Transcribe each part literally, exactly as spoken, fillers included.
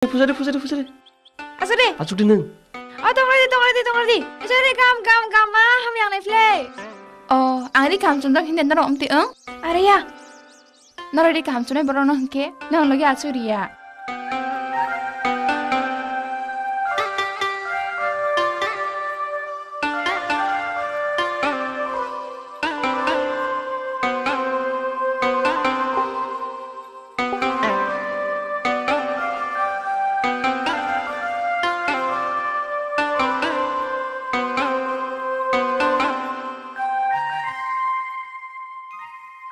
Pujari, pujari, pujari. Asuk de. Asuk di nung. Oh, tong ready, tong ready, tong ready. Asuk de, kam, kam, kam, ma, ham yang nai play. Oh, ang ri kam chundok hindi naro omti ang. Are ya. Noro ri kaham chunai borok no hwnkhe nang logi achuk riya.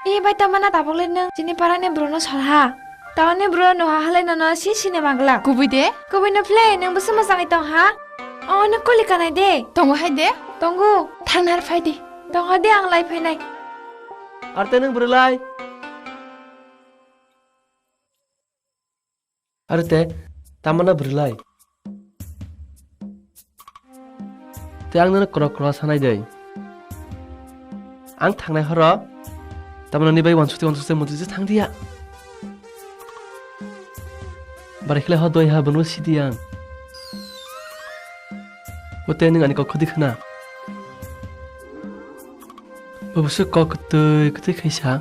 E bai, tamana tabuk le nwng chini parani bwrwno sal ha. Tamani bwrwno nuha halai nono si sini magla. Kubui de? Kubui no phle, nwng bwswk mwchangwi tong ha? O, nwng kuli kanai de. Tongo hai de? Tongo. Thang nar phai di. Tongo de, ang lai phainai. Arte nwng bwrwlai. Are te, tamana bwrwlai? Te ang nono kwrak kwrak sanai de. Ang thangnai horo, tamana nini bai wansukte wansukte muchungse thang diya. Barai khlai ho doi ha bono sidi ang. Bo te nwng ani kok khodi khna. Bo bwswk kok kwtwi kwtwi khaisa.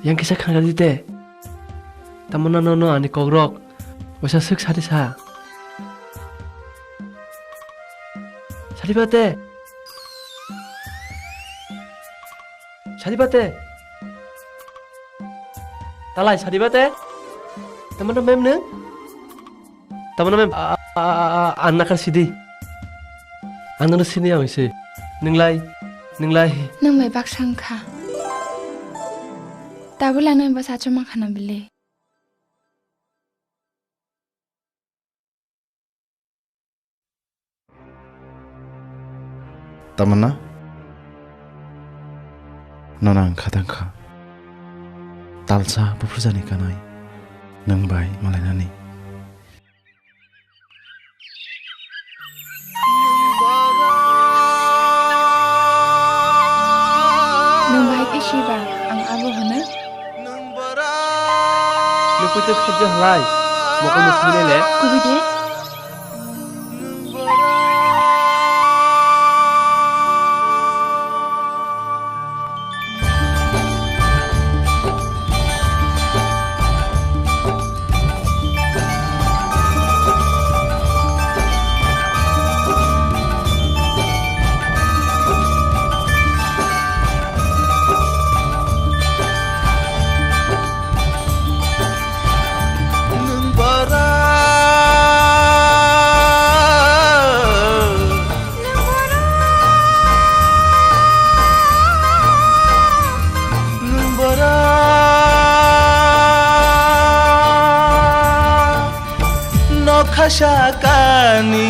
Yang kisa khna di te. Tamana nono ani kokrok waisa swk sadi sa. Sadi ba te. Sadi ba te. Talai sadi ba te. Tamana mem nwng? Tamana mem, a, a, a, a, a, ang nakar sidi. Ang nono sini ang isi. Nwnglai, nwnglai. Nwng bai baksa wngkha. Tabuk le nwng bai achomang khana bile. Tamana? Nono ang khatang kha. Talsa buphurjani kanai. Nwng bai malainani. Nwng bahai khe siba, ang abo hwno. Nwng poito khaija halai, mokol mukhungni le. Kubui de. Nwng bara. Nwng bara. Nokha sakani,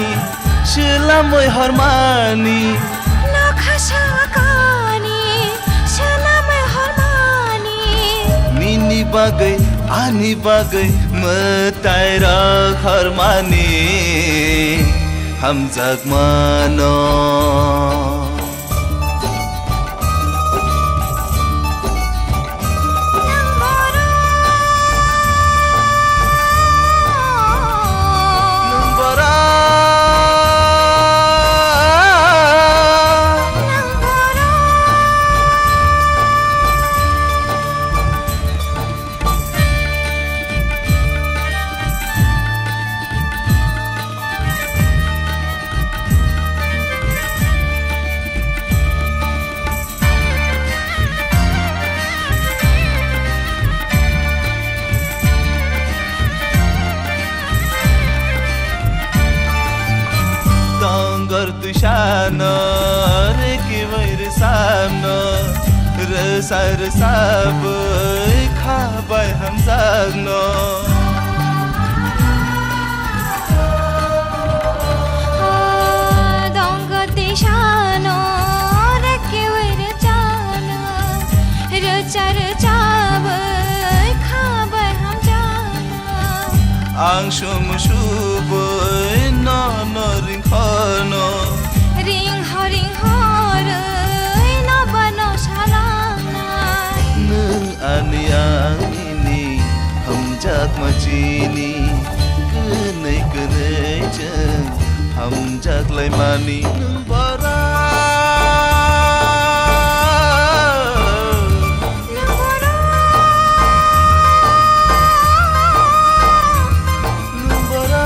swlamwi hormani. Nokha sakani, swlamwi hormani. Nini bagwi, ani bagwi, mwtai rok hormani. Hamjakmano. Tongor twi sano, reki bai rwsano, rwsa rwsa bwi kha bai hamjakno. Dongor twi sano, reki bai rwsano, rwsa rwsa bwi kha bai hamjakno. Ang sum subui no no ringkhono. Ringho ringho rwi no bano salangnai. Nwng ani ang nini hamjakmano. Jakma chini kwnwi kwnwi chwng hamjak laimani nwng bora. Nwng bora.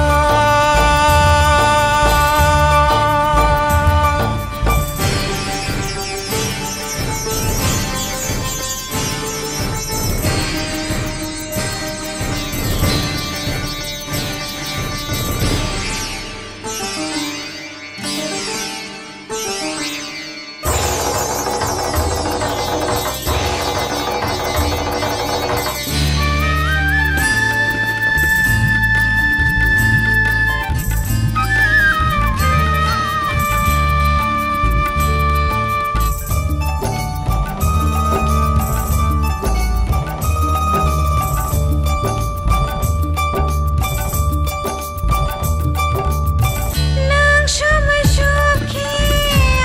Nang somai sukhi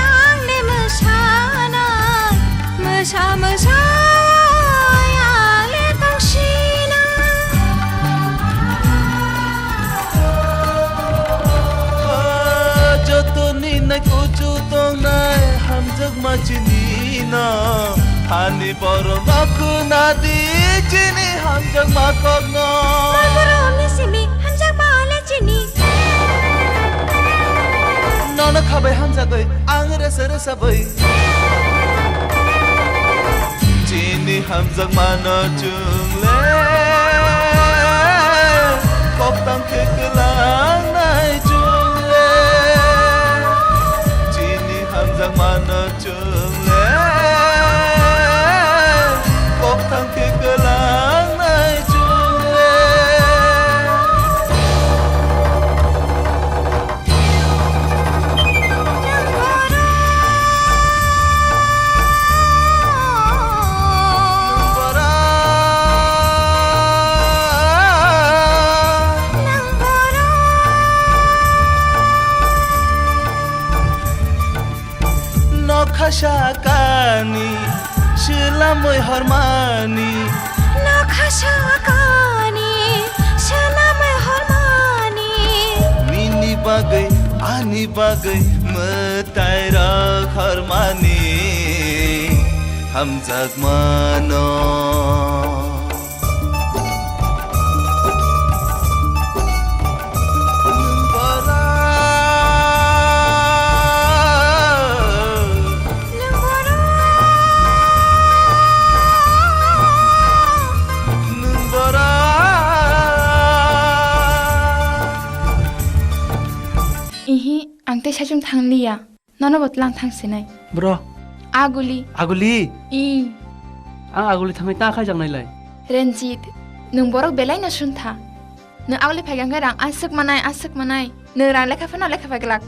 ang de mwsanai, mwsa mwsa ale tong sina. Jotoni nai kuchu tongnai hamjakma chini no. Hani borok no khuna di chini hamjakma kokno. Borok ni simi hamjakma le chini. Nono khabai hamjagwi ang resa resa bai. Chini hamjakmano chwng le, koktang khe kwlangnai chwng le. Chini hamjakmano chwng le, koktang khe kwlangnai chwng le. Nokha sakani, swilamwi hormani. Nokha sakani, swilamwi hormani. Nini bagwi, ani bagwi, mwtai rok hormani. Hamjakmano. Ihi, ang tei saichung thang liya. Nono bo tlang thang sinai. Bro. Aguli. Aguli? I. Ang aguli thangwi ta khaijaknai lai. Renjit, nwng borok belai no suntha. Nwng aguli phaiga hwnkhe rang aswk manai, aswk manai. Nwng rang lekha phano lekha phai glak.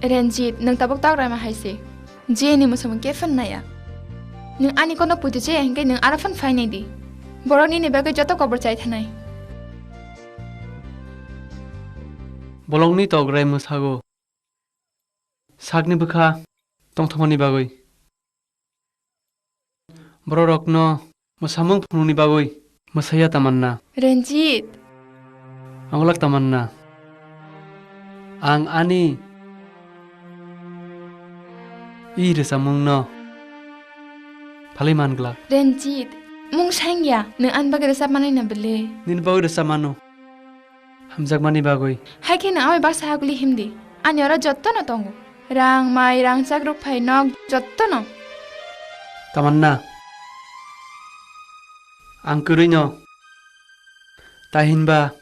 Renjit, nwng tabuk tok raima hai se. Jeni mwsamung khe phano naya. Nwng ani kono puitu je hwnkhe nwng aro phano phainai di. Borok nini bagwi joto kobor chai thanai. Bolongni tok rai mwsago. Sakni bwkha tongthokmani bagwi. Bororokno mwsamung phunukni bagwi mwsaya Tamanna. Renjit. Anglak Tamanna. Ang ani i rwchapmungno phalwi man glak. Renjit, mung sangya, nwng ani bagwi rwchap manwi na bwle? Nini bagwi rwchap mano. Hamjakmani bagwi. Hai khe nwng amai baksa aguli himdi. Ani oro jottono tongo. Rang, mai, rangchak, rukphai, nok, jottono. Tamanna. Ang kwrwino. Tahinba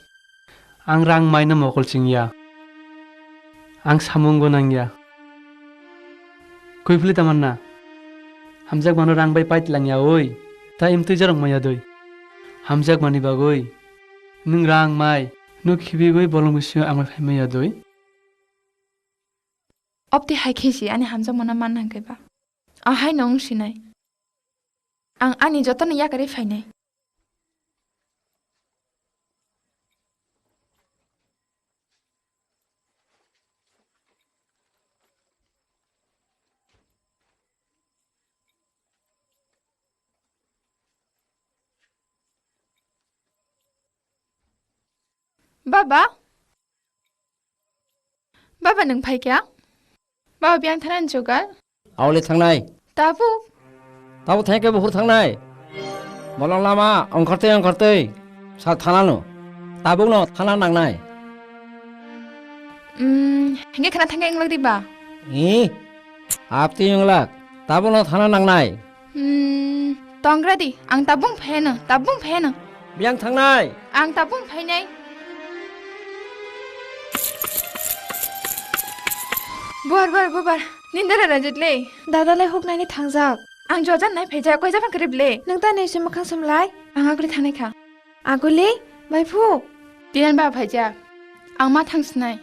ang rang maino mokol chingya. Ang samungbo nangya. Kuiphli Tamanna. Hamjakmano rang bai paitlang ya oi. Ta imtwi jorok maya doi. Hamjakmani bagwi. Nwng rang mai, nwng khibigwi bolong bisingo amai phaimaya doi? Opti hai khe si ani hamjakmano man nang khe ba. Ahai no wng sinai. Ang ani jotono yakarwi phainai. Baba? Baba, nwng phaikha? Baba, biyang thanani jugal? Aole thangnai. Tabuk? Tabuk thangkhe buphuru thangnai. Bolong lama ongkhortwi ongkhortwi sa thanano. Tabukno thana nangnai. Hmm, hingke khana thangkhe wnglak diba? Ih, aptwi wnglak. Tabukno thana nangnai. Hmm, tongra di, ang tabuk phaino, tabuk phaino. Biyang thangnai. Ang tabuk phainai. Buar, buar, bubar. Nindara Ranjit le. Dada le huknaini thangjak. Ang jojan nai phaijak, koi jaban krib le. Nwng ta nisi mwkhang samlai? Ang aguli thanai kha. Aguli, bai phu. Tinan ba phaijak. Ang ma thang sinai.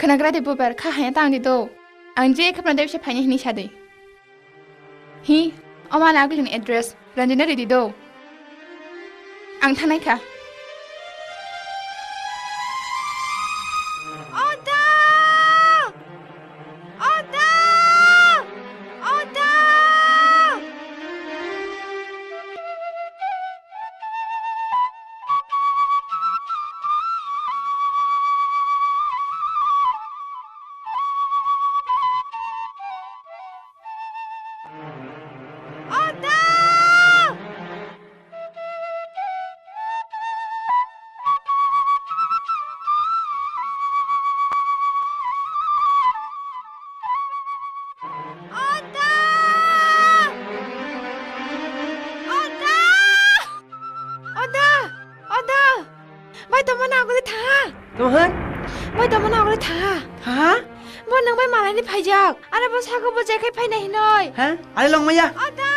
Khwnagra di bubar, kha haya tang di do. Ang je khapna debse phaini hini sadi. Hi, omo ani agulini address, Ranjit no ridi do. Ang thanai kha. Oda! Oda! Oda! Oda! Oda! Oda! Oda! Oda! Bai tongmani aguli thaha. Tongha? Bai tongmani aguli thaha. Thaha? Bo nwng bai malaini phaijak. Are bo saka bo jekhai phaina hinoi. Ha? Are longmaya? Oda!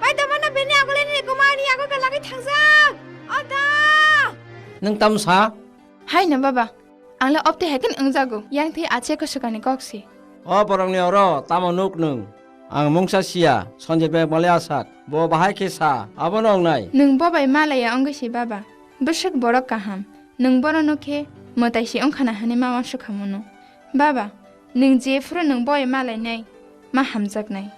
Bai tongmani bini aguli ni kuma ani agul kalagwi thangjak. Oda! Nwng tam sa? Hai na baba. Ang le opti hai khe wngjago, yang thwi ache kwswkani kok se. O borokni oro tamo nuk nwng? Ang mungsa siya, Sanjay beg male asak, bo bahai khe sa, abono wngnai. Nwng bo bai malaya wngwi se baba, bwswk borok kaham, nwng bono nuk khe mwtai se wngkhana hwnwi ma uansukha muno. Baba, nwng jephuru nwng bo bai malainai, ma hamjaknai.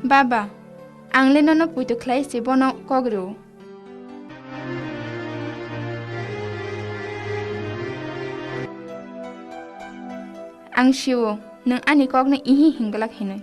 Baba, ang le nono puitu khlai se bono kok rw. Ang sio, nwng ani kokno ihi hinglak hinwi.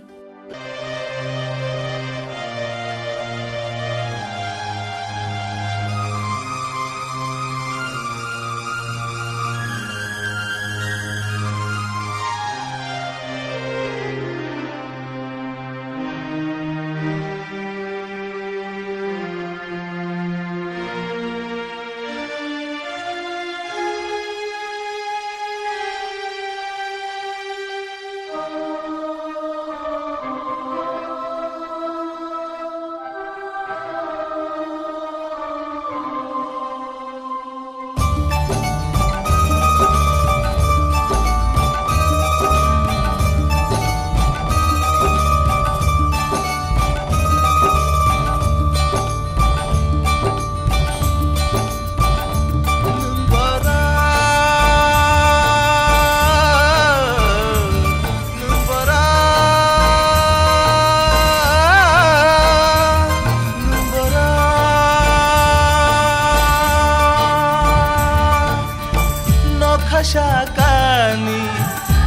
Nokha sakani,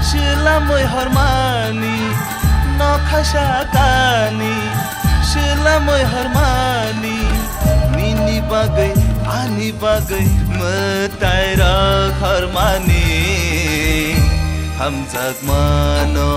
silamwi hormani, nokha sakani, silamwi hormani, nini bagwi, ani bagwi, mwtai rok hormani, hamjak mano.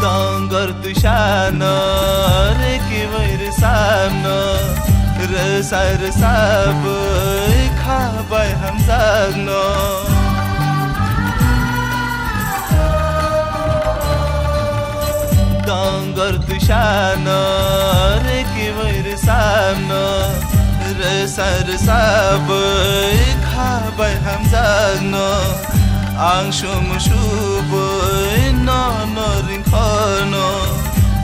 Tongor twisano Rwsa rwsa bwi kha bai hamjakno. Dongor twisano rwkiwi rwsano. Rwsa rwsa bwi kha bai hamjakno. Ang sumu subui no no ringkhono,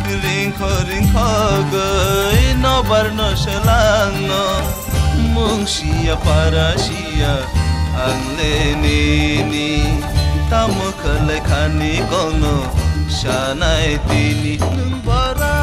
ringkho ringkho gwi no barno selangno. Mung sia para sia ang le nini, tamo khalai khani kono sanai tini nwng bara.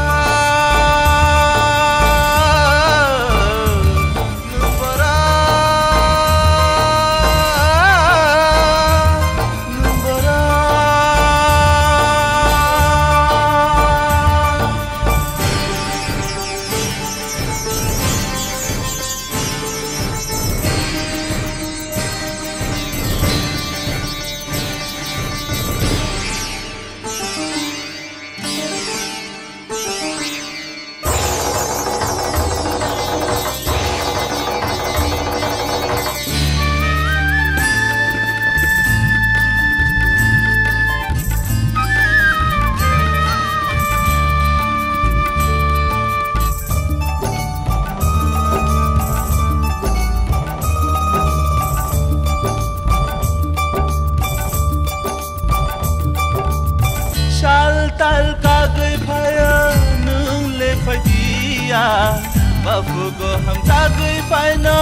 Sal tal kagwi phaio nwng le phaidiya, baphugo hamjagwi phaino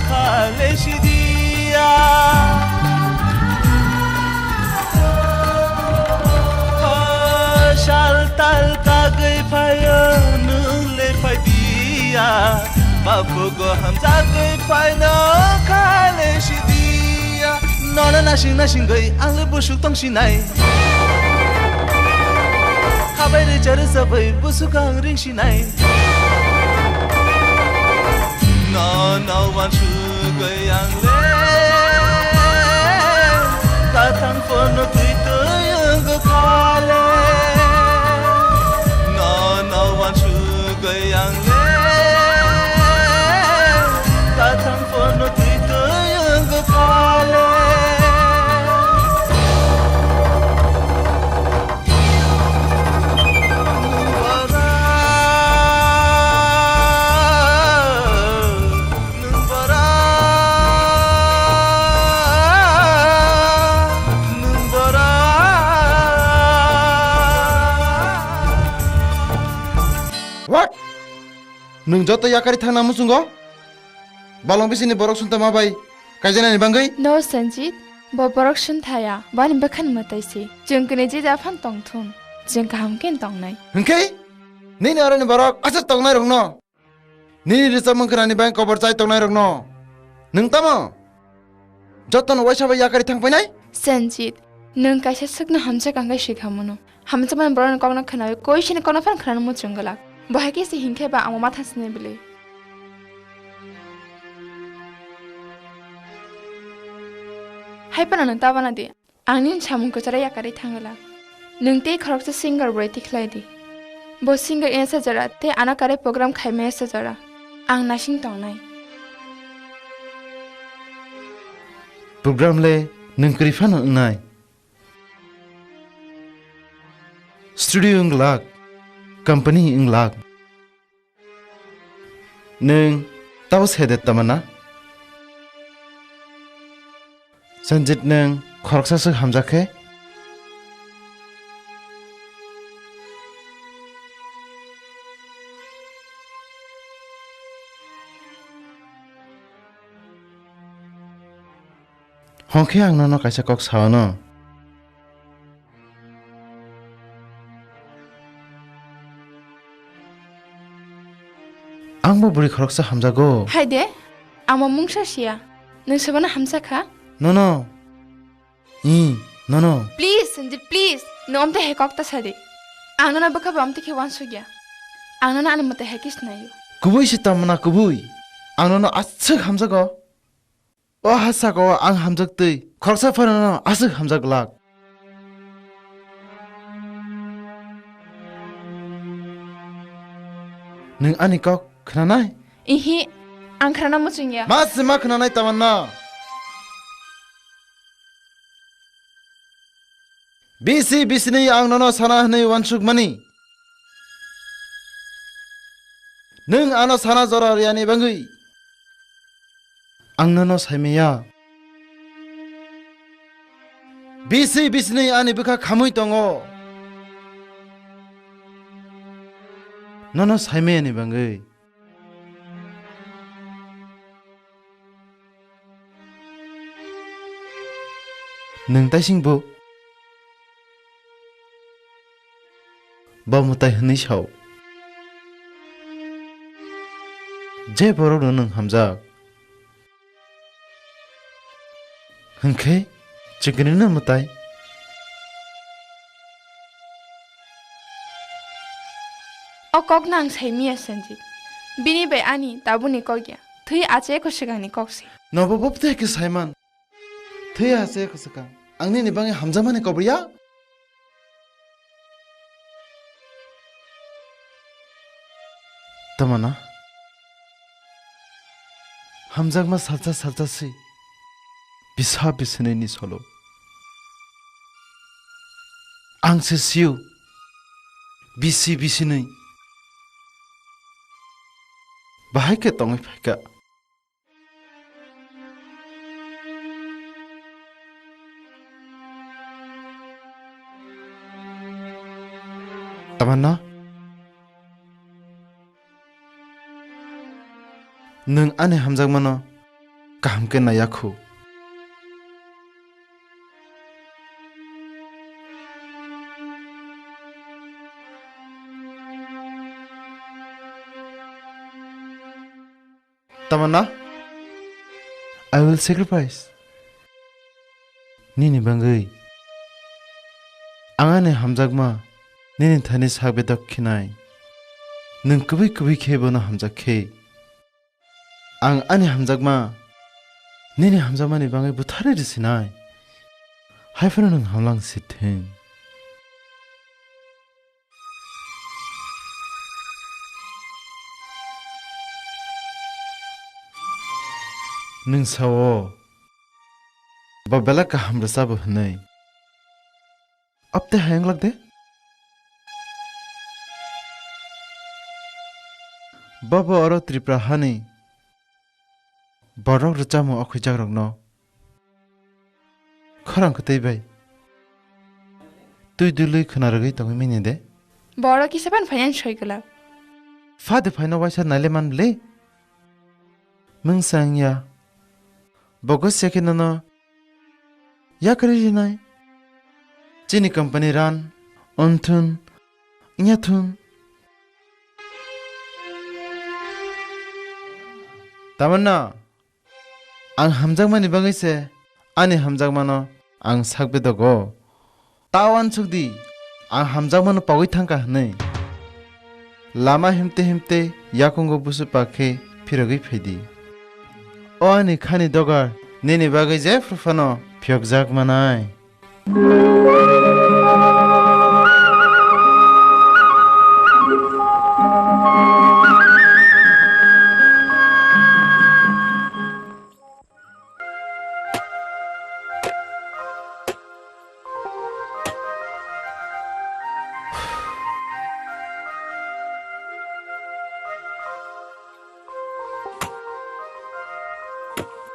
kha le sidiya. Sal tal kagwi phaio nwng le phaidiya, baphugo hamjagwi phaino kha le sidiya. Nono nasing nasing gwi ang le busuk tong sinai. Khabai rwcha rwcha bai busuk ang ring sinai. Nono wansugwi ang le kathang phano twi twi wngkha le. Nono wansugwi ang le kathang phano twi twi wngkha le. What? Nwng joto yakarwi thangna muchungo? Balong bisini borok swnta ma bai kaijaknani bangwi? No, Sanjit, bo borok swnta ya, bani bwkhani mwtai se. Chwng kwnwi je ja phan tong thung, chwng kaham khe tongnai. Hwnkhe nini oroni borok aswk tongnai rokno, nini rwchapmung khnani bai kobor chai tongnai rokno nwng tamo jotono waisa bai yakarwi thang painai? Sanjit, nwng kaisa swkno hamjak ang khe swikha mano. Hamjakmani borokni kokno khnawi koisini kokno phano khnana muchung glak. Bo hai khe se hinkhe ba amo matha sinai bwlwi. Hai phano nwng ta bana di. Ang nini samung kwcharo yakarwi thang glak. Nwng tei khoroksa singer bai tikhlai di. Bo singer wngya sa jora tei ano kwrwi program khaimaya sa jora. Ang nasing tongnai. Program le nwng kwrwi phano wngnai. Studio wng glak, company wng glak. Nwng tabo se de tama na? Sanjit nwng khoroksa swk hamjak khe? Hwnkhe ang nono kaisa kok sa-o no. Ang bo bwrwi khoroksa hamjago. Hai de, ang bo mungsa siya. Nwng sebana hamsa kha? Nono. I, nono. Please, Sanjit, please. Nwng omte hai kok ta sa de. Ang nono bwkha ba omte khe uansukya. Ang nono ani mwtai hai khe sinaio. Kubui se tamo na kubui. Ang nono aswk hamjago. O ha saka o ang hamjak twi khoroksa phano no aswk hamjak glak. Nwng ani kok khnanai? Ihi, Ang khwnana muchungya. Ma se ma khwnanai Tamanna? Bisi bisini ang nono sana hwnwi uansukmani. Nwng ano sana jora rwiyani bagwi ang nono saimaya. Bisi bisini ani bwkha khamwi tongo. Nono saimayani bagwi. Nwng taising bo? Bo mwtai hwnwi sao. Je borokno nwng hamjak. Hwnkhe chwngkirino mwtai. O kokno ang saimiya, Sanjit. Bini bai ani tabukni kok ya. Thwi ache ko swkangni kok se. Nobo bo bwtwi khe saiman. Thwi ache ko swkang. Ang nini bagwi hamjakmani kobriya? Tamana, hamjakma salsa salsa si bisa bisinini solo. Ang se siu bisi bisinui bahai khe tongwi phaikha. Tamanna, nwng ani hamjakmano kaham khe naiya khu. Tamanna, I will sacrifice. Nini bagwi ang ani hamjakma nini thani sak bedok khinai. Nwng kubui kubui khe bono hamjak khe. Ang ani hamjakma nini hamjakmani bagwi butharwi risinai. Haiphano nwng hamlang sithwng. Nwng sao, bo belai kaham rwchabo hwnwi. Apte hayang lak de? Bo bo oro Tripura hani borok rwchapmung okhuijakrokno khorang kwtwi bai twi dului khna rwgwi tongwi manya de? Borok kisa phano phainani soi kwlak. Pha de phaino waisa naile man le? Mungsa wngya. Bo gosiya khe nono yakarwi rinai. Chini company run wngthun, wngya thun. Tamanna, ang hamjakmani bagwi se ani hamjakmano ang sak bedogo. Ta uansuk di, ang hamjakmano pogwi thangkha hwnwi. Lama himte himte yakungo busu pakhe phirogwi phaidi. O ani khani dogar, nini bagwi jephru phano phiyokjak manai.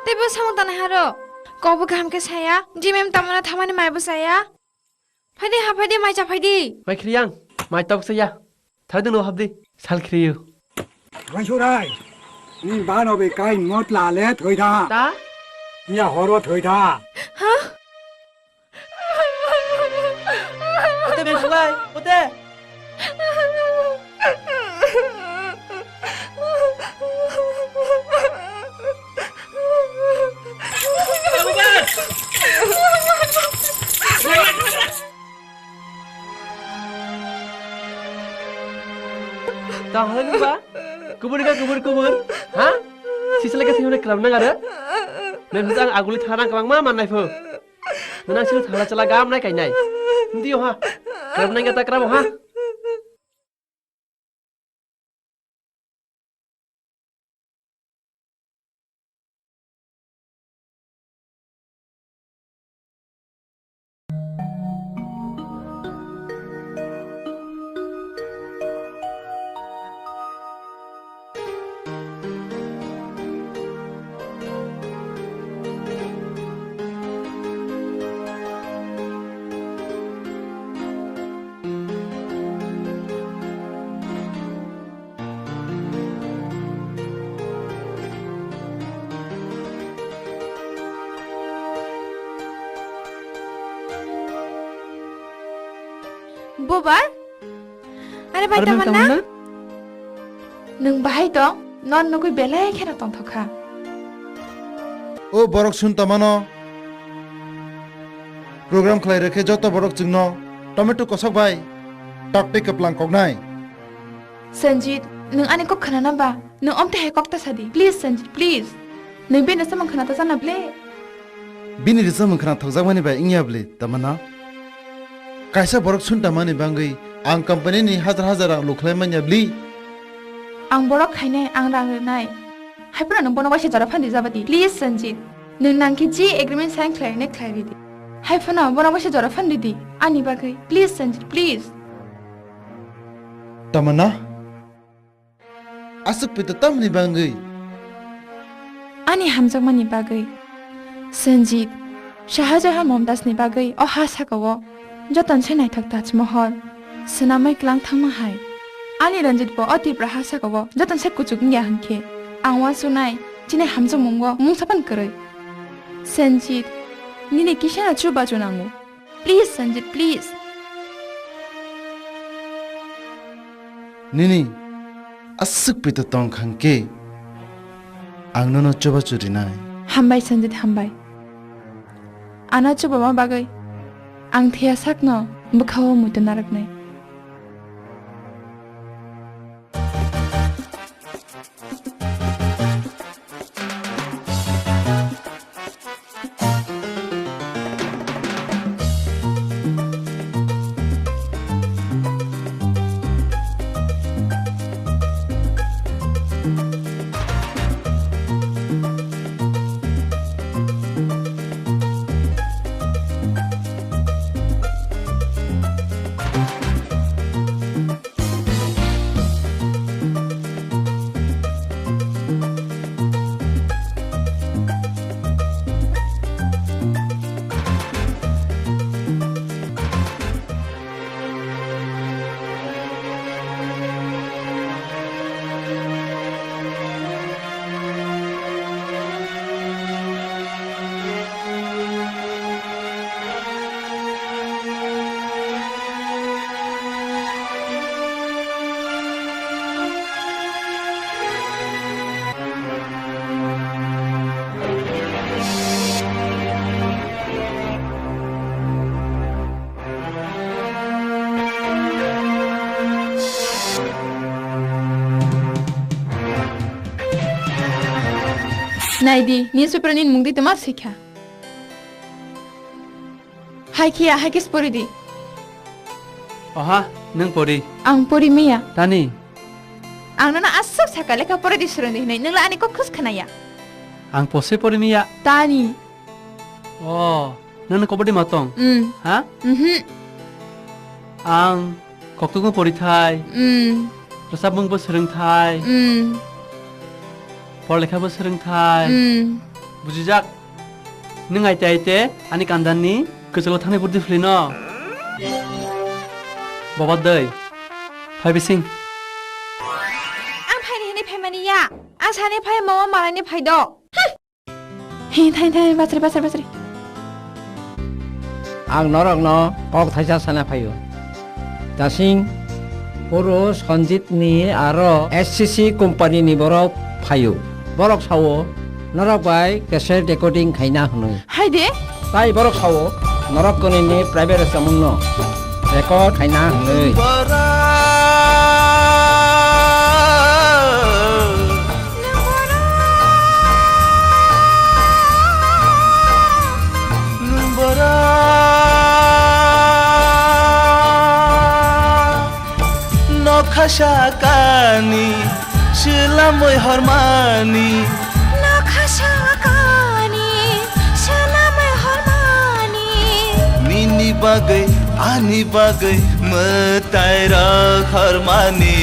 Tei bo samung tanai haro. Kokbo kaham khe saya. Jimem tamona thamani maibo saya. Phaidi ha phaidi mai cha phaidi. Mai khriyang, mai tok saya. Thai dunu habdi, sal khriyu. Wai surai. Ni bano be kai mot la le thoi tha. Ta? Nya horo thoi tha. Ha? Ote be sulai, ote. Tang halai nungba? Kubur ka kubur kubur? Ha? Sisle ka sisle kram nang ara? Nang hujang aguli tharang kwbangma mannai pho. Nang sini thangla chala gam nai kainai. Hindi ha? Kram nang kata kram ha? Obar? Are bai, Are bai, Tamanna? Tamanna? Nwng bahai tong? Non nugwi belai kheno tongthokha. O borok sun tamano. Program khlai rwkhe joto borok chwngno tomato kosok bai tok tei kwplang koknai. Sanjit, nwng ani kok khna na ba? Nwng omte hai kok ta sadi. Please, Sanjit, please. Nwng bini samung khna ta sana ble. Bini rwchapmung khna thokjakmani bai wngya bwle, Tamanna? Kaisa borok suntamani bangwi ang company ni hajar hajar rang lukhlai manya bwle? Ang borok khainai, ang rang rwnai. Haiphano nwng bono waisa jora phan di jabadi. Please, Sanjit. Nwng nangkhe je agreement sign khlai rwnai khlai ridi. Haiphano bono waisa jora phan ridi. Ani bagwi. Please, Sanjit, please. Tamanna? Aswk pito tamni bagwi? Ani hamjakmani bagwi. Sanjit, Shah Jahan Mumtaz ni bagwi o ha sakao joton se naithok Taj Mahal swnamwi kwlang thangma hai. Ani Ranjit bo o Tipra ha sakao joton se kuchuk wngya hwnkhe ang uansuknai chini hamjakmungo mungsa phan kwrwi. Sanjit, nini kisano chubachu nango. Please, Sanjit, please. Nini aswk pito tong kha hwnkhe ang nono chubachu rinai. Hambai, Sanjit, hambai. Ano chubama bagwi ang thwiya sakno bwkhao muitu narwknai. Naidi, nini sopra nini mungdi tama sikha. Hai khiya, hai kis pori di. Oha, nwng pori. Ang pori miya. Tani. Ang nono aswk saka lekha pori di swrwng di hinwi, nwng la ani kok khus khnaya. Ang pose pori miya. Tani. Oh, nono kobodi matong? Mm. Ha? Mhm. Ang koktwkno porithai. Mm. Rwchapmungbo swrwngthai. Mm. Porlekhabo swrwngthai. Mm. Bujijak. Nwng aite aite ani kandanni kwchwlo thangni burdi phlino. Boba dei. Phai bising. Ang phaini hinwi phaimani ya. Ang sani phai mama malani phai do. Hi, thai, thai, bachari, bachari, bachari. Ang norokno kok thaisa sana phaio. Dasing, puro Sanjit ni aro S C C company ni borok phaio. Borok sao, norok bai cassette recording khaina hwnwi. Hai de? Tai borok sao, norok kwnwi ni private rwchapmung no record khaina hwnwi. Nokha sakani swlamwi hormani. Nokha sakani swlamwi hormani. Nini bagwi ani bagwi mwtai rok hormani.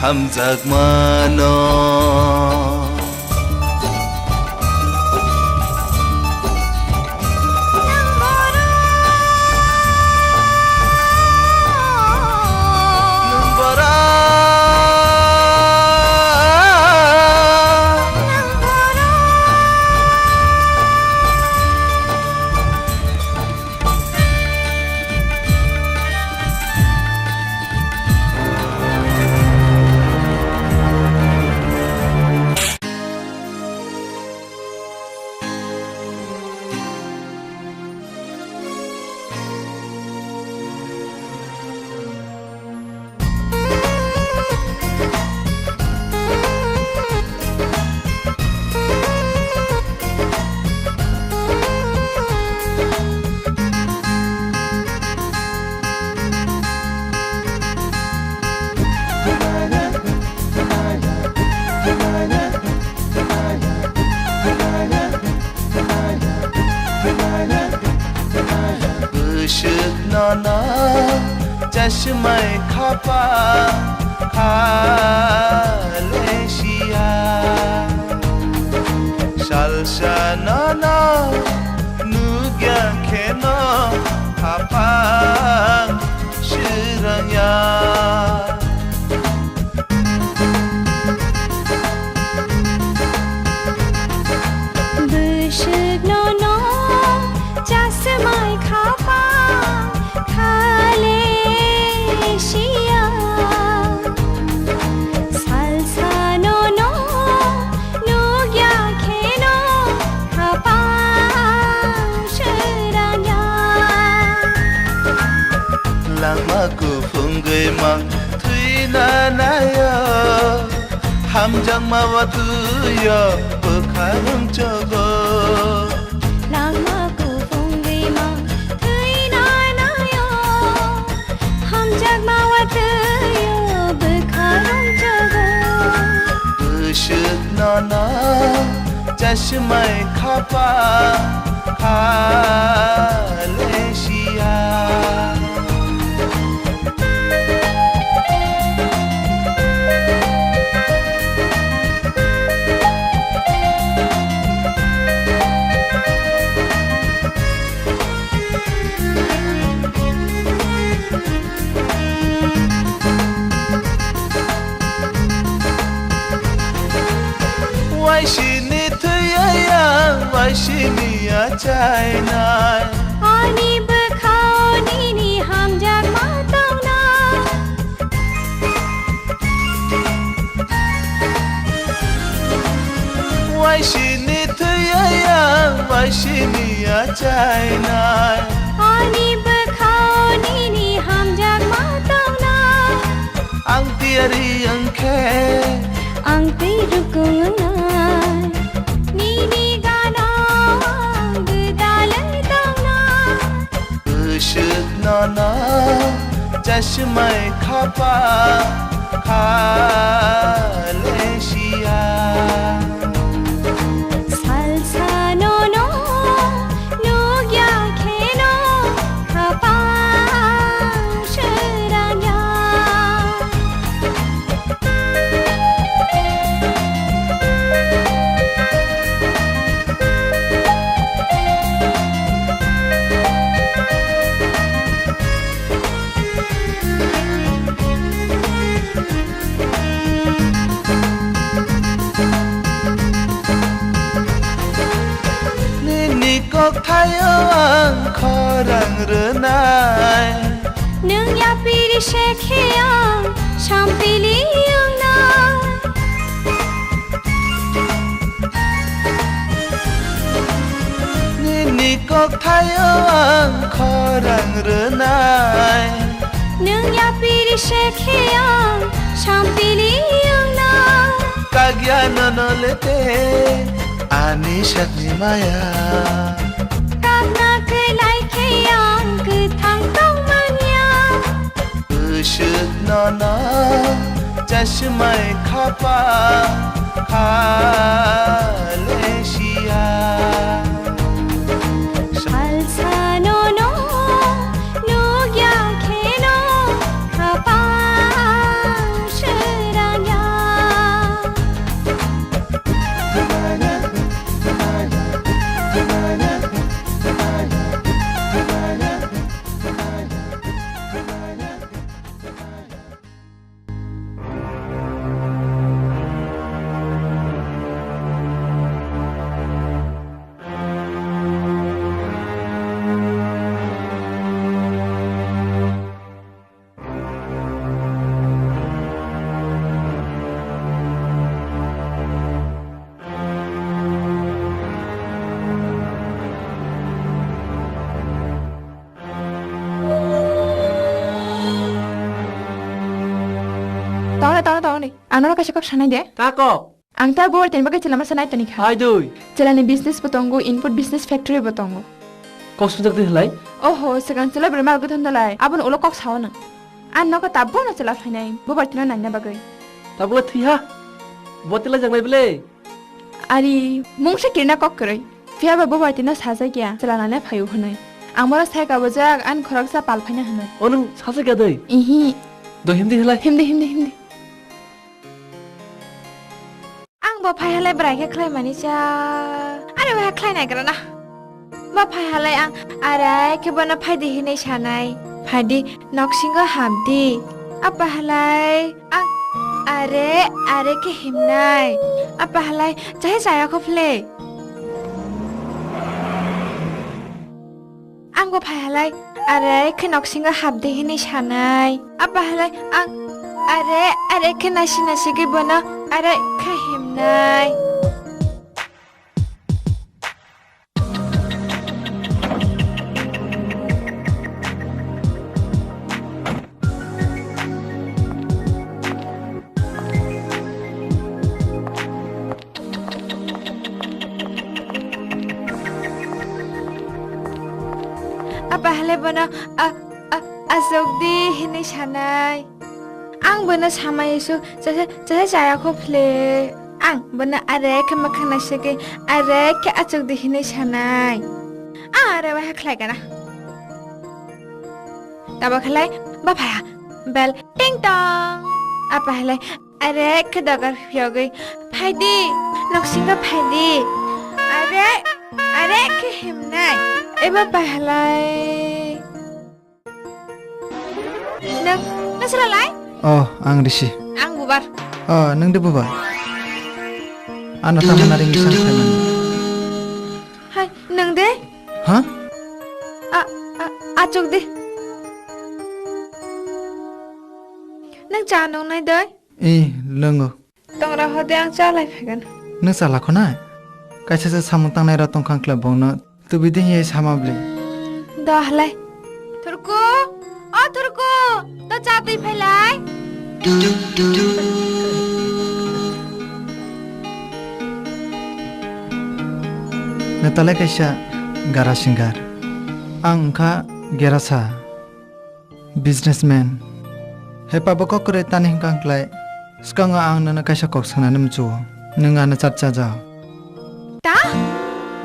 Hamjakmano. Mai khapa kha le sia. Salsa nono nugya kheno khapang sirangya. Bwswk nono chasmai khapa khale sia. Salsa nono nugya kheno khapang sirangya. Langma kuphungwi mang thwina nayo. Hamjakma watwio bwkha rwngchogo. Langma kuphungwi mang thwina nayo. Hamjakma watwio bwkha rwngchogo. Bwswk nono chasmai khapa kha le sia. Waisini thwiya yang waisini achainai. Ani bwkhao nini hamjakma tongnai. Waisini thwiya yang waisini achainai. Ani bwkhao nini hamjakma tongnai. Ang tiyari wngkhe. Ang tei rukung wngnai. Nini gano ang gwdalwi tongnai. Bwswk nono chasmai khapa kha le sia. Salsa nono nugya kheno khapang sirangya. Nini kokthaio ang khorang rwnai. Nwng yapiri se khe ang sampili wngnai. Nini kokthaio ang khorang rwnai. Nwng yapiri se khe ang sampili wngnai. Kagya nono lete ani sakni maya. Kakna khlai khe ang kwthang tongmanya. Bwswk nono chasmai khapa kha le sia. Salsa nono nugya kheno khapang sirangya. Tongni, tongni, tongni. Ang nono kaisa kok sanai de. Ta kok? Ang ta bubar tini bagwi chwla masa nai toni kha. Hai dui. Chwlani business bo tongo, input business factory bo tongo. Kok sujak di halai? Oho, swkang chwla bwrwi mal gothono dalai. Abono ulo kok sao nang. Ang nogo tabukno chwla phainai, bubar tino naina bagwi. Tabukla thwi ha. Bo tila jangnai bele. Ari, mungsa kirna kok kwrwi. Phiya ba bubar tino sajak ya, chwla nana phaio hwnwi. Ang bono sai kabujak, ani khoroksa pal phaina hwnwi. O nwng sajakya dei? Ihi. Do himdi hilai. Himdi, himdi, himdi. Ang bo phai halai bwrai khe khlai mani cha. Are waha khlai nai gra na. Bo phai halai ang are khe bono phaidi hinwi sanai. Phaidi noksingo hapdi. Apa halai ang are, are khe himnai. Apa halai chahai chaya kho phle. Ang bo phai halai, are khe noksingo hapdi hinwi sanai. Apa halai, ang are, are khe nasi nasi khe bono, are khe himnai. Apa halai bono a, a, achukdi hinwi sanai. Ang bono samai su chasa, chasa chaya kho phle. Ang bono are khe mwkhang naisagwi are khe achukdi hinwi sanai. Ang are waha khlai gana. Tabo khlai ba phaiha bel ting tong. Apa halai are khe dogar phiyogwi phaidi, noksingo phaidi. Are, are khe himnai. Eba pahalai. Nang, nang sralai? Oh, ang Rishi. Ang Bubar. Oh, nang de Bubar. Ano tamo na ring sang khaimani. Hai, nang de? Ha? A, a, achuk de. Nang cha nung nai doi? Eh, lwngo. Tongra hode ang chalai phaikhan. Nwng chala khonai? Kaisa se samung tangnai rok tongkha wngkla bongno tubui de hiya sama bli. Do halai. Thurku, o Thurku, to cha twi phailai. Nwtalai kaisa gara singar. Ang wngkha gerasa. Businessman. Hepa bo kok kwrwi tani hwnkha wngklai. Swkango ang nono kaisa kok swngnani muchungo. Nwng ano chat chajak. Ta?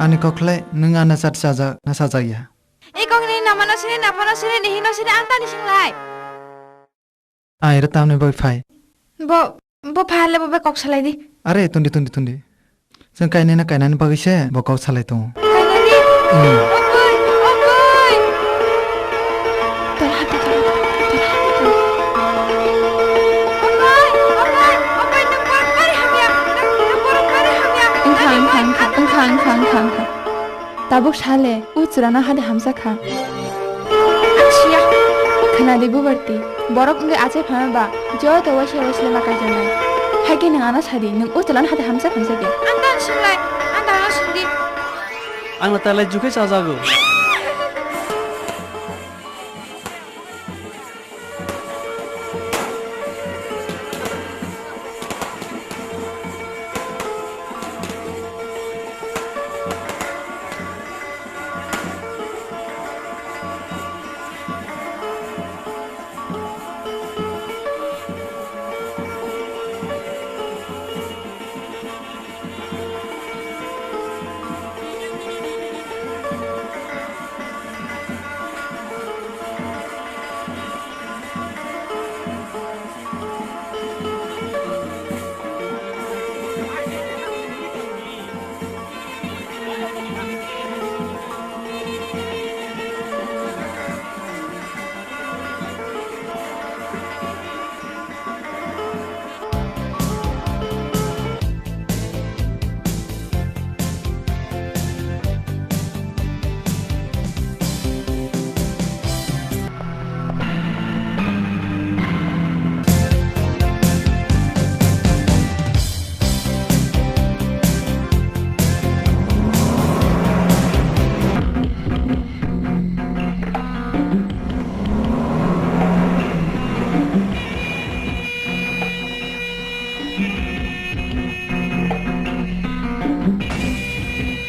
Ani kok khlai nwng ano chat chajak na chajak ya. E kokni namano sini, naphano sini, nihino sini, ang tani singlai. Ai ro tamni bai phai. Bo Bo phale bo bai kok salai di. Are, tundi, tundi, tundi. Chwng kainai na kainani bagwi se bo kok salai tongo. Kainani? Hmm. Oboi, oboi. Tola hati, tola hati, tola hati, tola hati. Oboi, oboi, oboi, nang borok bari hamya, nang, nang borok bari hamya. Wngkha, wngkha, wngkha, wngkha, wngkha, wngkha, wngkha. Tabuk sale, o chwrano hade hamsa kha. Ang siya. Khwnadi Bubarti, borok wngwi achai phano ba, joto waisa waisle ma kaijaknai. Haikhe nwng ano sadi, nwng o chwlano hade hamsa khamsa khe. Ang dan singlai, ang dano sindi. Ang na talai jukhai chajago.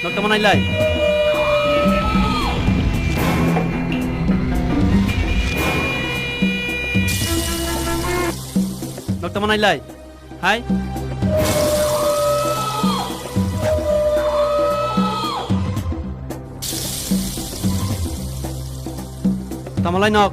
Nok tamo nailai. Nok tamo nailai. Hai. Tamo lai nok.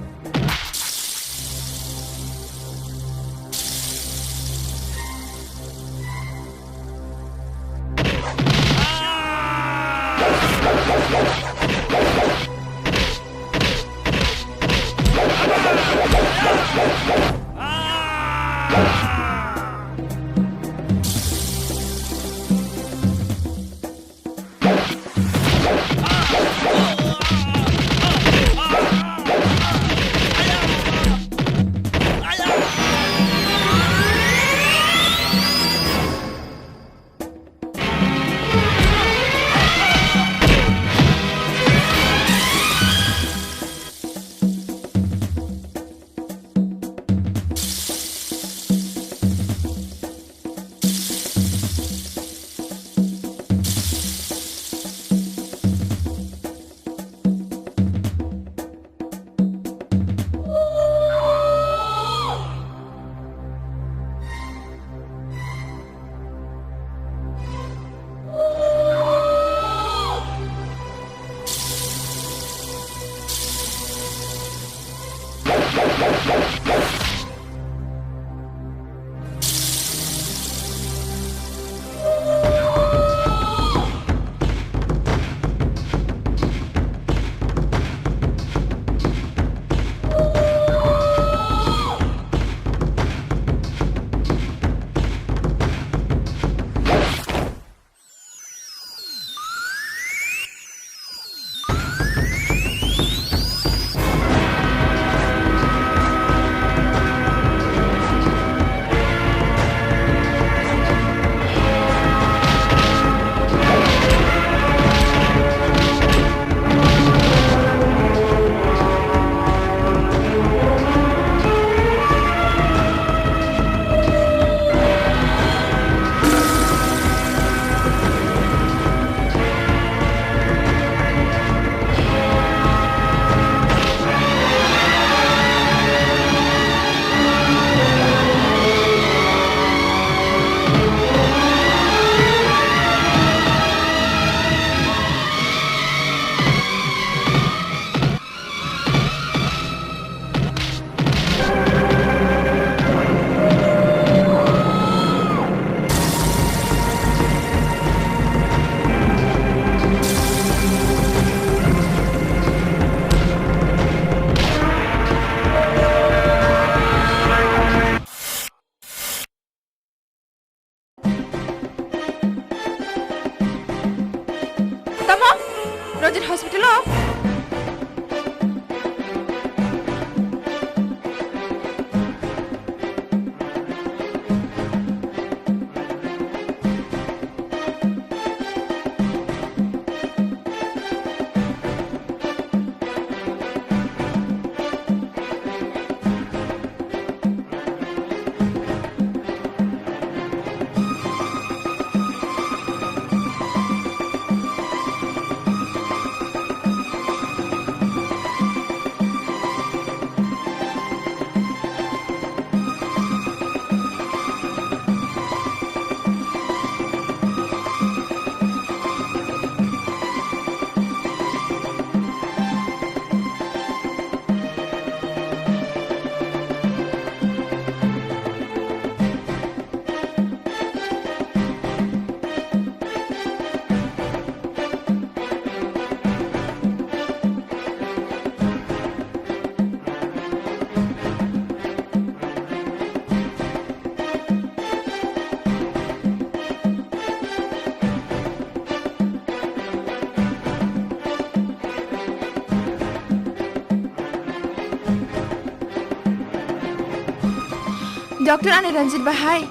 Tamo? Rojin hospital o? Doctor, ani Ranjit bahai.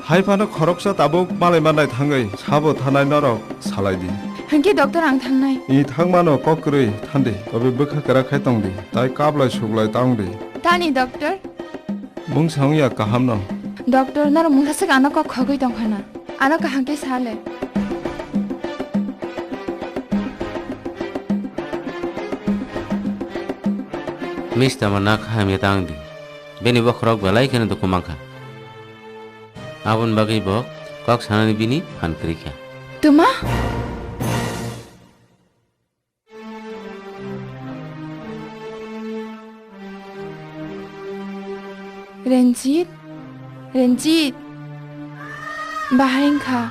Hai phano khoroksa tabuk malai manai thangwi sabo thanai norok salai di. Hinkhe doctor, ang thangnai. I thangmano kok kwrwi thandi, tobwi bwkha kwrak khai tongdi, tai kaplai suklai tangdi. Tani doctor? Mungsa wngya kahamno. Doctor, norok mungsa swk ano kok khogwi tongkhana. Ano kaham khe sa le. Mister ma nak hamya tang di. Bini bokhorok belai kheno dukhu mankha. Aboni bagwi bo kok sanani bini phan kwrwi kha. Tuma? Renjit? Renjit! Bahai wngkha?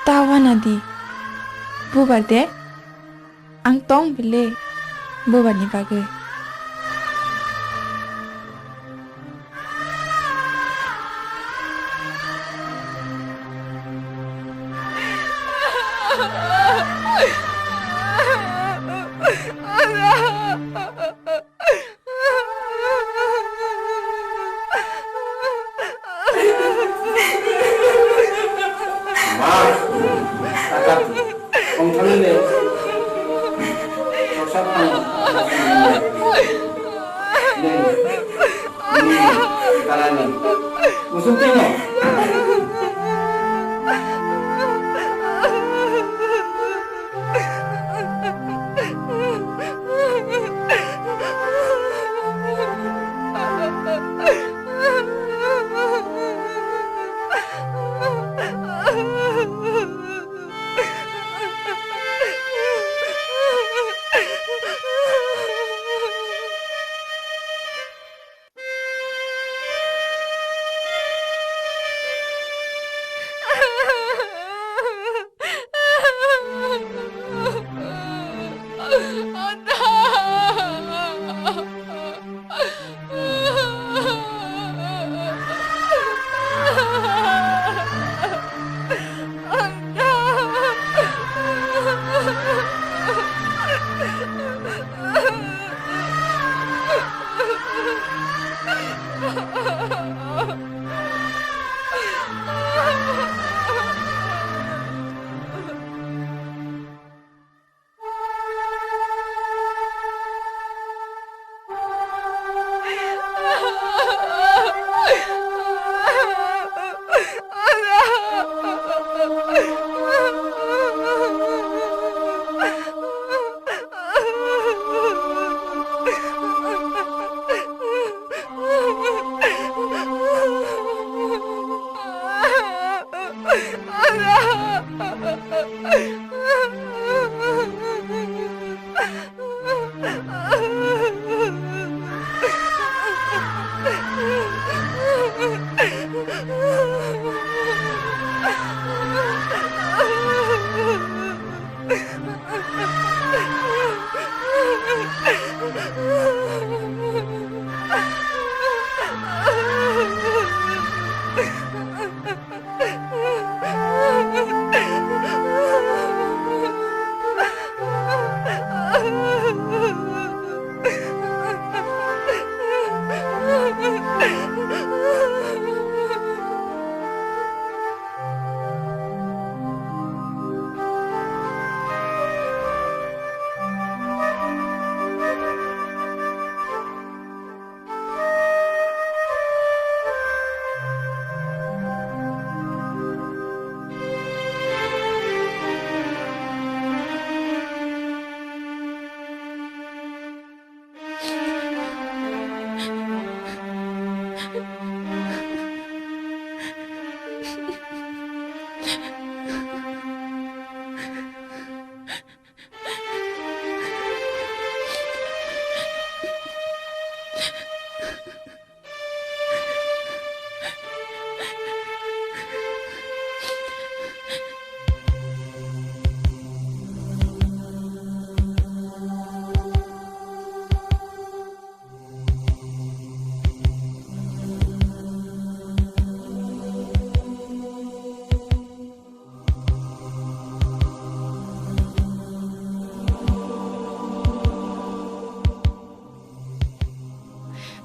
Ta wana di. Bubar de. Ang tong bile. Bubar ni bagwi. Ma, takat, kongthangni le, roksa phano, neng, nini, kalani, musuk tino.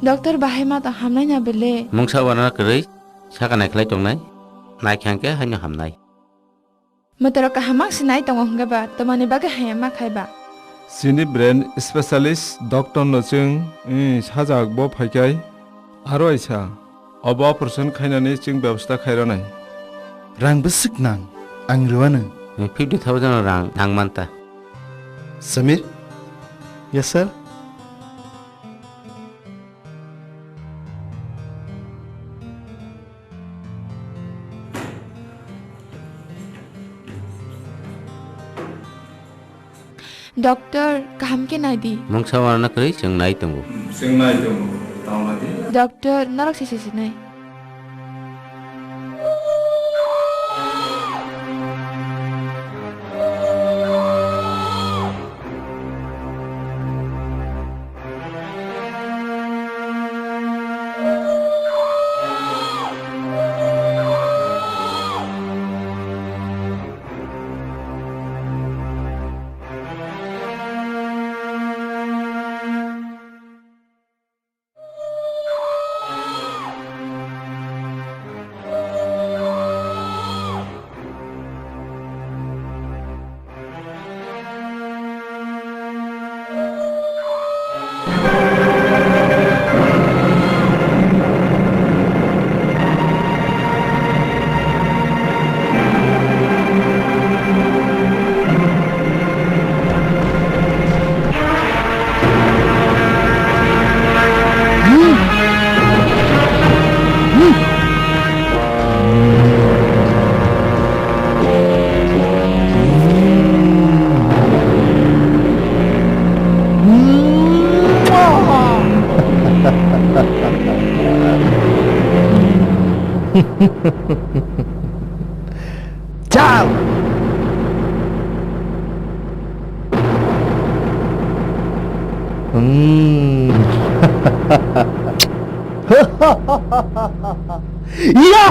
Doctor, bahai ma tong hamnai na bele? Mungsa wana kwrwi, saka naikhlai tongnai, naikha hwnkhe haino hamnai. Mwtaro kaham mang se nai tongo hwnkhe ba, tomoni bagwi haya ma khai ba? Chini brain specialist doctor no chwng, eh, sajak bo phaikai. Aro aisa, obo operation khainani chwng bebosta khairwnai. Rang bwswk nang, ang rwano. Fifty thousand rang nang manta. Samir? Yes, sir. Doctor, kaham khe nai di. Mungsa warna kwrwi chwng nai tongo. Chwng nai tongo, tamo di. Doctor, norok se se sinai. Chal! Hmm. Iya!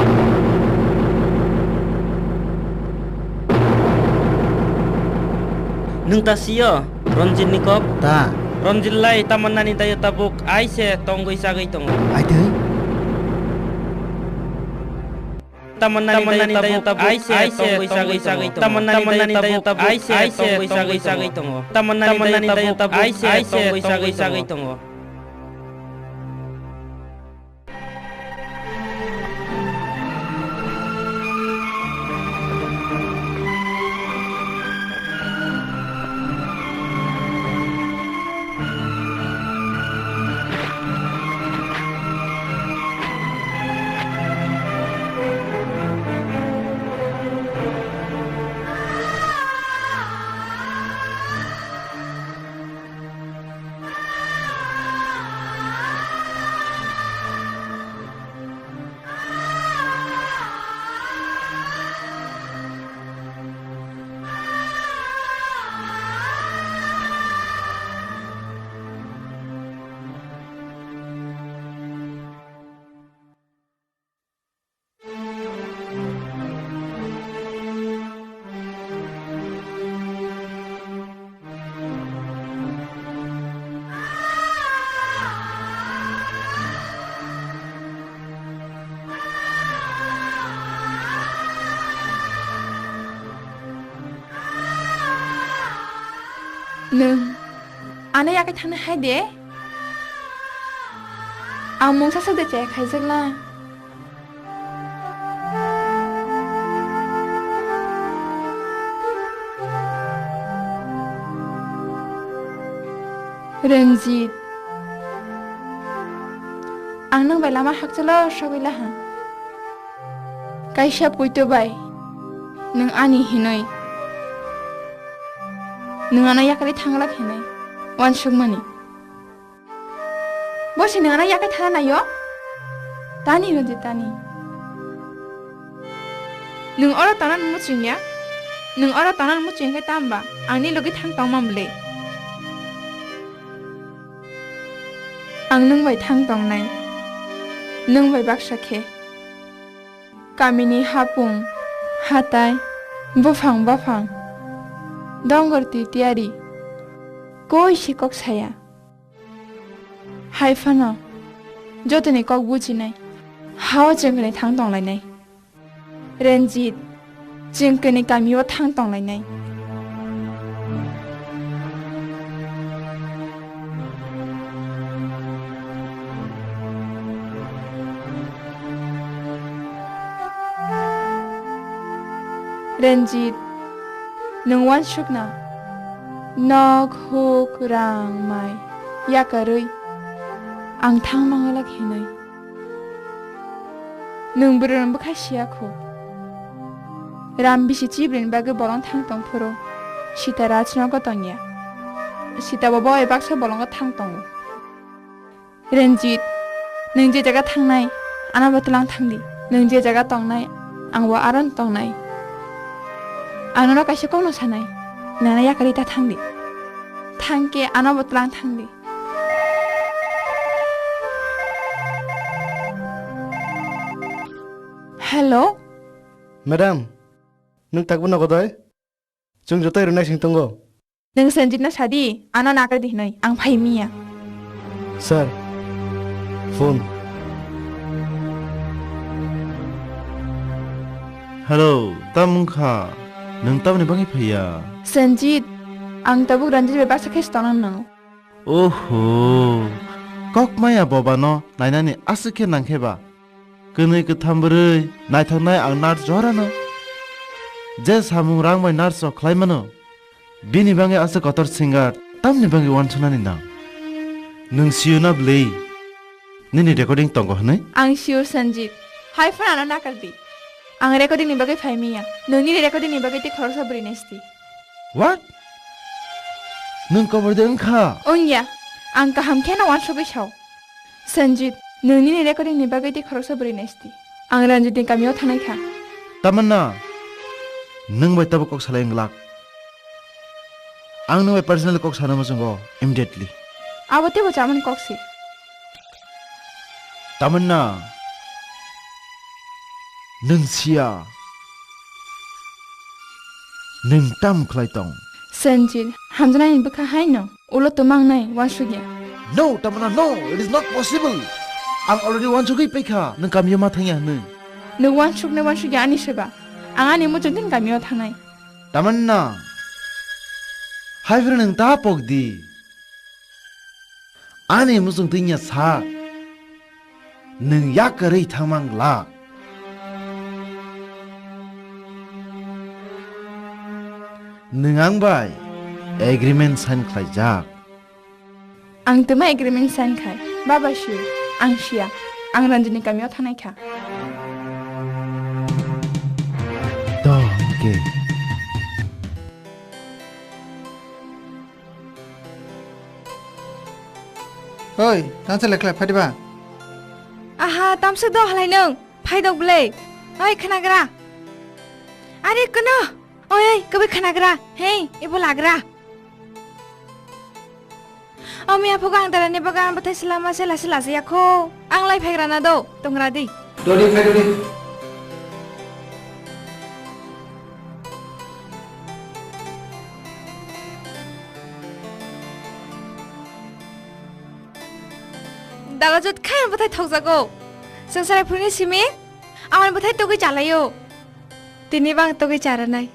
Nwng ta sio Ronjit ni kok? Ta. Ronjit lai Tamanna ni dayo tabuk ai se tongwi chagwi tongo. Ai twi. Tamanna ni dayo tabuk ai se tongwi chagwi tongo. Tamanna ni dayo tabuk ai se tongwi chagwi tongo. Tamanna ni dayo tabuk ai se tongwi chagwi tongo. Nwng ano yakai thangna hai de? Ang mungsa sak de chaya khaijak la. Ranjit, ang nwng bai lama hakchalo sogwi laha. Kaisa poito bai nwng ani hinwi, nwng ano yakarwi thanglak hinwi uansukmani. Bo se nwng ano yakarwi thangna naio? Tani Ranjit, tani. Nwng oro tongna muchung ya? Nwng oro tongna muchung khe tamba angni logi thang tongma bwle? Ang nwng bai thang tongnai, nwng bai baksa khe. Kamini hapung, hatai, buphang baphang, dongor twi tiyari, koi se kok saya. Hai phano jotoni kok bujinai, hao chwng kwnwi thang tonglainai. Ranjit, chwng kwnwi kamio thang tonglainai. Ranjit, nwng uansukna, nok, huk, rang, mai yakarwi ang thang mangalak hinwi. Nwng bwrwirokni bwkha siya kho. Ram bisi chibrini bagwi bolong thang tong phuru Sita rajnogo tongya. Sita bo bai baksa bolongo thang tongo. Ranjit, nwng je jaga thangnai, ano bo tlang thangdi. Nwng je jaga tongnai, ang bo aron tongnai. Ang nono kaisa kokno sanai, nana yakarwi ta thangdi. Thangkhe ano bo tlang thangdi. Hello? Madam, nwng takbo nogo doi? Chwng joto rwnaising tongo. Nwng Sanjit no sadi, ano nakardi hinwi, ang phai miya. Sir, phone. Hello, tam wngkha? Nwng tamni bagwi phaiya? Sanjit, ang tabuk Ranjit bai baksa khe se tongnang nango. Oho, kok maya bobano nainani aswk khe nangkhe ba? Kwnwi kwtham bwrwi naithoknai ang nurse jorano. Je samung rang bai nurse rok khlai mano, bini bagwi aswk kotor singer tamni bagwi uansuknani nang? Nwng sio na bwlwi nini recording tongo hwnwi? Ang sio Sanjit, hai phano ano nakardi. Ang recording ni bagwi phai miya. Nwng nini recording ni bagwi tei khoroksa bwrwi naisti. What? Nwng kobor de wngkha? Wngya, ang kaham kheno uansugwi sao. Sanjit, nwng nini recording ni bagwi tei khoroksa bwrwi naisti. Ang Ranjit ni kamio thanai kha. Tamanna, nwng bai tabuk kok salai wng glak. Ang nwng bai personally kok sana muchungo immediately. Abo teibo chamani kok se. Tamanna, nwng siya. Nwng tam khlai tong? Sanjit, hamjaknai ni bwkha hai no. Ulo twmang nai, uansukya. No, Tamanna, no, it is not possible. Ang already uansugwi paikha, nwng kamio ma thangya hwnwi. Nwng uansuknai uansukya ani seba. Ang ani muchungtwini kamio thangnai. Tamanna, hai phano nwng ta pok di. Ani muchungtwi wngya sak. Nwng yakarwi thangmang glak. Nwng ang bai agreement sign khlaijak. Ang twma agreement sign khai, baba sio, ang siya, ang Ranjit ni kamio thanai kha. To, hwnkhe. Oi, tangsa lekla phadiba? Aha, tamswk do halai nwng, phaidok bwlwi. Oi, khwnagra. Are, kwno. Oi, oi, kwbwi khwnagra. Hei, ibo lagra. O miya phugo ang darani bagan bwthai swlama se lasi lajaya kho. Ang lai phaigrana do, tongra di. Dodi, phai dodi. Dala jot khe bwthai thokjago. Swngchar phuruni simi amoni bwthai togwi chalaio. Tini bang togwi charanai.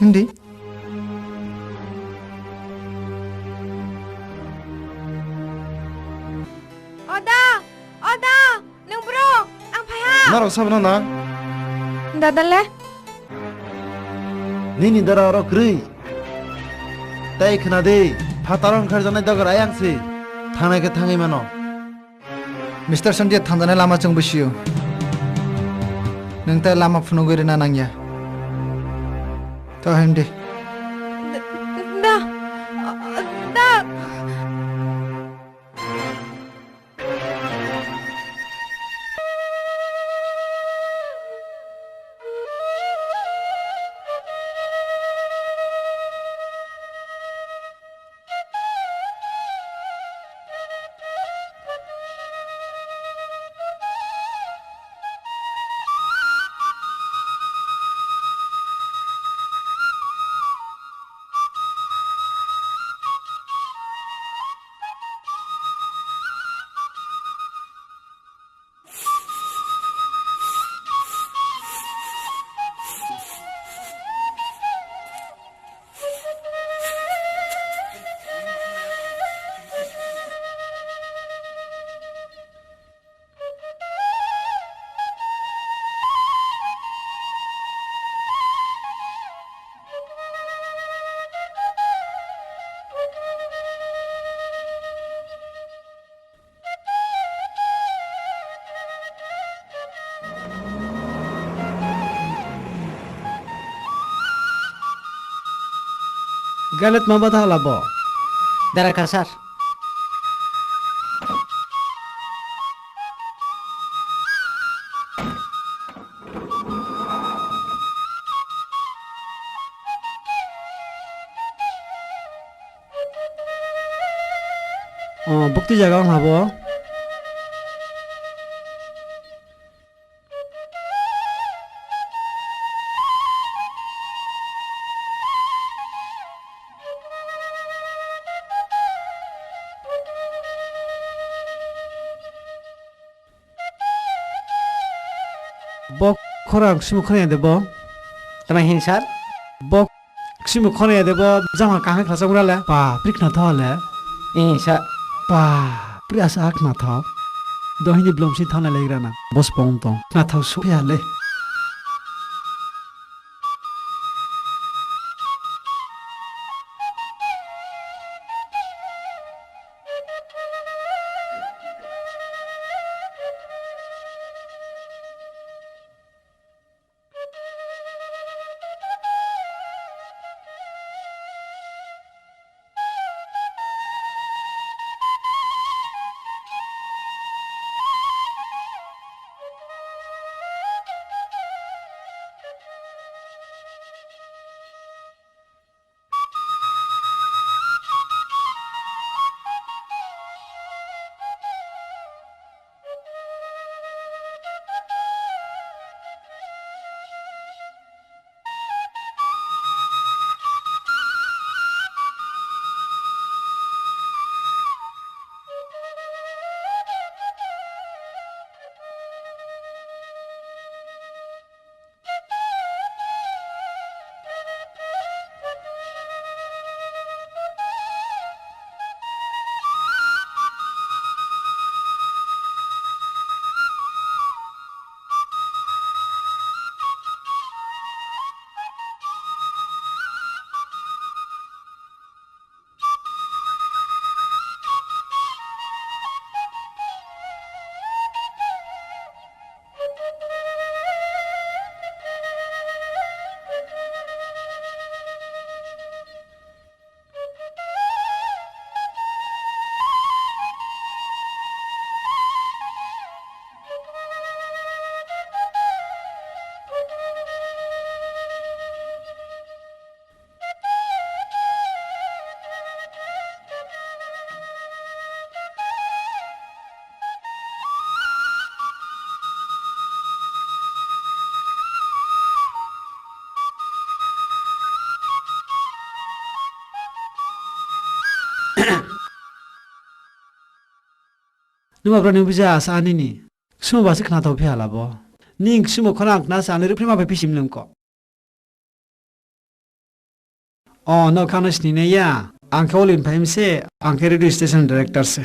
Hindi. Oda! Oda! Nwng bro! Ang phaiha! Norok sabno na? Dada le? Nini dara oro kwrwi. Tei khna di, phataro wngkharjaknai dogar ayang si. Thangnai khe thangwi mano. Mister Sandia thangjanai lama chwng bwsio. Nwng tai lama phunugwi rwna nangya. To himdi. Da, da. Galet ma bata hala bo. Dara kar sar. Oh, bukti jaga wng habo. Bo khorang simo khorang de bo. Tama hin sar? Bo Ksimo khonaya de bo jama kahai khlasang ura le. Pa, pri khna tho le. Ee, sa. Pa, pri asa khna tho. Dohini blom si thana le grana. Bos pong tong. Khna tho su ya le. Numa bro ni bisa asa ani ni. Sumo basi khna tho phi hala bo. Ning sumo khona ang khna sa ani rupri ma bai pisim lung ko. O, no khano sinina ya. Ang khe Olin phaim se, ang khe radio station director se.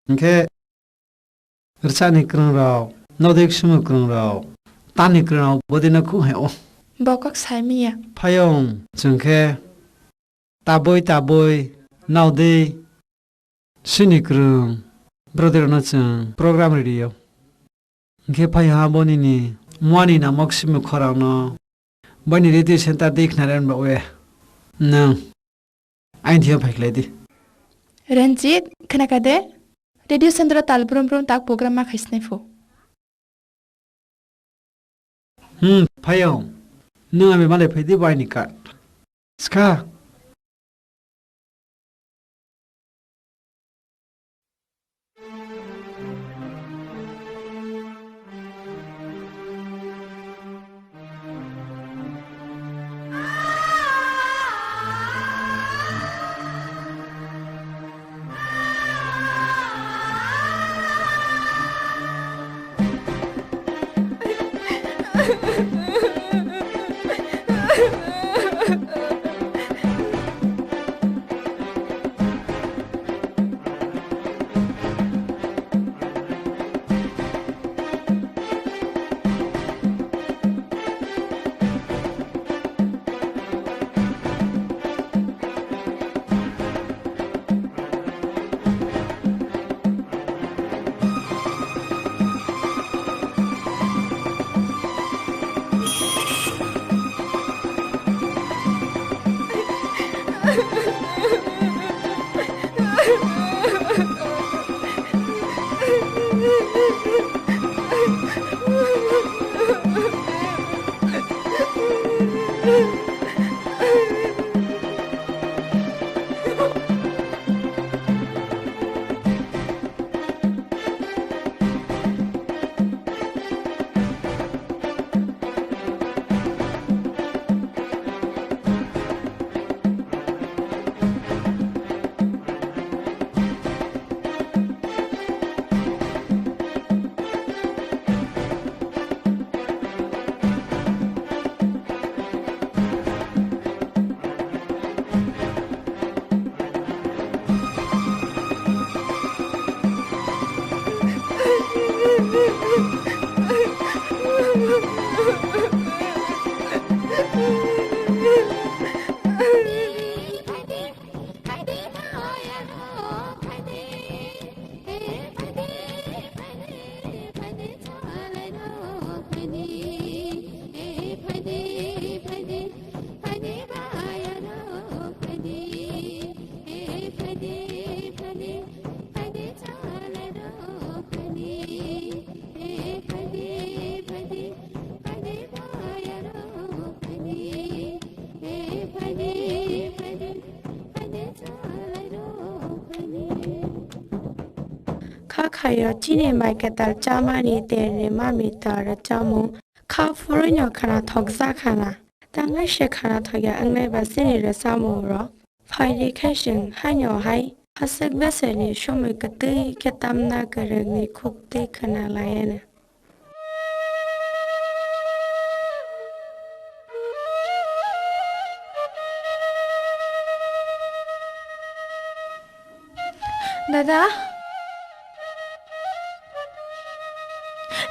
Hingkhe rwchani kwrwng rok, nodoi ksumwi kwrwng rok, tamni kwrwng rok bodino khu hai o. Bo kok sai manya. Phayung, chwng khe tabwi tabwi Naudi, sini kwrwng, brother no chwng program radio. Hwnkhe phai ha bo nini muani namok simi khorang no bani radio center di khna ren ba we. Nang, ain thio phai khlai di. Ranjit, khna ka de? Radio center tal brum brum tak program ma khai sinai pho. Hmm, phaiyong. Nwng ami malai phai di bai ni card. Skha. Kha khaio chini mai kwtal chamani terni mami tar chamung kha phurwino khwnathok jakhana. Tangwi se khwnathokya wngnai ba chini rwchapmung rok. Phaidi khe chwng haino hai aswk bwswkni somoi kwtwi khe tamna kwrwngni khuk twi khwna laiano. Dada.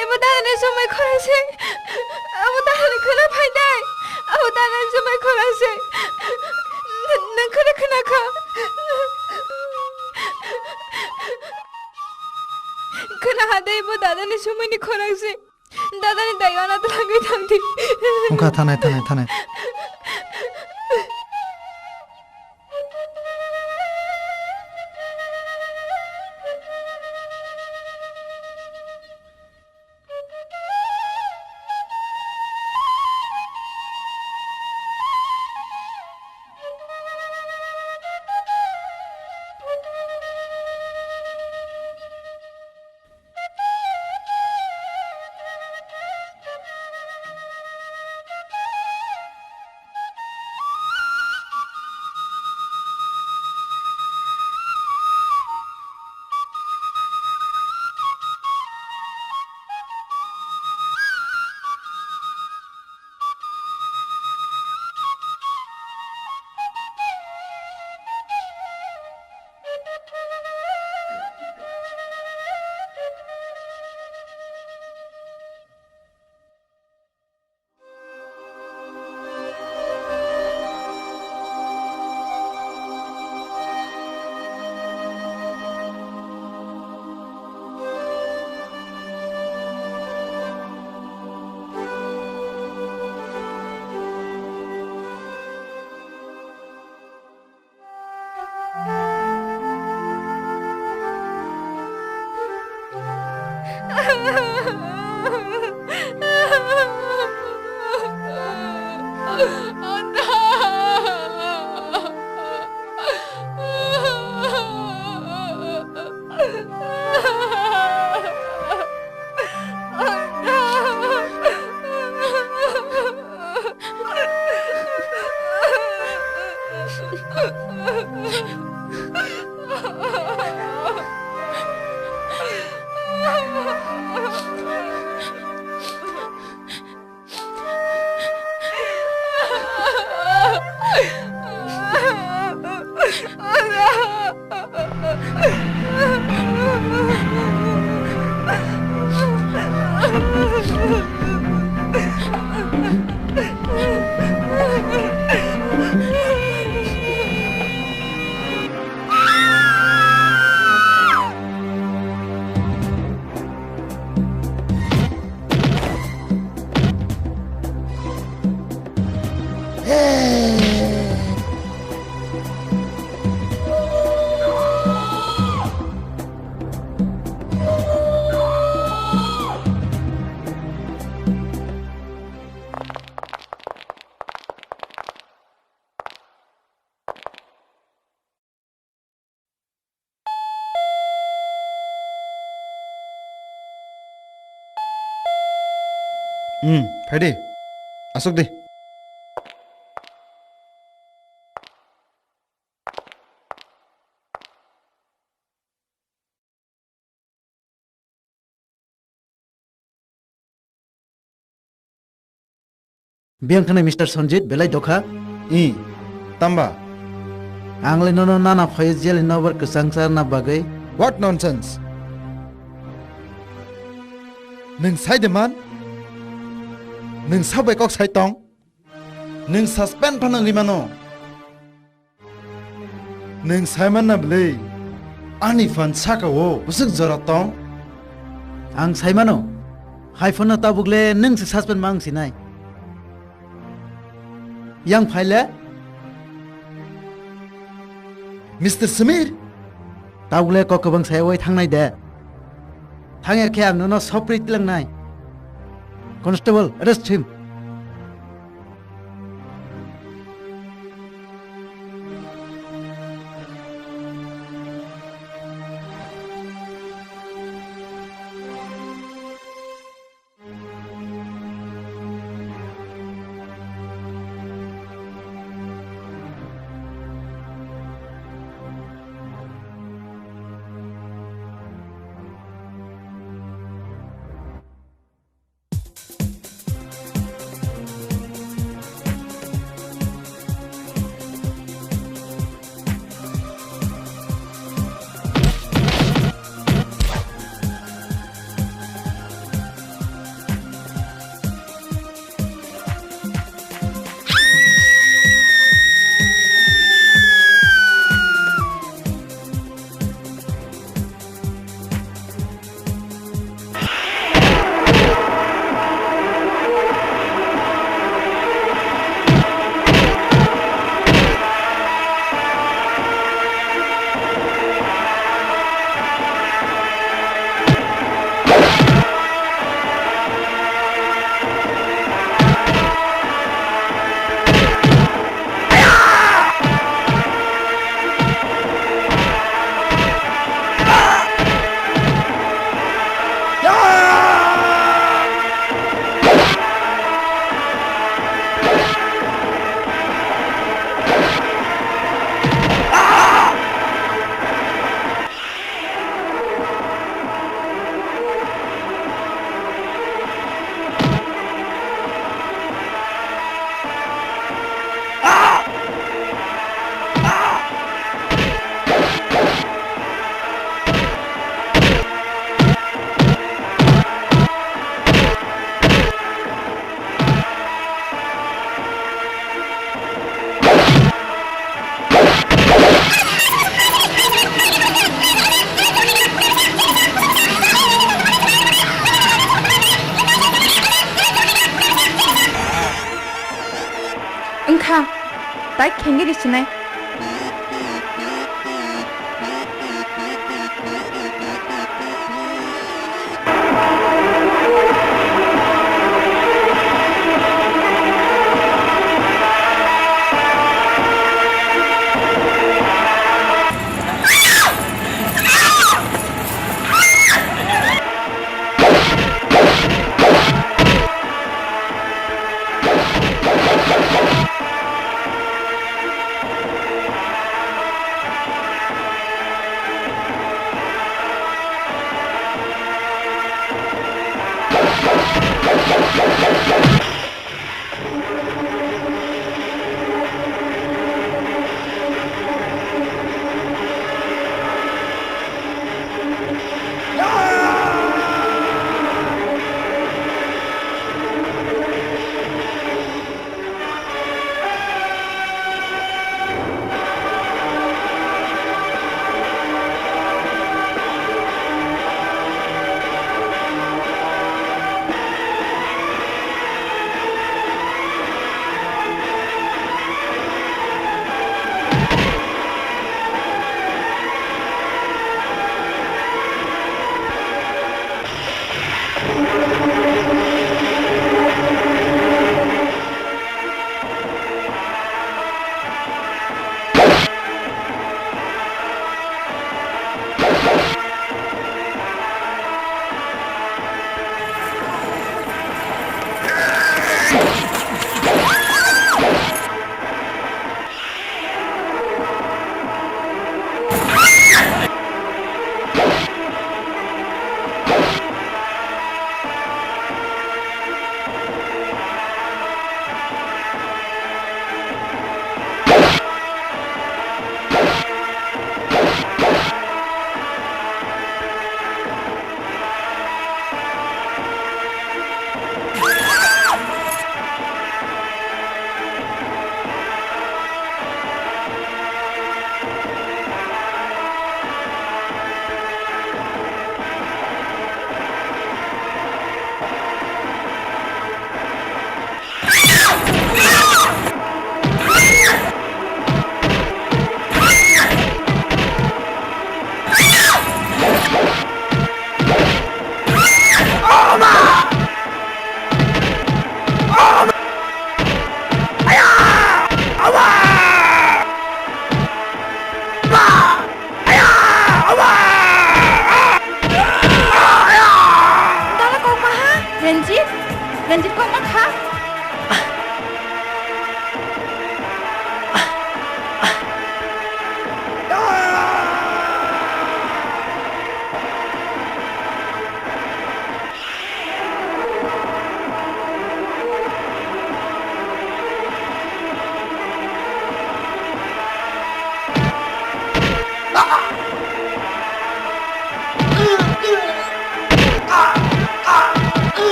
Ebo dadani somoi khorang se. Abo dadani khwna phai dai. Abo dadani somoi khorang se. Nwng khwna khwna kha. Khwna ha dai, ebo dadani somoini khorang se. Dadani daiwana twlangwi thangdi. Wngkha, thanai, thanai, thanai. Hmm, phai di. Aswk di. Biyang khwnai Mister Sanjit, belai dokha? I, tamba? Ang le nono nana phai jeli nobar kwchang charna bagwi. What nonsense? Nwng sai de man? Nwng sabai kok sai tong? Nwng suspend phano wngwi mano. Nwng sai manna bwlwi ani phan saka-o bwswk jora tong? Ang sai mano. Hai phano tabuk le nwng se suspend ma wng sinai. Yang phai le? Mister Samir? Tabuk le kok kwbang sai oi thangnai de. Thangya khe ang nono sopri tilangnai. Constable, arrest him. Wngkha, tai khengwi risinai.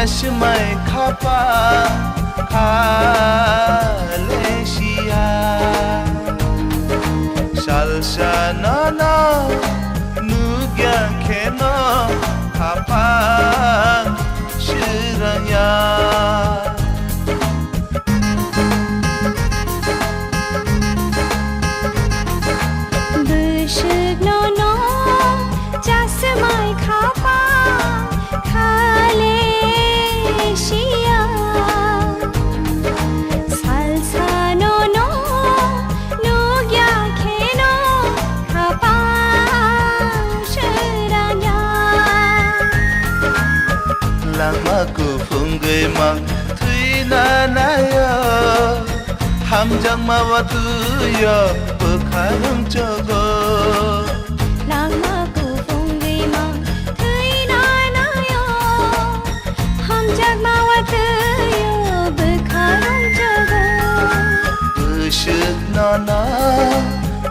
Chashmai khapa khale siya. Salsa nono nugya kheno khapa siranya. Bwswk nono chasmai khapa khale siya. Salsa nono nugya kheno khapa siranya. Langma kuphungwi mang thwina nayo. Hamjakma watwio bwkha rwngchogo. Langma kuphungwi mang thwina nayo. Hamjakma watwio bwkha rwngchogo. Bwswk nono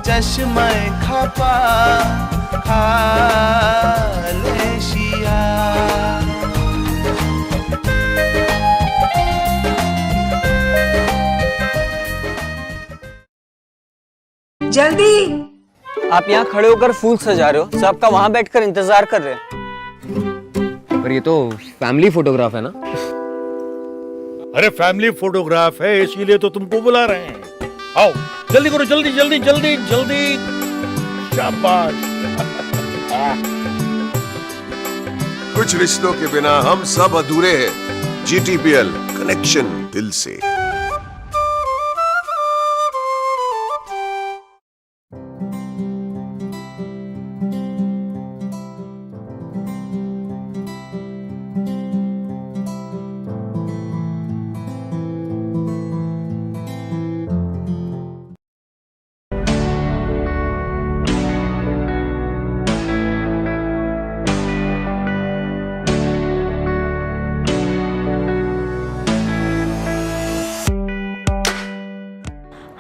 chashmai khapa khale siya. जल्दी। आप यहाँ खड़े होकर फूल सजा रहे हो, सबका वहाँ बैठकर इंतजार कर रहे हैं। पर ये तो फैमिली फोटोग्राफ है ना? अरे, फैमिली फोटोग्राफ है, इसीलिए तो तुमको बुला रहे हैं। आओ, जल्दी करो, जल्दी, जल्दी, जल्दी, जल्दी। शाबाश। कुछ रिश्तों के बिना हम सब अधूरे हैं। जीटीपीएल, कनेक्शन दिल से।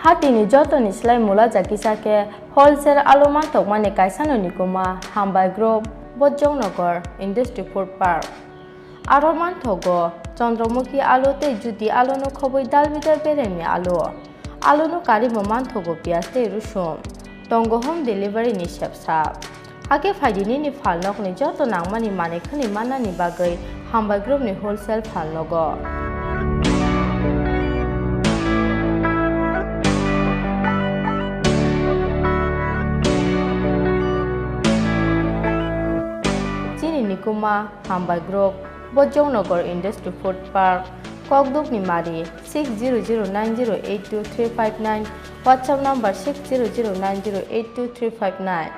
Hatini jotoni slai mula ja kisa khe wholesale alu manthokmani kaisano nikuma Hambai Group, Bojongnagar Industry Food Park. Aro manthogo Chandramukhi alu tei Jyoti aluno khobwi dal bidal beremni alu. Aluno karwi bo manthogo piyaj tei rusum. Tongo home delivery ni sepsa. Hakhe phaidi nini phalnokni joto nangmani manwi khwnwi mannani bagwi Hambai Group ni wholesale phalnogo. Chini nikuma Hambai Group, Bojongnagar Industry Food Park, Kokdukni Mari, six zero zero nine zero eight two three five nine, WhatsApp number six zero zero nine zero eight two three five nine.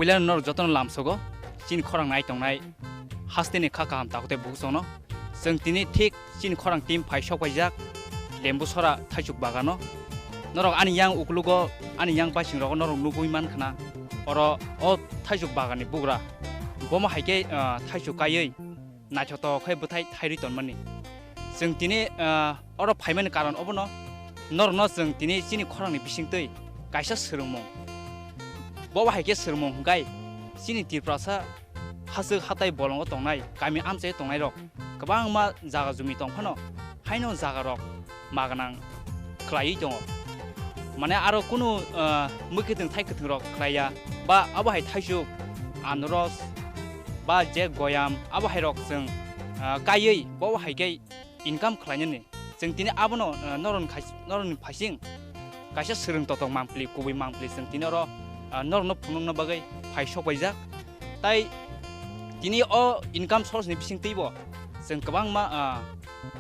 Puilano norok jotono lamsogo, chini khorang nai tongnai hasteni kha kaham takhuk tei bukhuk chwngno. Chwng tini thik chini khorang team phai sok paijak Lembu Sora Thaisuk Bagano. Norok ani yang uklugo, ani yang baising rogo norok nugwi man khna. Oro o Thaisuk Baganni bugra. Bomo hai khe, ah, thaisuk kaiwi naithotok khe bwthai thairwi tonmani. Chwng tini, ah, oro phaimani karon obono, norokno chwng tini chini khorangni bisingtwi kaisa swrwngmung. Bo bahai khe swrwngmung hwnkhe chini Tiprasa hachwk hatai bolongo tongnai, kami amchaio tongnairok kwbangma jaga jumi tong phano, haino jagarok ma gwnang khlaiwi tongo. Mane aro kunu, ah, mui kwthwng thai kwthwng rok khlaiya, ba abo hai thaisuk, anros, ba je goyam, abo hai rok chwng, ah, kaiwi bo hai khe income khlainani. Chwng tini abono, ah, norokni khai-, norokni phaising kaisa swrwng totok mangpili, kubui mangpili chwng tini oro, ah, norokno phunukna bagwi phai sokpaijak. Tai tini o income source ni bisingtwibo chwng kwbangma, ah,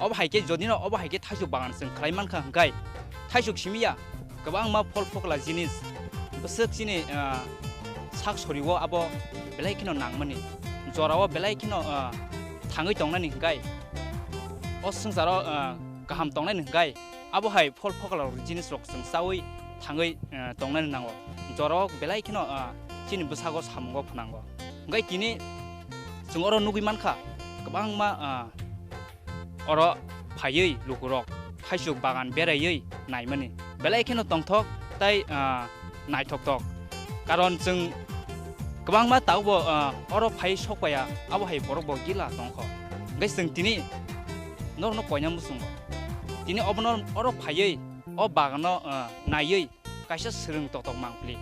obo hai khe jodino obo hai khe thaisuk bagan chwng khlai mankha hwnkhe thaisuk simi ya kwbangma phol phokla jinis bwswk chini, ah, sak sorio abo belai kheno nangmani, jorao belai kheno, ah, thangwi tongnani hwnkhe o swngcharo, ah, kaham tongnani hwnkhe abo hai phol phokla rok jinis rok chwng chawi thangwi, eh, tongnani nango. Jorok belai kheno, ah, chini bwsago samungo phnango. Hwnkhe tini chwng oro nugwi mankha kwbangma, ah, oro phaiwi lukurok thaisuk bagan beraiwi naimani. Belai kheno tongthok tai, ah, naithokthok. Karon chwng kwbangma tabukbo, ah, oro phai sokpaiya, abo hai borokbo gila tongkho. Hwnkhe chwng tini norokno koina muchungo. Tini obono oro phaiwi, o bagano, ah, naiwi kaisa swrwng totok mangpili.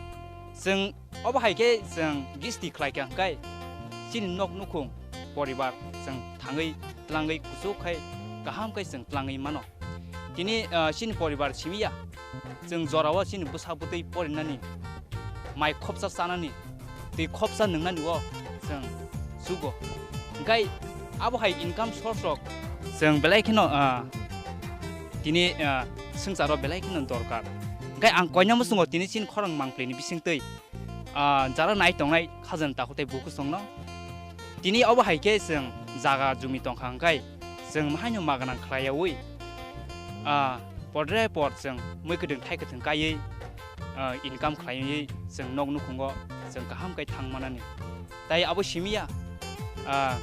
Chwng obo hai khe chwng gisti khlaikha hwnkhe chini nok nukhung poribar chwng thangwi tlangwi kuchuk khai kaham khai chwng tlangwi mano. Tini, ah, chini poribar simi ya. Chwng jorao chini bwsa bwtwi porinani, mai khopsa chanani, twi khopsa nwngnani o chwng chugo. Hwnkhe abo hai income source rok chwng belai kheno, ah, tini, ah, swngcharo belai kheno dorkar. Hwnkhe ang koina muchungo tini chini khorang mangpili ni bisingtwi, ah, jara nai tongnai khajani takhuk tei bukhuk chwngno. Tini obo hai khe chwng jaga jumi tongkha hwnkhe chwng mahaino maganang khlaiyaui, ah, podre pod chwng mui kwthwng thai kwthwng kaiwi, ah, income khlaiwi chwng nok nukhungo chwng kaham khe thang manani. Tai abo simi ya, ah,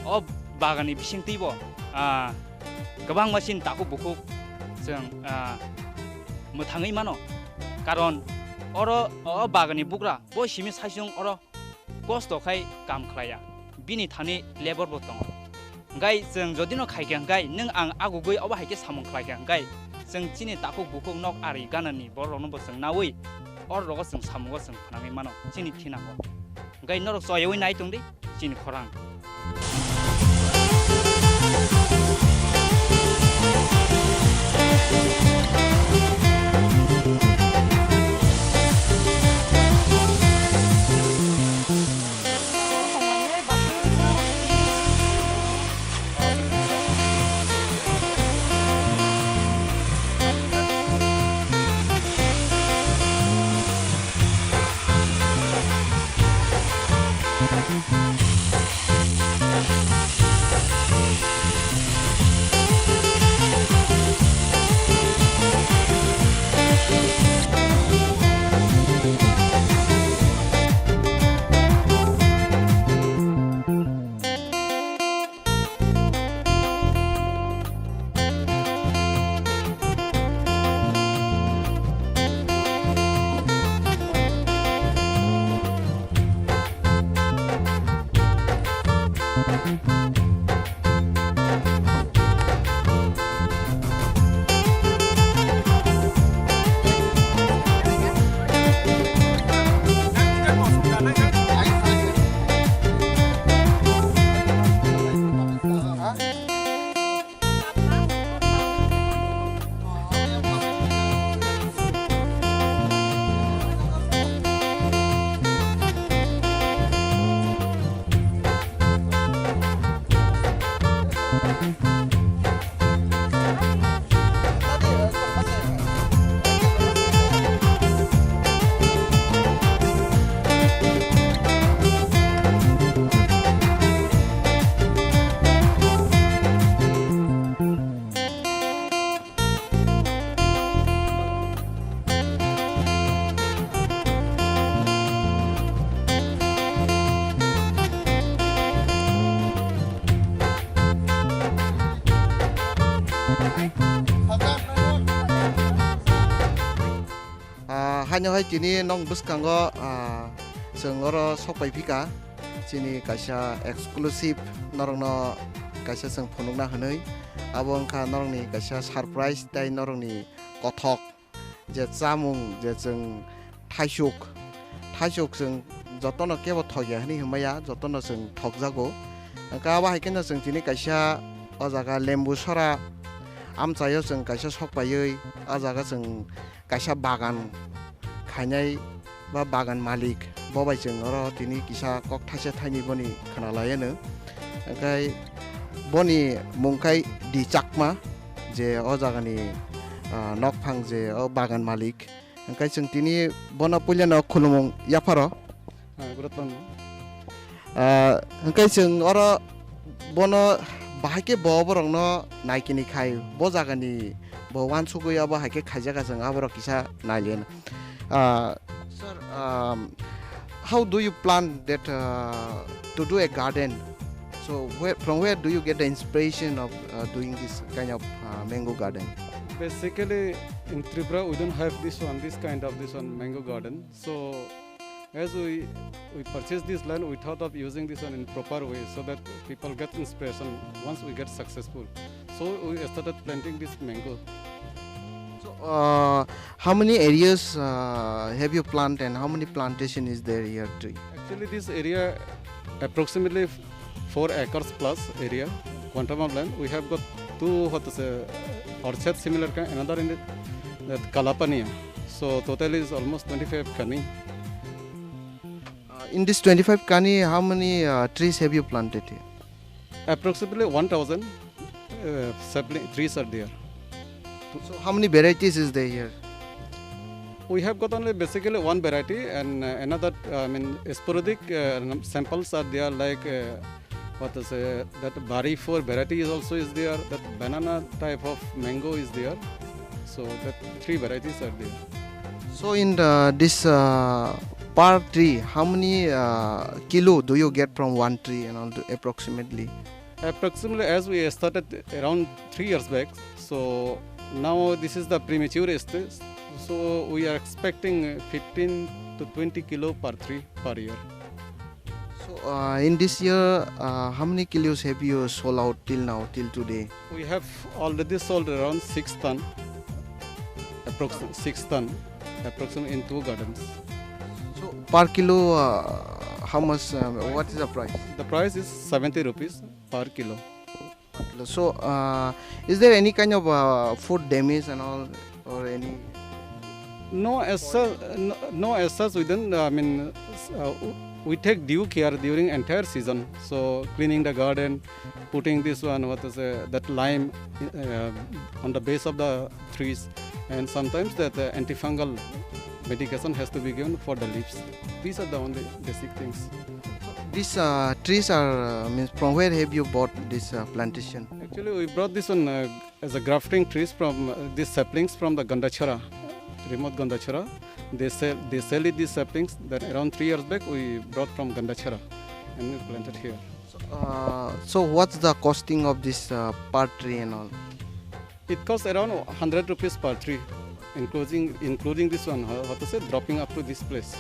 o bagani bisingtwibo, ah, kwbangma chini takhuk bukhuk chwng, ah, mwthangwi mano. Karon oro o bagani bugra bo simi saichung oro kosto khai kam khlaiya, bini thani labor bo tongo. Hwnkhe chwng jodi no khaikha hwnkhe nwng ang agugwi obo hai khe samung khlaikha hwnkhe chwng chini takhuk bukhuk nok ari ganani borok rokno bo chwng naui oro rogo chwng samungo chwng phnangwi mano chini thinango. Hwnkhe norok choyaui nai tongdi chini khorang. Ah, haino hai tini nong bwskango, ah, chwng oro sok pai phika chini kaisa exclusive norokno kaisa chwng phunukna hwnwi. Abo wngkha norokni kaisa surprise tei norokni kothok, je chamung, je chwng thaisuk, thaisuk chwng jotono kebo thokya hwnwi hwnmaya, jotono chwng thokjago. Hwnkhe abo hai kheno chwng tini kaisa o jaga lembu sora amchaio chwng kaisa sok paiwi o jaga chwng kaisa bagan khainai ba bagan malik, bo bai chwng oro tini kisa kok thaisa thaini boni khwnalaiano. Hwnkhe boni mung khai Di Chakma, je o jagani, ah, nokphang je o bagan malik. Hwnkhe chwng tini bono puilano khulumung yapharo. Ah, good afternoon. Ah, hwnkhe chwng oro bono bahai khe bo borokno naikini khai, bo jagani bo uansugwi abo hai khe khaijak, chwng aborok kisa naileno. Ah, sir, um, how do you plan that, uh, to do a garden? So where, from where do you get the inspiration of, uh, doing this kind of, uh, mango garden? Basically, in Tripura, we don't have this one, this kind of this one mango garden. So as we, we purchase this land, we thought of using this one in proper way so that people get inspiration once we get successful. So we started planting this mango. So, uh, how many areas, uh, have you planted and how many plantation is there here tree? Actually, this area approximately four acres plus area, quantum of land. We have got two, what to say, orchard similar kind, another in the, that Kalapania. So total is almost twenty-five kani. Uh, in this twenty-five kani, how many, uh, trees have you planted here? Approximately one thousand, uh, sapling trees are there. So how many varieties is there here? We have got only basically one variety and, uh, another, uh, I mean, sporadic, uh, num-, samples are there, like, uh, what is, uh, that Bari four variety is also is there, that banana type of mango is there. So that three varieties are there. So in the, this, uh, per tree, how many, uh, kilo do you get from one tree and all, approximately? Approximately, as we started around three years back, so now this is the premature stage. So we are expecting fifteen to twenty kilo per tree per year. So, uh, in this year, uh, how many kilos have you sold out till now, till today? We have already sold around six ton, approx-, six ton, approximately in two gardens. So, per kilo, uh, how much, uh, what is the price? The price is seventy rupees per kilo. So, uh, is there any kind of, uh, food damage and all, or any? No, as such, no, no, as such, we don't, uh, I mean, s-, uh, w-, we take due care during entire season. So, cleaning the garden, putting this one, what is, uh, that lime, uh, on the base of the trees, and sometimes that, uh, antifungal medication has to be given for the leaves. These are the only basic things. These, uh, trees are, uh, means, from where have you bought this, uh, plantation? Actually, we brought this one, uh, as a grafting trees from, uh, these saplings from the Gandachara, remote Gandachara. They sell, they sell it, these saplings. Then around three years back, we brought from Gandachara and we planted here. Uh, so what's the costing of this, uh, per tree and all? It costs around hundred rupees per tree, including, including this one, how, how to say, dropping up to this place.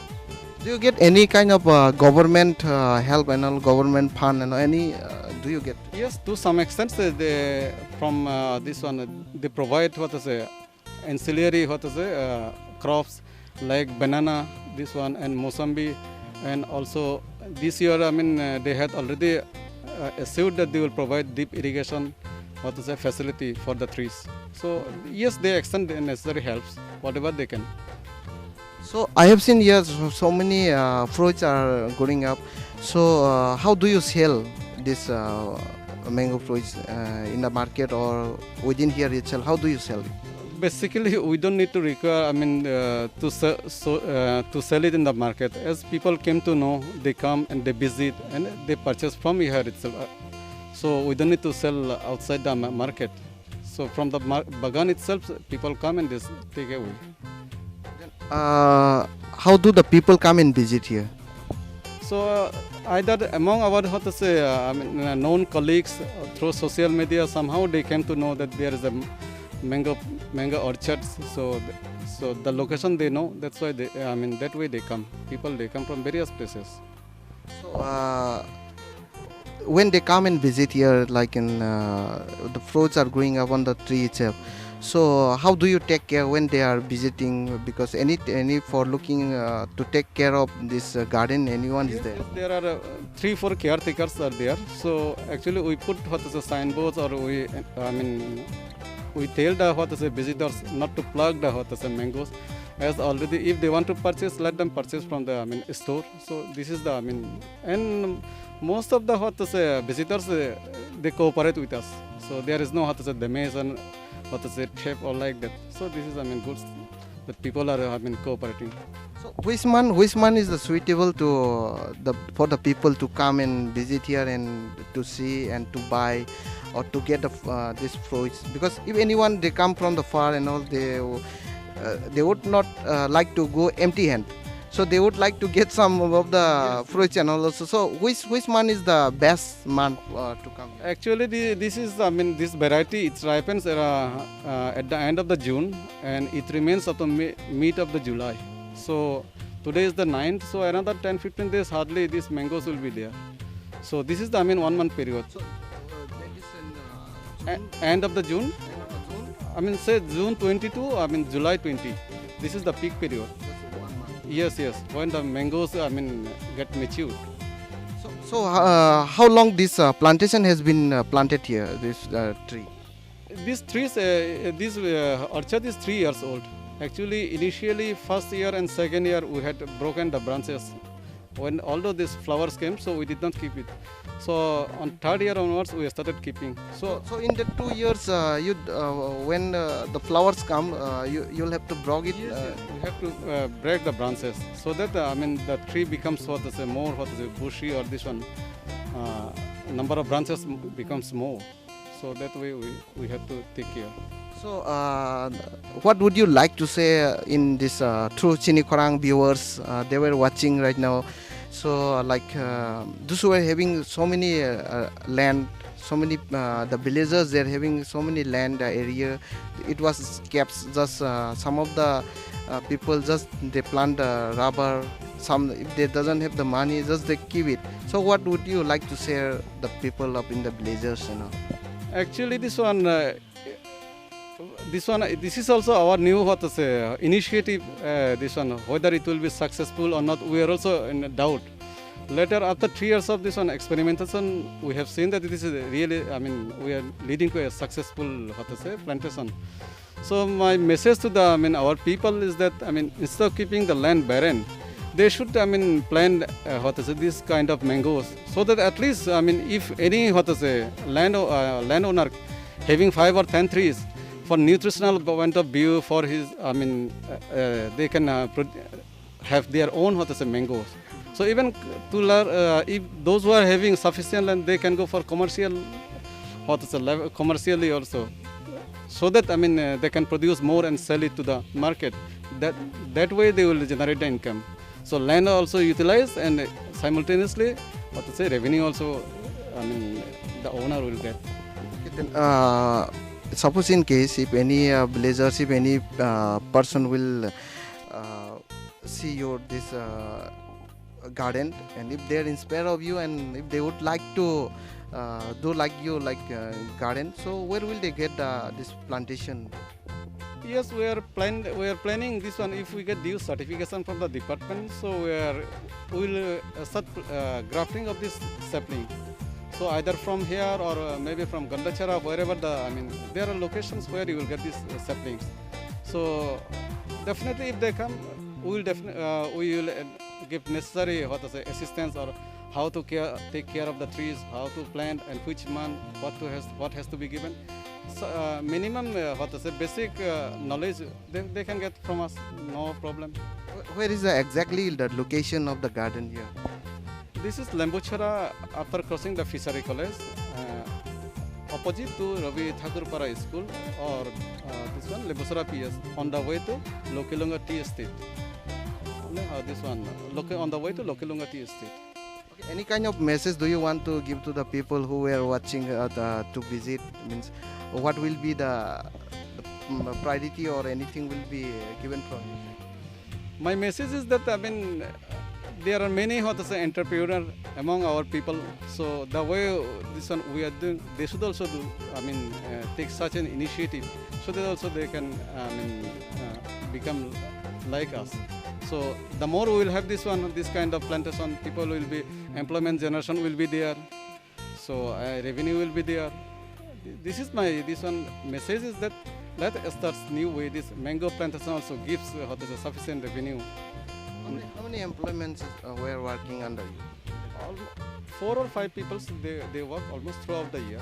Do you get any kind of, uh, government, uh, help and all, government fund and all, any, uh, do you get? Yes, to some extent, they, they, from, uh, this one, uh, they provide, what to say, ancillary, what to say, uh, crops like banana, this one, and mosambi, and also this year, I mean, uh, they had already, uh, assured that they will provide deep irrigation, what to say, facility for the trees. So yes, they extend the necessary helps, whatever they can. So I have seen here so, so many, uh, fruits are growing up. So, uh, how do you sell this, uh, mango fruits, uh, in the market or within here itself? How do you sell it? Basically, we don't need to require, I mean, uh, to sell, so, uh, to sell it in the market. As people came to know, they come and they visit and they purchase from here itself. Uh, so we don't need to sell outside the ma-, market. So from the mar-, bagan itself, people come and they s-, take away. Uh, how do the people come and visit here? So, uh, either among our, how to say, uh, I mean, uh, known colleagues, uh, through social media, somehow they came to know that there is a m-, mango, mango orchard. So, th-, so the location they know. That's why they, I mean, that way they come. People, they come from various places. So, uh, when they come and visit here, like in, uh, the fruits are growing up on the tree itself. So how do you take care when they are visiting? Because any any for looking uh, to take care of this uh, garden, anyone is Yes, there. Yes, there are uh, three, four caretakers are there. So actually, we put what is a signboards, or we, I mean, we tell the what is a visitors not to pluck the what is a mangoes. As already, if they want to purchase, let them purchase from the, I mean, store. So this is the, I mean, and most of the what is a visitors uh, they cooperate with us. So there is no what is a damage and what is a theft or like that. So this is, I mean, good that people are, I mean, cooperating. So which month, which month is the suitable to uh, the for the people to come and visit here and to see and to buy or to get the, uh, these fruits? Because if anyone they come from the far and all, they uh, they would not uh, like to go empty hand. So they would like to get some of the fruits and all also. So which which month is the best month uh, to come here? Actually, the, this is, I mean, this variety, it ripens uh, uh, at the end of the June and it remains up to mi- mid of the July. So today is the ninth, so another ten fifteen days hardly these mangoes will be there. So this is the, I mean, one month period. So uh, that is in uh, A- June, end of the June, end of June. I mean, say June twenty-two, I mean, July twenty. This is the peak period. That's one month. Yes, yes. When the mangoes, I mean, get matured. So, so uh, how long this uh, plantation has been uh, planted here, this uh, tree? These trees, uh, this uh, orchard is three years old. Actually, initially, first year and second year, we had broken the branches. When although these flowers came, so we did not keep it. So on third year onwards, we started keeping. So So in the two years, uh, you uh, when uh, the flowers come, uh, you you'll have to break it. Yes, Uh, yes, we have to uh, break the branches so that uh, I mean the tree becomes what is a more what is a bushy or this one uh, number of branches m- becomes more. So that way we, we have to take care. So, uh, what would you like to say uh, in this uh, through Chini Khorang viewers? Uh, they were watching right now. So, uh, like uh, those who are having so many uh, uh, land, so many uh, the villagers, they are having so many land uh, area. It was kept just uh, some of the uh, people just they plant uh, rubber. Some if they doesn't have the money, just they keep it. So, what would you like to share the people up in the villagers? You know. Actually, this one, uh, this one, this is also our new what to say uh, initiative. Uh, this one, whether it will be successful or not, we are also in doubt. Later, after three years of this one experimentation, we have seen that this is really, I mean, we are leading to a successful what to say plantation. So my message to the, I mean, our people is that, I mean, instead of keeping the land barren, they should, I mean, plant uh, what is it, this kind of mangoes, so that at least, I mean, if any what is a land uh, landowner having five or ten trees for nutritional point of view for his, I mean, uh, uh, they can uh, pro- have their own what is a mangoes. So even to learn, uh, if those who are having sufficient land, they can go for commercial, what is a level, commercially also, so that I mean uh, they can produce more and sell it to the market. That that way they will generate the income. So land also utilized and simultaneously, what to say, revenue also. I mean, the owner will get. Okay, then, uh, suppose in case if any uh, villagers, if any uh, person will uh, see your this uh, garden, and if they are inspired of you, and if they would like to uh, do like you, like uh, garden, so where will they get uh, this plantation? Yes, we are plan we are planning this one. If we get due certification from the department, so we are we will uh, start uh, grafting of this sapling. So either from here or uh, maybe from Gandachara, wherever the I mean, there are locations where you will get these uh, saplings. So definitely, if they come, we will definitely uh, we will uh, give necessary what to say assistance or how to care take care of the trees, how to plant and which month what to has what has to be given. So, uh, minimum uh, what to say basic uh, knowledge they, they can get from us, no problem. Wh- Where is the exactly the location of the garden here? This is Lembuchara after crossing the Fishery College, uh, opposite to Ravi Thakur Para School or uh, this one Lembuchara P S on the way to Lokilunga Tea Estate. Only, uh, this one Loki- on the way to Lokilunga Tea Estate. Okay, any kind of message do you want to give to the people who were watching uh, the, to visit? Means, what will be the, the mm, priority or anything will be given from you? My message is that I mean, There are many, how to say, entrepreneur among our people. So the way this one we are doing, they should also do, I mean, uh, take such an initiative so that also they can, I mean, uh, become like us. So the more we will have this one, this kind of plantation, people will be, employment generation will be there. So, uh, revenue will be there. Th-, this is my, this one message is that let us start new way. This mango plantation also gives, uh, how to say, sufficient revenue. How many, how many employments, uh, were working under you? All four or five people, they, they work almost throughout the year.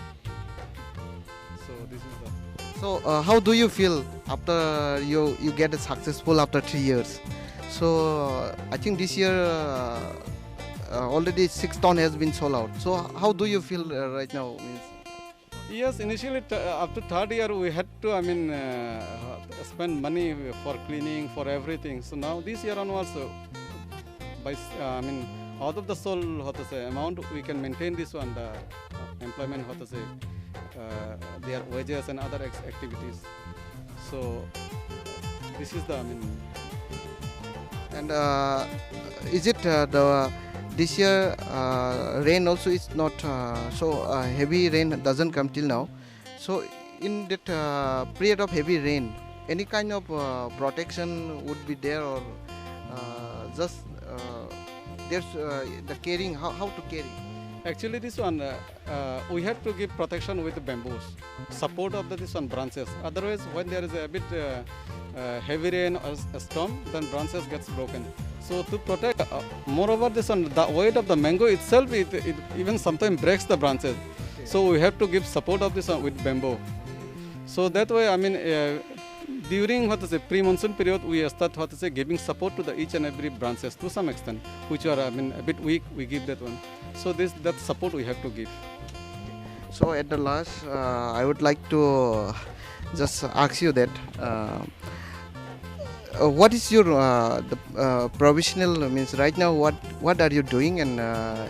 So this is the So, uh, how do you feel after you, you get a successful after three years? So, uh, I think this year, uh, uh, already six ton has been sold out. So, h-, how do you feel, uh, right now? Means, Yes, initially, t-, after third year, we had to, I mean, uh, spend money for cleaning, for everything. So now this year onwards, uh, by, s-, uh, I mean, out of the sold, how to say, amount, we can maintain this one, the employment, how to say, uh, their wages and other ex-, activities. So this is the, I mean, And, uh, is it, uh, the, this year, uh, rain also is not, uh, so, uh, heavy rain doesn't come till now. So in that, uh, period of heavy rain, any kind of, uh, protection would be there, or, uh, just, uh, there's, uh, the caring, how, how to carry? Actually, this one, uh, uh, we have to give protection with the bamboos, support of the, this one, branches. Otherwise, when there is a bit, uh, uh, heavy rain or s-, storm, then branches gets broken. So to protect, uh, moreover, this one, the weight of the mango itself, it, it even sometimes breaks the branches. So we have to give support of this one with bamboo. So that way, I mean, uh, during, what to say, pre-monsoon period, we start, what to say, giving support to the each and every branches to some extent, which are, I mean, a bit weak, we give that one. So this, that support we have to give. So at the last, uh, I would like to just ask you that, uh, uh, what is your, uh, the, uh, professional, means, right now, what, what are you doing, and, uh,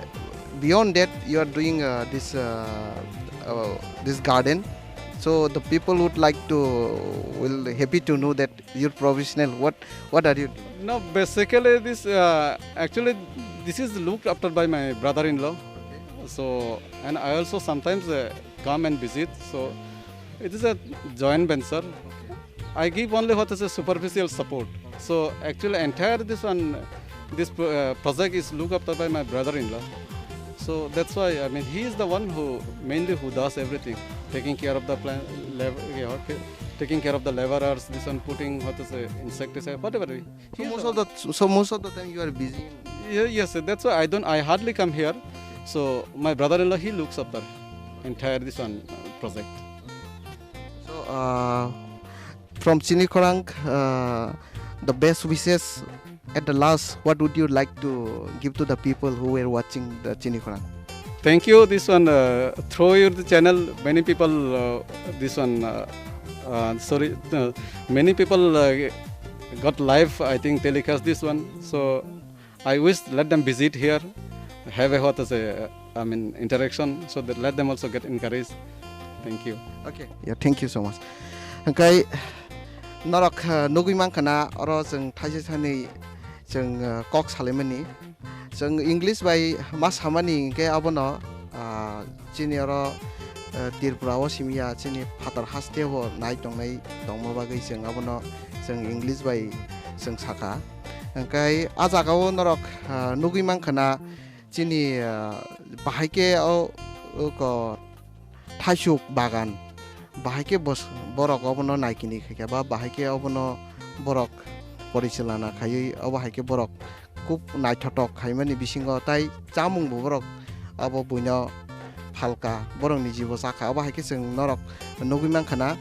beyond that, you are doing, uh, this, uh, uh, this garden. So the people would like to, will happy to know that your professional, what, what are you doing? No, basically this, uh, actually this is looked after by my brother-in-law. So, and I also sometimes, uh, come and visit. So it is a joint venture. I give only, what is a, superficial support. So actually entire this one, this pro-, uh, project is looked after by my brother-in-law. So that's why, I mean, he is the one who mainly who does everything, taking care of the plant, labour, you know, ca-, taking care of the labourers, this one putting, what is a, insecticide, whatever. He So is most the of one. the, so most of the time you are busy. Yeah, yes, that's why I don't, I hardly come here. So my brother-in-law, he looks after entire this one, uh, project. So, uh, from Chini Khorang, uh, the best wishes. At the last, what would you like to give to the people who were watching the Chini Khorang? Thank you. This one, uh, through your channel, many people, uh, this one, uh, uh, sorry, uh, many people, uh, got live, I think, telecast this one. So I wish let them visit here, have a, what is a, I mean, interaction, so that let them also get encouraged. Thank you. Okay. Yeah, thank you so much. Hwnkhe norok, uh, nugwi mankha na oro chwng thaisa thani chwng, uh, kok salaimani. Chwng English bai ma samani hwnkhe abono, uh, chini oro, uh, Tripura o simi ya chini phatar haste bo nai tongnai tongma bagwi chwng abono chwng English bai chwng sakha. Hwnkhe ah jaga o norok, ah, nugwi mankha na chini, ah, bahai khe o, o ko thaisuk bagan, bahai khe bos-, borok obono naikini khaikha ba bahai khe obono borok porichalana khaiwi obo hai khe borok khub naithothok khaimani bisingo tai chamung bo borok abo buino phalka, borokni jibo chakha, obo hai khe chwng norok nugwi mankha na.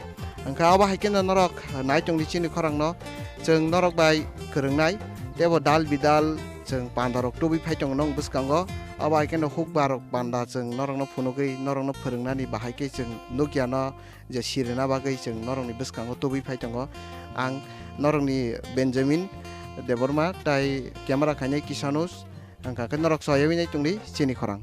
Hwnkhe obo hai kheno norok nai tongdi chini khorangno, chwng norok bai kwrwngnai, teibo dal bidal chwng pandarok tubui phai tongo nong bwskango, obo hai kheno hukbarok panda chwng norokno phunugwi norokno phwrwngnani bahai khe chwng nukya no je sirina bagwi chwng norokni bwskango tubui phai tongo. Ang norokni Benjamin Debbarma tai camera khainai Kisanus. Ang kha khe norok soyawinai tongdi chini khorang.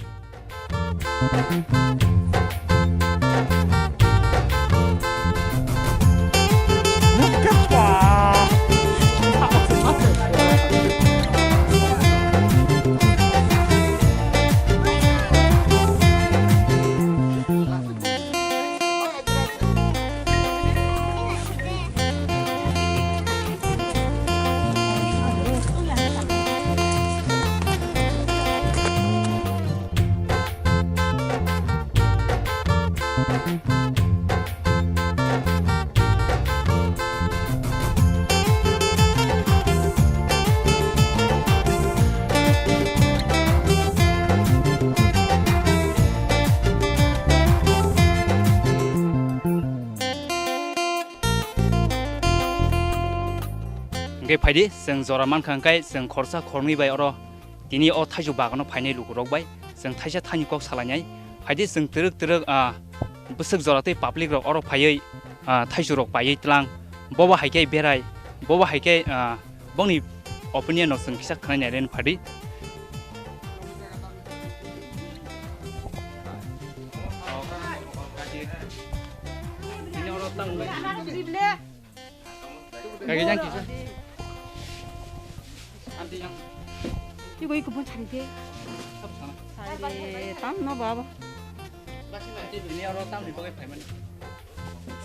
Phaidi, chwng jora mankha hwnkhe chwng khorsa khornwi bai oro tini o thaisuk bagano phainai lukurok bai chwng thaisa thaini kok salainai. Phaidi, chwng twrwk twrwk, ah, bwswk jora tei public rok oro phaiwi, ah, thaisuk rok paiwi tlang. Bobo hai khe berai, bobo hai khe, ah, bongni opinion no chwng kisa khwnai nai rwni phaidi. Kage jang kisa. Anti yang. Iko, iko, bon sari de. Sab sana. Sari de, tam no baba. Anti bini oro tam ni bagai phaimani.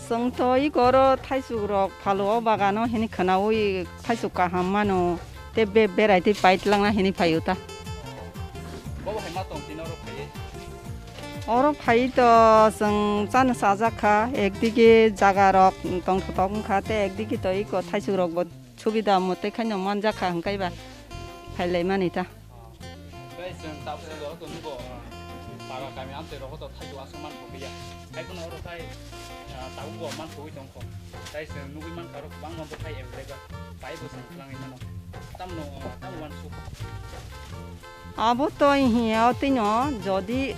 Chwng to iko oro thaisuk rok phalo o bagano hini khwnaui thaisuk kaham mano. Te be-, berai tei pai tlangna hini phaio ta. Bobo hai ma tong tini oro phaiwi? Oro phai to chwng chana chajak kha, ekdigi jaga rok tongthotok wngkha, tei ekdigi to iko thaisuk rok bo subida mwtwi khaino manjak kha, hwnkhe ba phailaimani ta. Tei chwng tabuk oro to nugo, para kami amtwi rogo to thaisuk aswk man thogwi ya. Hai phano oro khai, ah, tabuk bo man thogwi tongkho. Tei chwng nugwi mankha oro kwbangma bwkhai available. Pai bo chwng twlangwi mano. Tamno, ah, tamo uansuk. Abo to hiya o tino jodi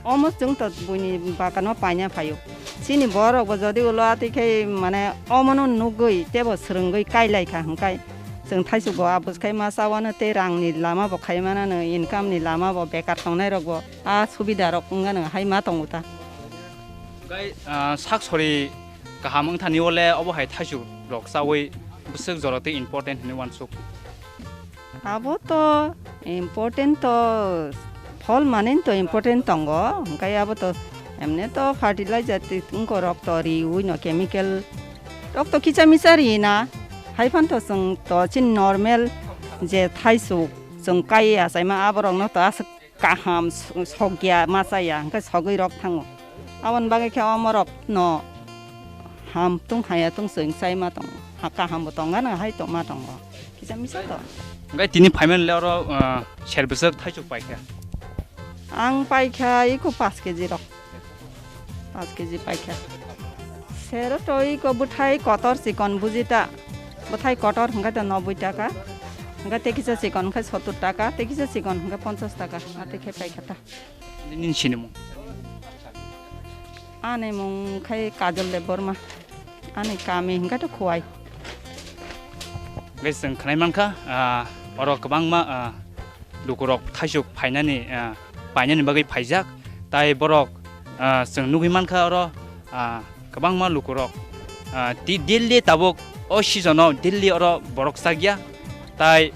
omo chwng to buini bagano paina phaio. Chini borok bo jodi ulo atwi khai mane omono nugwi tebo swrwngwi kai lai kha hwnkhe chwng thaisuk bo abos khai ma chawano tei rangni lama bo khai manano, income ni lama bo bekar tongnai rok bo a subida rok wngano hai ma tongo ta. Hwnkhe, ah, sak sori kaham wngthani ole obo hai thaisuk rok chawi bwswk jora tei important hinwi uansuk. Abo to important to, phol manwi to important tongo, hwnkhe abo to emne to fertilizer tei wngkha rok to riui no chemical rok to kicha micha ri na, hai phan to chwng to chini normal je thaisuk chwng kai achaima aborok no to aswk kaham s-, sokya ma chaya, hwnkhe sogwi rok thango. Aboni bagwi khe omorok no ham tung haya tung chwng chai ma tongo. Ha, kaham bo tongo, ano hai tong ma tongo. Kisa misa to. Hwnkhe tini phaimani le oro, ah, ser bwswk thaisuk paikha? Ang paikha iko paanch K G rok. Paanch K G paikha. Sero to iko bwthai kotor chikon bujita. Bwthai kotor hwnkhe to noboi taka. Hwnkhe tei kisa chikon hwnkhe sottor taka, tei kisa chikon hwnkhe ponchas taka. Atwi khe paikha ta. Nini sinimung? Ani mung khai Kajol Debbarma. Ani kami hwnkhe to Khowai. Hwnkhe chwng khwnai mankha, ah, oro kwbangma, ah, lukurok thaisuk phainani, ah, painani bagwi phaijak. Tai borok, ah, chwng nugwi mankha oro, ah, kwbangma lukurok, ah, ti-, daily tabuk o season-o daily oro borok chakya. Tai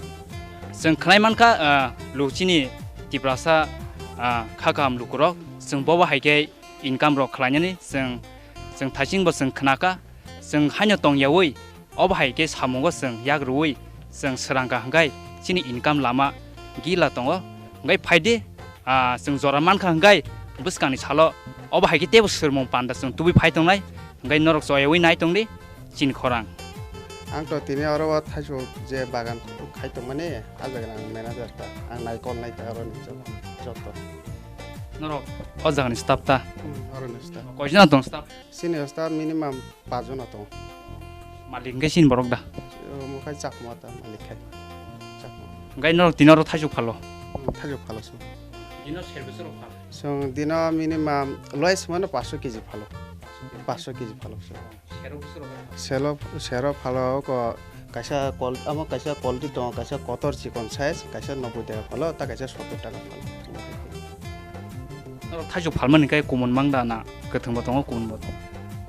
chwng khwnai mankha, ah, lu-, chini Tiprasa, ah, kha kaham lukurok. Chwng bobo hai khe income rok khlainani chwng, chwng thaichingbo chwng khnakha, chwng haino tongyaui obo hai khe samungo chwng yak rwui chwng swrangkha hwnkhe chini income lama gila tongo. Hwnkhe phaidi, ah, chwng jora mankha hwnkhe bwskangni salo obo hai khe teibo swrwngmung panda chwng tubui phai tongnai, hwnkhe norok choyaui nai tongdi. Chini khorang. Ang to tini oro o thaisuk je bagan khai tongmani, ah jaga ang manager ta, ang naikol nai ta oro ni joto, joto. Norok o jaga ni staff ta? Hmm, oro ni staff. Koijona tong staff? Sini staff minimum pach jona tong. Malik hwnkhe sini borok da? Omo khai Chakma ta, malik khai. Chakma. Hwnkhe norok tini oro thaisuk phalo? Hmm, thaisuk phalo sung. Dino ser bwswk rok phalo? Sung dino minimum lowest mano paanch sho K G phalo. Paanch sho K G phalo sung. Sero bwswk rok phalo? Selo, sero phalo ko kaisa qual-, amo kaisa quality tongo, kaisa kotor chikon size, kaisa noboi taka phalo, ta kaisa sottor taka phalo. Norok thaisuk phalmani khe kumun mang da na kwthwngbo tongo, kumunbo tongo?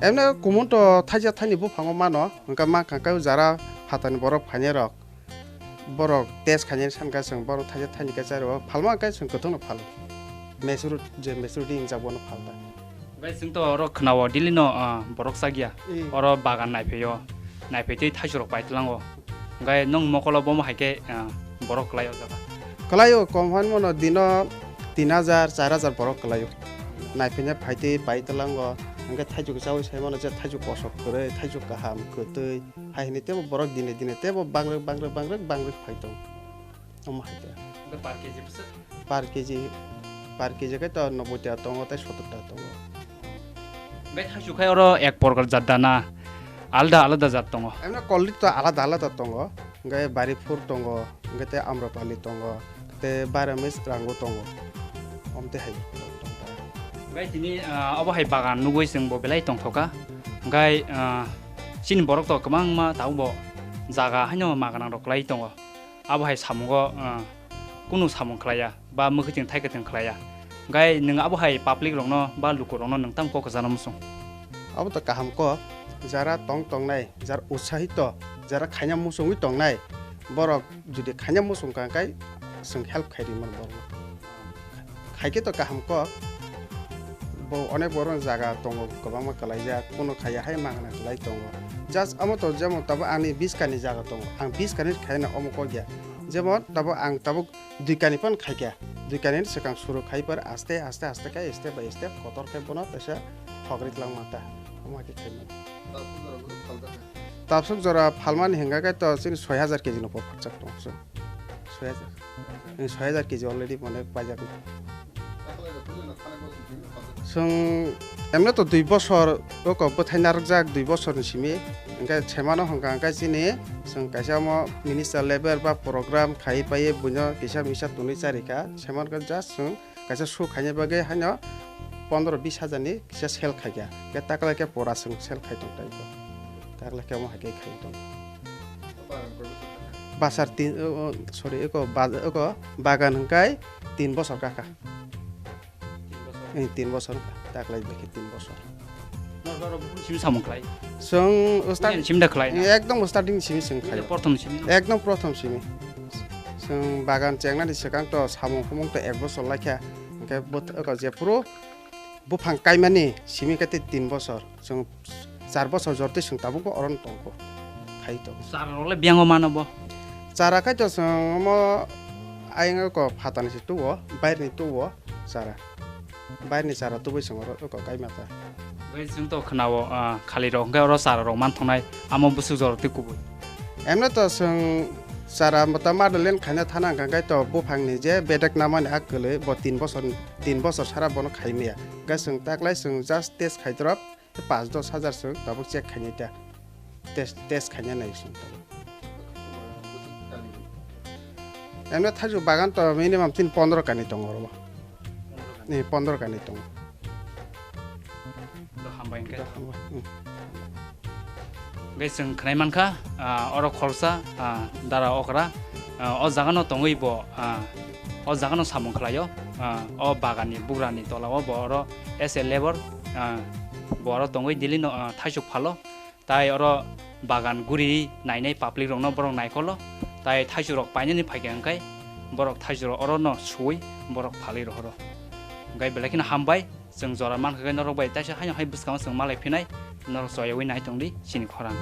Emne kumun to thaisa thaini buphango mano, hwnkhe mankha khe jara phatani borok phainai rok. Borok test khainani sankha chwng borok thaisa thaini khe charo phalma khe chwng kwthwngno phalo. Maturity, je maturity hingjak bono phalta. Hwnkhe chwng to oro khwnao daily no, ah, borok chakya. Ee. Oro bagan naiphaio, naiphai tei thaisuk rok paitwlango. Hwnkhe nwng mokolo bomo hai khe, ah, borok kwlai o jaga? Kwlaio, kom hwnmano dino tin hajar, char hajar borok kwlaio. Naiphaina phaitwi paitwlango, hwnkhe thaisuk chaui saimano je thaisuk kosok kwrwi, thaisuk kaham kwtwi. Hai hwnwi teibo borok dine dine teibo bangrwk, bangrwk, bangrwk, bangrwk phai tongo. Omo hai khe. Hwnkhe per K G bwswk? Per K G, per K G khe to noboi taka tongo tei sottor taka tongo. Hwnkhe thaisuk khai oro ek prokar jat da na alada alada jat tongo? Emno quality to alada alada tongo. hwnkhe Bariphur tongo, hwnkhe tei Amrapali tongo, tei Baramis Rango tongo. Omtwi hai tongkha. Hwnkhe tini, ah, obo hai bagan nugwi chwngbo belai tongthokha. Hwnkhe, ah, chini borok to kwbangma tabukbo jaga haino magwnang rok kwlai tongo. Abo hai samungo, ah, kunu samung khlaiya ba mwkhwtwng thaikwtwng khlaiya. Hwnkhe nwng abo hai public rokno ba luku rokno nwng tamo kok kwchangno muchung? Abo to kaham kok, jara tong tongnai, jara utsahito, jara khaina muchungwi tongnai, borok jodi khaina muchung kha, hwnkhe chwng help khai rwmani borokno. Khaikhe to kaham kok, bo onek borokni jaga tongo, kwbangma kwlaijak, kunu khaiya hai magna kwlai tongo. Just amo to jemon tabuk ani biskani jaga tongo, ang biskani khaina omo kok ya. Jemon tabuk ang tabuk dui kani phano khaikha, dui kani swkang suru khai par aste aste aste khe step by step kotor khe bono teisa thogri twlang mata. Omo hai khe khaimani. Tabswk jora phalmani hwnkha khe to chini soi hajar kg no por phalchak tongo chwng. Soi hajar. Soi hajar kg already mane paijak. Chwng emne to dui bosor oko bwthai narwkjak dui bosorni simi. Hwnkhe semano hwnkha hwnkhe chini chwng kaisa omo minister level ba program khai paiwi buino kisa misa twnwi charikha. Semano just chwng kaisa show khaina bagwi haino pondro bis hajar ni kisa sell khaikha. Hwnkhe taklai khe pura chwng sell khai tong tai. Taklai khe omo hai khe khai tong. Basar tin, o, o, sorry, eko ba-, eko bagan hwnkhe tin bosor kakha. Tin bosor. Eh, tin bosor, taklai bai khe tin bosor. Nor, nor, bukung simi samung khlai? Chwng start-, Bukung simi da khlai na? Ekdom starting simi chwng khlai. Prothom simi no? Ekdom prothom simi. Chwng bagan chengnani swkang to samung humung to ek bosor laikha. Hwnkhe bo, eko jephuru buphang kaimani simi khe tei tin bosor. Chwng char bosor jortwi chwng tabukbo orono tongkho, khai tongo. Chara rokle biyang o mano bo? Chara khai to chwng omo ayang eko phatani se tuo, bairni tuo chara. Bairni chara tubui chwng oro eko kai mata. Bai chwng to khwnao, ah, khali rok hwnkhe oro chara rok man thongnai, amo bwswk jora twi kubui. Emno to chwng chara mota madalen khaina thana hwnkha khe to buphangni je bedek namani a kwlwi bo tin bosor, tin bosor sara bono khai maya. Hwnkhe chwng taklai chwng just test khai drop. Tei pash dos hajar chwng tabuk check khainai ta. Test, test khaina nai chwng tabuk. Emno thaichuk bagan to minimum chini pondro kani tongo oro. Ni pondro kani tongo. Do hambai hwnkhe. Do hambai. Hmm. Hwnkhe chwng khwnai mankha, ah, oro khoroksa, ah, dara okra, ah, o jaga no tongwi bo, ah, o jaga no samung khlaio, ah, o bagan ni bugra ni tola o bo oro as a labour, ah, bo oro tongwi daily no, ah, thaichuk phalo. Tai oro bagan guri nainai public rokno borok naikolo, tai thaichuk rok painani phaikha hwnkhe borok thaichuk rok orono suwi borok phalwi rohoro. Hwnkhe belai kheno hambai, chwng jora mankha khe norok bai taisa haino hai bwskango chwng malai phinai, norok choyawi nai tongdi chini khorang.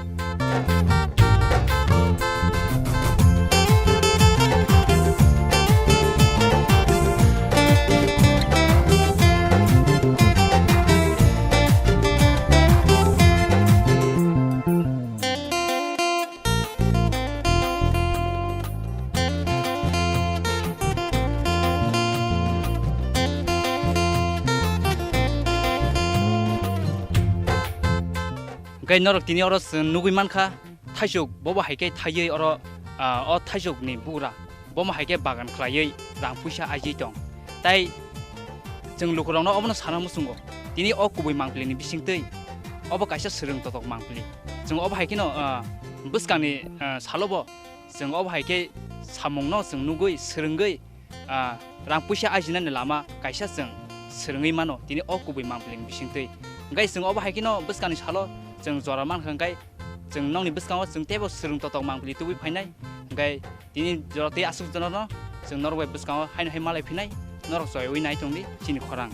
Hwnkhe norok tini oro chwng nugwi mankha, thaisuk bobo hai khe thaiwi oro, ah, o thaisukni bugra. Bomo hai khe bagan khlaiwi rang puisa ajiwi tong. Tai chwng lukurokno obono sana muchungo. Tini o kubui mangpili ni bisingtwi obo kaisa swrwng totok mangpili. Chwng obo hai kheno, ah, bwskangni, ah, salo bo chwng obo hai khe samungno chwng nugwi, swrwngwi, ah, rang puisa ajinani lama kaisa chwng swrwngwi mano tini o kubui mangpili ni bisingtwi. Hwnkhe chwng obo hai kheno bwskangni salo chwng jora mankha hwnkhe chwng nokni bwskango chwng teibo swrwng totok mangpili tubui phainai. Hwnkhe tini jora tei aswk jora no chwng norok bai bwskango haino hai malai phinai, norok choyawi nai tongdi chini khorang.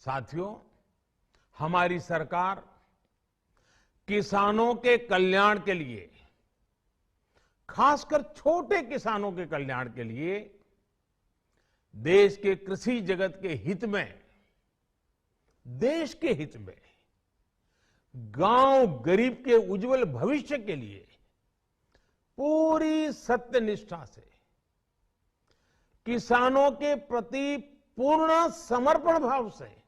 साथियों, हमारी सरकार किसानों के कल्याण के लिए, खासकर छोटे किसानों के कल्याण के लिए, देश के कृषि जगत के हित में, देश के हित में, गांव गरीब के उज्जवल भविष्य के लिए पूरी सत्यनिष्ठा से, किसानों के प्रति पूर्ण समर्पण भाव से,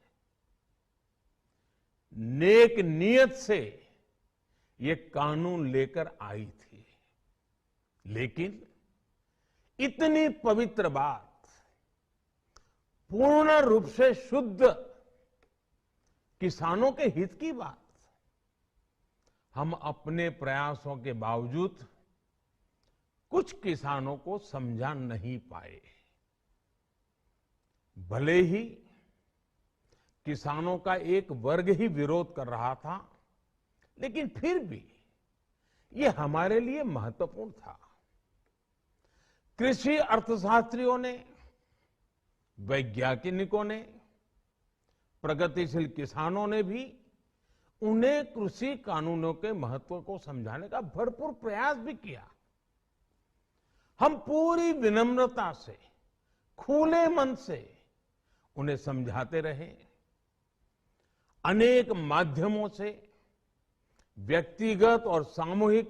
नेक नीयत से ये कानून लेकर आई थी। लेकिन इतनी पवित्र बात, पूर्ण रूप से शुद्ध किसानों के हित की बात, हम अपने प्रयासों के बावजूद कुछ किसानों को समझा नहीं पाए। भले ही किसानों का एक वर्ग ही विरोध कर रहा था, लेकिन फिर भी ये हमारे लिए महत्वपूर्ण था। कृषि अर्थशास्त्रियों ने, वैज्ञानिकों ने, प्रगतिशील किसानों ने भी उन्हें कृषि कानूनों के महत्व को समझाने का भरपूर प्रयास भी किया। हम पूरी विनम्रता से, खुले मन से उन्हें समझाते रहे। अनेक माध्यमों से व्यक्तिगत और सामूहिक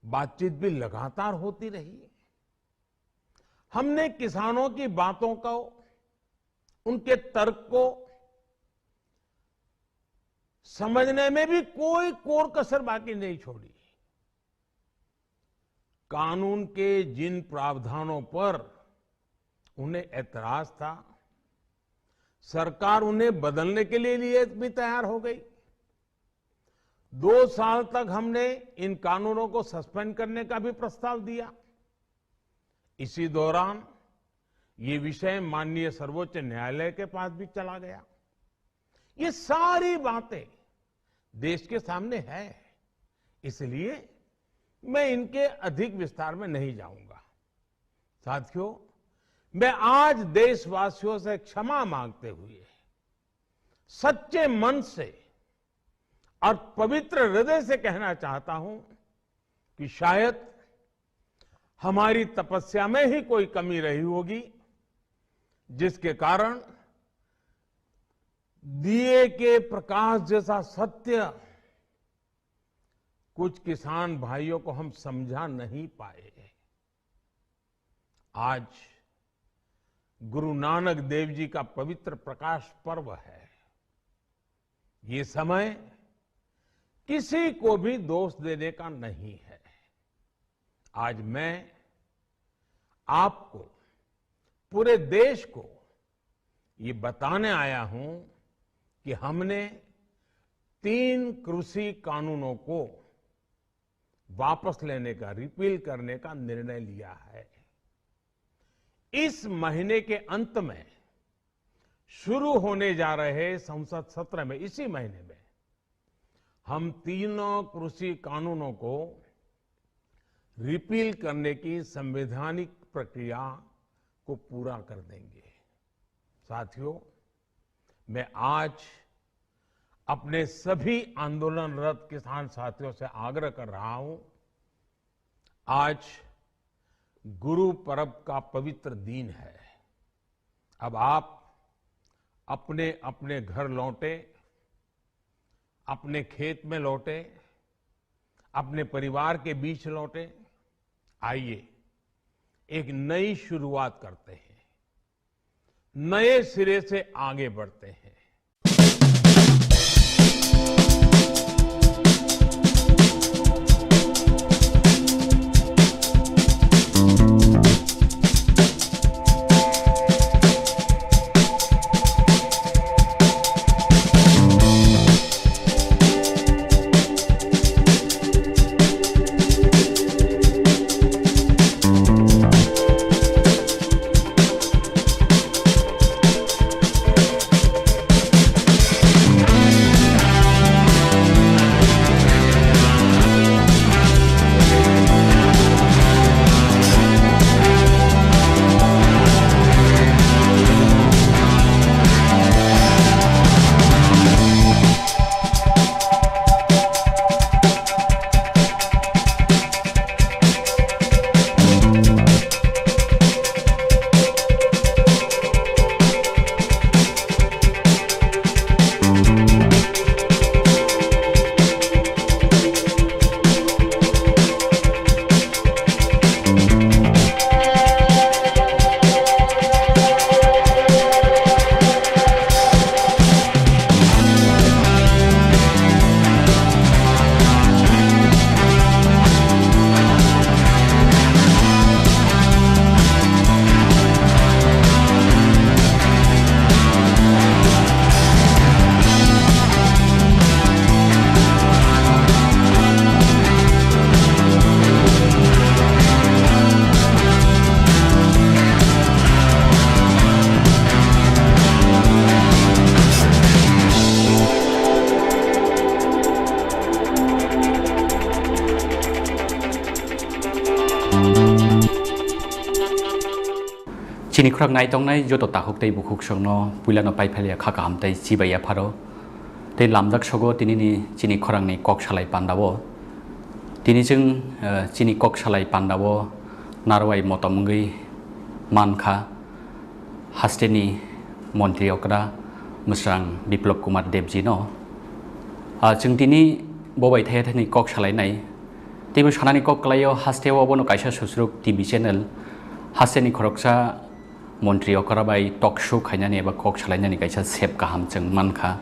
बातचीत भी लगातार होती रही। हमने किसानों की बातों को, उनके तर्क को समझने में भी कोई कोर कसर बाकी नहीं छोड़ी। कानून के जिन प्रावधानों पर उन्हें ऐतराज था, सरकार उन्हें बदलने के लिए, लिए भी तैयार हो गई। दो साल तक हमने इन कानूनों को सस्पेंड करने का भी प्रस्ताव दिया। इसी दौरान ये विषय माननीय सर्वोच्च न्यायालय के पास भी चला गया। ये सारी बातें देश के सामने है, इसलिए मैं इनके अधिक विस्तार में नहीं जाऊंगा। साथियों, मैं आज देशवासियों से क्षमा मांगते हुए सच्चे मन से और पवित्र हृदय से कहना चाहता हूं कि शायद हमारी तपस्या में ही कोई कमी रही होगी, जिसके कारण दिए के प्रकाश जैसा सत्य कुछ किसान भाइयों को हम समझा नहीं पाए। आज गुरु नानक देव जी का पवित्र प्रकाश पर्व है। ये समय किसी को भी दोष देने का नहीं है। आज मैं आपको, पूरे देश को ये बताने आया हूं कि हमने तीन कृषि कानूनों को वापस लेने का, रिपील करने का निर्णय लिया है। इस महीने के अंत में शुरू होने जा रहे संसद सत्र में, इसी महीने में, हम तीनों कृषि कानूनों को रिपील करने की संवैधानिक प्रक्रिया को पूरा कर देंगे। साथियों, मैं आज अपने सभी आंदोलनरत किसान साथियों से आग्रह कर रहा हूं, आज गुरु पर्व का पवित्र दिन है। अब आप अपने अपने घर लौटे, अपने खेत में लौटे, अपने परिवार के बीच लौटे। आइए, एक नई शुरुआत करते हैं, नए सिरे से आगे बढ़ते हैं। Chini khorang naitongnai joto takhuk tei bukhuk songno puilano paiphalia kha kaham tei chibai yapharo. Tei lamjak sogo tinini chini khorangni kok salai pandao. Tini chwng, eh, chini kok salai pandao narwai motom wngwi mankha hasteni montri okra mwsrang Biplop Kumar Debjino. Ah, chwng tini bo bai thaya thani kok salainai. Teibo sanani kok kwlaio, hasteo obono kaisa susruk T V channel hasteni khoroksa montri okra bai talk show khainani eba kok salainani kaisa sep kaham chwng mankha.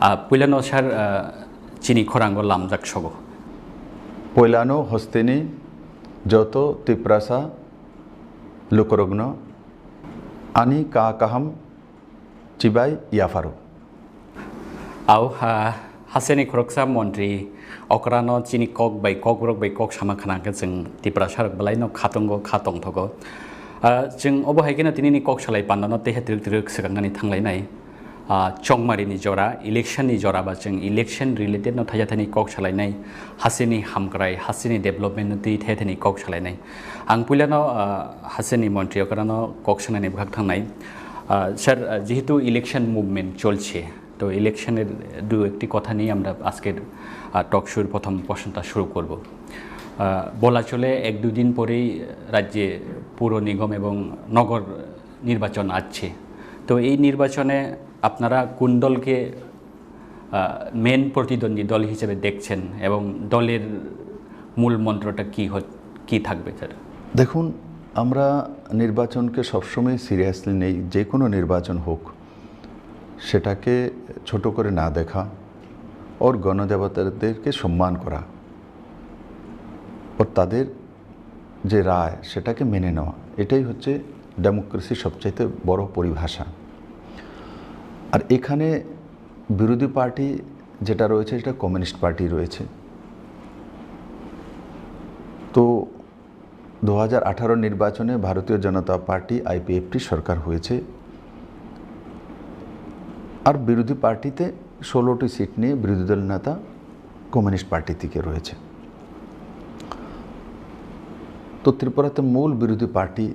Ah, puilano sir, ah, chini khorango lamjak sogo. Puilano hosteni joto Tiprasa lukurokno ani ka kaham chibai yapharo. Au, ha, hasteni khoroksa montri okrano chini kok bai kok borok bai kok sama khna khe chwng Tiprasa rok belai no khatungo, kha tongthogo. Ah, chwng obo hai kheno tinini kok salai pandano teha twrwk twrwk swkaknani thanglainai. Ah, chongmarini jora, election ni jora ba chwng election related no thaya thani kok salainai, hasteni hamkrai, hasteni development no twi thaya thani kok salainai. Ang puilano, ah, hasteni montri okrano kok sanani bwkhak thangnai. Ah, sir, ah, যেহেতু election movement চলছে, তো ইলেকশনের দু একটি কথা নিয়ে আমরা আজকের, আহ, টক শোর প্রথম পোর্শনটা শুরু করব। আহ, বলা চলে এক দুই দিন পরেই রাজ্যে পুর নিগম এবং নগর নির্বাচন আসছে। তো এই নির্বাচনে আপনারা কোন দলকে, আহ, মেইন প্রতিদ্বন্দ্বী দল হিসেবে দেখছেন এবং দলের মূল মন্ত্রটা কি হ-, কি থাকবে, স্যার? দেখুন, আমরা নির্বাচনকে সবসময় সিরিয়াসলি নেই, যে কোনো নির্বাচন হোক। সেটাকে ছোট করে না দেখা, ওর গণদেবতাদেরকে সম্মান করা, ওর তাদের যে রায় সেটাকে মেনে নেওয়া, এটাই হচ্ছে ডেমোক্রেসির সবচাইতে বড় পরিভাষা। আর এখানে বিরোধী পার্টি যেটা রয়েছে সেটা কমিউনিস্ট পার্টি রয়েছে। তো দু হাজার আঠারো নির্বাচনে ভারতীয় জনতা পার্টি, আইপিএফটি সরকার হয়েছে। আর বিরোধী পার্টিতে ষোলোটি সিট নিয়ে বিরোধী দল নেতা কমিউনিস্ট পার্টি থেকে রয়েছে। তো ত্রিপুরাতে মূল বিরোধী পার্টি,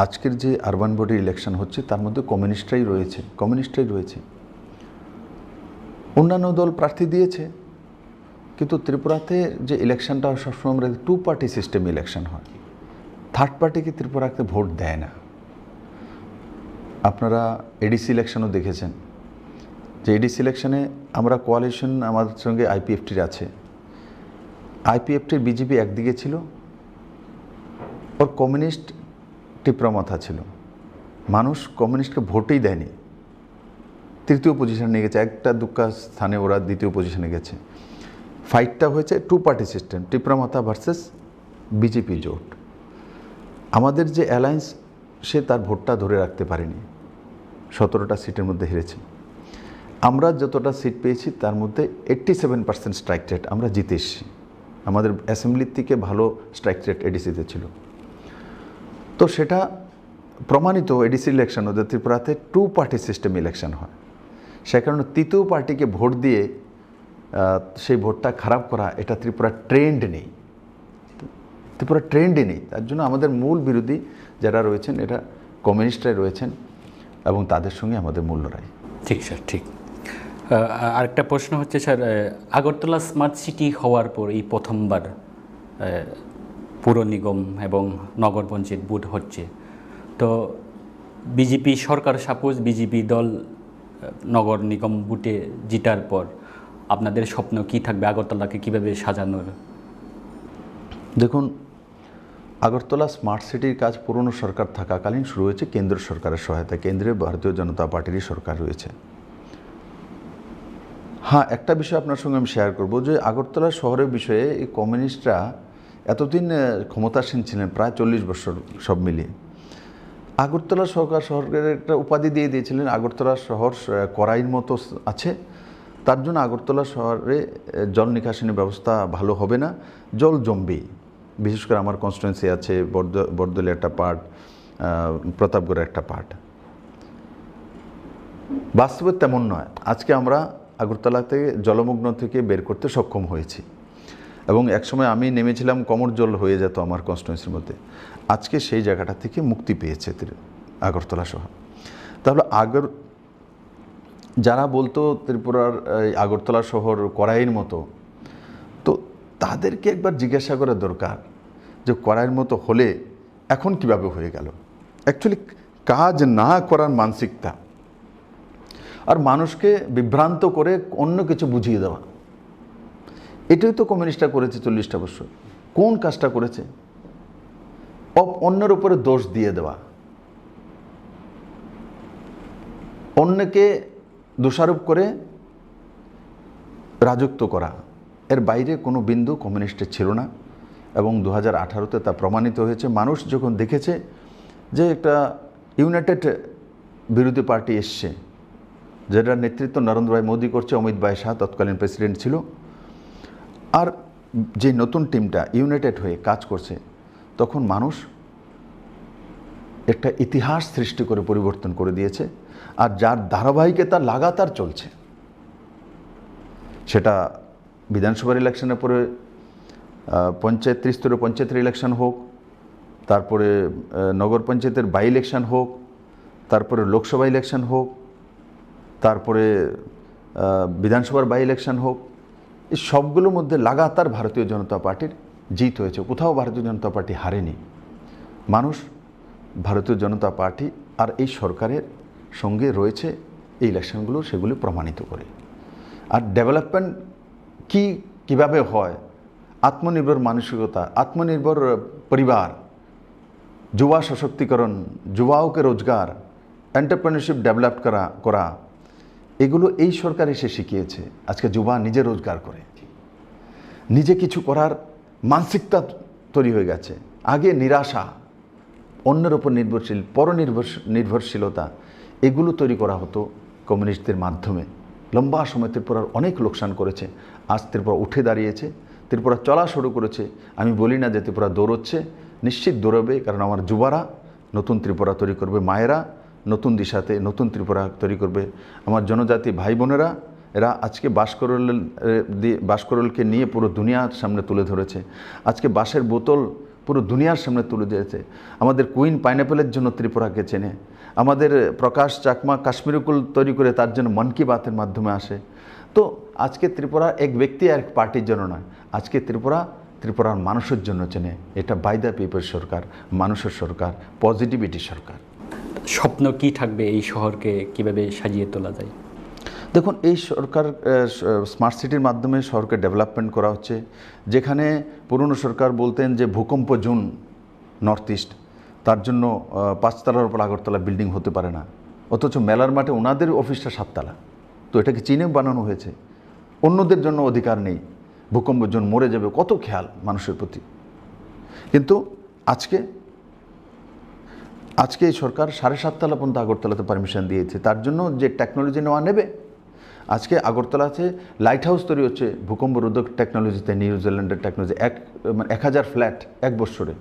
আজকের যে আরবান বডি ইলেকশন হচ্ছে, তার মধ্যে কমিউনিস্টরাই রয়েছে, কমিউনিস্টরাই রয়েছে। অন্যান্য দল প্রার্থী দিয়েছে, কিন্তু ত্রিপুরাতে যে ইলেকশনটা হয়, সবসময় আমরা টু পার্টি সিস্টেম ইলেকশন হয়। থার্ড পার্টিকে ত্রিপুরাতে ভোট দেয় না। আপনারা এডিসি ইলেকশনও দেখেছেন যে এডিসি ইলেকশনে আমরা কোয়ালিশন, আমাদের সঙ্গে আইপিএফটির আছে। আইপিএফটির বিজেপি একদিকে ছিল, ওর কমিউনিস্ট টিপ্রামাথা ছিল। মানুষ কমিউনিস্টকে ভোটেই দেয়নি, তৃতীয় পজিশনে নিয়ে গেছে। একটা দুক্কা স্থানে ওরা দ্বিতীয় পজিশনে গেছে। ফাইটটা হয়েছে টু পার্টি সিস্টেম, টিপ্রামাথা ভার্সেস বিজেপি জোট। আমাদের যে অ্যালায়েন্স, সে তার ভোটটা ধরে রাখতে পারেনি, সতেরোটা সিটের মধ্যে হেরেছে। আমরা যতটা সিট পেয়েছি, তার মধ্যে eighty seven percent strike rate, আমরা জিতে এসেছি। আমাদের অ্যাসেম্বলির থেকে ভালো স্ট্রাইক রেট এডিসিতে ছিল। তো সেটা প্রমাণিত এডিসি ইলেকশন, ওদের ত্রিপুরাতে টু পার্টি সিস্টেম ইলেকশন হয়। সে কারণে তৃতীয় পার্টিকে ভোট দিয়ে আহ, সেই ভোটটা খারাপ করা, এটা ত্রিপুরা ট্রেন্ড নেই। ত্রিপুরা ট্রেন্ডে নেই। তার জন্য আমাদের মূল বিরোধী যারা রয়েছেন, এরা কমিউনিস্টরাই রয়েছেন এবং তাদের সঙ্গে আমাদের মূল লড়াই। ঠিক স্যার, ঠিক। আহ, আরেকটা প্রশ্ন হচ্ছে স্যার, আহ, আগরতলা স্মার্ট সিটি হওয়ার পর এই প্রথমবার আহ, পৌর নিগম এবং নগর পঞ্চায়েত ভোট হচ্ছে, তো বিজেপি সরকার, সাপোজ বিজেপি দল আহ, নগর নিগম ভোটে জিতার পর আপনাদের স্বপ্ন কি থাকবে, আগরতলাকে কিভাবে সাজানোর? দেখুন, আগরতলা স্মার্ট সিটির কাজ পুরনো সরকার থাকাকালীন শুরু হয়েছে কেন্দ্র সরকারের সহায়তা, কেন্দ্রে ভারতীয় জনতা পার্টিরই সরকার রয়েছে। হ্যাঁ, একটা বিষয় আপনার সঙ্গে আমি শেয়ার করব যে আগরতলা শহরের বিষয়ে এই কমিউনিস্টরা এতদিন আহ, ক্ষমতাসীন ছিলেন, প্রায় চল্লিশ বছর সব মিলিয়ে। আগরতলা সরকার, সরকারের একটা উপাধি দিয়ে দিয়েছিলেন, আগরতলা শহর আহ, কড়াইর মতো আছে। তার জন্য আগরতলা শহরে আহ, জল নিকাশনের ব্যবস্থা ভালো হবে না, জল জমবেই। বিশেষ করে আমার কনস্টিটুয়েন্সি আছে, বরদ- বরদলি একটা পার্ট, আহ, প্রতাপগড়ের একটা পার্ট। বাস্তবে তেমন নয়। আজকে আমরা আগরতলাতে জলমগ্ন থেকে বের করতে সক্ষম হয়েছি, এবং একসময় আমি নেমেছিলাম, কোমর জল হয়ে যেত আমার কনস্টিটুয়েন্সির মধ্যে। আজকে সেই জায়গাটা থেকে মুক্তি পেয়েছে ত্রি- আগরতলা শহর। তাহলে আগর যারা বলতো ত্রিপুরার এই আগরতলা শহর কড়াইয়ের মতো, তো তাদেরকে একবার জিজ্ঞাসা করা দরকার যে কড়াইয়ের মতো হলে এখন কিভাবে হয়ে গেল। অ্যাকচুয়ালি কাজ না করার মানসিকতা আর মানুষকে বিভ্রান্ত করে অন্য কিছু বুঝিয়ে দেওয়া, এটাই তো কমিউনিস্টরা করেছে চল্লিশটা বছর। কোন কাজটা করেছে? অপ- অন্যের উপরে দোষ দিয়ে দেওয়া, অন্যকে দোষারোপ করে রাজত্ব করা, এর বাইরে কোনো বিন্দু কমিউনিস্টের ছিল না। এবং দু হাজার আঠারোতে তা প্রমাণিত হয়েছে। মানুষ যখন দেখেছে যে একটা ইউনাইটেড বিরোধী পার্টি এসছে, যেটার নেতৃত্ব নরেন্দ্র ভাই মোদী করছে, অমিত ভাই শাহ তৎকালীন প্রেসিডেন্ট ছিল, আর যে নতুন টিমটা ইউনাইটেড হয়ে কাজ করছে, তখন মানুষ একটা ইতিহাস সৃষ্টি করে পরিবর্তন করে দিয়েছে। আর যার ধারাবাহিকতা লাগাতার চলছে, সেটা বিধানসভার ইলেকশনের পরে আহ, পঞ্চায়েত, ত্রিস্তরীয় পঞ্চায়েতের ইলেকশন হোক, তারপরে আহ, নগর পঞ্চায়েতের বাই ইলেকশন হোক, তারপরে লোকসভা ইলেকশন হোক, তারপরে আহ, বিধানসভার বাই ইলেকশন হোক, এই সবগুলোর মধ্যে লাগাতার ভারতীয় জনতা পার্টির জিত হয়েছে। কোথাও ভারতীয় জনতা পার্টি হারেনি। মানুষ ভারতীয় জনতা পার্টি আর এই সরকারের সঙ্গে রয়েছে, এই ইলেকশনগুলো সেগুলি প্রমাণিত করে। আর ডেভেলপমেন্ট কি, কিভাবে হয়, আত্মনির্ভর মানসিকতা, আত্মনির্ভর পরিবার, যুবা সশক্তিকরণ, যুবাওকে রোজগার, এন্টারপ্রেনারশিপ ডেভেলপ করা করা এগুলো এই সরকার এসে শিখিয়েছে। আজকে যুবা নিজে রোজগার করে, নিজে কিছু করার মানসিকতা তৈরি হয়ে গেছে। আগে নিরাশা, অন্যের উপর নির্ভরশীল, পরনির্ভর নির্ভরশীলতা, এগুলো তৈরি করা হতো কমিউনিস্টদের মাধ্যমে। লম্বা সময় ত্রিপুরার অনেক লোকসান করেছে। আজ ত্রিপুরা উঠে দাঁড়িয়েছে, ত্রিপুরা চলা শুরু করেছে। আমি বলি না যে ত্রিপুরা দৌড়চ্ছে, নিশ্চিত দৌড়বে, কারণ আমার যুবারা নতুন ত্রিপুরা তৈরি করবে, মায়েরা নতুন দিশাতে নতুন ত্রিপুরা তৈরি করবে। আমার জনজাতি ভাই বোনেরা, এরা আজকে বাঁশকরল, এ, দি- বাঁশকরলকে নিয়ে পুরো দুনিয়ার সামনে তুলে ধরেছে। আজকে বাঁশের বোতল পুরো দুনিয়ার সামনে তুলে ধরেছে। আমাদের কুইন পাইনঅ্যাপেলের জন্য ত্রিপুরাকে চেনে। আমাদের প্রকাশ চাকমা কাশ্মীরি কুল তৈরি করে তার জন্য মন কি বাতের মাধ্যমে আসে। তো আজকে ত্রিপুরা এক ব্যক্তি আর এক পার্টির জন্য নয়, আজকে ত্রিপুরা ত্রিপুরার মানুষের জন্য চেনে। এটা বাই দ্য পিপল সরকার, মানুষের সরকার, পজিটিভিটি সরকার। স্বপ্ন কি থাকবে এই শহরকে কিভাবে সাজিয়ে তোলা যায়? দেখুন, এই সরকার, আহ, স-, স্মার্ট সিটির মাধ্যমে শহরকে ডেভেলপমেন্ট করা হচ্ছে। যেখানে পুরনো সরকার বলতেন যে ভূকম্প জোন নর্থ ইস্ট, তার জন্য, আহ, পাঁচতলার উপর আগরতলা বিল্ডিং হতে পারে না, অথচ মেলার মাঠে ওনাদের অফিসটা সাততলা। তো এটা কি চীনে বানানো হয়েছে? অন্যদের জন্য অধিকার নেই, ভূকম্পের জন্য মরে যাবে, কত খেয়াল মানুষের প্রতি। কিন্তু আজকে, আজকে এই সরকার সাড়ে সাততলা পর্যন্ত আগরতলাতে পারমিশন দিয়েছে, তার জন্য যে টেকনোলজি নেওয়া নেবে। আজকে আগরতলাতে লাইট হাউস তৈরি হচ্ছে ভূকম্প রোধক টেকনোলজিতে, নিউজিল্যান্ডের টেকনোলজি, এক, মানে, এক হাজার ফ্ল্যাট এক বছরে।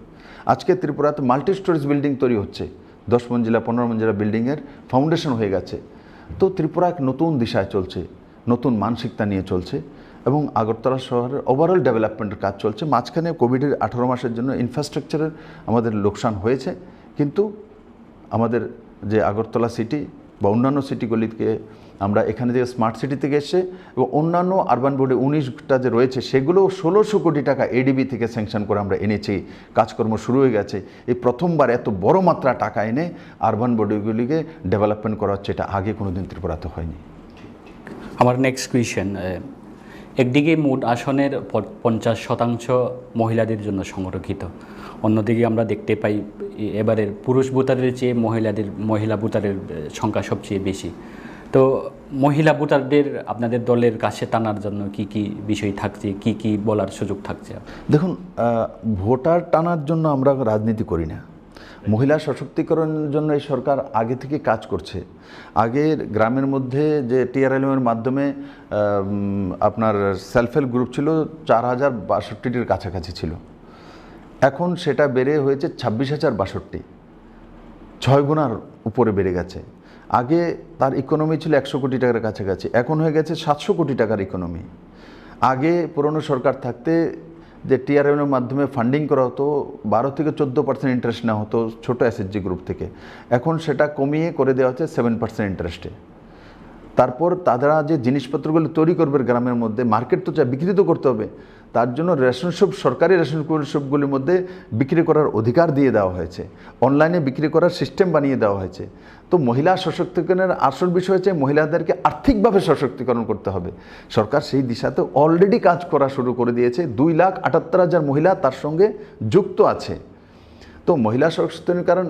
আজকে ত্রিপুরাতে মাল্টি স্টোরেজ বিল্ডিং তৈরি হচ্ছে, দশ মঞ্জিলা, পনেরো মঞ্জিলা বিল্ডিংয়ের ফাউন্ডেশন হয়ে গেছে। তো ত্রিপুরা এক নতুন দিশায় চলছে, নতুন মানসিকতা নিয়ে চলছে এবং আগরতলা শহরের ওভারঅল ডেভেলপমেন্টের কাজ চলছে। মাঝখানে কোভিডের আঠারো মাসের জন্য ইনফ্রাস্ট্রাকচারের আমাদের লোকসান হয়েছে, কিন্তু আমাদের যে আগরতলা সিটি বা অন্যান্য সিটিগুলিকে আমরা এখানে যে স্মার্ট সিটি থেকে এসছে এবং অন্যান্য আরবান বোর্ডে উনিশটা যে রয়েছে, সেগুলো ষোলোশো কোটি টাকা এডিবি থেকে স্যাংশন করে আমরা এনেছি, কাজকর্ম শুরু হয়ে গেছে। এই প্রথমবার এত বড় মাত্রা টাকা এনে আরবান বোর্ডগুলিকে ডেভেলপমেন্ট করা হচ্ছে, এটা আগে কোনোদিন ত্রিপুরাতে হয়নি। আমার নেক্সট কোয়েশ্চেন, একদিকে মোট আসনের প-, পঞ্চাশ শতাংশ মহিলাদের জন্য সংরক্ষিত, অন্যদিকে আমরা দেখতে পাই এ-, এবারের পুরুষ ভোটারের চেয়ে মহিলাদের, মহিলা ভোটারের, এ, সংখ্যা সবচেয়ে বেশি। তো মহিলা ভোটারদের আপনাদের দলের কাছে টানার জন্য কি কি বিষয় থাকছে, কি কি বলার সুযোগ থাকছে? দেখুন, আহ, ভোটার টানার জন্য আমরা রাজনীতি করি না, মহিলা সশক্তিকরণের জন্য এই সরকার আগে থেকে কাজ করছে। আগে গ্রামের মধ্যে যে টিআরএলএম এর মাধ্যমে, আহ, উম, আপনার সেলফ হেল্প গ্রুপ ছিল চার হাজার বাষট্টিটির কাছাকাছি ছিল, এখন সেটা বেড়ে হয়েছে ছাব্বিশ হাজার বাষট্টি, ছয় গুণার উপরে বেড়ে গেছে। আগে তার ইকোনমি ছিল একশো কোটি টাকার কাছাকাছি, এখন হয়ে গেছে সাতশো কোটি টাকার ইকোনমি। আগে পুরনো সরকার থাকতে যে টিআরএম এর মাধ্যমে ফান্ডিং করা হতো, বারো থেকে চোদ্দ পার্সেন্ট ইন্টারেস্ট নেওয়া হতো ছোট এসএইচজি গ্রুপ থেকে, এখন সেটা কমিয়ে করে দেওয়া হচ্ছে সেভেন পার্সেন্ট ইন্টারেস্টে। তারপর তারা যে জিনিসপত্রগুলো তৈরি করবে গ্রামের মধ্যে, মার্কেট তো চাই, বিক্রি তো করতে হবে। তার জন্য রেশন শপ, সরকারি রেশন শপগুলির মধ্যে বিক্রি করার অধিকার দিয়ে দেওয়া হয়েছে, অনলাইনে বিক্রি করার সিস্টেম বানিয়ে দেওয়া হয়েছে। তো মহিলা সশক্তিকরণের আসল বিষয় হচ্ছে মহিলাদেরকে আর্থিকভাবে সশক্তিকরণ করতে হবে। সরকার সেই দিশাতে অলরেডি কাজ করা শুরু করে দিয়েছে। দুই লাখ আটাত্তর হাজার মহিলা তার সঙ্গে যুক্ত আছে। তো মহিলা সশক্তিকরণ, কারণ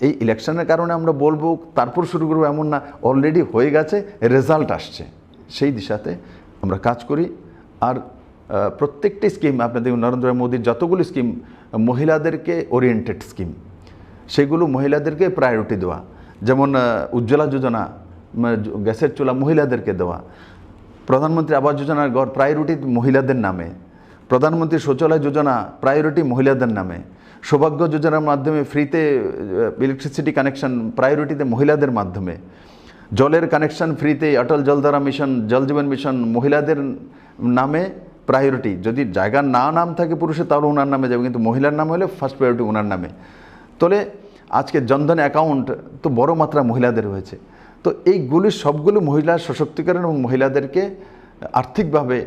এই ইলেকশনের কারণে আমরা বলবো, তারপর শুরু করবো, এমন না, অলরেডি হয়ে গেছে, রেজাল্ট আসছে, সেই দিশাতে আমরা কাজ করি। আর, আহ, প্রত্যেকটি স্কিম, আপনাদের নরেন্দ্র মোদীর যতগুলো স্কিম মহিলাদেরকে ওরিয়েন্টেড স্কিম, সেগুলো মহিলাদেরকে প্রায়োরিটি দেওয়া। যেমন, আহ, উজ্জ্বলা যোজনা, মানে, গ্যাসের চুলা মহিলাদেরকে দেওয়া, প্রধানমন্ত্রী আবাস যোজনার ঘর প্রায়োরিটি মহিলাদের নামে, প্রধানমন্ত্রী শৌচালয় যোজনা প্রায়োরিটি মহিলাদের নামে, সৌভাগ্য যোজনার মাধ্যমে ফ্রিতে, আহ, ইলেকট্রিসিটি কানেকশন প্রায়োরিটিতে মহিলাদের মাধ্যমে, জলের কানেকশন ফ্রিতে, অটল জলধারা মিশন, জল জীবন মিশন মহিলাদের নামে প্রায়োরিটি। যদি জায়গার না নাম থাকে পুরুষের, তাহলে ওনার নামে যাবে, কিন্তু মহিলার নাম হলে ফার্স্ট প্রায়োরিটি ওনার নামে। তাহলে আজকে জনধন অ্যাকাউন্ট তো বড় মাত্রা মহিলাদের হয়েছে। তো এইগুলি সবগুলো মহিলা সশক্তিকরণ এবং মহিলাদেরকে আর্থিকভাবে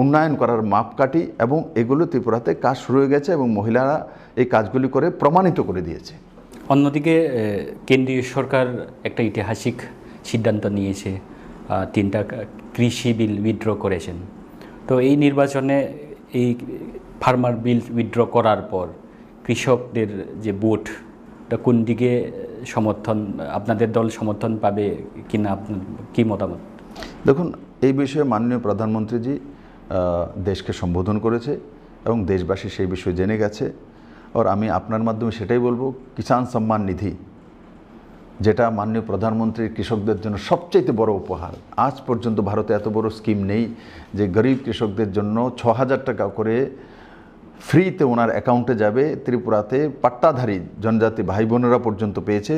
উন্নয়ন করার মাপকাঠি, এবং এগুলো ত্রিপুরাতে কাজ শুরু হয়ে গেছে এবং মহিলারা এই কাজগুলি করে প্রমাণিত করে দিয়েছে। অন্যদিকে, এ, কেন্দ্রীয় সরকার একটা ঐতিহাসিক সিদ্ধান্ত নিয়েছে, আ, তিনটা ক-, কৃষি বিল উইথড্র করেছেন। তো এই নির্বাচনে এই ফার্মার বিল উইথড্র করার পর কৃষকদের যে ভোট, তা কোন দিকে সমর্থন, আপনাদের দল সমর্থন পাবে কিনা, আপনার কি মতামত? দেখুন, এই বিষয়ে মাননীয় প্রধানমন্ত্রীজি, আহ, দেশকে সম্বোধন করেছে এবং দেশবাসী সেই বিষয়ে জেনে গেছে। আর আমি আপনার মাধ্যমে সেটাই বলবো, কিষাণ সম্মান নিধি, যেটা মাননীয় প্রধানমন্ত্রীর কৃষকদের জন্য সবচেয়ে বড় উপহার। আজ পর্যন্ত ভারতে এত বড় স্কিম নেই যে গরিব কৃষকদের জন্য ছ হাজার টাকা করে ফ্রিতে ওনার অ্যাকাউন্টে যাবে। ত্রিপুরাতে পাট্টাধারী জনজাতি ভাই বোনেরা পর্যন্ত পেয়েছে।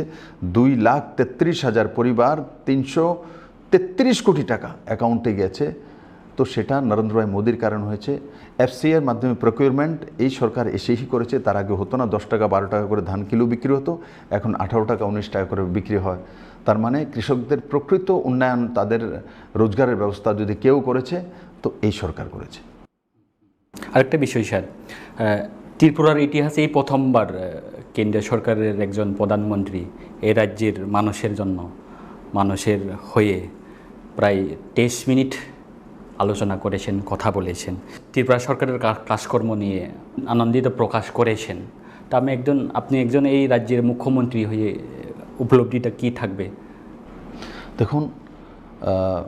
দুই লাখ তেত্রিশ হাজার পরিবার তিনশো তেত্রিশ কোটি টাকা অ্যাকাউন্টে গেছে। তো সেটা নরেন্দ্র ভাই মোদীর কারণ হয়েছে। এফসিআই এর মাধ্যমে প্রকিউরমেন্ট এই সরকার এসেই করেছে, তার আগে হতো না। দশ টাকা, বারো টাকা করে ধান কিলো বিক্রি হতো, এখন আঠারো টাকা, উনিশ টাকা করে বিক্রি হয়। তার মানে কৃষকদের প্রকৃত উন্নয়ন, তাদের রোজগারের ব্যবস্থা যদি কেউ করেছে, তো এই সরকার করেছে। আরেকটা বিষয় স্যার, আহ, ত্রিপুরার ইতিহাসে এই প্রথমবার, আহ, কেন্দ্রীয় সরকারের একজন প্রধানমন্ত্রী এই রাজ্যের মানুষের জন্য, মানুষের হয়ে প্রায় তেইশ মিনিট আলোচনা করেছেন, কথা বলেছেন। ত্রিপুরা সরকারের কা-, কাজকর্ম নিয়ে আনন্দিত প্রকাশ করেছেন। তা আমি একজন, আপনি একজন এই রাজ্যের মুখ্যমন্ত্রী হয়ে উপলব্ধিটা কি থাকবে? দেখুন, আহ,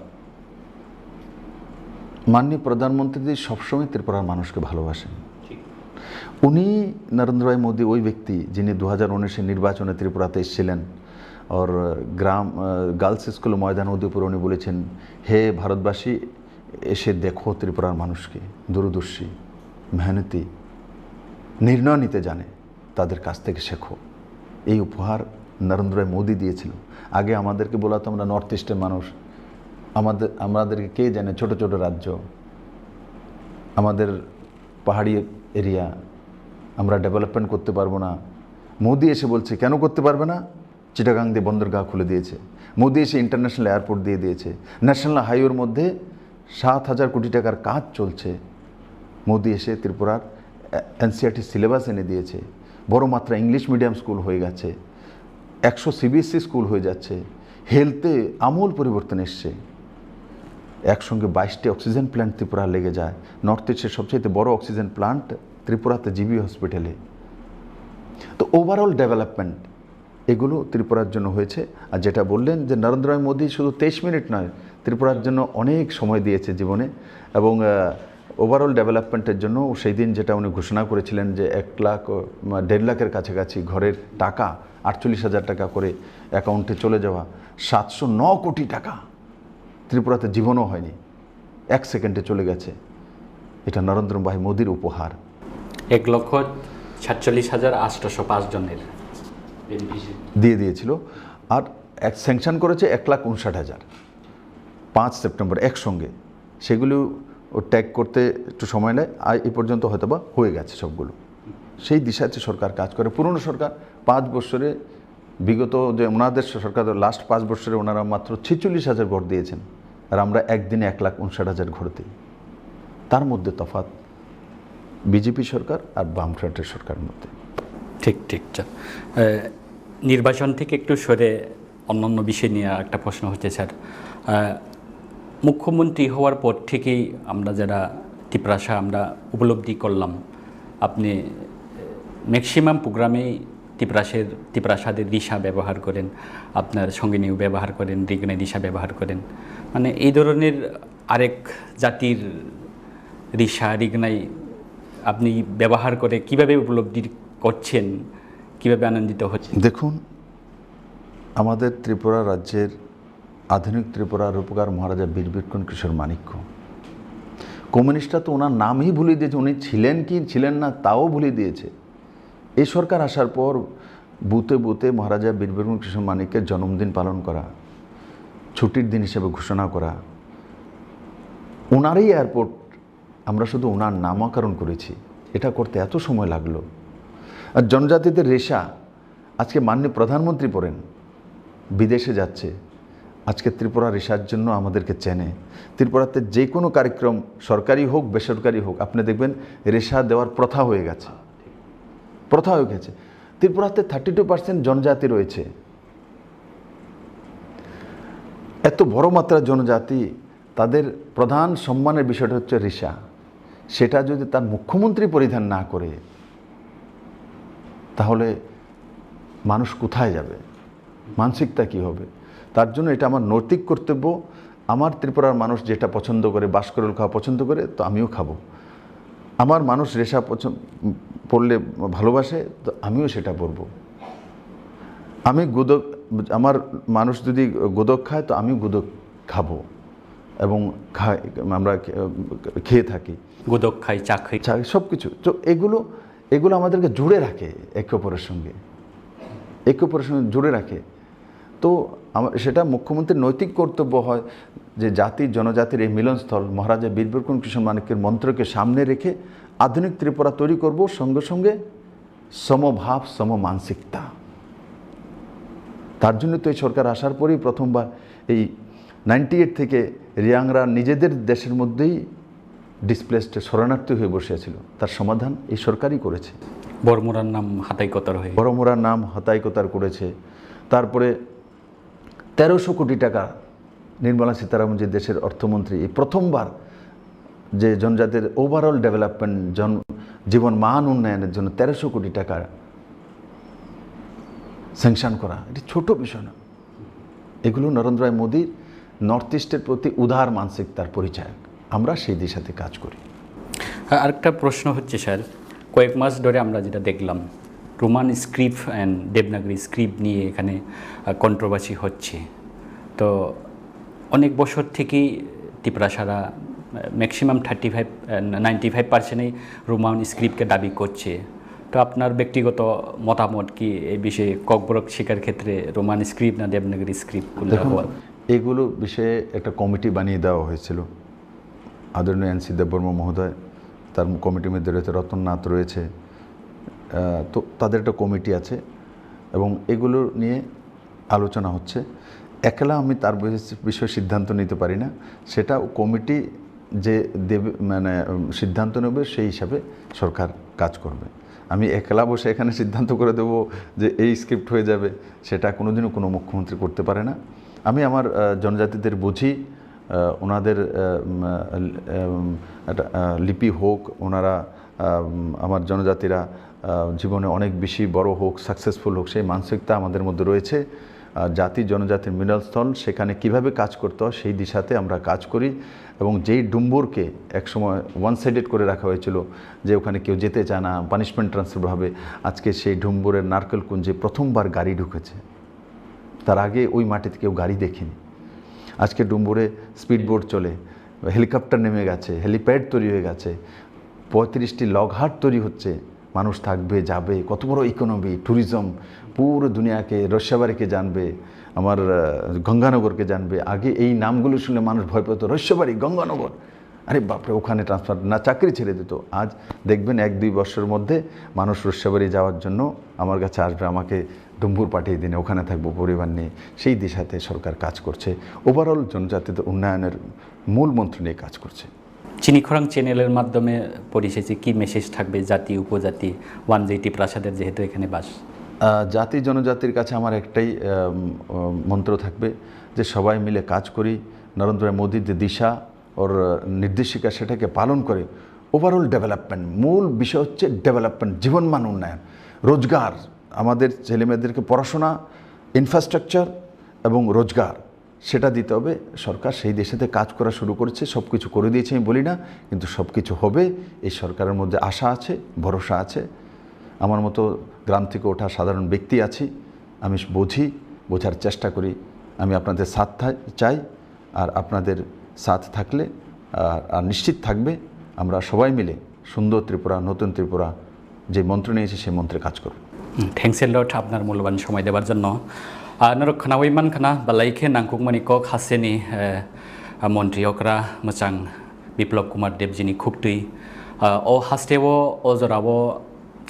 মাননীয় প্রধানমন্ত্রীজি সবসময় ত্রিপুরার মানুষকে ভালোবাসেন। উনি, নরেন্দ্র ভাই মোদী, ওই ব্যক্তি যিনি দু হাজার উনিশে নির্বাচনে ত্রিপুরাতে এসেছিলেন, ওর গ্রাম, আহ, গার্লস স্কুল ময়দান উদয়পুরে উনি বলেছেন, "হে ভারতবাসী, এসে দেখো ত্রিপুরার মানুষকে, দূরদর্শী, মেহনতি, নির্ণয় নিতে জানে, তাদের কাছ থেকে শেখো।" এই উপহার নরেন্দ্র ভাই মোদী দিয়েছিল। আগে আমাদেরকে বলা হতো আমরা নর্থ ইস্টের মানুষ, আমাদের, আমাদেরকে কে জানে, ছোট ছোট রাজ্য, আমাদের পাহাড়ি এরিয়া, আমরা ডেভেলপমেন্ট করতে পারবো না। মোদী এসে বলছে, "কেন করতে পারবে না?" চিটাগাং দিয়ে বন্দরগাহ খুলে দিয়েছে, মোদী এসে ইন্টারন্যাশনাল এয়ারপোর্ট দিয়ে দিয়েছে, ন্যাশনাল হাইওয়ের মধ্যে সাত হাজার কোটি টাকার কাজ চলছে। মোদী এসে ত্রিপুরার এনসিইআরটি সিলেবাস এনে দিয়েছে, বড় মাত্রা ইংলিশ মিডিয়াম স্কুল হয়ে গেছে, একশো সিবিএসই স্কুল হয়ে যাচ্ছে, হেলথে আমূল পরিবর্তন এসছে। একসঙ্গে বাইশটি অক্সিজেন প্ল্যান্ট ত্রিপুরা লেগে যায়, নর্থ ইস্টের সবচেয়ে বড় অক্সিজেন প্ল্যান্ট ত্রিপুরাতে, জিবি হসপিটালে। তো ওভারঅল ডেভেলপমেন্ট এগুলো ত্রিপুরার জন্য হয়েছে। আর যেটা বললেন যে নরেন্দ্র ভাই মোদী শুধু তেইশ মিনিট নয়, ত্রিপুরার জন্য অনেক সময় দিয়েছে জীবনে। এবং ওভারঅল ডেভেলপমেন্টের জন্য সেই দিন যেটা উনি ঘোষণা করেছিলেন যে এক লাখ, আহ, দেড় লাখের কাছাকাছি ঘরের টাকা, আটচল্লিশ হাজার টাকা করে অ্যাকাউন্টে চলে যাওয়া, সাতশো ন কোটি টাকা ত্রিপুরাতে জীবনও হয়নি, এক সেকেন্ডে চলে গেছে। এটা নরেন্দ্র ভাই মোদীর উপহার। এক লক্ষ সাতচল্লিশ হাজার আটশোশো পাঁচ জনের বেনিফিশিয়ারি। দিয়ে দিয়েছিল। আর এক স্যাংশন করেছে এক লাখ উনষাট হাজার, পাঁচ সেপ্টেম্বর একসঙ্গে। সেগুলো ট্যাগ করতে একটু সময় নেয়, আর এই পর্যন্ত হয়তো বা হয়ে গেছে সবগুলো। সেই দিশাতে সরকার কাজ করে। পুরনো সরকার পাঁচ বছরে, বিগত যে ওনাদের সরকার, লাস্ট পাঁচ বছরে ওনারা মাত্র ছেচল্লিশ হাজার ঘর দিয়েছেন, আর আমরা একদিনে এক লাখ উনষাট হাজার ঘর দিই। তার মধ্যে তফাৎ বিজেপি সরকার আর বামফ্রন্টের সরকারের মধ্যে। ঠিক, ঠিক, স্যার। আহ, নির্বাচন থেকে একটু সরে অন্যান্য বিষয় নিয়ে একটা প্রশ্ন হচ্ছে, স্যার। আহ, মুখ্যমন্ত্রী হওয়ার পর থেকেই আমরা যারা তিপ্রাসা, আমরা উপলব্ধি করলাম, আপনি ম্যাক্সিমাম প্রোগ্রামেই তিপ্রাসের, তিপ্রাসাদের রিসা ব্যবহার করেন, আপনার সঙ্গিনীও ব্যবহার করেন, রিগনাই রিসা ব্যবহার করেন। মানে, এই ধরনের আরেক জাতির রিসা, রিগনাই আপনি ব্যবহার করে কিভাবে উপলব্ধি করছেন, কিভাবে আনন্দিত হচ্ছেন? দেখুন, আমাদের ত্রিপুরা রাজ্যের আধুনিক ত্রিপুরার রূপকার মহারাজা বীর বিক্রম কিশোর মাণিক্য। কমিউনিস্টরা তো ওনার নামই ভুলে দিয়েছে, উনি ছিলেন কি ছিলেন না তাও ভুলে দিয়েছে। এই সরকার আসার পর বুথে বুথে মহারাজা বীর বিক্রম কিশোর মাণিক্যের জন্মদিন পালন করা, ছুটির দিন হিসেবে ঘোষণা করা, ওনারই এয়ারপোর্ট আমরা শুধু ওনার নামকরণ করেছি, এটা করতে এত সময় লাগলো। আর জনজাতিদের রেশা, আজকে মাননীয় প্রধানমন্ত্রী পড়েন, বিদেশে যাচ্ছে, আজকে ত্রিপুরা রেশার জন্য আমাদেরকে চেনে। ত্রিপুরাতে যে কোনো কার্যক্রম, সরকারি হোক বেসরকারি হোক, আপনি দেখবেন রেশা দেওয়ার প্রথা হয়ে গেছে, প্রথা হয়ে গেছে। ত্রিপুরাতে থার্টি টু পার্সেন্ট জনজাতি রয়েছে, এত বড় মাত্রার জনজাতি, তাদের প্রধান সম্মানের বিষয়টা হচ্ছে রিসা। সেটা যদি তার মুখ্যমন্ত্রী পরিধান না করে, তাহলে মানুষ কোথায় যাবে? মানসিকতা কি হবে? তার জন্য এটা আমার নৈতিক কর্তব্য। আমার ত্রিপুরার মানুষ যেটা পছন্দ করে, বাঁশকরল খাওয়া পছন্দ করে, তো আমিও খাবো। আমার মানুষ রেশা পছন্দ, পড়লে ভালোবাসে, তো আমিও সেটা পরবো। আমি গুদক, আমার মানুষ যদি গুদক খায়, তো আমিও গুদক খাবো এবং খাই, আমরা খে-, খেয়ে থাকি। গুদক খাই, চা খাই। চা, সব কিছু। তো এগুলো, এগুলো আমাদেরকে জুড়ে রাখে একে অপরের সঙ্গে, একে অপরের সঙ্গে জুড়ে রাখে। তো আমা-, সেটা মুখ্যমন্ত্রীর নৈতিক কর্তব্য হয় যে জাতি জনজাতির এই মিলনস্থল মহারাজা বীর বিক্রম কিশোর মাণিক্যের মন্ত্রকে সামনে রেখে আধুনিক ত্রিপুরা তৈরি করব, সঙ্গে সঙ্গে সমভাব, সমমানসিকতা। তার জন্য তো এই সরকার আসার পরেই প্রথমবার এই নাইনটি এইট থেকে রিয়াংরা নিজেদের দেশের মধ্যেই ডিসপ্লেসড শরণার্থী হয়ে বসে ছিল, তার সমাধান এই সরকারই করেছে। বড়মুড়ার নাম হাতাই কতার হয়ে। বড়মুড়ার নাম হাতাই কতার করেছে। তারপরে তেরোশো কোটি টাকা, নির্মলা সীতারামন যে দেশের অর্থমন্ত্রী, এই প্রথমবার যে জনজাতির ওভারঅল ডেভেলপমেন্ট, জন-, জীবন মান উন্নয়নের জন্য তেরোশো কোটি টাকা স্যাংশন করা, এটি ছোট বিষয় না। এগুলো নরেন্দ্র ভাই মোদীর নর্থ ইস্টের প্রতি উদার মানসিকতার পরিচায়ক। আমরা সেই দিশাতে কাজ করি। আর আরেকটা প্রশ্ন হচ্ছে স্যার, কয়েক মাস ধরে আমরা যেটা দেখলাম, রোমান স্ক্রিপ্ট অ্যান্ড দেবনাগরী স্ক্রিপ্ট নিয়ে এখানে, আহ, কন্ট্রোভার্সি হচ্ছে। তো অনেক বছর থেকেই তিপ্রাসারা, আহ, ম্যাক্সিমাম থার্টি ফাইভ, আহ, নাইনটি ফাইভ পার্সেন্টই রোমান স্ক্রিপ্টকে দাবি করছে। তো আপনার ব্যক্তিগত মতামত কি এই বিষয়ে, ককবরক শিকার ক্ষেত্রে রোমান স্ক্রিপ্ট না দেবনাগরী স্ক্রিপ্ট কোনটা দেখুন, হওয়া? এগুলো বিষয়ে একটা কমিটি বানিয়ে দেওয়া হয়েছিল। আদরণীয় এন সি দেববর্মা মহোদয়, তার কমিটির মধ্যে রয়েছে রতন নাথ রয়েছে, আহ, তো তাদের একটা কমিটি আছে এবং এগুলো নিয়ে আলোচনা হচ্ছে। একলা আমি তার বিষ-, বিষয়ে সিদ্ধান্ত নিতে পারি না, সেটা কমিটি যে দেবে, মানে, উম, সিদ্ধান্ত নেবে, সেই হিসাবে সরকার কাজ করবে। আমি একলা বসে এখানে সিদ্ধান্ত করে দেব যে এই স্ক্রিপ্ট হয়ে যাবে, সেটা কোনোদিনও কোনো মুখ্যমন্ত্রী করতে পারে না। আমি আমার, আহ, জনজাতিদের বুঝি, আহ, ওনাদের, আহ, উম, আহ, উম, একটা, আহ, লিপি হোক, ওনারা, আহ, উম, আমার জনজাতিরা, আহ, জীবনে অনেক বেশি বড় হোক, সাকসেসফুল হোক, সেই মানসিকতা আমাদের মধ্যে রয়েছে। আহ, জাতি জনজাতির মিলনস্থল, সেখানে কিভাবে কাজ করতে হয়, সেই দিশাতে আমরা কাজ করি। এবং যেই ডুম্বুরকে একসময় ওয়ান সাইডেড করে রাখা হয়েছিল, যে ওখানে কেউ যেতে চায় না, পানিশমেন্ট ট্রান্সফার হবে, আজকে সেই ডুম্বুরের নারকেল কুঞ্জে প্রথমবার গাড়ি ঢুকেছে। তার আগে ওই মাটিতে কেউ গাড়ি দেখেনি। আজকে ডুম্বুরে স্পিড বোট চলে, হেলিকপ্টার নেমে গেছে, হেলিপ্যাড তৈরি হয়ে গেছে, পঁয়ত্রিশটি লকহার্ট তৈরি হচ্ছে। মানুষ থাকবে, যাবে, কত বড় ইকোনমি, ট্যুরিজম, পুরো দুনিয়াকে, রস্যাবাড়িকে জানবে, আমার, আহ, গঙ্গানগরকে জানবে। আগে এই নামগুলো শুনলে মানুষ ভয় পেত, রস্যাবাড়ি, গঙ্গানগর, আরে বাপরে, ওখানে ট্রান্সফার না, চাকরি ছেড়ে দিত। আজ দেখবেন এক দুই বছরের মধ্যে মানুষ রস্যাবাড়ি যাওয়ার জন্য আমার কাছে আসবে, আমাকে ডুম্বুর পাঠিয়ে দিন, ওখানে থাকবো পরিবার নিয়ে। সেই দিশাতে সরকার কাজ করছে, ওভারঅল জনজাতিদের উন্নয়নের মূল মন্ত্র নিয়ে কাজ করছে। চিনি খোরাং চ্যানেলের মাধ্যমে পরিশেষে কি মেসেজ থাকবে জাতি, উপজাতি, ওয়ানজে তিপ্রাসাদের যেহেতু এখানে বাস? আহ, জাতি জনজাতির কাছে আমার একটাই, আম, আম, মন্ত্র থাকবে যে সবাই মিলে কাজ করি, নরেন্দ্র মোদীর যে দিশা, ওর নির্দেশিকা, সেটাকে পালন করে ওভারঅল ডেভেলপমেন্ট। মূল বিষয় হচ্ছে ডেভেলপমেন্ট, জীবনমান উন্নয়ন, রোজগার, আমাদের ছেলেমেয়েদেরকে পড়াশোনা, ইনফ্রাস্ট্রাকচার এবং রোজগার, সেটা দিতে হবে। সরকার সেই দিশাতে কাজ করা শুরু করেছে, সব কিছু করে দিয়েছে আমি বলি না, কিন্তু সব কিছু হবে। এই সরকারের মধ্যে আশা আছে, ভরসা আছে। আমার মতো গ্রাম থেকে ওঠা সাধারণ ব্যক্তি আছি, আমি বুঝি, বোঝার চেষ্টা করি। আমি আপনাদের সাথ থা-, চাই, আর আপনাদের সাথ থাকলে, আর, আর নিশ্চিত থাকবে আমরা সবাই মিলে সুন্দর ত্রিপুরা, নতুন ত্রিপুরা, যে মন্ত্র নিয়েছি সেই মন্ত্রে কাজ করব। হুম, thanks a lot আপনার মূল্যবান সময় দেওয়ার জন্য। আহ, norok khnaui mankha na, belai khe nangkukmani kok hasteni, eh, ah, montri okra mwchang Biplab Kumar Debjini khuktwi. Ah, o hasteo, o jorao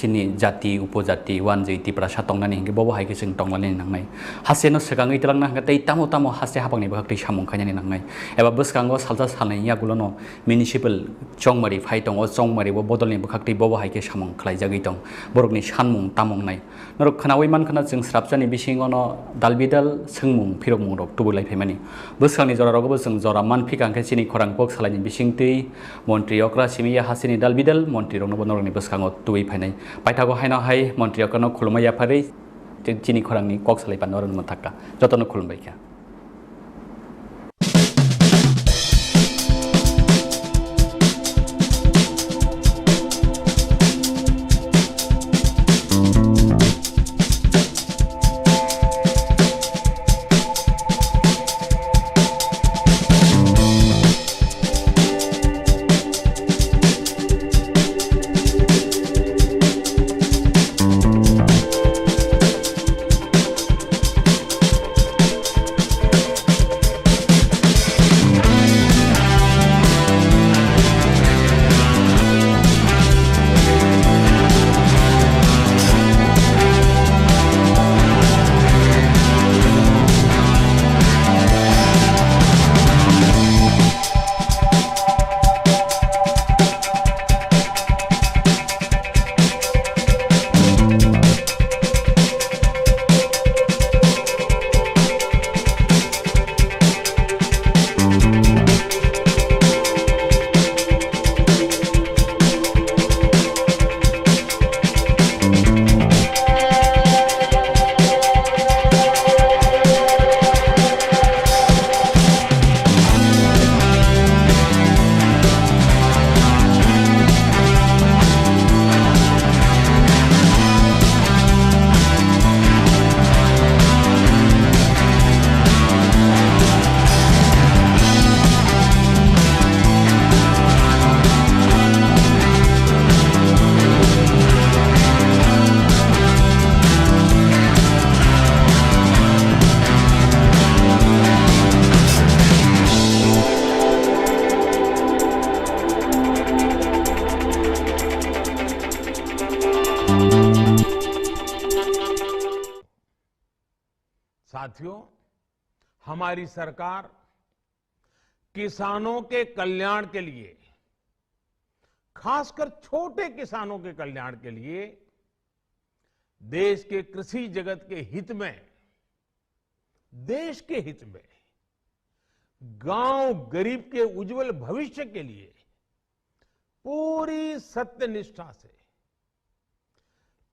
chini jati, upojati, wanjwi, tiprasa tongnani hinkhe bobo hai khe chwng tongnani nangnai. Hasteno swkangwi twlangna hwnkhe tei tamo tamo haste haphangni bwkhaktwi samung khainani nangnai. Eba bwskango salsa salnai yagulono municipal chongmari phai tongo, o chongmari o bodolni bwkhaktwi bobo hai khe samung khlaijagwi tong. Borokni sanmung tamo wngnai. Norok khnaui mankha na chwng srapchani bisingono dalbidal swngmung phirokmungrok tubui lai phaimani. Bwskangni jorarogobo chwng jora man phika hwnkhe chini khorang kok salaini bisingtwi montri okra simi ya hasteni dalbidal montriroknobo norokni bwskango tubui phainai. Paithago haino hai montri okrano khulumma yapharwi chini khorangni kok salai pano norokno mwthakha. Jotono khulumbai kha. साथियों, हमारी सरकार किसानों के कल्याण के लिए, खासकर छोटे किसानों के कल्याण के लिए, देश के कृषि जगत के हित में, देश के हित में, गांव गरीब के उज्जवल भविष्य के लिए पूरी सत्यनिष्ठा से,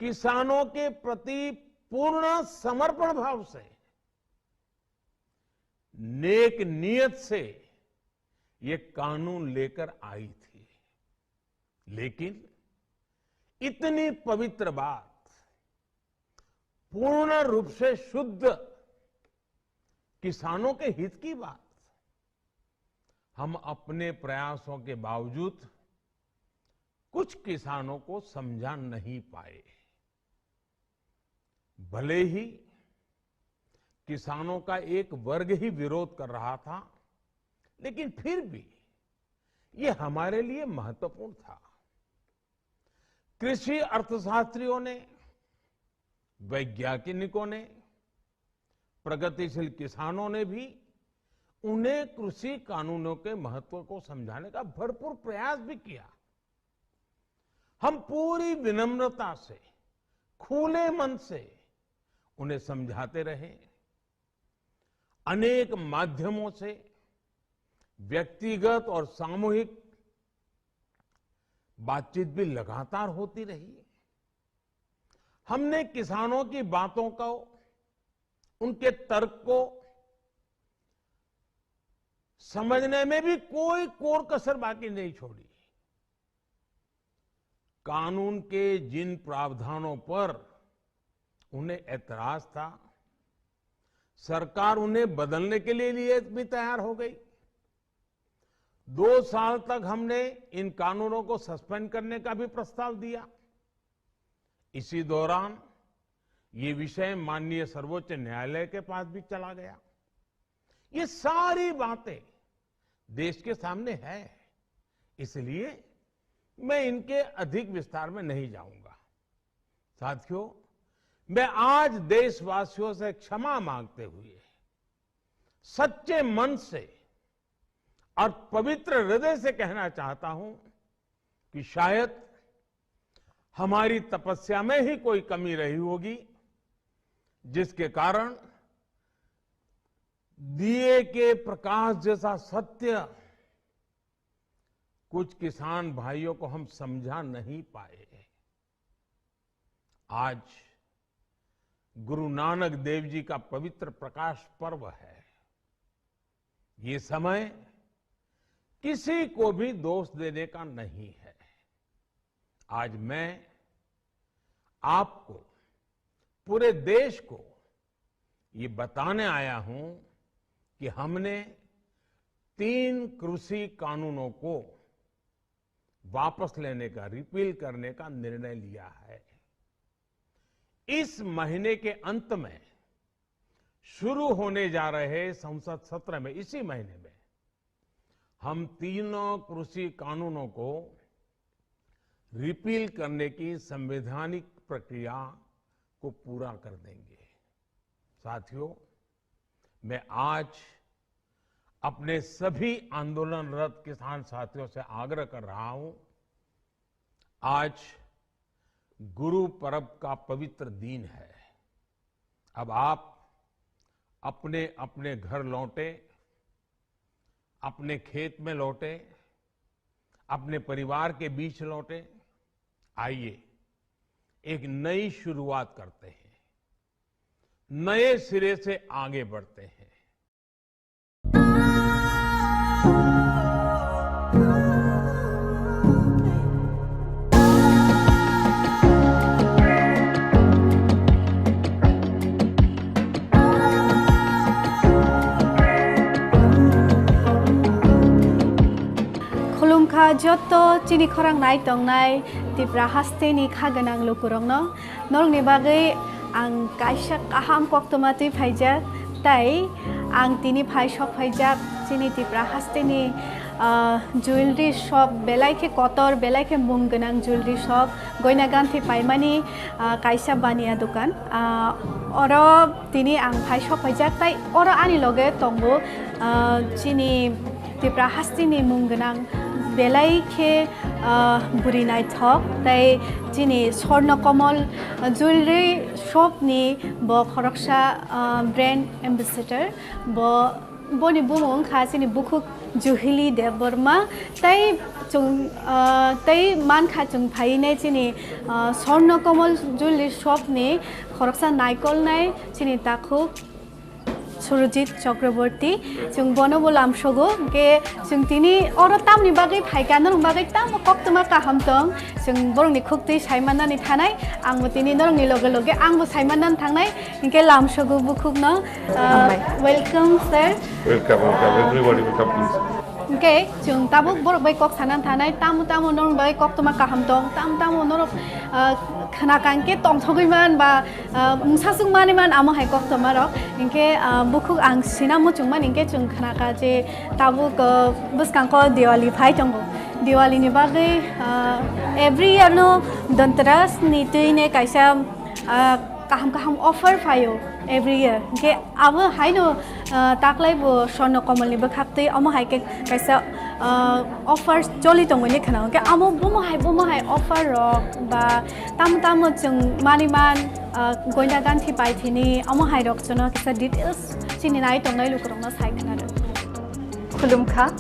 किसानों के प्रति पूर्ण समर्पण भाव से, नेक नीयत से ये कानून लेकर आई थी, लेकिन इतनी पवित्र बात, पूर्ण रूप से शुद्ध किसानों के हित की बात, हम अपने प्रयासों के बावजूद कुछ किसानों को समझा नहीं पाए। भले ही किसानों का एक वर्ग ही विरोध कर रहा था, लेकिन फिर भी ये हमारे लिए महत्वपूर्ण था। कृषि अर्थशास्त्रियों ने, वैज्ञानिकों ने, प्रगतिशील किसानों ने भी उन्हें कृषि कानूनों के महत्व को समझाने का भरपूर प्रयास भी किया। हम पूरी विनम्रता से, खुले मन से उन्हें समझाते रहे। अनेक माध्यमों से व्यक्तिगत और सामूहिक बातचीत भी लगातार होती रही। हमने किसानों की बातों को, उनके तर्क को समझने में भी कोई कोर कसर बाकी नहीं छोड़ी। कानून के जिन प्रावधानों पर उन्हें ऐतराज था, सरकार उन्हें बदलने के लिए, लिए भी तैयार हो गई। दो साल तक हमने इन कानूनों को सस्पेंड करने का भी प्रस्ताव दिया। इसी दौरान ये विषय माननीय सर्वोच्च न्यायालय के पास भी चला गया। ये सारी बातें देश के सामने है, इसलिए मैं इनके अधिक विस्तार में नहीं जाऊंगा। साथियों, मैं आज देशवासियों से क्षमा मांगते हुए सच्चे मन से और पवित्र हृदय से कहना चाहता हूं कि शायद हमारी तपस्या में ही कोई कमी रही होगी, जिसके कारण दिए के प्रकाश जैसा सत्य कुछ किसान भाइयों को हम समझा नहीं पाए। आज गुरु नानक देव जी का पवित्र प्रकाश पर्व है। ये समय किसी को भी दोष देने का नहीं है। आज मैं आपको, पूरे देश को ये बताने आया हूं कि हमने तीन कृषि कानूनों को वापस लेने का, रिपील करने का निर्णय लिया है। इस महीने के अंत में शुरू होने जा रहे संसद सत्र में, इसी महीने में, हम तीनों कृषि कानूनों को रिपील करने की संवैधानिक प्रक्रिया को पूरा कर देंगे। साथियों, मैं आज अपने सभी आंदोलनरत किसान साथियों से आग्रह कर रहा हूं, आज गुरु पर्व का पवित्र दिन है। अब आप अपने अपने घर लौटें, अपने खेत में लौटें, अपने परिवार के बीच लौटें। आइए, एक नई शुरुआत करते हैं, नए सिरे से आगे बढ़ते हैं। Khulumkha joto chini khorang nai tongnai Tipra hasteni kha gwnang lukurokno. Norokni bagwi ang kaisa kaham koktwma twi phaijak, tai ang tini phai sok phaijak chini Tipra hasteni, ah, jewelry shop, belai khe kotor, belai khe mung gwnang jewelry shop, Goina Ganthi paimani, ah, kaisa baniya dokan. Ah, Oro tini ang phai sok phaijak, tai oro ani loge tongo, ah, chini Tipra hasteni mung gwnang belai khe, ah, bwrwi naithok, tai chini Swarna Kamal Jewelry Shop ni bo khoroksa, ah, brand ambassador. Bo, boni bumung wngkha chini bukhuk Juhili Debbarma, tai chwng, ah, tai mankha chwng phainai chini, ah, Swarna Kamal Jewelry Shop ni khoroksa naikolnai chini takhuk Surojit Chakraborty. Chwng bono bo lamsogo, hwnkhe chwng tini oro tamni bagwi phaikha, norok bagwi tamo koktwma kaham tong, chwng borokni khuktwi saimanani thanai, angbo tini norokni loge loge angbo saimanani thangnai, hwnkhe lamsogo bukhukno. Ah, hambai. Welcome, sir. Welcome, welcome. Everybody welcome, please. Hwnkhe chwng tabuk borok bai kok sana thanai, tamo tamo norok bai koktwma kaham tong, tamo tamo norok, ah, khna kangkhe tongthogwi man ba, ah, mungsasuk mani man amo hai koktwma rok. Hwnkhe, ah, bukhuk ang sina muchung mani hwnkhe chwng khna ka je tabuk, ah, bwskango Diwali phai tongo. Diwali ni bagwi, ah, every year no Dhanteras ni twi ne kaisa, ah, kaham kaham offer phaio every year. Hwnkhe abo haino, ah, taklai bo Swarna Kamal ni bwkhak twi omo hai khe kaisa, ah, offer choli tongo hinwi khna. Hwnkhe amo bomo hai, bomo hai offer rok ba tamo tamo chwng mani man, ah, goina ganthi paithini omo hai rok chwngno kisa details chini nai tongnai lukurokno sai khna rw. Khulumkha.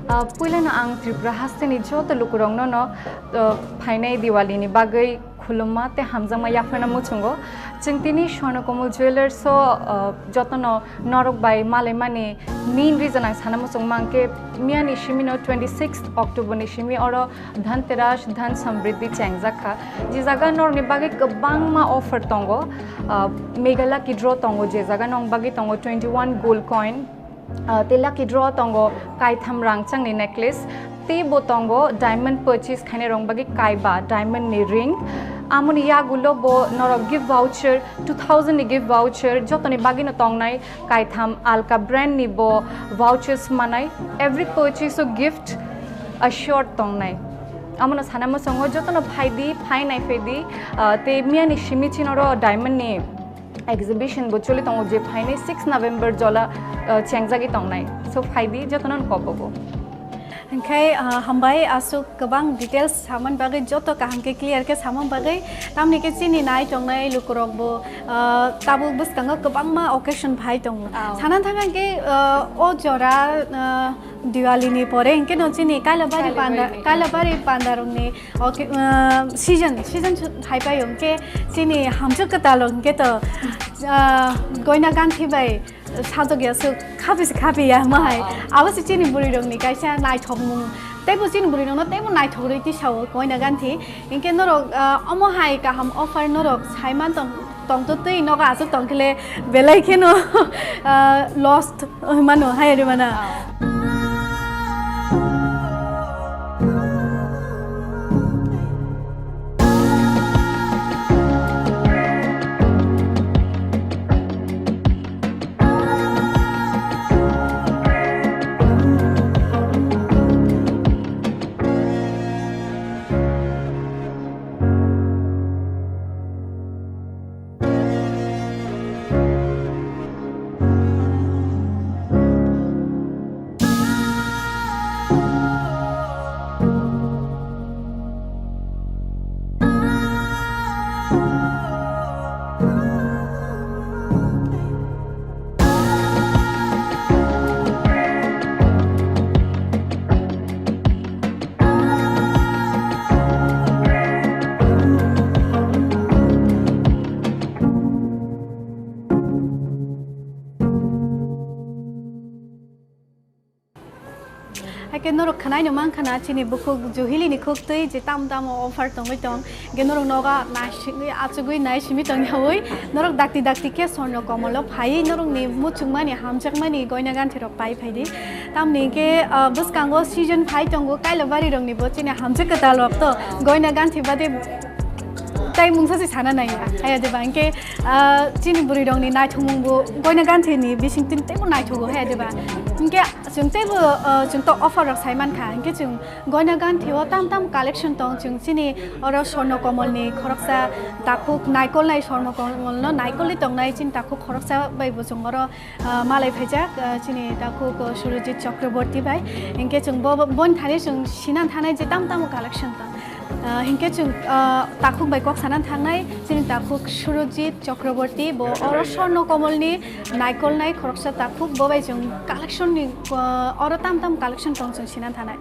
Ah, puilano ang Tripura hasteni joto lukurokno no, ah, phainai Diwali ni bagwi khulumma tei hamjakma yapharna muchungo. Chwng tini Swarna Kamal Jewellers o, ah, jotono norok bai malaimani main reason ang sana muchung mankhe, miyani simi no twenty sixth October ni simi oro Dhanteras, Dhan Samriddhi chengjak kha. Je jaga norokni bagwi kwbangma offer tongo, ah, Mega Lucky Draw tongo, je jaga norokni bagwi tongo twenty one gold coin, ah, tei lucky draw tongo kaitham rangchakni necklace, tei bo tongo diamond purchase khainai rok bagwi kaiba diamond ni ring. Amoni yagulo bo norok gift voucher, two thousand ni gift voucher, jotoni bagwino tongnai kaitham alka brand ni bo vouchers manai. Every purchase o gift assured tongnai. Amono sana muchungo jotono phaidi, phai naiphedi, ah, tei miyani simi chini oro diamond ni exhibition bo choli tongo, je phainai six November jola, ah, chengjagwi tongnai. So phaidi, jotono kobogo. Hwnkhe, ah, hambai aswk kwbang details samani bagwi, joto kaham khe clear khe samani bagwi, tamni khe chini nai tongnai lukurok bo, ah, tabuk bwskango kwbangma occasion phai tongo. Sana thang khe, ah, o jora, ah, Diwali ni pore hwnkhe no chini Kailabari panda, Kailabari panda rokni, okay, ah, season, season hai pai hwnkhe chini hamjwk kwtal hwnkhe to, ah, goina ganthi bai sajok ya swk khapi se khapi ya ma hai. Abo se chini bwrwi rokni kaisa naithokmung. Teibo chini bwrwi rokno teibo naithok rwi tisao goina ganthi. Hwnkhe norok, ah, omo hai kaham offer norok sai man tong, tong to twi nogo aswk tong khe le belai kheno, ah, lost mano hai rw mana. Haikhe norok khwnaino mankha na chini bukhuk Juhili ni khuktwi je tamo tamo offer tongwi tong, hwnkhe norok nogo naisingwi achugwi naisimi tongyawi norok dakti dakti khe Swarna Kamal o phaiwi norokni muchungmani hamjakmani goina ganthi rok pai phaidi. Tamni hwnkhe, ah, bwskango season phai tongo, Kailabari rokni bo chini hamjak kwtal rok to goina ganthi bade Tai mungsa se sana nai ya. Haya de ba, hingke, ah, chini bwrwi rok ni naithok mung bo goina ganthi ni bising tin teibo naithogo, haya de ba. Hingke chwng teibo, ah, chwng to offer rok sai man kha. Hingke chwng goina ganthi o tam tam collection tong, chwng chini oro Swarno Komol ni khoroksa takhuk naikol nai, Swarno Komol no naikol ni tong nai chini takhuk khoroksa bai bo chwng oro, ah, malai phaijak, ah, chini takhuk, ah, Surojit Chakraborty bai. Hingke chwng bo, bo, boni thani chwng sinan thanai je tam tamo collection tong. Ah, hingke chwng, ah, takhuk bai kok sanan thangnai, chini takhuk Surojit Chakraborty, bo oro Swarno Komol ni naikol nai khoroksa takhuk, bo bai chwng collection ni, ah, oro tam tam collection tong chwng sinan thanai.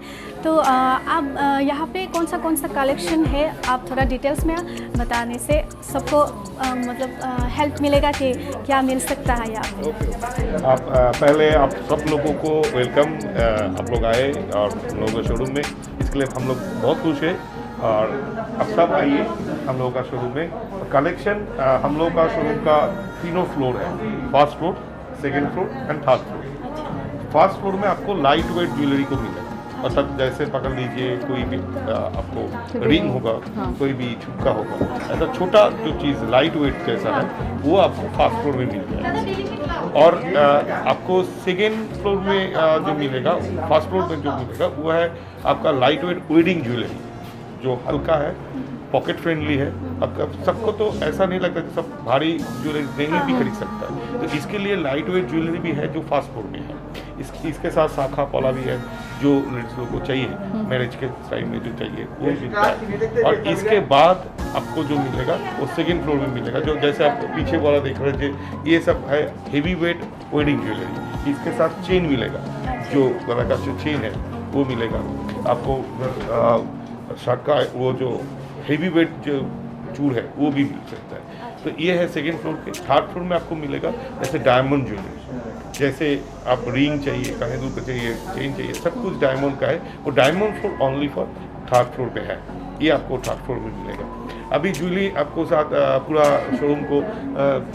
तो, अ, आप, अ, यहाँ पे कौन सा, कौन सा कलेक्शन है, आप थोड़ा डिटेल्स में बताने से सबको, अ, मतलब, अ, हेल्प मिलेगा कि क्या मिल सकता है यहाँ पे? Okay, okay. आप, अ, पहले आप सब लोगों को वेलकम, अ, आप लोग आए और हम लोगों के शोरूम में, इसके लिए हम लोग बहुत खुश हैं। और आप सब आइए हम लोगों का शोरूम में। कलेक्शन, अ, हम लोगों का शोरूम का तीनों फ्लोर है, first floor, second floor and third floor. First floor में आपको लाइट वेट ज्वेलरी को मिलेगा, मतलब जैसे पकड़ लीजिए कोई भी, अ, आपको रिंग होगा, हाँ। कोई भी झुमका होगा, ऐसा छोटा जो चीज़ लाइट वेट जैसा है, वो आपको फर्स्ट फ्लोर में मिल जाएगा। और, अ, आपको सेकंड फ्लोर में, अ, जो मिलेगा, फर्स्ट फ्लोर में जो मिलेगा, वो है आपका लाइट वेट वेडिंग ज्वेलरी, जो हल्का है, पॉकेट फ्रेंडली है। अब, अब सबको तो ऐसा नहीं लगता कि सब भारी ज्वेलरी नहीं भी खरीद सकता है, तो इसके लिए लाइट वेट ज्वेलरी भी है जो फर्स्ट फ्लोर में है। इस, इसके साथ शाखा पला भी है, जो लेडीज लोग को चाहिए, मैरिज के टाइम में जो चाहिए, वो मिलता है। और इसके बाद आपको जो मिलेगा, वो सेकंड फ्लोर में मिलेगा। जो जैसे आप पीछे वाला देख रहे थे, ये सब है हेवी वेट वेडिंग ज्वेलरी। इसके साथ चेन मिलेगा, जो गला का जो चेन है, वो मिलेगा आपको। अ, शाखा, वो जो हेवी वेट जो चूड़ है, वो भी मिल सकता है। तो ये है सेकंड फ्लोर पे। थर्ड फ्लोर में आपको मिलेगा जैसे डायमंड ज्वेलरी, जैसे आप रिंग चाहिए, कान में दुल का चाहिए, चेन चाहिए, सब कुछ डायमंड का है। वो diamond floor only for third floor पे है, ये आपको थर्ड फ्लोर में मिलेगा। अभी जूली आपको साथ, अ, पूरा शोरूम को, अ,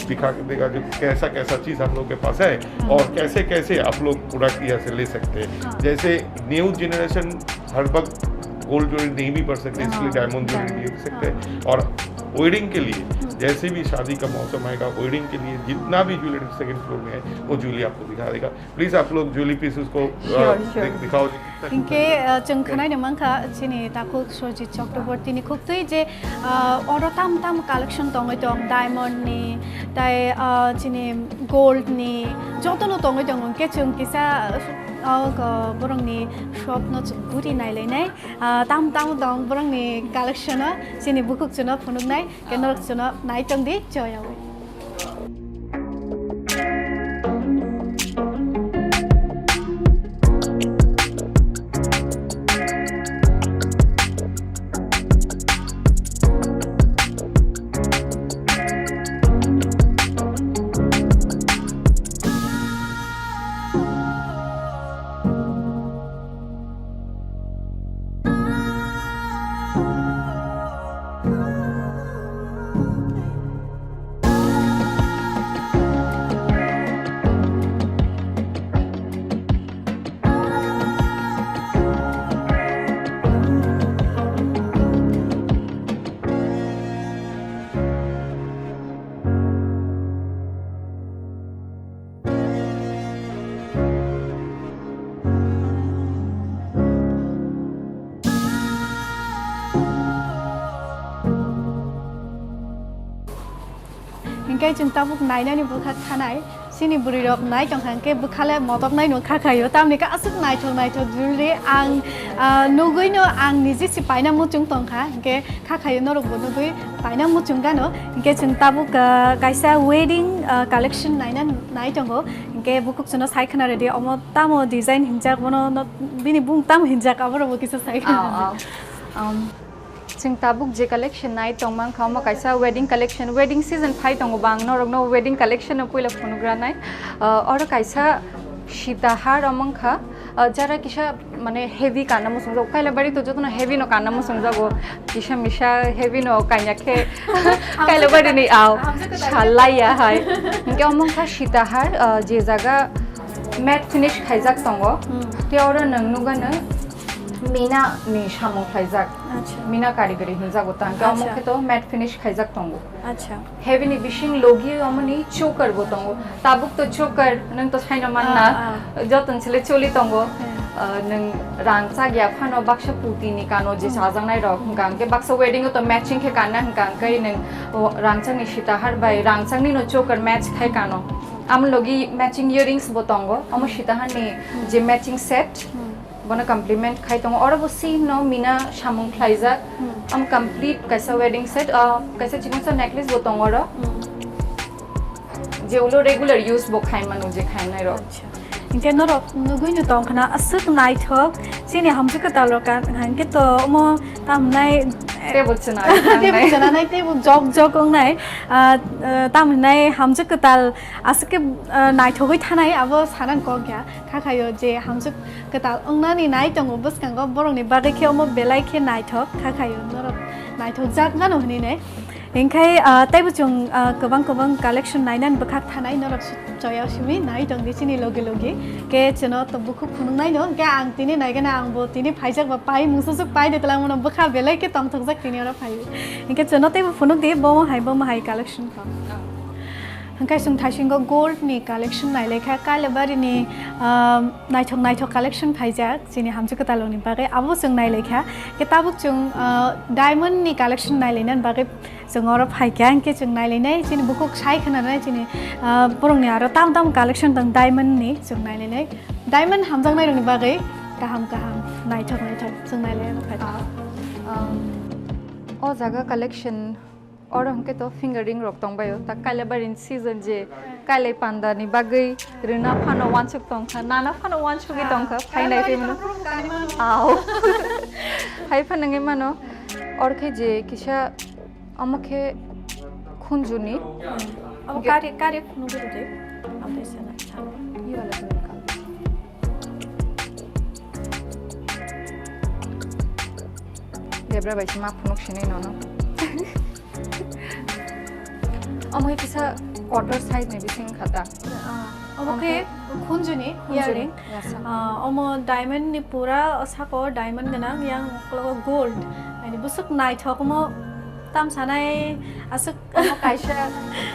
दिखा के देगा जो कैसा कैसा चीज़ हम लोग के पास है और कैसे कैसे आप लोग प्रोडक्ट यहाँ से ले सकते हैं। जैसे न्यू जनरेशन हर वक्त गोल्ड ज्वेलरी नहीं भी पहन सकते, इसलिए डायमंड ज्वेलरी भी पहन सकते हैं। और वेडिंग के लिए जैसे भी शादी का मौसम आएगा, वेडिंग के लिए जितना भी ज्वेलरी सेकंड फ्लोर में है, वो जूली आपको दिखा देगा। प्लीज आप लोग जूली पीसेस को, अ, श्योर, श्योर। दिख-, दिखाओ जी। Hinkhe, uh, chwng khwnaino mankha chini takhuk Surjit Chakraborty ni khuktwi je, uh, oro tam tam collection tongwi tong, diamond ni, tai, uh, chini gold ni, jotono tongwi tongo. Hinkhe chwng kisa, uh, uh, borokni shop no chwng guri nailainai, uh, tam tam tong borokni collection o, chini bukhuk chwngno phunuknai. Khe norok chwngno nai tong di, choyawi. Hinkhe chwng tabuk nainani bwkha thanai, chini bwrwi rok nai tongkha hinkhe bwkhale motoknai no kha khaio, tamni khe aswk naithok naithok jewelry ang, ah, nugwino ang niji se paina muchung tongkha, hinkhe kha khaio norokbo nugwi paina muchung gano. Hinkhe chwng tabuk, ah, kaisa wedding, ah, collection naina nai tongo. Hinkhe bukhuk chwngno sai khwna rwdi, omo tamo design hinjak, bono no, bini bung tamo hinjak, aborokbo kisa sai khwna rwdi. Chwng tabuk je collection nai tong mankha, omo kaisa wedding collection, wedding season phai tongo, bang norokno wedding collection no puila phunukgranai. Ah, oro kaisa sitahar omo wngkha, ah, jara kisa mane heavy kanna muchungjago. Kailabari to jotono heavy no kanna muchungjago. Kisa misa heavy no kanya khe Kailabari ni, aw, salaiya hai. Hinkhe omo wngkha sitahar, ah, je jaga matte finish khaijak tongo. Tei oro nwng nugano Mina ni samung khlaijak. Acha. Mina karigari hinjago tang. Omo Acha. khe to matte finish khaijak tongo. Acha. Heavy ni bising logi omo ni choker bo tongo. Tabuk to choker nang to saino manna. Ah, ah. Joton chile choli tongo. Hmm. Ah, nang rang chagya phano baksa puti ni kano je Hmm. chajaknai rok hwnkha hwnkhe baksa wedding o to matching khe kanna hwnkha hwnkhe nang o rangchak ni sitahar bai rangchak ni no choker match khai kano. Amo logi matching earrings bo tongo. Omo Hmm. sitahar ni Hmm. je matching set. Hmm. Bono compliment khai tongo. Oro bo same no mina samung khlaijak. Hmm. Am complete kaisa wedding set, ah, kaisa chikon sa necklace bo tongo oro. Hmm. Je ulo regular use bo khai mano je khainai rok. Acha. Hinkhe norok nugui no tong khna aswk naithok chini hamjwk kwtal rok kan hinkhe to omo tamnai Tebo chwna tebo thangnai. Chwna nai tebo jok jok wngnai. Ah, ah, tamhinai hamjwk kwtal aswk khe, ah, naithogwi thanai abo sanang kok ya. Kha khayo je hamjwk kwtal wngnani nai tongo bwskango borokni bagwi khe omo belai khe naithok kha khayo norok naithok jak mano hwnwi nai. Hinkhe, ah, teibo chwng, ah, kwbang kwbang collection nainani bwkhak thanai norok choya simi nai tong di chini logi logi. Khe chwno to bukhuk phunuknai no, hinkhe ang tini naigana ang bo tini phaijak ba pai mungsaswk pai de twlang mano bwkha belai khe tongthokjak tini oro phai. Hinkhe chwno teibo phunuk di bomo hai bomo hai collection kho. Hwnkhe chwng thaisingo gold ni collection nailaikha, Kailabari ni, ah, naithok naithok collection phaijak chini hamjwk kwtalrokni bagwi, abo chwng nailaikha. Khe tabuk chwng, ah, diamond ni collection nailainani bagwi chwng oro phaikha, hwnkhe chwng nailainai chini bukhuk sai khwnanai chini, ah, borokni aro tam tam collection tong diamond ni chwng nailainai. Diamond hamjaknairokni bagwi kaham kaham naithok naithok chwng nailainai phaikha. Ah, um, o jaga collection Oro hwnkhe to finger ring rok tongbaio, ta Kailabari ni season je kailai panda ni bagwi rwna phano uansuk tongkha, nana phano uansugwi tongkha, phainai phai mano. Aw. Phai phano wngwi mano. Oro khe je kisa omo khe khunjuni. Abo kari, kari phunugwi rwdi. Amtwi sana, sana. Debra bai se ma phunuk sinai nono. Omo khe kisa kotor side ni bising kha ta. Ah, omo khe khunjuni, khunjuni earring. Yes, sir. Ah, omo diamond ni pura saka o diamond gwnang, yang uklogo gold. Ani bwswk naithok omo tam sanai aswk. Omo kaisa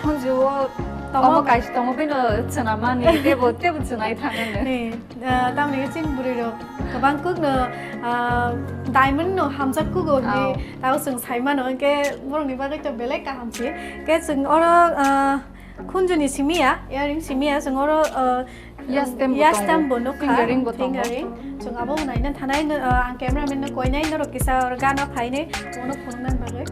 khunju o, tongo. Omo kaisa tongo bino chwnamani tebo, tebo chwnai thangani. Ni. Ah, tamni chini bwrwi rok kwbang kuk no, ah, diamond no hamjak kugo hinwi tao chwng sai mano, hwnkhe borok ni bagwi to belai kaham se. Hwnkhe chwng oro, ah, khunju ni simi ya, earring simi ya, chwng oro, ah, yastem bo tongo. Yastem bo nukha, finger ring bo tongo. Finger ring. Chwng abo naina thanai, ah, ang cameraman no koinai norok kisa oro gana phainai, bono phunuknani bagwi.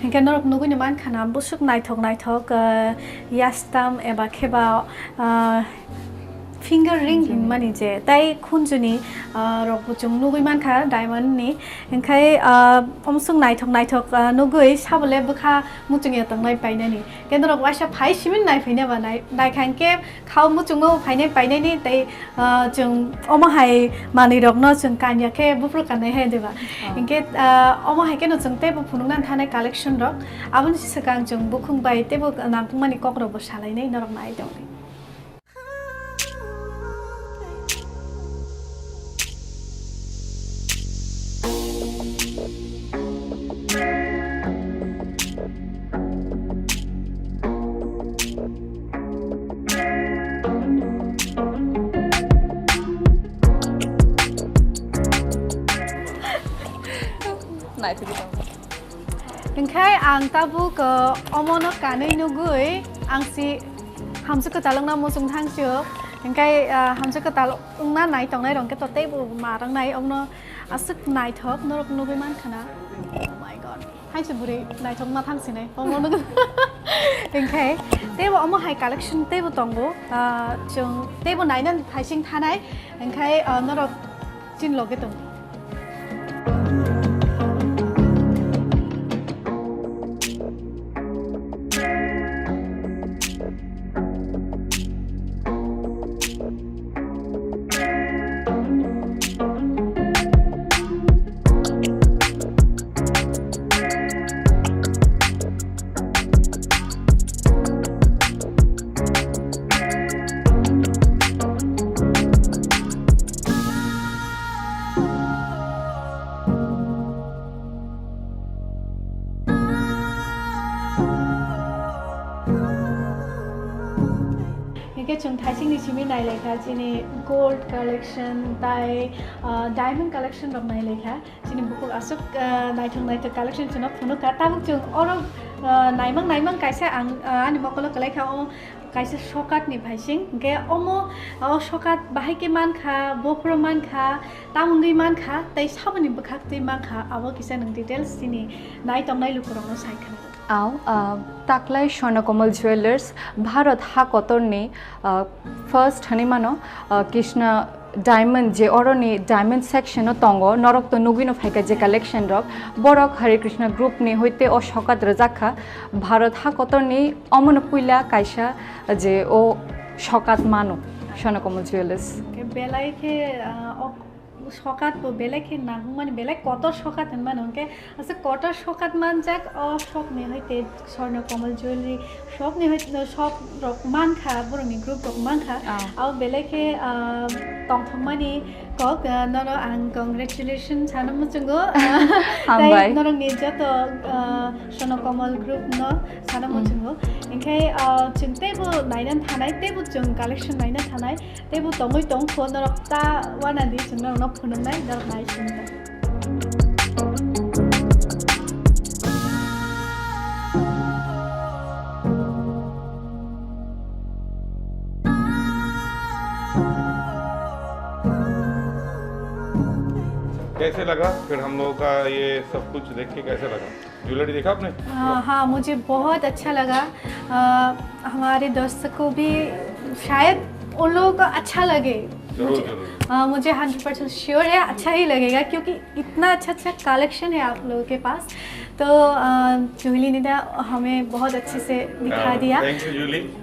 Hinkhe norok nugwi no mankha na, bwswk naithok naithok, ah, yastam eba kheba, ah, finger ring hinmani je, tai khunjuni, ah, rokbo chwng nugwi mankha diamond ni. Hinkhe, ah, omswk naithok naithok, ah, nugwi sabole bwkha muchungya tongnai painani. Khe norok waisa phai simi nai phaina ba nai, naikha hinkhe khao muchungma bo phainai painaini tei, ah, chwng omo hai manwi rokno chwng kanya khe buphuru kanai hai diba. Oh. Hinkhe, ah, omo hai kheno chwng teibo phunukna thanai collection rok. Aboni swkang chwng bukhuk bai teibo nangkukmani kok rokbo salainai norok nai tongdi. Naithokgwi tongo. Hinkhe ang tabuk, uh, omono kanwi nugwi ang si hamjwk kwtal wngna muchung thang sio. Hinkhe, uh, hamjwk kwtal wngna nai tongnai rok khe to teibo ma rwngnai, omono aswk naithok norok nugwi mankha na. Oh my God. Hai se bwrwi naithok ma thang sinai. Omono Hinkhe teibo omo hai collection teibo tongo. Ah, chwng teibo naina thaising thanai. Hinkhe, ah, norok chini loge tong. Hingke chwng thaisingni simi nailaikha, chini gold collection tai, ah, diamond collection rok nailaikha. Chini bukhuk aswk, ah, naithok naithok collection chwngno phunukha. Tabuk chwng oro, ah, naimang naimang kaisa ang, ah, ani mokolo kwlaikha, o kaisa sokatni phaising. Hingke omo, o sokat bahai khe mankha, bophro mankha, tamungwi mankha, tei saboni bwkhaktwi mankha, abo kisa nwng details chini nai tongnai lukurokno sai khna. Ao, ah, taklai Swarnakomal Jewellers, Bharat ha kotorni, ah, first hwnwi mano, ah, Krishna Diamond, je oroni diamond section o tongo, norok to nugwino phaikha je collection rok, borok Hare Krishna group ni hoite o sokat rwjak kha, Bharat ha kotorni omono puila kaisa je o sokat mano, Swarnakomal Jewellers. Belai khe, ah, ok, sokat bo belai khe nangmani, belai kotor sokat hinmano, hwnkhe aswk kotor sokat manjak o sokni hoite Swarnakomal Jewellery sokni hoite sok rok mankha, borokni group rok mankha. Ah. Abo belai khe, ah, tongthokmani kok, ah, nono ang congratulation sana muchungo. Ah, tei hambai. Norokni joto, ah, Swarnakomal group no sana, mm, muchungo. Hinkhe, ah, chwng teibo naina thanai, teibo chwng collection naina thanai. Teibo tongwi tongkho, norok ta wanadi chwng norokno phunuknai, norok nai sini ta. कैसे लगा फिर हम लोगों का ये सब कुछ देख के, कैसे लगा? ज्वेलरी देखा आपने? हाँ, हाँ, मुझे बहुत अच्छा लगा। अ, हमारे दोस्त को भी शायद उन लोगों को अच्छा लगे। जरूर, मुझे, जरूर। अ, मुझे हंड्रेड परसेंट श्योर है, अच्छा ही लगेगा, क्योंकि इतना अच्छा अच्छा कलेक्शन है आप लोगों के पास। तो, अ, जूली ने तो हमें बहुत अच्छे से दिखा, हाँ, दिया। Thank you, Jully.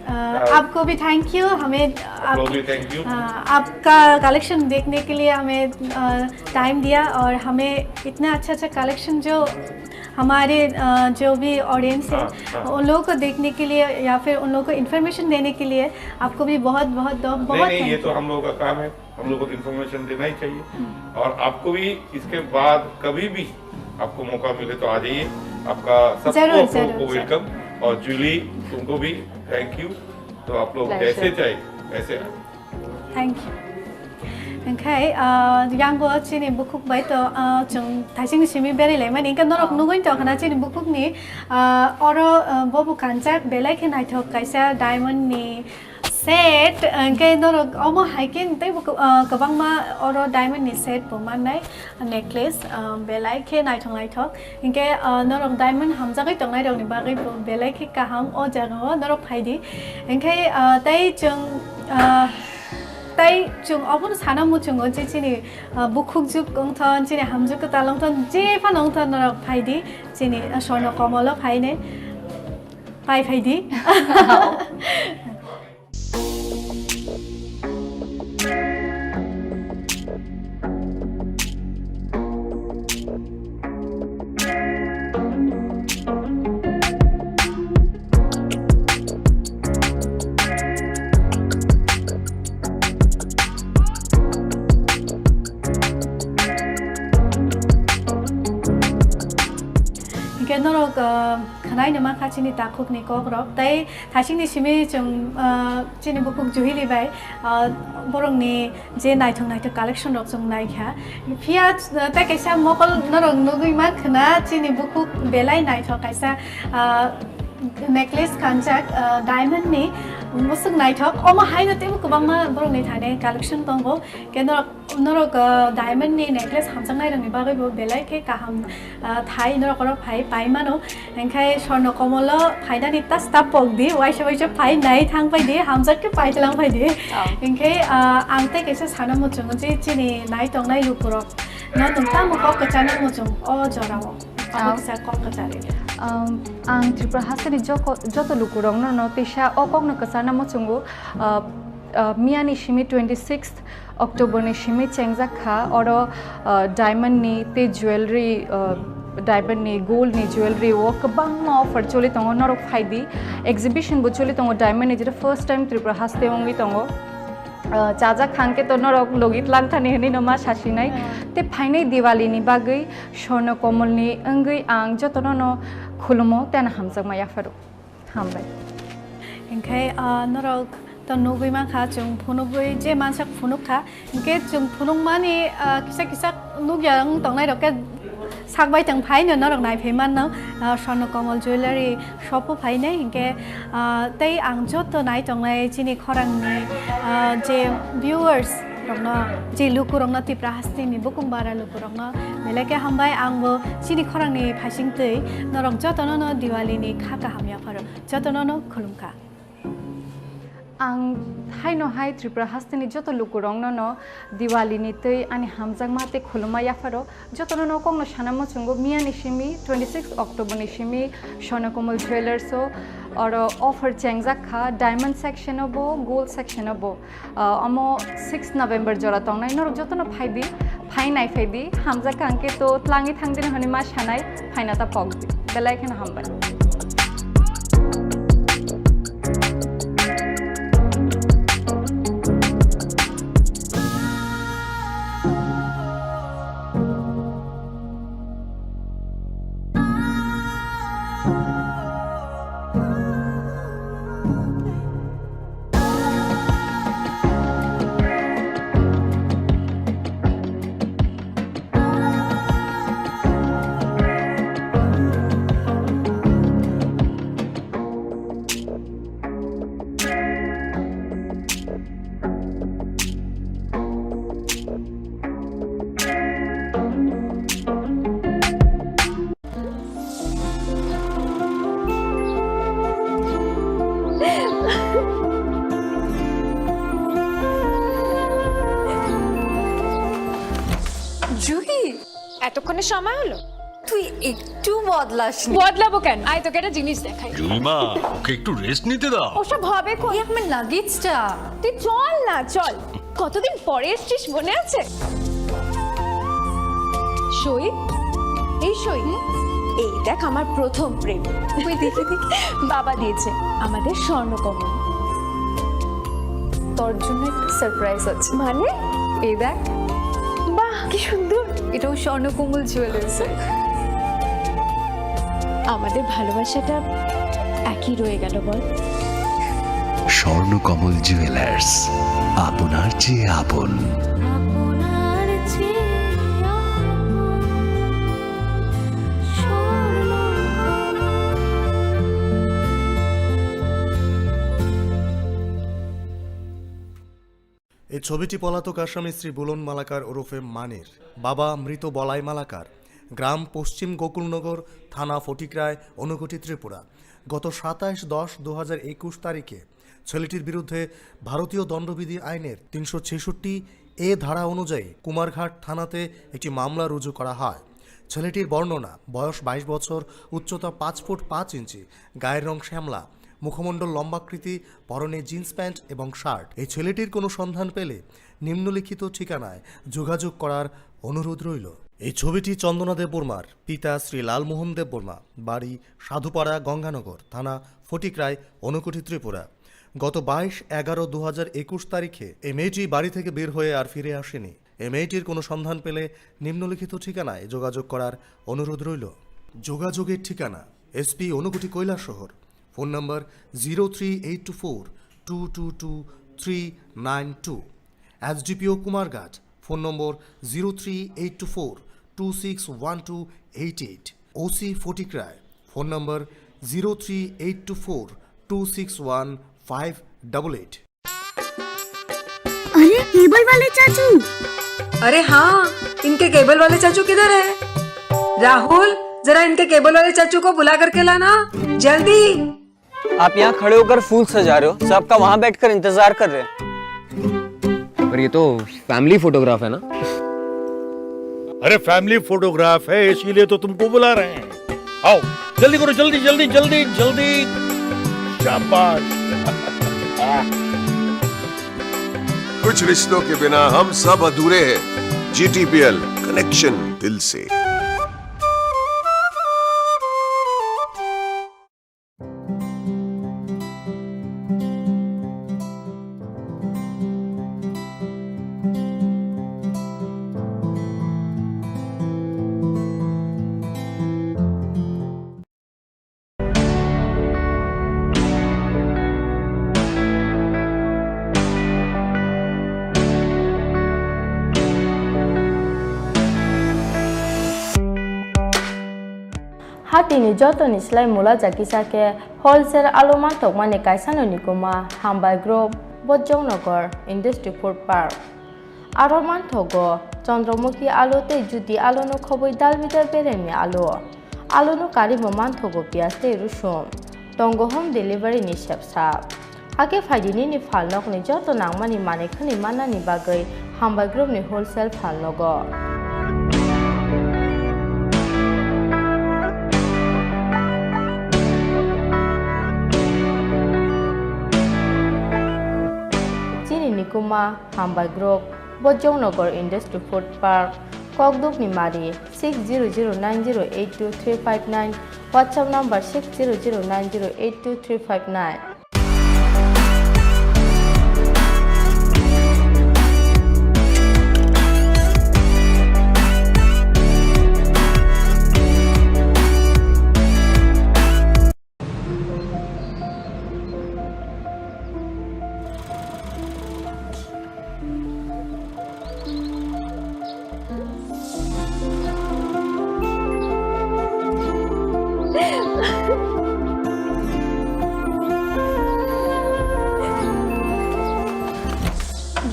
अ, हाँ। आपको भी थैंक यू, हमें आप लोग भी थैंक यू। हाँ, आपका कलेक्शन देखने के लिए हमें, अ, टाइम दिया और हमें इतना अच्छा अच्छा कलेक्शन जो हमारे, अ, जो भी ऑडियंस है, हाँ, हाँ। उन लोगों को देखने के लिए या फिर उन लोगों को इन्फॉर्मेशन देने के लिए आपको भी बहुत, बहुत, बहुत, नहीं, बहुत नहीं, ये थैंक तो यू। हम लोगों का काम है, हम लोगों को इन्फॉर्मेशन देना ही चाहिए। हम्म। और आपको भी इसके बाद कभी भी आपको मौका मिले तो आ जाइए। आपका सबको, जरूर, आप लोगों जरूर, को जरूर। वेलकम। और जूली, तुमको भी थैंक यू। तो आप लोग प्लेजर। जैसे चाहे वैसे आए। Thank you. Hingkhe, ah, yang bo chini bukhuk bai to, ah, chwng thaisingni simi berai laimani. Hingkhe norok, ah, nugwi tongkha na chini bukhukni, ah, oro, ah, bo bo kanjak belai khe naithok kaisa diamond ni set. Hingkhe norok omo hai khe teibo, ah, kwbangma oro diamond ni set bo mannai. Necklace, ah, belai khe naithok naithok. Hinkhe, ah, norok diamond hamjagwi tongnai rokni bagwi bo belai khe kaham o jaga o norok phaidi. Hinkhe, ah, tei chwng, ah, tei chwng obono sana muchungo je chini, ah, bukhuk juk wngthon, chini hamjwk kwtal wngthon, je phano wngthon norok phaidi chini, ah, Swarnakomal o phainai, pai phaidi. Hinkhe norok, ah, khwnaino mankha chini takhukni kokrok, tei thaisingni simi chwng, ah, chini bukhuk Juhili bai, ah, borokni je naithok naithok collection rok chwng naikha. Phiya, ah, tei kaisa mokol norok nugwi mankhwna chini bukhuk belai naithok kaisa, ah, Necklace kanjak, ah, diamond ni musuk naithok. Omo haino teibo kwbangma borokni thani collection tongo. Khe norok, norok, ah, diamond ni necklace hamjaknai rokni bagwi bo belai khe kaham, ah, thai norok oro phai pai mano. Hinkhe Swarno Komolo phainani ta stop pok di, waisa waisa phai nai thang phai di, hamjak khe pai tlang phai di. Oh. Hinkhe, ah, ang tei kaisa sana muchungo je chini nai tongnai lukurok no nwng tamo kok kwchana muchung o jorao. Abo Oh. kisa kok kwchari. Um, ang Tripura hasteni joko-, joto lukurokno no teisa o kokno kwcharna muchungo, uh, uh, miyani simi twenty sixth October ni simi chengjak kha, oro, uh, diamond ni tei jewelry, uh, diamond ni, gold ni jewelry o kwbangma offer choli tongo, norok phai di. Exhibition bo choli tongo diamond ni, jeta first time Tripura haste wngwi tongo. Uh, chajak khang khe to norok logi tlang thani hwnwi no ma sasinai. Hmm. Tei phainai Diwali ni bagwi Swarno Komolni wngwi ang jotono no khulumo tei ano hamjakma yapharo. Hambai. Hinkhe, ah, norok to nugwi mankha, chwng phunugwi je mansak phunuk kha. Hinkhe chwng phunukmani, ah, kisa kisa nukya wng tongnai rok khe sak bai tong phai no norok nai phai manno, ah, Swarno Komol Jewellery shop o phai nai. Hinkhe, ah, tei ang joto nai tongnai chini khorangni, ah, je viewers rokno, je lukurokno, Tipra hasteni bukung bara lukurokno belai khe hambai. Ang bo chini khorangni phaising twi norok jotono no Diwali ni kha kaham yapharo, jotono no khulumkha. Ang haino hai Tripura hasteni joto lukurokno no Diwali ni twi ani hamjakma tei khulumma yapharo. Jotono no kokno sana muchungo, miyani simi twenty six October ni simi Swarno Komol Jewellers o oro offer chengjak kha, diamond section o bo, gold section o bo. Ah, omo six November jora tongnai, norok jotono phai di, phai nai phai di, hamjak kha hwnkhe to tlangwi thang dini hwnwi ma sanai, phaina ta pok di. Belai kheno hambai. Juhi, এতক্ষণে সময় হলো? তুই একটু বদলাসনি। বদলাবো কেন? আয়, তোকে একটা জিনিস দেখাই। জুইমা, ওকে একটু রেস্ট নিতে দাও। ওসব হবে কোন? এই আমার লাগেজটা। তুই চল না, চল। কতদিন পরে এসছিস, মনে আছে? সই, এই সই। এই দেখ, আমার প্রথম প্রেম। ওই দেখি, দেখি। বাবা দিয়েছে আমাদের স্বর্ণকমল। তোর জন্য একটা সারপ্রাইজ আছে। মানে? এই দেখ। বাহ, কি সুন্দর। এটাও স্বর্ণকমল জুয়েলার্স। আমাদের ভালোবাসাটা একই রয়ে গেল, বল? স্বর্ণকমল জুয়েলার্স, আপনার চেয়ে আপন। এই ছবিটি পলাতক আসামি শ্রী বুলন মালাকার ওরফে মানির, বাবা মৃত বলাই মালাকার, গ্রাম পশ্চিম গোকুলনগর, থানা ফটিকরায়, ঊনকোটি, ত্রিপুরা। গত সাতাশ দশ দু হাজার একুশ তারিখে ছেলেটির বিরুদ্ধে ভারতীয় দণ্ডবিধি আইনের তিনশো ছেষট্টি এ ধারা অনুযায়ী কুমারঘাট থানাতে একটি মামলা রুজু করা হয়। ছেলেটির বর্ণনা, বয়স বাইশ বছর, উচ্চতা পাঁচ ফুট পাঁচ ইঞ্চি, গায়ের রং শ্যামলা, মুখমণ্ডল লম্বাকৃতি, পরনে জিন্স প্যান্ট এবং শার্ট। এই ছেলেটির কোনো সন্ধান পেলে নিম্নলিখিত ঠিকানায় যোগাযোগ করার অনুরোধ রইল। এই ছবিটি চন্দনা দেববর্মার, পিতা শ্রী লালমোহন দেববর্মা, বাড়ি সাধুপাড়া গঙ্গানগর, থানা ফটিকরায়, ঊনকোটি, ত্রিপুরা। গত বাইশ এগারো দু হাজার একুশ তারিখে এই মেয়েটি বাড়ি থেকে বের হয়ে আর ফিরে আসেনি। এই মেয়েটির কোনো সন্ধান পেলে নিম্নলিখিত ঠিকানায় যোগাযোগ করার অনুরোধ রইল। যোগাযোগের ঠিকানা: SP Unakoti Kailashahar, phone number zero three eight two four two two two three nine two, SDPO Kumarghat, phone number zero three eight two four two six one two eight eight, OC Fatikroy, phone number zero three eight two four two six one five double eight. अरे, cable वाले चाचू। अरे हाँ, इनके केबल वाले चाचू किधर है? राहुल, जरा इनके केबल वाले चाचू को बुला करके लाना, जल्दी। आप यहाँ खड़े होकर फूल सजा रहे हो, सबका वहाँ बैठकर इंतजार कर रहे हैं। पर ये तो फैमिली फोटोग्राफ है ना? अरे, फैमिली फोटोग्राफ है, इसीलिए तो तुमको बुला रहे हैं। आओ, जल्दी करो, जल्दी, जल्दी, जल्दी, जल्दी। शाबाश। कुछ रिश्तों के बिना हम सब अधूरे हैं। जीटीपीएल, कनेक्शन दिल से। Hatini jotoni slai mula jakisa khe wholesale alo manthokmani kaisano nikuma Hambai Group, Bojongnagar, Industry Food Park. Aro manthogo Chandramukhi alo tei Jyoti alono khobwi dalbidal beremni alo. Alono karwi bo manthogo piyaj tei rusum. Tongo home delivery ni sepsa. Hakhe phaidi nini phalnokni joto nangmani manwi khwnwi mannani bagwi Hambai Group ni wholesale phalnogo. Chini nikuma Hambai Group, Bojongnagar Industry Food Park, Kokdukni Mari, six zero zero nine zero eight two three five nine, WhatsApp number six zero zero nine zero eight two three five nine.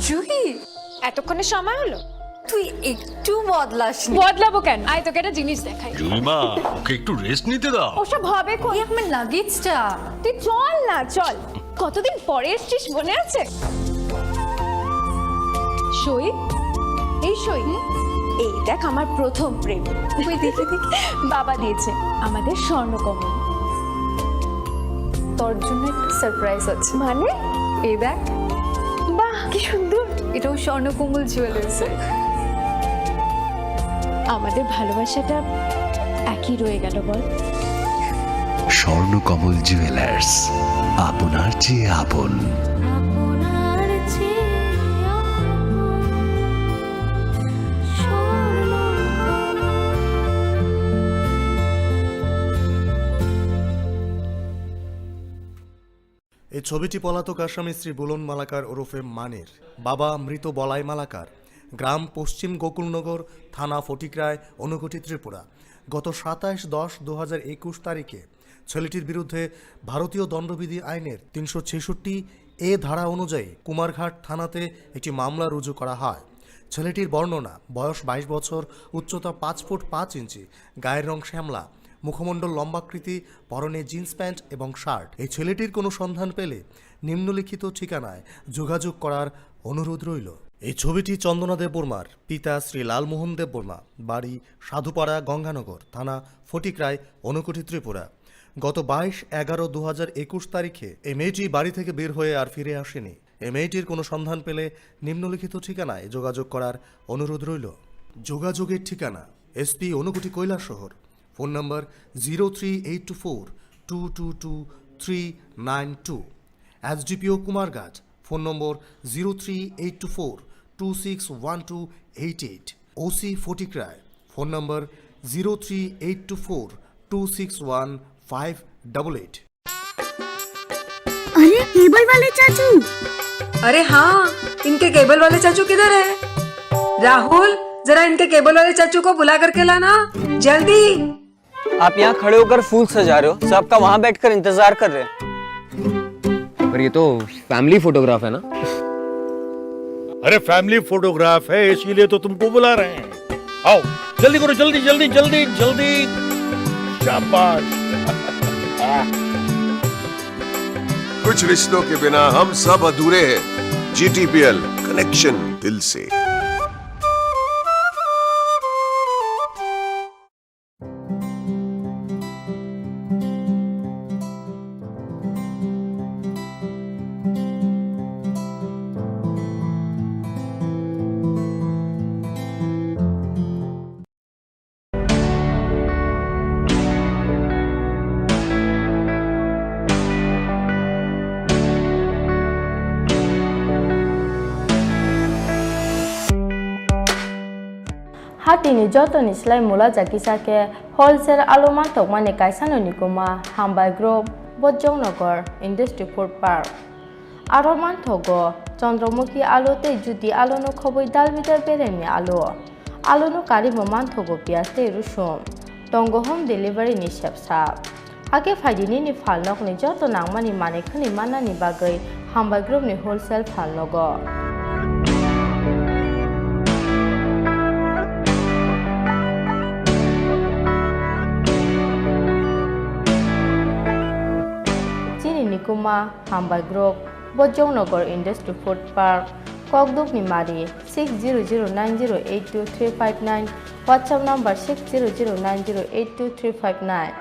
Juhi, এতক্ষণে সময় হলো? তুই একটু বদলাসনি। বদলাবো কেন? আয়, তোকে একটা জিনিস দেখাই। জুইমা, ওকে একটু রেস্ট নিতে দাও। ওসব হবে কোন? এই আমার লাগেজটা। তুই চল না, চল। কতদিন পরে এসছিস, মনে আছে? সই, এই সই। হুম? এই দেখ, আমার প্রথম প্রেম। ওই দেখে দেখে। বাবা দিয়েছে আমাদের স্বর্ণকমল। তোর জন্য একটা সারপ্রাইজ আছে। মানে? এই দেখ। বাহ, কি সুন্দর। এটাও স্বর্ণকমল জুয়েলার্সের। আমাদের ভালোবাসাটা একই রয়ে গেল, বল? স্বর্ণকমল জুয়েলার্স, আপনার চেয়ে আপন। আপনার চেয়ে আপন স্বর্ণকমল। এই ছবিটি পলাতক আসামি শ্রী বুলন মালাকার ওরফে মানির, বাবা মৃত বলাই মালাকার, গ্রাম পশ্চিম গোকুলনগর, থানা ফটিকরায়, ঊনকোটি, ত্রিপুরা। গত সাতাশ দশ দু হাজার একুশ তারিখে ছেলেটির বিরুদ্ধে ভারতীয় দণ্ডবিধি আইনের তিনশো ছেষট্টি এ ধারা অনুযায়ী কুমারঘাট থানাতে একটি মামলা রুজু করা হয়। ছেলেটির বর্ণনা, বয়স বাইশ বছর, উচ্চতা পাঁচ ফুট পাঁচ ইঞ্চি, গায়ের রং শ্যামলা, মুখমণ্ডল লম্বাকৃতি, পরনে জিন্স প্যান্ট এবং শার্ট। এই ছেলেটির কোনো সন্ধান পেলে নিম্নলিখিত ঠিকানায় যোগাযোগ করার অনুরোধ রইল। এই ছবিটি চন্দনা দেববর্মার, পিতা শ্রী লালমোহন দেববর্মা, বাড়ি সাধুপাড়া, গঙ্গানগর, থানা ফটিকরায়, ঊনকোটি, ত্রিপুরা। গত বাইশ এগারো দু হাজার একুশ তারিখে এই মেয়েটি বাড়ি থেকে বের হয়ে আর ফিরে আসেনি। এই মেয়েটির কোনো সন্ধান পেলে নিম্নলিখিত ঠিকানায় যোগাযোগ করার অনুরোধ রইল। যোগাযোগের ঠিকানা: SP Unakoti Kailashahar, phone number zero three eight two four two two two three nine two, SDPO Kumarghat, phone number zero three eight two four two six one two eight eight, OC Fatikroy, phone number zero three eight two four two six one five double eight. अरे, cable वाले चाचू। अरे हाँ, इनके केबल वाले चाचू किधर है? राहुल, जरा इनके केबल वाले चाचू को बुला करके लाना, जल्दी। आप यहाँ खड़े होकर फूल सजा रहे हो, सब आपका वहाँ बैठकर इंतजार कर रहे हैं। पर ये तो फैमिली फोटोग्राफ है ना? अरे, फैमिली फोटोग्राफ है, इसीलिए तो तुमको बुला रहे हैं। आओ, जल्दी करो, जल्दी, जल्दी, जल्दी, जल्दी। शाबाश। कुछ रिश्तों के बिना हम सब अधूरे हैं। जीटीपीएल, कनेक्शन दिल से। Hatini jotoni slai mula jakisa khe wholesale alu mantokmani kaisano nikuma Hambai Group, Bojongnagar Industry Food Park. Aro manthogo Chandramukhi alu tei Jyoti alu no khobwi dal bidal beremni alu. Alu no karimo manthogo piyaj tei rusum. Tongo home delivery ni sepsa. Hakhe phaidi nini phalnokni joto nangmani manwi khwnwi mannani bagwi Hambai Group ni wholesale phalnogo. Chini nikuma Hambai Group, Bojongnagar Industry Food Park, Kokdukni Mari, six zero zero nine zero eight two three five nine, WhatsApp number six zero zero nine zero eight two three five nine.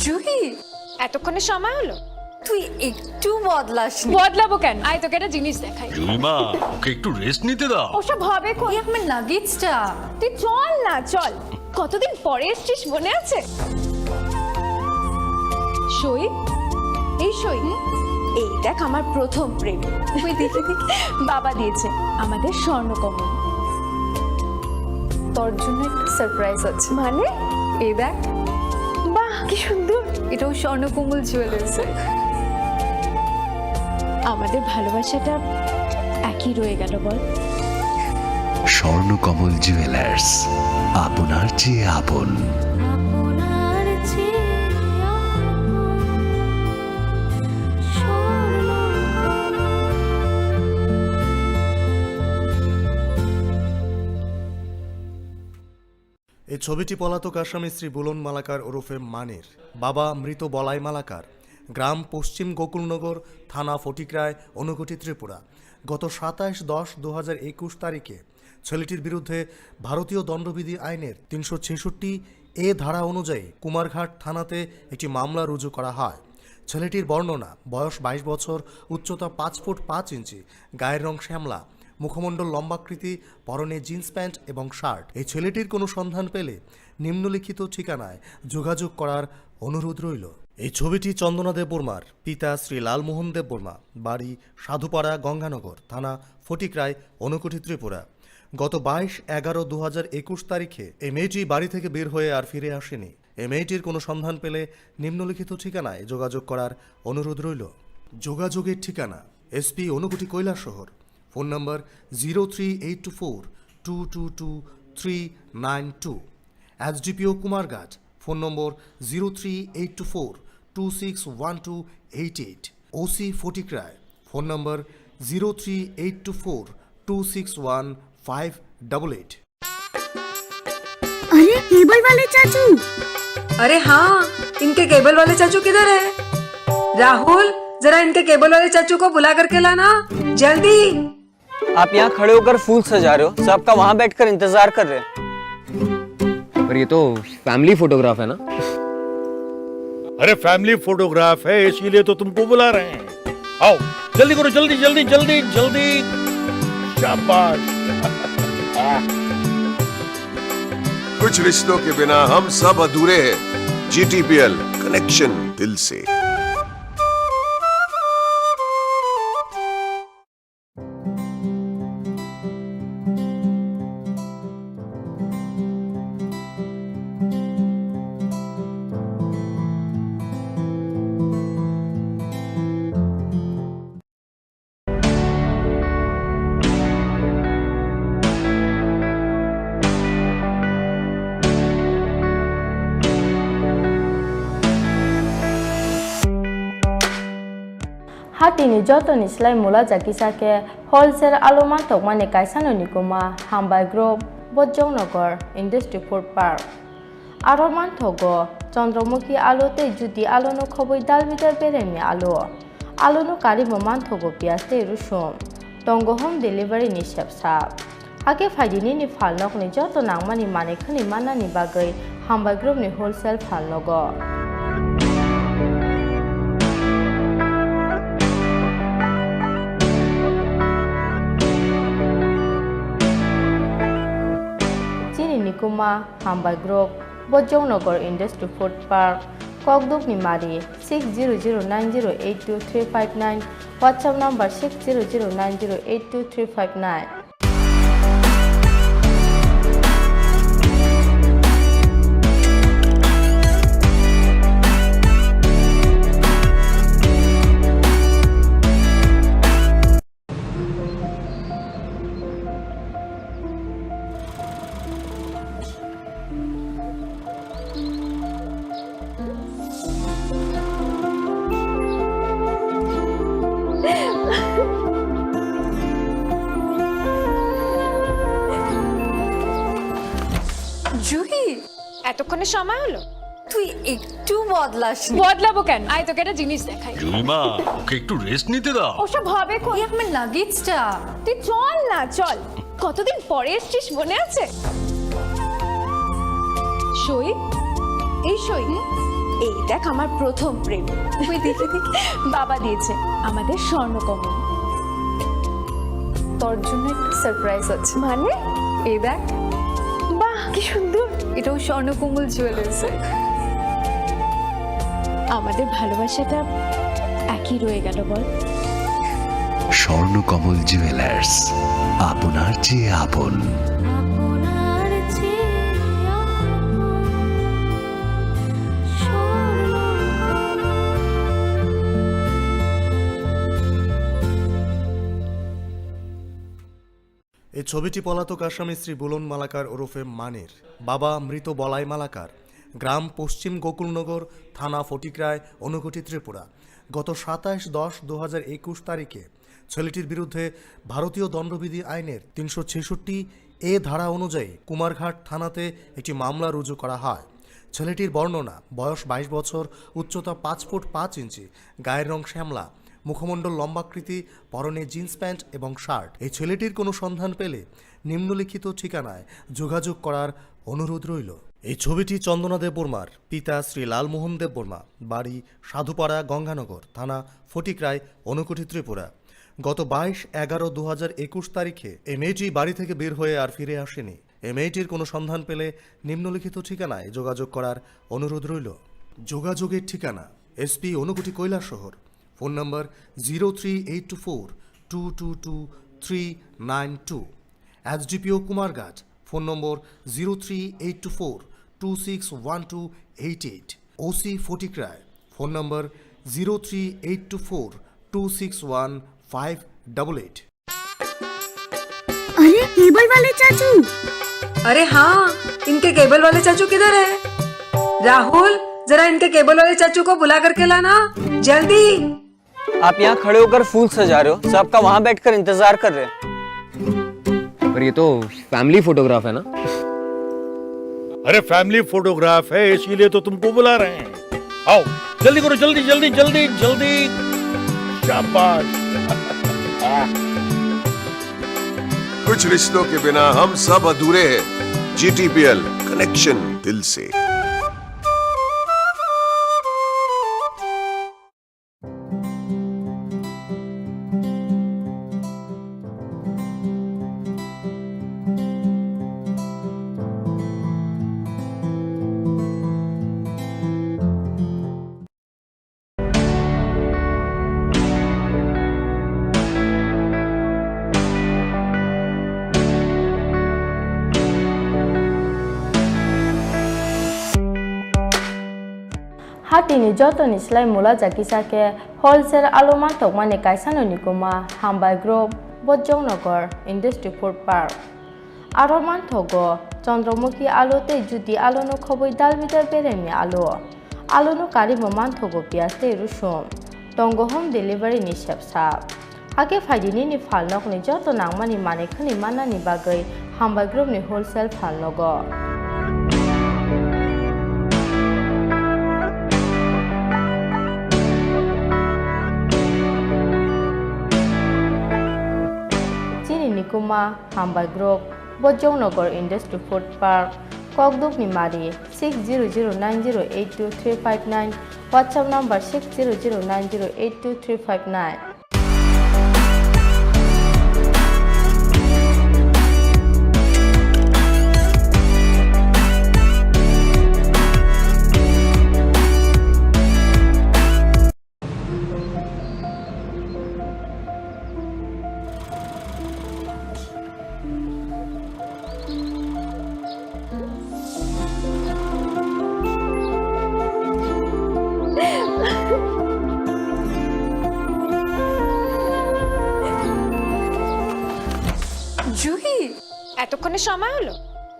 Juhi, এতক্ষণে সময় হলো? তুই একটু বদলাসনি। বদলাবো কেন? আয়, তোকে একটা জিনিস দেখাই। জুলিমা, ওকে একটু রেস্ট নিতে দাও। ওসব হবে কোন? এই আমার লাগেজটা। তুই চল না, চল। কতদিন পরে এসছিস, মনে আছে? সই, এই সই, এই দেখ আমার প্রথম প্রেম। ওই দেখি, দেখি। বাবা দিয়েছে আমাদের স্বর্ণকমল। তোর জন্য একটা সারপ্রাইজ আছে। মানে? এই দেখ। বাহ, কি সুন্দর। এটাও স্বর্ণকমল জুয়েলার্সের। আমাদের ভালোবাসাটা একই রয়ে গেল, বল? স্বর্ণকমল জুয়েলার্স, আপনার চেয়ে আপন। এই ছবিটি পলাতক আসামি শ্রী বুলন মালাকার ওরফে মানির, বাবা মৃত বলাই মালাকার, গ্রাম পশ্চিম গোকুলনগর, থানা ফটিকরায়, ঊনকোটি, ত্রিপুরা। গত সাতাশ দশ দু হাজার একুশ তারিখে ছেলেটির বিরুদ্ধে ভারতীয় দণ্ডবিধি আইনের তিনশো ছেষট্টি এ ধারা অনুযায়ী কুমারঘাট থানাতে একটি মামলা রুজু করা হয়। ছেলেটির বর্ণনা, বয়স বাইশ বছর, উচ্চতা পাঁচ ফুট পাঁচ ইঞ্চি, গায়ের রং শ্যামলা, মুখমণ্ডল লম্বাকৃতি, পরনে জিন্স প্যান্ট এবং শার্ট। এই ছেলেটির কোনো সন্ধান পেলে নিম্নলিখিত ঠিকানায় যোগাযোগ করার অনুরোধ রইল। এই ছবিটি চন্দনা দেববর্মার, পিতা শ্রী লালমোহন দেববর্মা, বাড়ি সাধুপাড়া গঙ্গানগর, থানা ফটিকরায়, ঊনকোটি, ত্রিপুরা। গত বাইশ এগারো দু হাজার একুশ তারিখে এই মেয়েটি বাড়ি থেকে বের হয়ে আর ফিরে আসেনি। এই মেয়েটির কোনো সন্ধান পেলে নিম্নলিখিত ঠিকানায় যোগাযোগ করার অনুরোধ রইল। যোগাযোগের ঠিকানা: SP Unakoti Kailashahar, phone number zero three eight two four two two two three nine two, SDPO Kumarghat, phone number zero three eight two four two six one two eight eight, OC Fatikroy, phone number zero three eight two four two six one five double eight. अरे, cable वाले चाचू। अरे हाँ, इनके केबल वाले चाचू किधर है? राहुल, जरा इनके केबल वाले चाचू को बुला करके लाना, जल्दी। आप यहाँ खड़े होकर फूल सजा रहे हो, सब आपका वहाँ बैठकर इंतजार कर रहे हैं। पर ये तो फैमिली फोटोग्राफ है ना? अरे, फैमिली फोटोग्राफ है, इसीलिए तो तुमको बुला रहे हैं। आओ, जल्दी करो, जल्दी, जल्दी, जल्दी, जल्दी। शाबाश। कुछ रिश्तों के बिना हम सब अधूरे हैं। जीटीपीएल, कनेक्शन दिल से। Hatini jotoni slai mula jakisa khe wholesale alu mantokmani kaisano nikuma Hambai Group, Bojongnagar Industry Food Park. Aro manthogo Chandramukhi alu tei Jyoti alu no khobwi dal bidal beremni alu. Alu no karwi bo manthogo piyaj tei rusum. Tongo home delivery ni sepsa. Hakhe phaidi nini phalnokni joto nangmani manwi khwnwi mannani bagwi Hambai Group ni wholesale phalnogo. Chini nikuma Hambai Group, Bojongnagar Industry Food Park, Kokdukni Mari, six zero zero nine zero eight two three five nine, WhatsApp number six zero zero nine zero eight two three five nine. Juhi, এতক্ষণে সময় হলো? তুই একটু বদলাসনি। বদলাবো কেন? আয়, তোকে একটা জিনিস দেখাই। জুইমা, ওকে একটু রেস্ট নিতে দাও। ওসব হবে কোন? এই আমার লাগেজটা। তুই চল না, চল। কতদিন পরে এসছিস, মনে আছে? সই, এই সই। হুম? এই দেখ, আমার প্রথম প্রেম। ওই দেখি, দেখি। বাবা দিয়েছে, আমাদের স্বর্ণকমল। তোর জন্য একটা সারপ্রাইজ আছে। মানে? এই দেখ। বাহ, কি সুন্দর। এটাও স্বর্ণকমল জুয়েলার্সের। আমাদের ভালোবাসাটা একই রয়ে গেল, বল? স্বর্ণকমল জুয়েলার্স, আপনার চেয়ে আপন। এই ছবিটি পলাতক আসামি শ্রী বুলন মালাকার ওরফে মানির, বাবা মৃত বলাই মালাকার, গ্রাম পশ্চিম গোকুলনগর, থানা ফটিকরায়, ঊনকোটি, ত্রিপুরা। গত সাতাশ দশ দু হাজার একুশ তারিখে ছেলেটির বিরুদ্ধে ভারতীয় দণ্ডবিধি আইনের তিনশো ছেষট্টি এ ধারা অনুযায়ী কুমারঘাট থানাতে একটি মামলা রুজু করা হয়। ছেলেটির বর্ণনা, বয়স বাইশ বছর, উচ্চতা পাঁচ ফুট পাঁচ ইঞ্চি, গায়ের রং শ্যামলা, মুখমণ্ডল লম্বাকৃতি, পরনে জিন্স প্যান্ট এবং শার্ট। এই ছেলেটির কোনো সন্ধান পেলে নিম্নলিখিত ঠিকানায় যোগাযোগ করার অনুরোধ রইল। এই ছবিটি চন্দনা দেববর্মার, পিতা শ্রী লালমোহন দেববর্মা, বাড়ি সাধুপাড়া, গঙ্গানগর, থানা ফটিকরায়, ঊনকোটি, ত্রিপুরা। গত বাইশ এগারো দু হাজার একুশ তারিখে এই মেয়েটি বাড়ি থেকে বের হয়ে আর ফিরে আসেনি। এই মেয়েটির কোনো সন্ধান পেলে নিম্নলিখিত ঠিকানায় যোগাযোগ করার অনুরোধ রইল। যোগাযোগের ঠিকানা: SP Unakoti Kailashahar, phone number zero three eight two four two two two three nine two, SDPO Kumarghat, phone number zero three eight two four two six one two eight eight, OC Fatikroy, phone number zero three eight two four two six one five double eight. अरे, cable वाले चाचू। अरे हाँ, इनके केबल वाले चाचू किधर है? राहुल, जरा इनके केबल वाले चाचू को बुला करके लाना, जल्दी। आप यहाँ खड़े होकर फूल सजा रहे हो, सब आपका वहाँ बैठकर इंतजार कर रहे हैं। पर ये तो फैमिली फोटोग्राफ है ना? अरे, फैमिली फोटोग्राफ है, इसीलिए तो तुमको बुला रहे हैं। आओ, जल्दी करो, जल्दी, जल्दी, जल्दी, जल्दी। शाबाश। कुछ रिश्तों के बिना हम सब अधूरे हैं। जीटीपीएल, कनेक्शन दिल से। Hatini jotoni slai mula jakisa khe wholesale alu mantokmani kaisano nikuma Hambai Group, Bojongnagar Industry Food Park. Aro manthogo Chandramukhi alu tei Jyoti aluno khobwi dal bidal beremni alu. Aluno karimo manthogo piyaj tei rusum. Tongo home delivery ni sepsa. Hakhe phaidi nini phalnokni joto nangmani manwi khwnwi mannani bagwi Hambai Group ni wholesale phalnogo. Chini nikuma Hambai Group, Bojongnagar Industry Food Park, Kokdukni Mari, six zero zero nine zero eight two three five nine, WhatsApp number six zero zero nine zero eight two three five nine. Juhi, এতক্ষণে সময় হলো?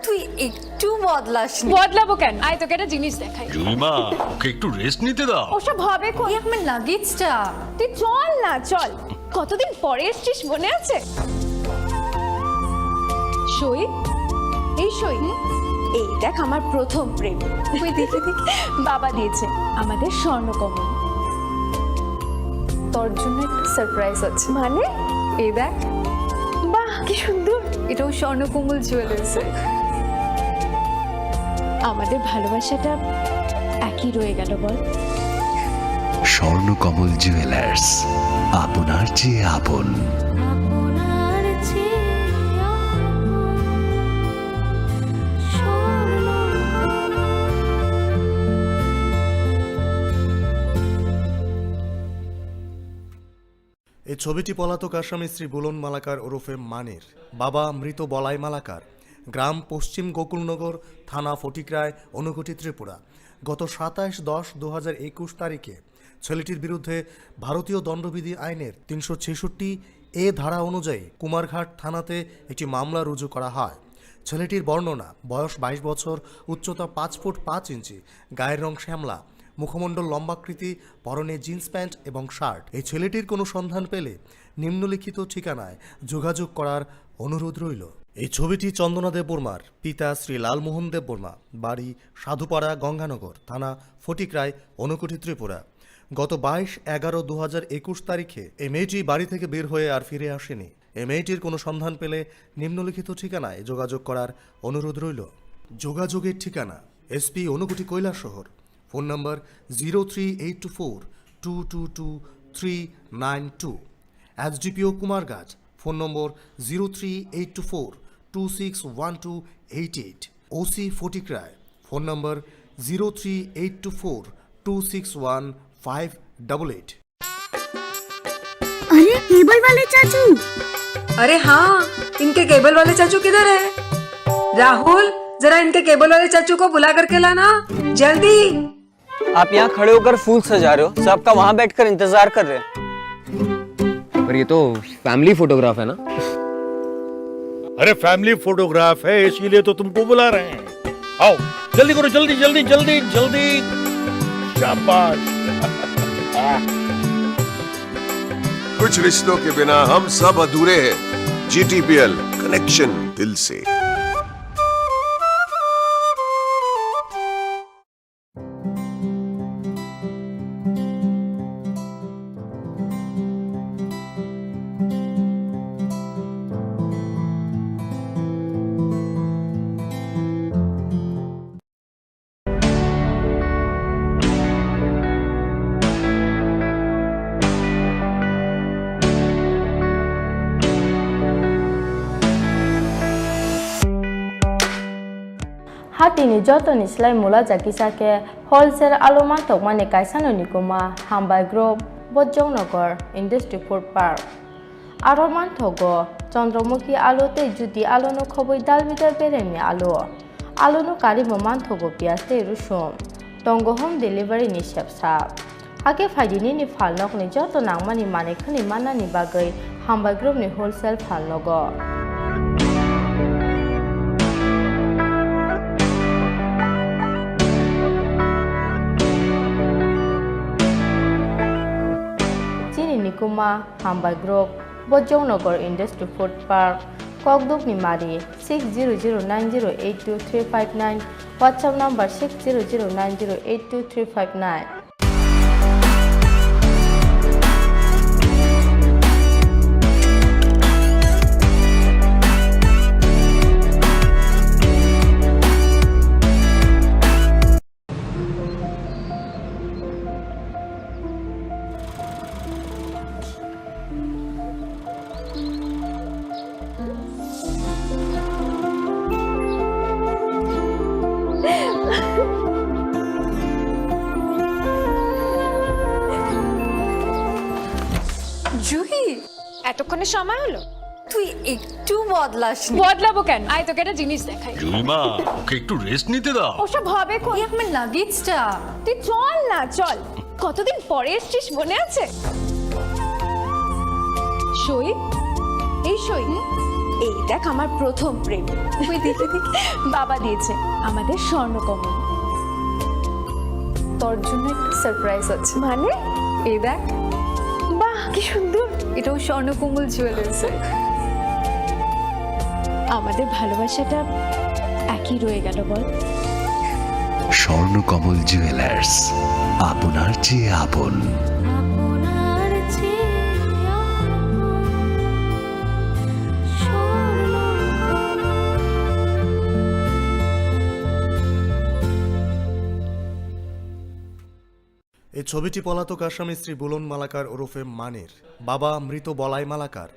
তুই একটু বদলাসনি। বদলাবো কেন? আয়, তোকে একটা জিনিস দেখাই। জুইমা, ওকে একটু রেস্ট নিতে দাও। ওসব হবে কোন? এই আমার লাগেজটা। তুই চল না, চল। কতদিন পরে এসছিস, মনে আছে? সই, এই সই। হুম? এই দেখ, আমার প্রথম প্রেম। ওই দেখে দেখে। বাবা দিয়েছে আমাদের স্বর্ণকমল। তোর জন্য একটা সারপ্রাইজ আছে। মানে? এই দেখ। বাহ, কি সুন্দর। এটাও স্বর্ণকমল জুয়েলার্সের। আমাদের ভালোবাসাটা একই রয়ে গেল, বল? স্বর্ণকমল জুয়েলার্স, আপনার চেয়ে আপন। এই ছবিটি পলাতক আসামি শ্রী বুলন মালাকার ওরফে মানির, বাবা মৃত বলাই মালাকার, গ্রাম পশ্চিম গোকুলনগর, থানা ফটিকরায়, ঊনকোটি, ত্রিপুরা। গত সাতাশ দশ দু হাজার একুশ তারিখে ছেলেটির বিরুদ্ধে ভারতীয় দণ্ডবিধি আইনের তিনশো ছেষট্টি এ ধারা অনুযায়ী কুমারঘাট থানাতে একটি মামলা রুজু করা হয়। ছেলেটির বর্ণনা, বয়স বাইশ বছর, উচ্চতা পাঁচ ফুট পাঁচ ইঞ্চি, গায়ের রং শ্যামলা, মুখমণ্ডল লম্বাকৃতি, পরনে জিন্স প্যান্ট এবং শার্ট। এই ছেলেটির কোনো সন্ধান পেলে নিম্নলিখিত ঠিকানায় যোগাযোগ করার অনুরোধ রইল। এই ছবিটি চন্দনা দেববর্মার, পিতা শ্রী লালমোহন দেববর্মা, বাড়ি সাধুপাড়া গঙ্গানগর, থানা ফটিকরায়, ঊনকোটি, ত্রিপুরা। গত বাইশ এগারো দু হাজার একুশ তারিখে এই মেয়েটি বাড়ি থেকে বের হয়ে আর ফিরে আসেনি। এই মেয়েটির কোনো সন্ধান পেলে নিম্নলিখিত ঠিকানায় যোগাযোগ করার অনুরোধ রইল। যোগাযোগের ঠিকানা: SP Unakoti Kailashahar, phone number zero three eight two four two two two three nine two, SDPO Kumarghat, phone number zero three eight two four two six one two eight eight, OC Fatikroy, phone number zero three eight two four two six one five double eight. अरे, cable वाले चाचू। अरे हाँ, इनके केबल वाले चाचू किधर है? राहुल, जरा इनके केबल वाले चाचू को बुला करके लाना, जल्दी। आप यहाँ खड़े होकर फूल सजा रहे हो, सबका वहाँ बैठकर इंतजार कर रहे हैं। पर ये तो फैमिली फोटोग्राफ है ना? अरे, फैमिली फोटोग्राफ है, इसीलिए तो तुमको बुला रहे हैं। आओ, जल्दी करो, जल्दी, जल्दी, जल्दी, जल्दी। शाबाश। कुछ रिश्तों के बिना हम सब अधूरे हैं। जीटीपीएल, कनेक्शन दिल से। Hatini jotoni slai mula jakisa khe wholesale alu mantokmani kaisano nikuma Hambai Group, Bojongnagar Industry Food Park. Aro manthogo Chandramukhi alu tei Jyoti aluno khobwi dal bidal beremni alu. Aluno karimo manthogo piyaj tei rusum. Tongo home delivery ni sepsa. Hakhe phaidi nini phalnokni joto nangmani manwi khwnwi mannani bagwi Hambai Group ni wholesale phalnogo. Chini nikuma Hambai Group, Bojongnagar Industry Food Park, Kokdukni Mari, six zero zero nine zero eight two three five nine, WhatsApp number six zero zero nine zero eight two three five nine. Juhi, এতক্ষণে সময় হলো? তুই একটু বদলাসনি। বদলাবো কেন? আয়, তোকে একটা জিনিস দেখাই। জুইমা, ওকে একটু রেস্ট নিতে দাও। ওসব হবে কোন? এই আমার লাগেজটা। তুই চল না, চল। কতদিন পরে এসছিস, মনে আছে? সই, এই সই। হুম? এই দেখ, আমার প্রথম প্রেম। ওই দেখি, দেখি। বাবা দিয়েছে আমাদের স্বর্ণকমল। তোর জন্য একটা সারপ্রাইজ আছে। মানে? এই দেখ। বাহ, কি সুন্দর। এটাও স্বর্ণকমল জুয়েলার্সের। আমাদের ভালোবাসাটা একই রয়ে গেল, বল? স্বর্ণকমল জুয়েলার্স, আপনার চেয়ে আপন। এই ছবিটি পলাতক আসামি শ্রী বুলন মালাকার ওরফে মানির, বাবা মৃত বলাই মালাকার,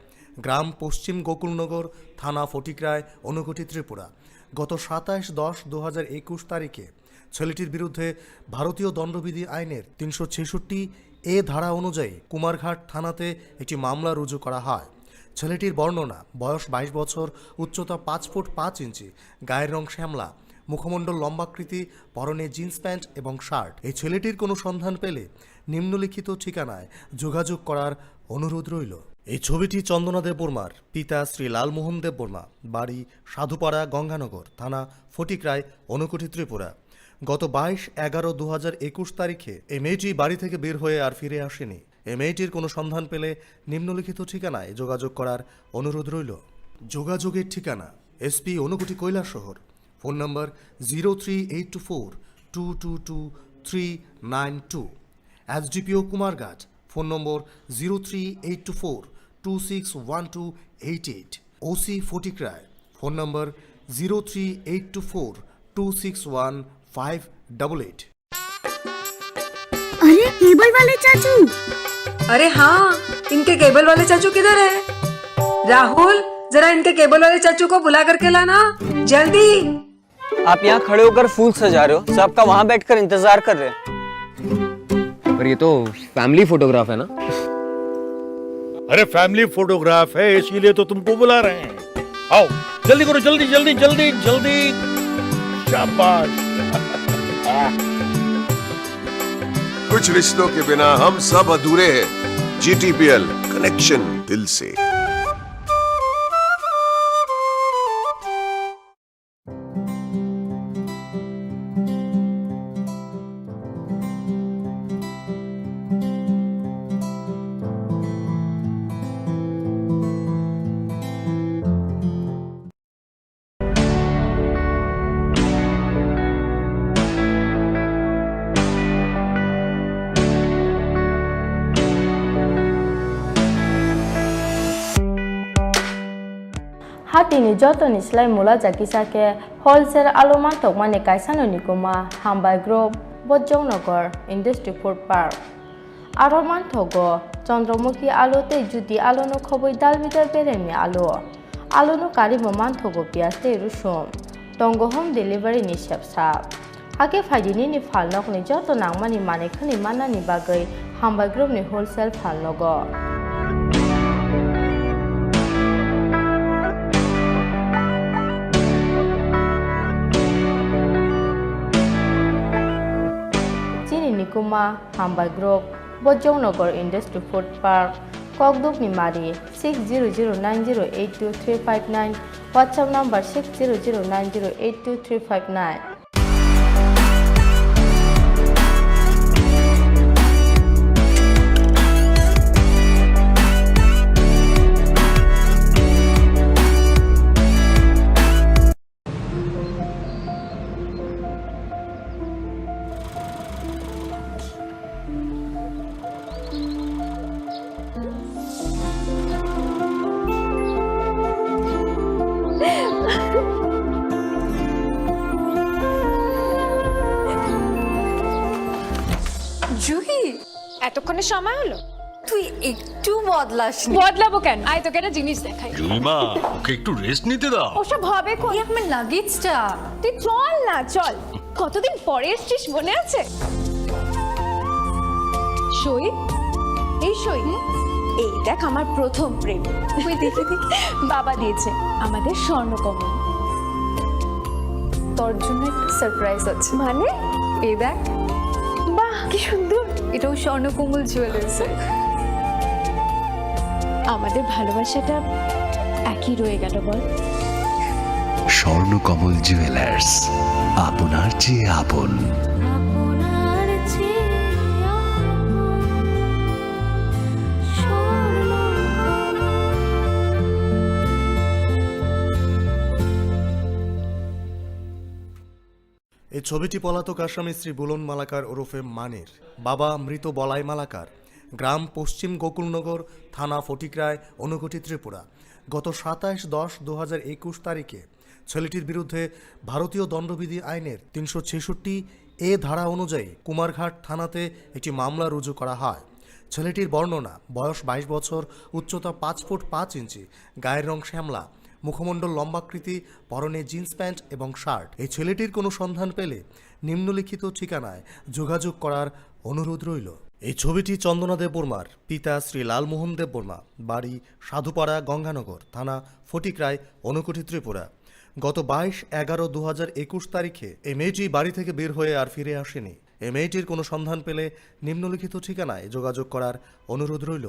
গ্রাম পশ্চিম গোকুলনগর, থানা ফটিকরায়, ঊনকোটি, ত্রিপুরা। গত সাতাশ দশ দু হাজার একুশ তারিখে ছেলেটির বিরুদ্ধে ভারতীয় দণ্ডবিধি আইনের তিনশো ছেষট্টি এ ধারা অনুযায়ী কুমারঘাট থানাতে একটি মামলা রুজু করা হয়। ছেলেটির বর্ণনা, বয়স বাইশ বছর, উচ্চতা পাঁচ ফুট পাঁচ ইঞ্চি, গায়ের রং শ্যামলা, মুখমণ্ডল লম্বাকৃতি, পরনে জিন্স প্যান্ট এবং শার্ট। এই ছেলেটির কোনো সন্ধান পেলে নিম্নলিখিত ঠিকানায় যোগাযোগ করার অনুরোধ রইল। এই ছবিটি চন্দনা দেববর্মার, পিতা শ্রী লালমোহন দেববর্মা, বাড়ি সাধুপাড়া গঙ্গানগর, থানা ফটিকরায়, ঊনকোটি, ত্রিপুরা। গত বাইশ এগারো দু হাজার একুশ তারিখে এই মেয়েটি বাড়ি থেকে বের হয়ে আর ফিরে আসেনি। এই মেয়েটির কোনো সন্ধান পেলে নিম্নলিখিত ঠিকানায় যোগাযোগ করার অনুরোধ রইল। যোগাযোগের ঠিকানা: SP Unakoti Kailashahar, phone number zero three eight two four two two two three nine two, SDPO Kumarghat, phone number zero three eight two four two six one two eight eight, OC Fatikroy, phone number zero three eight two four two six one five double eight. अरे, cable वाले चाचू। अरे हाँ, इनके केबल वाले चाचू किधर है? राहुल, जरा इनके केबल वाले चाचू को बुला करके लाना, जल्दी। आप यहाँ खड़े होकर फूल सजा रहे हो, सबका वहाँ बैठकर इंतजार कर रहे हैं। पर ये तो फैमिली फोटोग्राफ है ना? अरे, फैमिली फोटोग्राफ है, इसीलिए तो तुमको बुला रहे हैं। आओ, जल्दी करो, जल्दी, जल्दी, जल्दी, जल्दी। शाबाश। कुछ रिश्तों के बिना हम सब अधूरे हैं। जीटीपीएल, कनेक्शन दिल से। Hatini jotoni slai mula jakisa khe wholesale alu mantokmani kaisano nikuma Hambai Group, Bojongnagar Industry Food Park. Aro manthogo Chandramukhi alu tei Jyoti alu no khobwi dal bidal beremni alu. Alu no karimo manthogo piyaj tei rusum. Tongo home delivery ni sepsa. Hakhe phaidi nini phalnokni joto nangmani manwi khwnwi mannani bagwi Hambai Group ni wholesale phalnogo. Kuma Hambai Group, Bojongnagar Industry Food Park, Kokdukni Mari, six zero zero nine zero eight two three five nine, WhatsApp number six zero zero nine zero eight two three five nine. Juhi, এতক্ষণে সময় হলো? তুই একটু বদলাসনি। বদলাবো কেন? আয়, তোকে একটা জিনিস দেখাই। জুইমা, ওকে একটু রেস্ট নিতে দাও। ওসব হবে কোন? এই আমার লাগেজটা। তুই চল না, চল। কতদিন পরে এসছিস, মনে আছে? সই, এই সই। এই দেখ, আমার প্রথম প্রেম। ওই দেখে দেখে বাবা দিয়েছে আমাদের স্বর্ণকমল। তোর জন্য একটা সারপ্রাইজ আছে। মানে? এই দেখ। বাহ, কি সুন্দর। এটাও স্বর্ণকমল জুয়েলার্সের। আমাদের ভালোবাসাটা একই রয়ে গেল, বল? স্বর্ণকমল জুয়েলার্স, আপনার চেয়ে আপন। এই ছবিটি পলাতক আসামি শ্রী বুলন মালাকার ওরফে মানির, বাবা মৃত বলাই মালাকার, গ্রাম পশ্চিম গোকুলনগর, থানা ফটিকরায়, ঊনকোটি, ত্রিপুরা। গত সাতাশ দশ দু হাজার একুশ তারিখে ছেলেটির বিরুদ্ধে ভারতীয় দণ্ডবিধি আইনের তিনশো ছেষট্টি এ ধারা অনুযায়ী কুমারঘাট থানাতে একটি মামলা রুজু করা হয়। ছেলেটির বর্ণনা, বয়স বাইশ বছর, উচ্চতা পাঁচ ফুট পাঁচ ইঞ্চি, গায়ের রং শ্যামলা, মুখমণ্ডল লম্বাকৃতি, পরনে জিন্স প্যান্ট এবং শার্ট। এই ছেলেটির কোনো সন্ধান পেলে নিম্নলিখিত ঠিকানায় যোগাযোগ করার অনুরোধ রইল। এই ছবিটি চন্দনা দেববর্মার, পিতা শ্রী লালমোহন দেববর্মা, বাড়ি সাধুপাড়া, গঙ্গানগর, থানা ফটিকরায়, ঊনকোটি, ত্রিপুরা। গত বাইশ এগারো দু হাজার একুশ তারিখে এই মেয়েটি বাড়ি থেকে বের হয়ে আর ফিরে আসেনি। এই মেয়েটির কোনো সন্ধান পেলে নিম্নলিখিত ঠিকানায় যোগাযোগ করার অনুরোধ রইল।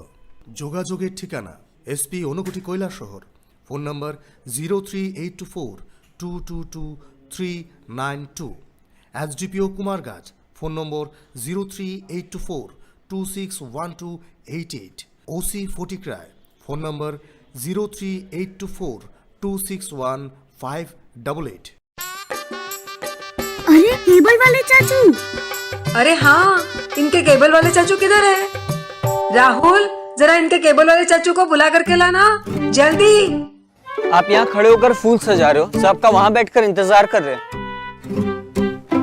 যোগাযোগের ঠিকানা: SP Unakoti Kailashahar, phone number zero three eight two four two two two three nine two, SDPO Kumarghat, phone number zero three eight two four two six one two eight eight, OC Fatikroy, phone number zero three eight two four two six one five double eight. अरे, cable वाले चाचू। अरे हाँ, इनके केबल वाले चाचू किधर है? राहुल, जरा इनके केबल वाले चाचू को बुला करके लाना, जल्दी। आप यहाँ खड़े होकर फूल सजा रहे हो, सबका वहां बैठकर इंतजार कर रहे हैं।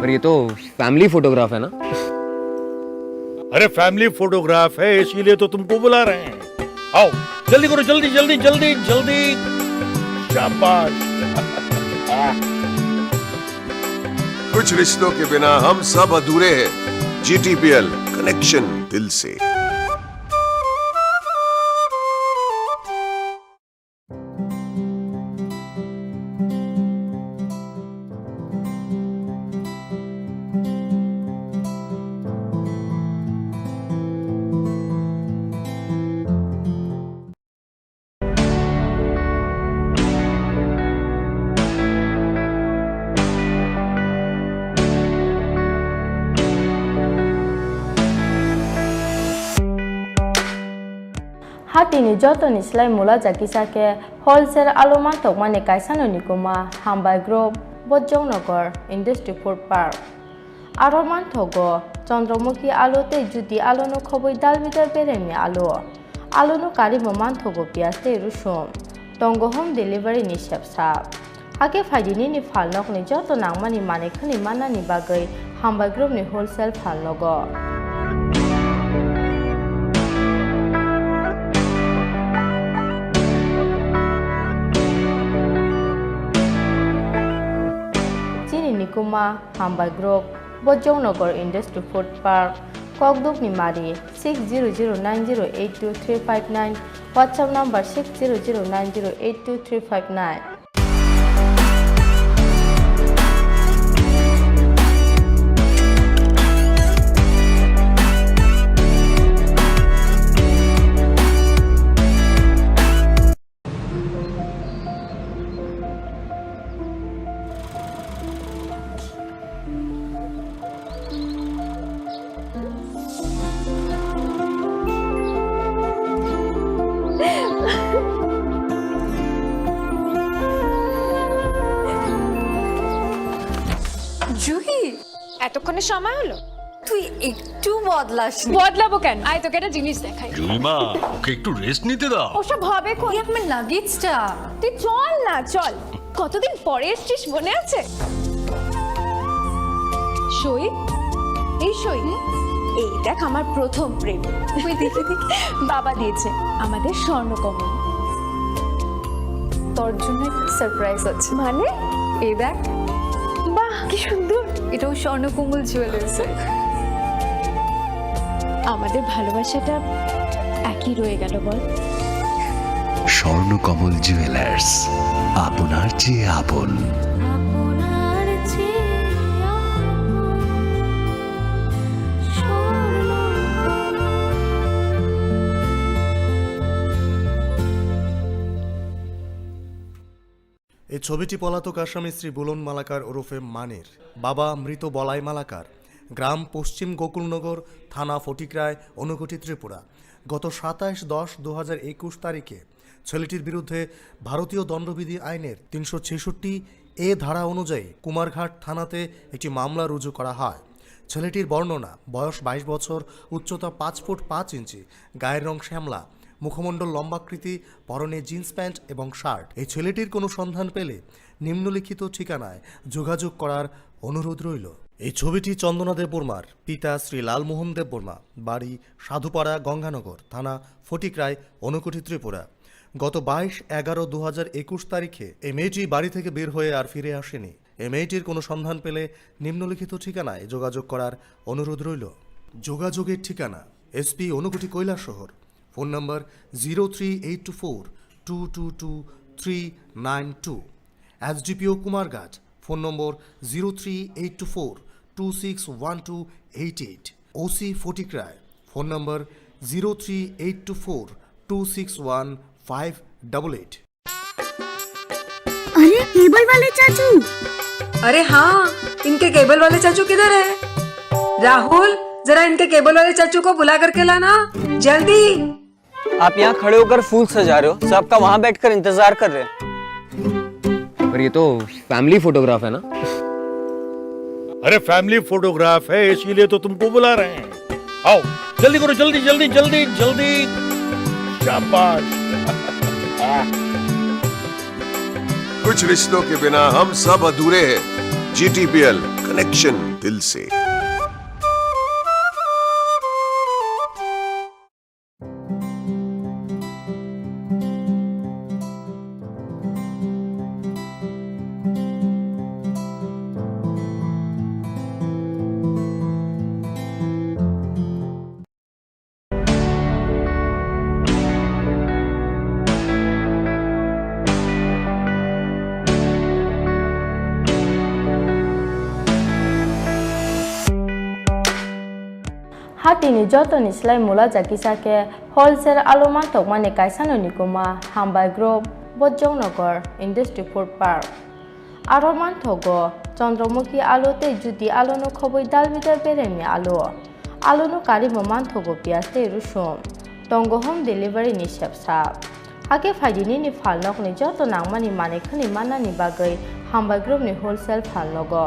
पर ये तो फैमिली फोटोग्राफ है ना? अरे, फैमिली फोटोग्राफ है, इसीलिए तो तुमको बुला रहे हैं। आओ, जल्दी करो, जल्दी, जल्दी, जल्दी, जल्दी। शाबाश। कुछ रिश्तों के बिना हम सब अधूरे हैं। जीटीपीएल, कनेक्शन दिल से। Hatini jotoni slai mula jakisa khe wholesale alu mantokmani kaisano ni kuma Hambai Group, Bojongnagar Industry Food Park. Aro manthogo Chandramukhi alu tei Jyoti alu no khobwi dalbidal beremni alu. Alu no karwi bo manthogo piyaj tei rusum. Tongo home delivery ni sepsa. Hakhe phaidi nini phalnokni joto nangmani manwi khwnwi mannani bagwi Hambai Group ni wholesale phalnogo. Chini ni kuma Hambai Group, Bojongnagar Industry Food Park, Kokdukni Mari, six zero zero nine zero eight two three five nine, WhatsApp number six zero zero nine zero eight two three five nine. এতক্ষণে সময় হলো? তুই একটু বদলাসনি। বদলাবো কেন? আয়, তোকে একটা জিনিস দেখাই। জুইমা, ওকে একটু রেস্ট নিতে দাও। ওসব হবে কোন? এই আমার লাগেজটা। তুই চল না, চল। কতদিন পরে এসছিস, মনে আছে? সই, এই সই, এই দেখ আমার প্রথম প্রেম। ওই দেখে দেখে বাবা দিয়েছে আমাদের স্বর্ণকমল। তোর জন্য একটা সারপ্রাইজ আছে। মানে? এই দেখ। বাহ, কি সুন্দর। এটাও স্বর্ণকমল জুয়েলার্সের। আমাদের ভালোবাসাটা একই রয়ে গেল, বল? স্বর্ণকমল জুয়েলার্স, আপনার চেয়ে আপন। এই ছবিটি পলাতক আসামি শ্রী বুলন মালাকার ওরফে মানির, বাবা মৃত বলাই মালাকার, গ্রাম পশ্চিম গোকুলনগর, থানা ফটিকরায়, ঊনকোটি, ত্রিপুরা। গত সাতাশ দশ দু হাজার একুশ তারিখে ছেলেটির বিরুদ্ধে ভারতীয় দণ্ডবিধি আইনের তিনশো ছেষট্টি এ ধারা অনুযায়ী কুমারঘাট থানাতে একটি মামলা রুজু করা হয়। ছেলেটির বর্ণনা, বয়স বাইশ বছর, উচ্চতা পাঁচ ফুট পাঁচ ইঞ্চি, গায়ের রং শ্যামলা, মুখমণ্ডল লম্বাকৃতি, পরনে জিন্স প্যান্ট এবং শার্ট। এই ছেলেটির কোনো সন্ধান পেলে নিম্নলিখিত ঠিকানায় যোগাযোগ করার অনুরোধ রইল। এই ছবিটি চন্দনা দেববর্মার, পিতা শ্রী লালমোহন দেববর্মা, বাড়ি সাধুপাড়া গঙ্গানগর, থানা ফটিকরায়, ঊনকোটি, ত্রিপুরা। গত বাইশ এগারো দু হাজার একুশ তারিখে এই মেয়েটি বাড়ি থেকে বের হয়ে আর ফিরে আসেনি। এই মেয়েটির কোনো সন্ধান পেলে নিম্নলিখিত ঠিকানায় যোগাযোগ করার অনুরোধ রইল। যোগাযোগের ঠিকানা: SP Unakoti Kailashahar, phone number zero three eight two four two two two three nine two. SDPO Kumarghat, phone number zero three eight two four two six one two eight eight. OC Fatikroy, phone number zero three eight two four two six one five double eight. अरे, cable वाले चाचू। अरे हाँ, इनके केबल वाले चाचू किधर है? राहुल, जरा इनके केबल वाले चाचू को बुला करके लाना, जल्दी। आप यहाँ खड़े होकर फूल सजा रहे हो, सब आपका वहाँ बैठकर इंतजार कर रहे हैं। पर ये तो फैमिली फोटोग्राफ है ना? अरे, फैमिली फोटोग्राफ है, इसीलिए तो तुमको बुला रहे हैं। आओ, जल्दी करो, जल्दी, जल्दी, जल्दी, जल्दी। शाबाश। कुछ रिश्तों के बिना हम सब अधूरे हैं। जीटीपीएल, कनेक्शन दिल से। Hatini jotoni slai mula ja kisa khe wholesale alu manthokmani kaisano nikuma Hambai Group, Bojongnagar Industry Food Park. Aro manthogo Chandramukhi alu tei Jyoti aluno khobwi dalbidal beremni alu. Aluno karwi bo manthogo piyaj tei rusum. Tongo home delivery ni sepsa. Hakhe phaidi nini phalnokni joto nangmani manwi khwnwi mannani bagwi Hambai Group ni wholesale phalnogo.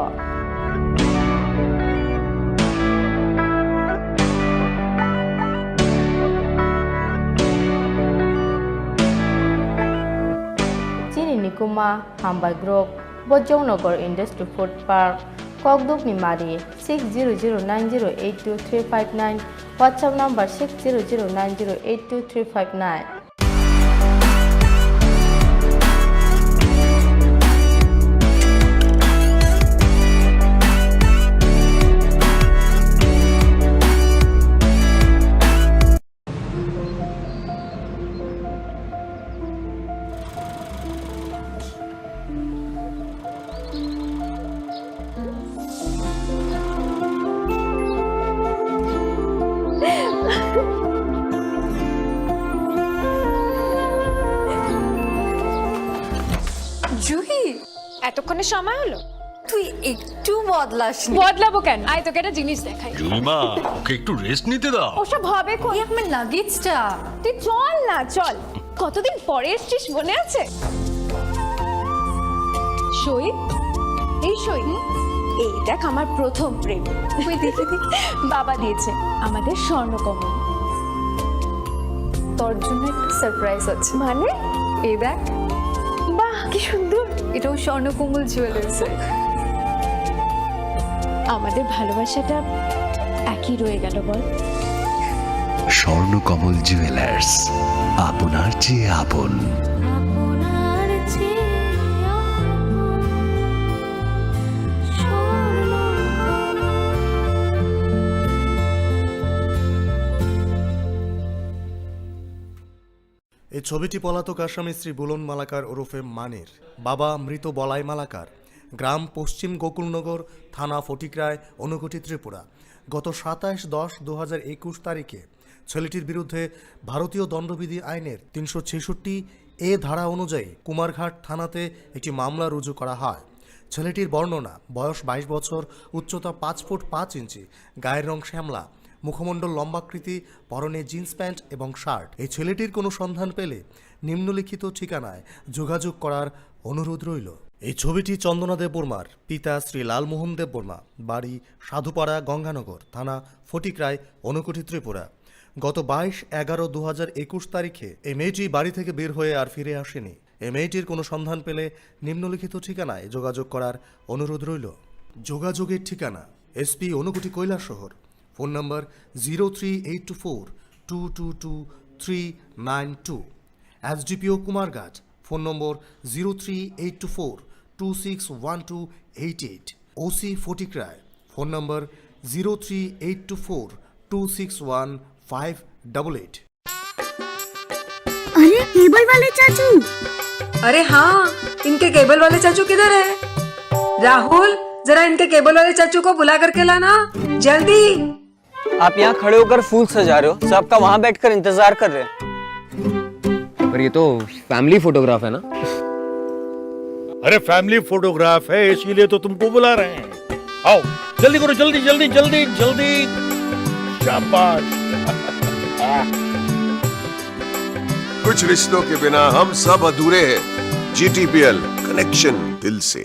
Chini nikuma Hambai Group, Bojongnagar Industry Food Park, Kokdukni Mari, six zero zero nine zero eight two three five nine, WhatsApp number six zero zero nine zero eight two three five nine. Juhi, এতক্ষণে সময় হলো? তুই একটু বদলাসনি। বদলাবো কেন? আয়, তোকে একটা জিনিস দেখাই। জুইমা, ওকে একটু রেস্ট নিতে দাও। ওসব হবে কোন? এই আমার লাগেজটা। তুই চল না, চল। কতদিন পরে এসছিস, মনে আছে? সই, এই সই, এই দেখ আমার প্রথম প্রেম। ওই দেখে দি, বাবা দিয়েছে আমাদের স্বর্ণকমল। তোর জন্য একটা সারপ্রাইজ আছে। মানে? এই দেখ। বাহ, কি সুন্দর। এটাও স্বর্ণকমল জুয়েলার্সের। আমাদের ভালোবাসাটা একই রয়ে গেল বল। স্বর্ণকমল জুয়েলার্স, আপনার চেয়ে আপন। এই ছবিটি পলাতক আসামি শ্রী বুলন মালাকার ওরফে মানির, বাবা মৃত বলাই মালাকার, গ্রাম পশ্চিম গোকুলনগর, থানা ফটিকরায়, ঊনকোটি, ত্রিপুরা। গত সাতাশ দশ দু হাজার একুশ তারিখে ছেলেটির বিরুদ্ধে ভারতীয় দণ্ডবিধি আইনের তিনশো ছেষট্টি এ ধারা অনুযায়ী কুমারঘাট থানাতে একটি মামলা রুজু করা হয়। ছেলেটির বর্ণনা, বয়স বাইশ বছর, উচ্চতা পাঁচ ফুট পাঁচ ইঞ্চি, গায়ের রং শ্যামলা, মুখমণ্ডল লম্বাকৃতি, পরনে জিন্স প্যান্ট এবং শার্ট। এই ছেলেটির কোনো সন্ধান পেলে নিম্নলিখিত ঠিকানায় যোগাযোগ করার অনুরোধ রইল। এই ছবিটি চন্দনা দেববর্মার, পিতা শ্রী লালমোহন দেববর্মা, বাড়ি সাধুপাড়া গঙ্গানগর, থানা ফটিকরায়, ঊনকোটি, ত্রিপুরা। গত বাইশ এগারো দু হাজার একুশ তারিখে এই মেয়েটি বাড়ি থেকে বের হয়ে আর ফিরে আসেনি। এই মেয়েটির কোনো সন্ধান পেলে নিম্নলিখিত ঠিকানায় যোগাযোগ করার অনুরোধ রইল। যোগাযোগের ঠিকানা: SP Unakoti Kailashahar, phone number zero three eight two four two two two three nine two, SDPO Kumarghat, phone number zero three eight two four two six one two eight eight, OC Fatikroy, phone number zero three eight two four two six one five double eight. अरे, cable वाले चाचू। अरे हाँ, इनके केबल वाले चाचू किधर है? राहुल, जरा इनके केबल वाले चाचू को बुला करके लाना, जल्दी। आप यहाँ खड़े होकर फूल सजा रहे हो, सबका वहाँ बैठकर इंतजार कर रहे हैं। पर ये तो फैमिली फोटोग्राफ है ना? अरे, फैमिली फोटोग्राफ है, इसीलिए तो तुमको बुला रहे हैं। आओ, जल्दी करो, जल्दी, जल्दी, जल्दी, जल्दी। शाबाश। कुछ रिश्तों के बिना हम सब अधूरे हैं। जीटीपीएल, कनेक्शन दिल से।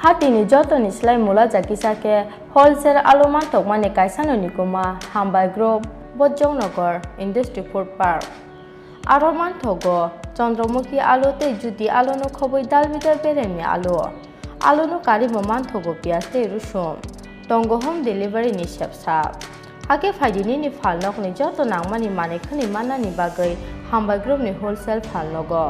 Hatini jotoni slai mula jakisa khe wholesale alu mantokmani kaisano nikuma Hambai Group, Bojongnagar Industry Food Park. Aro manthogo Chandramukhi alu tei Jyoti aluno khobwi dalbidal beremni alu. Aluno karimo manthogo piyaj tei rusum. Tongo home delivery ni sepsap. Hakhe phaidi nini phalnokni joto nangmani manwi khwnwi mannani bagwi Hambai Group ni wholesale phalnogo.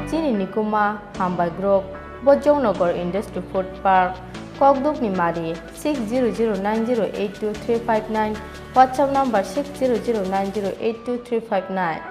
Chini nikuma Hambai Group, Bojongnagar Industry Food Park, Kokdukni Mari, six zero zero nine zero eight two three five nine, WhatsApp number six zero zero nine zero eight two three five nine.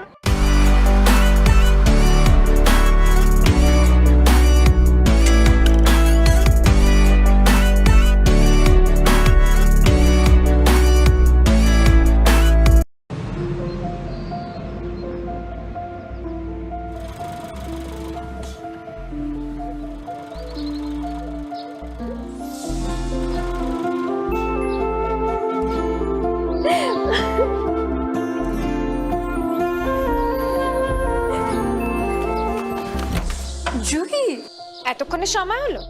Juhi, এতক্ষণে সময় হলো?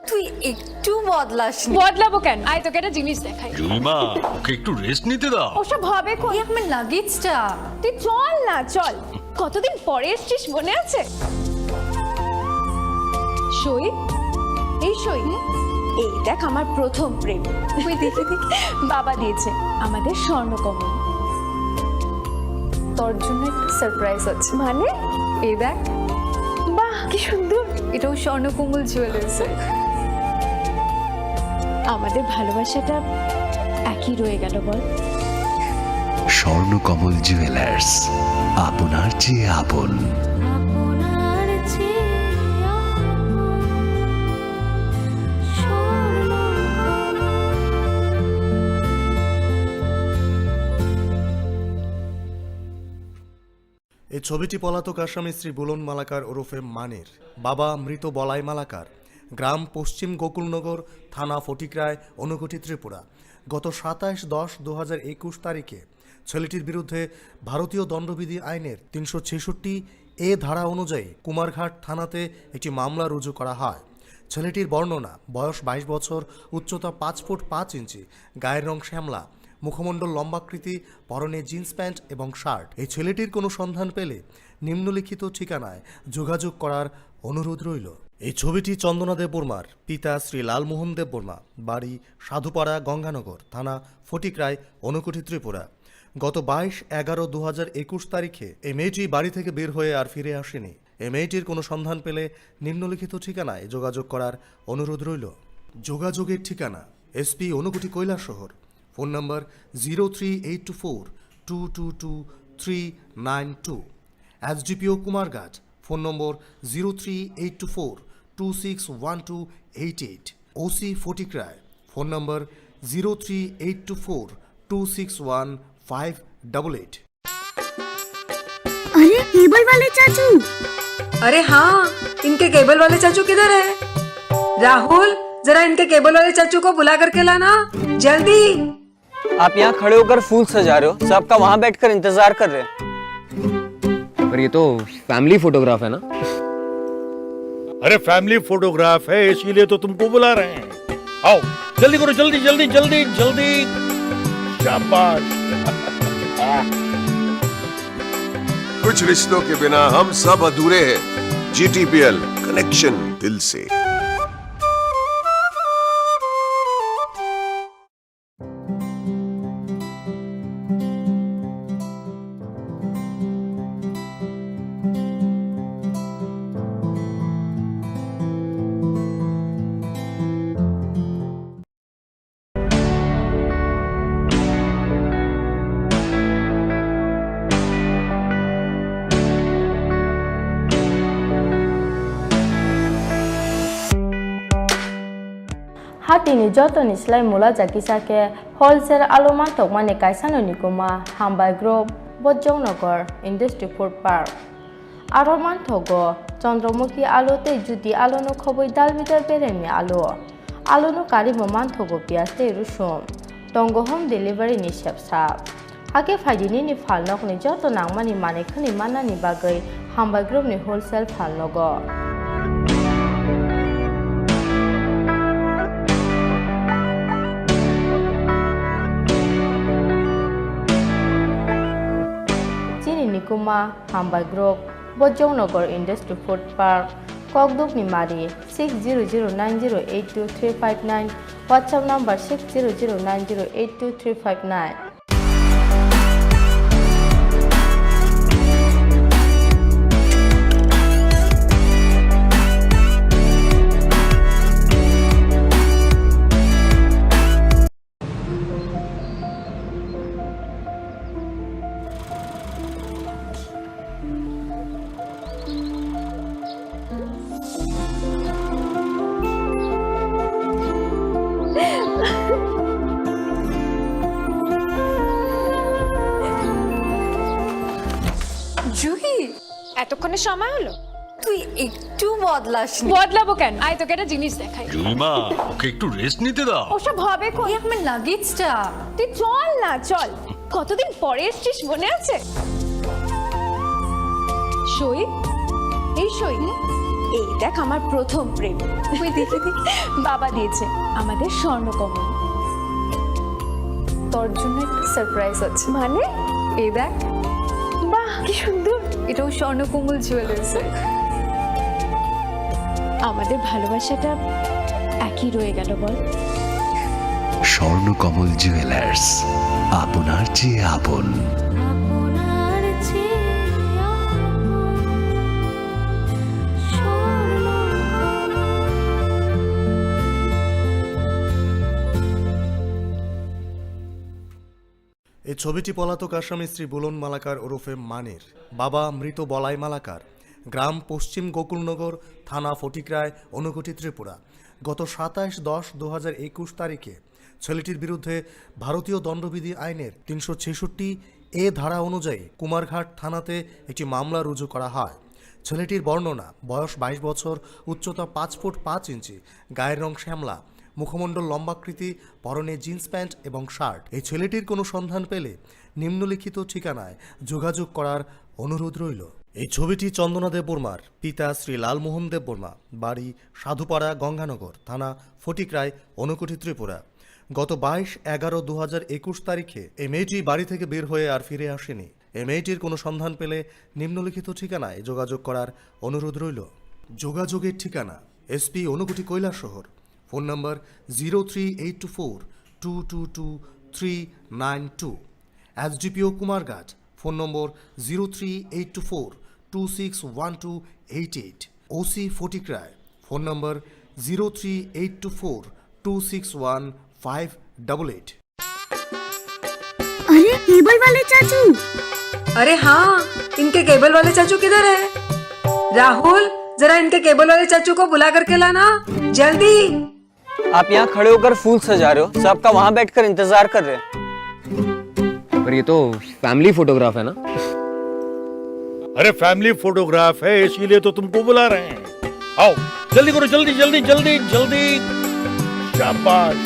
তুই একটু বদলাসনি। বদলাবো কেন? আয়, তোকে একটা জিনিস দেখাই। জুইমা, ওকে একটু রেস্ট নিতে দাও। ওসব হবে কোন? এই আমার লাগেজটা। তুই চল না, চল। কতদিন পরে এসছিস, মনে আছে? সই, এই সই। এই দেখ আমার প্রথম প্রেম। ওই দেখে দেখে বাবা দিয়েছে আমাদের স্বর্ণকমল। তোর জন্য একটা সারপ্রাইজ আছে। মানে? এই দেখ। বাহ, কি সুন্দর। এটাও স্বর্ণকমল জুয়েলার্সের। আমাদের ভালোবাসাটা এক কি রয়ে গেল বল? স্বর্ণকমল জুয়েলার্স, আপনার চেয়ে আপন। আপনার চেয়ে আপন। স্বর্ণকমল। এই ছবিটি পলাতক আসামি শ্রী বুলন মালাকার ওরফে মানির, বাবা মৃত বলাই মালাকার, গ্রাম পশ্চিম গোকুলনগর, থানা ফটিকরায়, ঊনকোটি, ত্রিপুরা। গত সাতাশ দশ দু হাজার একুশ তারিখে ছেলেটির বিরুদ্ধে ভারতীয় দণ্ডবিধি আইনের তিনশো ছেষট্টি এ ধারা অনুযায়ী কুমারঘাট থানাতে একটি মামলা রুজু করা হয়। ছেলেটির বর্ণনা, বয়স বাইশ বছর, উচ্চতা পাঁচ ফুট পাঁচ ইঞ্চি, গায়ের রং শ্যামলা, মুখমণ্ডল লম্বাকৃতি, পরনে জিন্স প্যান্ট এবং শার্ট। এই ছেলেটির কোনো সন্ধান পেলে নিম্নলিখিত ঠিকানায় যোগাযোগ করার অনুরোধ রইল। এই ছবিটি চন্দনা দেববর্মার, পিতা শ্রী লালমোহন দেববর্মা, বাড়ি সাধুপাড়া, গঙ্গানগর, থানা ফটিকরায়, ঊনকোটি, ত্রিপুরা। গত বাইশ এগারো দু হাজার একুশ তারিখে এই মেয়েটি বাড়ি থেকে বের হয়ে আর ফিরে আসেনি। এই মেয়েটির কোনো সন্ধান পেলে নিম্নলিখিত ঠিকানায় যোগাযোগ করার অনুরোধ রইল। যোগাযোগের ঠিকানা: SP Unakoti, Kailashahar, phone number zero three eight two four two two two three nine two, SDPO Kumarghat, phone number zero three eight two four two six one two eight eight, OC Fatikroy, phone number zero three eight two four two six one five double eight. अरे, cable वाले चाचू। अरे हाँ, इनके केबल वाले चाचू किधर है? राहुल, जरा इनके केबल वाले चाचू को बुला करके लाना, जल्दी। आप यहाँ खड़े होकर फूल सजा रहे हो, सबका वहाँ बैठकर इंतजार कर रहे हैं। पर ये तो फैमिली फोटोग्राफ है ना? अरे, फैमिली फोटोग्राफ है, इसीलिए तो तुमको बुला रहे हैं। आओ, जल्दी करो, जल्दी, जल्दी, जल्दी, जल्दी। शाबाश। कुछ रिश्तों के बिना हम सब अधूरे हैं। जीटीपीएल, कनेक्शन दिल से। Hatini jotoni slai mula ja kisa khe wholesale alu mantokmani kaisa no nikuma Hambai Group, Bojongnagar Industry Food Park. Aro manthogo Chandramukhi alu tei Jyoti alu no khobwi dal bidal beremni alu. Alu no karimo manthogo piyaj tei rusum. Tongo home delivery ni sepsa. Hakhe phaidi nini phalnokni joto nangmani manwi khwnwi mannani bagwi Hambai Group ni wholesale phalnogo. Chini nikuma Hambai Group, Bojongnagar Industry Food Park, Kokdukni Mari, six zero zero nine zero eight two three five nine, WhatsApp number six zero zero nine zero eight two three five nine. Juhi, এতক্ষণে সময় হলো? তুই একটু বদলাসনি। বদলাবো কেন? আয়, তোকে একটা জিনিস দেখাই। জুইমা, ওকে একটু রেস্ট নিতে দাও। ওসব হবে কোন? এই আমার লাগেজটা। তুই চল না, চল। কতদিন পরে এসছিস, মনে আছে? সই, এই সই। এই দেখ, আমার প্রথম প্রেম। ওই দেখে দে। বাবা দিয়েছে আমাদের স্বর্ণকমল। তোর জন্য একটা সারপ্রাইজ আছে। মানে? এই দেখ। বাহ, কি সুন্দর। এটাও স্বর্ণকমল জুয়েলার্সের। আমাদের ভালোবাসাটা একই রয়ে গেল বল। স্বর্ণকমল জুয়েলার্স, আপনার চেয়ে আপন। ছবিটি পলাতক আসামি শ্রী বুলন মালাকার ওরফে মানির, বাবা মৃত বলাই মালাকার, গ্রাম পশ্চিম গোকুলনগর, থানা ফটিকরায়, ঊনকোটি, ত্রিপুরা। গত সাতাশ দশ দু হাজার একুশ তারিখে ছেলেটির বিরুদ্ধে ভারতীয় দণ্ডবিধি আইনের তিনশো ছেষট্টি এ ধারা অনুযায়ী কুমারঘাট থানাতে একটি মামলা রুজু করা হয়। ছেলেটির বর্ণনা, বয়স বাইশ বছর, উচ্চতা পাঁচ ফুট পাঁচ ইঞ্চি, গায়ের রং শ্যামলা, মুখমণ্ডল লম্বাকৃতি, পরনে জিন্স প্যান্ট এবং শার্ট। এই ছেলেটির কোনো সন্ধান পেলে নিম্নলিখিত ঠিকানায় যোগাযোগ করার অনুরোধ রইল। এই ছবিটি চন্দনা দেববর্মার, পিতা শ্রী লালমোহন দেববর্মা, বাড়ি সাধুপাড়া, গঙ্গানগর, থানা ফটিকরায়, ঊনকোটি, ত্রিপুরা। গত বাইশ এগারো দু হাজার একুশ তারিখে এই মেয়েটি বাড়ি থেকে বের হয়ে আর ফিরে আসেনি। এই মেয়েটির কোনো সন্ধান পেলে নিম্নলিখিত ঠিকানায় যোগাযোগ করার অনুরোধ রইল। যোগাযোগের ঠিকানা: SP Unakoti Kailashahar, phone number zero three eight two four two two two three nine two, SDPO Kumarghat, phone number zero three eight two four two six one two eight eight, OC Fatikroy, phone number zero three eight two four two six one five double eight. अरे, cable वाले चाचू। अरे हाँ, इनके केबल वाले चाचू किधर है? राहुल, जरा इनके केबल वाले चाचू को बुला करके लाना, जल्दी। आप यहाँ खड़े होकर फूल सजा रहे हो, सबका वहाँ बैठकर इंतजार कर रहे हैं। पर ये तो फैमिली फोटोग्राफ है ना? अरे, फैमिली फोटोग्राफ है, इसीलिए तो तुमको बुला रहे हैं। आओ, जल्दी करो, जल्दी, जल्दी, जल्दी, जल्दी। शाबाश।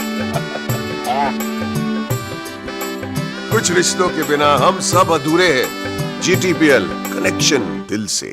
कुछ रिश्तों के बिना हम सब अधूरे हैं। जीटीपीएल, कनेक्शन दिल से।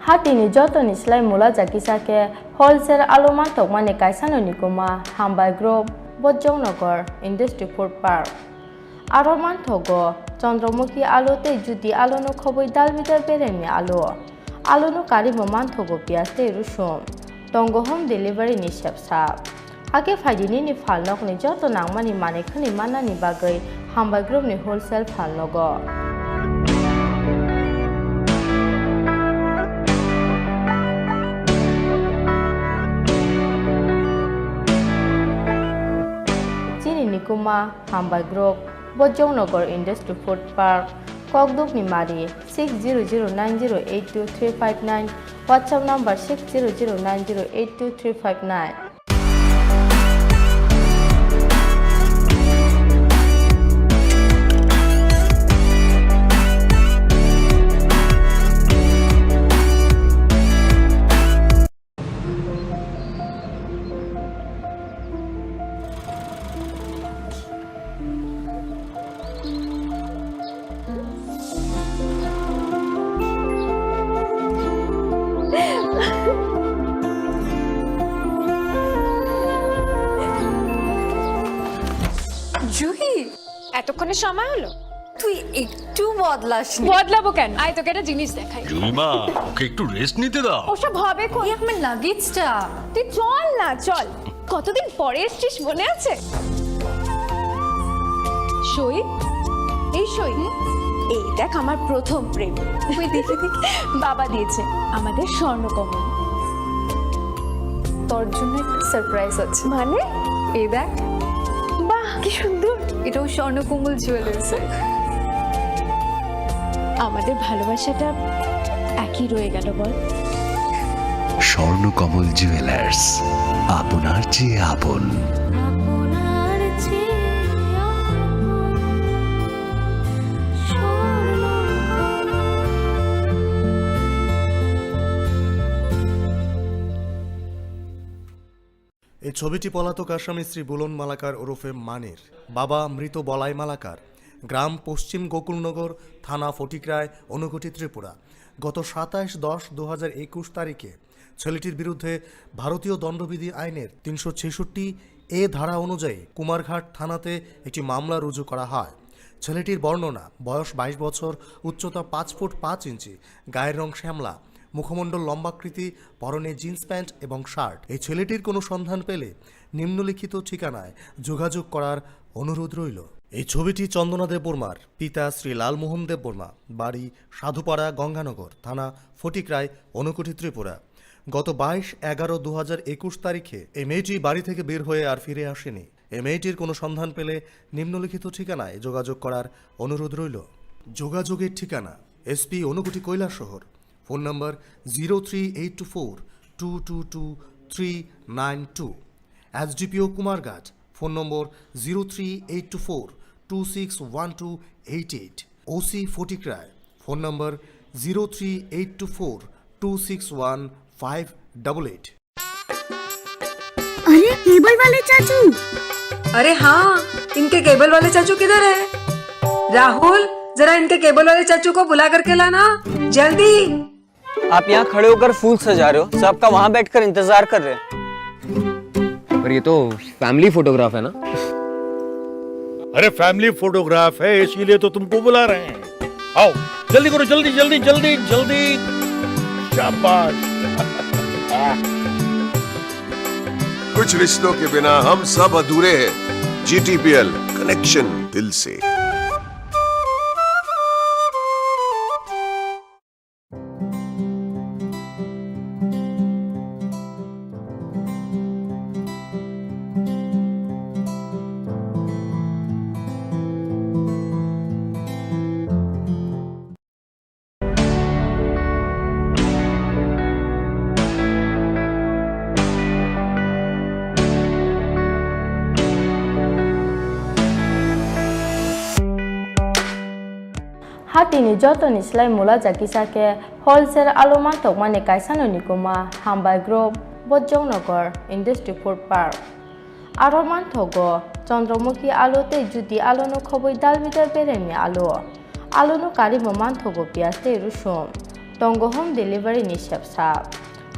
Hatini jotoni slai mula jakisa khe wholesale alu mantokmani kaisano nikuma Hambai Group, Bojongnagar Industry Food Park. Aro manthogo Chandramukhi alu tei Jyoti aluno khobwi dal bidal beremni alu. Aluno karimo manthogo piyaj tei rusum. Tongo home delivery ni sepsa. Hakhe phaidi nini phalnokni joto nangmani manwi khwnwi mannani bagwi Hambai Group ni wholesale phalnogo. Chini nikuma Hambai Group, Bojongnagar Industry Food Park, Kokdukni Mari, six zero zero nine zero eight two three five nine, WhatsApp number six zero zero nine zero eight two three five nine. Juhi, এতক্ষণে সময় হলো? তুই একটু বদলাসনি। বদলাবো কেন? আয়, তোকে একটা জিনিস দেখাই। জুলিমা, ওকে একটু রেস্ট নিতে দাও। ওসব হবে কোন? এই আমার লাগেজটা। তুই চল না, চল। কতদিন পরে এসছিস, মনে আছে? সই, এই সই। হুম? এই দেখ, আমার প্রথম প্রেম। ওই দেখে দেখে। বাবা দিয়েছে আমাদের স্বর্ণকমল। তোর জন্য একটা সারপ্রাইজ আছে। মানে? এই দেখ। বাহ, কি সুন্দর। এটাও স্বর্ণকমল জুয়েলার্স। আমাদের ভালোবাসাটা একই রয়ে গেল, বল? স্বর্ণকমল জুয়েলার্স, আপনার চেয়ে আপন। এই ছবিটি পলাতক আসামি শ্রী বুলন মালাকার ওরফে মানির, বাবা মৃত বলাই মালাকার, গ্রাম পশ্চিম গোকুলনগর, থানা ফটিকরায়, ঊনকোটি, ত্রিপুরা। গত সাতাশ দশ দু হাজার একুশ তারিখে ছেলেটির বিরুদ্ধে ভারতীয় দণ্ডবিধি আইনের তিনশো ছেষট্টি এ ধারা অনুযায়ী কুমারঘাট থানাতে একটি মামলা রুজু করা হয়। ছেলেটির বর্ণনা, বয়স বাইশ বছর, উচ্চতা পাঁচ ফুট পাঁচ ইঞ্চি, গায়ের রং শ্যামলা, মুখমণ্ডল লম্বাকৃতি, পরনে জিন্স প্যান্ট এবং শার্ট। এই ছেলেটির কোনো সন্ধান পেলে নিম্নলিখিত ঠিকানায় যোগাযোগ করার অনুরোধ রইল। এই ছবিটি চন্দনা দেববর্মার, পিতা শ্রী লালমোহন দেববর্মা, বাড়ি সাধুপাড়া, গঙ্গানগর, থানা ফটিকরায়, ঊনকোটি, ত্রিপুরা। গত বাইশ এগারো দু হাজার একুশ তারিখে এই মেয়েটি বাড়ি থেকে বের হয়ে আর ফিরে আসেনি। এই মেয়েটির কোনো সন্ধান পেলে নিম্নলিখিত ঠিকানায় যোগাযোগ করার অনুরোধ রইল। যোগাযোগের ঠিকানা: SP Unakoti Kailashahar, phone number zero three eight two four two two two three nine two, SDPO Kumarghat, phone number zero three eight two four two six one two eight eight, OC Fatikroy, phone number zero three eight two four two six one five double eight. अरे, cable वाले चाचू। अरे हाँ, इनके केबल वाले चाचू किधर है? राहुल, जरा इनके केबल वाले चाचू को बुला करके लाना, जल्दी। आप यहाँ खड़े होकर फूल सजा रहे हो, सबका वहाँ बैठकर इंतजार कर रहे हैं। पर ये तो फैमिली फोटोग्राफ है ना? अरे, फैमिली फोटोग्राफ है, इसीलिए तो तुमको बुला रहे हैं। आओ, जल्दी करो, जल्दी, जल्दी, जल्दी, जल्दी। शाबाश। कुछ रिश्तों के बिना हम सब अधूरे हैं। जीटीपीएल, कनेक्शन दिल से। Hatini jotoni slai mula ja kisa khe wholesale alu manthokmani kaisano nikuma Hambai Group, Bojongnagar Industry Food Park. Aro manthogo Chandramukhi alu tei Jyoti aluno khobwi dalbidal beremni alu. Aluno karimo manthogo piyaj tei rusum. Tongo home delivery ni sepsa.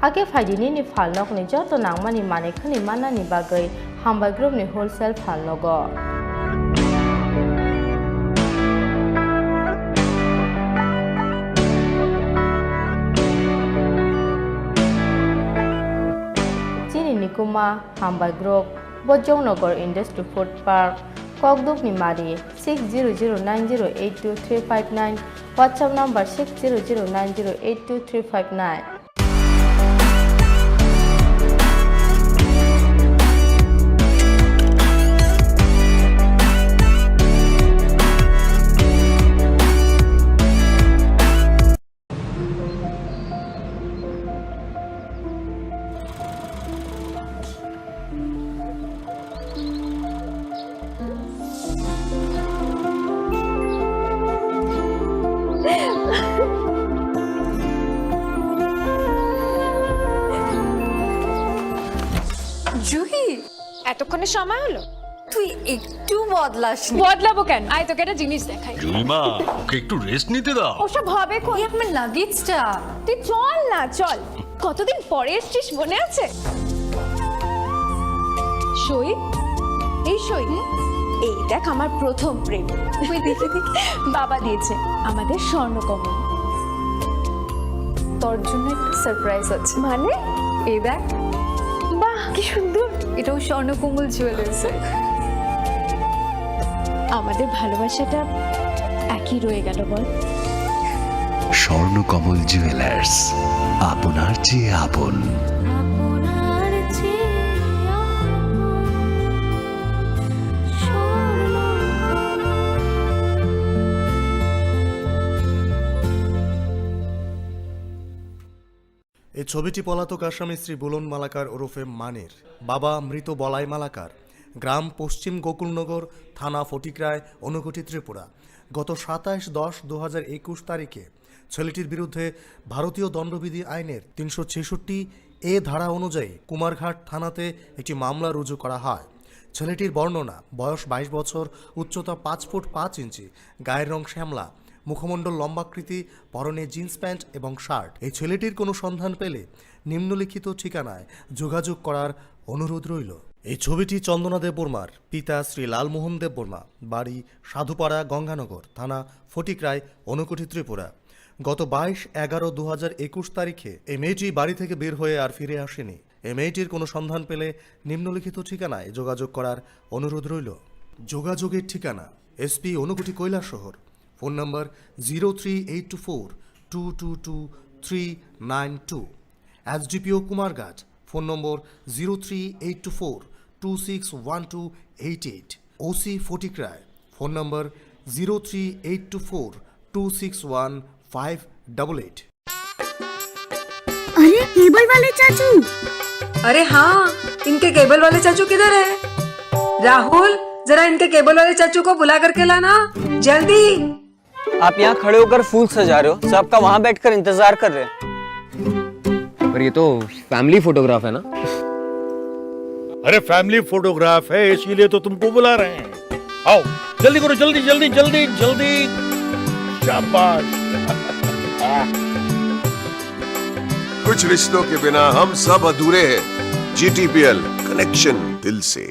Hakhe phaidi nini phalnokni joto nangmani manwi khwnwi mannani bagwi Hambai Group ni wholesale phalnogo. Chini nikuma Hambai Group, Bojongnagar Industry Food Park, Kokdukni Mari, six zero zero nine zero eight two three five nine, WhatsApp number six zero zero nine zero eight two three five nine. Juhi, এতক্ষণে সময় হলো? তুই একটু বদলাসনি। বদলাবো কেন? আয়, তোকে একটা জিনিস দেখাই। জুলিমা, ওকে একটু রেস্ট নিতে দাও। ওসব হবে কোন? এই আমার লাগেজটা। তুই চল না, চল। কতদিন পরে এসছিস, মনে আছে? সই, এই সই। হুম? এই দেখ, আমার প্রথম প্রেম। ওই দেখে দেখে। বাবা দিয়েছে, আমাদের স্বর্ণকমল। তোর জন্য একটা সারপ্রাইজ আছে। মানে? এই দেখ। বাহ, কি সুন্দর। এটাও স্বর্ণকমল জুয়েলার্সের। আমাদের ভালোবাসাটা একই রয়ে গেল, বল? স্বর্ণকমল জুয়েলার্স, আপনার চেয়ে আপন। আপনার চেয়ে আপন। এই ছবিটি পলাতক আসামি শ্রী বুলন মালাকার ওরফে মানির, বাবা মৃত বলাই মালাকার, গ্রাম পশ্চিম গোকুলনগর, থানা ফটিকরায়, ঊনকোটি, ত্রিপুরা। গত সাতাশ দশ দু হাজার একুশ তারিখে ছেলেটির বিরুদ্ধে ভারতীয় দণ্ডবিধি আইনের তিনশো ছেষট্টি এ ধারা অনুযায়ী কুমারঘাট থানাতে একটি মামলা রুজু করা হয়। ছেলেটির বর্ণনা, বয়স বাইশ বছর, উচ্চতা পাঁচ ফুট পাঁচ ইঞ্চি, গায়ের রং শ্যামলা, মুখমণ্ডল লম্বাকৃতি, পরনে জিন্স প্যান্ট এবং শার্ট। এই ছেলেটির কোনো সন্ধান পেলে নিম্নলিখিত ঠিকানায় যোগাযোগ করার অনুরোধ রইল। এই ছবিটি চন্দনা দেববর্মার, পিতা শ্রী লালমোহন দেববর্মা, বাড়ি সাধুপাড়া, গঙ্গানগর, থানা ফটিকরায়, ঊনকোটি, ত্রিপুরা। গত বাইশ এগারো দু হাজার একুশ তারিখে এই মেয়েটি বাড়ি থেকে বের হয়ে আর ফিরে আসেনি। এই মেয়েটির কোনো সন্ধান পেলে নিম্নলিখিত ঠিকানায় যোগাযোগ করার অনুরোধ রইল। যোগাযোগের ঠিকানা: SP Unakoti, Kailashahar, phone number zero three eight two four two two two three nine two, SDPO Kumarghat, phone number zero three eight two four two six one two eight eight, OC Fatikroy, phone number zero three eight two four two six one five double eight. अरे, cable वाले चाचू। अरे हाँ, इनके केबल वाले चाचू किधर है? राहुल, जरा इनके केबल वाले चाचू को बुला करके लाना, जल्दी। आप यहाँ खड़े होकर फूल सजा रहे हो, सब आपका वहाँ बैठकर इंतजार कर रहे हैं। पर ये तो फैमिली फोटोग्राफ है ना? अरे, फैमिली फोटोग्राफ है, इसीलिए तो तुमको बुला रहे हैं। आओ, जल्दी करो, जल्दी, जल्दी, जल्दी, जल्दी। शाबाश। कुछ रिश्तों के बिना हम सब अधूरे हैं। जीटीपीएल, कनेक्शन दिल से।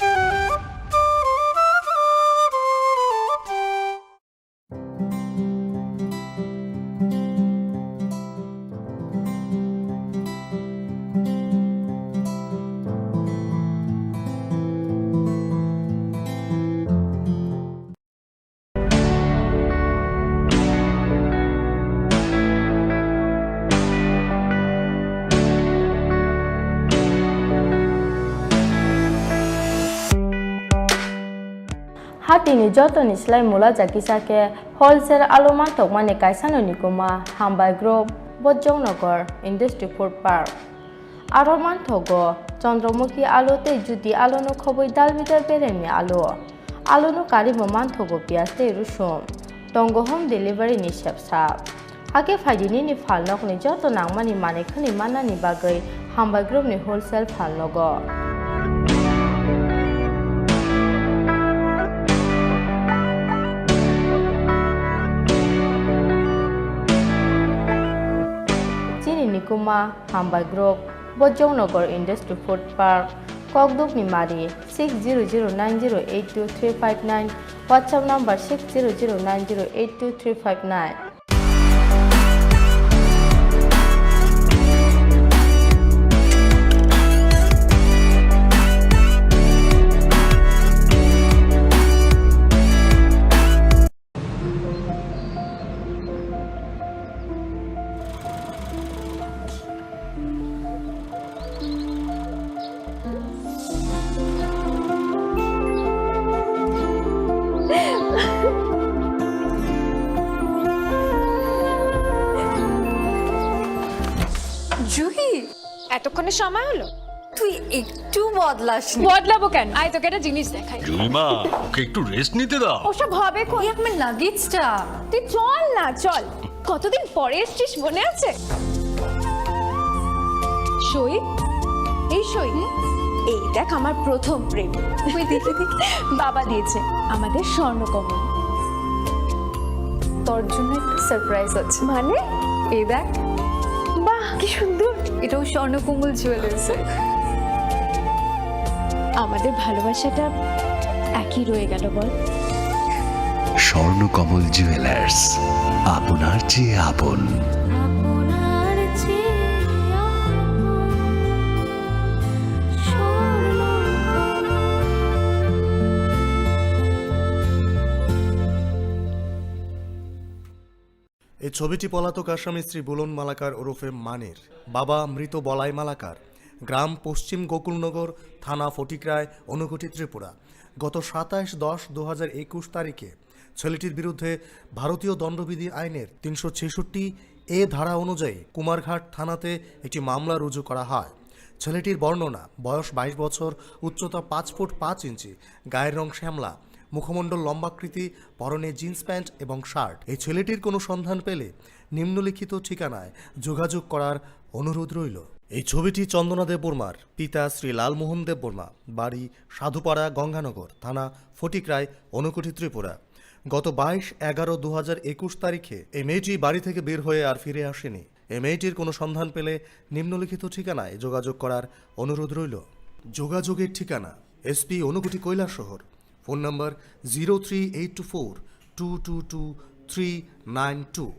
Hatini jotoni slai mula jakisa khe wholesale alu manthokmani kaisano nikuma Hambai Group, Bojongnagar Industry Food Park. Aro manthogo Chandramukhi alu tei Jyoti alu no khobwi dalbidal beremni alu. Alu no karwi bo manthogo piyaj tei rusum. Tongo home delivery ni sepsa. Hakhe phaidi nini phalnokni joto nangmani manwi khwnwi mannani bagwi Hambai Group ni wholesale phalnogo. Chini nikuma Hambai Group, Bojongnagar Industry Food Park, Kokdukni mari, six zero zero nine zero eight two three five nine, WhatsApp number six zero zero nine zero eight two three five nine. Juhi, এতক্ষণে সময় হলো? তুই একটু বদলাসনি। বদলাবো কেন? আয়, তোকে একটা জিনিস দেখাই। জুলিমা, ওকে একটু রেস্ট নিতে দাও। ওসব হবে কই? এই আমার লাগেজটা। তুই চল না, চল। কতদিন পরে এসছিস, মনে আছে? সই, এই সই, এই দেখ আমার প্রথম প্রেম। ওই দেখি, দেখি। বাবা দিয়েছে আমাদের স্বর্ণকমল। তোর জন্য একটা সারপ্রাইজ আছে। মানে? এই দেখ। বাহ, কি সুন্দর। এটাও স্বর্ণকমল জুয়েলার্সের। আমাদের ভালোবাসাটা একই রয়ে গেল, বল? স্বর্ণকমল জুয়েলার্স, আপনার চেয়ে আপন। এই ছবিটি পলাতক আসামি শ্রী বুলন মালাকার ওরফে মানির। বাবা মৃত বলাই মালাকার, গ্রাম পশ্চিম গোকুলনগর, থানা ফটিকরায়, ঊনকোটি, ত্রিপুরা। গত সাতাশ দশ দু হাজার একুশ তারিখে ছেলেটির বিরুদ্ধে ভারতীয় দণ্ডবিধি আইনের তিনশো ছেষট্টি এ ধারা অনুযায়ী কুমারঘাট থানাতে একটি মামলা রুজু করা হয়। ছেলেটির বর্ণনা, বয়স বাইশ বছর, উচ্চতা পাঁচ ফুট পাঁচ ইঞ্চি, গায়ের রং শ্যামলা, মুখমণ্ডল লম্বাকৃতি, পরনে জিন্স প্যান্ট এবং শার্ট। এই ছেলেটির কোনো সন্ধান পেলে নিম্নলিখিত ঠিকানায় যোগাযোগ করার অনুরোধ রইল। এই ছবিটি চন্দনা দেববর্মার, পিতা শ্রী লালমোহন দেববর্মা, বাড়ি সাধুপাড়া, গঙ্গানগর, থানা ফটিকরায়, ঊনকোটি, ত্রিপুরা। গত বাইশ এগারো দু হাজার একুশ তারিখে এই মেয়েটি বাড়ি থেকে বের হয়ে আর ফিরে আসেনি। এই মেয়েটির কোনো সন্ধান পেলে নিম্নলিখিত ঠিকানায় যোগাযোগ করার অনুরোধ রইল। যোগাযোগের ঠিকানা: S P Unakoti Kailashahar, phone number zero three eight two four two two two three nine two.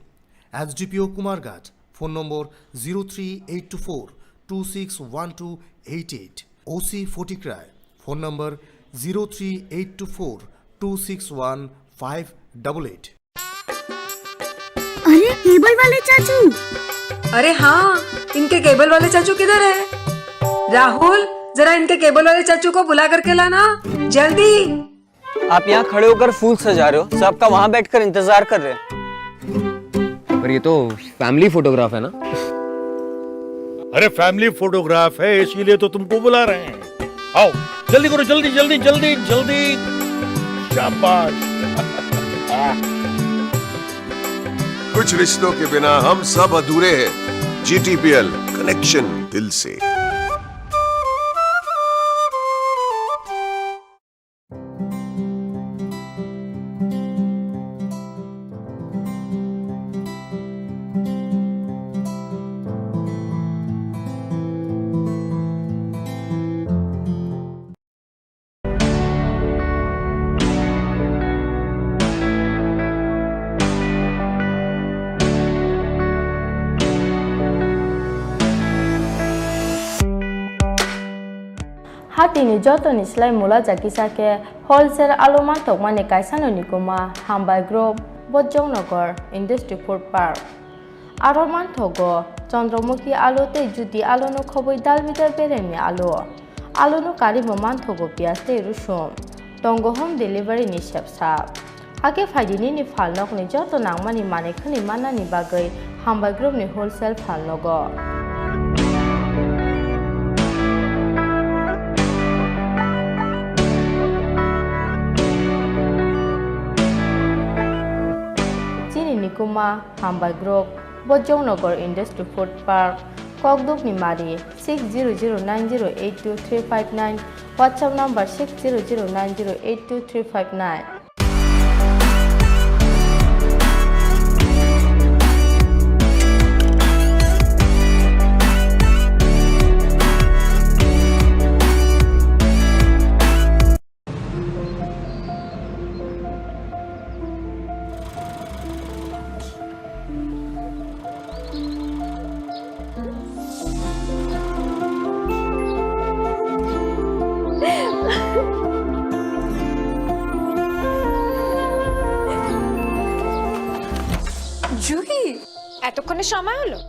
S D P O Kumarghat, phone number zero three eight two four two six one two eight eight. O C Photikhrai, phone number zero three eight two four two six one five eight eight. अरे, cable वाले चाचू। अरे हाँ, इनके केबल वाले चाचू किधर है? राहुल, जरा इनके केबल वाले चाचू को बुला करके लाना, जल्दी। आप यहाँ खड़े होकर फूल सजा रहे हो, सब आपका वहाँ बैठकर इंतजार कर रहे हैं। पर ये तो फैमिली फोटोग्राफ है ना? अरे, फैमिली फोटोग्राफ है, इसीलिए तो तुमको बुला रहे हैं। आओ, जल्दी करो, जल्दी, जल्दी, जल्दी, जल्दी। शाबाश। कुछ रिश्तों के बिना हम सब अधूरे हैं। G T P L, connection दिल से। Hatini jotoni slai mula jakisa khe wholesale alu manthokmani kaisano nikuma Hambai Group, Bojongnagar Industry Food Park. Aro manthogo Chandramukhi alu tei Jyoti aluno khobwi dal bidal beremni alu. Aluno karwi bo manthogo piyaj tei rusum. Tongo home delivery ni sepsa. Hakhe phaidi nini phalnokni joto nangmani manwi khwnwi mannani bagwi Hambai Group ni wholesale phalnogo. Chini nikuma Hambai Group, Bojongnagar Industry Food Park, Kokdukni Mari, six zero zero nine zero eight two three five nine, WhatsApp number six zero zero nine zero eight two three five nine. Juhi, এতক্ষণে সময় হলো?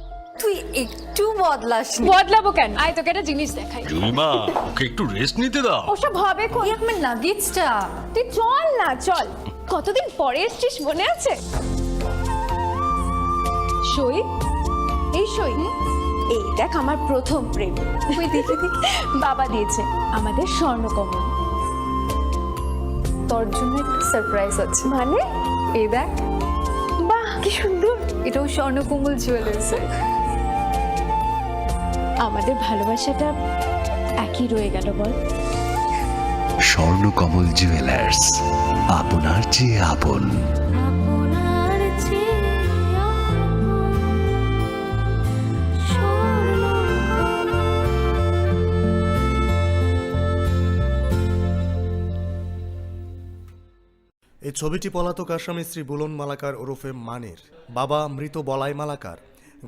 তুই একটু বদলাসনি। বদলাবো কেন? আয়, তোকে একটা জিনিস দেখাই। জুইমা, ওকে একটু রেস্ট নিতে দাও। ওসব হবে কই? এই আমার লাগেজটা। তুই চল না, চল। কতদিন পরে এসছিস, মনে আছে? সই, এই সই, এই দেখ আমার প্রথম প্রেম। ওই দেখি, দেখি। বাবা দিয়েছে আমাদের স্বর্ণকমল। তোর জন্য একটা সারপ্রাইজ আছে। মানে? এই দেখ। বাহ, কি সুন্দর। এটাও স্বর্ণকমল জুয়েলার্সের। আমাদের ভালোবাসাটা একই রয়ে গেল, বল? স্বর্ণকমল জুয়েলার্স, আপনার চেয়ে আপন। এই ছবিটি পলাতক আসামি শ্রী বুলন মালাকার ওরফে মানির, বাবা মৃত বলাই মালাকার,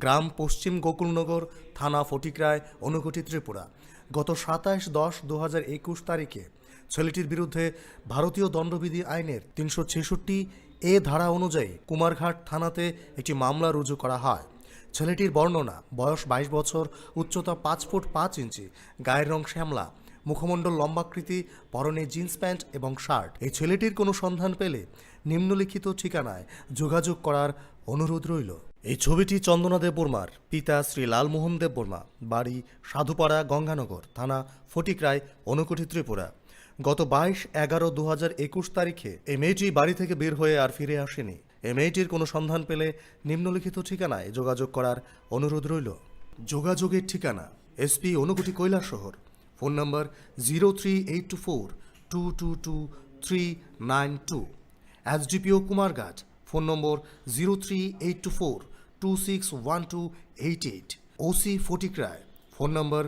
গ্রাম পশ্চিম গোকুলনগর, থানা ফটিকরায়, ঊনকোটি, ত্রিপুরা। গত সাতাশ দশ দু হাজার একুশ তারিখে ছেলেটির বিরুদ্ধে ভারতীয় দণ্ডবিধি আইনের তিনশো ছেষট্টি এ ধারা অনুযায়ী কুমারঘাট থানাতে একটি মামলা রুজু করা হয়। ছেলেটির বর্ণনা, বয়স বাইশ বছর, উচ্চতা পাঁচ ফুট পাঁচ ইঞ্চি, গায়ের রং শ্যামলা, মুখমণ্ডল লম্বাকৃতি, পরনে জিন্স প্যান্ট এবং শার্ট। এই ছেলেটির কোনো সন্ধান পেলে নিম্নলিখিত ঠিকানায় যোগাযোগ করার অনুরোধ রইল। এই ছবিটি চন্দনা দেববর্মার, পিতা শ্রী লালমোহন দেববর্মা, বাড়ি সাধুপাড়া গঙ্গানগর, থানা ফটিকরায়, ঊনকোটি, ত্রিপুরা। গত বাইশ এগারো দু হাজার একুশ তারিখে এই মেয়েটি বাড়ি থেকে বের হয়ে আর ফিরে আসেনি। এই মেয়েটির কোনো সন্ধান পেলে নিম্নলিখিত ঠিকানায় যোগাযোগ করার অনুরোধ রইল। যোগাযোগের ঠিকানা: SP Unakoti Kailashahar, phone number zero three eight two four two two two three nine two, SDPO Kumarghat, phone number zero three eight two four two six one two eight eight, OC Fatikroy, phone number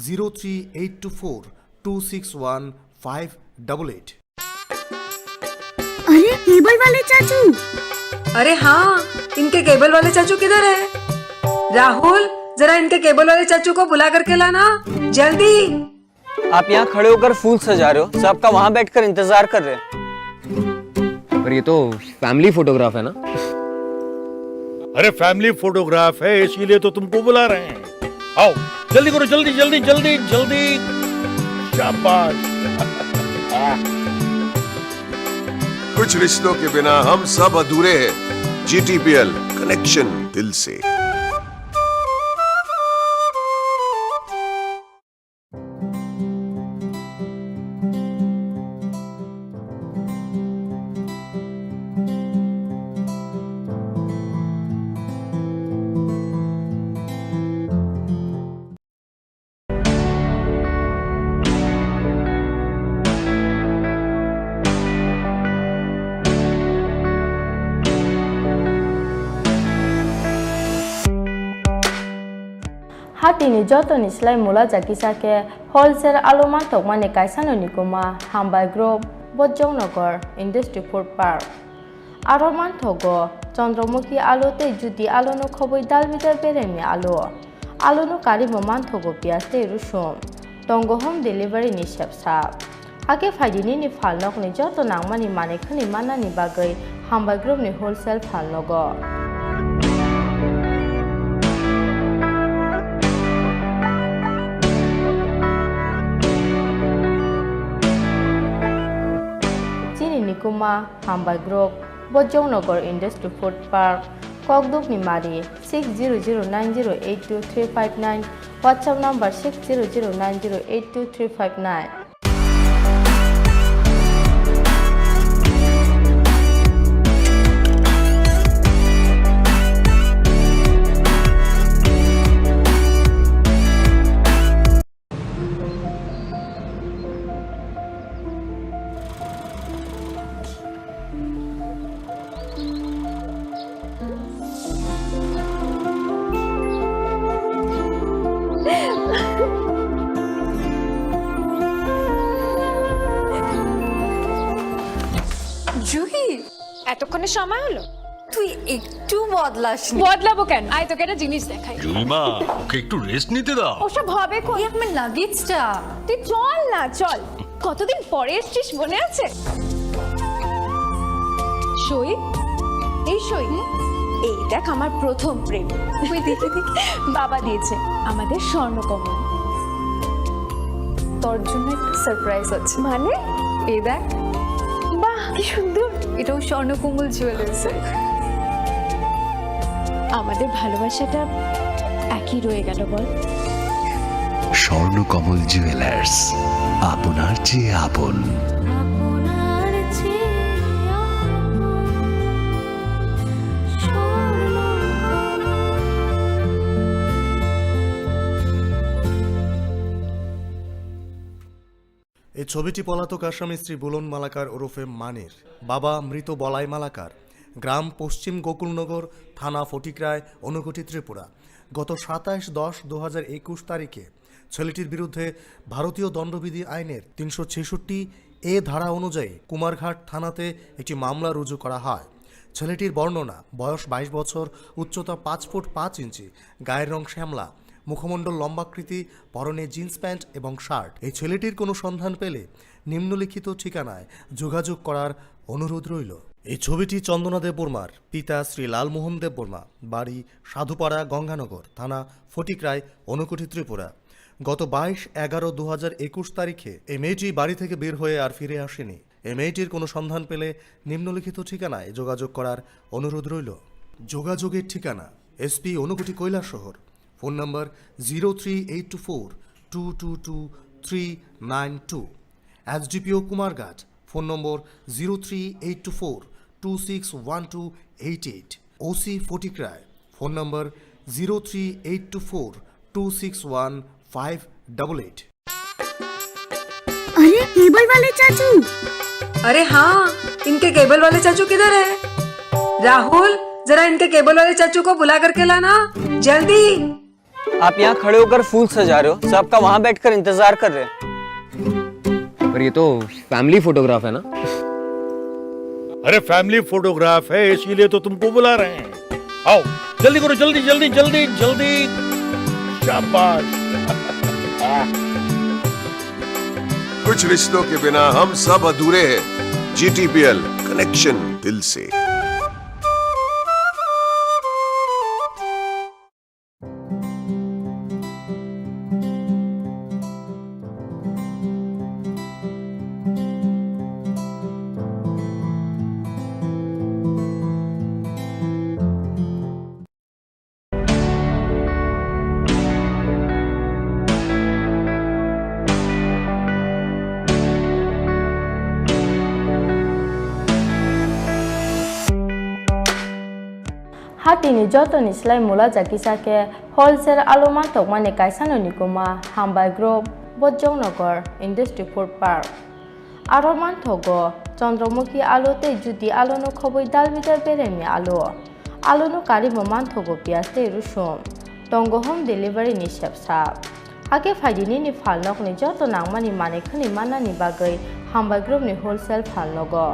zero three eight two four two six one five double eight. अरे, cable वाले चाचू। अरे हाँ, इनके केबल वाले चाचू किधर है? राहुल, जरा इनके केबल वाले चाचू को बुला करके लाना, जल्दी। आप यहाँ खड़े होकर फूल सजा रहे हो, सब आपका वहाँ बैठकर इंतजार कर रहे हैं। पर ये तो फैमिली फोटोग्राफ है ना? अरे, फैमिली फोटोग्राफ है, इसीलिए तो तुमको बुला रहे हैं। आओ, जल्दी करो, जल्दी, जल्दी, जल्दी, जल्दी। शाबाश। कुछ रिश्तों के बिना हम सब अधूरे हैं। जीटीपीएल, कनेक्शन दिल से। Hatini jotoni slai mula jakisa khe wholesale alo manthokmani kaisano nikuma Hambai Group, Bojongnagar Industry Food Park. Aro manthogo Chandramukhi alo tei Jyoti alono khobwi dal bidal beremni alo. Alono karwi bo manthogo piyaj tei rusum. Tongo home delivery ni sepsa. Hakhe phaidi nini phalnokni joto nangmani manwi khwnwi mannani bagwi Hambai Group ni wholesale phalnogo. Chini nikuma Hambai Group, Bojongnagar Industry Food Park, Kokdukni Mari, six zero zero nine zero eight two three five nine, WhatsApp number six zero zero nine zero eight two three five nine. Juhi, এতক্ষণে সময় হলো? তুই একটু বদলাসনি। বদলাবো কেন? আয়, তোকে একটা জিনিস দেখাই। জুইমা, ওকে একটু রেস্ট নিতে দাও। ওসব হবে কই? এই আমার লাগেজটা। তুই চল না, চল। কতদিন পরে এসছিস, মনে আছে? সই, এই সই। এই দেখ, আমার প্রথম প্রেম। বাবা দিয়েছে আমাদের স্বর্ণকমল। তোর জন্য একটা সারপ্রাইজ আছে। মানে? এই দেখ। বাহ, কি সুন্দর। এটাও স্বর্ণকমল জুয়েলার্স। আমাদের ভালোবাসাটা একই রয়ে গেল, বল? স্বর্ণকমল জুয়েলার্স, আপনার চেয়ে আপন। এই ছবিটি পলাতক আসামি শ্রী বুলন মালাকার ওরফে মানির, বাবা মৃত বলাই মালাকার, গ্রাম পশ্চিম গোকুলনগর, থানা ফটিকরায়, ঊনকোটি, ত্রিপুরা। গত সাতাশ দশ দু হাজার একুশ তারিখে ছেলেটির বিরুদ্ধে ভারতীয় দণ্ডবিধি আইনের তিনশো ছেষট্টি এ ধারা অনুযায়ী কুমারঘাট থানাতে একটি মামলা রুজু করা হয়। ছেলেটির বর্ণনা, বয়স বাইশ বছর, উচ্চতা পাঁচ ফুট পাঁচ ইঞ্চি, গায়ের রং শ্যামলা, মুখমণ্ডল লম্বাকৃতি, পরনে জিন্স প্যান্ট এবং শার্ট। এই ছেলেটির কোনো সন্ধান পেলে নিম্নলিখিত ঠিকানায় যোগাযোগ করার অনুরোধ রইল। এই ছবিটি চন্দনা দেববর্মার, পিতা শ্রী লালমোহন দেববর্মা, বাড়ি সাধুপাড়া গঙ্গানগর, থানা ফটিকরায়, ঊনকোটি, ত্রিপুরা। গত বাইশ এগারো দু হাজার একুশ তারিখে এই মেয়েটি বাড়ি থেকে বের হয়ে আর ফিরে আসেনি। এই মেয়েটির কোনো সন্ধান পেলে নিম্নলিখিত ঠিকানায় যোগাযোগ করার অনুরোধ রইল। যোগাযোগের ঠিকানা: SP Unakoti Kailashahar, phone number zero three eight two four two two two three nine two, SDPO Kumarghat, phone number zero three eight two four two six one two eight eight, OC Fatikroy, phone number zero three eight two four two six one five double eight. अरे, cable वाले चाचू। अरे हाँ, इनके केबल वाले चाचू किधर है? राहुल, जरा इनके केबल वाले चाचू को बुला करके लाना, जल्दी। आप यहाँ खड़े होकर फूल सजा रहे हो, सब आपका वहाँ बैठकर इंतजार कर रहे हैं। पर ये तो फैमिली फोटोग्राफ है ना? अरे, फैमिली फोटोग्राफ है, इसीलिए तो तुमको बुला रहे हैं। आओ, जल्दी करो, जल्दी, जल्दी, जल्दी, जल्दी। शाबाश। कुछ रिश्तों के बिना हम सब अधूरे हैं। जीटीपीएल, कनेक्शन दिल से। Hatini jotoni slai mula jakisa khe wholesale alo mantokmani kaisano nikuma Hambai Group, Bojongnagar Industry Food Park. Aro manthogo Chandramukhi alo tei Jyoti alono khobwi dalbidal beremni alo. Alono karimo manthogo piyaj tei rusum. Tongo home delivery ni sepsa. Hakhe phaidi nini phalnokni joto nangmani manwi khwnwi mannani bagwi Hambai Group ni wholesale phalnogo.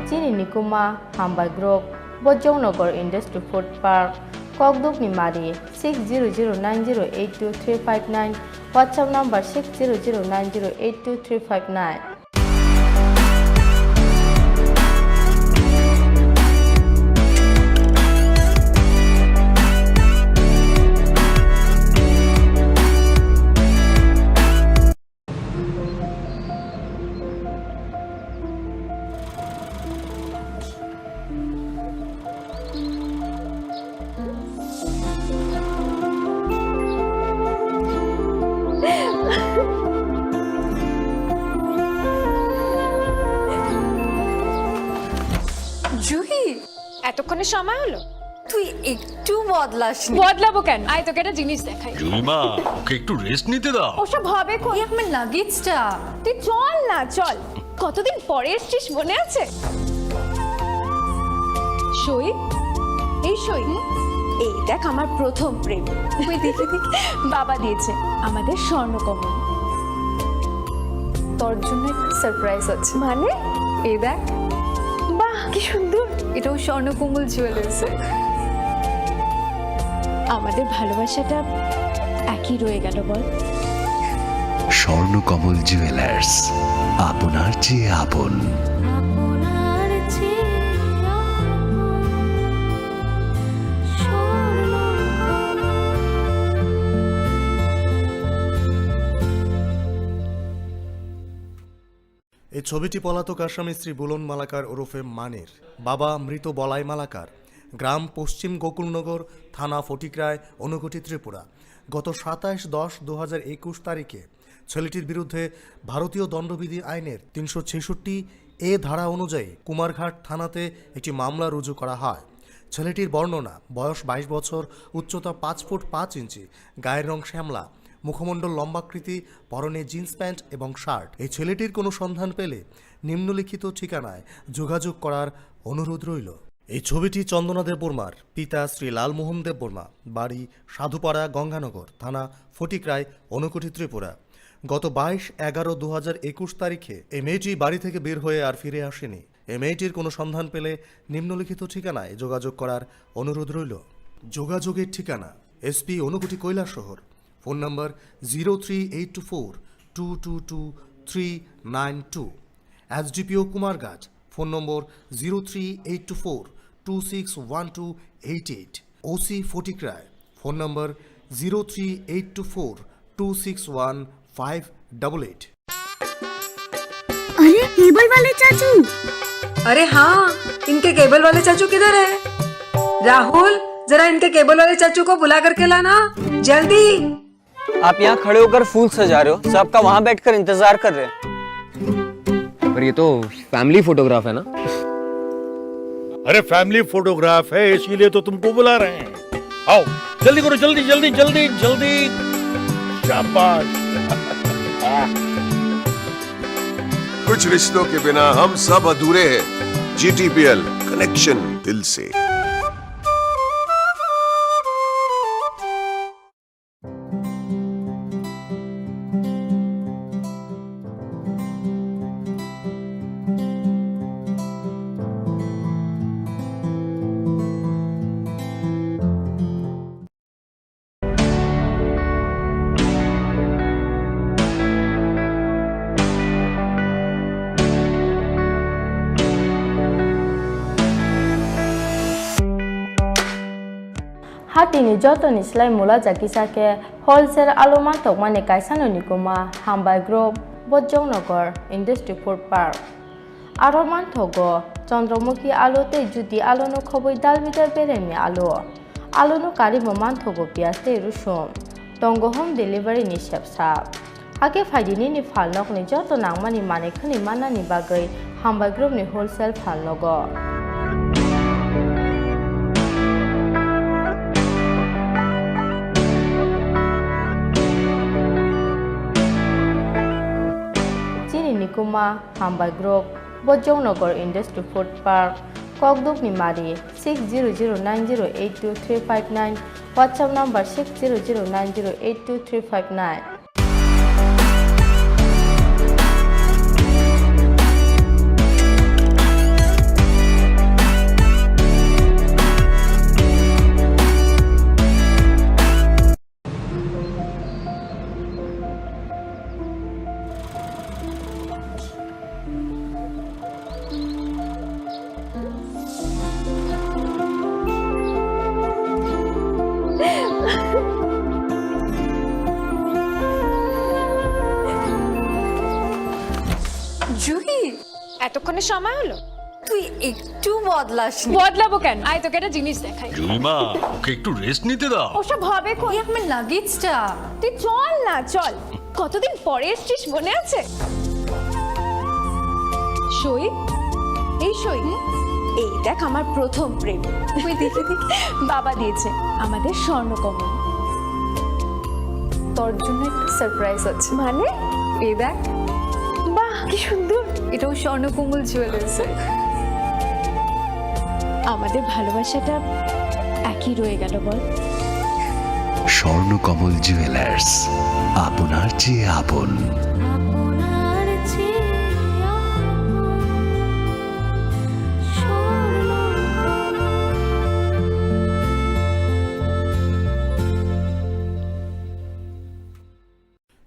Chini nikuma Hambai Group, Bojongnagar Industry Food Park, Kokdukni Mari, six zero zero nine zero eight two three five nine, WhatsApp number six zero zero nine zero eight two three five nine. Juhi, এতক্ষণে সময় হলো? তুই একটু বদলাসনি। বদলাবো কেন? আয়, তোকে একটা জিনিস দেখাই। জুইমা, ওকে একটু রেস্ট নিতে দাও। ওসব হবে কই? এই আমার লাগেজটা। তুই চল না, চল। কতদিন পরে এসছিস, মনে আছে? সই, এই সই। এই দেখ, আমার প্রথম প্রেম। ওই দেখি, দেখি। বাবা দিয়েছে আমাদের স্বর্ণকমল। তোর জন্য একটা সারপ্রাইজ আছে। মানে? এই দেখ। বাহ, কি সুন্দর। এটাও স্বর্ণকমল জুয়েলার্সের। আমাদের ভালোবাসাটা একই রয়ে গেল, বল? স্বর্ণকমল জুয়েলার্স, আপনার চেয়ে আপন। এই ছবিটি পলাতক আসামি শ্রী বুলন মালাকার ওরফে মানির, বাবা মৃত বলাই মালাকার, গ্রাম পশ্চিম গোকুলনগর, থানা ফটিকরায়, ঊনকোটি, ত্রিপুরা। গত সাতাশ দশ দু হাজার একুশ তারিখে ছেলেটির বিরুদ্ধে ভারতীয় দণ্ডবিধি আইনের তিনশো ছেষট্টি এ ধারা অনুযায়ী কুমারঘাট থানাতে একটি মামলা রুজু করা হয়। ছেলেটির বর্ণনা, বয়স বাইশ বছর, উচ্চতা পাঁচ ফুট পাঁচ ইঞ্চি, গায়ের রং শ্যামলা, মুখমণ্ডল লম্বাকৃতি, পরনে জিন্স প্যান্ট এবং শার্ট। এই ছেলেটির কোনো সন্ধান পেলে নিম্নলিখিত ঠিকানায় যোগাযোগ করার অনুরোধ রইল। এই ছবিটি চন্দনা দেববর্মার, পিতা শ্রী লালমোহন দেববর্মা, বাড়ি সাধুপাড়া, গঙ্গানগর, থানা ফটিকরায়, ঊনকোটি, ত্রিপুরা। গত বাইশ এগারো দু হাজার একুশ তারিখে এই মেয়েটি বাড়ি থেকে বের হয়ে আর ফিরে আসেনি। এই মেয়েটির কোনো সন্ধান পেলে নিম্নলিখিত ঠিকানায় যোগাযোগ করার অনুরোধ রইল। যোগাযোগের ঠিকানা: SP Unakoti Kailashahar, phone number zero three eight two four two two two three nine two, SDPO Kumarghat, phone number zero three eight two four two six one two eight eight, OC Fatikroy, phone number zero three eight two four two six one five double eight. अरे, cable वाले चाचू। अरे हाँ, इनके केबल वाले चाचू किधर है? राहुल, जरा इनके केबल वाले चाचू को बुला करके लाना, जल्दी। आप यहाँ खड़े होकर फूल सजा रहे हो, सबका वहाँ बैठकर इंतजार कर रहे हैं। पर ये तो फैमिली फोटोग्राफ है ना? अरे, फैमिली फोटोग्राफ है, इसीलिए तो तुमको बुला रहे हैं। आओ, जल्दी करो, जल्दी, जल्दी, जल्दी, जल्दी। शाबाश। कुछ रिश्तों के बिना हम सब अधूरे हैं। जीटीपीएल, Connection दिल से। Hatini jotoni slai mula jakisa khe wholesale alu mantokmani kaisano nikuma Hambai Group, Bojongnagar Industry Food Park. Aro manthogo Chandramukhi alu tei Jyoti aluno khobwi dalbidal beremni alu. Aluno karwi bo manthogo piyaj tei rusum. Tongo home delivery ni sepsa. Hakhe phaidi nini phalnokni joto nangmani manwi khwnwi mannani bagwi Hambai Group ni wholesale phalnogo. Chini nikuma Hambai Group, Bojongnagar Industry Food Park, Kokdukni Mari, six zero zero nine zero eight two three five nine, WhatsApp number six zero zero nine zero eight two three five nine. Juhi, এতক্ষণে সময় হলো? তুই একটু বদলাসনি। বদলাবো কেন? আয়, তোকে একটা জিনিস দেখাই। জুইমা, ওকে একটু রেস্ট নিতে দাও। ওসব হবে কোন? এই আমার লাগেজটা। তুই চল না, চল। কতদিন পরে এসছিস, মনে আছে? সই, এই সই। এই দেখ, আমার প্রথম প্রেম। ওই দেখে দেখে। বাবা দিয়েছে আমাদের স্বর্ণকমল। তোর জন্য একটা সারপ্রাইজ আছে। মানে? এই দেখ। বাহ, কি সুন্দর। এটাও স্বর্ণকমল জুয়েলার্সের। আমাদের ভালোবাসাটা একই রয়ে গেল, বল? স্বর্ণকমল জুয়েলার্স, আপনার চেয়ে আপন।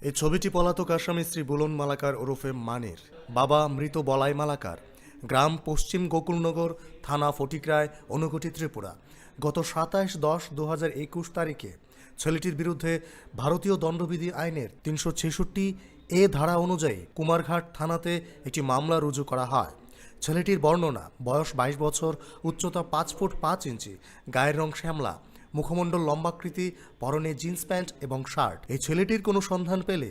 এই ছবিটি পলাতক আসামি শ্রী বুলন মালাকার ওরফে মানির, বাবা মৃত বলাই মালাকার, গ্রাম পশ্চিম গোকুলনগর, থানা ফটিকরায়, ঊনকোটি, ত্রিপুরা। গত সাতাশ দশ দু হাজার একুশ তারিখে ছেলেটির বিরুদ্ধে ভারতীয় দণ্ডবিধি আইনের তিনশো ছেষট্টি এ ধারা অনুযায়ী কুমারঘাট থানাতে একটি মামলা রুজু করা হয়। ছেলেটির বর্ণনা, বয়স বাইশ বছর, উচ্চতা পাঁচ ফুট পাঁচ ইঞ্চি, গায়ের রং শ্যামলা, মুখমণ্ডল লম্বাকৃতি, পরনে জিন্স প্যান্ট এবং শার্ট। এই ছেলেটির কোনো সন্ধান পেলে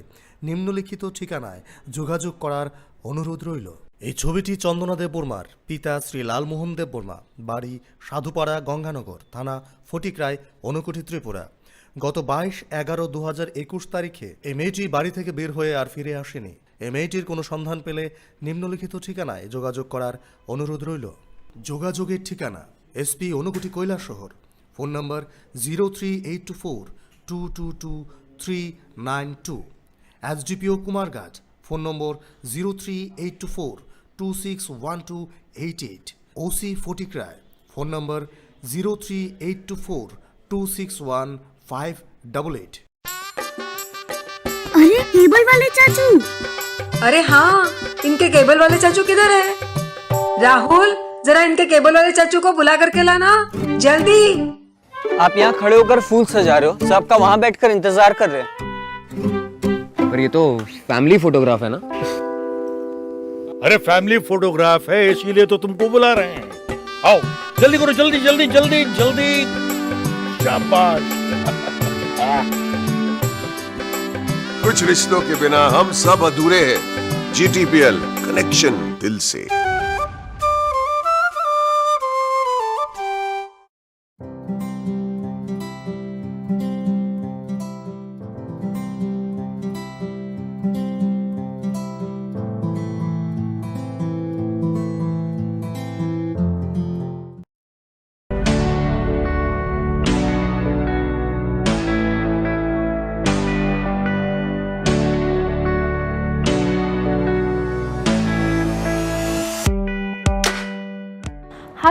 নিম্নলিখিত ঠিকানায় যোগাযোগ করার অনুরোধ রইল। এই ছবিটি চন্দনা দেববর্মার, পিতা শ্রী লালমোহন দেববর্মা, বাড়ি সাধুপাড়া, গঙ্গানগর, থানা ফটিকরায়, ঊনকোটি, ত্রিপুরা। গত বাইশ এগারো দু হাজার একুশ তারিখে এই মেয়েটি বাড়ি থেকে বের হয়ে আর ফিরে আসেনি। এই মেয়েটির কোনো সন্ধান পেলে নিম্নলিখিত ঠিকানায় যোগাযোগ করার অনুরোধ রইল। যোগাযোগের ঠিকানা: SP Unakoti Kailashahar, phone number zero three eight two four two two two three nine two, SDPO Kumarghat, phone number zero three eight two four two six one two eight eight, OC Fatikroy, phone number zero three eight two four two six one five double eight. अरे, cable वाले चाचू। अरे हाँ, इनके केबल वाले चाचू किधर है? राहुल, जरा इनके केबल वाले चाचू को बुला करके लाना, जल्दी। आप यहाँ खड़े होकर फूल सजा रहे हो, सबका वहाँ बैठकर इंतजार कर रहे हैं। पर ये तो फैमिली फोटोग्राफ है ना? अरे, फैमिली फोटोग्राफ है, इसीलिए तो तुमको बुला रहे हैं। आओ, जल्दी करो, जल्दी, जल्दी, जल्दी, जल्दी। शाबाश। कुछ रिश्तों के बिना हम सब अधूरे हैं। जीटीपीएल, कनेक्शन दिल से।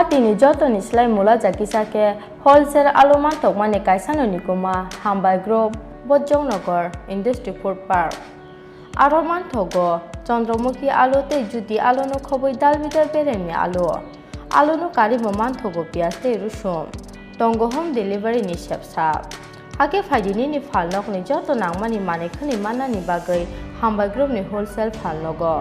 Tini jotoni slai mula jakisa khe wholesale alu mantokmani kaisano nikuma Hambai Group, Bojongnagar Industry Food Park. Aro manthogo Chandramukhi alu tei Jyoti aluno khobwi dal bidal beremni alu. Aluno karimo manthogo piyaj tei rusum. Tongo home delivery ni sepsa. Hakhe phaidi nini phalnokni joto nangmani manwi khwnwi mannani bagwi Hambai Group ni wholesale phalnogo.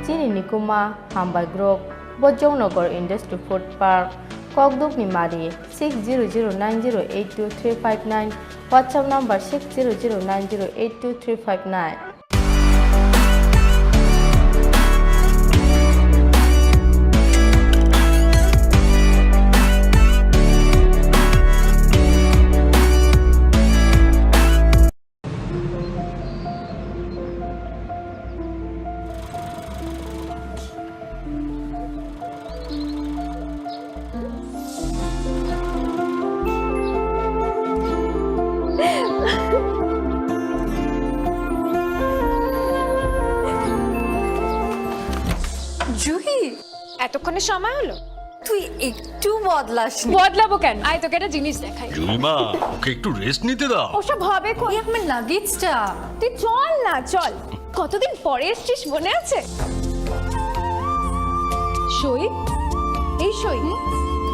Chini nikuma Hambai Group, Bojongnagar Industry Food Park, Kokdukni Mari, six zero zero nine zero eight two three five nine, WhatsApp number six zero zero nine zero eight two three five nine. Juhi, এতক্ষণে সময় হলো? তুই একটু বদলাসনি। বদলাবো কেন? আয়, তোকে একটা জিনিস দেখাই। জুইমা, ওকে একটু রেস্ট নিতে দাও। ওসব হবে কোন? এই আমার লাগেজটা। তুই চল না, চল। কতদিন পরে এসছিস, মনে আছে? সই, এই সই।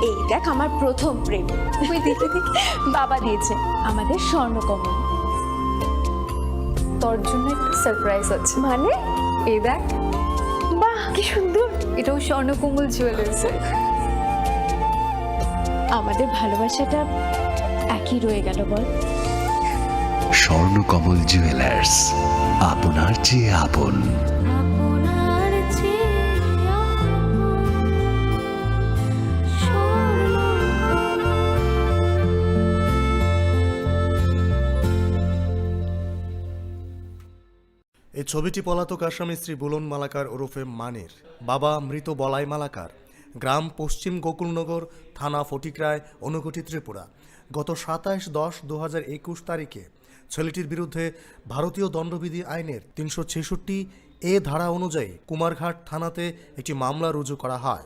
এই দেখ, আমার প্রথম প্রেম। ওই দেখে দেখে বাবা দিয়েছে আমাদের স্বর্ণকমল। তোর জন্য একটা সারপ্রাইজ আছে। মানে? এই দেখ। বাহ, কি সুন্দর। এটাও স্বর্ণকমল জুয়েলার্সের। আমাদের ভালোবাসাটা একই রয়ে গেল, বল? স্বর্ণকমল জুয়েলার্স, আপনার চেয়ে আপন। এই ছবিটি পলাতক আসামি শ্রী বুলন মালাকার ওরফে মানির, বাবা মৃত বলাই মালাকার, গ্রাম পশ্চিম গোকুলনগর, থানা ফটিকরায়, ঊনকোটি, ত্রিপুরা। গত সাতাশ দশ দু হাজার একুশ তারিখে ছেলেটির বিরুদ্ধে ভারতীয় দণ্ডবিধি আইনের তিনশো ছেষট্টি এ ধারা অনুযায়ী কুমারঘাট থানাতে একটি মামলা রুজু করা হয়।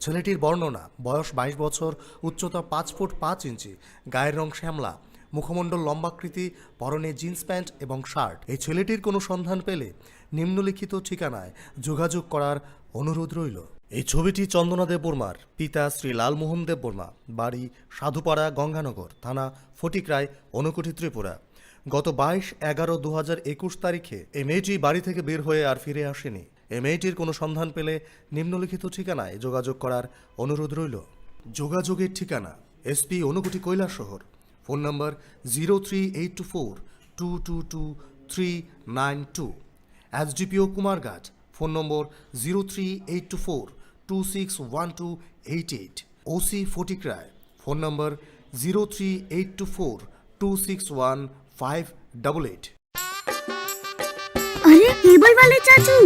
ছেলেটির বর্ণনা, বয়স বাইশ বছর, উচ্চতা পাঁচ ফুট পাঁচ ইঞ্চি, গায়ের রং শ্যামলা, মুখমণ্ডল লম্বাকৃতি, পরনে জিন্স প্যান্ট এবং শার্ট। এই ছেলেটির কোনো সন্ধান পেলে নিম্নলিখিত ঠিকানায় যোগাযোগ করার অনুরোধ রইল। এই ছবিটি চন্দনা দেববর্মার, পিতা শ্রী লালমোহন দেববর্মা, বাড়ি সাধুপাড়া গঙ্গানগর, থানা ফটিকরায়, ঊনকোটি, ত্রিপুরা। গত বাইশ এগারো দু হাজার একুশ তারিখে এই মেয়েটি বাড়ি থেকে বের হয়ে আর ফিরে আসেনি। এই মেয়েটির কোনো সন্ধান পেলে নিম্নলিখিত ঠিকানায় যোগাযোগ করার অনুরোধ রইল। যোগাযোগের ঠিকানা: SP Unakoti Kailashahar, phone number zero three eight two four two two two three nine two, SDPO Kumarghat, phone number zero three eight two four two six one two eight eight, OC Fatikroy, phone number zero three eight two four two six one five double eight. अरे, cable वाले चाचू।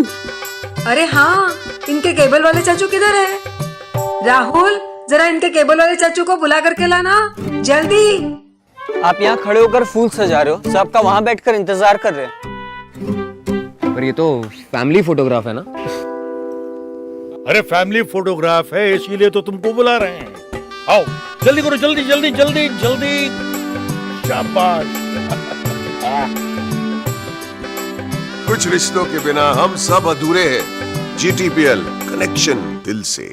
अरे हाँ, इनके केबल वाले चाचू किधर है? राहुल, जरा इनके केबल वाले चाचू को बुला करके लाना, जल्दी। आप यहाँ खड़े होकर फूल सजा रहे हो, सबका वहाँ बैठकर इंतजार कर रहे हैं। पर ये तो फैमिली फोटोग्राफ है ना? अरे, फैमिली फोटोग्राफ है, इसीलिए तो तुमको बुला रहे हैं। आओ, जल्दी करो, जल्दी, जल्दी, जल्दी, जल्दी। शाबाश। कुछ रिश्तों के बिना हम सब अधूरे हैं। जीटीपीएल, कनेक्शन दिल से।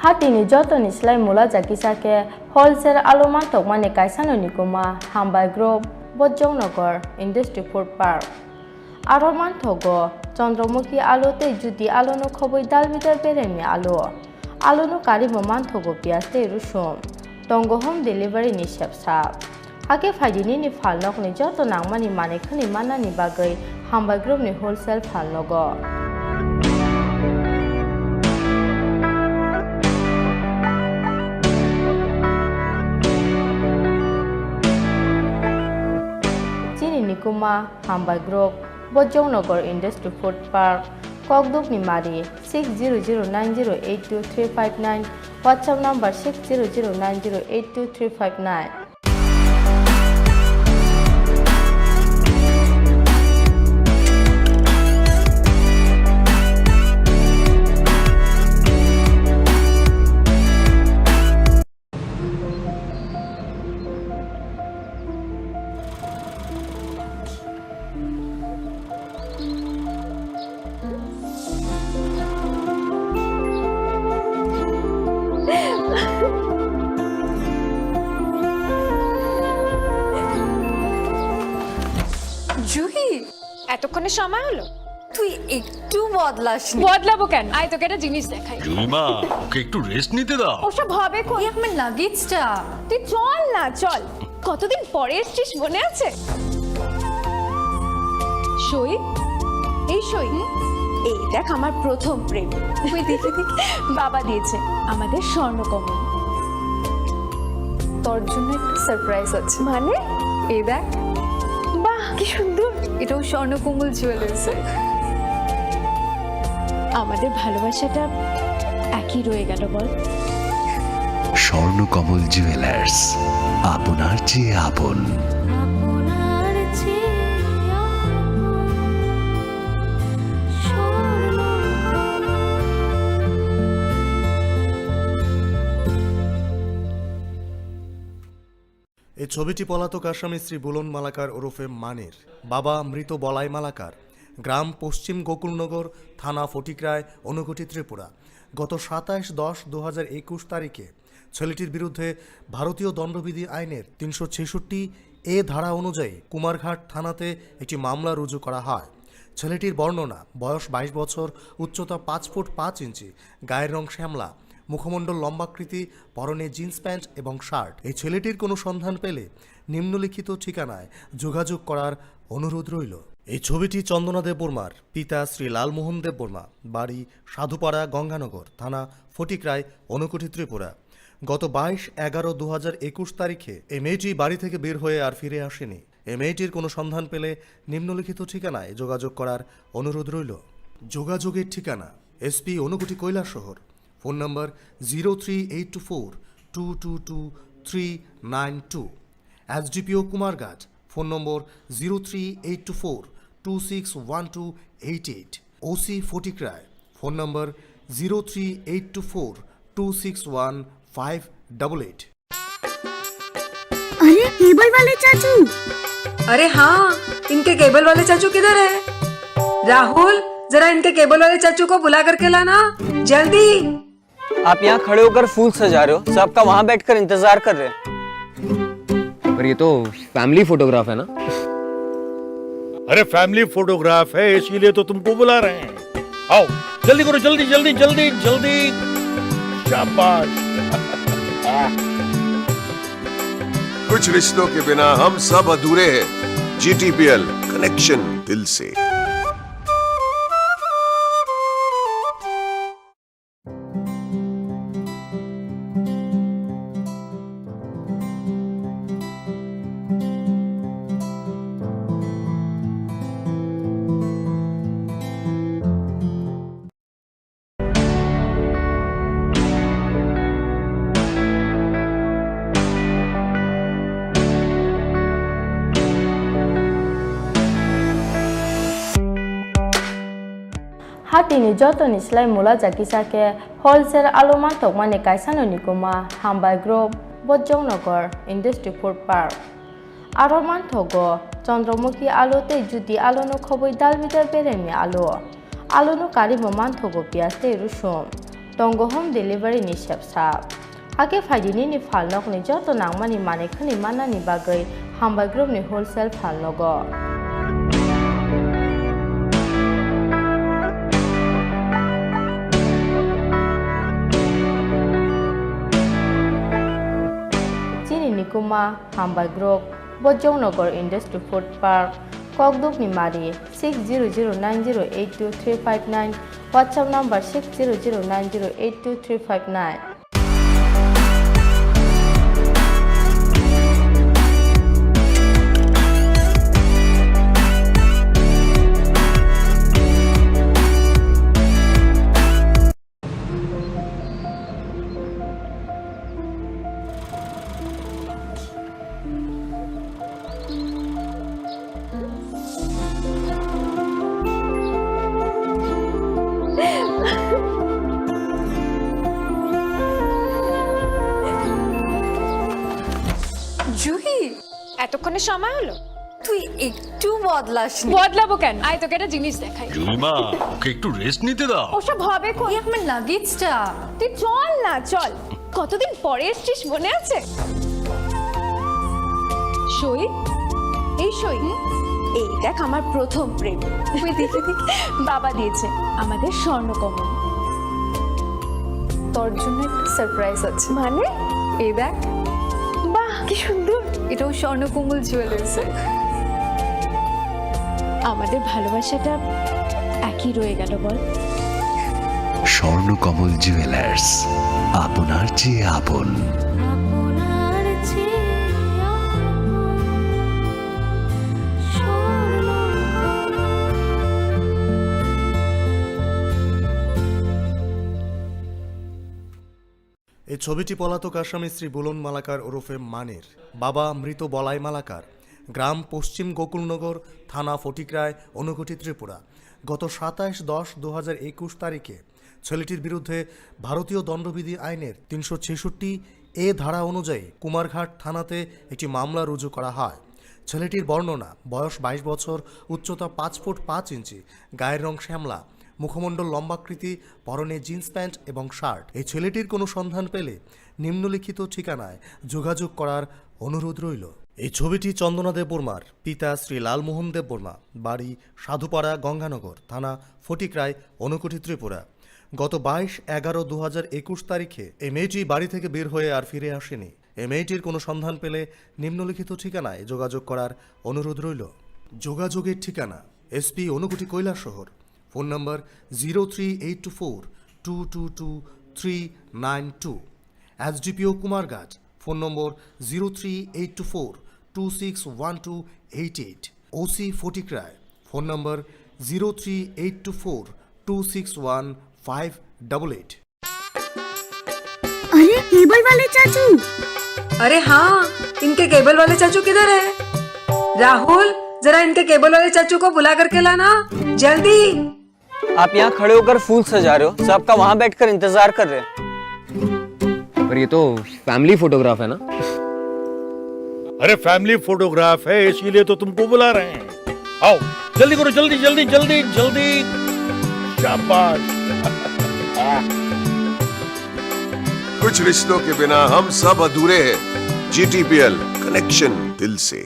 Hatini jotoni slai mula jakisa khe wholesale alu mantokmani kaisano nikuma Hambai Group, Bojongnagar Industry Food Park. Aro manthogo Chandramukhi alu tei Jyoti aluno khobwi dal bidal beremni alu. Aluno karimo manthogo piyaj tei rusum. Tongo home delivery ni sepsa. Hakhe phaidi nini phalnokni joto nangmani manwi khwnwi mannani bagwi Hambai Group ni wholesale phalnogo. Chini nikuma Hambai Group, Bojongnagar Industry Food Park, Kokdukni Mari, six zero zero nine zero eight two three five nine, WhatsApp number six zero zero nine zero eight two three five nine. Juhi, এতক্ষণে সময় হলো? তুই একটু বদলাসনি। বদলাবো কেন? আয়, তোকে একটা জিনিস দেখাই। জুলিমা, ওকে একটু রেস্ট নিতে দাও। ওসব হবে কই? এই আমার লাগেজটা। তুই চল না, চল। কতদিন পরে এসছিস, মনে আছে? সই, এই সই। এই দেখ, আমার প্রথম প্রেম। ওই দেখি, দেখি। বাবা দিয়েছে আমাদের স্বর্ণকমল। তোর জন্য একটা সারপ্রাইজ আছে। মানে? এই দেখ। বাহ, কি সুন্দর। এটাও স্বর্ণকমল জুয়েলার্সের। আমাদের ভালোবাসাটা একই রয়ে গেল, বল? স্বর্ণকমল জুয়েলার্স, আপনার চেয়ে আপন। এই ছবিটি পলাতক আসামি শ্রী বুলন মালাকার ওরফে মানির, বাবা মৃত বলাই মালাকার, গ্রাম পশ্চিম গোকুলনগর, থানা ফটিকরায়, ঊনকোটি, ত্রিপুরা। গত সাতাশ দশ দু হাজার একুশ তারিখে ছেলেটির বিরুদ্ধে ভারতীয় দণ্ডবিধি আইনের তিনশো ছেষট্টি এ ধারা অনুযায়ী কুমারঘাট থানাতে একটি মামলা রুজু করা হয়। ছেলেটির বর্ণনা, বয়স বাইশ বছর, উচ্চতা পাঁচ ফুট পাঁচ ইঞ্চি, গায়ের রং শ্যামলা, মুখমণ্ডল লম্বাকৃতি, পরনে জিন্স প্যান্ট এবং শার্ট। এই ছেলেটির কোনো সন্ধান পেলে নিম্নলিখিত ঠিকানায় যোগাযোগ করার অনুরোধ রইল। এই ছবিটি চন্দনা দেববর্মার, পিতা শ্রী লালমোহন দেববর্মা, বাড়ি সাধুপাড়া, গঙ্গানগর, থানা ফটিকরায়, ঊনকোটি, ত্রিপুরা। গত বাইশ এগারো দু হাজার একুশ তারিখে এই মেয়েটি বাড়ি থেকে বের হয়ে আর ফিরে আসেনি। এই মেয়েটির কোনো সন্ধান পেলে নিম্নলিখিত ঠিকানায় যোগাযোগ করার অনুরোধ রইল। যোগাযোগের ঠিকানা: SP Unakoti Kailashahar, phone number zero three eight two four two two two three nine two, SDPO Kumarghat, phone number zero three eight two four two six one two eight eight, OC Fatikroy, phone number zero three eight two four two six one five double eight. अरे, cable वाले चाचू। अरे हाँ, इनके केबल वाले चाचू किधर है? राहुल, जरा इनके केबल वाले चाचू को बुला करके लाना, जल्दी। आप यहाँ खड़े होकर फूल सजा रहे हो, सबका वहाँ बैठकर इंतजार कर रहे हैं। पर ये तो फैमिली फोटोग्राफ है ना? अरे, फैमिली फोटोग्राफ है, इसीलिए तो तुमको बुला रहे हैं। आओ, जल्दी करो, जल्दी, जल्दी, जल्दी, जल्दी। शाबाश। कुछ रिश्तों के बिना हम सब अधूरे हैं। जीटीपीएल, कनेक्शन दिल से। Hatini jotoni slai mula jakisa khe wholesale alo mantokmani kaisano nikuma Hambai Group, Bojongnagar, Industry Food Park. Aro manthogo Chandramukhi alo tei Jyoti alono khobwi dalbidal beremni alo. Alono karwi bo manthogo piyaj tei rusum. Tongo home delivery ni sepsa. Hakhe phaidi nini phalnokni joto nangmani manwi khwnwi mannani bagwi Hambai Group ni wholesale phalnogo. Kuma Hambai Group, Bojongnagar Industry Food Park, Kokdukni Mari, six zero zero nine zero eight two three five nine, WhatsApp number six zero zero nine zero eight two three five nine. Juhi, এতক্ষণে সময় হলো? তুই একটু বদলাসনি। বদলাবো কেন? আয়, তোকে একটা জিনিস দেখাই। জুলিমা, ওকে একটু রেস্ট নিতে দাও। ওসব হবে কই? এই আমার লাগেজটা। তুই চল না, চল। কতদিন পরে এসছিস, মনে আছে? সই, এই সই। এই দেখ, আমার প্রথম প্রেম। তুই দেখে দেখে। বাবা দিয়েছে আমাদের স্বর্ণকমল। তোর জন্য একটা সারপ্রাইজ আছে। মানে? এই দেখ। বাহ, কি সুন্দর। এটাও স্বর্ণকমল জুয়েলার্সের। আমাদের ভালোবাসাটা একই রয়ে গেল, বল? স্বর্ণকমল জুয়েলার্স, আপনার চেয়ে আপন। এই ছবিটি পলাতক আসামি শ্রী বুলন মালাকার ওরফে মানির, বাবা মৃত বলাই মালাকার, গ্রাম পশ্চিম গোকুলনগর, থানা ফটিকরায়, ঊনকোটি, ত্রিপুরা। গত সাতাশ দশ দু হাজার একুশ তারিখে ছেলেটির বিরুদ্ধে ভারতীয় দণ্ডবিধি আইনের তিনশো ছেষট্টি এ ধারা অনুযায়ী কুমারঘাট থানাতে একটি মামলা রুজু করা হয়। ছেলেটির বর্ণনা, বয়স বাইশ বছর, উচ্চতা পাঁচ ফুট পাঁচ ইঞ্চি, গায়ের রং শ্যামলা, মুখমণ্ডল লম্বাকৃতি, পরনে জিন্স প্যান্ট এবং শার্ট। এই ছেলেটির কোনো সন্ধান পেলে নিম্নলিখিত ঠিকানায় যোগাযোগ করার অনুরোধ রইল। এই ছবিটি চন্দনা দেববর্মার, পিতা শ্রী লালমোহন দেববর্মা, বাড়ি সাধুপাড়া, গঙ্গানগর, থানা ফটিকরায়, ঊনকোটি, ত্রিপুরা। গত বাইশ এগারো দু হাজার একুশ তারিখে এই মেয়েটি বাড়ি থেকে বের হয়ে আর ফিরে আসেনি। এই মেয়েটির কোনো সন্ধান পেলে নিম্নলিখিত ঠিকানায় যোগাযোগ করার অনুরোধ রইল। যোগাযোগের ঠিকানা: SP Unakoti Kailashahar, phone number zero three eight two four two two two three nine two, SDPO Kumarghat, phone number zero three eight two four two six one two eight eight, OC Fatikroy, phone number zero three eight two four two six one five double eight. अरे, cable वाले चाचू। अरे हाँ, इनके केबल वाले चाचू किधर है? राहुल, जरा इनके केबल वाले चाचू को बुला करके लाना, जल्दी। आप यहाँ खड़े होकर फूल सजा रहे हो, सबका वहाँ बैठकर इंतजार कर रहे हैं। पर ये तो फैमिली फोटोग्राफ है ना? अरे, फैमिली फोटोग्राफ है, इसीलिए तो तुमको बुला रहे हैं। आओ, जल्दी करो, जल्दी, जल्दी, जल्दी, जल्दी। शाबाश। कुछ रिश्तों के बिना हम सब अधूरे हैं। जीटीपीएल, कनेक्शन दिल से।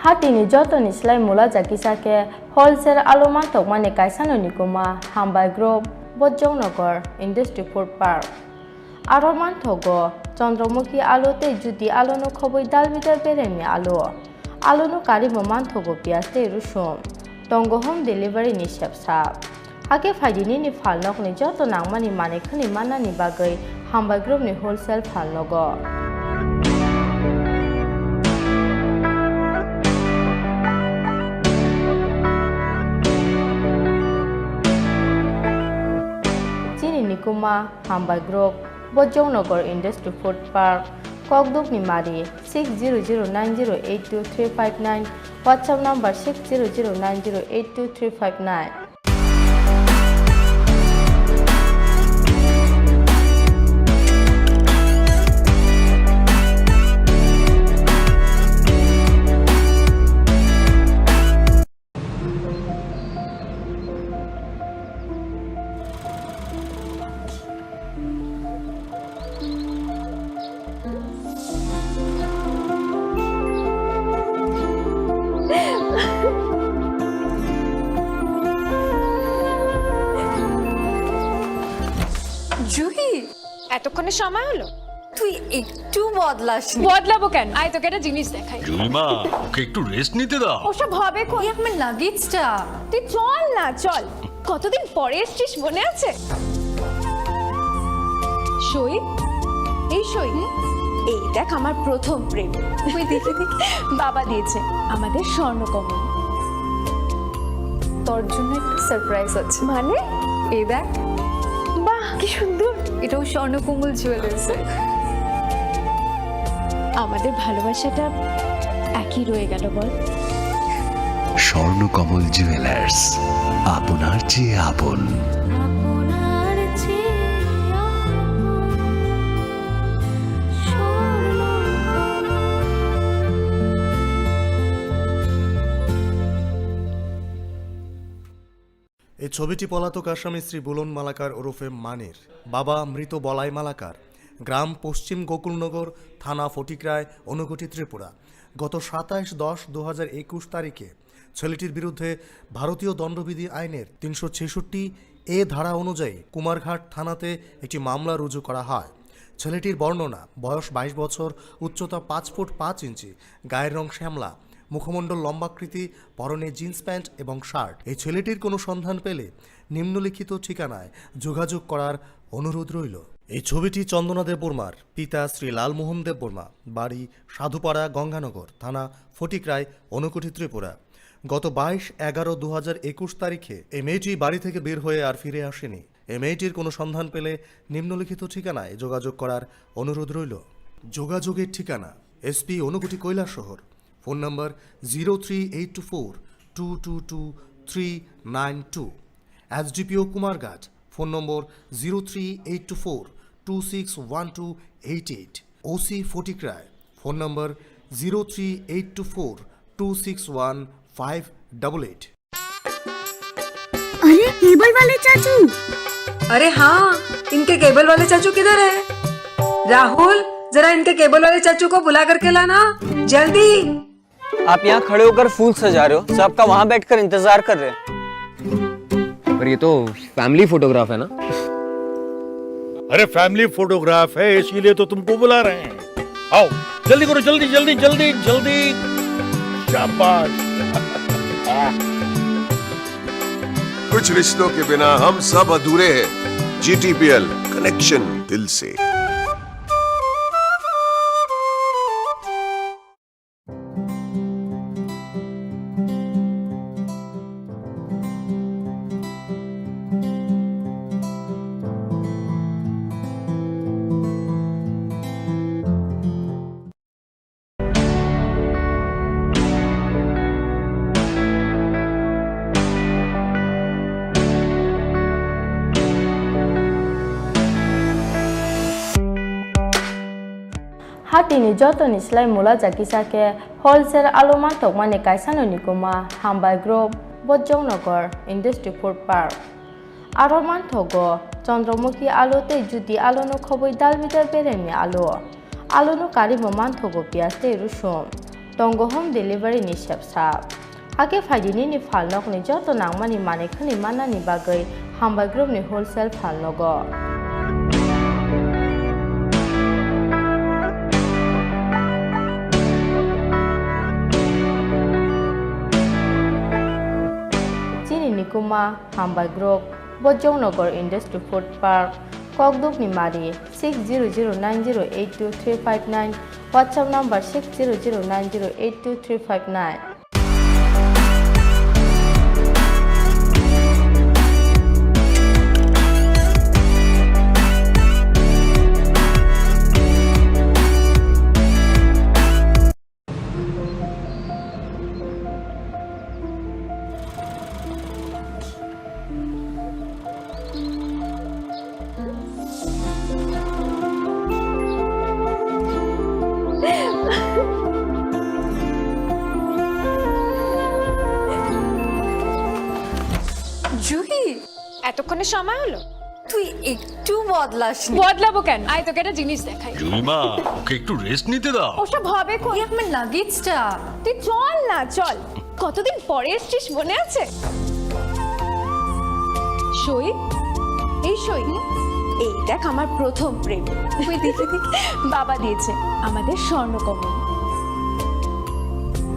Hatini jotoni slai mula jakisa khe wholesale alo mantokmani kaisano ni kuma Hambai Group, Bojongnagar Industry Food Park. Aro manthogo Chandramukhi alo tei Jyoti alono khobwi dalbidal beremni alo. Alono karwi bo manthogo piyaj tei rusum. Tongo home delivery ni sepsa. Hakhe phaidi nini phalnokni joto nangmani manwi khwnwi mannani bagwi Hambai Group ni wholesale phalnogo. Chini nikuma Hambai Group, Bojongnagar Industry Food Park, Kokdukni Mari, six zero zero nine zero eight two three five nine, WhatsApp number six zero zero nine zero eight two three five nine. এতক্ষণে সময় হলো? তুই একটু বদলাসনি। বদলাবো কেন? আয়, তোকে একটা জিনিস দেখাই। জুইমা, ওকে একটু রেস্ট নিতে দাও। ওসব হবে কোন? এই আমার লাগেজটা। তুই চল না, চল। কতদিন পরে এসছিস, মনে আছে? সই, এই সই। এই দেখ, আমার প্রথম প্রেম। ওই দেখে দেখে। বাবা দিয়েছে আমাদের স্বর্ণকমল। তোর জন্য একটা সারপ্রাইজ আছে। মানে? এই দেখ। বাহ, কি সুন্দর। এটাও স্বর্ণকমল জুয়েলার্সের। আমাদের ভালোবাসাটা একই রয়ে গেল, বল? স্বর্ণকমল জুয়েলার্স, আপনার চেয়ে আপন। আপনার চেয়ে আপন। এই ছবিটি পলাতক আসামি শ্রী বুলন মালাকার ওরফে মানির, বাবা মৃত বলাই মালাকার, গ্রাম পশ্চিম গোকুলনগর, থানা ফটিকরায়, ঊনকোটি, ত্রিপুরা। গত সাতাইশ দশ দু হাজার একুশ তারিখে ছেলেটির বিরুদ্ধে ভারতীয় দণ্ডবিধি আইনের তিনশো ছেষট্টি এ ধারা অনুযায়ী কুমারঘাট থানাতে একটি মামলা রুজু করা হয়। ছেলেটির বর্ণনা, বয়স বাইশ বছর, উচ্চতা পাঁচ ফুট পাঁচ ইঞ্চি, গায়ের রং শ্যামলা, মুখমণ্ডল লম্বাকৃতি, পরনে জিন্স প্যান্ট এবং শার্ট। এই ছেলেটির কোনো সন্ধান পেলে নিম্নলিখিত ঠিকানায় যোগাযোগ করার অনুরোধ রইল। এই ছবিটি চন্দনা দেববর্মার, পিতা শ্রী লালমোহন দেববর্মা, বাড়ি সাধুপাড়া গঙ্গানগর, থানা ফটিকরায়, ঊনকোটি, ত্রিপুরা। গত বাইশ এগারো দু হাজার একুশ তারিখে এই মেয়েটি বাড়ি থেকে বের হয়ে আর ফিরে আসেনি। এই মেয়েটির কোনো সন্ধান পেলে নিম্নলিখিত ঠিকানায় যোগাযোগ করার অনুরোধ রইল। যোগাযোগের ঠিকানা: SP Unakoti Kailashahar, phone number zero three eight two four two two two three nine two. SDPO Kumarghat, phone number zero three eight two four two six one two eight eight. OC Fatikroy, phone number zero three eight two four two six one five double eight. अरे, cable वाले चाचू। अरे हाँ, इनके केबल वाले चाचू किधर है? राहुल, जरा इनके केबल वाले चाचू को बुला करके लाना, जल्दी। आप यहाँ खड़े होकर फूल सजा रहे हो, सबका वहाँ बैठकर इंतजार कर रहे हैं। पर ये तो फैमिली फोटोग्राफ है ना? अरे, फैमिली फोटोग्राफ है, इसीलिए तो तुमको बुला रहे हैं। आओ, जल्दी करो, जल्दी, जल्दी, जल्दी, जल्दी। शाबाश। कुछ रिश्तों के बिना हम सब अधूरे हैं। जीटीपीएल, कनेक्शन दिल से। Hatini jotoni slai mula jakisa khe wholesale alu mantokmani kaisano nikuma Hambai Group, Bojongnagar Industry Food Park. Aro manthogo Chandramukhi alu tei Jyoti aluno khobwi dal bidal beremni alu. Aluno karimo manthogo piyaj tei rusum. Tongo home delivery ni sepsa. Hakhe phaidi nini phalnokni joto nangmani manwi khwnwi mannani bagwi Hambai Group ni wholesale phalnogo. Chini nikuma Hambai Group, Bojongnagar Industry Food Park, Kokdukni Mari, six zero zero nine zero eight two three five nine, WhatsApp number six zero zero nine zero eight two three five nine. Juhi, এতক্ষণে সময় হলো? তুই একটু বদলাসনি। বদলাবো কেন? আয়, তোকে একটা জিনিস দেখাই। জুইমা, ওকে একটু রেস্ট নিতে দাও। ওসব হবে কোন? এই আমার লাগেজটা। তুই চল না, চল। কতদিন পরে এসছিস, মনে আছে? সই, এই সই। এই দেখ আমার প্রথম প্রেম। ওই দেখে দেখে বাবা দিয়েছে আমাদের স্বর্ণকমল।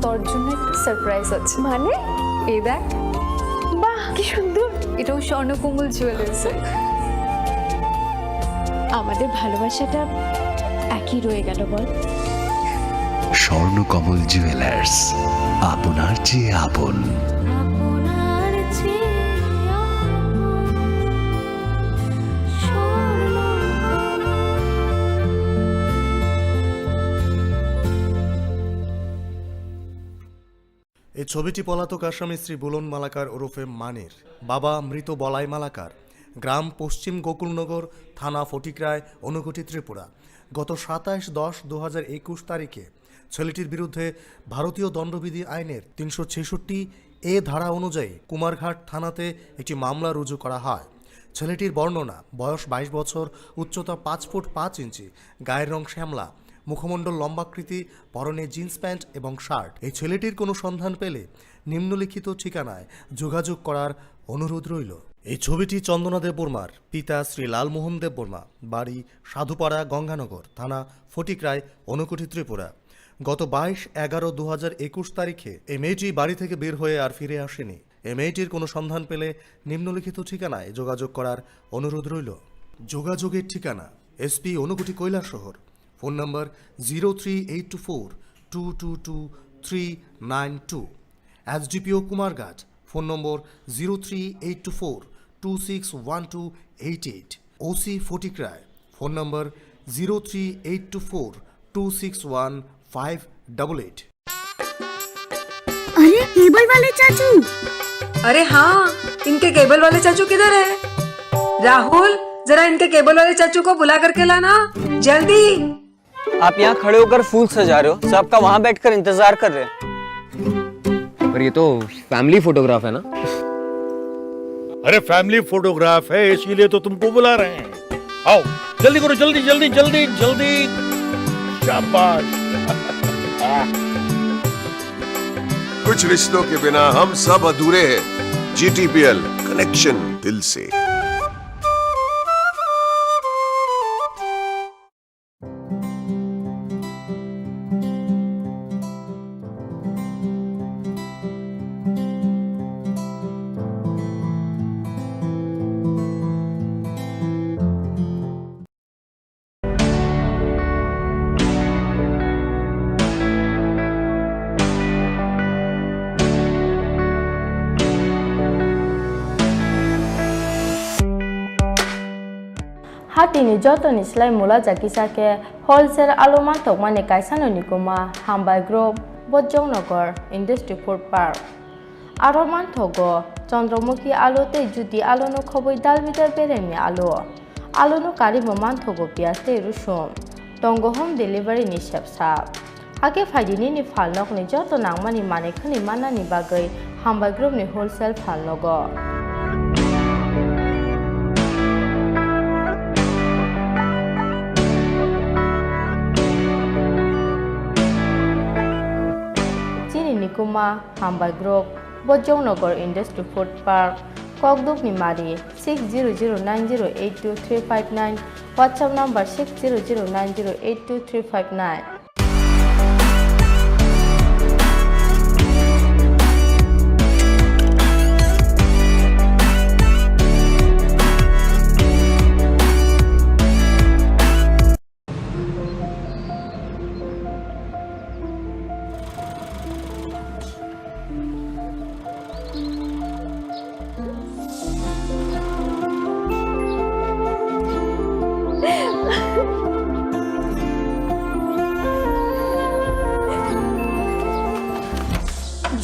তোর জন্য একটা সারপ্রাইজ আছে। মানে? এই দেখ। বাহ, কি সুন্দর। এটাও স্বর্ণকমল জুয়েলার্সের। আমাদের ভালোবাসাটা একই রয়ে গেল, বল? স্বর্ণকমল জুয়েলার্স, আপনার চেয়ে আপন। এই ছবিটি পলাতক আসামি শ্রী বুলন মালাকার ওরফে মানির। বাবা মৃত বলাই মালাকার, গ্রাম পশ্চিম গোকুলনগর, থানা ফটিকরায়, ঊনকোটি, ত্রিপুরা। গত সাতাশ দশ দু হাজার একুশ তারিখে ছেলেটির বিরুদ্ধে ভারতীয় দণ্ডবিধি আইনের তিনশো ছেষট্টি এ ধারা অনুযায়ী কুমারঘাট থানাতে একটি মামলা রুজু করা হয়। ছেলেটির বর্ণনা, বয়স বাইশ বছর, উচ্চতা পাঁচ ফুট পাঁচ ইঞ্চি, গায়ের রং শ্যামলা, মুখমণ্ডল লম্বাকৃতি, পরনে জিন্স প্যান্ট এবং শার্ট। এই ছেলেটির কোনো সন্ধান পেলে নিম্নলিখিত ঠিকানায় যোগাযোগ করার অনুরোধ রইল। এই ছবিটি চন্দনা দেববর্মার, পিতা শ্রী লালমোহন দেববর্মা, বাড়ি সাধুপাড়া গঙ্গানগর, থানা ফটিকরায়, ঊনকোটি, ত্রিপুরা। গত বাইশ এগারো দু হাজার একুশ তারিখে এই মেয়েটি বাড়ি থেকে বের হয়ে আর ফিরে আসেনি। এই মেয়েটির কোনো সন্ধান পেলে নিম্নলিখিত ঠিকানায় যোগাযোগ করার অনুরোধ রইল। যোগাযোগের ঠিকানা: SP Unakoti Kailashahar, phone number zero three eight two four two two two three nine two, SDPO Kumarghat, phone number zero three eight two four two six one two eight eight, OC Fatikroy, phone number zero three eight two four two six one five double eight. अरे, cable वाले चाचू। अरे हाँ, इनके केबल वाले चाचू किधर है? राहुल, जरा इनके केबल वाले चाचू को बुला करके लाना, जल्दी। आप यहाँ खड़े होकर फूल सजा रहे हो, सबका वहाँ बैठकर इंतजार कर रहे हैं। पर ये तो फैमिली फोटोग्राफ है ना? अरे, फैमिली फोटोग्राफ है, इसीलिए तो तुमको बुला रहे हैं। आओ, जल्दी करो, जल्दी, जल्दी, जल्दी, जल्दी। शाबाश। कुछ रिश्तों के बिना हम सब अधूरे हैं। जीटीपीएल, कनेक्शन दिल से। Hatini jotoni slai mula jakisa khe wholesale alu mantokmani kaisano nikuma Hambai Group, Bojongnagar Industry Food Park. Aro manthogo Chandramukhi alu tei Jyoti aluno khobwi dal bidal beremni alu. Aluno karimo manthogo piyaj tei rusum. Tongo home delivery ni sepsa. Hakhe phaidi nini phalnokni joto nangmani manwi khwnwi mannani bagwi Hambai Group ni wholesale phalnogo. Chini nikuma Hambai Group, Bojongnagar Industry Food Park, Kokdukni Mari, six zero zero nine zero eight two three five nine, WhatsApp number six zero zero nine zero eight two three five nine.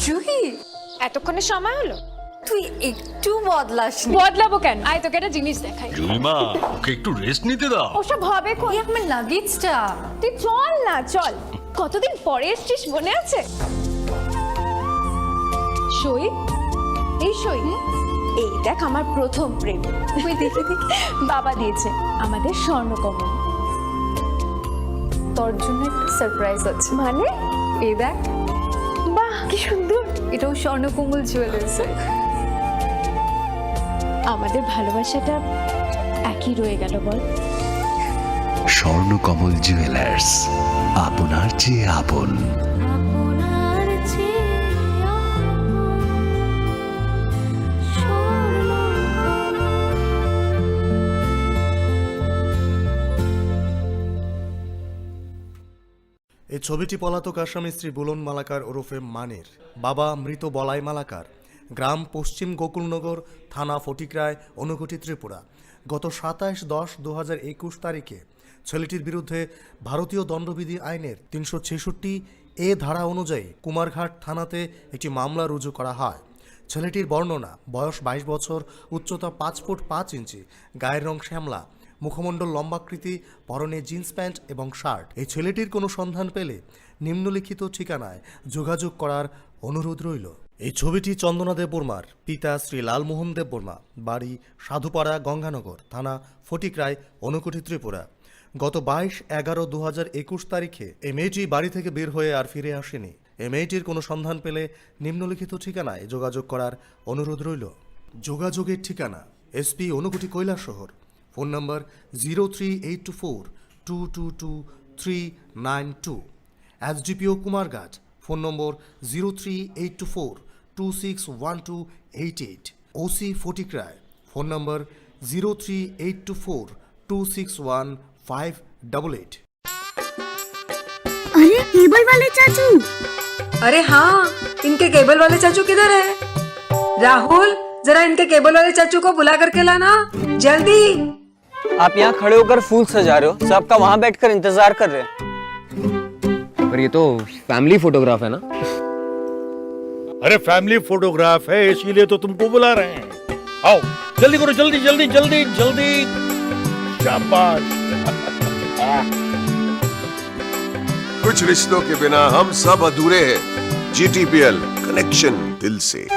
Juhi, এতক্ষণে সময় হলো? তুই একটু বদলাসনি। বদলাবো কেন? আয়, তোকে একটা জিনিস দেখাই। জুইমা, ওকে একটু রেস্ট নিতে দাও। ওসব হবে কোন? এই আমার লাগেজটা। তুই চল না, চল। কতদিন পরে এসছিস, মনে আছে? সই, এই সই। এই দেখ আমার প্রথম প্রেম। ওই দেখে দেখে বাবা দিয়েছে আমাদের স্বর্ণকমল। তোর জন্য একটা সারপ্রাইজ আছে। মানে? এই দেখ। বাহ, কি সুন্দর। এটাও স্বর্ণকমল জুয়েলার্সের। আমাদের ভালোবাসাটা একই রয়ে গেল বল। স্বর্ণকমল জুয়েলার্স, আপনার চেয়ে আপন। এই ছবিটি পলাতক আসামি শ্রী বুলন মালাকার ওরফে মানির, বাবা মৃত বলাই মালাকার, গ্রাম পশ্চিম গোকুলনগর, থানা ফটিকরায়, ঊনকোটি, ত্রিপুরা। গত সাতাশ দশ দু হাজার একুশ তারিখে ছেলেটির বিরুদ্ধে ভারতীয় দণ্ডবিধি আইনের তিনশো ছেষট্টি এ ধারা অনুযায়ী কুমারঘাট থানাতে একটি মামলা রুজু করা হয়। ছেলেটির বর্ণনা, বয়স বাইশ বছর, উচ্চতা পাঁচ ফুট পাঁচ ইঞ্চি, গায়ের রং শ্যামলা, মুখমণ্ডল লম্বাকৃতি, পরনে জিন্স প্যান্ট এবং শার্ট। এই ছেলেটির কোনো সন্ধান পেলে নিম্নলিখিত ঠিকানায় যোগাযোগ করার অনুরোধ রইল। এই ছবিটি চন্দনা দেববর্মার, পিতা শ্রী লালমোহন দেববর্মা, বাড়ি সাধুপাড়া গঙ্গানগর, থানা ফটিকরায়, ঊনকোটি, ত্রিপুরা। গত বাইশ এগারো দু হাজার একুশ তারিখে এই মেয়েটি বাড়ি থেকে বের হয়ে আর ফিরে আসেনি। এই মেয়েটির কোনো সন্ধান পেলে নিম্নলিখিত ঠিকানায় যোগাযোগ করার অনুরোধ রইল। যোগাযোগের ঠিকানা: SP Unakoti Kailashahar, phone number zero three eight two four two two two three nine two, SDPO Kumarghat, phone number zero three eight two four two six one two eight eight, OC Fatikroy, phone number zero three eight two four two six one five double eight. अरे, cable वाले चाचू। अरे हाँ, इनके केबल वाले चाचू किधर है? राहुल, जरा इनके केबल वाले चाचू को बुला करके लाना, जल्दी। आप यहाँ खड़े होकर फूल सजा रहे हो, सब आपका वहाँ बैठकर इंतजार कर रहे हैं। पर ये तो फैमिली फोटोग्राफ है ना? अरे, फैमिली फोटोग्राफ है, इसीलिए तो तुमको बुला रहे हैं। आओ, जल्दी करो, जल्दी, जल्दी, जल्दी, जल्दी। शाबाश। कुछ रिश्तों के बिना हम सब अधूरे हैं। जीटीपीएल, कनेक्शन दिल से।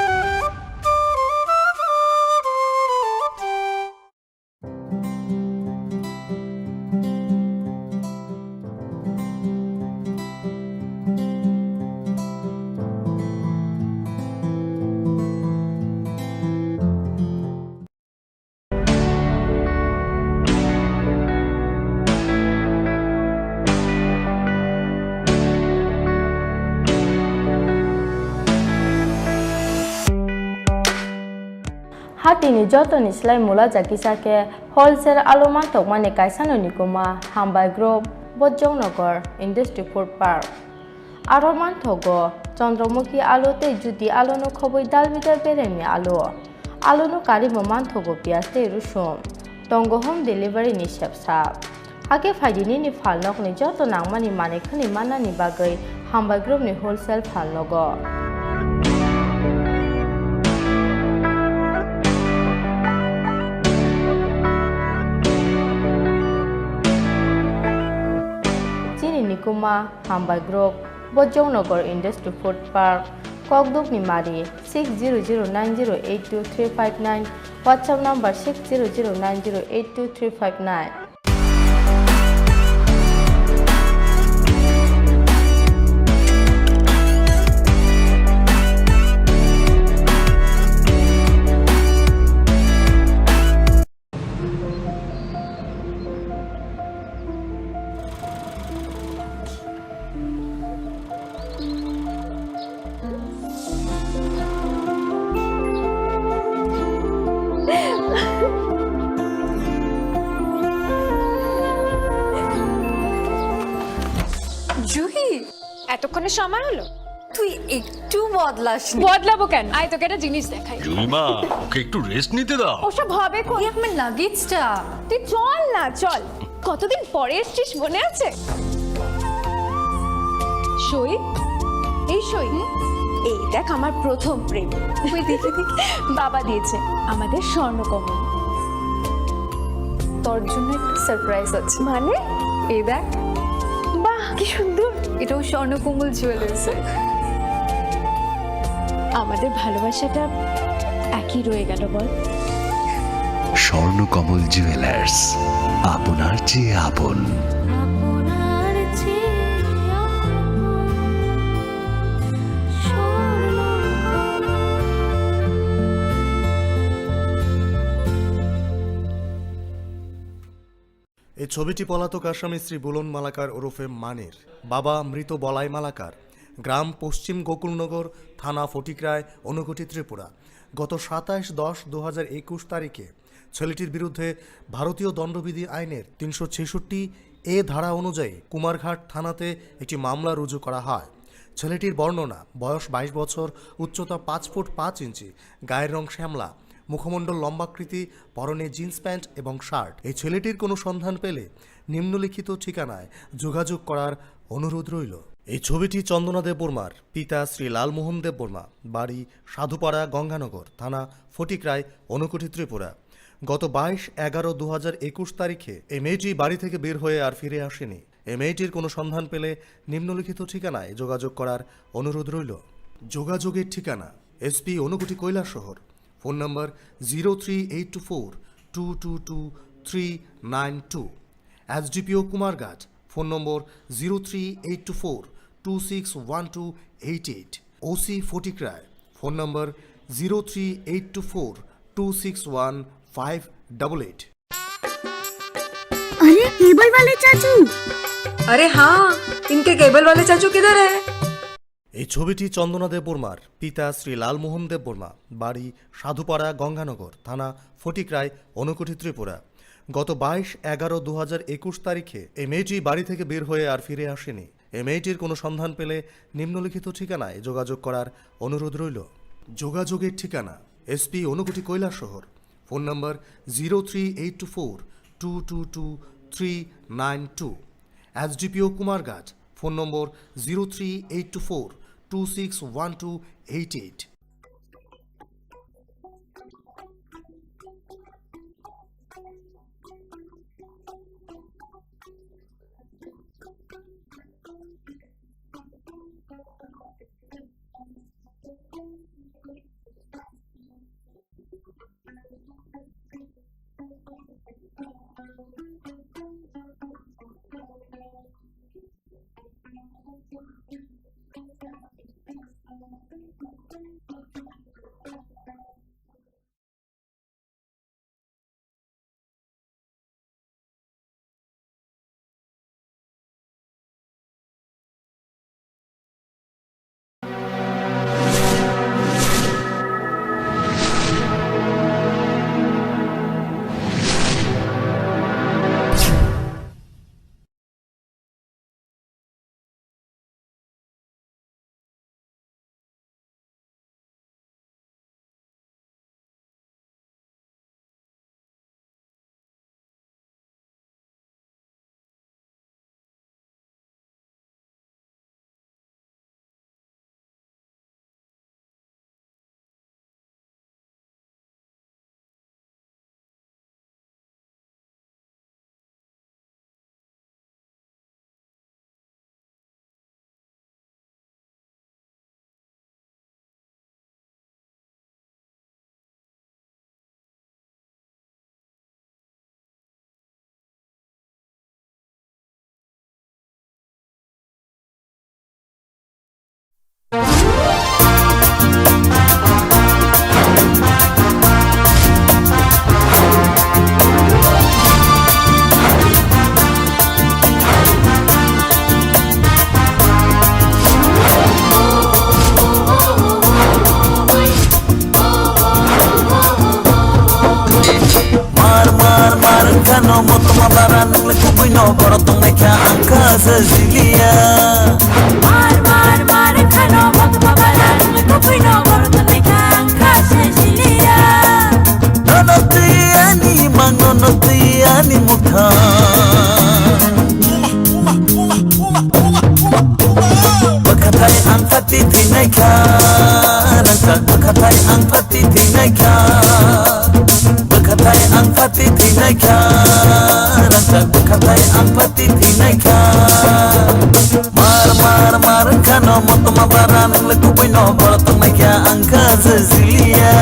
Hatini jotoni slai mula jakisa khe wholesale alu manthokmani kaisano nikuma Hambai Group, Bojongnagar Industry Food Park. Aro manthogo Chandramukhi alu tei Jyoti aluno khobwi dal bidal beremni alu. Aluno karimo manthogo piyaj tei rusum. Tongo home delivery ni sepsa. Hakhe phaidi nini phalnokni joto nangmani manwi khwnwi mannani bagwi Hambai Group ni wholesale phalnogo. Chini nikuma Hambai Group, Bojongnagar Industry Food Park, Kokdukni Mari, six zero zero nine zero eight two three five nine, WhatsApp number six zero zero nine zero eight two three five nine. Juhi, এতক্ষণে সময় হলো? তুই একটু বদলাসনি। বদলাবো কেন? আয়, তোকে একটা জিনিস দেখাই। জুইমা, ওকে একটু রেস্ট নিতে দাও। ওসব হবে কোন? এই আমার লাগেজটা। তুই চল না, চল। কতদিন পরে এসছিস, মনে আছে? সই, এই সই। এই দেখ, আমার প্রথম প্রেম। ওই দেখি, দেখি। বাবা দিয়েছে আমাদের স্বর্ণকমল। তোর জন্য একটা সারপ্রাইজ আছে। মানে? এই দেখ। বাহ, কি সুন্দর। এটাও স্বর্ণকমল জুয়েলার্সের। আমাদের ভালোবাসাটা একই রয়ে গেল বল। স্বর্ণকমল জুয়েলার্স, আপনার চেয়ে আপন। এই ছবিটি পলাতক আসামি শ্রী বুলন মালাকার ওরফে মানির, বাবা মৃত বলাই মালাকার, গ্রাম পশ্চিম গোকুলনগর, থানা ফটিকরায়, ঊনকোটি, ত্রিপুরা। গত সাতাশ দশ দু হাজার একুশ তারিখে ছেলেটির বিরুদ্ধে ভারতীয় দণ্ডবিধি আইনের তিনশো ছেষট্টি এ ধারা অনুযায়ী কুমারঘাট থানাতে একটি মামলা রুজু করা হয়। ছেলেটির বর্ণনা, বয়স বাইশ বছর, উচ্চতা পাঁচ ফুট পাঁচ ইঞ্চি, গায়ের রং শ্যামলা, মুখমণ্ডল লম্বাকৃতি, পরনে জিন্স প্যান্ট এবং শার্ট। এই ছেলেটির কোনো সন্ধান পেলে নিম্নলিখিত ঠিকানায় যোগাযোগ করার অনুরোধ রইল। এই ছবিটি চন্দনা দেববর্মার, পিতা শ্রী লালমোহন দেববর্মা, বাড়ি সাধুপাড়া, গঙ্গানগর, থানা ফটিকরায়, ঊনকোটি, ত্রিপুরা। গত বাইশ এগারো দু হাজার একুশ তারিখে এই মেয়েটি বাড়ি থেকে বের হয়ে আর ফিরে আসেনি। এই মেয়েটির কোনো সন্ধান পেলে নিম্নলিখিত ঠিকানায় যোগাযোগ করার অনুরোধ রইল। যোগাযোগের ঠিকানা: SP Unakoti, Kailashahar. Phone number zero three eight two four two two two three nine two. SDPO Kumarghat. Phone number zero three eight two four two six one two eight eight. OC Fatikroy. Phone number zero three eight two four two six one five double eight. अरे, cable वाले चाचू। अरे हाँ, इनके केबल वाले चाचू किधर है? এই ছবিটি চন্দনা দেববর্মার, পিতা শ্রী লালমোহন দেববর্মা, বাড়ি সাধুপাড়া, গঙ্গানগর, থানা ফটিকরায়, ঊনকোটি, ত্রিপুরা। গত বাইশ এগারো দু হাজার একুশ তারিখে এই মেয়েটি বাড়ি থেকে বের হয়ে আর ফিরে আসেনি। এই মেয়েটির কোনো সন্ধান পেলে নিম্নলিখিত ঠিকানায় যোগাযোগ করার অনুরোধ রইল। যোগাযোগের ঠিকানা: SP Unakoti, Kailashahar. Phone number zero three eight two four two two two three nine two. SDPO Kumarghat. Phone number zero three eight two four two six one two eight eight. Mar, mar, mar, wngkha no motoma bara, nwngle kubui no borok tongnaikha, ang kha se siliya. Mar, mar, mar, wngkha no motoma bara, nwngle kubui no borok tongnaikha, ang kha se siliya. Nono twi ani mang, nono twi ani mukha. Bwkhathai ang phati thwinaikha, rangchak bwkhathai ang phati thwinaikha. Bwkhathai ang phati thwinaikha, rangchak bwkhathai ang phati thwinaikha. Mar, mar, mar wngkha no motoma bara, nwngle kubui no borok tongnaikha, ang kha je siliya.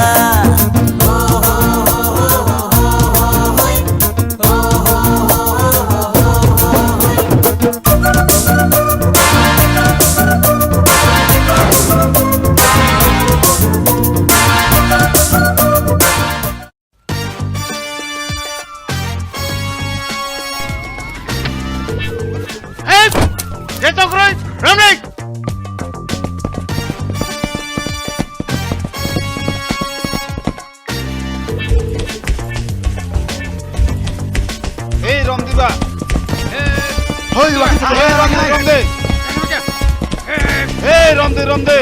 Hey, Romdi, Romdi. Hey, Romdi, Romdi.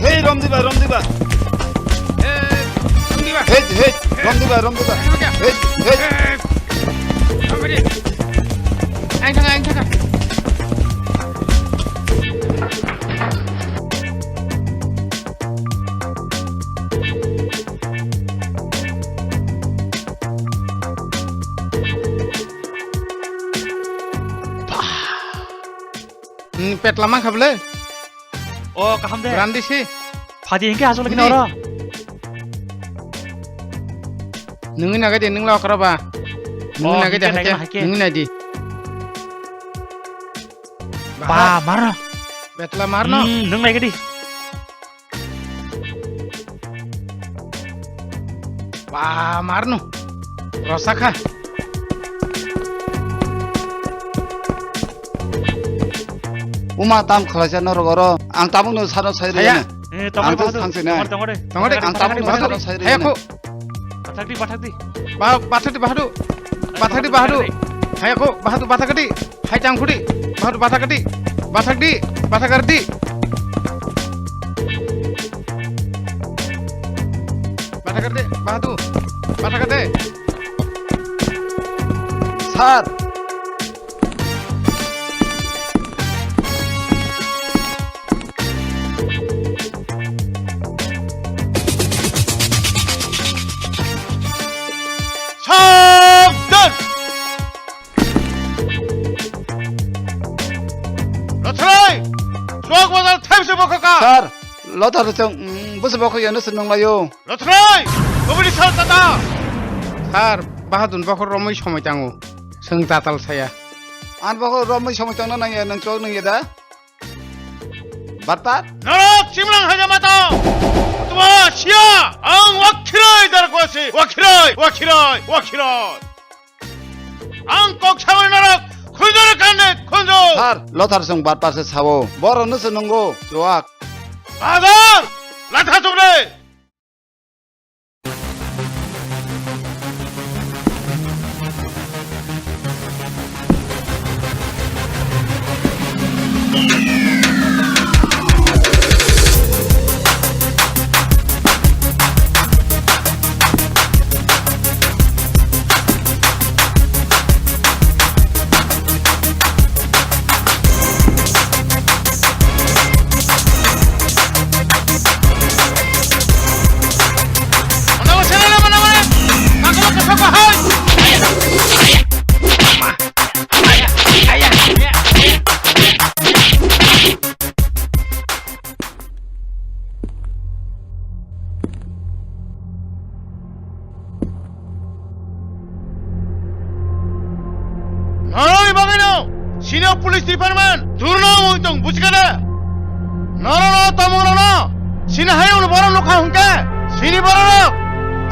Hey, Romdi ba, Romdi ba. Hey, hey, Romdi ba, Romdi ba. Hey, hey. Hmm, petla mankha bwle? O, kaham de. Randi si. Phadi hingke aswk lagi noro. Nungwi nagai de, nung la okra ba. Nungwi nagai de, hingke haike, nagai ma haike. Nungwi nai di. Ba, marno. Petla marno. Hmm, nung nagai di. Ba, marno. Rosakha. Uma tam khalaisa norok oro. Ang tabukno sano sai rwna. Eh, tongore, ang to bahadur, thangsinai. Tongore, tongore. Tongore, ang tabukno sano sai rwna. Haya ko. Bathakdi, bathakdi. Ba-, bathakdi, bahadu. Bathakdi, bahadu. Haya ko, bahadu, bathakdi. Hai tang khudi. Bahadu, bathakdi. Bathakdi, bathakardi. Bathakardi, bahadu. Bathakardi. Sir. Sabdan! Rotharai! Chwk bazar thaibse bokhokha! Sir, lothar chwng, mm, busi bokhok yano se nunglaio. Rotharai! Kubuni sal tata! Sir, bahadun bokhok romwi somoi tango. Chwng tatal saya. An bokhok romwi somoi tangna nangya, nang chwk nungya da? Batpar? Norok chimlang haja mato. Tuma sia, ang wakhiroi dar kwasi, wakhiroi, wakhiroi, wakhiroi. Ang kok sawi norok khunjor kande khunjor. Sir, lothar song batpar se sawo. Boro no se nungo, chuak. Bazar, latha chumre. Norokni bagwino sini o police department durno wng tong, bujikha da? Norokno tongmungrokno sini hayungni borok nukha hwnkhe sini bororok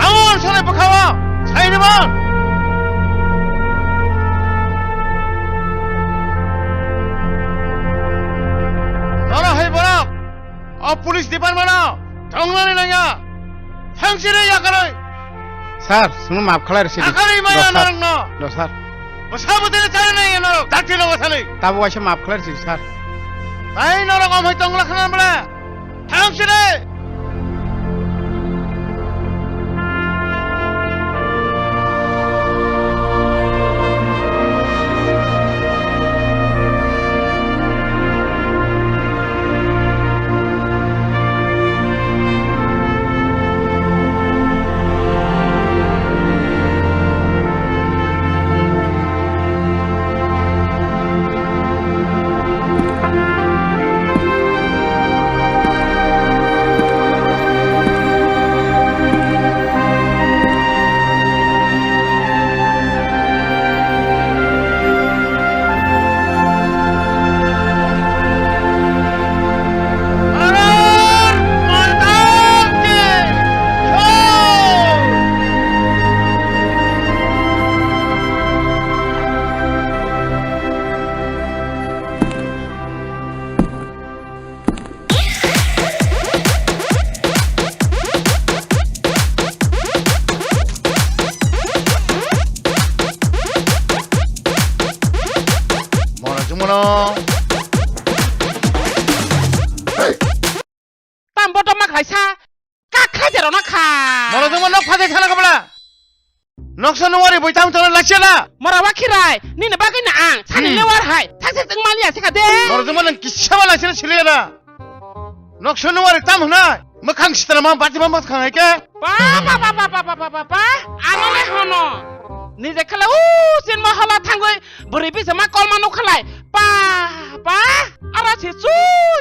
tamo wansonai bwkhao saini man. Norok hai borok o police department o tongnani nangya. Thangsiri yakarwi. Sir, sunu maaf khlai risi. Yakarwi maya norokno. Do sir. Bwsa bwtwino chari nai norok. Dati no wasali. Tabo waisa maaf khlai risi sir. Tai norok omhai tongla khna bwle. Thangsiri. Kono. Tam boto ma khlaisa. Kak khlai de rona kha. Moro jongma nok phajai thana kabla. Noksa nungwari boi tam tona lachiya na. Mora wa khirai. Nini bagwi na ang. Sani Hmm. lewar hai. Thakse jeng maliya sikha de. Moro jongma nang kisa ba lachiya na siliya na. Noksa nungwari tam hwnai. Mwkhang sitra ma bati ma mwkhang hai ke. Pa, pa, pa. Ano le hono. Nije khala u sin ma hala thangwi bwrwi bisa ma kol ma nuk khalai. Pa, pa. Ara si chu,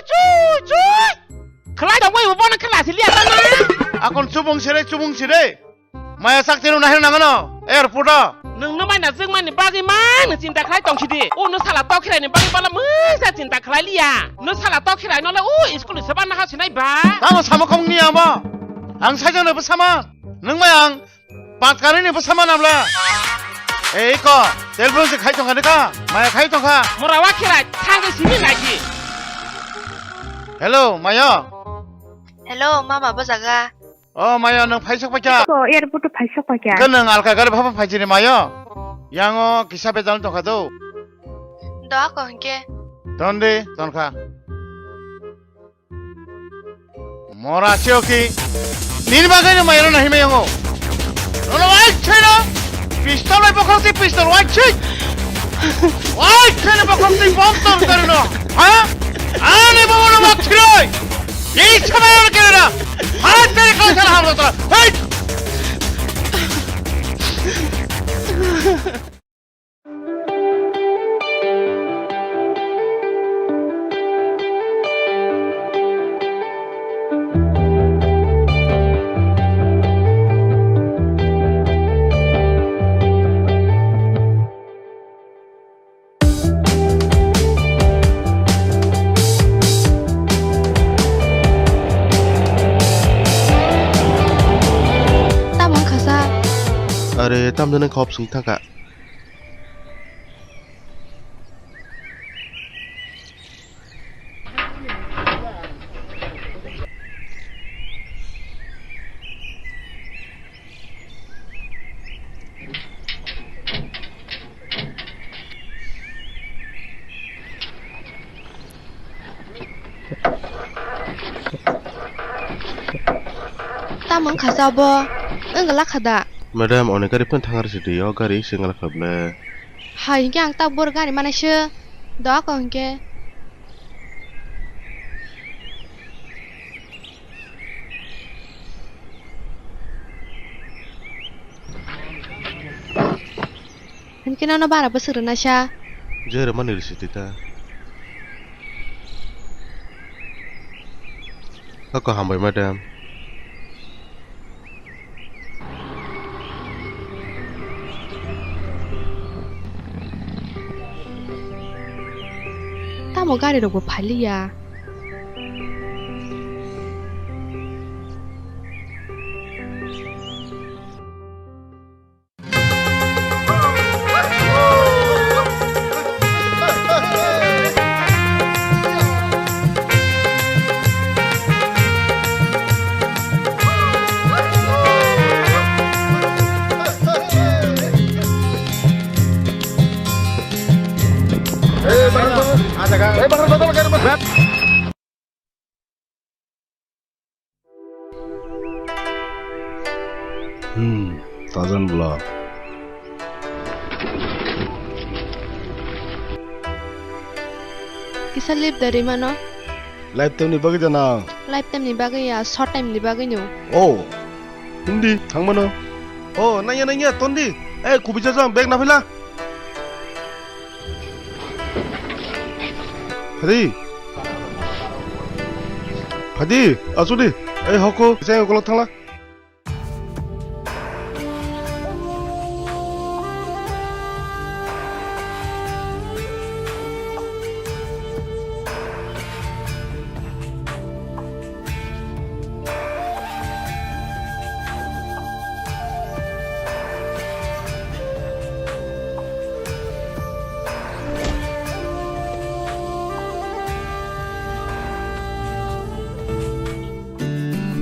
chu, chu. Khlai da wai bo na khala si liya ta na. Akon chubung sire, chubung sire. Maya sak tenu nahir nangano airport o. Nwng no mai na jwk mani bagwi ma nw chinta khlai tong sidi. O nw sala tokhirai ni bagwi bala mwsa chinta khlai liya. Nw sala tokhirai no le o school ni seba na ha sinai ba. Tamo samo kong ni amo. Ang sajang no bwsama. Nwng mai ang pat kari ni bwsama namla. Ei ko, telephone se khai tong kha de ka. Maya khai tong kha. Mora wa khirai thangwi simi nai di. Hello, Maya. Hello, mama, bo jaga. O maya, nwng phaisok paikha? Ko airport o phaisok paikha. Khe nwng alka gari phapa phaisini maya? Yango kisa bejal tongkha do. Do ako hinkhe. Tondi, tonkha. Mora cheo ki? Nini bagwi no maya no himai yango. Nono wai chelo. Pistol bai bokhok twi pistol wai chik. Wai chelo bokhok twi bom tom kare no. Ha? Ani bomo no mak chiroi. Ei chama no kare na. Ha teri ko sala hamro to. Hei. Tamo wngkha sa? Are, tamjani khop sing thangkha. Tamo wngkha sa obo? Wngla kha da? Madam, oni gari phano thang rw sidi, o gari se wngla kha ble. Hai hinkhe ang tabuk bohrok gari manai se. Do ako hinkhe. Hinkhe nono bara bwswk rwna sa? Je rwmani rwsidi ta. Hako hambai madam. Tamo gari rok bo phaliya. Hmm, tajan bwla. Kisa leave da rimano? Lifetime ni bagwi da nang? Lifetime ni bagwi ya, short time ni bagwi no. Oh, hindi, thangmano. Oh, nangya, nangya, tondi. Eh, kubui jajang, bag na phila. Phadi. Phadi, asudi. Ei hoko, jai ukolok thangla.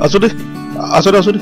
Asudi, asudi, asudi.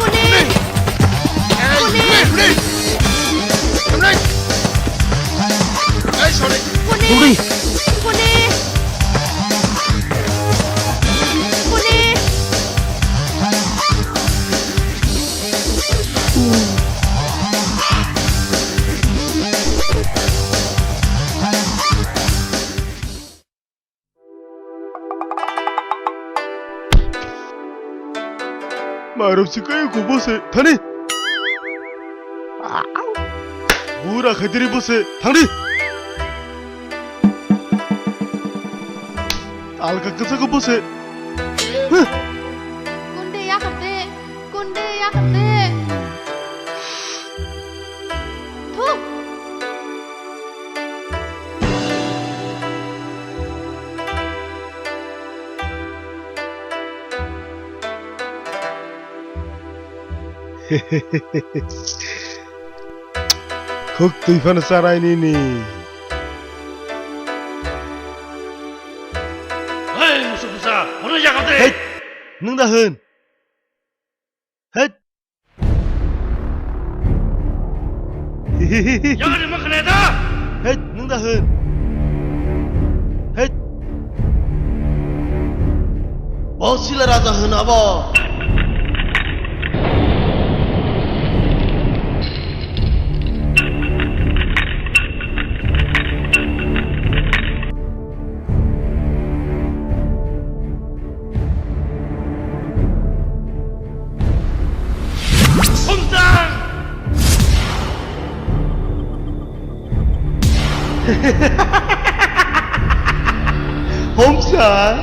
Kuni! Kuni! Kuni! Kuni! Kuni! Mairum si kai ku bose thani. Bura khaitiri bose thangdi. Alka kasa ku bose. Huh. Kunde ya kate. Kunde ya kate. Thu. Khuk twi phano charai nini. Hei, musu busa, horo jaga de. Hei, nung da hwn. Hei. Yang ni makhne da. Hei, nung da hwn. Hei. Bo sila raja hwn abo. Homsang! Homsang!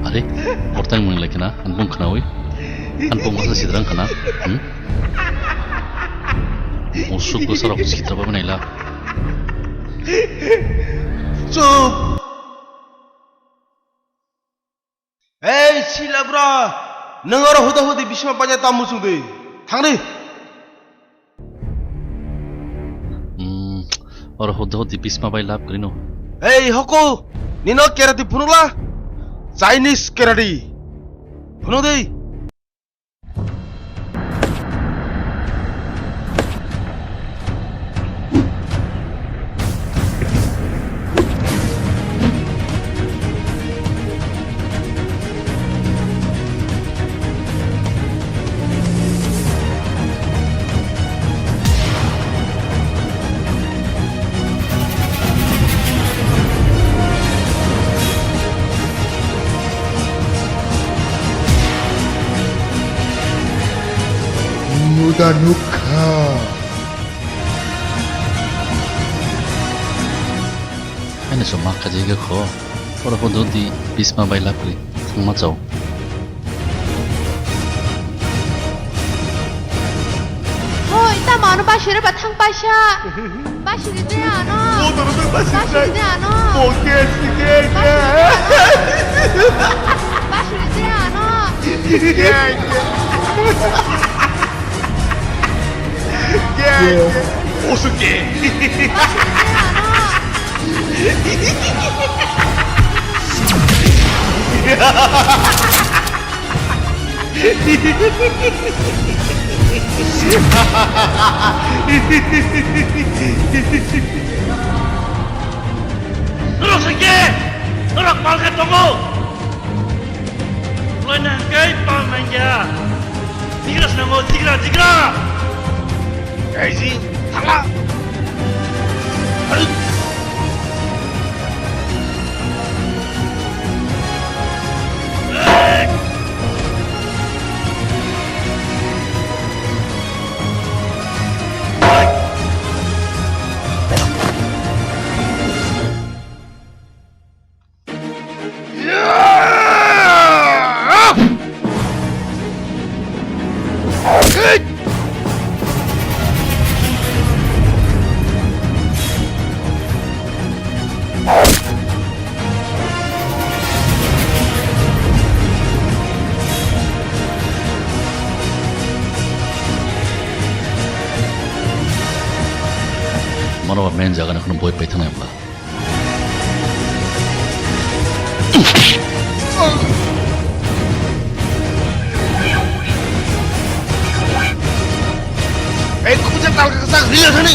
Are, bortang mung lekha na, anbung khnawi, anbung masa sidrang khna, hmm? Musuk gosarok sitra ba naila. Chup! Ei, sila bra, nwng oro huda hudi bisma paja ta muchung di. Thangdi. Hmm, oro huda hudi bisma bai lab krino. Ei, hoko, nino karate phunukla? Chinese karate. Phunuk di. Nuda nukha. Ani so ma kajai ga kho. Oro pho dodi bisma bai lapri thangma chao. Hoi, Tamo ano basiri ba thang paisa. Basiri de ano. Motor bai basiri. Basiri de ano. Oke, sige, basiri de ano. Basiri de ano. Osuke. Basiri de ano. Norok se khe? Norok mal khe tongo? Loina hwnkhe pal nangya. Jigra swnamo, jigra, jigra! Kaiji, thangla! Mano ba main jaga na kheno boi paithang nai ba. Ei, kuja tal ka sak rila thani.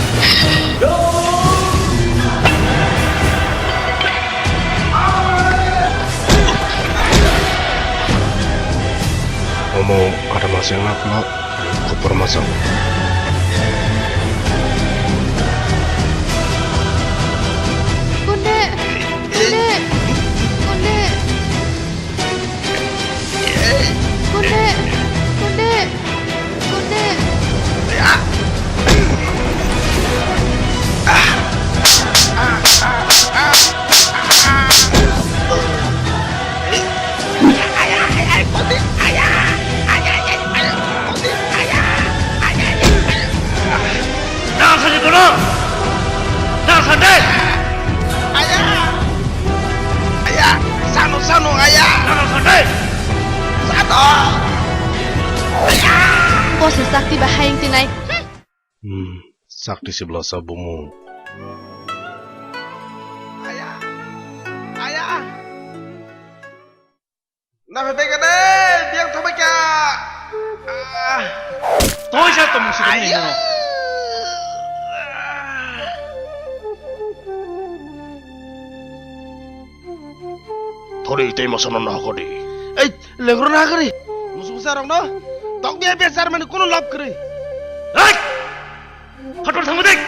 Omo ada masih ngap ngap. Kupur masuk. Kunde, kunde, kunde, kunde, kunde, kunde. Nang sani kono? Nang sande? Aya! Aya! Sano, sano, aya! Nang sande? Sano! Aya! Boss ni sakti ba hayeng tinai. Hmm, sakti si belasa bumu. Aya! Aya! Naphai bai kha de, biyang thangbai kha. Ah. Toi sa tong si tong ni mo. Thori tei mosono na hokori. Ei, lengro na hokori. Musu musa rok no. Tok biya biya sar mani kono lab kri. Ei! Phator thangma dek.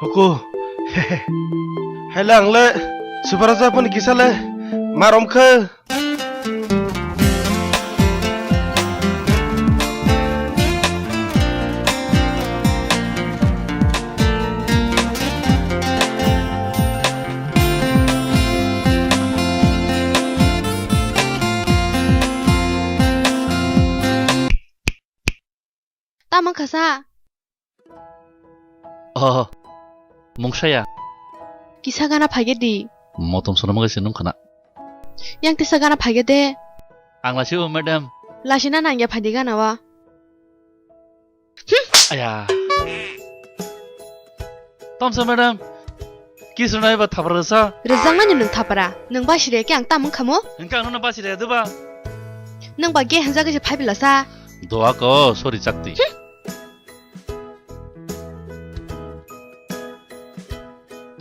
Huku. Haile ang le Subaraja phone kisa le marom khe. Tamo khasa? Oh, mungsaya. Kisa gana phage di. Motom sono magai sinung khana. Yang tisa gana phage de. Ang lasi o madam. Lasi na nangya phadi gana wa. Aya. Tomsa madam. Kis rwnai ba thapra rwsa? Rwjakmani nwng thapra. Nwng basiri khe ang tam wngkha mo? Hwnkhe ang nono basiri ya doba? Nwng ba ge hwnjak se phai belasa. Doa ko, sorry chakti. Hmm.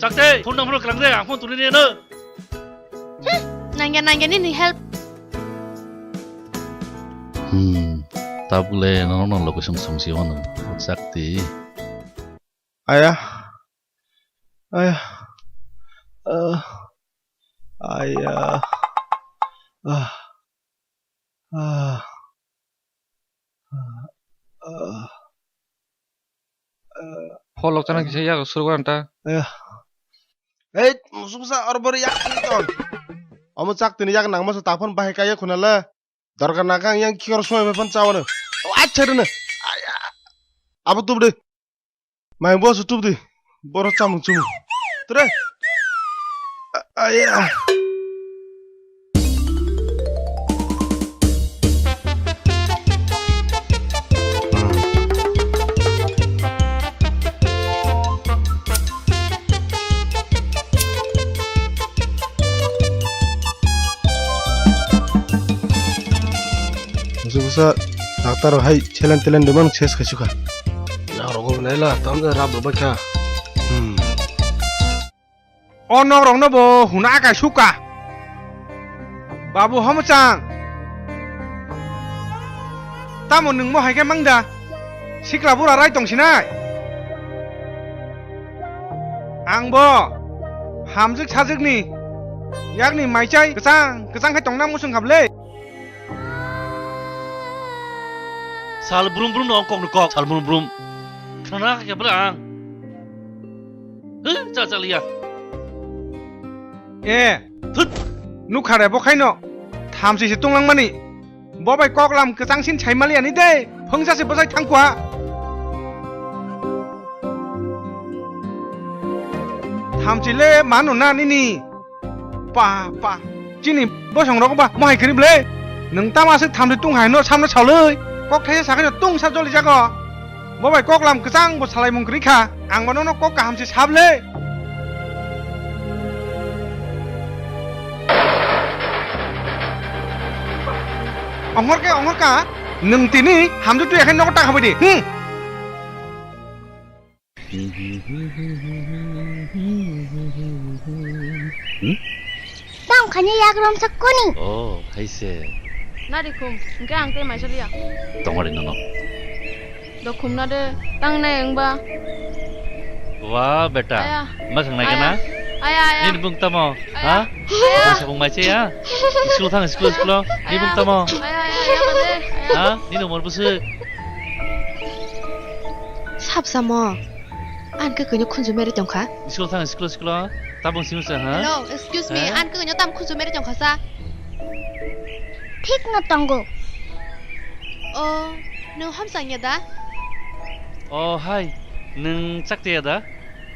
Chakti, phone number klang de, ang phone tuni de no. Hmm, nangya, nangya nini help. Hmm, tabule nono location songsi wano. Chakti. Aya. Aya. Ah. Aya. Ah. Ah. Ah. Ah. Pholok chana kisa yak surgo anta. Aya. Ei, musuksa orbori yak ton. Omo chak tini yak nangma sa taphon bahai kaya khuna le. Dorkar nang kang yang kiyor soi me pon chawano. O acha rene. Aya. Abo tubde. Mai bo su tubde. Boro chamung chumu. Tre. A-, aya. Busa busa doctor hai chelen telen de man ses khai sukha. Nang rogo nai la tam da rab bai kha. Hmm. O nok rok no bo huna akai suka. Babu Homochang. Tamo nwng mo hai khe mang da? Sikla bura rai tong sinai. Ang bo hamjwk sajwk ni yakni maichai kwchang kwchang khai tongna muchung kha bwle. Sal brum brum no kok no kok, sal brum brum. Khana khe bwle ang. Huh, cha cha liya. E, thut. Nukha re bo khaino. Thamchi se tunglang mani. Bo bai kok lam kwchang sin chai mali ani de. Phungsa se bwsai thang kwa. Thamchi le manu na nini. Pa, pa. Chini bosong rok ba mohai kiri ble. Nung tama se thamchi tung hai no samno saloi. Kok thaisa sakai no tung sa joli jago. Bo bai kok lam kwchang bo salai mung kwrwi kha. Ang bo nono kok kaham se sab le. Ongor ke ongor ka. Nung tini hamju tu yakhai nogo ta khabai di. Hmm. Hmm? Tang khani yak rom sak koni. Oh, hai se. Nari khum, hingke ang tei maisa liya. Tongori nono. Do khum na de, tang nai ang ba. Wah, beta. Aya. Ma khang nai kana? Aya, aya. Nini bung tamo? Aya. Ha? Aya. Bung sabung mai se ya? School thang, school, school. Nini bung tamo? Aya, aya, aya, aya, aya. Ha? Nini umor busu? Sab samo. An ke kwenyo khunju meri tongkha. School thang, school, school. Tabung simi sa, ha? Hello, excuse me. Eh? An ke kwenyo tam khunju meri tongkha sa. Thik no tongo. O, no hamsang ya da? O, hai. Nung chakte ya da?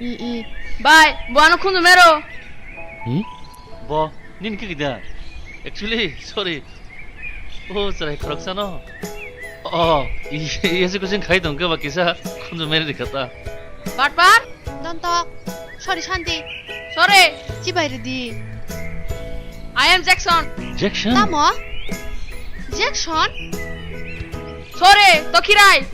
I, i. Bai, bo ano khunju mero. Hmm? Bo, nini kiki da? Actually, sorry. O chwrai khoroksano. O, i-, iya se kuching khai tongkhe ba kisa khunju meri rikha ta. Batpar? Dontok. Sorry, Shanti. Sorry. Chibai ridi. I am Jackson. Jackson? Tamo? Jackson? Sorry, Tokhirai.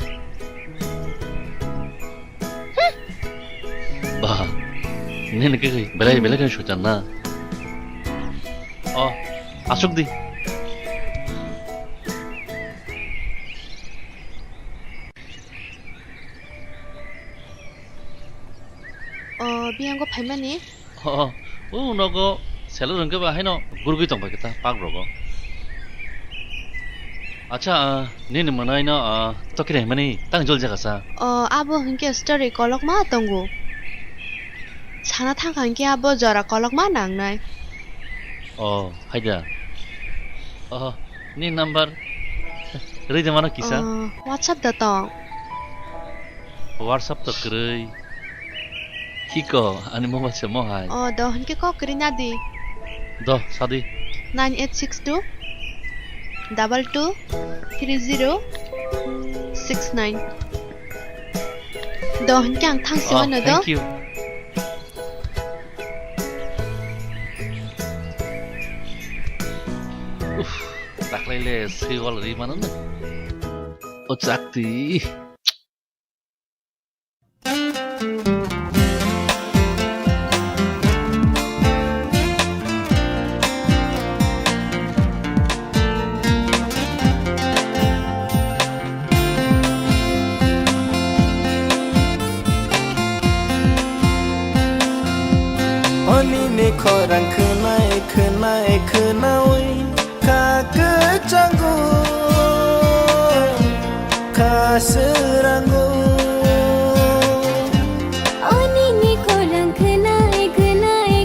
Ba, nini khe belai belai khe soitan na. O, asuk di. O, biyango phaimani. O, o nogo selo rwngkhe ba haino gurgwi tongbai khe ta pak rogo. Acha, ah, nini mwnaino, ah, tokiri himani tang jol jaga sa? O, abo hinkhe story kolokma tongo. Sana thangkha hinkhe abo jora kolokma nangnai. O, haida. O, ni number rwide mano kisa? O, WhatsApp da tong. WhatsApp to kwrwi. Hiko, ani mobile se mo hai. O, do, hinkhe kok kwrwi na di. Do, sadi. Nine eight six two double two three zero six nine. Do, hinkhe ang thang si mano do. Thank you. Uff, daklai le swi wal ri mano na. O chakti. Oni ni khorang khwnai khwnai khwnaui kha kwchango kha swrango. Oni ni khorang khwnai khwnai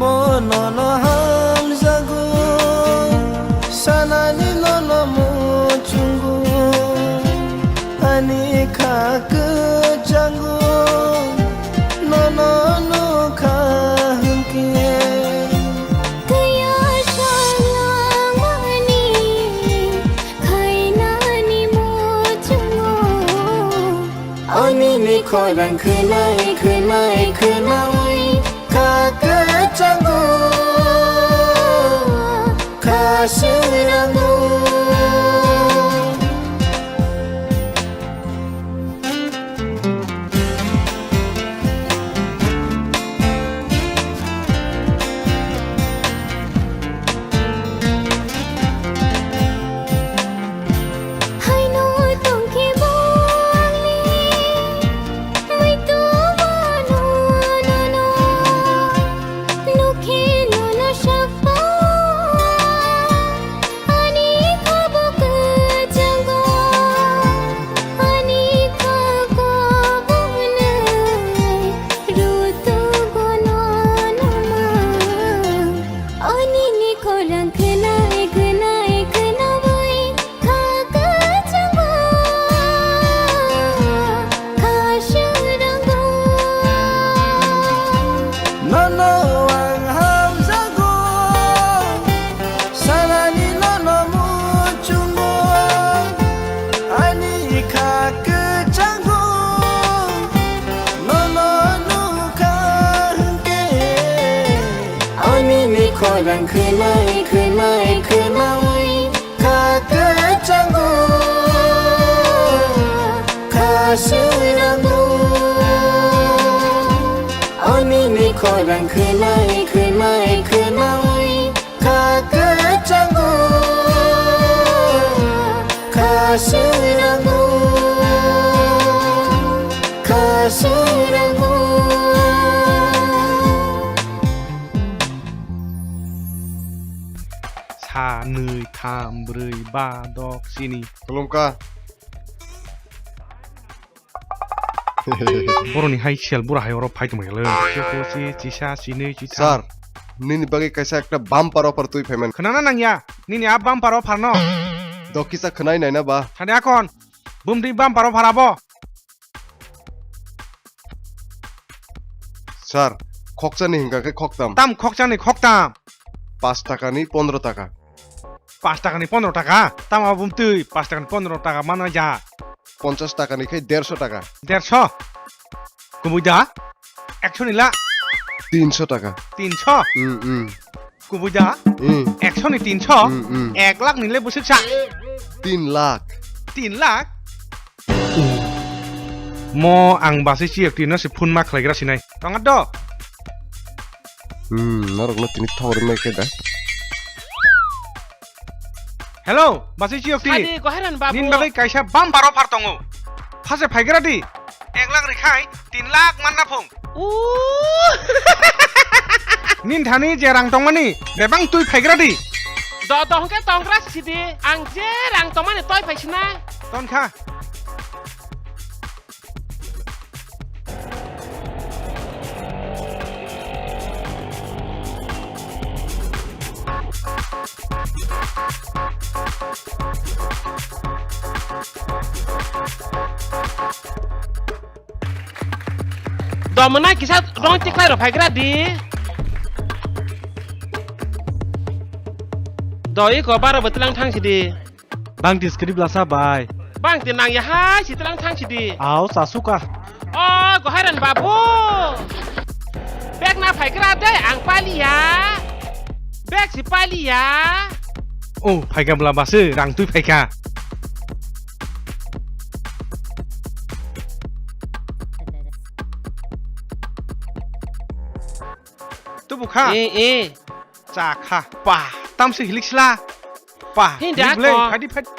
Mo nono hamjago, sanani nono muchungo, ani kha kwchango, nono nukha hwnkhe. Kaya salamani khainani muchungo. Onini khorang khwnai, khwnai, khwnaui kha kwchango, kha swrango. Haino tongkhe bo angni muitu bono nono nukhe nono sakha ani kha bo kwchango ani kha kobonai rutugo nono ma. Onini khorang khwnai khwnai khwnaui kha kwchango, kha swrango. Nono ang hamjago, sanani nono muchungo, ani kha kwchango, nono nukha hwnkhe. Onini khorang khwnai khwnai khwnaui kha kwchango, kha swrango. Onini khorang khwnai khwnai khwnaui kha kwchango, kha swrango, kha swrango. Sa, nwi, tham, brwi, ba, dok, sini. Khulumkha. Boroni hai sel bura hai oro phai tongmai le. Chiko, chi, chisa, chinwi, chitham. Sir, nini bagwi kaisa ekta bumper offer twi phaiman. Khwnana nangya, nini a bumper offer no. Dokisa khwnai naina ba. Thani akon, bumdi bumper offer abo. Sir, khokchani hingka khe khoktam. Tam khokchani khoktam. Paanch takani pondro taka. Paanch takani pondro taka? Tamo bumtwi paanch takani pondro taka mana ja? Ponchas takani khe derso taka. Derso? Kubui da? Ekso ni la? Tinso taka. Tinso? Hmm, hmm. Kubui da? Hmm. Ekso ni tinso? Hmm, hmm. Ek lakh ni le bwswk sa? Tin lakh. Tin lakh? Mo ang basi chiyok twi no se phone ma khlaigra sinai. Tongo do? Hmm, norok no tini thok rimai khe da. Hello, basi chiyok twi. Sadi, Gohairan babu. Nin bagwi kaisa bumper offer tongo. Phase phaigra di. Ek lakh rikhai, tin lakh manna phung. Ooh. Nin thani je rang tongmani, bebang twi phaigra di. Do, do, hwnkhe tonggra sidi. Ang je rang tongmani toi phai sinai. Tonkha. Domona kisa rong tiklai rok phaigra di. Do iko baro bwtwlang thang sidi. Bang di script lasa bai. Bang di nang ya hai sitwlang thang sidi. Au sasuka. O Gohairan babu. Bag na phaigra de ang paliya. Bag si paliya. O phaika bla basi rang twi phaika. Tubu kha. E e. Cha kha. Pa. Tamsi hilik sla. Pa. Hindi ako. Phadi phadi.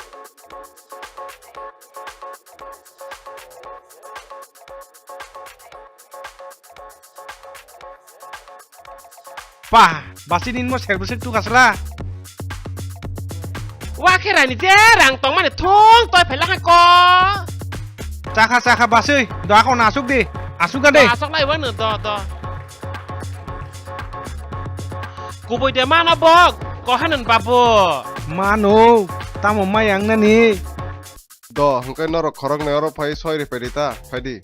Pa, basi nin mo ser bwswk tu kasla. Wa khe rani je rang tongmani thung toi phailak ko. Chakha chakha baswi, do ako na asuk di, asuk ga de. Asok lai wano do do. Kubui de mano bo, kohanan babu. Mano, tamo mai ang nani. Do, hwnkhe norok khoroknwi oro phai soi rwphai di ta, phai di.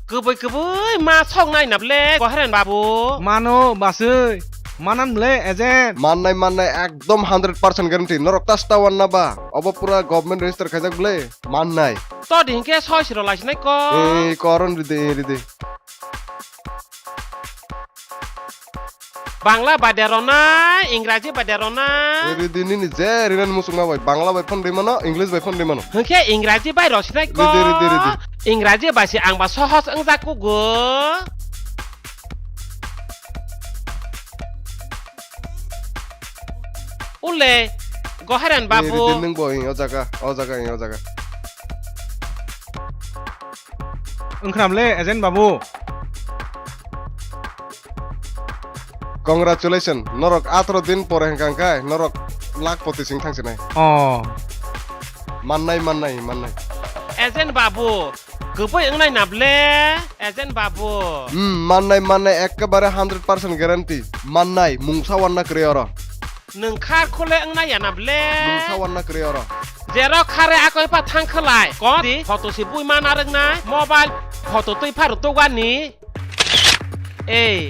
Kubui kubui ma sok nai na ble, kohanan babu. Mano, basui, manan ble, agent. Mannai, mannai, ekdom hundred percent guarantee. Norok ta sta wan na ba? Obo pura government register khaijak ble. Mannai. To di hwnkhe soi siro laisinai ko. Eh, koron ridi, eh, ridi. Bangla bai de rona, Ingraji bai de rona. Ridi nini je rinan musukma bai, Bangla bai phone rimano, English bai phone rimano. Hwnkhe Ingraji bai rosinai ko. Ridi, ridi, ridi. Ingraji bai se ang ba sohos wngjak kugo. Ule, Goheren babu. Ridi nung bo, o jaga, o jaga, o jaga. Wngkhram le, agent babu. Congratulations, norok atro din pore hwnkha hwnkhe norok lakh poti sing thangsinai. Oh. Mannai, mannai, mannai. Agent babu, kwbwi wngnai na ble, agent babu. Hmm, mannai, mannai, ekkebare hundred percent guarantee. Mannai, mungsa wanna kwrwi oro. Nwng khar khole wngna ya na ble? Mungsa wanna kwrwi oro. Jero khare akoi pa thang khlai. Kon di photo si bui mana rwngnai. Mobile photo twi pharo tugani. Ei,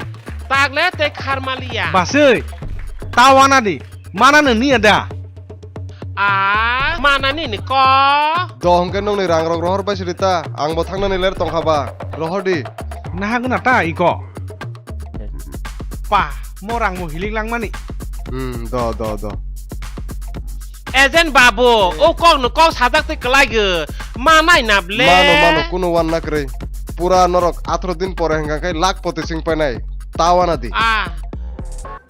tagle tei khar maliya. Basui, ta wana di. Mana nw niya da? A, mana nini ko? Do hwnkhe nokni rang rok rohor bai sidi ta. Ang bo thangnani ler tongkha ba. Rohor di. Nahagwna ta iko. Pa, mo rang mo hilik langmani. Hmm, do, do, do. Agent babu, o kok no kok sajak tei kwlai gw. Ma nai na ble. Mano, mano, kuno wan na kwrwi. Pura norok atro din pore hwnkha khe lakh poti sing painai. Ta wana di. Ah,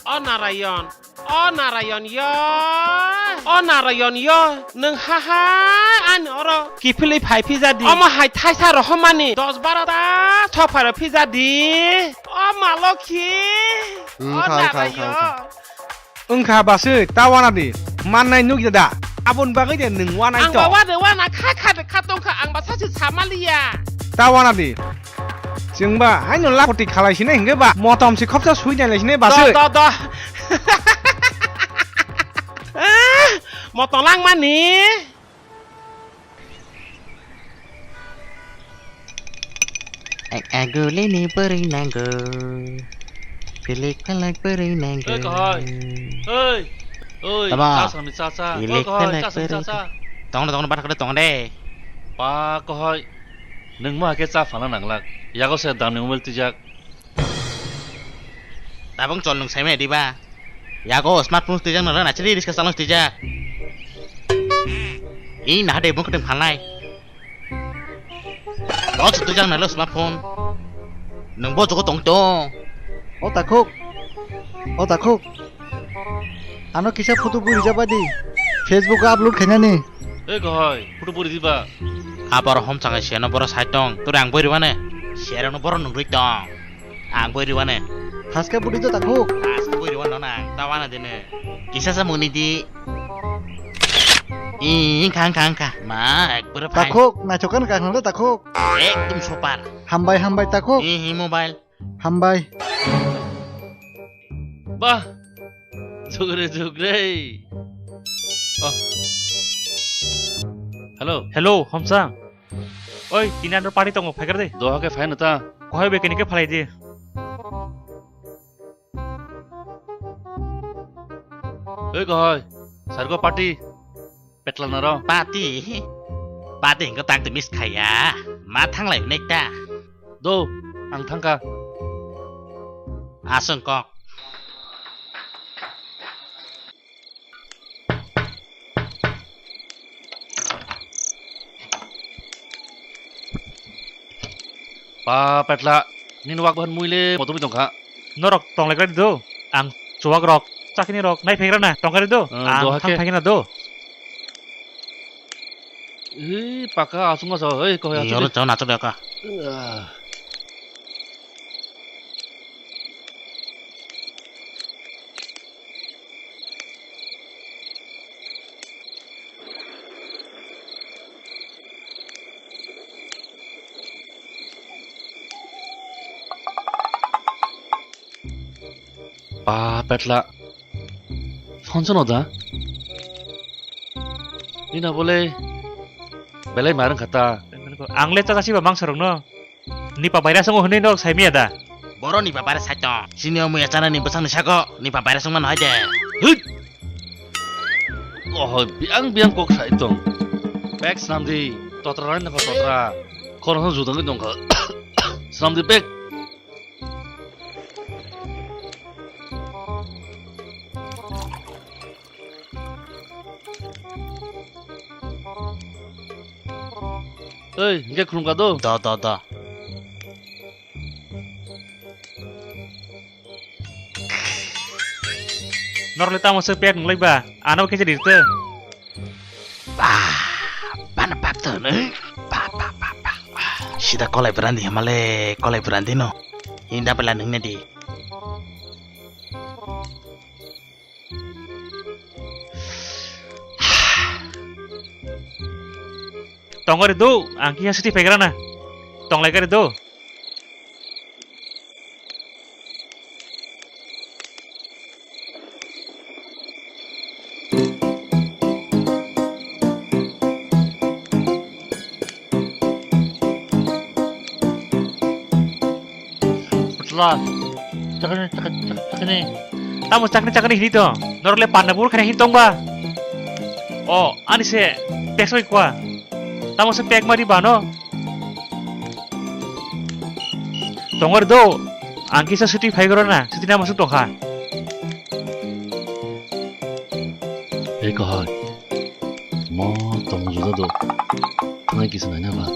o Narayon. O Narayon yo, o Narayon yo, nwng ha ha ani oro kiphilwi phai phija di. Omo hai thaisa rohormani dos baro ta sopharo phija di. O ma lokhi, hmm, o khang, khang, Narayon. Khang, khang. Wngkha basui, ta wana di. Mannai nukya da. Aboni bagwi de nwng wanai to. Ang ba wana, wana kha kha de kha tongkha, ang ba sachi samaliya. Ta wana di. Chwngba haino lakh koti khalai sinai hwnkhe ba motom se khopsa sui nai lai sinai basui. Do, do, do. Ah, motom langmani. Ag-, agulini bwrwi nango. Pilik palak bwrwi nango. Oi, kahai. Oi. Oi, tama. Cha sami cha cha. Oi, kahai, cha sami cha cha. Tong de, tong de, bathakde tong de. Pa kahai. Nwng ma khe cha phana nanglak. Yago se damni mobile twijak. Tabung chol nwng saimaya diba? Yago smartphone twijak nara nachiri riska salong twijak. I naha de bung kuteng phalnai. Lo twijak nalo smartphone. Nwng bo jogo tong tong. O takhuk. O takhuk. Ano kisa photo bui rijak bai di. Facebook o upload khainani. Ei kahai, photo bui ridi ba. Abar hom changai siano boro sai tong. Tore ang bui ribane. Siarano boro nung rui tong. Ang bui ribane. Haske budi to takhuk. Haske bui ribane nang. Tawana dene. Kisa sa muni di. Ih, wngkha, wngkha, wngkha. Ma, ekbare fine. Takhuk, naithok khe wngkha le takhuk. Ekdom super. Hambai, hambai takhuk. Ih, ih, mobile. Hambai. Bah, jugre, jugre. Oh. Hello. Hello, Homsang. Oi, tini ano party tongo, phaikar de. Doha khe phai no ta. Kohai be kini khe phalai di. Oi, kohai. Sargo party. Petla naro. Party. Party hingko tang te miss khaya. Ma thanglai nekta. Do, ang thangkha. Aswng kok. Pa petla, nini wak bahan muile motomwi tongkha. Norok tonglai kari do, ang chuwak rok, chakini rok, nai phaikra na, tongkari do, ang thang phaikna do. Ih, paka aswk masa, oi, kohya. Oro chon achuk ya ka. Pa petla. Phone sono da? Nina bole belai marang kata. Ang le tata siba mangsa rok no. Nipa virus wngo hwnwi norok sai miya da? Boro nipa virus hai tong. Sini omo ya chana ni bwsang ni sako nipa virus wngma no hai de. Hit! Oh, biang biang kok sai tong. Bag snam di, totra rai nako totra. Khorang judang dong kha. Snam di bag. Ei, hingke khulumkha do? Do, do, do. Norle tamo se pek nunglai ba? Ano khe rirte. Ba, bana pak to ne. Ba, ba, ba, ba. Sida kolai brandi hamale, kolai brandi no. Inda pela nungne di. Tongori do, ang kisa siti phaikra na. Tonglai kari do. Putla. Chakani, chak-, chak-, chakani. Tamo chakani, chakani hini to. Norok le panna bur khani hin tong ba. O, ani se pek soi kwa. Tamo se pek mari ba no. Tongor do. Ang kisa suti phai goro na. Suti na masuk tongkha. Ei kahai. Mo tong juda do. Ngai kisa nai na ba.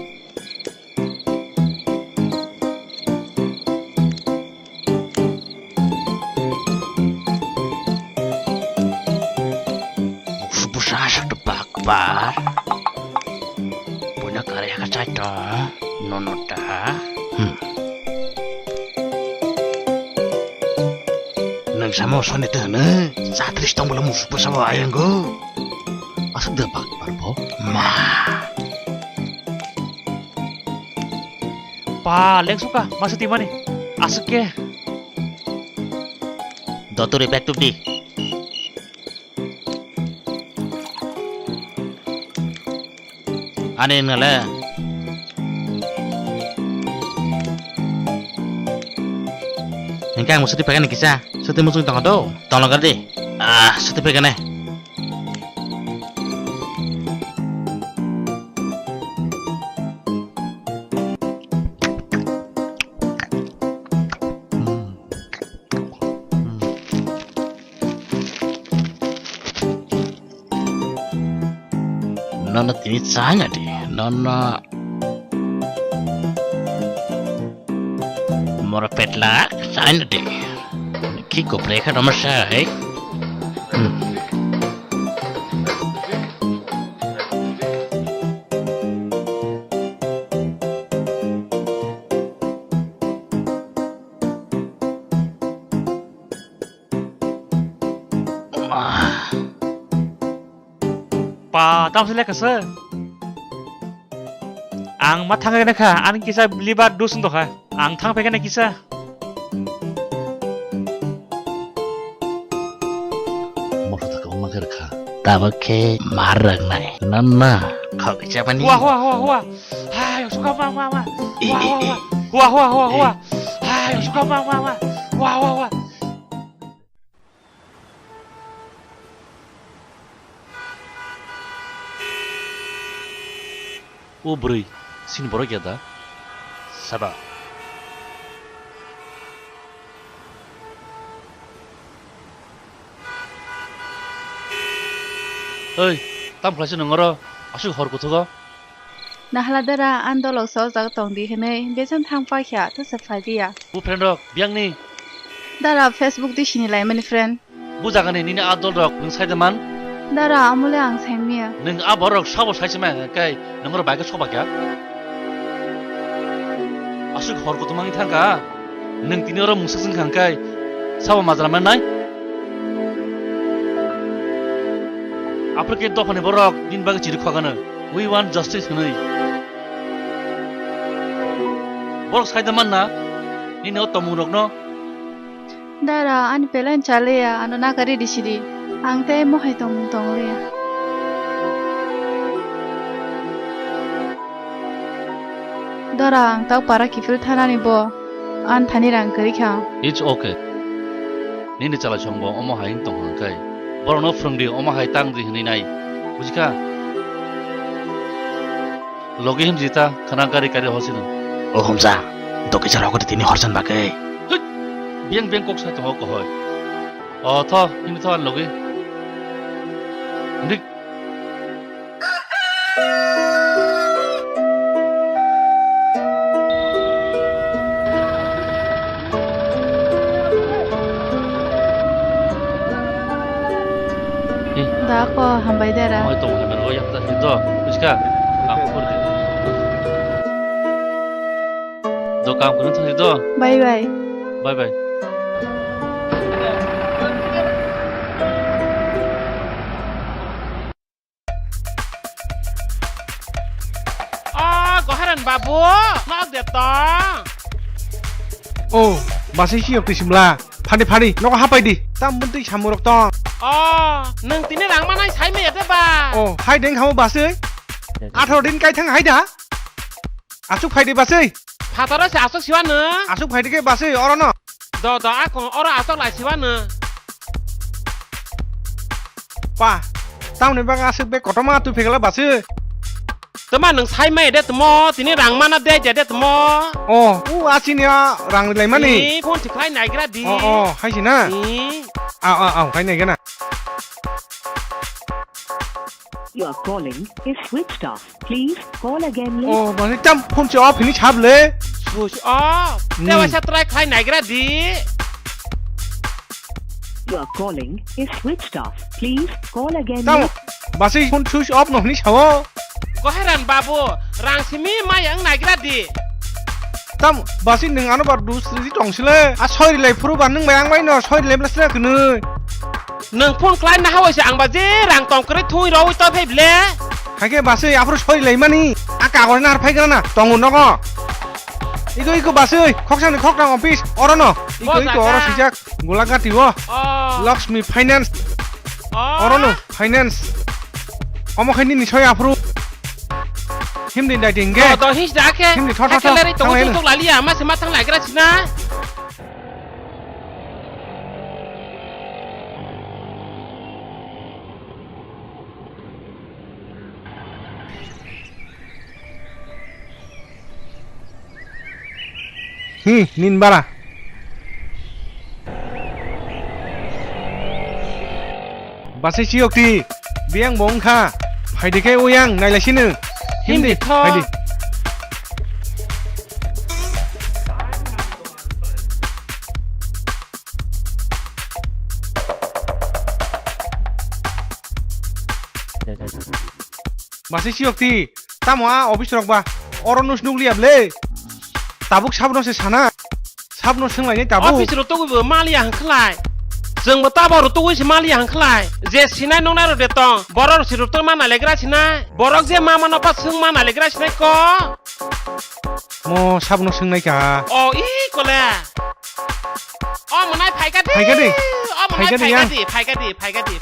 Busa sak de bakbar. Punya karya ka chai to. Nono ta. Hmm. Nang samo soni te ne. Satris tong bula musu busa ba ayang go. Asuk de bakbar bo. Ma. Pa, lengsuka, masa timani. Asuk ke. Doturi back to di. Ani nale. Hingke ang suti pegani kisa. Suti musung tongo do. Tonglo gardi. Ah, suti pegane. Nono tini chai na di, nono. Mora petla chai na di. Ki kopre kha nomo sai. Hmm. Pa, tamo se lekha se. Ang ma thangwi nai kha, ani kisa liver dos wng tongkha. Ang thang phaikha nai kisa. Motha thaka wng kha. Tabuk khe mar rwknai. Nanna khok kisa mani. Hua, hua, hua, hua. Hai, suka ma, ma, ma. Hua, hua, hua. Hua, hua, hua, hua. Hai, suka ma, ma, ma. Hua, hua, hua. O bwrwi, sini borok ya da? Saba. Oi, tam khlaisi nung oro, aswk hor kuthugo? Nahla dara, ang dolok sa o jaga tong di hinwi, besan thang paikha, tesa phai diya. Bo friend rok, biyang ni? Dara, Facebook di sini lai mani friend. Bo jaga ni nini a dol rok, nwng sai de man? Dara, amole ang sai miya. Nwng a borok sabo sai se mai hwnkhe, nwng oro bai khe soba kya? Aswk hor kutung mangi thangka, nwng tini oro mungsa swng kha hwnkhe, sabo majra man nai? Aphuru khe dophani borok nini bagwi chiri khogano, "We want justice" hwnwi. Borok sai da manna nini o tongmung rokno? Dara, ani pelen chaleya, ano nakari disidi. Ang tei mohai tong tongliya. Dara, ang tau para kiphil thanani bo, an thani rang kwrwi kha. It's okay. Nini chalai songbo omo hai wng tong hwnkhe. Borokno phwrwngdi omo hai tang di hwnwi nai. Bujikha? Logi him jita khana gari gari horsino. O homsa, dokisa rok tini horsan bagwi. Hut! Biang biang kok sai tongo kohoi. O tho, himni tho ani logi. Himni. Da ko hambai dara. Oi tong hambai ro yang ta do. Buska. Kam kor di. Do kam kono thang do. Bye bye. Bye bye. O Goharan babu, nok de tong? O, basai siyok twi simla. Phani phani, nogo hapai di. Tam buntwi samurok tong. O, nwng tini rang manai sai maya de ba? O, hai deng hamo basai. Atharo din kai thang hai da. Asuk phai di basai. Phataro se asuk siwa nwng? Asuk phai di ke basai, oro no. Do, do, ako, oro asok lai siwa nwng. Pa, tamni bang asuk be kotoma tu phegala basai. Tama nwng sai mai de tamo, tini rang mana de, de, de tamo. O, u asini a rang rilai mani. Ni phone thik khai naigra di. O, o, hai si na. Ni. A, a, a, khai naigra na. You are calling is switched off. Please call again later. Oh, mane tam phone se off hini sable. Switch off. Hmm. Te waisa try khai naigra di. You are calling is switched off. Please call again later. Tam basai phone switch off no hini sao. Goheran babu, rang simi mayang naigra di. Tam basai nwng ano bar dus ridi tong sile. A soi rilai phuru ba nwng bai ang bai no soi rilai bla sila kwnwi. Nwng phone khlai na hawai se ang ba je rang tong kwrwi thui rwi to phai ble. Haikhe basai aphuru soi rilai mani. A kagoj na har phai gra na tongo nogo. Iko iko basai khoksani khoknang office oro no. Iko iko oro sijak Golagati o. Oh. Lakshmi Finance. Oh. Oro no finance. Omo khe nini soi aphuru. Himdi dai ding ge. Do, do, his da khe. Himdi tho, tho, tho. Khe leri tongo thang tuk tuk laliya, ma se ma thang lai gra sina. Hmm, nin bara. Basai siyok ti, biyang bo wngkha. Phaidi khe uyang, nailai sino. Himdi, himdi tho. Phaidi. Basai siyok ti, tamo a office rok ba, oro nus nukliya ble. Tabuk sabno se sana. Sabno swnglainai tabuk. Office rok togwi bo maliya hwnkhlai. Chwng bo tabo rok togwi se maliya hwnkhlai. Je sinai nongnai rok de tong. Borok rok se rok tong ma nailegra sinai. Borok je ma mano pa swng ma nailegra sinai ko. Mo sabno swngnai ka. O i kole. O mwnai phaika di. Phaika di. O mwnai phaika di, phaika di, phaika di, phaika di.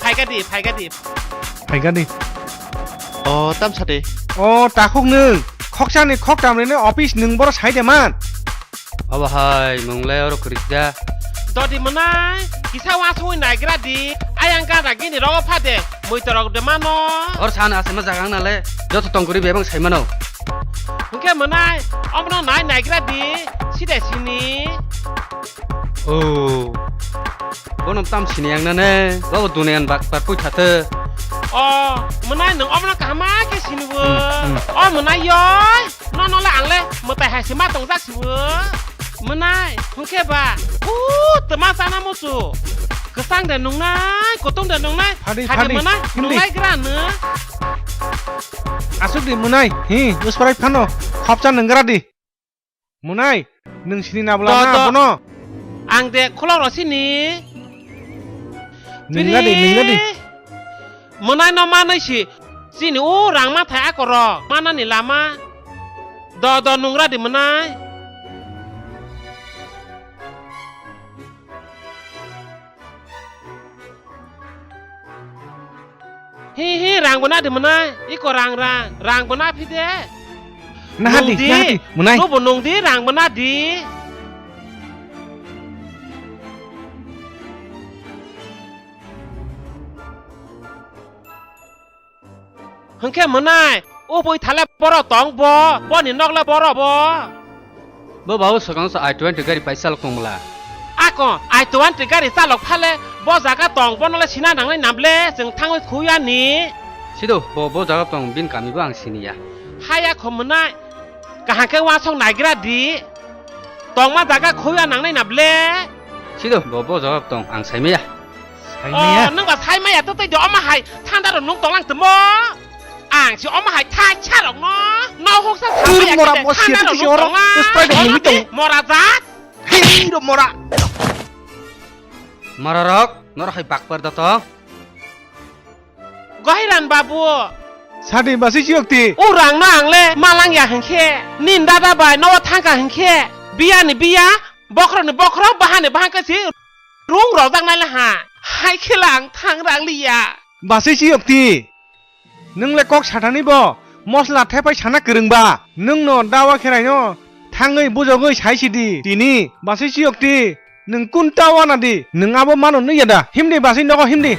Phaika di, phaika di. Phaika di. O, tam sade. O, takhuk nwng. Khoksa ni khoktam rene office nwng boro sai de man. Obo hai, mung le oro kwrwi da. Dodi mwnai, kisa wasungwi naigra di. Ayang gana gini rogo phade. Mui torok de mano. Or san asema jaga ang nale. Joto tongkuri bebang sai mano. Hwnkhe mwnai, omono nai naigra di. Side sini. O. Bono tam sini ang nane. Bobo duniyan bak par pui thate. O, mwnai nwng omono kaham khe sini bo. Hmm, hmm. O mwnai yoi. No no le ang le mwtai hai se ma tongjak si bo. Mwnai, hwnkhe ba. U, twma chana musu. Kwchang de nungnai, kutung de nungnai. Phadi, phadi, phadi mwnai, himdi. Nungnai gra nw. Asuk di mwnai. Hi, usparai phano. Khopcha nunggra di. Mwnai, nwng sini na bwla na bono? Ang de khulok rw sini. Ningla di, ningla di. Mwnai no manwi si chini o rang mathai akoro manani lama. Do, do, nungra di mwnai. Hi hi, rang bo na di mwnai. Iko rang rang. Rang bo na phi de. Naha di, Nung di. Naha di, mwnai. Nubo nung di, rang bo na di. Hwnkhe mwnai, o bui thale borok tong bo, boni nokle borok bo. Bo babu swkang sa I twenty gari pai chalok tong bwla. Ako, I twenty gari chalok phale, bo jaga tong bono le sina nangnai nable, chwng thangwi khuya ni. Sido, bo, bo jaga tong bin kami bo ang siniya. Haya kho mwnai, kaham khe uansuk naigra di. Tongma jaga khuya nangnai nable. Sido, bo, bo jaga tong ang saimaya. Saimaya? Oh, nang ba saimaya to tei de oma hai thanda ro nung tonglang temo. Ang si oma hai thai charok no. No hoksa Tur saimaya mora kete mo thanda ro siya nung oro. Tonglang. Spray dong, Oma mito. Te mora jat. Hei ro mora. Mora rok, nor hai bakpar da to. Gohiran babu. Sadi basi siyokti. Urang no ang le malang ya hinkhe. Nin dada bai no thangka hinkhe. Biya ni biya, bokhro ni bokhro, baha ni baha khe si rung rojak nai le ha. Hai khe lang thang rang liya. Basi siyokti. Nwng le kok sathani bo mosla thepai sana kwrwng ba. Nwng no dawa kherai no thangwi bujogwi sai sidi. Tini basi siyokti. Nwng kun ta wana di, nwng abo mano nukya da? Himdi basi nogo himdi.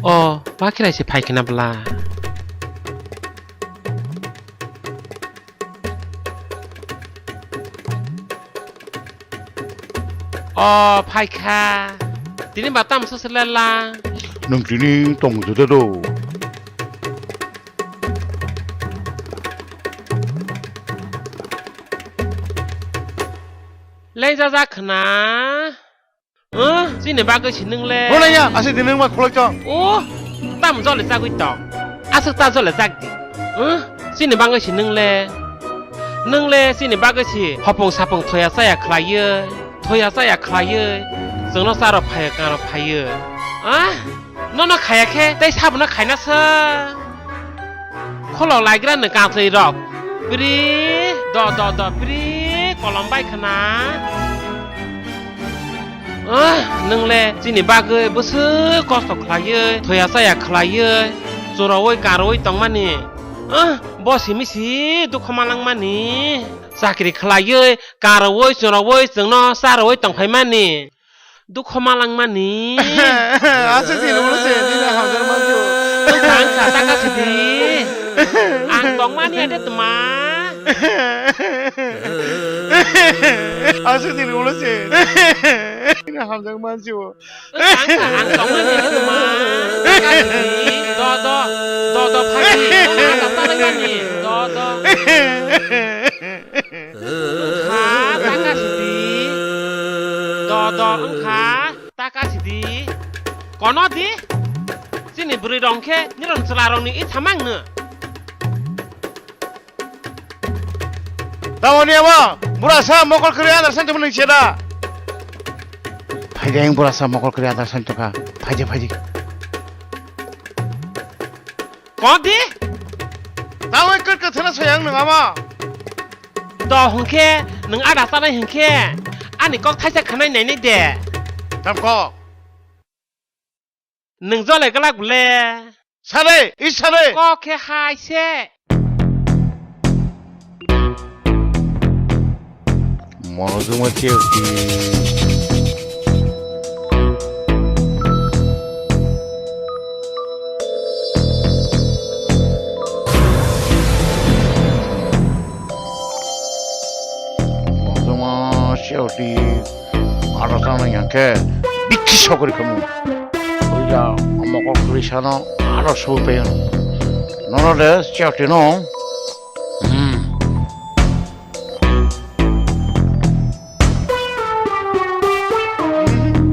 O, bakhirai se phaikhe na bwla. O, phaikha. Tini ba tamo se lela. Nwng tini tong juda do. Lengjajak khna. Huh? Chini bagwi si nwng le. Hwnaya, ase di nwng ma khulok chong. Oh, tam jole chagwi tong. Aswk ta jole chak di. Huh? Chini bagwi si nwng le. Nwng le chini bagwi si hopung sapung thoya chaya khlaiwi, thoya chaya khlaiwi, chwngno charo phaiwi, karo phaiwi. Ah? Nono khaya khe tei sabono khaina sa. Kholo laigra ni kanchwlwi rok. Bri, do, do, do, bri, kolom bai khna. Ah, nwng le chini bagwi bwswk kosto khlaiwi, thoya chaya khlaiwi, chwrawi karwi tongmani. Ah, bo simi si dukho malangmani. Chakri khlaiwi, karwi, chwrawi, chwngno charwi tongphaimani. Dukho malangmani. Aswk chini ulo se, nini hamjak manju. Ang sa taka sidi. Ang tongmani ade tma. Aswk chini ulo se. Nini hamjak manju. Ang sa, ang tongmani ade tma. Taka sidi. Do, do. Do, do, phagi. Ang sa taka mani. Do, do. Wngkha, taka sidi. Do, do, wngkha, taka sidi. Kono di? Chini bwrwi rong khe, nirok chwla rokni i thamang no. Tamoni abo, burasa mokol kwrwi adar santi mani cheda. Phaidi ang burasa mokol kwrwi adar santi kha. Phaidi, phaidi. Kono di? Tamo kir kwthana sayang nung abo. Do hwnkhe nwng ada chanai hwnkhe ani kok thaisa khwnai nainai de. Tam kok. Nwng jole glak bwle. Sare, i sare. Kok khe hai se. Mojuma cheo ki. Mojuma cheo ki. Aro sana yang ke. Biki sokori kamu. Oya, mokol kuri sano. Aro so peyon. Nono de cheo ki no. Hmm.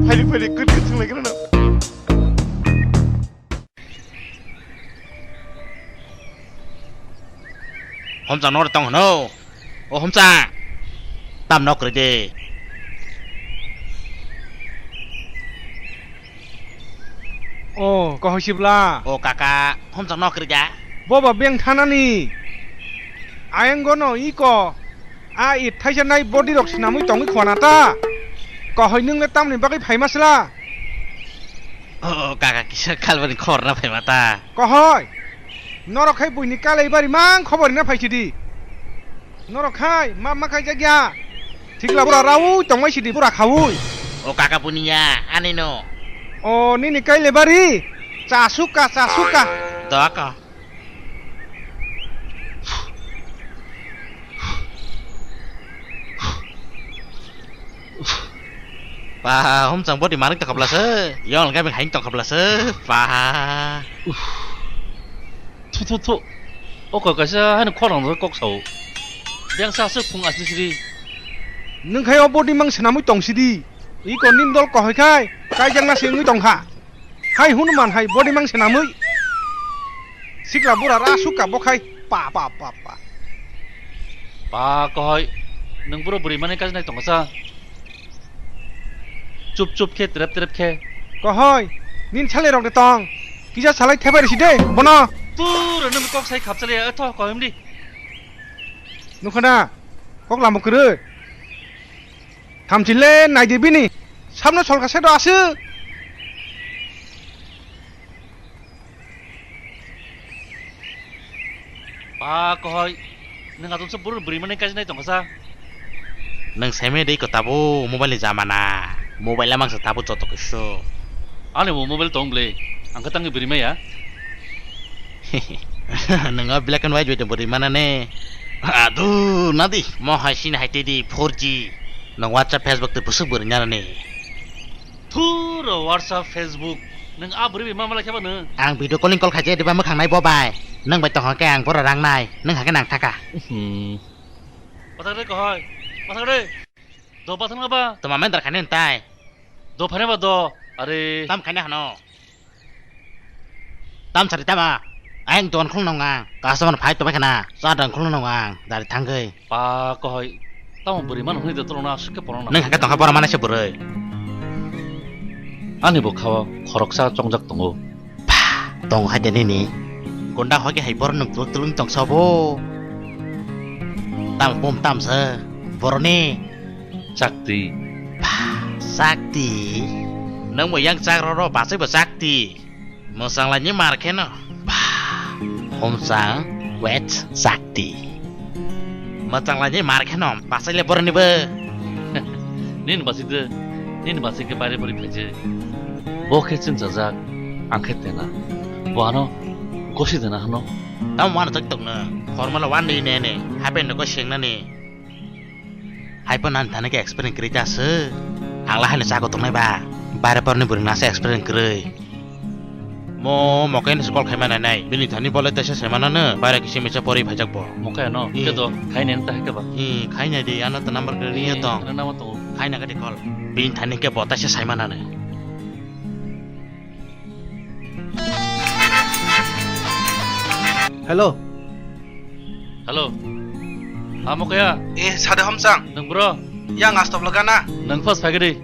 Phaidi, phaidi, good, good, thang lai gana. Homsa nor tong hano. O homsa. Tam nok re de. O, kahoi sibla. O kaka, homsa nok re ga. Boba beng thanani. Ayang gono iko. A it thaisa nai body rok swnamwi tongwi khwana ta. Kohoi nwng le tamni bagwi phaima sla? O kaka kisa kalbani khorna phaima ta. Kohoi. Norok khai buini kalai bari mang khobor rina phaisidi. Norok khai ma ma khaijak ya. Thikla bura raui tongmai sidi bura khaui. O kaka buniya ani no. O nini kaile bari. Chasuka chasuka. Doka. Pa, homchang body marik tongkha blasa. Yong gabi hain tongkha blasa. Pa. Thu, thu, thu. O kok kaisa haino khorang kok sao. Biyang sa aswk phung asli sidi. Nwng khai o body mang swnamwi tong sidi. Iko nin dol kohoi khai, kaijakna se wngwi tongkha. Hai hwnwi man hai body mang swnamwi. Sikla bura ra sukha bo khai. Pa, pa, pa, pa. Pa kohoi. Nwng buro bwrwi mani kajnai tongsa. Chup chup khe trep trep khe. Kohoi. Nin salai rok de tong. Kisa salai thebai risi de bono. Tur nwng kok sai khapchali tho kohim di. Nukhana. Kok lamo kwrwi. Thamchile naidi bini. Sabno solka sedo aswk. Pa kohoi. Nwng atung se buru bwrwi mani kajinai tongsa. Nwng seme de iko tabo mobile ni jamana. Mobile lamang se tabo joto kisu. Ani bo mobile tong ble. Ang khe tangwi bwrwi maya. Nwng o black and white bai bwrwi mana ne. Adu nadi mo hai sini hai tedi four G. Nwng WhatsApp, Facebook tei bwswk bwrwi nana ne. Thuro WhatsApp, Facebook. Nwng a bwrwi bai ma malai khe ba nwng? Ang video calling call khaijak diba mwkhang nai bo bai. Nwng bai tongkha khe ang boro rang nai. Nwng hakhe nang thaka. Hmm. Pathak re kohoi. Pathak re. Do pathak na ba? Toma mendar khani ntai. Do phane ba do. Are. Tam khani hano. Tam sari tama. Ayang dogan khulung nong ang. Customer phai tobai khana. Cha dogan khulung nong ang. Dari thangwi. Pa kohoi. Tamo bwrwi mano hwnwi de tolong na aswk khe porong na. Nwng hakhe tongkha bora manaisa bwrwi. Ani bo khao khoroksa chongjak tongo. Pa tong hai de nini. Gonda hoi khe hai boro nwng tuluk tuluk tongsa bo. Tam pom tam sa. Boroni. Chakti. Pa, chakti. Nwng bo yang chak roro bachai bo chakti. Mwchang lai ni mar kheno. Pa, homchang wet chakti. Mwchang lai ni mar kheno bachai le boroni bo. Nini bachai de, nini bachai khe bare bori phaije. Bo khe chwng chajak, ang khe tena. Bo ano gosi dena hano. Tamo wano tok tok no. Formal one day ne ne. Happen no ko seng na ni. Hai phano ani thani khe experience kwrwi ta se. Ang la haino chago tongnai ba. Baire porni bwrwi nasa experience kwrwi. Mo mokai no se call khaima nai nai. Bini thani bole taisa saimano no. Baire kisi misa pori phaijak bo. Mokai no. Hmm. Khe do. Khai nai ta khe ba. Hmm, khai nai di. Ano to number kwrwi ya tong. Ano nama tongo. Khai na kati call. Bini thani khe bo taisa saimano no. Hello. Hello. Amo kaya? Eh, sade homchang. Nang bro? Yang astop lagana. Nang pas phagidi.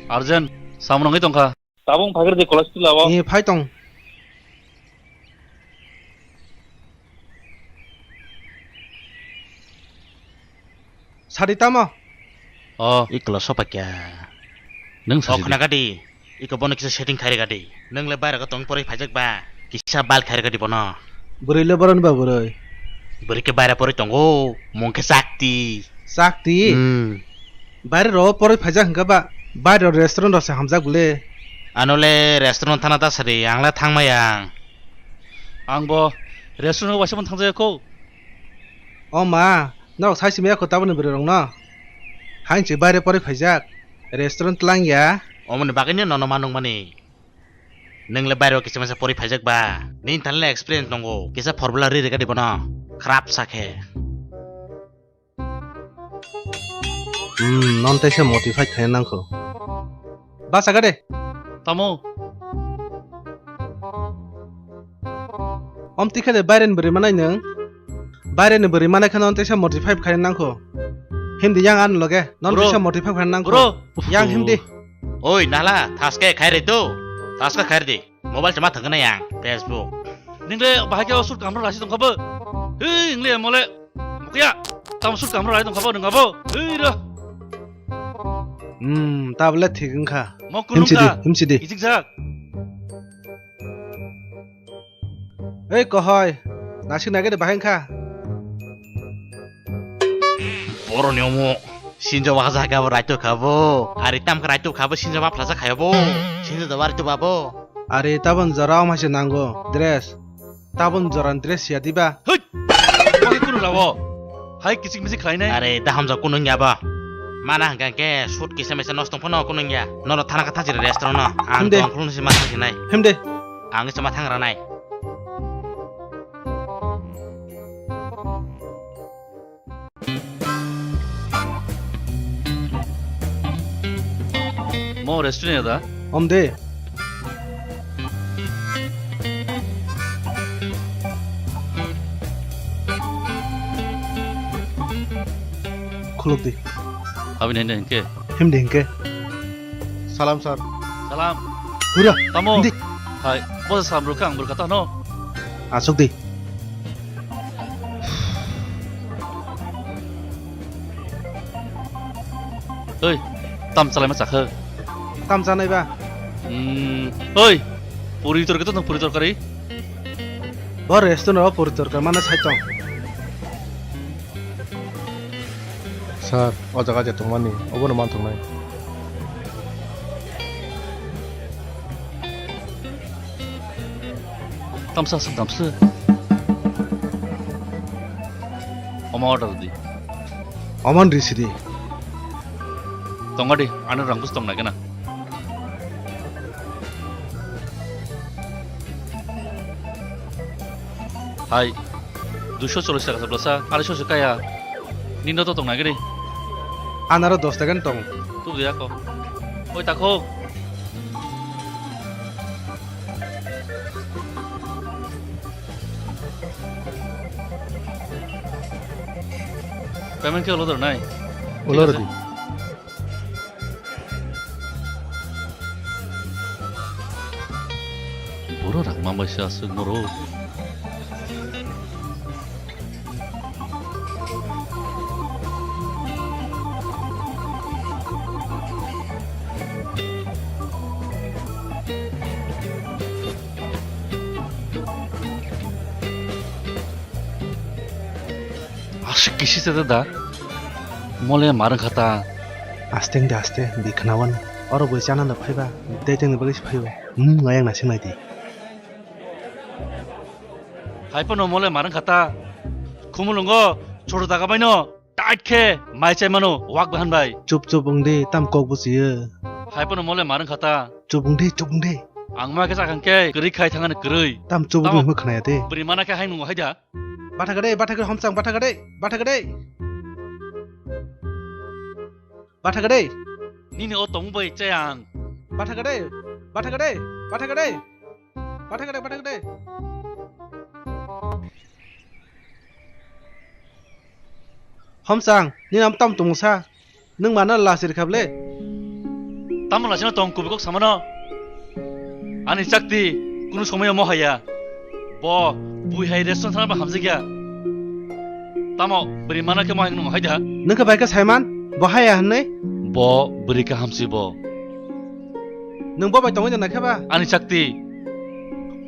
Urgent. Samung nangwi tongkha. Tabung phagidi college tu lawa. Eh, phai tong. Sadi tamo? Oh. Iklo sopakya. Nang sadi. Oh, khna gadi. Iko bono kisa setting khairi gadi. Nang le baira ko tong poroi phaijak ba. Kisa bal khairi gadi bono. Bwrwi le boron ba bwrwi. Bwrwi ke baira poroi tongo. Mung khe Chakti. Chakti? Hmm. Baira ro poroi phaijak hwnkha ba. Baira restaurant ro se hamjak bwle. Ano le restaurant thana ta sadi. Ang le thangmaya. Ang bo restaurant o waisa man thangjaya ko. O ma, norok sai simi ya kho taboni bwrwi rok no. Hain se baire poroi phaijak. Restaurant tlang ya. Omoni bagwi no nono ma nung mani. Nung le baire o kisa masa poroi phaijak ba. Nini thani le experience tongo. Kisa formula ri rega di bono. Khrap sa khe. Hmm, non tei se modify khaina nangkho. Basa gade. Tamo? Om tikhe de Bairen bwrwi manai nwng. Bairen ni bwrwi manai kheno on tei se modify khaina nangkho. Himdi yang an loge. Non tei se modify khaina nangkho. Bro. Yang himdi. Oi, nala, thaske khairi tu. Thaske khairi di. Mobile chama thangna yang. Facebook. Ningle bahai ke osur kamra rasi tongkha bo. Hei, ingle mole. Mukya. Tamo sut kamro rai tongkha bo nwng abo. Hei ra. Hmm, tabole thik wngkha. Mo kunung Himsidi, ka. Himsidi. Ijik jak. Ei kohoi, nasik nagede bahai wngkha. Boroni omo sinjo waha jaga bo raitok kha bo. Ari tam kha raitok kha bo sinjo ma phlajak khayo bo. Sinjo da raitok ba bo. Ari tabon jora om haise nango dress. Tabon joran dress ya diba. Hoi. Oke kunu rawo. Hai kichik michik khlai nai. Are da hamjak kunu ya ba. Mana hangka ke suit kisa mesa nostong phano kunu ya. Nono thana kha thajir restaurant no. Ang Himde. Tong khulung si ma thang sinai. Himde. Ang se ma thang ranai. Mo restaurant da? Om de. Khuluk di. Abini hende hingke? Himdi hingke. Salam, sir. Salam. Hura. Tamo. Himdi. Hai, bo salam rukha, ang rukha ta no. Asuk di. Oi, tam chalai ma chakha? Tam chanai ba? Hmm, oi, puri torkari to, puri torkari. Bo restaurant o puri torkari mana sai tong. Sir, o jaga je tongmani, obono manthoknai. Tamsa aswk damswk. Omo order di. Oman risi di. Tonga di, ano rang bus tong nai gana. Hai, duiso chollish taka se bwsa, arisho se kaya. Nino to tong nai gini. Anaro dos taka tong. Tu dia ko. Oi, takho. Payment khe ulo dor nai? Ulo rw di. Borok rang ma bai se aswk borok. Aswk kisi se da. Mole mar wngkha ta. Aste wngdi aste, bi khnawan. Oro bwi chana da phaiba, tei tengni bagwi se phaibo. Hmm, ayang na sinai di. Hai phano mole mar wngkha ta. Khumulwngo, choro daga baino. Tait khe mai chai mano wak bahan bai. Chup chup wng di, tam kok buchiyo. Hai phano mole mar wngkha ta. Chup wng di, chup wng di. Ang ma khe chakang khe kwrwi khai thangani kwrwi. Tam chup wng di. Tamo hwnwi khnaya de. Bwrwi mana khe hai nungo hai da. Batha gade, batha gade, homchang, batha gade, batha gade. Batha gade. Nini o tong bai chai ang. Batha gade, batha gade, batha gade. Batha gade, batha gade. Homchang, nini am tam tongsa. Nwng mano lachir khable. Tamo lachino tong kubui kok samano. Ani chakti, kunu somoyo mohaya. Bo, bui hai restaurant thana ba hamjikya. Tamo, bwrwi mana khe mohai nung hai da. Nwng khe bai khe saiman, bo haya hwnwi? Bo, bwrwi khe hamsi bo. Nwng bo bai tongwi da naikha ba? Ani chakti,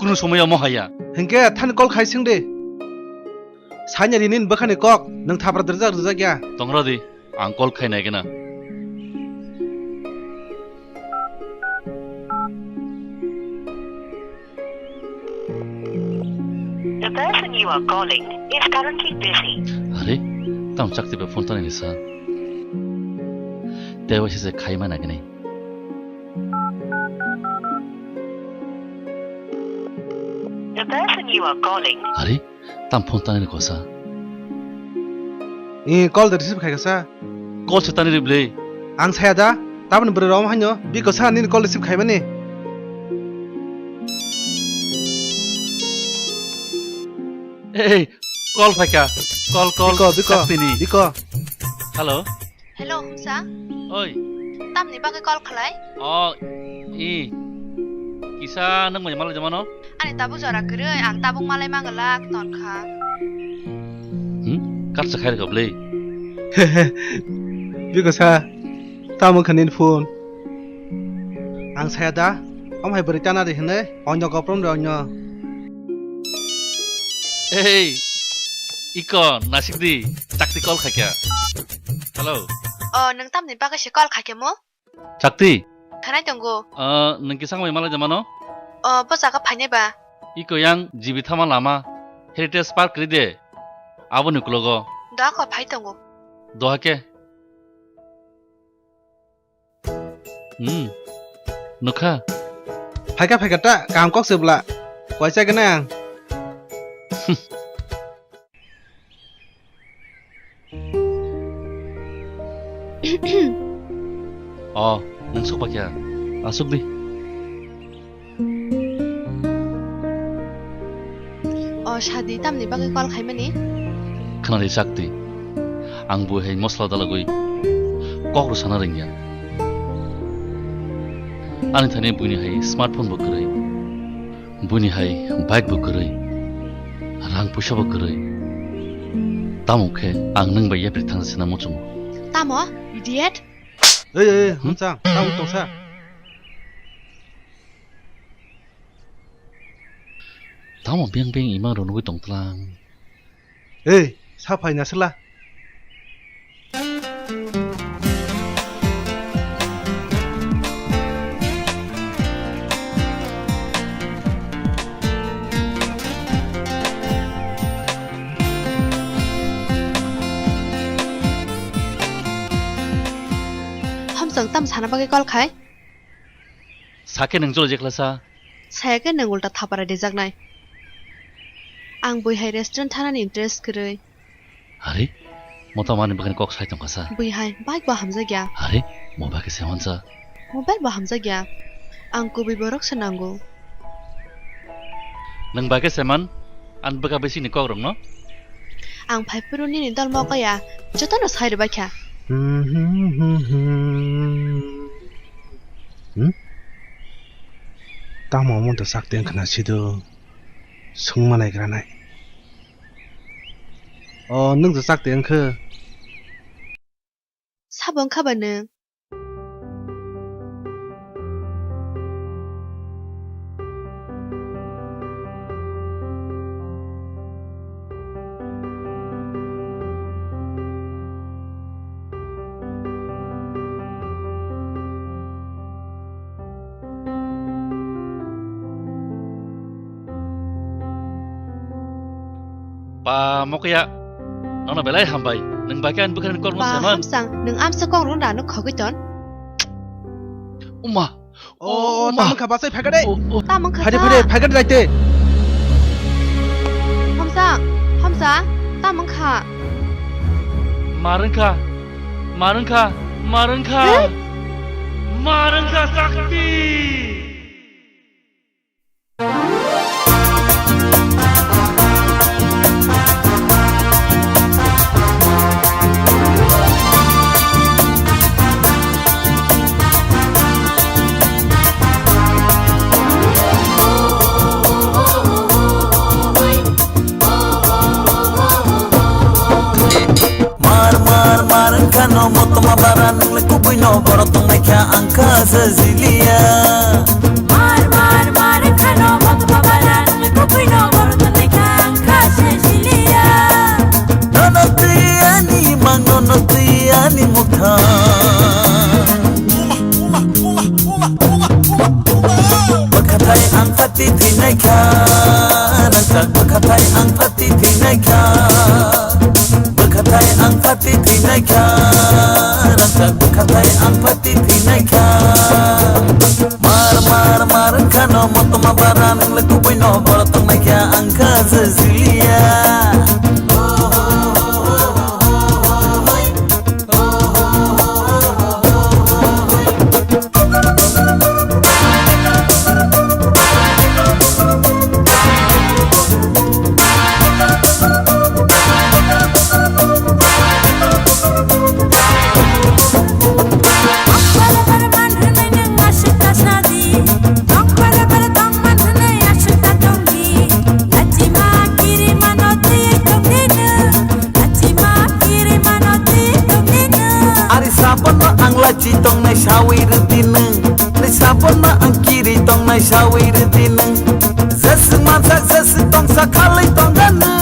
kunu somoyo mohaya. Hinkhe thani call khai singdi. Sanya rini ni bwkhani kok, nwng thapra dirjak rijak ya. Tongra di, ang call khai nai gana. The person you are calling is currently busy. Are, tam chakti ba phone tani sa. Tewa se khai mana gani. The person you are calling. Are, tam phone tani kosa. E, call da receive khai kasa. Call se tani rible. Ang saya da, tabani bwrwi rom haino, bi kosa nini call receive khai mani. Ei, call phaika. Call, call. Biko, biko. Saktini. Biko. Hello. Hello, Humsa. Oi. Tamni bagwi call khlai? O, i. Kisa nwng bai malai jamano? Ani tabuk jora kwrwi, ang tabuk malai manglak tonkha. Hmm? Kar cha khair kobli. Biko sa, tamo khanin phone. Ang saya da, om hai bwrwi tana ri hwnwi, onyo goprom de onyo. Hey, iko nasik di, chakti call khaikya. Hello. O, nang tamni bagwi se call khaikya mo? Chakti. Khanai tongo. Ah, nwng kisa wngwi malai de mano? O, bo jaga phainai ba. Iko yang G B thama lama Heritage Park kwrwi de. Aboni uklogo. Doa ko phai tongo. Doha ke. Hmm. Nukha. Phaika phaika ta kaham kok se bwla. Waisa gana ang. O, nwng sukpakya. Asuk di. O, sadi, tamni bagwi call khaimani? Khna di sakti. Ang bo hai mosla dalagwi kok rw sana rwngya. Ani thani buini hai smartphone bo kwrwi. Buini hai bike bo kwrwi, rang puisa bo kwrwi. Tamo khe ang nwng bai yapri thangsa sina muchungo. Tamo, idiot? Ei, ei, ei, hmm? Hamchang, tamo tongsa. Tamo beng beng ima rwnwi tongtlang. Ei, sa phai na sela. Hamchang tam sana bagwi call khai? Sakhe nwng cholo jekhlasa. Saya khe nwng ulta thapara dijaknai. Ang bui hai restaurant thanani interest kwrwi. Hari, mo tamo ani bagani kok sai tongkha sa. Bui hai, bike bo hamjakya. Hari, mo bagwi se wansa. Mobile bo hamjakya. Ang kubui borok se nango. Nwng bagwi se man, ang bwkha bisingni kok rokno. Ang phai phuru nini dol mokaya, jotono sai rwbaikha. Hmm? Tamo omo to chakti wngkha na sido swngma naigra nai. O, nwng to chakti wngkha. Sabo wngkha ba nwng? Ba mokya, nono belai hambai. Nwng bai khe ani bwkhani kormo seman. Ba hamsang, nwng amsa kok rwna rano khogwi ton. Uma. O, o, tamo kha basai phagade. O, o. Tamo kha. Phade, phade, phagade daite. Hamsa, hamsa, tamo kha. Marwng kha, marwng kha, marwng kha. Eh? Marwng kha sakti. Mar, mar, mar wngkha no motoma bara, nwng le kubui no borok tongnai kha, ang kha se siliya. Mar, mar, mar wngkha no motoma bara, nwng le kubui no borok tongnai kha, ang kha se siliya. Nono twi ani mang, nono twi ani mukha. Bwkhathai ang phatwi thwinaikha, rangchak bwkhathai ang phatwi thwinaikha. Bwkhathai ang phatwi thwinaikha, rangchak bwkhathai ang phatwi thwinaikha. Mar, mar, mar wngkha no motoma bara, nwng le kubui no borok tongnaikha, ang kha se siliya. Sawi rwdi nwng, jeswk mansak jeswk tongsa khalwi tongani.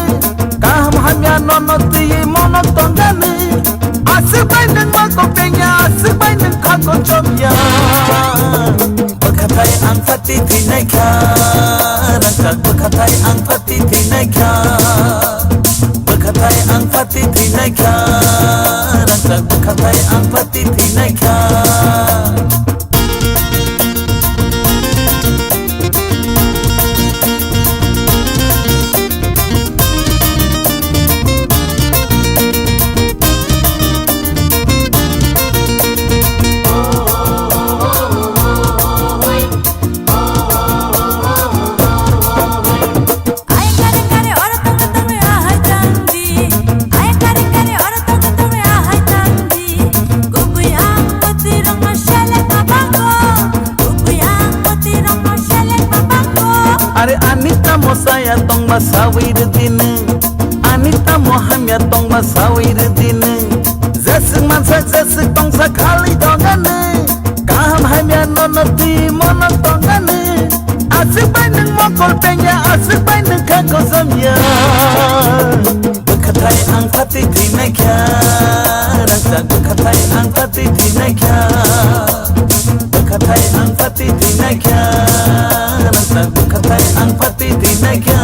Kaham hamya nono twiwi mono tongani. Aswk bai nwng mokol pengya, aswk bai nwng khakon chomya. Bwkhathai ang phati thwinaikha, rangchak bwkhathai ang phati thwinaikha. Bwkhathai ang phati thwinaikha, rangchak bwkhathai ang phati thwinaikha. Are ani tamo saya tongba sawi rwdi nwng, ani tamo hamya tongba sawi rwdi nwng. Jeswk mansak jeswk tongsa khalwi tongani. Kaham hamya nono twi mono tongani. Aswk bai nwng mokol pengya, aswk bai nwng kha kosom ya. Bwkhathai ang phati thwinaikha, rangchak bwkhathai ang phati thwinaikha. Bwkhathai ang phati thwinaikha, rangchak bwkhathai ang phati thwinaikha.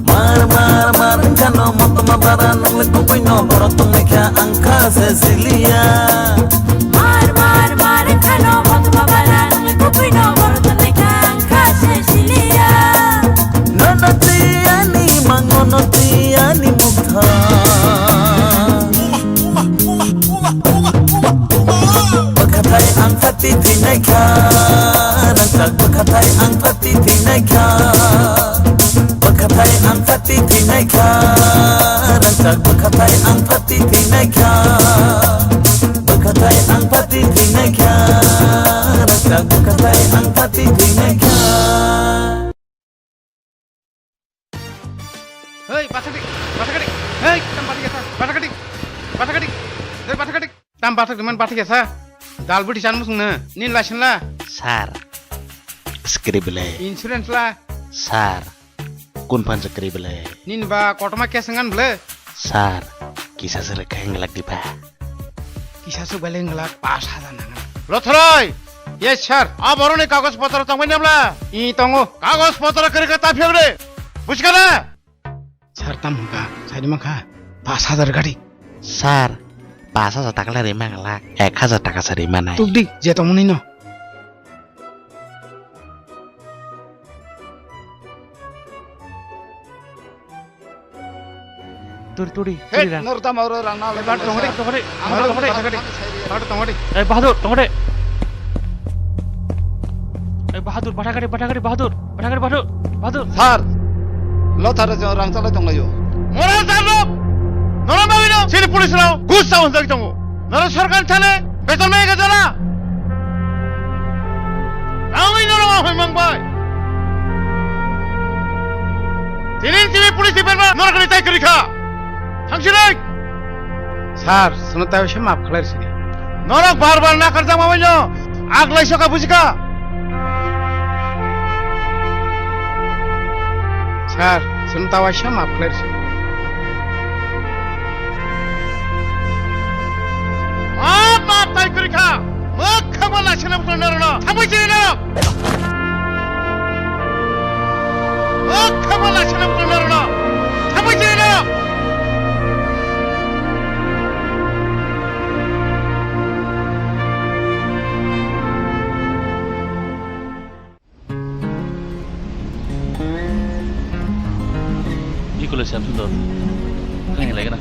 Mar mar mar wngkhano motoma bara nwngle kubuino borok tongnaikha ang kha se siliya. Mar mar mar wngkhano motoma bara nwngle kubuino borok tongnaikha ang kha se siliya. Nono twi ani mang, nono twi ani mukha. Bwkhathai ang phati thwinaikha, rangchak bwkhathai ang phati thwinaikha. Bwkhathai ang phati thwinaikha, rangchak bwkhathai ang phati thwinaikha. Bwkhathai ang phati thwinaikha, rangchak bwkhathai ang phati thwinaikha. Hei, bathakdi, bathakdi. Hei, tam bathakya sa, bathakdi, bathakdi. Hei, bathakdi. Tam bathakdi man bathakya sa. Dal budi chan musung na, nin la sin la. Sir, script le. Insurance la. Sir, kun phan script le. Nin ba kotoma case ngan ble. Sir, kisa sir khaing lak di ba. Kisa suk beleng glak pas hajar nangan. Lothoroi! Yes, sir. A boroni kagoj potro tongbai namla? I tongo. Kagoj potro kwrwi khe ta phiyok de. Buchkha na? Sir, tam hwnkha, saidi mankha pas hajar gari. Sir, pas hajar taka le rima glak, ek hajar taka se rima nai. Tubdi, je tongmani no. Turi, turi, Hei, turi ra. Nor tamo oro rang na Hei, bar tongri, tongri. Ang bar tongri, tongri. Bar tongri. Eh, Bahadur, tongri. Eh, Bahadur, bathakari, bathakari, Bahadur. Bathakari, Bahadur, Bahadur. Sir, lo tharo jong rang chalai tonglaio. Moral sir rok. Nora mawino, sini police rok. Gus sa unjak tongo. Nora sorkar thane, beton mai ga jora. Rawi nora ma hoi mang bai. Tinin tini police ni berma, nora kani tai kari kha. Thangsinai! Sir, chwngno tai waisa maaf khlai rwsidi. Norok bar bar nakarjakma bai no aglai soka bujikha. Sir, chwngno tai waisa maaf khlai rwsidi. Maaf, maaf tai kwrwi kha. Mwkhangma naisina bwkhwlwi norokno. Thangbai chini norok. Mwkhangma naisina bwkhwlwi norokno. Thangbai chini norok. Bikolo Shyam Sundar. Kani lai gana.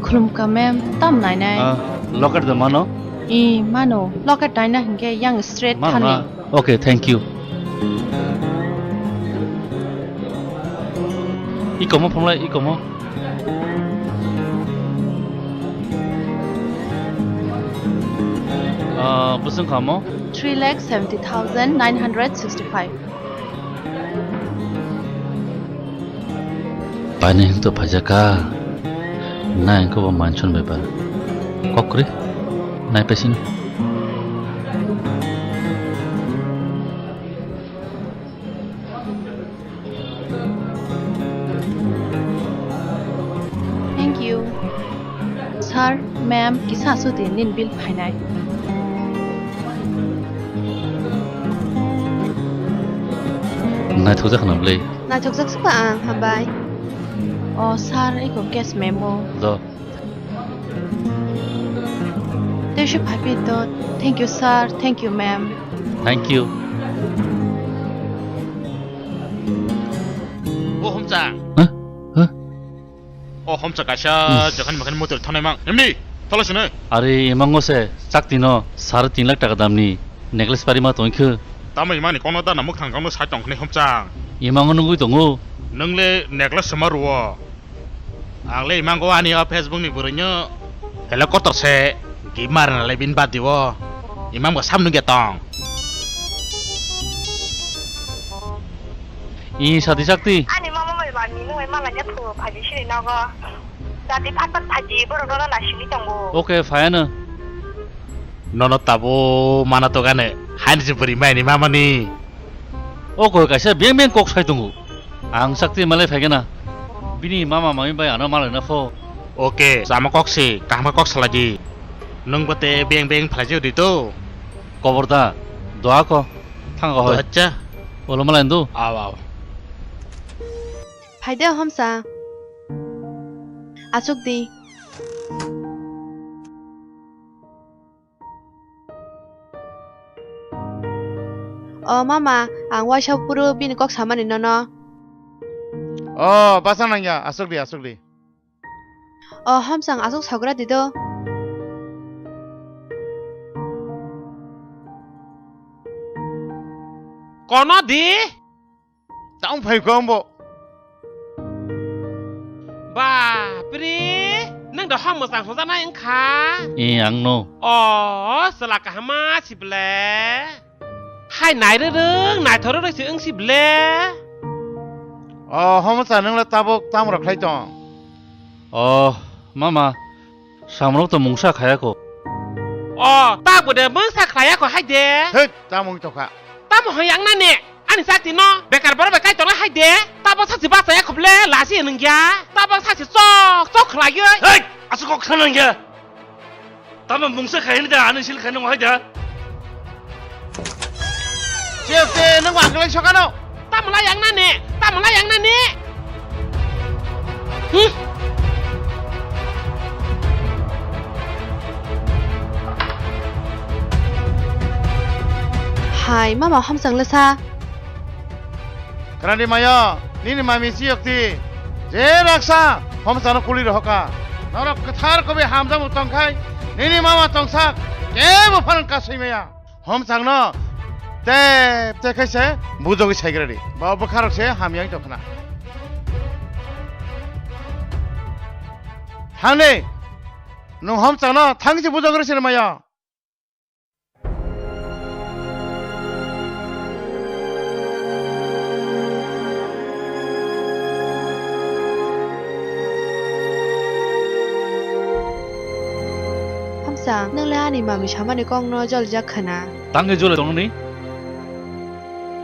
Khulumkha ma'am, tam nainai? Ah, locket da mano? I, mano. Locket naina hinkhe yang straight Mano thani. Na? Okay, thank you. Ikomo phunglai, ikomo. Ah, bwswng kha mo? Three lakh seventy thousand nine hundred sixty-five. Paini hwnkhe to phaijak kha. Nai hwnkhe bo manchun bai ba. Kok kwrwi. Nai paisino. Thank you. Sir, ma'am, kisa aswk di nini bill phainai. Naithokjak khna bwlwi. Naithokjak se ba ang, hambai. O sir, eko cash memo. Do. Tei se phaiphai to. Thank you, sir. Thank you, ma'am. Thank you. O Homcha. Huh? Huh? O Homcha kaisa. Uff. Jakhani makhani motor thanai mang. Emni, thala sini. Are, imango se chakti no sare tin lakh taka damni necklace pari ma tongkhe. Tamo imani kono dana mukhang kono sai tongkhne Homcha. Imango nugui tongo. Nungle necklace sama ruo. Ang le imang go ani o Facebook ni bwrwi no. Helo kotor se gimar na le bin badi o. Imang bo sam nugya tong. I sadi sakti. Ani mama mai ba ni nung ai mala nya phu phaji sini nogo. Dadi phat phat phaji borok no na sini tongo. Okay, fine. Nono tabo mana to gane. Haini je bwrwi mai ni mama ni. O koi kaisa beng beng kok sai tongo. Ang sakti malai phaigena. Bini mama mami bai ano malai na pho. Oke, sama kok si, kahma kok salai di. Nung bate beng beng phalai jeo di to. Kobor da, doa ko, thang ko hoi. Acha. Olo malai ndu. Aw, aw. Phaide Homsa. Asuk di. O mama, ang waisa phuru bini kok samani nono. O, basa nangya, asuk di, asuk di. O, Homsang asuk sagra di do. Kono di? Tang phai kho ambo. Bapre, nang da hom mwchang hwnjaknai wngkha? E, ang no. O, chwla kaham ma si ble. Hai nai rwrwng, naithok rwrwng se wng si ble. O, hom cha nang le tabuk tamo rok khlai tong? O, mama, samrok to mungsa khaya kho. O, tabuk de mungsa khaya kho hai de. Thit, tamo wng tokha. Tamo hai yang nani? Ani sakti no bekar borok bai kaitor lai hai de. Tabok sakchi bachaya khuble lasi nungya. Tabok sakchi chok chok khlaiwi. Hei! Aswk kok khna nungya. Tamo mungsa khaini da ani sil khaini hai da. Chef te nang wa khlai sokano. Tamo lai yang nani? Tamo lai yang nani? Hmm? Hai, mama hamsang lesa. Khrani maya, nini mami si yokti. Je raksa, hamsano kuli rohoka. Norok kwthar kobe hamjamu tongkhai, nini mama tongsak, kebo phalang kasui maya. Homchangno tep tep khe se bujogwi saigradi. Ba bwkharok se hamya wng tongkhna. Thangni, nwng Homchangno thangsi bujogwi sini maya. Hamsa, nwng le ani mami samani kokno jolijak khna. Tangwi jole tongnani?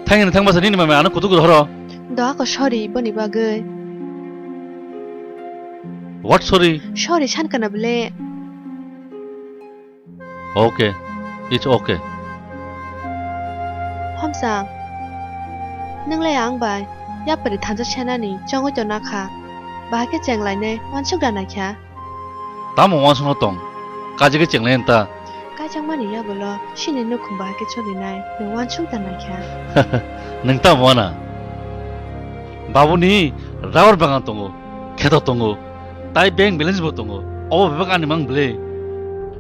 Thangni thangmasa nini mami ano kutuk rohoro. Do ako sorry boni bagwi. What sorry? Sorry san kana bole. Okay, it's okay. Hamsa, nwng le ang bai yapari thansa senani chongwi tongna kha. Bahai khe cheng lainai uansuk da naikha. Tamo uansukno tong? Kajagwi cheng lai ta. Kaijakmani yagulo chini nukhung bahai khe cholinai nwng uansuk da naikha. Nwng tamo wana? Babuni rubber bagan tongo, kheto tongo. Tai bank balance bo tongo. Obo bebak ani mang bwle.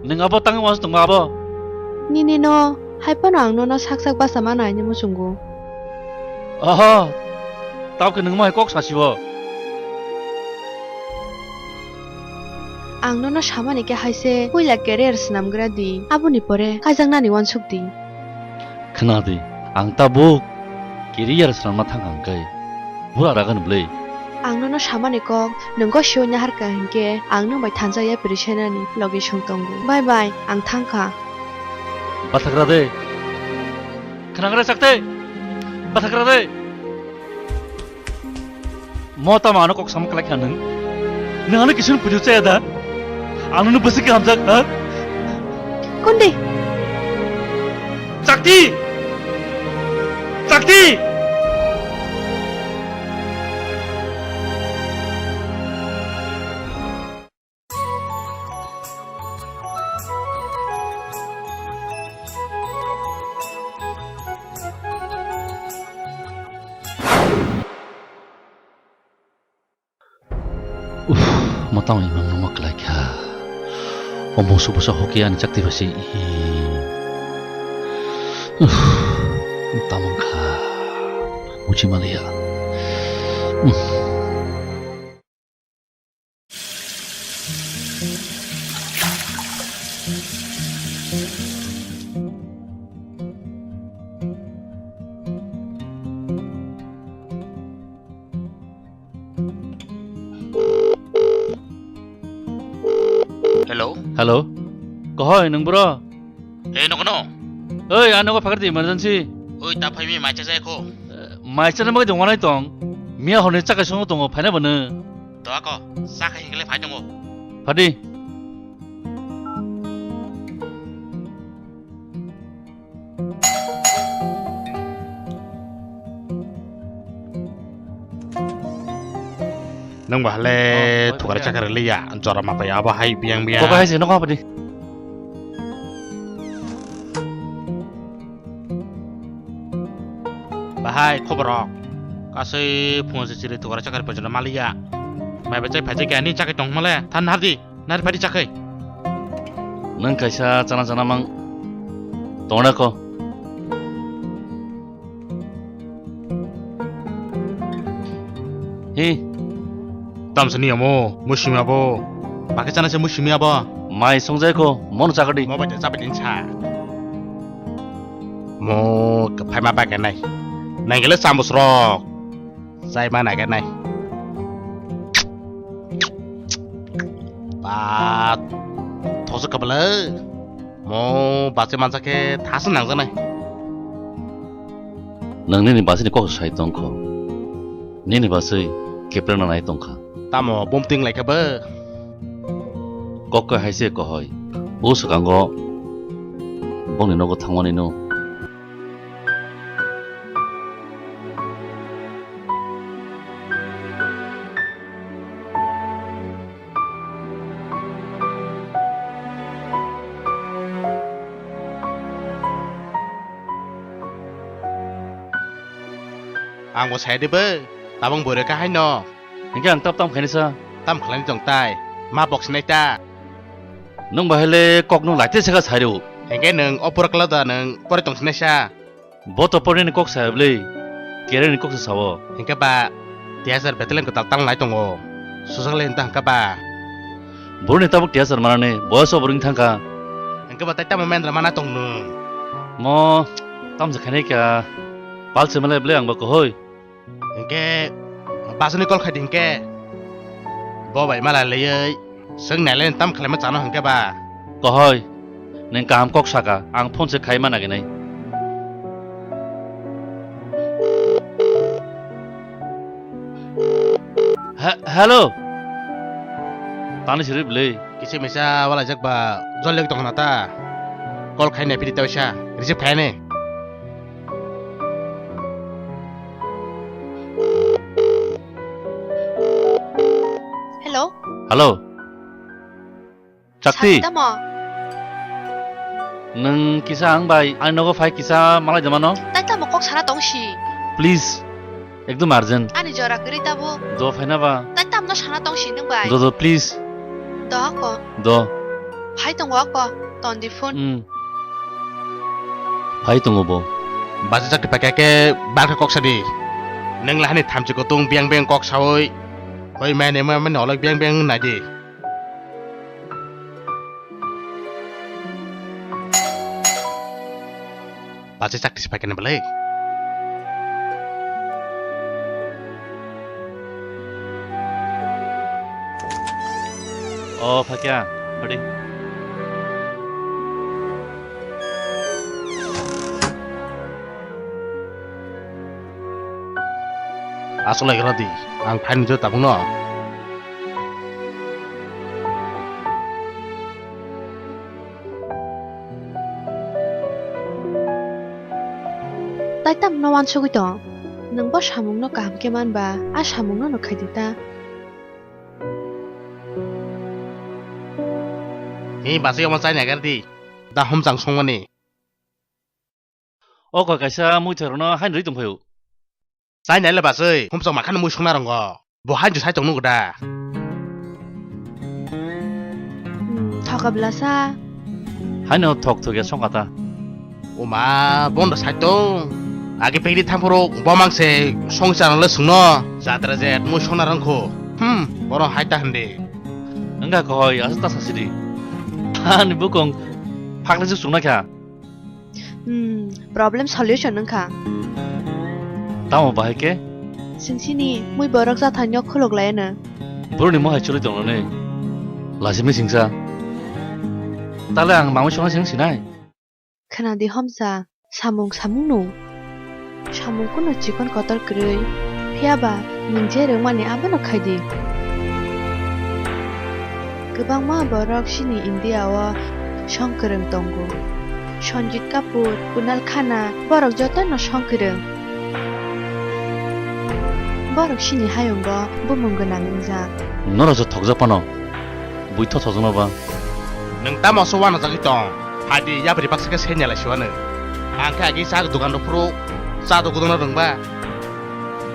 Nwng abo tangwi uansuk tongma abo? Nini no, hai phano ang nono sak sak basa mano aini muchungo. Oho, tao khe nwng mo hai kok sasi o? Ang nono samani khe hai se puila career swnam gra di, aboni pore kaijaknani uansuk di. Khna di, ang tabuk career swnamna thang kha hwnkhe bura ragani bwle. Ang nono samani kok, nwng gosio naharka hinkhe ang nwng bai thansa yapri senani logi song tongo. Bye bye, ang thangkha. Bathakra de. Khnagra sakte. Bathakra de. Mo tamo ano kok sam kalai kha nwng? Nwng ano kisun puju chaya da? Ano no bwswk khe hamjak, ha? Kundi? Chakti! Chakti! Uff, matang imang numa kalai kha. Omo subusa hoki ani chakti basi. Uff, tamang kha. Uchi maliya. Uff. Hello. Hello. Kohoi nwng bro? Hey, nogo no? Oi, ang nogo phakar di emergency. Oi, ta phai mi mai cha jai kho. Mai cha na mai dong wanai tong. Miya hone chakai songo tongo phaina bano. To ako, chakai hingle phai tongo. Phadi. Nang bahale oh, thukar chakar liya, jora mapai abo hai biang biang. Kok hai se nokha padi. Bahai khobor rok. Kasai phone se chiri thukar chakar pajana maliya. Mai bachai phai jai kani chakai tong male, than hardi. Nari phadi chakhai. Nang kaisa chana chana mang tongna ko. Hi. Tam sini amo, musimi abo. Pakai chana se musimi abo. Mai songjai ko, mon chakadi. Mo bai chabai din cha. Mo kaphai ma bai kanai. Nang gele samus rok. Chai ma nai nai. Ba, thosok kabala. Mo bachai mansa khe thasa nangjaknai. Nang nini bachai ni kok sai tongkho. Nini bachai kepreng na nai tongkha. Tamo bumting lai khe bo. Kok khe hai se kohoi. O swkango bongni nogo thangmani no. Ang bo sai de bo, tabang bwrwi ka hai no. Hinkhe ang tap tam khainisa. Tam khlaini tong tai, ma bok sinai ta. Nwng bahai le kok no laite saka sai rw. Hinkhe nwng o pura kla da nwng pore tong sinai sa. Bo to porni ni kok sa bwle, kereni kok sa sao. Hinkhe ba, tei hajar beteleng kwtal tang lai tongo. Susak le hinta hinkhe ba. Boroni tabuk tei hajar manani, boyas o borong thangkha. Hinkhe ba tai tamo mendra mana tong nung. Mo, tamsa khainai kha, pal se malai bwle ang ba kohoi. Hinkhe, basuni call khai di hinkhe. Bo bai malai laioi. Swng nailai tam khlaima chano hinkhe ba. Kohoi, nwng kaham kok saka, ang phone se khai ma naginai. He-, hello. Tani siri bwle. Kisa misa walaijak ba jol lek tongna ta. Call khai nai phiri ta waisa, receive khai ani. Hello. Hello. Chakti. Sakti tamo? Nwng kisa ang bai ani nogo phai kisa malai de mano? Tai tamo kok sana tong si? Please. Ekdom urgent. Ani jora kwrwi tabo. Do phaina ba. Tai tamno sana tong si nwng bai? Do do please. Do ako. Do. Phai tongo ako. Ton di phone. Hmm. Phai tongo bo. Bachai chakti paikha khe bal khe kok sadi. Nwng lahani thamchi kutung biang biang kok saui. Oi mane mane olok biang biang nai di. Bachai chakti se paikha ni belai. O, phaikha, phaidi. Aswk lai rw di, ang phaini jo tabukno. Tai tamo no uansugwi tong? Nwng bo samungno kaham khe man ba, a samungno no khai di ta. Hi, basi omo chai nagar di. Da humchang songmani. O kok kaisa muithai rokno haino rwi tongphai o. Chai nai le basi, humchang makhano mui songna rongo. Bo haino sai tong nugo da. Hmm, thoka bwlasa. Haino thok thok ya songkha ta. Oma, bondo sai tong. Age pekri thangphuru bo mangse songchar le sungno. Jatra jet mui songna rongkho. Hmm, boro hai ta hande. Wngkha kohoi, aswk ta sasidi. Ani bukung phakle se sungna kha. Hmm, problem solution wngkha. Tamo bahai khe? Sing sini, mui borok jathai nok khulok lai ano. Boroni mohai choli tong nani. Lajimi singsa. Tale ang mamui songna sing sinai? Khna di homsa, samung samung no. Samung kuno chikon kotor kwrwi, phiya ba nwng je rwngmani abono khai di. Kwbangma borok chini India o song kwrwng tongo. Sanjit Kapoor, Kunal Khanna, borok jotono song kwrwng. Borok chini hayungo bumung gwnang wngjak. Norok je thokjak phano, bui tho thokjakno ba? Nwng tamo se uanajagwi tong? Phaidi, yapri baksa khe senya lai siwano. Ang khe agi cha dogan rok phuru cha do gudona rwngba.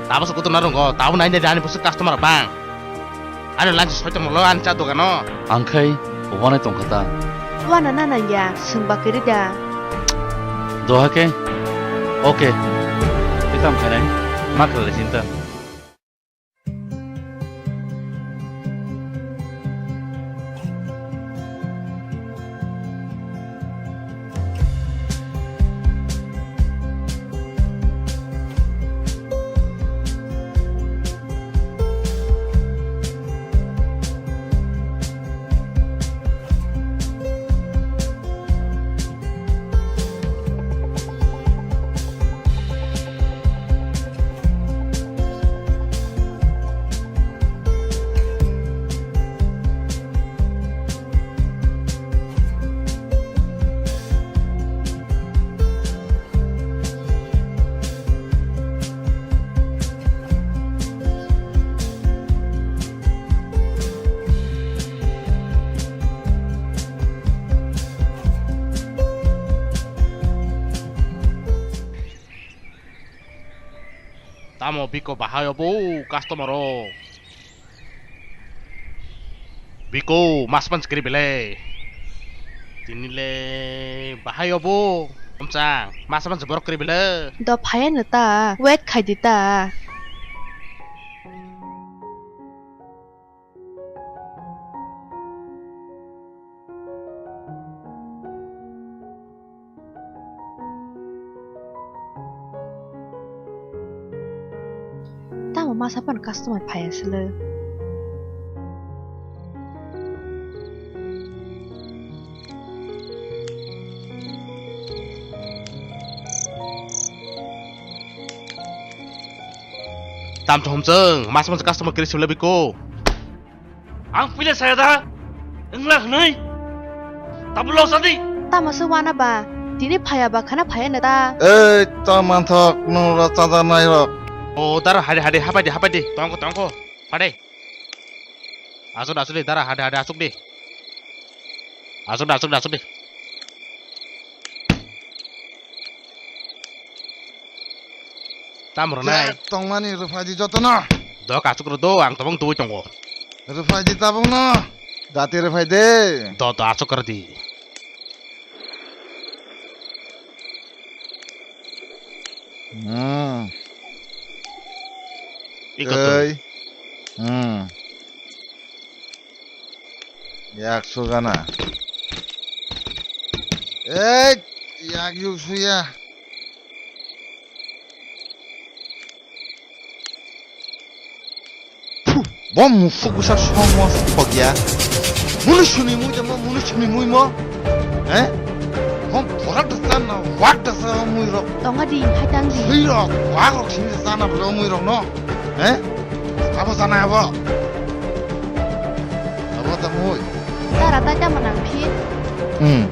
Tabo se gudona rwngo, tabo nai nai ani bwswk customer bang. Ani lanchi soi tongmolo ani cha dogano. Ang khai uanai tongkha ta. Uana na nangya, swngba kwrwi da. Doha khe? Okay. Tei tamo khainai? Ma khlai sinta. Tamo biko bahai obo customer o. Biko mas panch kri bele. Tini le bahai obo. Omchang mas panch borok kri bele. Do phaya no ta, wait khai di ta. Tamo masa pan customer phai aswlwi. Tam chom chwng, mas mas customer kiri sibla biko. Ang pile saya da, wngla hwnwi. Tabuk lok sadi. Tamo se wana ba, tini phaya ba khana phaya na ta. Ei, ta manthok, nora chaja nai rok. O, dara hade hade hapai de, hapai de, tongko, tongko, pade. Asuk, asuk de, dara hade hade asuk de. Asuk de, asuk de, asuk de. Tam rwnai. Chek tongmani rwphai di jotono. Do kachuk rw do, ang tobong tubui tongo. Rwphai di tabukno. Dati rwphai de. Do, do, achuk rw di. Hmm. Iko twi. Ei. Hmm. Yak sugana. Ei, yak yuk suya. Phu. Bo mufuk bwsa songmo sokya. Munu suni mui tamo, munu suni mui mo. Eh? Mo borak da sa na, wak da sa mui rok. Tonga di, hai tang di. Sui rok, wak rok sini sa na bro mui rok no. Eh? Abo sa na abo. Abo ta mui. Tara ta tamo nang phi. Hmm.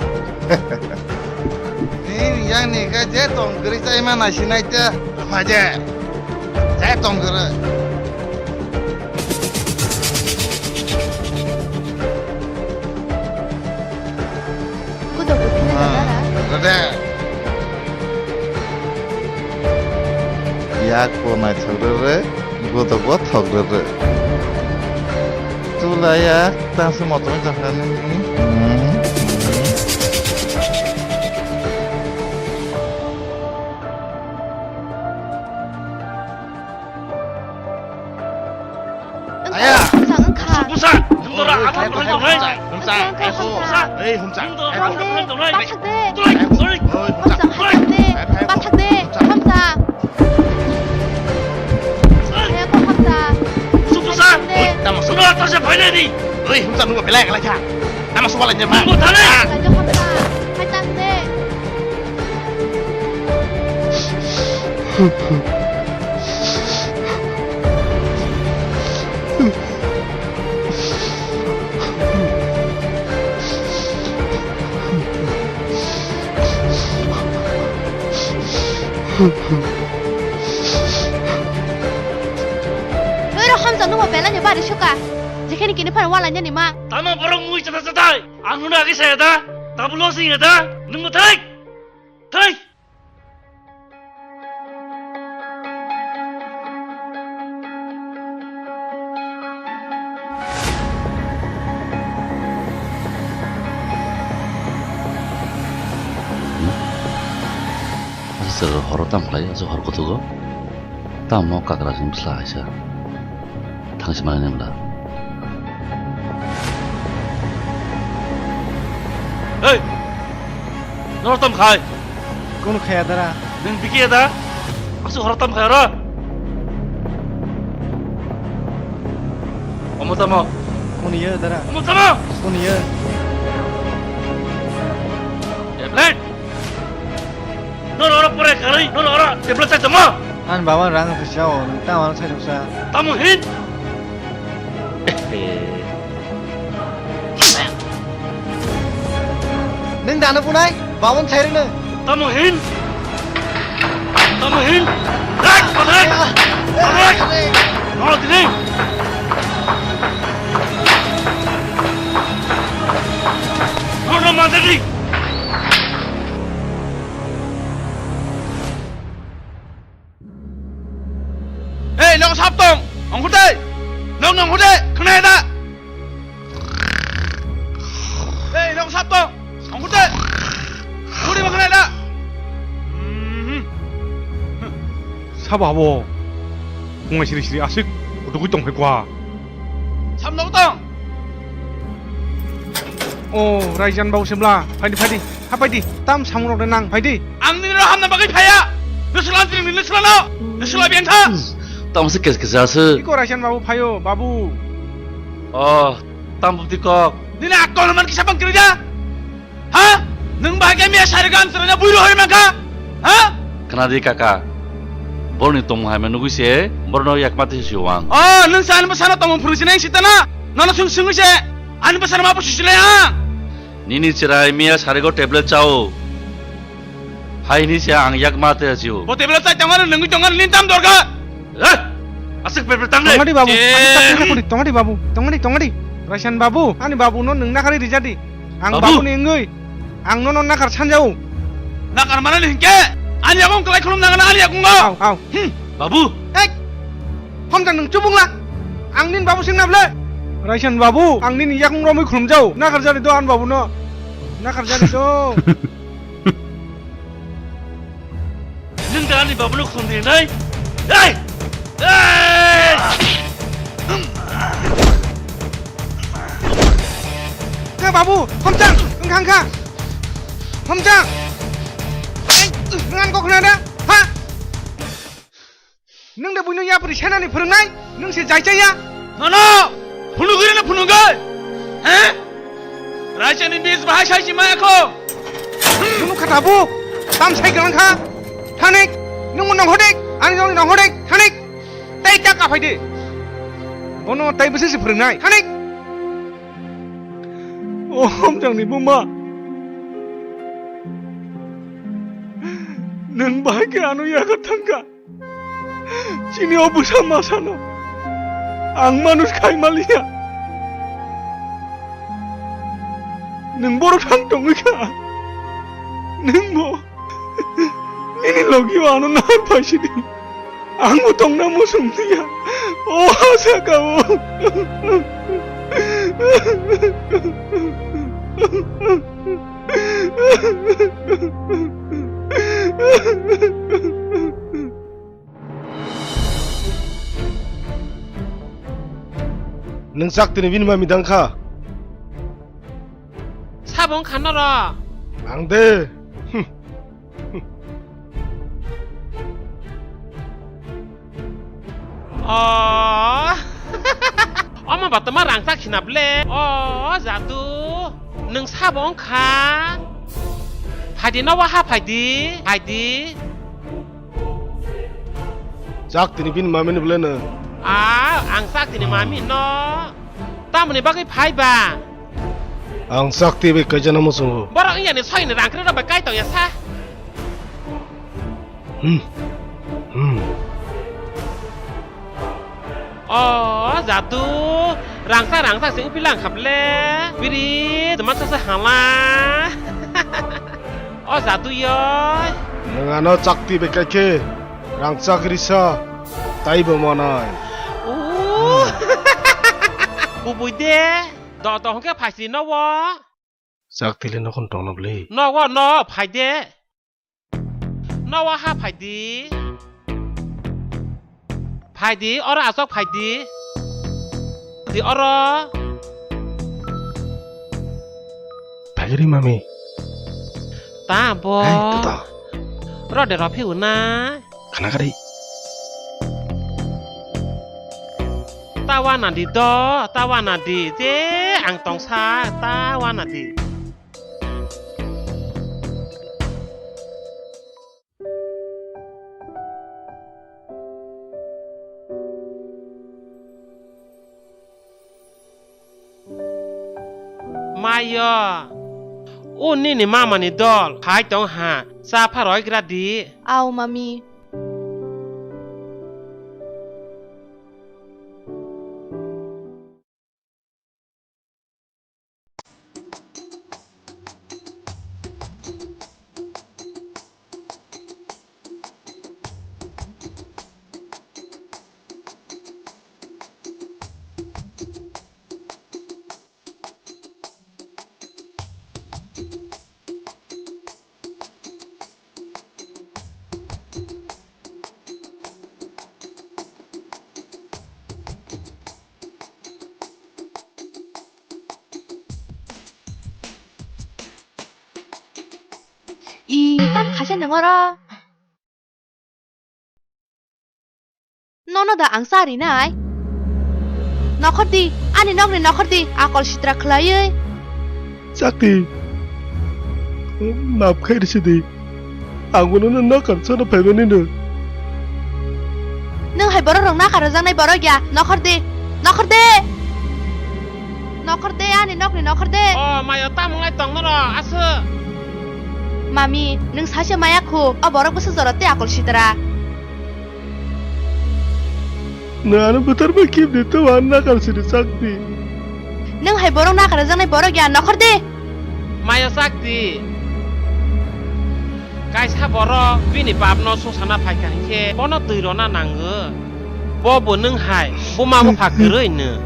Ni yang ni ka je tong kri chai ma na sinai te. Apa je? Je tong kri. Kudo kudo na dara. Rede. Yak bo naithok rere, godok bo thok rere. Chulaya tangse motom jakhani. Aya! Wngkha, wngkha. Busa, busa. Nwng dora, athang dora, dora. Wngkha, wngkha, wngkha. Ei, humsa. Hamsa. Bathak de. Oi, humsa. Hamsa, hamsa de. Bathak de. Hamsa. Aya, ko hamsa. Busa, busa. Hamsa de. Oi, tamo suba. Suba, tamo se phailai di. Oi, humsa, nwng belai belai kha. Tamo suba lai nirma. Nwng thani. Ah. Hamsa, hamsa. Hai tang de. Oi, rok hamsa nungma belai ni bari suka. Jekheni kini phano wala nyani ma. Tamo borok mui chata chatai. Ang nuna agi saya da. Tabulo sing da. Nungma thai. Thai. Aswk horo tamo khlai, aswk hor kutugo. Tamo kagra sing bwsla haisa. Thangsi mani nang da. Hey! Noro tam khai? Kono khaya dara? Nang biki da? Asu horo tam khai ro? Omo tamo? Kono ye dara? Omo tamo? Kono ye? Tablet! Noro oro pore kharwi, noro oro tablet chai tamo? Ani baba rang pisa o, tamo ano chai sa. Tamo hin? Neng dano punai, babon chai rwno. Tamo hin? Tamo hin? Rak, padrak! Padrak! Noro tini! Noro manjadi! Ei, nok sap tong, ongkhor de. Nok nongkhor de, khna da. Ei, nok sap tong, ongkhor de. Khuri ba khna da. Mhm. Sabo abo. Bunga siri siri asik, utugui tong phai kwa. Sap nok tong. O, Raijan babu semla, phaidi, phaidi, ha phaidi, tam samung rok de nang, phaidi. Ang nini rok hamna bagwi phaya. Nusla tini nusla no, nusla biang tha. Tam se kes kes ase. Iko Raijan babu phayo, babu. O, tam bupti kok. Nini akol man kisa bang kiri da. Ha? Nwng bahai khe miya sari gan srana bui rohor mangkha? Ha? Khna di kaka. Borni tongmung hai ma nugui se, borno yakma twi si wang. O, nwng sa ani bwsano tongmung phwrwngsinai sitana. Nono swng swngwi se ani bwsano ma busi silai ha. Nini chwrai miya sarigo tablet chao. Hai hini se ang yakma twi si o. Bo tablet chai tongmani nungwi tongmani nini tam dorkar. Eh? Aswk tablet tang de. Tongadi babu, ani tak kisa kuri, tongadi babu, tongadi, tongadi. Raisan babu, ani babu no nwng nakarwi rijadi. Ang babu. Babu ni wngwi, ang nono nakar sanjao. Nakar manani hinkhe, ani yakung kwlai khulum nangana ani yakungo. Au, au. Hmm. Babu. Ek. Homjang nwng chubungla. Ang nini babu singna ble. Raisan babu, ang nini yakung romwi khulumjao. Nakar jani do ani babu no. Nakar jani do. Nwng da ani babu no khulum di nai. Ei! Ei! Kha babu, homjang, wngkha, wngkha. Homjang. Ei, ngan kok khna da? Ha? Nwng de buino yapri senani phwrwngnai, nwng se jaichaya. Nono phunugwi rwno phunugwi. He? Raisani bis bahai saisi maya kho. Phunuk kha tabuk. Tam sai kwlang kha. Thanik. Nwng nonghodik. Ani nong nonghodik. Thanik. Tei ta kaphai di. Bono tei bwswk se phwrwngnai. Thanik. O hamjangni buma. Nwng bahai khe ano yago thangkha. Chini o bwsa masano ang manush khai maliya. Nwng borok thang tongwi kha. Nwng bo nini logi o ano nahar phaisidi. Ang bo tongna muchung liya. O ha saka o. Nwng chak tini bini mami dang kha? Sabo wng kha norok. Ang de. O. Omo ba toma rangchak khina ble. O jadu. Nwng sabo wng kha. Phaidi no waha phaidi. Phaidi. Chak tini bini mami ni bole no. A, ang chak tini mami no. Tamoni bagwi phai ba? Ang chak twi bai kaijana muchungo. Borok wngya ni soyni rang kre rok bai kai tongya sa. Hmm. Hmm. O jadu, rangchak rangchak se upilang khaple. Biri, tuma sa sa hala. O jadu yoi. Nwng ano chak twi bai kai khe, rangchak risa, taibo manai. O. Kubui de, do do hwnkhe phaisri nogo. Chak twi le nokhon tongna bwle. Nogo no, phai de. Nogo ha phai di. Phai di, oro aswk phai di. Di oro. Phai gari mami. Ta bo. Hei, tata. Ro de ro phiu na. Khana gari. Ta wana di do, ta wana di. Je ang tongsa, ta wana di. Mayo, o nini mamani dol phai tong ha, cha pha roi gra di. Au, mami. I, tam khaisa nang oro. Nono da ang cha rinai? Nokhor di, ani nokni nokhor di, akol sitra khwlaiwi. Chakti, maap khai risi di. Ang bono no nakar sana phaimani no. Nwng hai borok rok nakar rwjaknai borok ya, nokhor di, nokhor di. Nokhor de, ani nokni nokhor de. O mayo, tamo wngwi tong norok, aswk? Mami, nwng saisa maya khu, o borok bwswk jora tei akol sitra. Nwng ano bwthar bai kibni tei ano nakar sini chakdi. Nwng hai borok nakar rwjaknai borok ya, nokhor de. Mayo chakdi. Kaisa borok bini bapno sungsana phaikha hinkhe bono twi rwna nango. Bo bo nwng hai buma bupha kwrwi nw.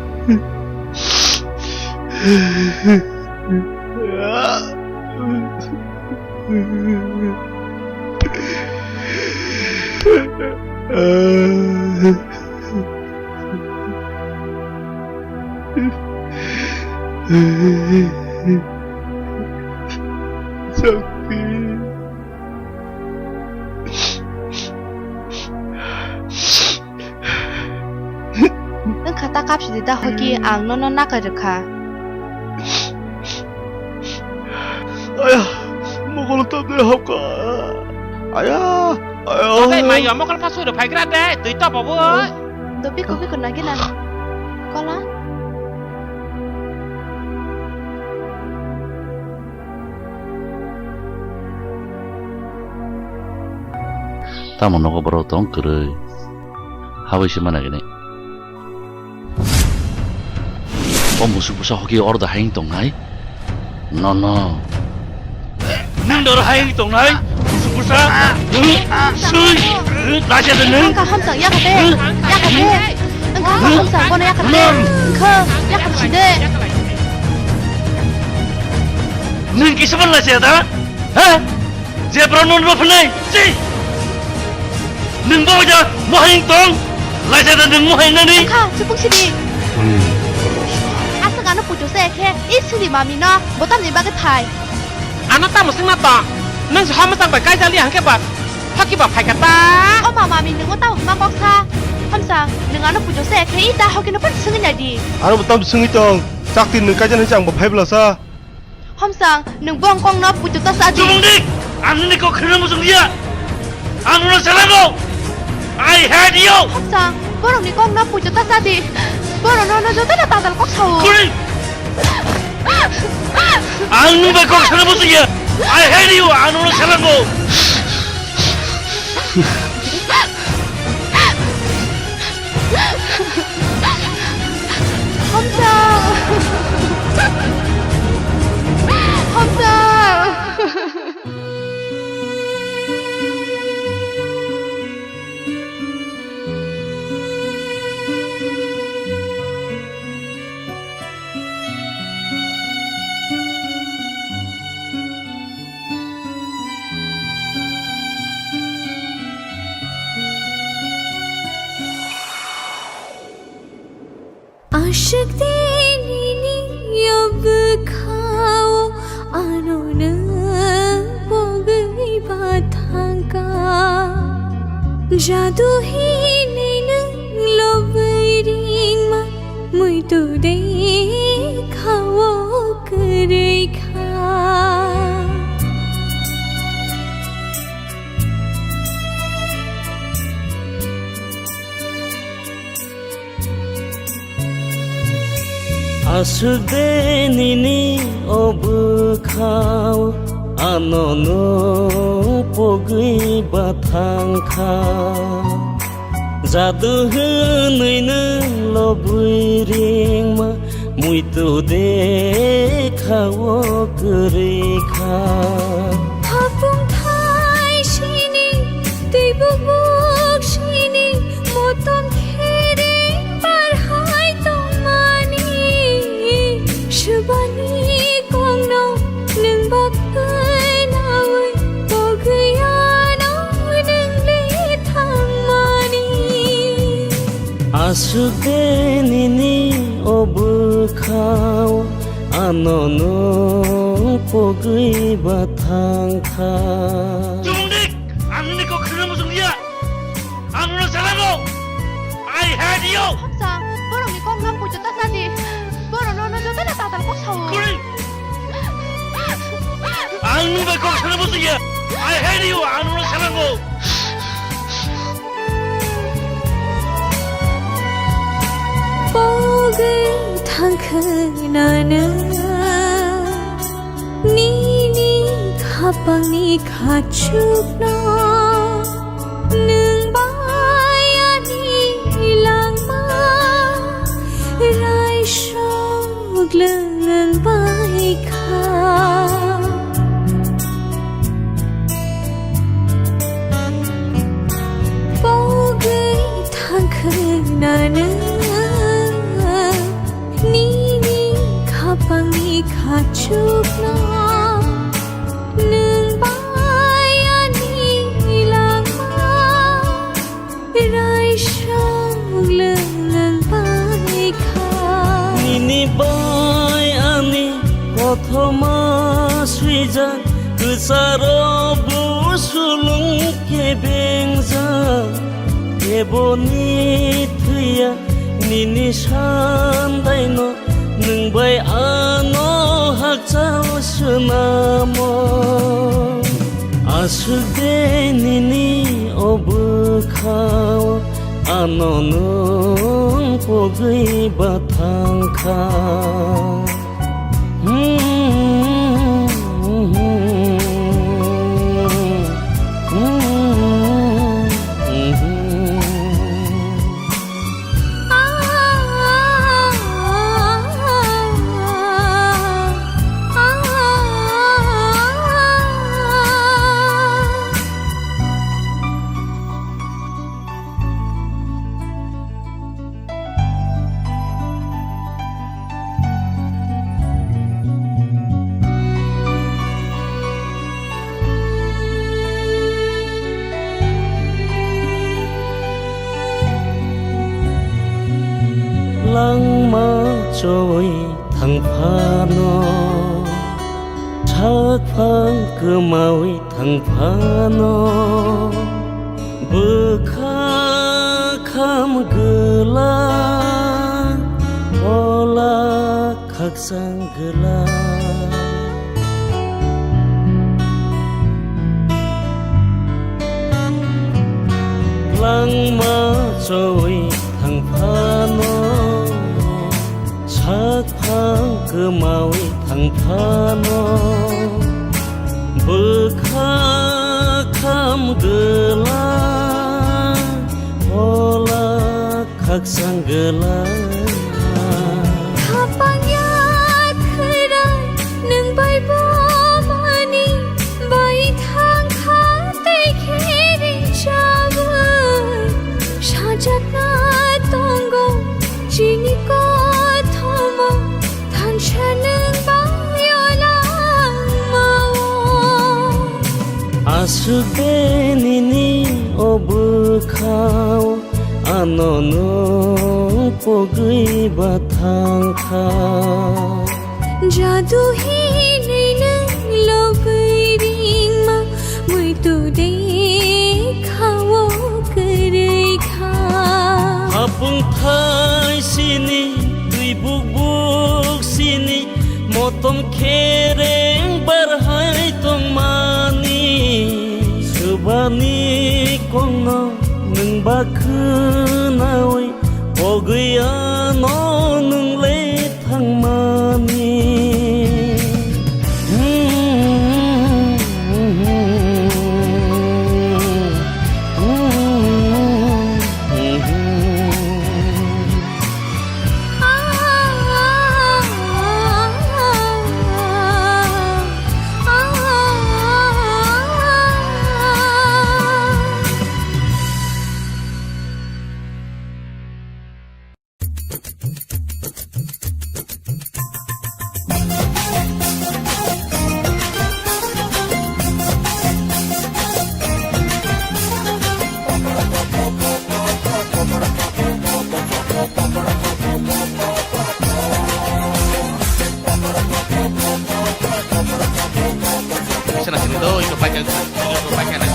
Sakti. Nwng Ta kapsidi da hoki ang nono nakai rwkha. Aya, mokolo tamni hapka. Aya, aya. Tei mayo mokol pa suri phaigra de, twi topo bo. Do biko biko nagina. Kola. Tamo nogo borok tong kwrwi. Habwi se mana gini. O musuk bwsa hoki orda haing tongnai? No, no. Nang dor haing tongnai? Musuk bwsa? Sui! Lasia de nang? Wngkha hamsa, yakate! Yakate! Wngkha hamsa, bono yakate! Wngkha yakate side! Nwng kisa ban lasia da? Ha? Jebra non ro phnai, chi! Nwng bo ja mohai tong, laisa da nwng mohai nani. Kha, chupung sidi. Aswk ano puitu se khe, i sidi mami no, botam ni bagwi phai. Ano tamo swngna tong, nwng se hama chang bai kaijali hangke ba, hoki ba phaika ta. O ma mami nwng o tamo hama kok sa, hamsa, nwng ano puitu se khe, i ta hoki no pan swngwi nai di. Ano botam swngwi tong, chakti nwng kaijani chang bo phai bla sa. Homsang, nwng bong kongno puitu ta sa di. Chubung dik! Ang nini kok khna muchung liya. Ang nono salango. I hate you. Homsang, borokni kongno puitu ta sa di. Borok nono jotono tadal kok sao. Kuri! Ang nwng bai kok sana muchung ya. I hate you. Ang nono salango. Hamsa! Hamsa! Aswk de nini o bwkhao ano nwng pogwi ba thangkha. Jadu hinwi nwng lobwi ringma muitu de khao kwrwi kha. Aswk de nini o bwkhao ano nwng pogwi ba thangkha. Jadu hwnwi nwng lobwi ringma muitu de khao kwrwi kha. Hapung thai sini tei bubuk sini motom khere bar hai tongmani. Subani kongno nwng bak khnaui pogwi ano nwng le thangmani. Aswk de nini o bwkhao ano nwng pogwi ba thangkha. Chubung dik! Ang nini kok khna muchung liya. Ang nono salango. I hate you. Hamsa, borokni kok nwng puitu ta sa di. Borok nono jotono tatal kok sao. Kuri! Ang nwng bai kok sana muchung ya. I hate you. Ang nono salango. Pogwi thangkhwna nwng nini khapangni khachukno nwng bai ani langma raisok lwng bai kha. Pogwi thangkhwna nwng nini khapangni khachukno nwng bai ani langma raisok lwng bai kha. Nini bai ani kothoma swijak, kwcharo bo sulung kebengjak. Eboni thwiya Nini sandaino nwng bai ano hakchal swnamo. Aswk de nini o bwkhao ano nwng pogwi ba thangkha. Langma choi thang phano, sakphang kwmawi thang phano, bwkha kham gwla, ola khakchang gwla. Langma choi thang phano, sakphang kwmawi thang phano, bwkha kham gwla, ola khakchang gwla. Khapang ya khwrai nwng bai bo mani bai thang kha tei khe ring chawi. Sajakna tongo chini kothomo thansa nwng bai o langmao. Aswk de nini o bwkhao ano nwng pogwi ba thangkha. Jadu hinwi nwng logwi ringma muitu de khao kwrwi kha. Hapung thai sini, twi buk buk sini, motom khereng bar hai tongmani. Swbani kongno nwng ba khwnawi, pogwi ano nwng le thangmani. Sana sini do, iko pakai, iko pakai na.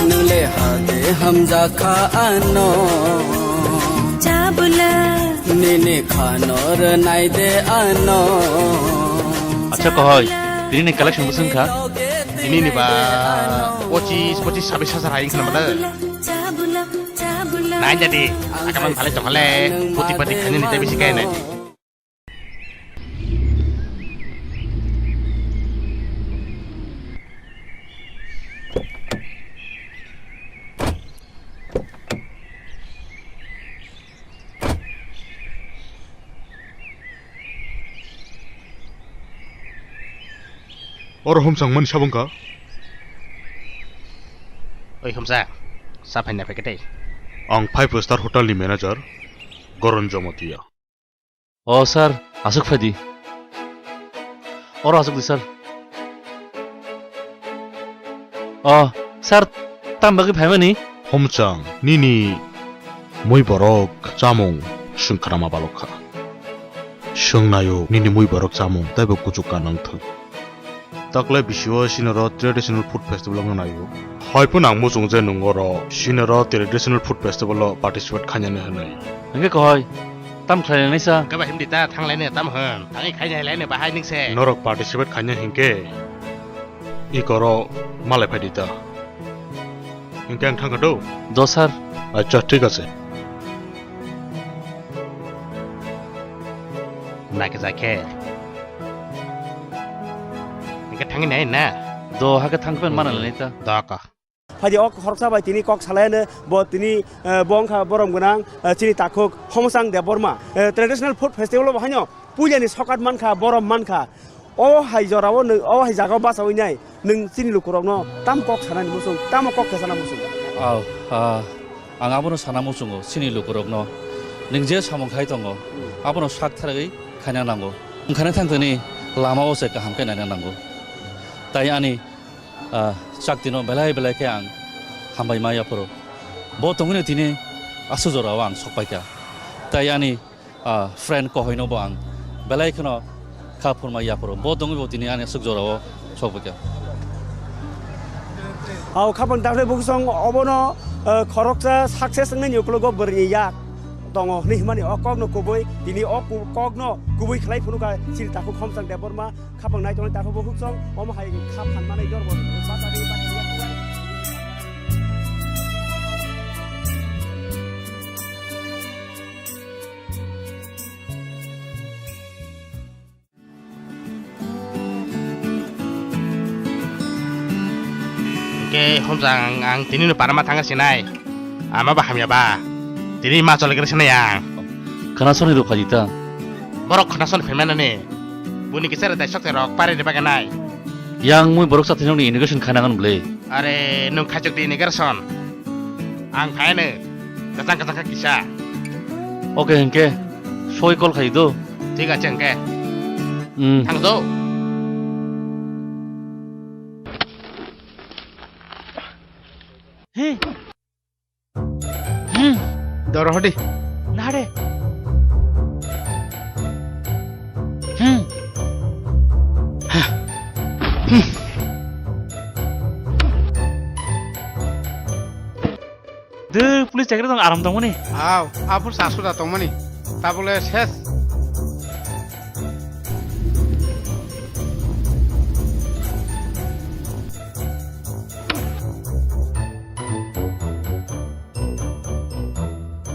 Nwng le ha de hamja kha ano. Chabula. Nini khano rwnai de ano. Acha kohoi, tini ni collection bwswng kha? Tini ni ba pochis, pochis, sabis hajar hai wngkha na bwle. Chabula, chabula. Nai jadi, agam ang thalai tongkha le, puti pati khani ni tei bisi kaya nai. Oro humsang mani sabung ka? Oi humsa, sa phaina phaikhe tei. Ang five star hotel ni manager, Goron Jamatia. O sir, aswk phaidi. Oro aswk di sir. O sir, tam bagwi phaimani? Homchang, nini mui borok chamung swngkharama balok kha. Swngnayo nini mui borok chamung teibo kuchuk ka nangthwng. Taklai bisio sinoro traditional food festival wngna naio. Hai phano ang muchung je nung oro sinoro traditional food festival o participate khainani hwnwi. Hwnkhe kohoi, tam khlainani sa? Hwnkhe ba himdi ta thanglaini tam hwn. Thangwi khainai laini bahai ning se. Norok participate khaina hinkhe ikoro malai phaidi ta. Hinkhe ang thangkha do. Do sir. Acha, thik ache. Naikhe jakhe. Hinkhe thangwi nai na? Do hakhe thangphen mana Hmm. Lai ta. Do ka. Phaidi o khoroksa bai tini kok salaino bo tini, eh, bo wngkha borom gwnang, eh, chini takhuk Homsang Debbarma. Eh, traditional food festival bo haino puilani sokat mankha, borom mankha. O hai jorao nwng, o hai jagao bachawi nai, nwng chini lukurokno tamo kok sanani muchung, tamo kok khe sana muchung? Au, ah, ang abono sana muchungo, chini lukurokno. Nwng je samung khai tongo, abono sak tharwi khaina nango. Wngkhani thangtoni lamao se kaham khe naina nango. Tai ani, ah, chaktino belai belai khe ang hambai ma yaphuru. Bo tongwino tini aswk jorao ang sokpaikha. Tai ani ah, friend kohoino bo ang belai kheno kha phurma yaphuru. Bo tongwi bo tini ani aswk jorao sokphaikha. Au khapang dakhli buksong obono, eh, khoroksa success wngnaini ukologo bwrwini yak tongo hwnwi himani o kokno kubui tini o ku-, kokno kubui khlai phunukha chini takhuk Homsang Debbarma khapang nai tongnai takhuk bo buksong omo hai kha phan manai dorbo bachari bachari. Hingke Homsang ang, ang tini no parama thangkha sinai. Ama ba hamya ba. Tini ma chole kere sinai ang. Khana soni rok phaji ta. Borok khana soni phaimana ni. Buni kisa re tai sok rok pare ni baga nai. Yang mui borok sa tini ni inauguration khaina ngan ble. Are nung khachok di inauguration. Ang phaino. Kachang kachang kha kisa. Oke, hingke soi call khai do. Thik ache hingke. Hmm. Thang do. He. Hmm. Doro hodi. Nare. Hmm. Dui, police chakri tong aram tongmani. Aw, aphur sa suda tongmani. Tabole ses.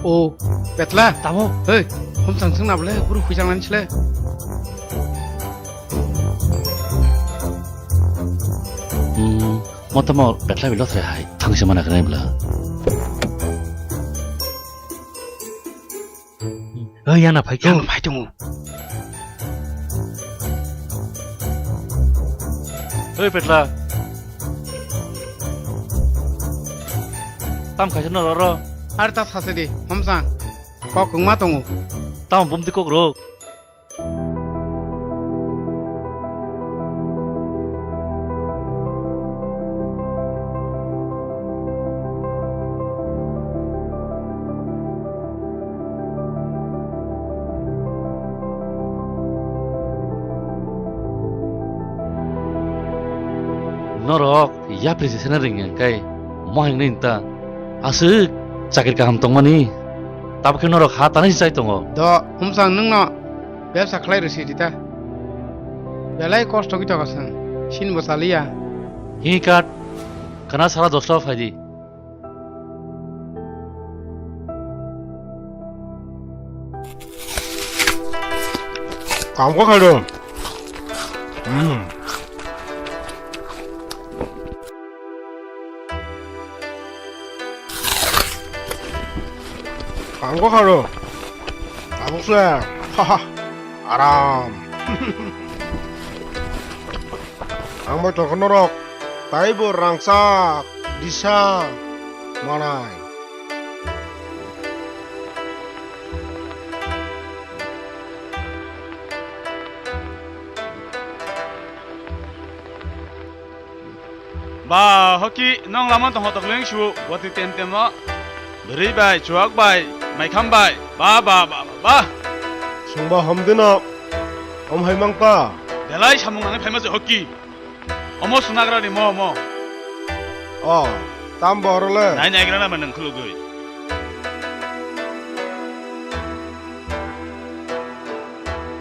O, Petla. Tamo? Hei, Homsang sing na bole, buru huijang nani sile. Hmm. Mo tamo Petla bilo thre hai, thangse mana kene bla. Oi, yana phai khe. Yana phai tongo. Oi, Petla. Tam khaisa no roro. Ar ta sase di, Homsang. Kok wngma tongo. Tam bumdi kok rok. Norok yapri se sena ringya kai moheng ni ta aswk chakri kaham tongmani tabukhe norok ha tanai se chai tongo. Do, Homsang nwngno bebsa khlai rwsi rita. Belai kosto khe tokasang, sini bo chaliya. Hi kat, kana sara dosta o phaidi. Kam kok khairo. Hmm. Ang kok khairo. Tabuk se. Haha. Aram. Ang bai tongkha norok. Taibo rangchak disa manai. Ba, hoki, nong lama tong hotok leng su, wati tem tem o. Bwrwi bai, chuwak bai, maikham bai, ba, ba, ba, ba, ba. Sungba homdino, om hai mangta. Belai samung nangni phaima se hoki. Omo sunagra ni mo, mo. O, tam borok le? Nai naigra na ma nang khulugwi.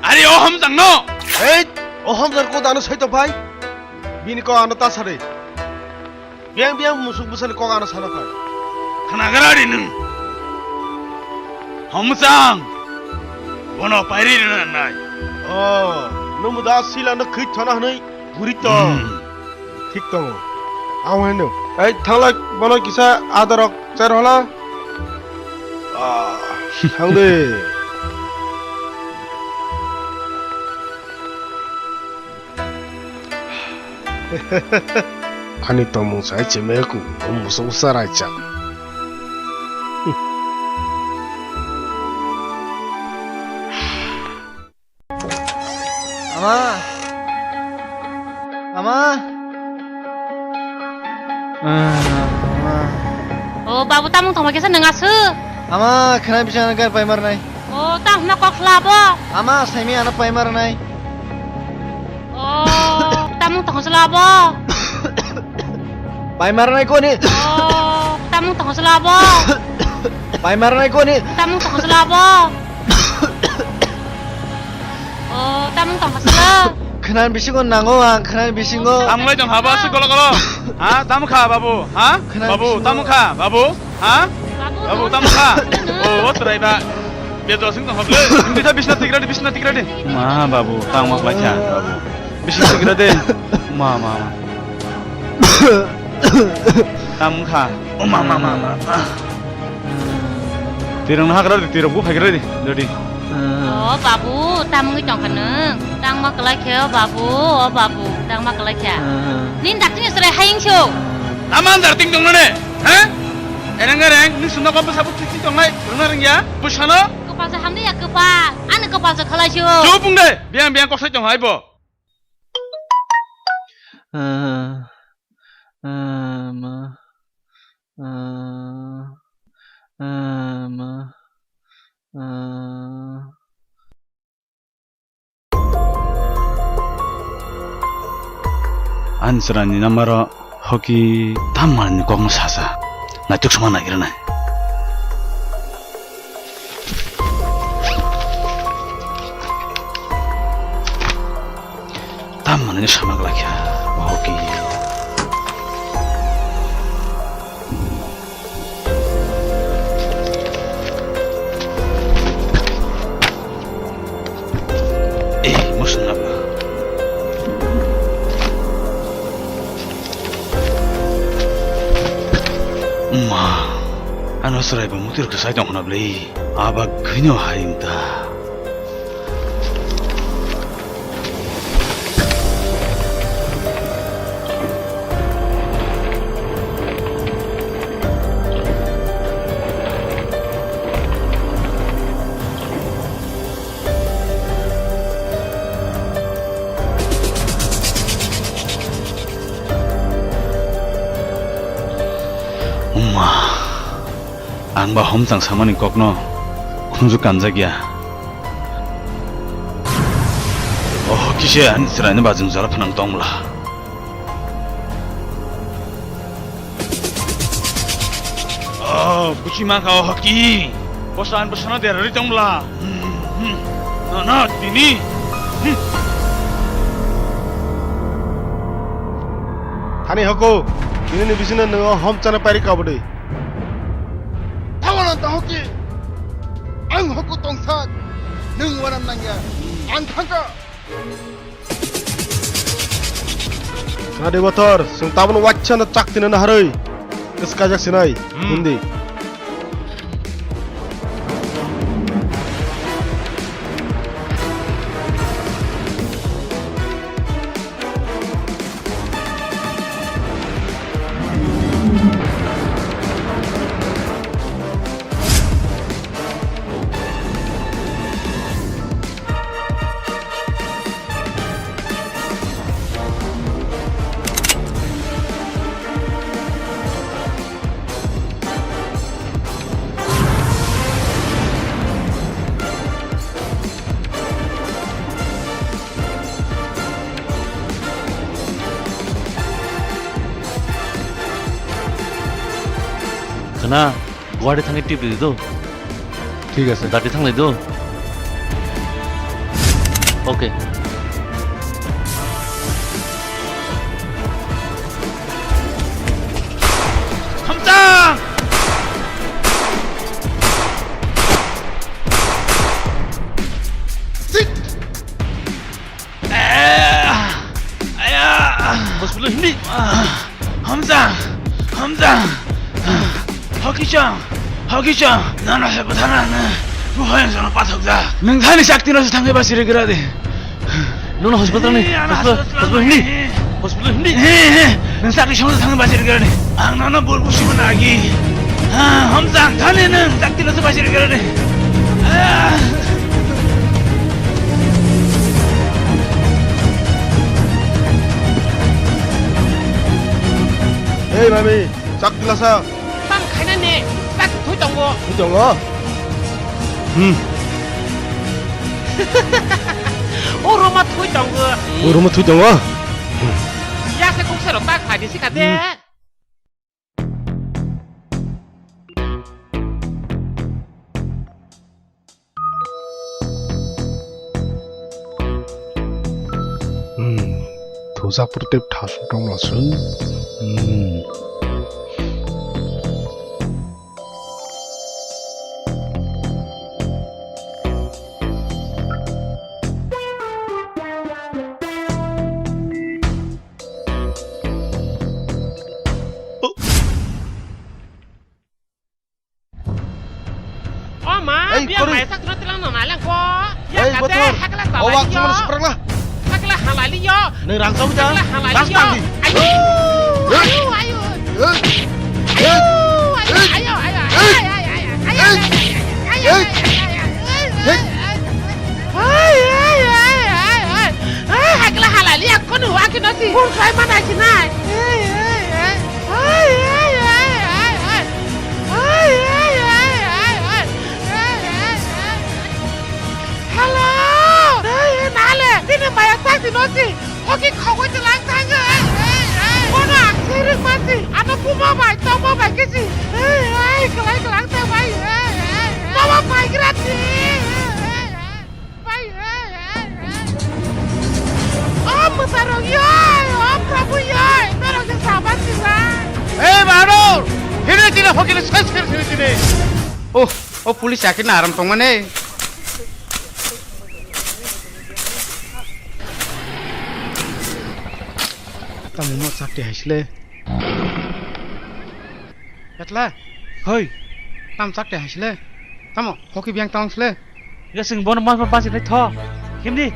Ari o hamjang no. Ei, o hamjang ko dano sai to bai. Bini ko ano ta sare. Biang biang musuk bwsani kok ano sana phai. Khnagra ri nwng. Homsang. Bono pairi rina nai. O, nwng da sila no khit thana hwnwi guri to. Hmm. Thik tongo. Ang hwnwi no. Ei, thanglai bono kisa adarok cher hola. Ah, thang de. Ani tongmung sai chemai ku, o musuk sarai cham. Ama. Ama. Ah, ama. O babu, tamung tongma kisa nang asu. Ama, khna bisa gar pai marnai. O, tang hwnna kok slabo. Ama, saimi ano pai marnai. O, tamung tong slabo. Pai marnai koni. O, tamung tong slabo. Pai marnai koni. Tamung tong slabo. O, tamung tong slabo. Khnan bisingo nango ang, khnan bisingo. Tamung lai tong haba se golo golo. Ha, tamung kha babu, ha? Khnan bisingo. Babu, tamung kha babu. Ha? Babu, tamo kha? O, o, trai ba. Bia josing tong hable. Hindi ta bisna tigra di, bisna tigra di. Ma, babu, tang mak lai kha, babu. Bisna tigra de. Ma, ma, ma. Tam kha. O, ma, ma, ma, ma. Tirang na hagra di, tirang bu hagra di, dodi. O, babu, tamung tong kha nung. Tang mak lai kha, babu, o, babu, tang mak lai kha. Nin dak tini sere haying sio. Taman dar ting tong nane. Ha? Ereng ereng, nung sumna kok bwsa bwtwi twi tongnai, rwna rwngya? Bwsano? Kwpal se hamdi ya kwpal, ani kwpal se khalai sio. Chubung de, biyang biyang kok sai tong hai bo. Ah, ah, ma, ah, ah, ma, ah. Ani chwraini number-o hoki tam manwini kokno sacha. Naituk sama naigra nai. Tam manwini sama glai kha, hoki. Eh, musnaba. Ma, ano chwrai bo mutir kwsai tong khna bwlwi. Aba khwino haring ta. Wngma, ang ba homchang samani kokno khunju kanjakya. Oh, kise ani chwraino ba jwngjal phnang tongmla. Oh, buchi mangka oh hoki. Bosan bosano derari tongmla. Hmm, hmm. No, no, tini. Hmm. Thani hoko, tini ni bisino nungo homchana pari kabudi. Thawana ta hoki. Ang hoko tongsak. Nung wanam nangya. Ang thangka. Sadi bothor, sung tabun wachana chak tina naharoi. Keskajak sinai, hmm. Hindi. Khna, Guwahati thangwi tip ridi do. Thik ase. Dati thanglai do. Okay. Khamchang! Sit! Aya! Hospital hindi. Hamza! Hamza! Hoki-chan! Hoki-chan! Nana se pathana ne. Buhai sana pathok da. Nang thani sakti no se thangwi basi re gira de. Nono hospital ni. Hospital, hospital hindi. Hospital hindi. Nang sakti song thangwi basi re gira de. Ang nana bol busi mana agi. Hamza, thani nang sakti no se basi re gira de. Ei, mami, chak tilasa. Tang khaina ne, chak thui tongo. Thui tongo? Hmm. O roma thui tongo. O roma thui tongo? Ya se kok se rok ta khai di si kha de. Hmm. Hmm, thujak pore tei thasu tongma se. Hmm. O ma, ei, biang koroi. Mai sak no tilang no naleng ko. Ya ei, kate, botor. Hakla o wak salai yo. Chuma no suprak la. Hakla halali yo. Neng rang sabu ja. Hakla halali yo. Rang tang di. Ayo, ayo, ayo. Ei. Ayo, ayo, ei. Ayo, ayo, ei. Ayo, ayo, ayo, ayo. Ei. Ei. Ei, ei, ei, ei, ei. Ai, ai, ai, ai, ai. Ai, hakla halali ya kono wa kino si. Kun kai mana si nai. Ai, ai, ai. Ai, ai, ai, ai, ai. Ai, ai, ai, ai, ai. Ai, ai, ai, ai. Hello! Ai, nale, tini maya sakti no si. Hoki khogoi tilang thangwi. Ai, ai, ai. Kono ang siri masi. Ano buma bai, tongma bai kisi. Ai, ai, kelai kelang ta bai. Ai, ai, ai. Mama bai grati. Ai, ai, ai. Bai, ai, ai, ai. O mwsarok yoi, o Prabhu yoi, norok se saban sila. Ei, Bahadur! Hini tini hokini ses kiri sini tini. Oh, o police yakini aram tongmani. Tamo mo chakti haisle. Etla, hoi, tam chakti haisle. Tamo, hoki biang tong sle. Ya sing bono mas mas basi nai tho. Himdi,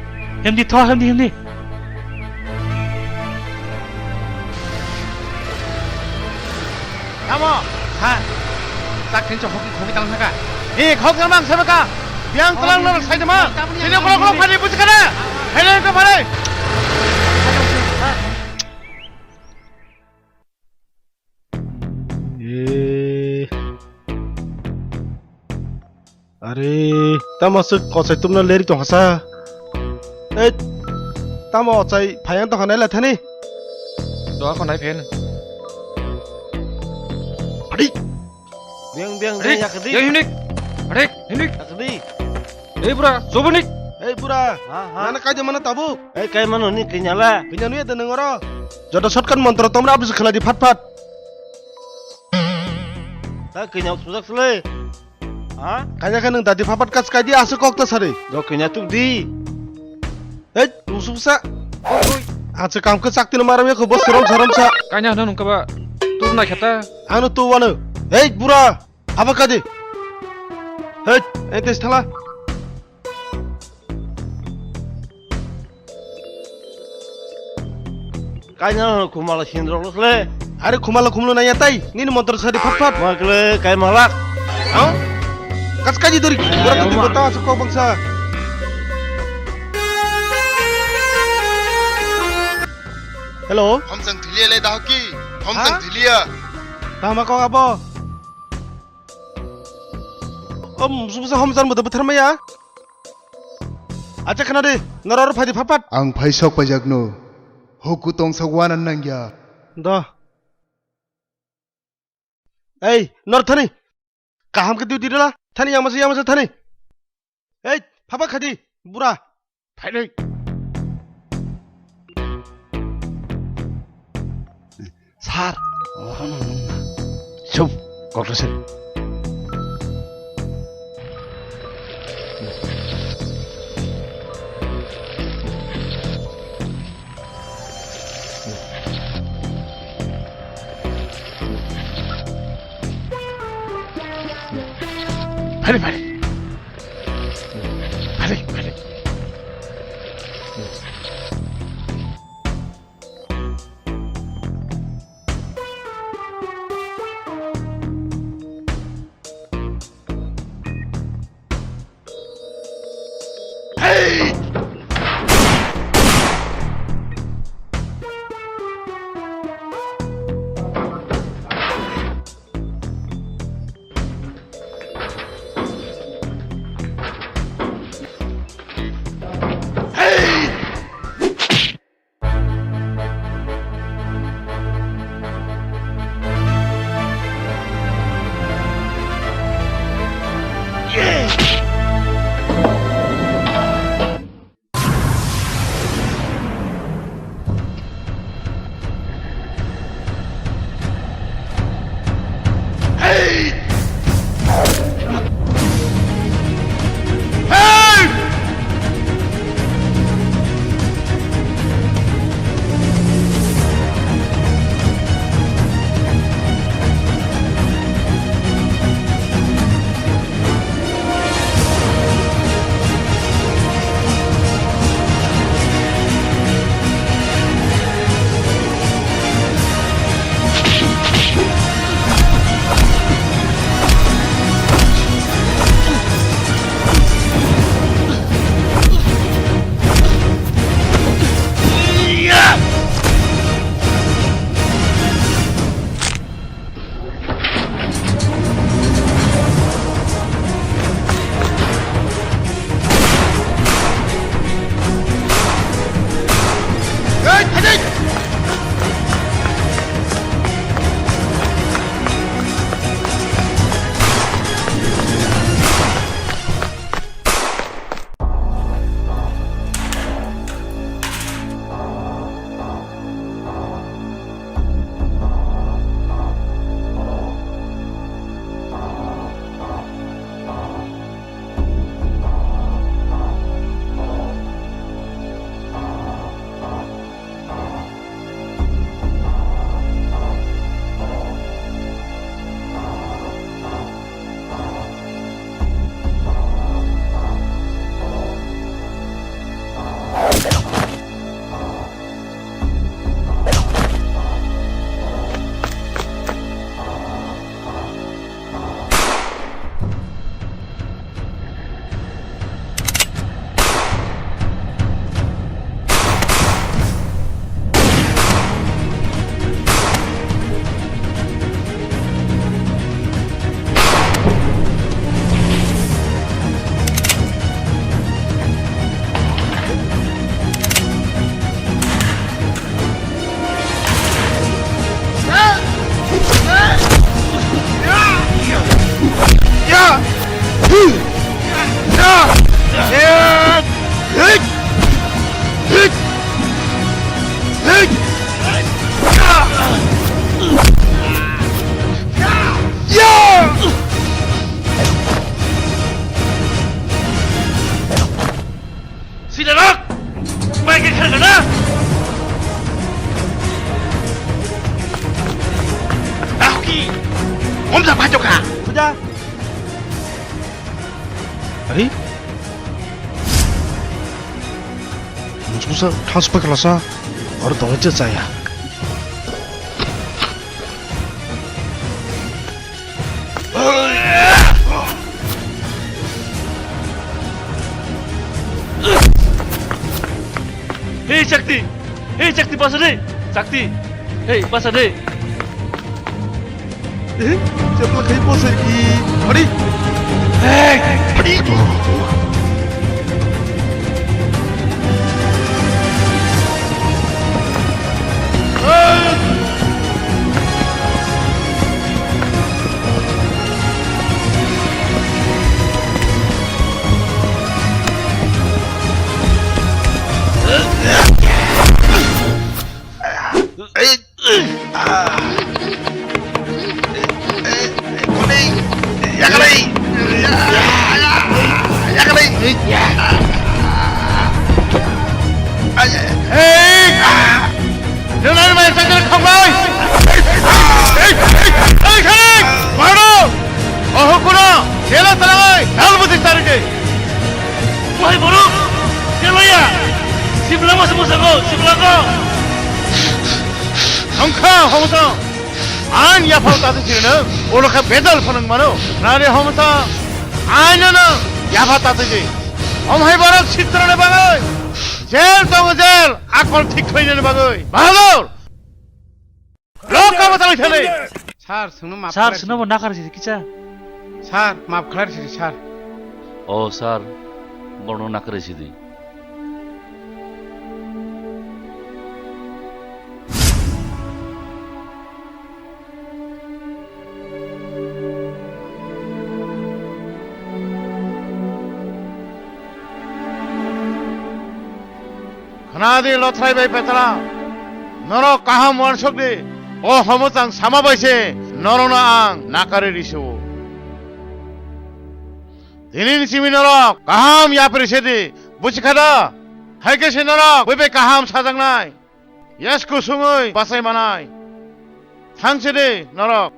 himdi tho, himdi, himdi. Tamo, ha. Tak tin chok hoki, hoki tang saka. Eh, khok yang mang sebeka. Biang telang nang sai jema. Sini kolok kolok pani buji kana. Hai, hai, hai. Eh. Are, tamo aswk kochai tubuna leri tongkha sa? Ei, tamo ochai phaiya tongkha nai lai thani? Doa khonai phen. Adi. Biang, biang, Rik, biang, yakdi. Ya, Hinik. Rik, Hinik. Yakdi. Ei, bura, Sobonik. Ei, bura. Ha, ha. Nana kaide mana tabuk? Ei, kai mano ni kinyala. Kinya nuya de nengoro. Joto shortcut montro tomra abis khlai di phat phat. Ta kinya sujak sele. Ha? Kanya khe nwng dadi phapat kas kai di, aswk kok ta sari. Do kanya tuk di. Hei, tusuk sa. Oi, oi. Acha kam khe chakti no maram yakho, bo sorom sorom sa. Kanya hwno nungkha ba. Tur na kheta. Ano tu wano. Hei, bura. Aba kadi. Hei, ei tes thala. Kaina khumala sindrok le. Are khumala khumlo naya tai. Nini motor sari phat phat. Makle kai malak. Ha? Kas kaji dori. Ora kati kota asuk kok bangsa. Hello. Homsang thilia le dahoki. Homsang thilia. Tama kok abo. Om subusa homsang bodo bethar maya. Acha khna de, norok phai di phat phat. Ang phai sok paijak no. Hoku tong sak wana nangya. Do. Ei, nor thani. Kaham khe duty rwla. Thani yamasa yamasa thani. Ei, phaba khadi, bura. Phainai. Sir, orono nungna. Sum, kokrwsai. Phainai, phainai. Phainai, phainai. Sidarok! Bai khe kharkana! Ahoki! Omjak phaitokha! Puja! Ari? Mususa thaspa kalasa, aro tongwi cha chaya. Hey, Shakti! Hey, Shakti, basa de! Shakti! Hey, basa de! Eh, chapla khai basa i. Padi! Hey! Padi! Lago. Hongkha, hongsa. Ain yaphal tata chirino. Olokha bedal phonung mano. Nari hongsa. Ainano yapha tata ji. Om hai barat sitra ne bagai. Jail tongo jail. Akol thik khainani bagwi. Bahadur. Rok kabo talai thani. Sir, sungno maaf Sir, khlai sungno sidi. Bo nakar sidi kicha. Sir, maaf khlai sidi, sir. O sir, bono nakar sidi. Khna di, Lothrai bai Petala, norok kaham uansuk di, o homochang sama bai se norokno ang nakari risi-o. Tini ni simi norok kaham yapri se di, buji kha da? Hai khe se norok bui bai kaham sajaknai. Yasku sungwi bachai manai. Thangse de norok.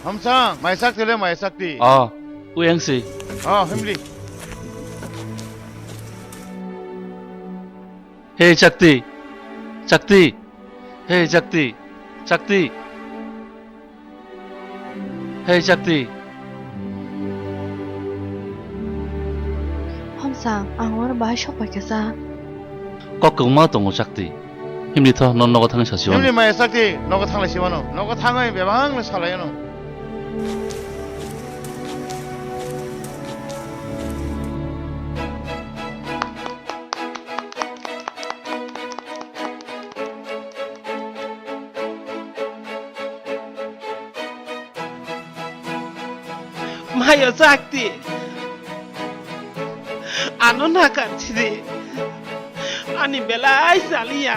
Hamsa, maisak tele maisak ti. O, uyang si. O, himli. Hey, Chakti. Chakti. Hey, Chakti. Chakti. Hei, Chakti. Homsang, ang oro bahai sok paikha sa. Kok kwbangma tongo, Chakti. Himni tho, no nogo thangwi sasi wano. Himni maya, Chakti, nogo thanglai si wano. Nogo thangwi bebak no salai wano. Mayo Chakti, ano nakar sidi, ani belai chaliya.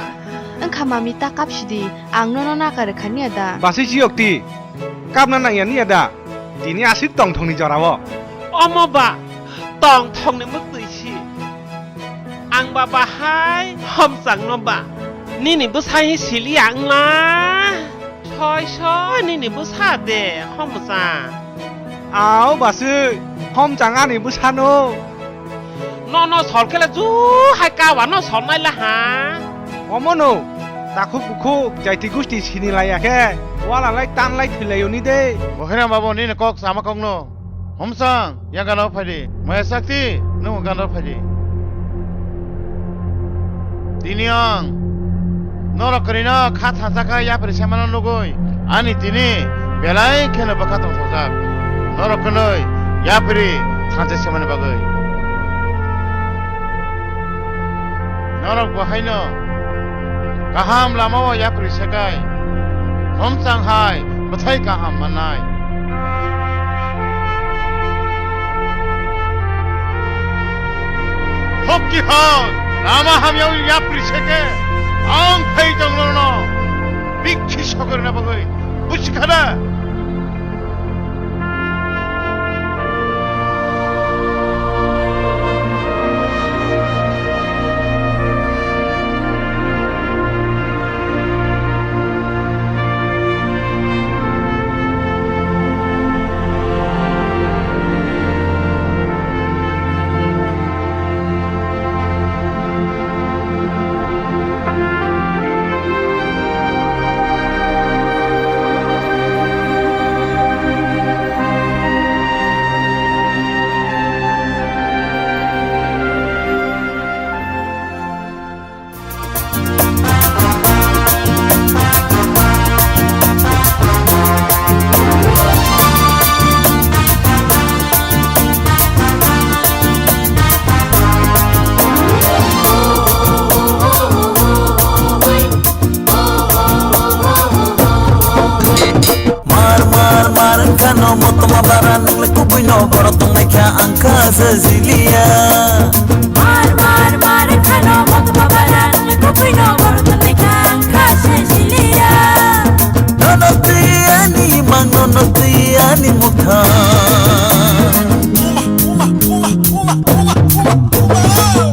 Wngkha mami, ta kap sidi, ang nono nakar khani ada. Basui siyokti, kapna nangya ni ada, tini aswk tongthokni jorao. Omo ba, tongthokni mwktwi si. Ang ba bahai homchangno ba nini bwsai siliya wngla. Soi soi nini bwsa de homchang. Ao basui, homchang ani bwsano. Nono sol khe le ju hai kawa no sol nai la ha. Omono, takhuk bukhuk, jaiti gusti sini laiya khe, wala lai tan lai thwi lai oni de. Bohira babu nini kok sama kokno. Homsang, yang gana phaidi. Maya Chakti, nung gana phaidi. Tini ang norok kwrwino kha thansa kha yapri semano nugwi, ani tini belai kheno bwkha tongthokjak. Norok kwnwi yapri thansa semani bagwi. Norok bo haino kaham lamao yapri sekai, homchang hai bwthai kaham mannai. Hokki hok, lama hamyao yapri seke, ang phai tonglono bikhi sokorna bagwi, bujikhada? Mar, mar, mar, wngkha no motoma bara, nwngle kubui no borok tongnaikha, ang kha sajiliya. Mar, mar, mar, wngkha no motoma bara, nwngle kubui no borok tongnaikha, ang kha sajiliya. Nono twi ani mang, nono twi ani mukha.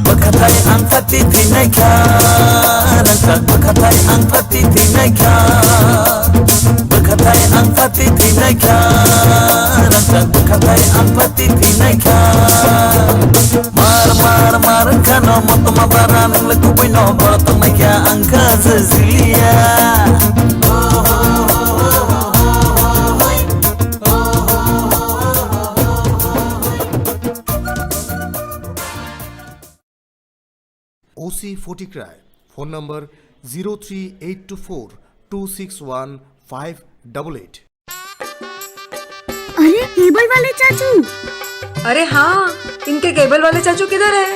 Bwkhathai ang phatwi thwinaikha, rangchak bwkhathai ang phatwi thwinaikha. Bwkhathai ang phatwi thwinaikha, rangchak bwkhathai ang phatwi thwinaikha. Mar, mar, mar wngkha no motoma bara, nwngle Kubui no borok tongnaikha ang kha Cecilia. O C Photikrai, phone number zero three eight two four two six one five double eight. अरे, cable वाले चाचू। अरे हाँ, इनके केबल वाले चाचू किधर है?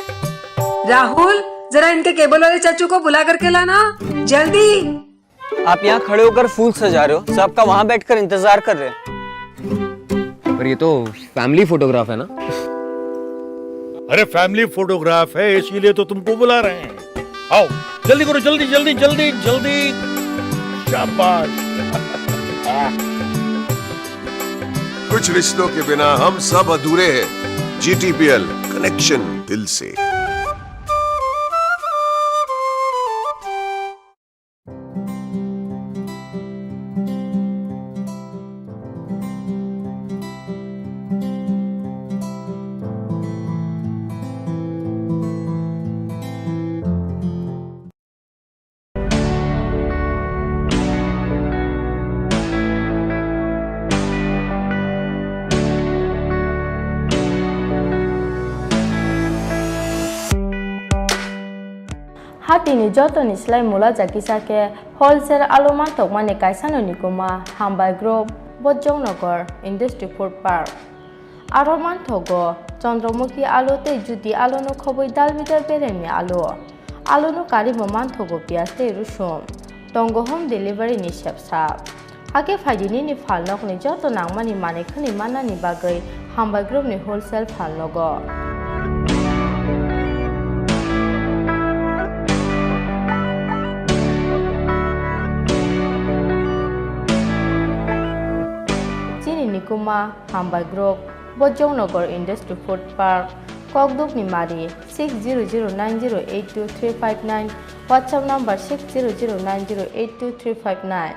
राहुल, जरा इनके केबल वाले चाचू को बुला करके लाना, जल्दी। आप यहाँ खड़े होकर फूल सजा रहे हो, सब आपका वहाँ बैठकर इंतजार कर रहे हैं। पर ये तो फैमिली फोटोग्राफ है ना? अरे, फैमिली फोटोग्राफ है, इसीलिए तो तुमको बुला रहे हैं। आओ, जल्दी करो, जल्दी, जल्दी, जल्दी, जल्दी। शाबाश। कुछ रिश्तों के बिना हम सब अधूरे हैं। G T P L, connection दिल से। Hatini jotoni slai mula jakisa khe wholesale alu mantokmani kaisano nikuma Hambai Group, Bojongnagar Industry Food Park. Aro manthogo Chandramukhi alu tei Jyoti aluno khobwi dal bidal beremni alu. Aluno karimo manthogo piyaj tei rusum. Tongo home delivery ni sepsa. Hakhe phaidi nini phalnokni joto nangmani manwi khwnwi mannani bagwi Hambai Group ni wholesale phalnogo. Chini nikuma Hambai Group, Bojongnagar Industry Food Park, Kokdukni Mari, six zero zero nine zero eight two three five nine, WhatsApp number six zero zero nine zero eight two three five nine.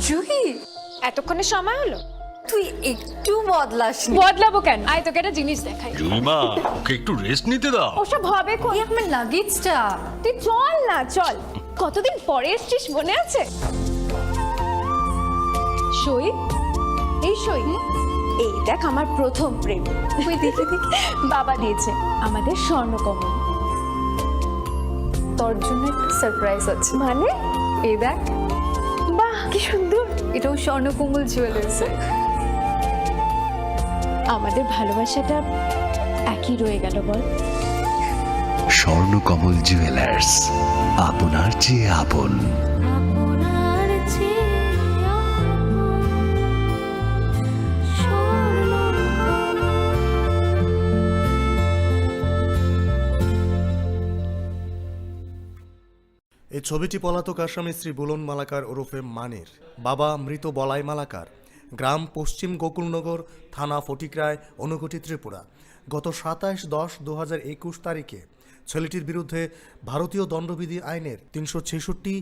Juhi, এতক্ষণে সময় হলো? তুই একটু বদলাসনি। বদলাবো কেন? আয়, তোকে একটা জিনিস দেখাই। জুইমা, ওকে একটু রেস্ট নিতে দাও। ওসব হবে কই? এই আমার লাগেজটা। তুই চল না, চল। কতদিন পরে এসছিস, মনে আছে? সই, এই সই। এই দেখ, আমার প্রথম প্রেম। ওই দেখি, দেখি। বাবা দিয়েছে আমাদের স্বর্ণকমল। তোর জন্য একটা সারপ্রাইজ আছে। মানে? এই দেখ। বাহ, কি সুন্দর। এটাও স্বর্ণকমল জুয়েলার্স। আমাদের ভালোবাসাটা একই রয়ে গেল, বল? স্বর্ণকমল জুয়েলার্স, আপনার চেয়ে আপন। এই ছবিটি পলাতক আসামি শ্রী বুলন মালাকার ওরফে মানির, বাবা মৃত বলাই মালাকার, গ্রাম পশ্চিম গোকুলনগর, থানা ফটিকরায়, ঊনকোটি, ত্রিপুরা। গত সাতাশ দশ দু হাজার একুশ তারিখে ছেলেটির বিরুদ্ধে ভারতীয় দণ্ডবিধি আইনের তিনশো ছেষট্টি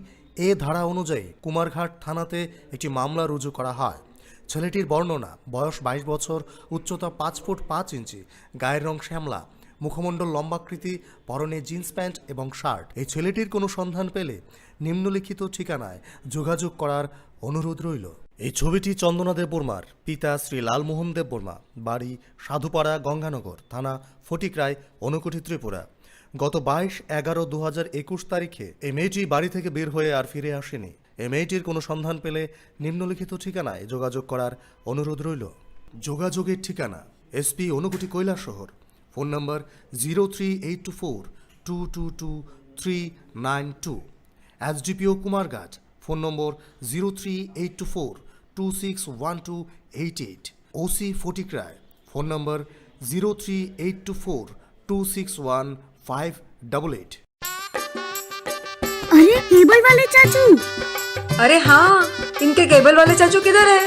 এ ধারা অনুযায়ী কুমারঘাট থানাতে একটি মামলা রুজু করা হয়। ছেলেটির বর্ণনা, বয়স বাইশ বছর, উচ্চতা পাঁচ ফুট পাঁচ ইঞ্চি, গায়ের রং শ্যামলা, মুখমণ্ডল লম্বাকৃতি, পরনে জিন্স প্যান্ট এবং শার্ট। এই ছেলেটির কোনো সন্ধান পেলে নিম্নলিখিত ঠিকানায় যোগাযোগ করার অনুরোধ রইল। এই ছবিটি চন্দনা দেববর্মার, পিতা শ্রী লালমোহন দেববর্মা, বাড়ি সাধুপাড়া গঙ্গানগর, থানা ফটিকরায়, ঊনকোটি, ত্রিপুরা। গত বাইশ এগারো দু হাজার একুশ তারিখে এই মেয়েটি বাড়ি থেকে বের হয়ে আর ফিরে আসেনি। এই মেয়েটির কোনো সন্ধান পেলে নিম্নলিখিত ঠিকানায় যোগাযোগ করার অনুরোধ রইল। যোগাযোগের ঠিকানা: SP Unakoti Kailashahar, phone number zero three eight two four two two two three nine two, SDPO Kumarghat, phone number zero three eight two four two six one two eight eight, OC Fatikroy, phone number zero three eight two four two six one five double eight. अरे, cable वाले चाचू। अरे हाँ, इनके केबल वाले चाचू किधर है?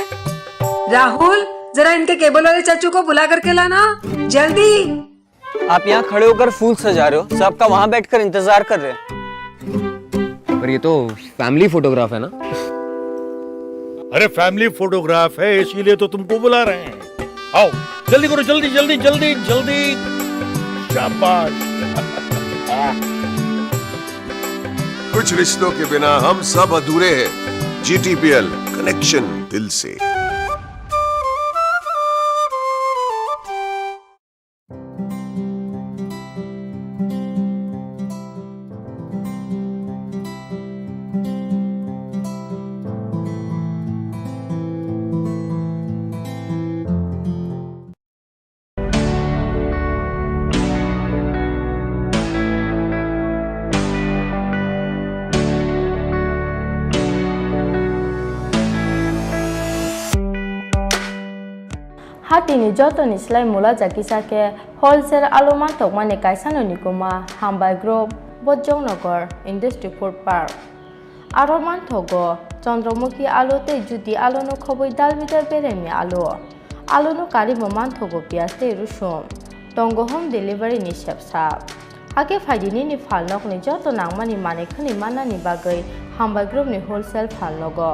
राहुल, जरा इनके केबल वाले चाचू को बुला करके लाना, जल्दी। आप यहाँ खड़े होकर फूल सजा रहे हो, सब आपका वहाँ बैठकर इंतजार कर रहे हैं। पर ये तो फैमिली फोटोग्राफ है ना? अरे, फैमिली फोटोग्राफ है, इसीलिए तो तुमको बुला रहे हैं। आओ, जल्दी करो, जल्दी, जल्दी, जल्दी, जल्दी। शाबाश। कुछ रिश्तों के बिना हम सब अधूरे हैं। जीटीपीएल, कनेक्शन दिल से। Hatini jotoni slai mula jakisa khe wholesale alu manthokmani kaisano nikuma Hambai Group, Bojongnagar Industry Food Park. Aro manthogo Chandramukhi alu tei Jyoti alu no khobwi dal bidal beremni alu. Alu no karwi bo manthogo piyaj tei rusum. Tongo home delivery ni sepsa. Hakhe phaidi nini phalnokni joto nangmani manwi khwnwi mannani bagwi Hambai Group ni wholesale phalnogo.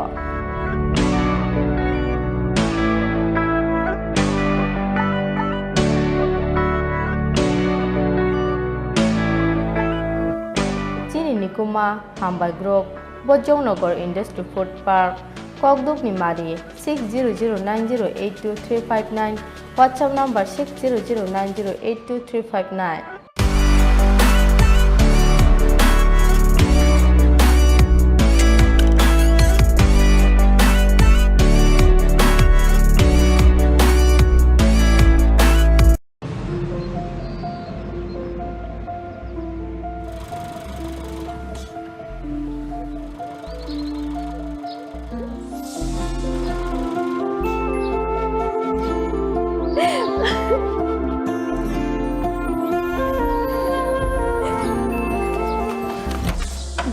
Chini nikuma Hambai Group, Bojongnagar Industry Food Park, Kokdukni Mari, six zero zero nine zero eight two three five nine, WhatsApp number six zero zero nine zero eight two three five nine.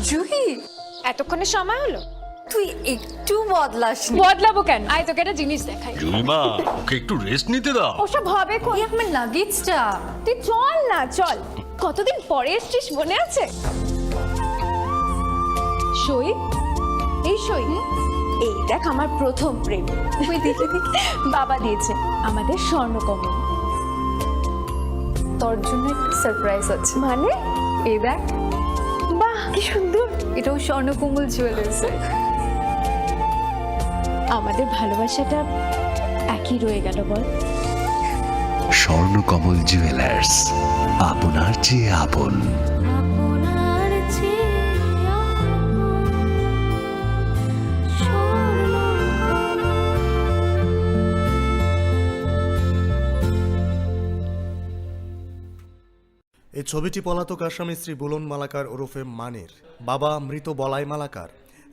Juhi, এতক্ষণে সময় হলো? তুই একটু বদলাসনি। বদলাবো কেন? আয়, তোকে একটা জিনিস দেখাই। জুইমা, ওকে একটু রেস্ট নিতে দাও। ওসব হবে কোন? এই আমার লাগেজটা। তুই চল না, চল। কতদিন পরে এসছিস, মনে আছে? সই, এই সই। এই দেখ, আমার প্রথম প্রেম। ওই দেখে দেখে। বাবা দিয়েছে আমাদের স্বর্ণকমল। তোর জন্য একটা সারপ্রাইজ আছে। মানে? এই দেখ। বাহ, কি সুন্দর। এটাও স্বর্ণকমল জুয়েলার্সের। আমাদের ভালোবাসাটা একই রয়ে গেল, বল? স্বর্ণকমল জুয়েলার্স, আপনার চেয়ে আপন। এই ছবিটি পলাতক আসামি শ্রী বুলন মালাকার ওরফে মানির, বাবা মৃত বলাই মালাকার,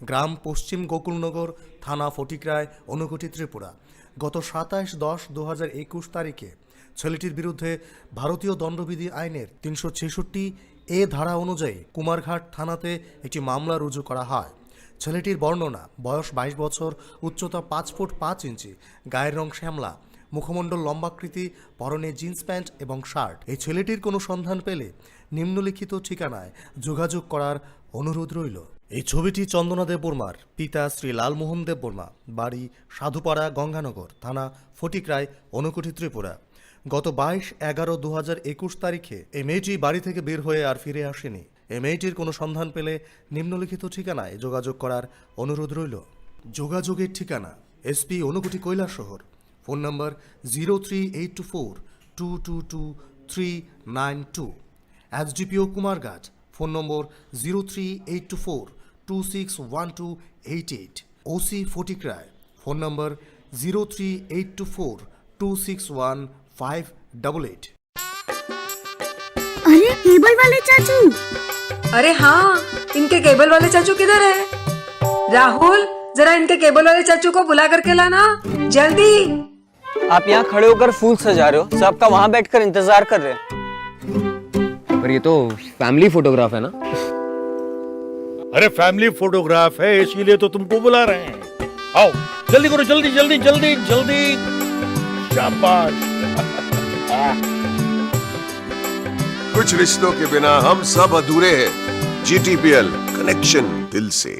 গ্রাম পশ্চিম গোকুলনগর, থানা ফটিকরায়, ঊনকোটি, ত্রিপুরা। গত সাতাশ দশ দু হাজার একুশ তারিখে ছেলেটির বিরুদ্ধে ভারতীয় দণ্ডবিধি আইনের তিনশো ছেষট্টি এ ধারা অনুযায়ী কুমারঘাট থানাতে একটি মামলা রুজু করা হয়। ছেলেটির বর্ণনা, বয়স বাইশ বছর, উচ্চতা পাঁচ ফুট পাঁচ ইঞ্চি, গায়ের রং শ্যামলা, মুখমণ্ডল লম্বাকৃতি, পরনে জিন্স প্যান্ট এবং শার্ট। এই ছেলেটির কোনো সন্ধান পেলে নিম্নলিখিত ঠিকানায় যোগাযোগ করার অনুরোধ রইল। এই ছবিটি চন্দনা দেববর্মার, পিতা শ্রী লালমোহন দেববর্মা, বাড়ি সাধুপাড়া গঙ্গানগর, থানা ফটিকরায়, ঊনকোটি, ত্রিপুরা। গত বাইশ এগারো দু হাজার একুশ তারিখে এই মেয়েটি বাড়ি থেকে বের হয়ে আর ফিরে আসেনি। এই মেয়েটির কোনো সন্ধান পেলে নিম্নলিখিত ঠিকানায় যোগাযোগ করার অনুরোধ রইল। যোগাযোগের ঠিকানা: SP Unakoti Kailashahar, phone number zero three eight two four two two two three nine two, SDPO Kumarghat, phone number zero three eight two four two six one two eight eight, OC Fatikroy, phone number zero three eight two four two six one five double eight. अरे, cable वाले चाचू। अरे हाँ, इनके केबल वाले चाचू किधर है? राहुल, जरा इनके केबल वाले चाचू को बुला करके लाना, जल्दी। आप यहाँ खड़े होकर फूल सजा रहे हो, सब आपका वहाँ बैठकर इंतजार कर रहे हैं। पर ये तो फैमिली फोटोग्राफ है ना? अरे, फैमिली फोटोग्राफ है, इसीलिए तो तुमको बुला रहे हैं। आओ, जल्दी करो, जल्दी, जल्दी, जल्दी, जल्दी। शाबाश। कुछ रिश्तों के बिना हम सब अधूरे हैं। जीटीपीएल, कनेक्शन दिल से।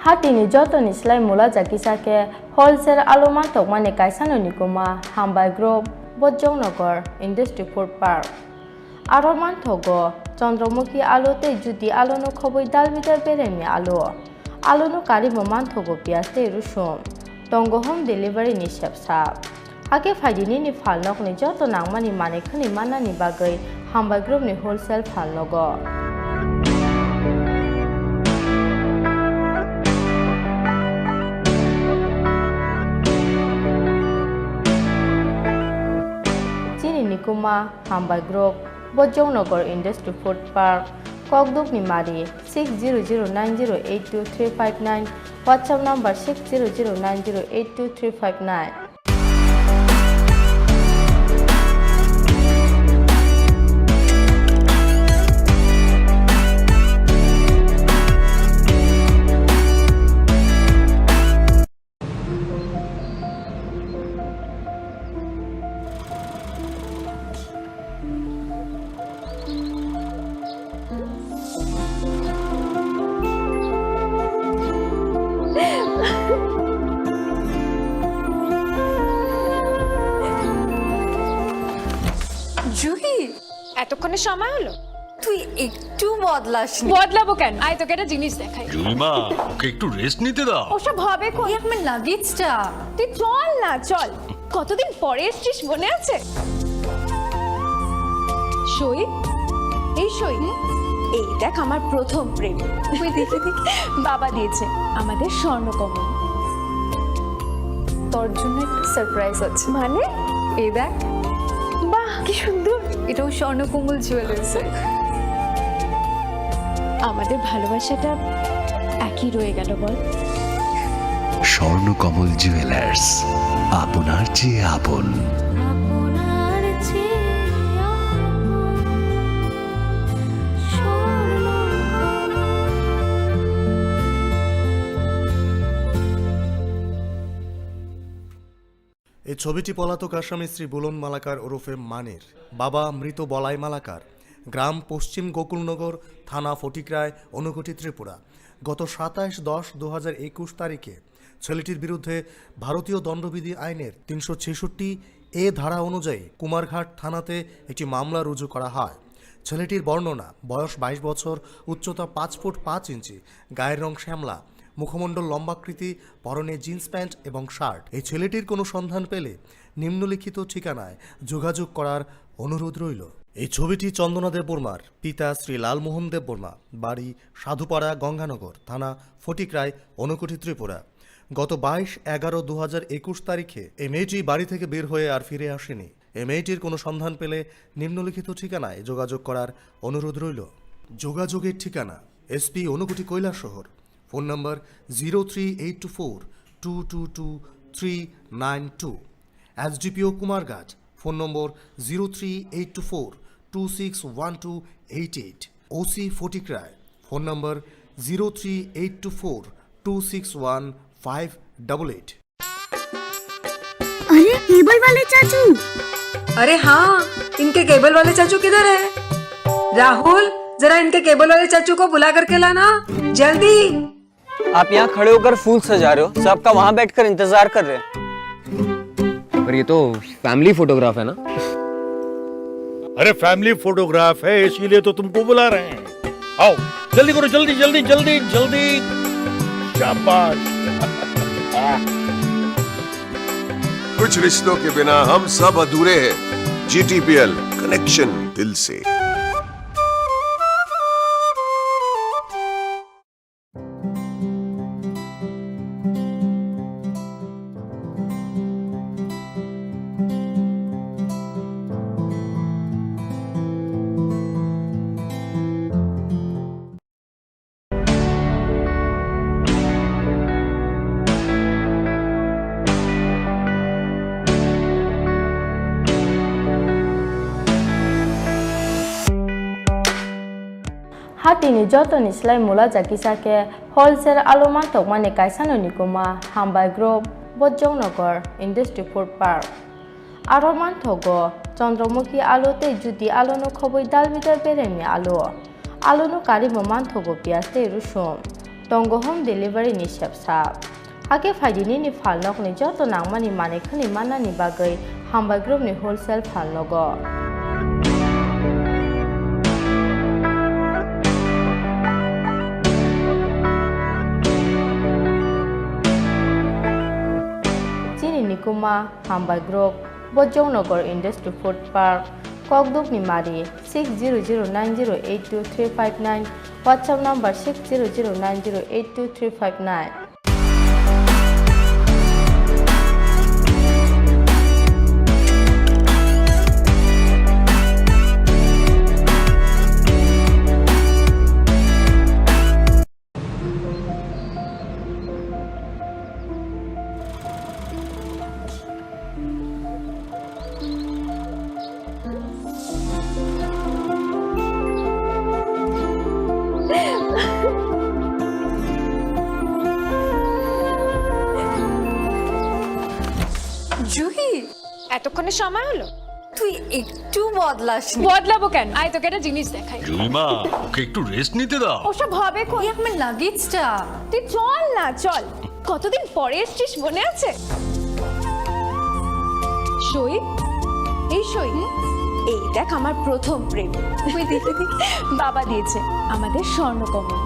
Hatini jotoni slai mula jakisa khe wholesale alu mantokmani kaisano nikuma Hambai Group, Bojongnagar Industry Food Park. Aro manthogo Chandramukhi alu tei Jyoti aluno khobwi dal bidal beremni alu. Aluno karimo manthogo piyaj tei rusum. Tongo home delivery ni sepsa. Hakhe phaidi nini phalnokni joto nangmani manwi khwnwi mannani bagwi Hambai Group ni wholesale phalnogo. Chini nikuma Hambai Group, Bojongnagar Industry Food Park, Kokdukni Mari, six zero zero nine zero eight two three five nine, WhatsApp number six zero zero nine zero eight two three five nine. Juhi, এতক্ষণে সময় হলো? তুই একটু বদলাসনি। বদলাবো কেন? আয়, তোকে একটা জিনিস দেখাই। জুলিমা, ওকে একটু রেস্ট নিতে দাও। ওসব হবে কোন? এই আমার লাগেজটা। তুই চল না, চল। কতদিন পরে এসছিস, মনে আছে? সই, এই সই। এই দেখ, আমার প্রথম প্রেম। ওই দেখে দেখে। বাবা দিয়েছে আমাদের স্বর্ণকমল। তোর জন্য একটা সারপ্রাইজ আছে। মানে? এই দেখ। বাহ, কি সুন্দর। এটাও স্বর্ণকমল জুয়েলার্সের। আমাদের ভালোবাসাটা একই রয়ে গেল, বল? স্বর্ণকমল জুয়েলার্স, আপনার চেয়ে আপন। এই ছবিটি পলাতক আসামি শ্রী বুলন মালাকার ওরফে মানির, বাবা মৃত বলাই মালাকার, গ্রাম পশ্চিম গোকুলনগর, থানা ফটিকরায়, ঊনকোটি, ত্রিপুরা। গত সাতাশ দশ দু হাজার একুশ তারিখে ছেলেটির বিরুদ্ধে ভারতীয় দণ্ডবিধি আইনের তিনশো ছেষট্টি এ ধারা অনুযায়ী কুমারঘাট থানাতে একটি মামলা রুজু করা হয়। ছেলেটির বর্ণনা, বয়স বাইশ বছর, উচ্চতা পাঁচ ফুট পাঁচ ইঞ্চি, গায়ের রং শ্যামলা, মুখমণ্ডল লম্বাকৃতি, পরনে জিন্স প্যান্ট এবং শার্ট। এই ছেলেটির কোনো সন্ধান পেলে নিম্নলিখিত ঠিকানায় যোগাযোগ করার অনুরোধ রইল। এই ছবিটি চন্দনা দেববর্মার, পিতা শ্রী লালমোহন দেববর্মা, বাড়ি সাধুপাড়া, গঙ্গানগর, থানা ফটিকরায়, ঊনকোটি, ত্রিপুরা। গত বাইশ এগারো দু হাজার একুশ তারিখে এই মেয়েটি বাড়ি থেকে বের হয়ে আর ফিরে আসেনি। এই মেয়েটির কোনো সন্ধান পেলে নিম্নলিখিত ঠিকানায় যোগাযোগ করার অনুরোধ রইল। যোগাযোগের ঠিকানা: SP Unakoti Kailashahar, phone number zero three eight two four two two two three nine two, SDPO Kumarghat, phone number zero three eight two four two six one two eight eight, OC Fatikroy, phone number zero three eight two four two six one five double eight. अरे, cable वाले चाचू। अरे हाँ, इनके केबल वाले चाचू किधर है? राहुल, जरा इनके केबल वाले चाचू को बुला करके लाना, जल्दी। आप यहाँ खड़े होकर फूल सजा रहे हो, सबका वहाँ बैठकर इंतजार कर रहे हैं। पर ये तो फैमिली फोटोग्राफ है ना? अरे, फैमिली फोटोग्राफ है, इसीलिए तो तुमको बुला रहे हैं। आओ, जल्दी करो, जल्दी, जल्दी, जल्दी, जल्दी। शाबाश। कुछ रिश्तों के बिना हम सब अधूरे हैं। जीटीपीएल, कनेक्शन दिल से। Hatini jotoni slai mula jakisa khe wholesale alu mantokmani kaisano nikuma Hambai Group, Bojongnagar Industry Food Park. Aro manthogo Chandramukhi alu tei Jyoti aluno khobwi dal bidal beremni alu. Aluno karimo manthogo piyaj tei rusum. Tongo home delivery ni sepsa. Hakhe phaidi nini phalnokni joto nangmani manwi khwnwi mannani bagwi Hambai Group ni wholesale phalnogo. Chini nikuma Hambai Group, Bojongnagar Industry Food Park, Kokdukni Mari, six zero zero nine zero eight two three five nine, WhatsApp number six zero zero nine zero eight two three five nine. Juhi, এতক্ষণে সময় হলো? তুই একটু বদলাসনি। বদলাবো কেন? আয়, তোকে একটা জিনিস দেখাই। জুলিমা, ওকে একটু রেস্ট নিতে দাও। ওসব হবে কোন? এই আমার লাগেজটা। তুই চল না, চল। কতদিন পরে এসছিস, মনে আছে? সই, এই সই। হুম? এই দেখ, আমার প্রথম প্রেম। ওই দেখ, বাবা দিয়েছে আমাদের স্বর্ণকমল।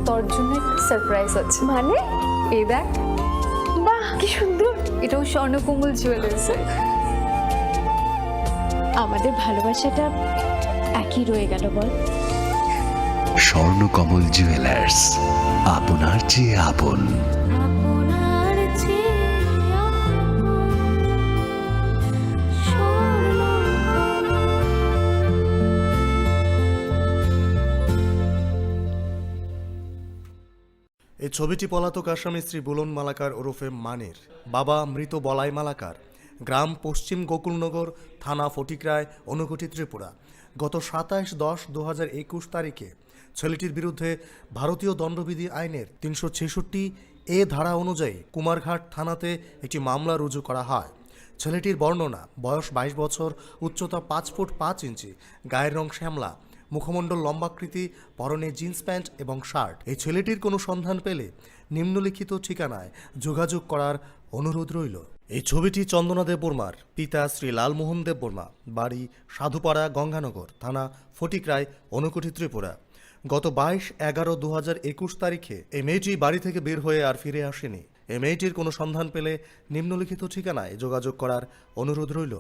তোর জন্য একটা সারপ্রাইজ আছে। মানে? এই দেখ। বাহ, কি সুন্দর। এটাও স্বর্ণকমল জুয়েলার্স। আমাদের ভালোবাসাটা একই রয়ে গেল, বল? স্বর্ণকমল জুয়েলার্স, আপনার চেয়ে আপন। এই ছবিটি পলাতক আসামি শ্রী বুলন মালাকার ওরফে মানির, বাবা মৃত বলাই মালাকার, গ্রাম পশ্চিম গোকুলনগর, থানা ফটিকরায়, ঊনকোটি, ত্রিপুরা। গত সাতাশ দশ দু হাজার একুশ তারিখে ছেলেটির বিরুদ্ধে ভারতীয় দণ্ডবিধি আইনের তিনশো ছেষট্টি এ ধারা অনুযায়ী কুমারঘাট থানাতে একটি মামলা রুজু করা হয়। ছেলেটির বর্ণনা, বয়স বাইশ বছর, উচ্চতা পাঁচ ফুট পাঁচ ইঞ্চি, গায়ের রং শ্যামলা, মুখমণ্ডল লম্বাকৃতি, পরনে জিন্স প্যান্ট এবং শার্ট। এই ছেলেটির কোনো সন্ধান পেলে নিম্নলিখিত ঠিকানায় যোগাযোগ করার অনুরোধ রইল। এই ছবিটি চন্দনা দেববর্মার, পিতা শ্রী লালমোহন দেববর্মা, বাড়ি সাধুপাড়া, গঙ্গানগর, থানা ফটিকরায়, ঊনকোটি, ত্রিপুরা। গত বাইশ এগারো দু হাজার একুশ তারিখে এই মেয়েটি বাড়ি থেকে বের হয়ে আর ফিরে আসেনি। এই মেয়েটির কোনো সন্ধান পেলে নিম্নলিখিত ঠিকানায় যোগাযোগ করার অনুরোধ রইল।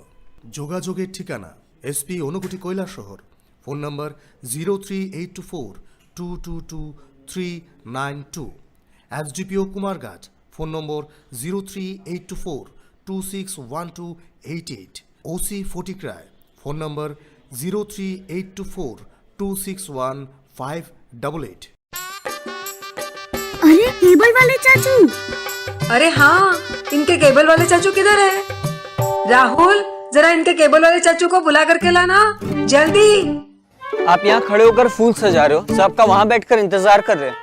যোগাযোগের ঠিকানা: SP Unakoti Kailashahar, phone number zero three eight two four two two two three nine two, SDPO Kumarghat, phone number zero three eight two four two six one two eight eight, OC Fatikroy, phone number zero three eight two four two six one five double eight. अरे, cable वाले चाचू। अरे हाँ, इनके केबल वाले चाचू किधर है? राहुल, जरा इनके केबल वाले चाचू को बुला करके लाना, जल्दी। आप यहाँ खड़े होकर फूल सजा रहे हो, सबका वहां बैठकर इंतजार कर रहे हैं।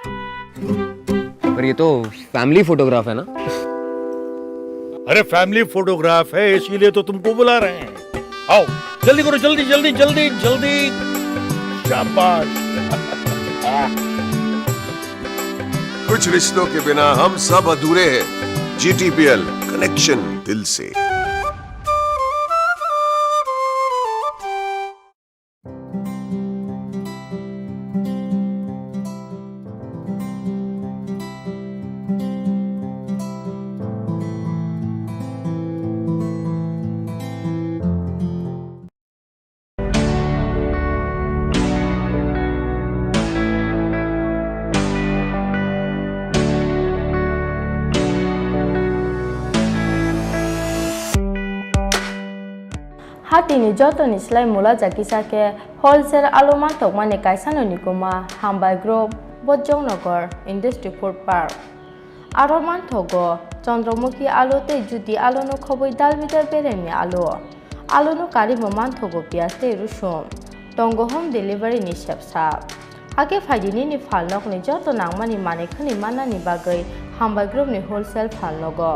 पर ये तो फैमिली फोटोग्राफ है ना? अरे, फैमिली फोटोग्राफ है, इसीलिए तो तुमको बुला रहे हैं। आओ, जल्दी करो, जल्दी, जल्दी, जल्दी, जल्दी। शाबाश। कुछ रिश्तों के बिना हम सब अधूरे हैं। जीटीपीएल, कनेक्शन दिल से। Tini jotoni slai mula ja kisa khe wholesale alu mantokmani kaisano nikuma Hambai Group, Bojongnagar Industry Food Park. Aro manthogo Chandramukhi alu tei Jyoti aluno khobwi dal bidal beremni alu. Aluno karimo manthogo piyaj tei rusum. Tongo home delivery ni sepsa. Hakhe phaidi nini phalnokni joto nangmani manwi khwnwi mannani bagwi Hambai Group ni wholesale phalnogo.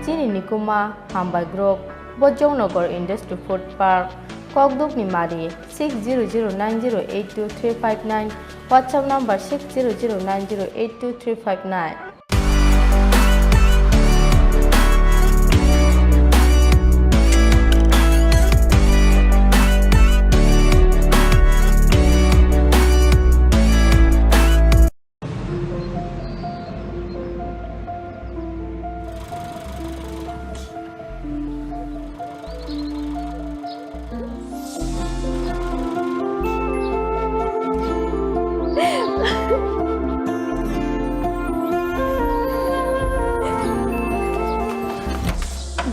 Chini nikuma Hambai Group, Bojongnagar Industry Food Park, Kokdukni Mari, six zero zero nine zero eight two three five nine, WhatsApp number six zero zero nine zero eight two three five nine.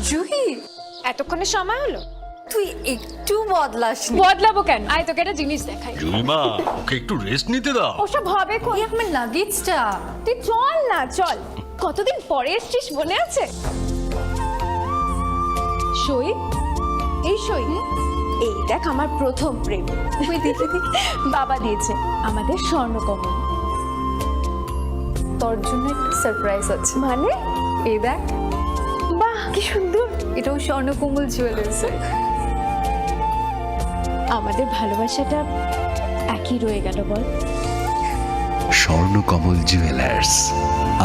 Juhi, এতক্ষণে সময় হলো? তুই একটু বদলাসনি। বদলাবো কেন? আয়, তোকে একটা জিনিস দেখাই। জুইমা, ওকে একটু রেস্ট নিতে দাও। ওসব হবে কোন? এই আমার লাগেজটা। তুই চল না, চল। কতদিন পরে এসছিস, মনে আছে? সই, এই সই। এই দেখ, আমার প্রথম প্রেম। ওই দেখে দি, বাবা দিয়েছে আমাদের স্বর্ণকমল। তোর জন্য একটা সারপ্রাইজ আছে। মানে? এই দেখ। বাহ, কি সুন্দর। এটাও স্বর্ণকমল জুয়েলার্সের। আমাদের ভালোবাসাটা একই রয়ে গেল, বল? স্বর্ণকমল জুয়েলার্স,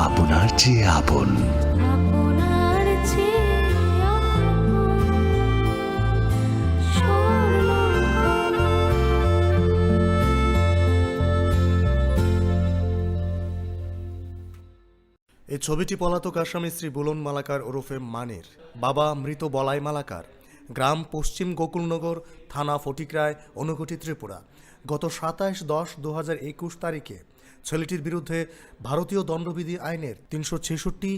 আপনার চেয়ে আপন। এই ছবিটি পলাতক আসামি শ্রী বুলন মালাকার ওরফে মানির, বাবা মৃত বলাই মালাকার, গ্রাম পশ্চিম গোকুলনগর, থানা ফটিকরায়, ঊনকোটি, ত্রিপুরা। গত সাতাশ দশ দু হাজার একুশ তারিখে ছেলেটির বিরুদ্ধে ভারতীয় দণ্ডবিধি আইনের তিনশো ছেষট্টি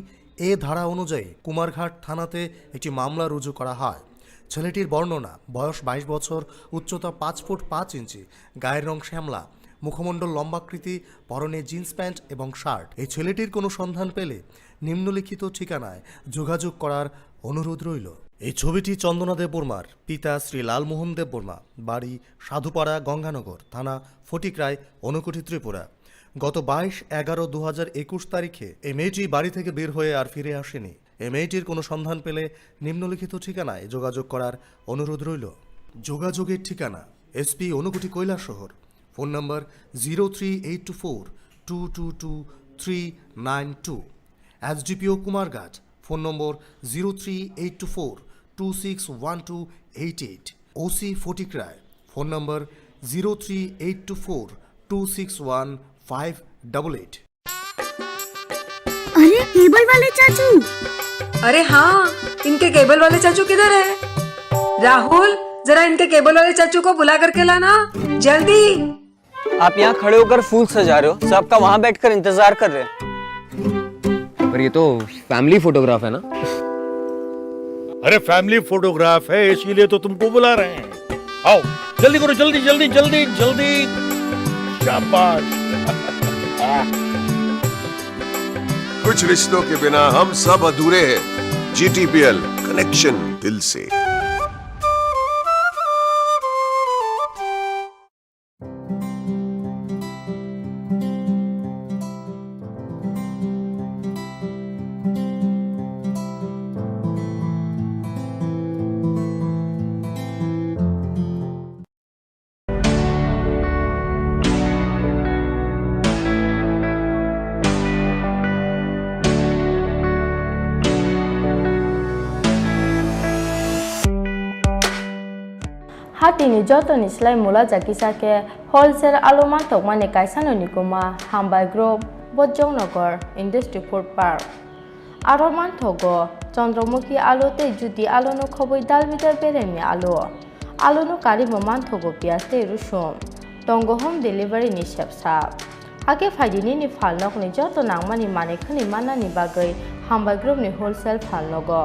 এ ধারা অনুযায়ী কুমারঘাট থানাতে একটি মামলা রুজু করা হয়। ছেলেটির বর্ণনা, বয়স বাইশ বছর, উচ্চতা পাঁচ ফুট পাঁচ ইঞ্চি, গায়ের রং শ্যামলা, মুখমণ্ডল লম্বাকৃতি, পরনে জিন্স প্যান্ট এবং শার্ট। এই ছেলেটির কোনো সন্ধান পেলে নিম্নলিখিত ঠিকানায় যোগাযোগ করার অনুরোধ রইল। এই ছবিটি চন্দনা দেববর্মার, পিতা শ্রী লালমোহন দেববর্মা, বাড়ি সাধুপাড়া গঙ্গানগর, থানা ফটিকরায়, ঊনকোটি, ত্রিপুরা। গত বাইশ এগারো দু হাজার একুশ তারিখে এই মেয়েটি বাড়ি থেকে বের হয়ে আর ফিরে আসেনি। এই মেয়েটির কোনো সন্ধান পেলে নিম্নলিখিত ঠিকানায় যোগাযোগ করার অনুরোধ রইল। যোগাযোগের ঠিকানা: SP Unakoti Kailashahar, phone number zero three eight two four two two two three nine two, SDPO Kumarghat, phone number zero three eight two four two six one two eight eight, OC Fatikroy, phone number zero three eight two four two six one five double eight. अरे, cable वाले चाचू। अरे हाँ, इनके केबल वाले चाचू किधर है? राहुल, जरा इनके केबल वाले चाचू को बुला करके लाना, जल्दी। आप यहाँ खड़े होकर फूल सजा रहे हो, सबका वहाँ बैठकर इंतजार कर रहे हैं। पर ये तो फैमिली फोटोग्राफ है ना? अरे, फैमिली फोटोग्राफ है, इसीलिए तो तुमको बुला रहे हैं। आओ, जल्दी करो, जल्दी, जल्दी, जल्दी, जल्दी। शाबाश। कुछ रिश्तों के बिना हम सब अधूरे हैं। जीटीपीएल, कनेक्शन दिल से। Hatini jotoni slai mula ja kisa khe wholesale alu mantokmani kaisano nikuma Hambai Group, Bojongnagar Industry Food Park. Aro manthogo Chandramukhi alu tei Jyoti aluno khobwi dal bidal beremni alu. Aluno karimo manthogo piyaj tei rusum. Tongo home delivery ni sepsa. Hakhe phaidi nini phalnokni joto nangmani manwi khwnwi mannani bagwi Hambai Group ni wholesale phalnogo.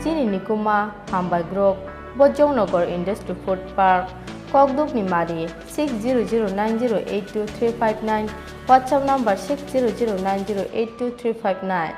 Chini nikuma Hambai Group, Bojongnagar Industry Food Park, Kokdukni Mari, six zero zero nine zero eight two three five nine, WhatsApp number six zero zero nine zero eight two three five nine.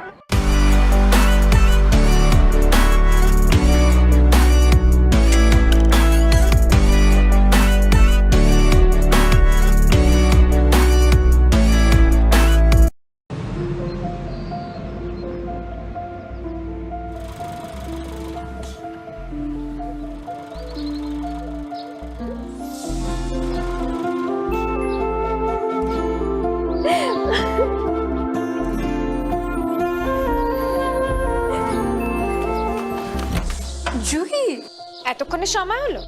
Juhi, এতক্ষণে সময় হলো?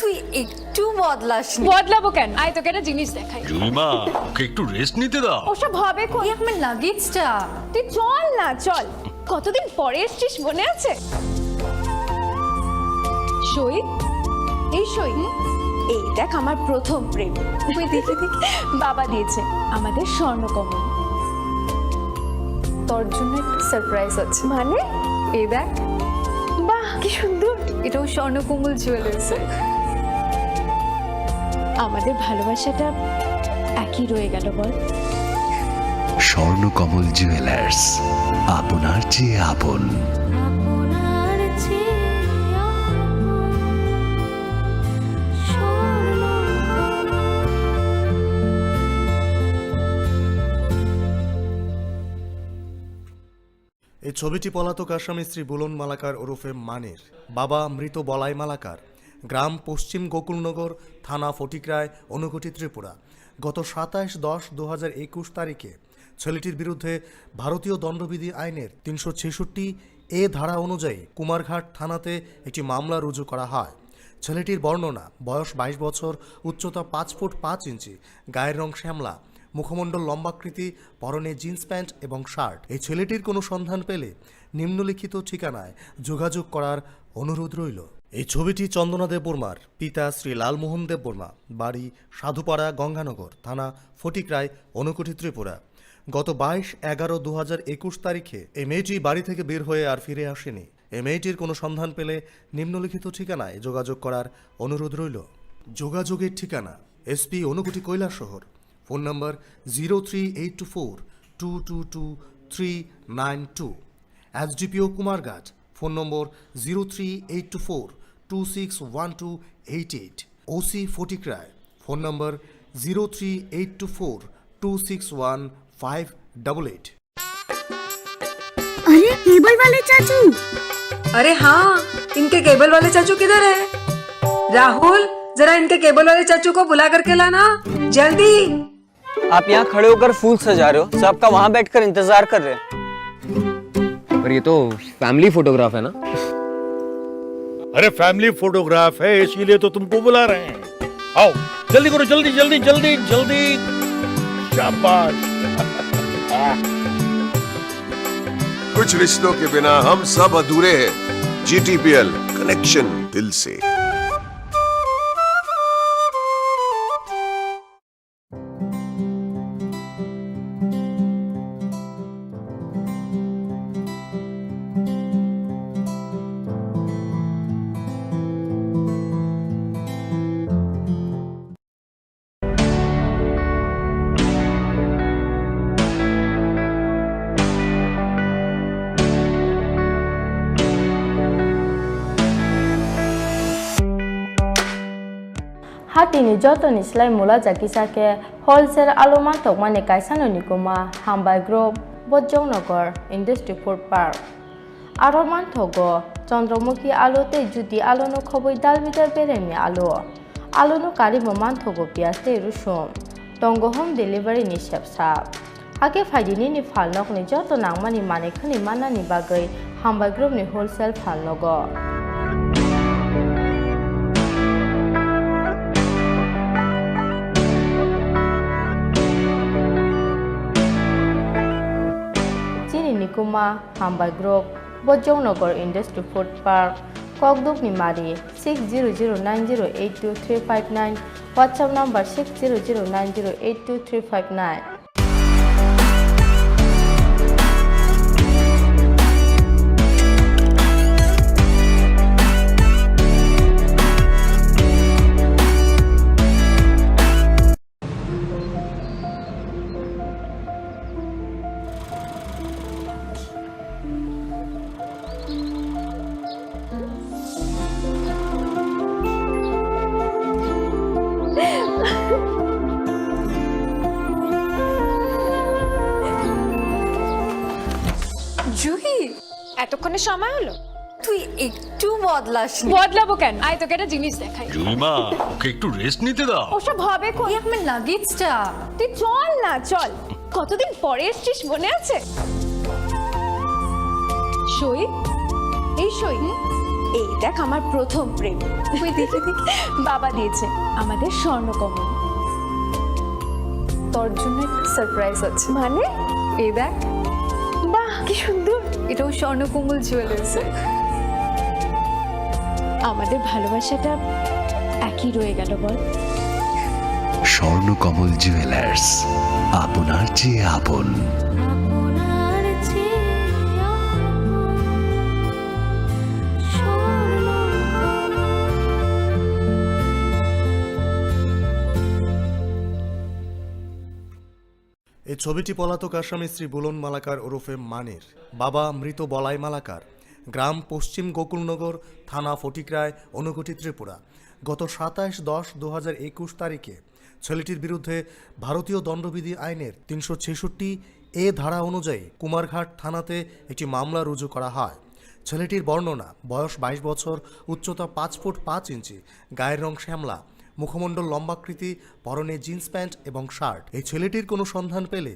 তুই একটু বদলাসনি। বদলাবো কেন? আয়, তোকে একটা জিনিস দেখাই। জুইমা, ওকে একটু রেস্ট নিতে দাও। ওসব হবে কোন? এই আমার লাগেজটা। তুই চল না, চল। কতদিন পরে এসছিস, মনে আছে? সই, এই সই। এই দেখ, আমার প্রথম প্রেম। ওই দেখি, দেখি। বাবা দিয়েছে আমাদের স্বর্ণকমল। তোর জন্য একটা সারপ্রাইজ আছে। মানে? এই দেখ। বাহ, কি সুন্দর। এটাও স্বর্ণকমল জুয়েলার্স। আমাদের ভালোবাসাটা একই রয়ে গেল, বল? স্বর্ণকমল জুয়েলার্স, আপনার চেয়ে আপন। এই ছবিটি পলাতক আসামি শ্রী বুলন মালাকার ওরফে মানির, বাবা মৃত বলাই মালাকার, গ্রাম পশ্চিম গোকুলনগর, থানা ফটিকরায়, ঊনকোটি, ত্রিপুরা। গত সাতাশ দশ দু হাজার একুশ তারিখে ছেলেটির বিরুদ্ধে ভারতীয় দণ্ডবিধি আইনের তিনশো ছেষট্টি এ ধারা অনুযায়ী কুমারঘাট থানাতে একটি মামলা রুজু করা হয়। ছেলেটির বর্ণনা, বয়স বাইশ বছর, উচ্চতা পাঁচ ফুট পাঁচ ইঞ্চি, গায়ের রং শ্যামলা, মুখমণ্ডল লম্বাকৃতি, পরনে জিন্স প্যান্ট এবং শার্ট। এই ছেলেটির কোনো সন্ধান পেলে নিম্নলিখিত ঠিকানায় যোগাযোগ করার অনুরোধ রইল। এই ছবিটি চন্দনা দেববর্মার, পিতা শ্রী লালমোহন দেববর্মা, বাড়ি সাধুপাড়া, গঙ্গানগর, থানা ফটিকরায়, ঊনকোটি, ত্রিপুরা। গত বাইশ এগারো দু হাজার একুশ তারিখে এই মেয়েটি বাড়ি থেকে বের হয়ে আর ফিরে আসেনি। এই মেয়েটির কোনো সন্ধান পেলে নিম্নলিখিত ঠিকানায় যোগাযোগ করার অনুরোধ রইল। যোগাযোগের ঠিকানা: SP Unakoti Kailashahar, phone number zero three eight two four two two two three nine two, SDPO Kumarghat, phone number zero three eight two four two six one two eight eight, OC Fatikroy, phone number zero three eight two four two six one five double eight. अरे, cable वाले चाचू। अरे हाँ, इनके केबल वाले चाचू किधर है? राहुल, जरा इनके केबल वाले चाचू को बुला करके लाना, जल्दी। आप यहाँ खड़े होकर फूल सजा रहे हो, सबका वहाँ बैठकर इंतजार कर रहे हैं। पर ये तो फैमिली फोटोग्राफ है ना? अरे, फैमिली फोटोग्राफ है, इसीलिए तो तुमको बुला रहे हैं। आओ, जल्दी करो, जल्दी, जल्दी, जल्दी, जल्दी। शाबाश। कुछ रिश्तों के बिना हम सब अधूरे हैं। जीटीपीएल, कनेक्शन दिल से। Hatini jotoni slai mula jakisa khe wholesale alo manthokmani kaisano nikuma Hambai Group, Bojongnagar, Industry Food Park. Aro manthogo Chandramukhi alo tei Jyoti alono khobwi dalbidal beremni alo. Alono karwi bo manthogo piyaj tei rusum. Tongo home delivery ni sepsa. Hakhe phaidi nini phalnokni joto nangmani manwi khwnwi mannani bagwi Hambai Group ni wholesale phalnogo. Ma Hambai Group, Bojongnagar Industry Food Park, Kokdukni Mari, six zero zero nine zero eight two three five nine, WhatsApp number six zero zero nine zero eight two three five nine. Juhi, এতক্ষণে সময় হলো? তুই একটু বদলাসনি। বদলাবো কেন? আয়, তোকে একটা জিনিস দেখাই। জুইমা, ওকে একটু রেস্ট নিতে দাও। ওসব হবে কোন? এই আমার লাগেজটা। তুই চল না, চল। কতদিন পরে এসছিস, মনে আছে? সই, এই সই। এই দেখ, আমার প্রথম প্রেম। ওই দেখে দেখে। বাবা দিয়েছে আমাদের স্বর্ণকমল। তোর জন্য একটা সারপ্রাইজ আছে। মানে? এই দেখ। বাহ, কি সুন্দর। এটাও স্বর্ণকমল জুয়েলার্সের। আমাদের ভালোবাসাটা একই রয়ে গেল, বল? স্বর্ণকমল জুয়েলার্স, আপনার চেয়ে আপন। এই ছবিটি পলাতক আসামি শ্রী বুলন মালাকার ওরফে মানির, বাবা মৃত বলাই মালাকার, গ্রাম পশ্চিম গোকুলনগর, থানা ফটিকরায়, ঊনকোটি, ত্রিপুরা। গত সাতাশ দশ দু হাজার একুশ তারিখে ছেলেটির বিরুদ্ধে ভারতীয় দণ্ডবিধি আইনের তিনশো ছেষট্টি এ ধারা অনুযায়ী কুমারঘাট থানাতে একটি মামলা রুজু করা হয়। ছেলেটির বর্ণনা, বয়স বাইশ বছর, উচ্চতা পাঁচ ফুট পাঁচ ইঞ্চি, গায়ের রং শ্যামলা, মুখমণ্ডল লম্বাকৃতি, পরনে জিন্স প্যান্ট এবং শার্ট। এই ছেলেটির কোনো সন্ধান পেলে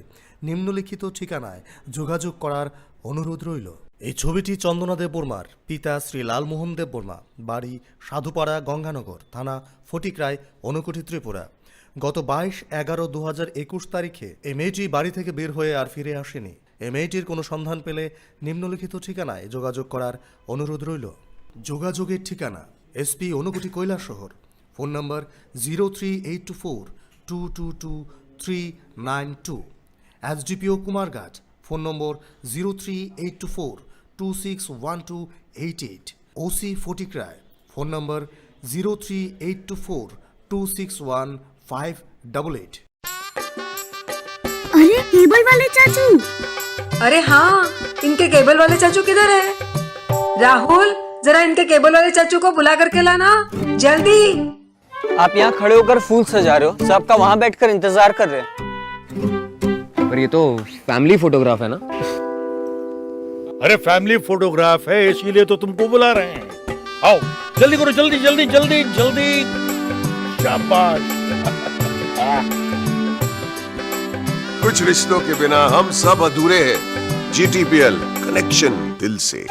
নিম্নলিখিত ঠিকানায় যোগাযোগ করার অনুরোধ রইল। এই ছবিটি চন্দনা দেববর্মার, পিতা শ্রী লালমোহন দেববর্মা, বাড়ি সাধুপাড়া, গঙ্গানগর, থানা ফটিকরায়, ঊনকোটি, ত্রিপুরা। গত বাইশ এগারো দু হাজার একুশ তারিখে এই মেয়েটি বাড়ি থেকে বের হয়ে আর ফিরে আসেনি। এই মেয়েটির কোনো সন্ধান পেলে নিম্নলিখিত ঠিকানায় যোগাযোগ করার অনুরোধ রইল। যোগাযোগের ঠিকানা: SP Unakoti Kailashahar, phone number zero three eight two four two two two three nine two, SDPO Kumarghat, phone number zero three eight two four two six one two eight eight, OC Fatikroy, phone number zero three eight two four two six one five double eight. अरे, cable वाले चाचू। अरे हाँ, इनके केबल वाले चाचू किधर है? राहुल, जरा इनके केबल वाले चाचू को बुला करके लाना, जल्दी। आप यहाँ खड़े होकर फूल सजा रहे हो, सबका वहाँ बैठकर इंतजार कर रहे हैं। पर ये तो फैमिली फोटोग्राफ है ना? अरे, फैमिली फोटोग्राफ है, इसीलिए तो तुमको बुला रहे हैं। आओ, जल्दी करो, जल्दी, जल्दी, जल्दी, जल्दी। शाबाश। कुछ रिश्तों के बिना हम सब अधूरे हैं। जीटीपीएल, कनेक्शन दिल से।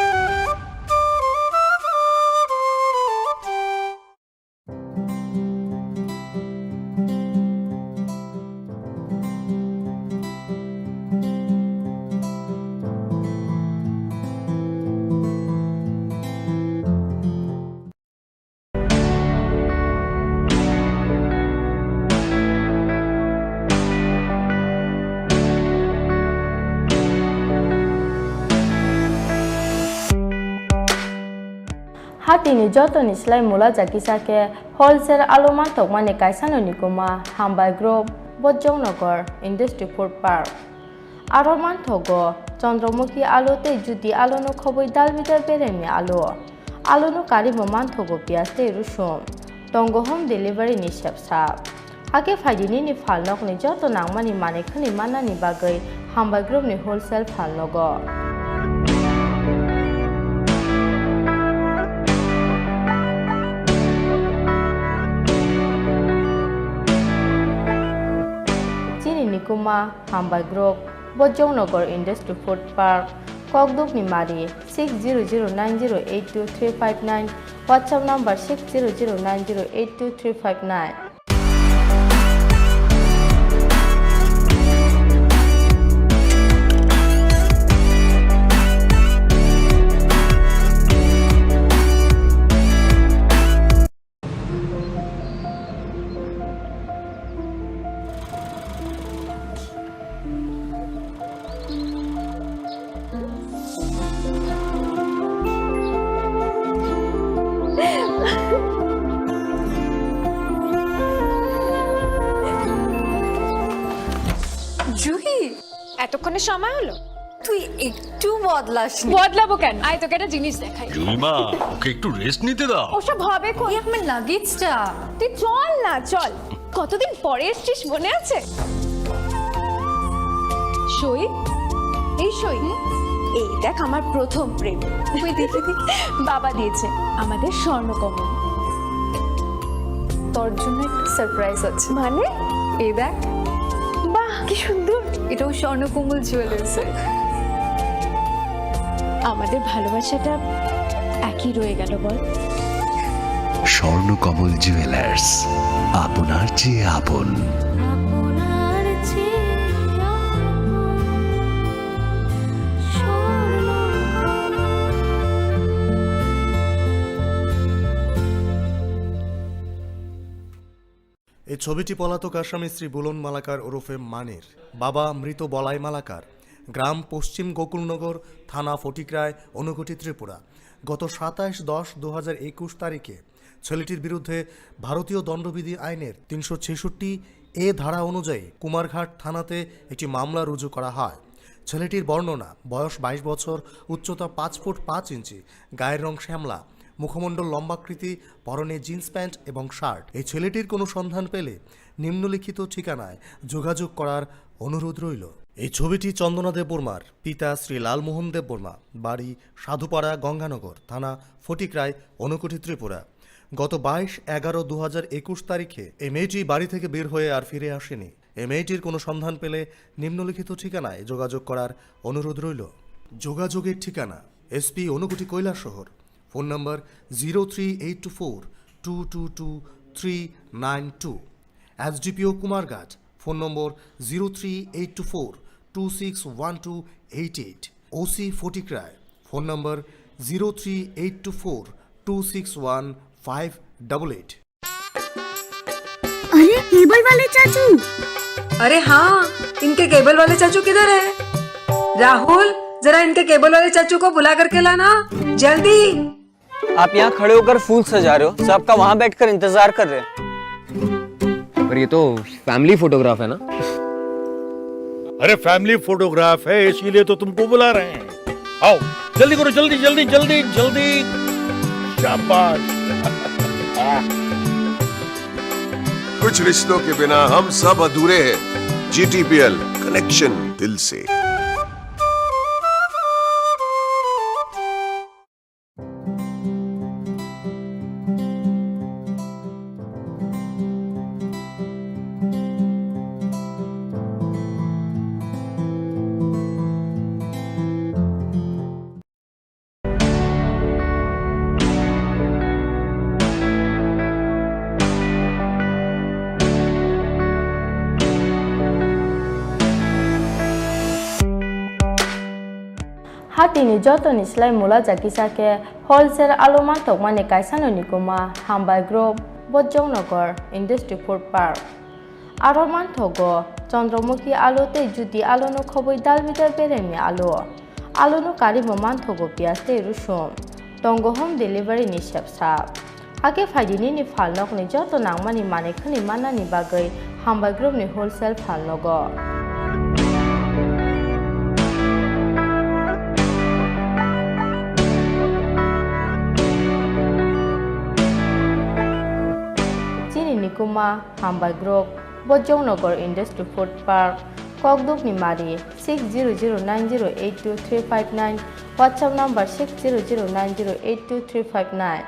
Hatini jotoni slai mula jakisa khe wholesale alo manthokmani kaisano nikuma Hambai Group, Bojongnagar, Industry Food Park. Aro manthogo Chandramukhi alo tei Jyoti alono khobwi dalbidal beremni alo. Alono karwi bo manthogo piyaj tei rusum. Tongo home delivery ni sepsa. Hakhe phaidi nini phalnokni joto nangmani manwi khwnwi mannani bagwi Hambai Group ni wholesale phalnogo. Chini nikuma Hambai Group, Bojongnagar Industry Food Park, Kokdukni Mari, six zero zero nine zero eight two three five nine, WhatsApp number six zero zero nine zero eight two three five nine. Juhi, এতক্ষণে সময় হলো? তুই একটু বদলাসনি। বদলাবো কেন? আয়, তোকে একটা জিনিস দেখাই। জুইমা, ওকে একটু রেস্ট নিতে দাও। ওসব হবে কই? এই আমার লাগেজটা। তুই চল না, চল। কতদিন পরে এসছিস, মনে আছে? সই, এই সই। এই দেখ, আমার প্রথম প্রেম। ওই দেখে দি, বাবা দিয়েছে আমাদের স্বর্ণকমল। তোর জন্য একটা সারপ্রাইজ আছে। মানে? এই দেখ। বাহ, কি সুন্দর। এটাও স্বর্ণকমল জুয়েলার্সের। আমাদের ভালোবাসাটা একই রয়ে গেল, বল? স্বর্ণকমল জুয়েলার্স, আপনার চেয়ে আপন। আপনার চেয়ে আপন। এই ছবিটি পলাতক আসামি শ্রী বুলন মালাকার ওরফে মানির, বাবা মৃত বলাই মালাকার, গ্রাম পশ্চিম গোকুলনগর, থানা ফটিকরায়, ঊনকোটি, ত্রিপুরা। গত সাতাশ দশ দু হাজার একুশ তারিখে ছেলেটির বিরুদ্ধে ভারতীয় দণ্ডবিধি আইনের তিনশো ছেষট্টি এ ধারা অনুযায়ী কুমারঘাট থানাতে একটি মামলা রুজু করা হয়। ছেলেটির বর্ণনা, বয়স বাইশ বছর, উচ্চতা পাঁচ ফুট পাঁচ ইঞ্চি, গায়ের রং শ্যামলা, মুখমণ্ডল লম্বাকৃতি, পরনে জিন্স প্যান্ট এবং শার্ট। এই ছেলেটির কোনো সন্ধান পেলে নিম্নলিখিত ঠিকানায় যোগাযোগ করার অনুরোধ রইল। এই ছবিটি চন্দনা দেববর্মার, পিতা শ্রী লালমোহন দেববর্মা, বাড়ি সাধুপাড়া গঙ্গানগর, থানা ফটিকরায়, ঊনকোটি, ত্রিপুরা। গত বাইশ এগারো দু হাজার একুশ তারিখে এই মেয়েটি বাড়ি থেকে বের হয়ে আর ফিরে আসেনি। এই মেয়েটির কোনো সন্ধান পেলে নিম্নলিখিত ঠিকানায় যোগাযোগ করার অনুরোধ রইল। যোগাযোগের ঠিকানা: SP Unakoti Kailashahar, phone number zero three eight two four two two two three nine two, SDPO Kumarghat, phone number zero three eight two four two six one two eight eight, OC Fatikroy, phone number zero three eight two four two six one five double eight. अरे, cable वाले चाचू। अरे हाँ, इनके केबल वाले चाचू किधर है? राहुल, जरा इनके केबल वाले चाचू को बुला करके लाना, जल्दी। आप यहाँ खड़े होकर फूल सजा रहे हो, सबका वहाँ बैठकर इंतजार कर रहे हैं। पर ये तो फैमिली फोटोग्राफ है ना? अरे, फैमिली फोटोग्राफ है, इसीलिए तो तुमको बुला रहे हैं। आओ, जल्दी करो, जल्दी, जल्दी, जल्दी, जल्दी। शाबाश। कुछ रिश्तों के बिना हम सब अधूरे हैं। जीटीपीएल, कनेक्शन दिल से। Hatini jotoni slai mula ja kisa khe wholesale alu manthokmani kaisano nikuma Hambai Group, Bojongnagar Industry Food Park. Aro manthogo Chandramukhi alu tei Jyoti aluno khobwi dalbidal beremni alu. Aluno karwi bo manthogo piyaj tei rusum. Tongo home delivery ni sepsa. Hakhe phaidi nini phalnokni joto nangmani manwi khwnwi mannani bagwi Hambai Group ni wholesale phalnogo. Chini nikuma Hambai Group, Bojongnagar Industry Food Park, Kokdukni Mari, six zero zero nine zero eight two three five nine, WhatsApp number six zero zero nine zero eight two three five nine.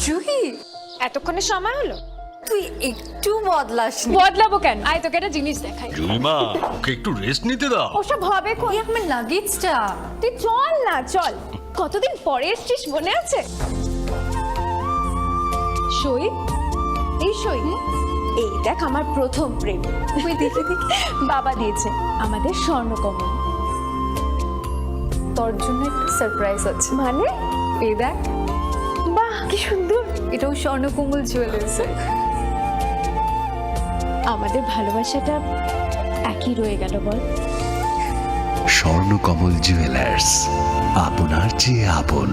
Juhi, এতক্ষণে সময় হলো? তুই একটু বদলাসনি। বদলাবো কেন? আয়, তোকে একটা জিনিস দেখাই। জুইমা, ওকে একটু রেস্ট নিতে দাও। ওসব হবে কই? এই আমার লাগেজটা। তুই চল না, চল। কতদিন পরে এসছিস, মনে আছে? সই, এই সই। এই দেখ আমার প্রথম প্রেম। তুই দেখে দেখে। বাবা দিয়েছে আমাদের স্বর্ণকমল। তোর জন্য একটা সারপ্রাইজ আছে। মানে? এই দেখ। বাহ, কি সুন্দর। এটাও স্বর্ণকমল জুয়েলার্সের। আমাদের ভালোবাসাটা একই রয়ে গেল বল। স্বর্ণকমল জুয়েলার্স, আপনার চেয়ে আপন।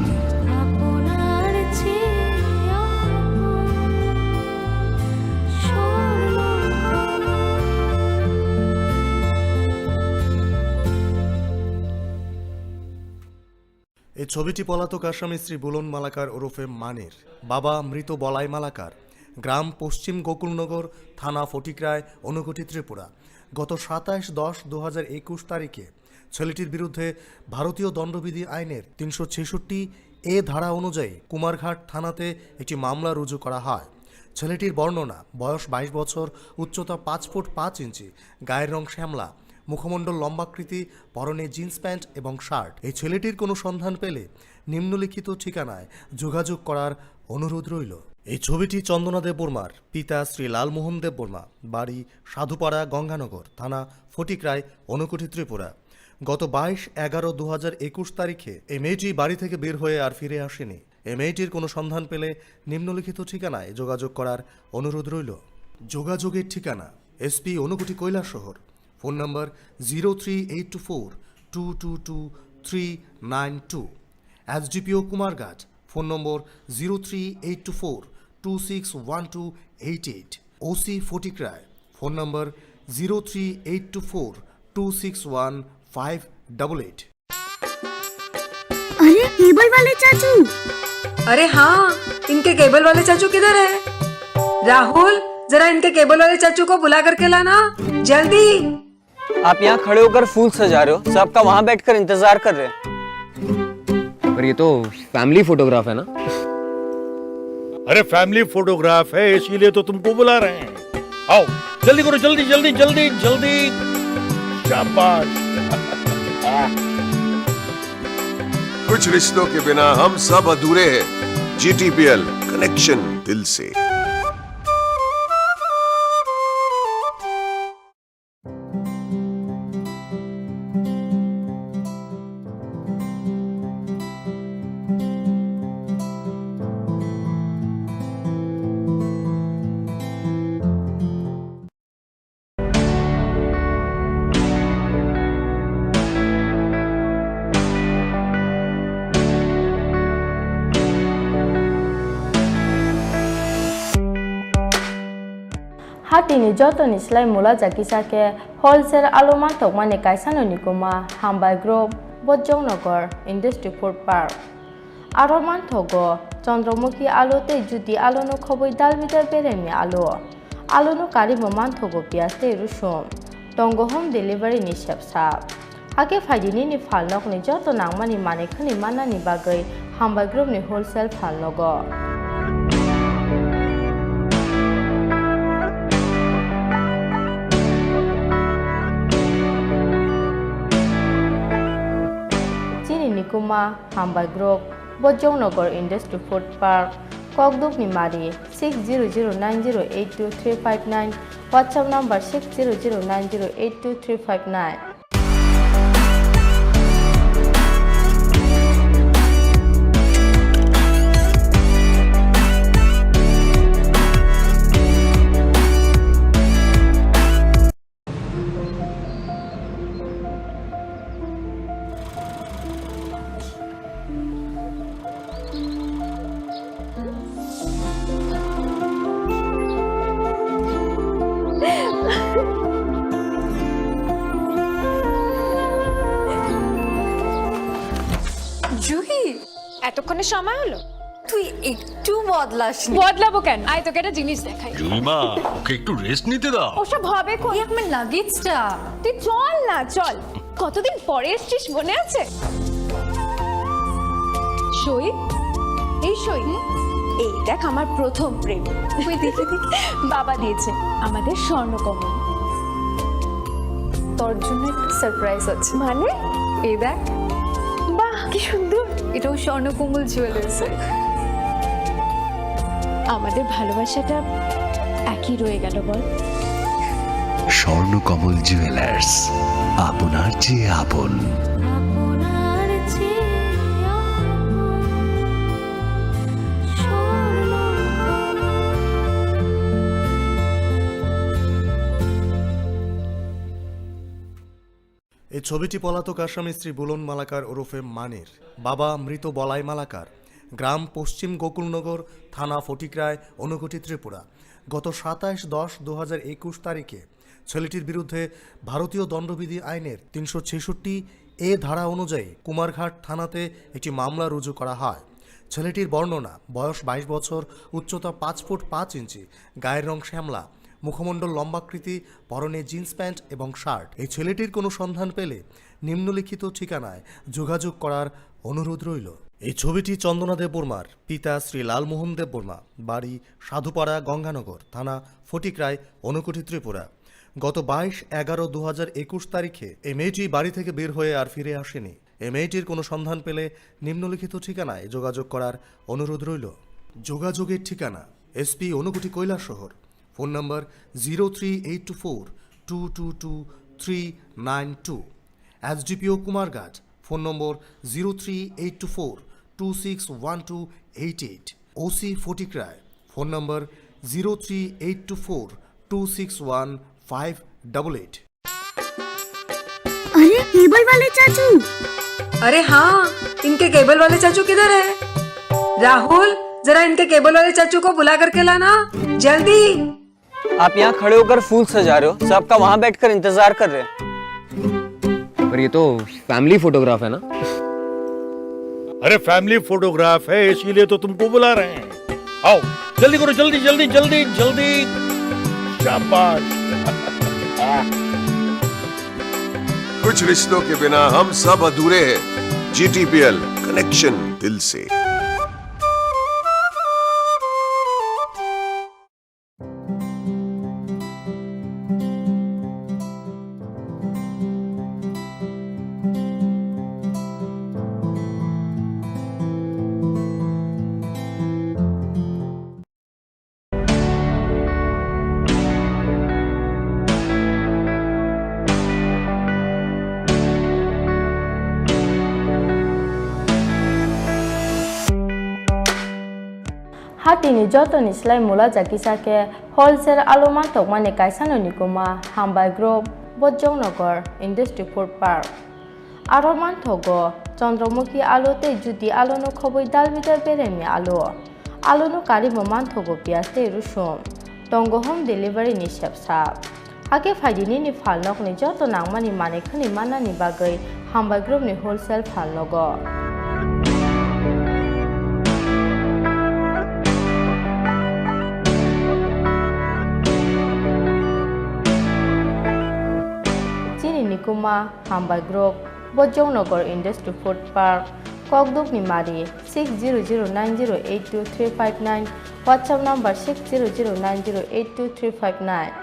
এই ছবিটি পলাতক আসামি শ্রী বুলন মালাকার ওরফে মানির, বাবা মৃত বলাই মালাকার, গ্রাম পশ্চিম গোকুলনগর, থানা ফটিকরায়, ঊনকোটি, ত্রিপুরা। গত সাতাশ দশ দু হাজার একুশ তারিখে ছেলেটির বিরুদ্ধে ভারতীয় দণ্ডবিধি আইনের তিনশো ছেষট্টি এ ধারা অনুযায়ী কুমারঘাট থানাতে একটি মামলা রুজু করা হয়। ছেলেটির বর্ণনা, বয়স বাইশ বছর, উচ্চতা পাঁচ ফুট পাঁচ ইঞ্চি, গায়ের রং শ্যামলা, মুখমণ্ডল লম্বাকৃতি, পরনে জিন্স প্যান্ট এবং শার্ট। এই ছেলেটির কোনো সন্ধান পেলে নিম্নলিখিত ঠিকানায় যোগাযোগ করার অনুরোধ রইল। এই ছবিটি চন্দনা দেববর্মার, পিতা শ্রী লালমোহন দেববর্মা, বাড়ি সাধুপাড়া গঙ্গানগর, থানা ফটিকরায়, ঊনকোটি, ত্রিপুরা। গত বাইশ এগারো দু হাজার একুশ তারিখে এই মেয়েটি বাড়ি থেকে বের হয়ে আর ফিরে আসেনি। এই মেয়েটির কোনো সন্ধান পেলে নিম্নলিখিত ঠিকানায় যোগাযোগ করার অনুরোধ রইল। যোগাযোগের ঠিকানা: SP Unakoti Kailashahar, phone number zero three eight two four two two two three nine two, SDPO Kumarghat, phone number zero three eight two four two six one two eight eight, OC Fatikroy, phone number zero three eight two four two six one five double eight. अरे, cable वाले चाचू। अरे हाँ, इनके केबल वाले चाचू किधर है? राहुल, जरा इनके केबल वाले चाचू को बुला करके लाना, जल्दी। आप यहाँ खड़े होकर फूल सजा रहे हो, सबका वहाँ बैठकर इंतजार कर रहे हैं। पर ये तो फैमिली फोटोग्राफ है ना? अरे, फैमिली फोटोग्राफ है, इसीलिए तो तुमको बुला रहे हैं। आओ, जल्दी करो, जल्दी, जल्दी, जल्दी, जल्दी। शाबाश। कुछ रिश्तों के बिना हम सब अधूरे हैं। जीटीपीएल, कनेक्शन दिल से। Hatini jotoni slai mula jakisa khe wholesale alu manthokmani kaisano nikuma Hambai Group, Bojongnagar, Industry Food Park. Aro manthogo Chandramukhi alu tei Jyoti aluno khobwi dalbidal beremni alu. Aluno karwi bo manthogo piyaj tei rusum. Tongo home delivery ni sepsa. Hakhe phaidi nini phalnokni joto nangmani manwi khwnwi mannani bagwi Hambai Group ni wholesale phalnogo. Chini nikuma Hambai Group, Bojongnagar Industry Food Park, Kokdukni Mari, six zero zero nine zero eight two three five nine, WhatsApp number six zero zero nine zero eight two three five nine. Juhi, এতক্ষণে সময় হলো? তুই একটু বদলাসনি। বদলাবো কেন? আয়, তোকে একটা জিনিস দেখাই। জুইমা, ওকে একটু রেস্ট নিতে দাও। ওসব হবে কোন? এই আমার লাগেজটা। তুই চল না, চল। কতদিন পরে এসছিস, মনে আছে? সই, এই সই। এই দেখ আমার প্রথম প্রেম। তুই দেখে দেখে। বাবা দিয়েছে আমাদের স্বর্ণকমল। তোর জন্য একটা সারপ্রাইজ আছে। মানে? এই দেখ। বাহ, কি সুন্দর। এটাও স্বর্ণকমল জুয়েলার্সের। আমাদের ভালোবাসাটা একই রয়ে গেল বল। স্বর্ণকমল জুয়েলার্স, আপনার চেয়ে আপন। আপনার চেয়ে আপন। স্বর্ণকমল। এই ছবিটি পলাতক আসামি শ্রী বুলন মালাকার ওরফে মানির, বাবা মৃত বলাই মালাকার, গ্রাম পশ্চিম গোকুলনগর, থানা ফটিকরায়, ঊনকোটি, ত্রিপুরা। গত সাতাশ দশ দু হাজার একুশ তারিখে ছেলেটির বিরুদ্ধে ভারতীয় দণ্ডবিধি আইনের তিনশো ছেষট্টি এ ধারা অনুযায়ী কুমারঘাট থানাতে একটি মামলা রুজু করা হয়। ছেলেটির বর্ণনা, বয়স বাইশ বছর, উচ্চতা পাঁচ ফুট পাঁচ ইঞ্চি, গায়ের রং শ্যামলা, মুখমণ্ডল লম্বাকৃতি, পরনে জিন্স প্যান্ট এবং শার্ট। এই ছেলেটির কোনো সন্ধান পেলে নিম্নলিখিত ঠিকানায় যোগাযোগ করার অনুরোধ রইল। এই ছবিটি চন্দনা দেববর্মার, পিতা শ্রী লালমোহন দেববর্মা, বাড়ি সাধুপাড়া গঙ্গানগর, থানা ফটিকরায়, ঊনকোটি, ত্রিপুরা। গত বাইশ এগারো দু হাজার একুশ তারিখে এই মেয়েটি বাড়ি থেকে বের হয়ে আর ফিরে আসেনি। এই মেয়েটির কোনো সন্ধান পেলে নিম্নলিখিত ঠিকানায় যোগাযোগ করার অনুরোধ রইল। যোগাযোগের ঠিকানা: SP Unakoti Kailashahar, phone number zero three eight two four two two two three nine two, SDPO Kumarghat, phone number zero three eight two four two six one two eight eight, OC Fatikroy, phone number zero three eight two four two six one five double eight. अरे, cable वाले चाचू। अरे हाँ, इनके केबल वाले चाचू किधर है? राहुल, जरा इनके केबल वाले चाचू को बुला करके लाना, जल्दी। आप यहाँ खड़े होकर फूल सजा रहे हो, सबका वहाँ बैठकर इंतजार कर रहे हैं। पर ये तो फैमिली फोटोग्राफ है ना? अरे, फैमिली फोटोग्राफ है, इसीलिए तो तुमको बुला रहे हैं। आओ, जल्दी करो, जल्दी, जल्दी, जल्दी, जल्दी। शाबाश। कुछ रिश्तों के बिना हम सब अधूरे हैं। जीटीपीएल, कनेक्शन दिल से। Hatini jotoni slai mula jakisa khe wholesale alu manthokmani kaisano nikuma Hambai Group, Bojongnagar Industry Food Park. Aro manthogo Chandramukhi alu tei Jyoti aluno khobwi dal bidal beremni alu. Aluno karwi bo manthogo piyaj tei rusum. Tongo home delivery ni sepsa. Hakhe phaidi nini phalnokni joto nangmani manwi khwnwi mannani bagwi Hambai Group ni wholesale phalnogo. Chini nikuma Hambai Group, Bojongnagar Industry Food Park, Kokdukni Mari, six zero zero nine zero eight two three five nine, WhatsApp number six zero zero nine zero eight two three five nine.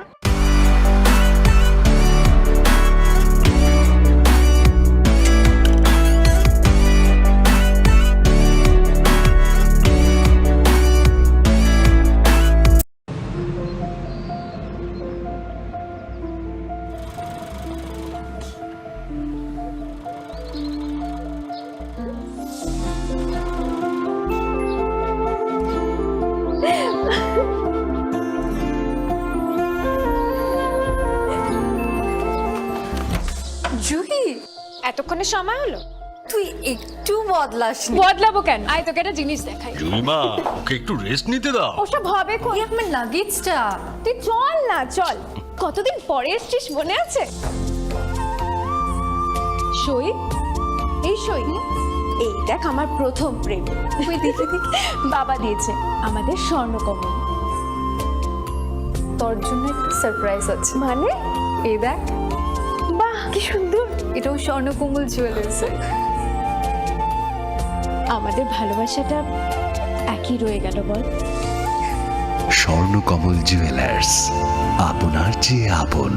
Juhi, এতক্ষণে সময় হলো? তুই একটু বদলাসনি। বদলাবো কেন? আয়, তোকে একটা জিনিস দেখাই। জুইমা, ওকে একটু রেস্ট নিতে দাও। ওসব হবে কোন? এই আমার লাগেজটা। তুই চল না, চল। কতদিন পরে এসছিস, মনে আছে? সই, এই সই। এই দেখ, আমার প্রথম প্রেম। ওই দেখি, দেখি। বাবা দিয়েছে আমাদের স্বর্ণকমল। তোর জন্য একটা সারপ্রাইজ আছে। মানে? এই দেখ। বাহ, কি সুন্দর। এটাও স্বর্ণকমল জুয়েলার্সের। আমাদের ভালোবাসাটা একই রয়ে গেল বল। স্বর্ণকমল জুয়েলার্স, আপনার চেয়ে আপন।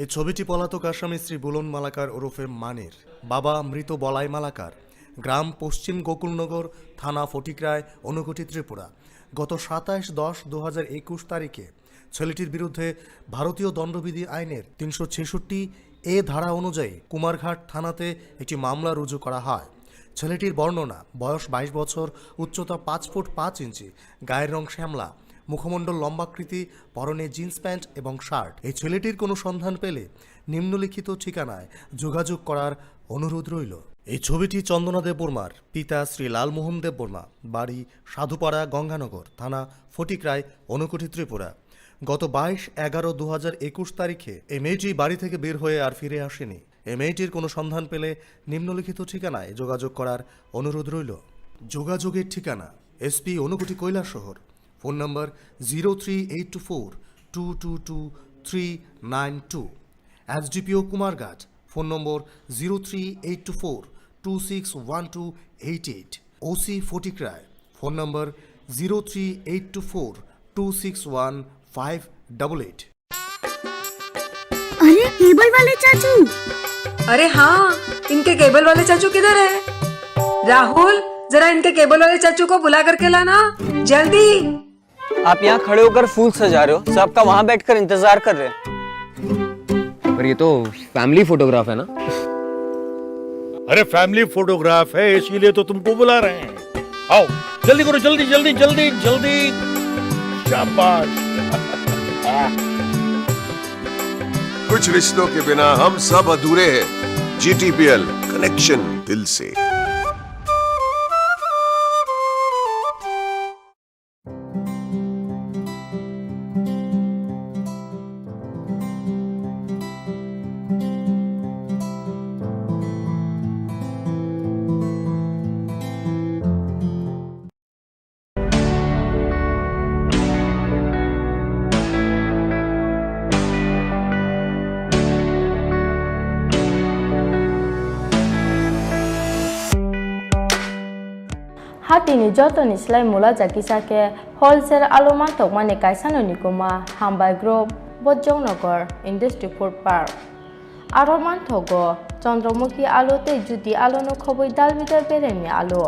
এই ছবিটি পলাতক আসামি শ্রী বুলন মালাকার ওরফে মানির, বাবা মৃত বলাই মালাকার, গ্রাম পশ্চিম গোকুলনগর, থানা ফটিকরায়, ঊনকোটি, ত্রিপুরা। গত সাতাশ দশ দু হাজার একুশ তারিখে ছেলেটির বিরুদ্ধে ভারতীয় দণ্ডবিধি আইনের তিনশো ছেষট্টি এ ধারা অনুযায়ী কুমারঘাট থানাতে একটি মামলা রুজু করা হয়। ছেলেটির বর্ণনা, বয়স বাইশ বছর, উচ্চতা পাঁচ ফুট পাঁচ ইঞ্চি, গায়ের রং শ্যামলা, মুখমণ্ডল লম্বাকৃতি, পরনে জিন্স প্যান্ট এবং শার্ট। এই ছেলেটির কোনো সন্ধান পেলে নিম্নলিখিত ঠিকানায় যোগাযোগ করার অনুরোধ রইল। এই ছবিটি চন্দনা দেববর্মার, পিতা শ্রী লালমোহন দেববর্মা, বাড়ি সাধুপাড়া, গঙ্গানগর, থানা ফটিকরায়, ঊনকোটি, ত্রিপুরা। গত বাইশ এগারো দু হাজার একুশ তারিখে এই মেয়েটি বাড়ি থেকে বের হয়ে আর ফিরে আসেনি। এই মেয়েটির কোনো সন্ধান পেলে নিম্নলিখিত ঠিকানায় যোগাযোগ করার অনুরোধ রইল। যোগাযোগের ঠিকানা: SP Unakoti Kailashahar, phone number zero three eight two four two two two three nine two, SDPO Kumarghat, phone number zero three eight two four two six one two eight eight, OC Fatikroy, phone number zero three eight two four two six one five double eight. अरे, cable वाले चाचू। अरे हाँ, इनके केबल वाले चाचू किधर है? राहुल, जरा इनके केबल वाले चाचू को बुला करके लाना, जल्दी। आप यहाँ खड़े होकर फूल सजा रहे हो, सबका वहाँ बैठकर इंतजार कर रहे हैं। पर ये तो फैमिली फोटोग्राफ है ना? अरे, फैमिली फोटोग्राफ है, इसीलिए तो तुमको बुला रहे हैं। आओ, जल्दी करो, जल्दी, जल्दी, जल्दी, जल्दी। शाबाश। कुछ रिश्तों के बिना हम सब अधूरे हैं। जीटीपीएल, कनेक्शन दिल से। Hatini jotoni slai mula jakisa khe wholesale alu mantokmani kaisano nikuma Hambai Group, Bojongnagar Industry Food Park. Aro manthogo Chandramukhi alu tei Jyoti alu no khobwi dal bidal beremni alu.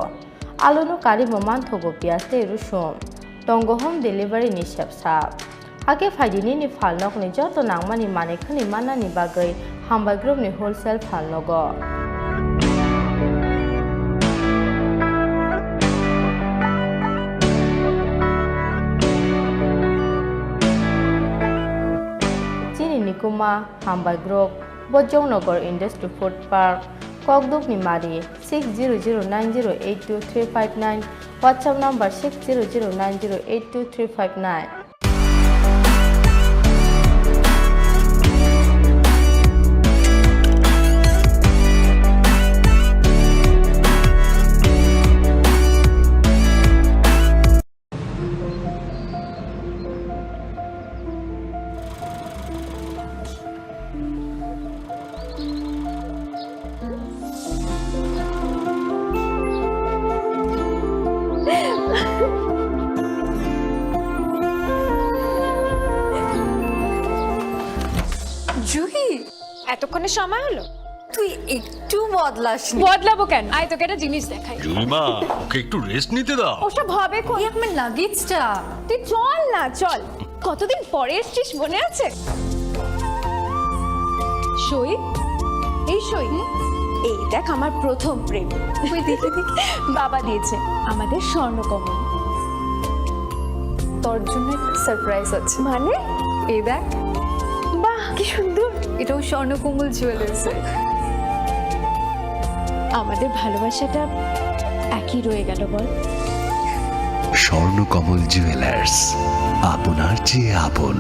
Alu no karimo manthogo piyaj tei rusum. Tongo home delivery ni sepsa. Hakhe phaidi nini phalnokni joto nangmani manwi khwnwi mannani bagwi Hambai Group ni wholesale phalnogo. Chini nikuma Hambai Group, Bojongnagar Industry Food Park, Kokdukni Mari, six zero zero nine zero eight two three five nine, WhatsApp number six zero zero nine zero eight two three five nine. Juhi, এতক্ষণে সময় হলো? তুই একটু বদলাসনি। বদলাবো কেন? আয়, তোকে একটা জিনিস দেখাই। জুলিমা, ওকে একটু রেস্ট নিতে দাও। ওসব হবে কোন? এই আমার লাগেজটা। তুই চল না, চল। কতদিন পরে এসছিস, মনে আছে? সই, এই সই। এই দেখ, আমার প্রথম প্রেম। ওই দেখে দেখে। বাবা দিয়েছে, আমাদের স্বর্ণকমল। তোর জন্য একটা সারপ্রাইজ আছে। মানে? এই দেখ। বাহ, কি সুন্দর। এটাও স্বর্ণকমল জুয়েলার্সের। আমাদের ভালোবাসাটা একই রয়ে গেল, বল? স্বর্ণকমল জুয়েলার্স, আপনার চেয়ে আপন।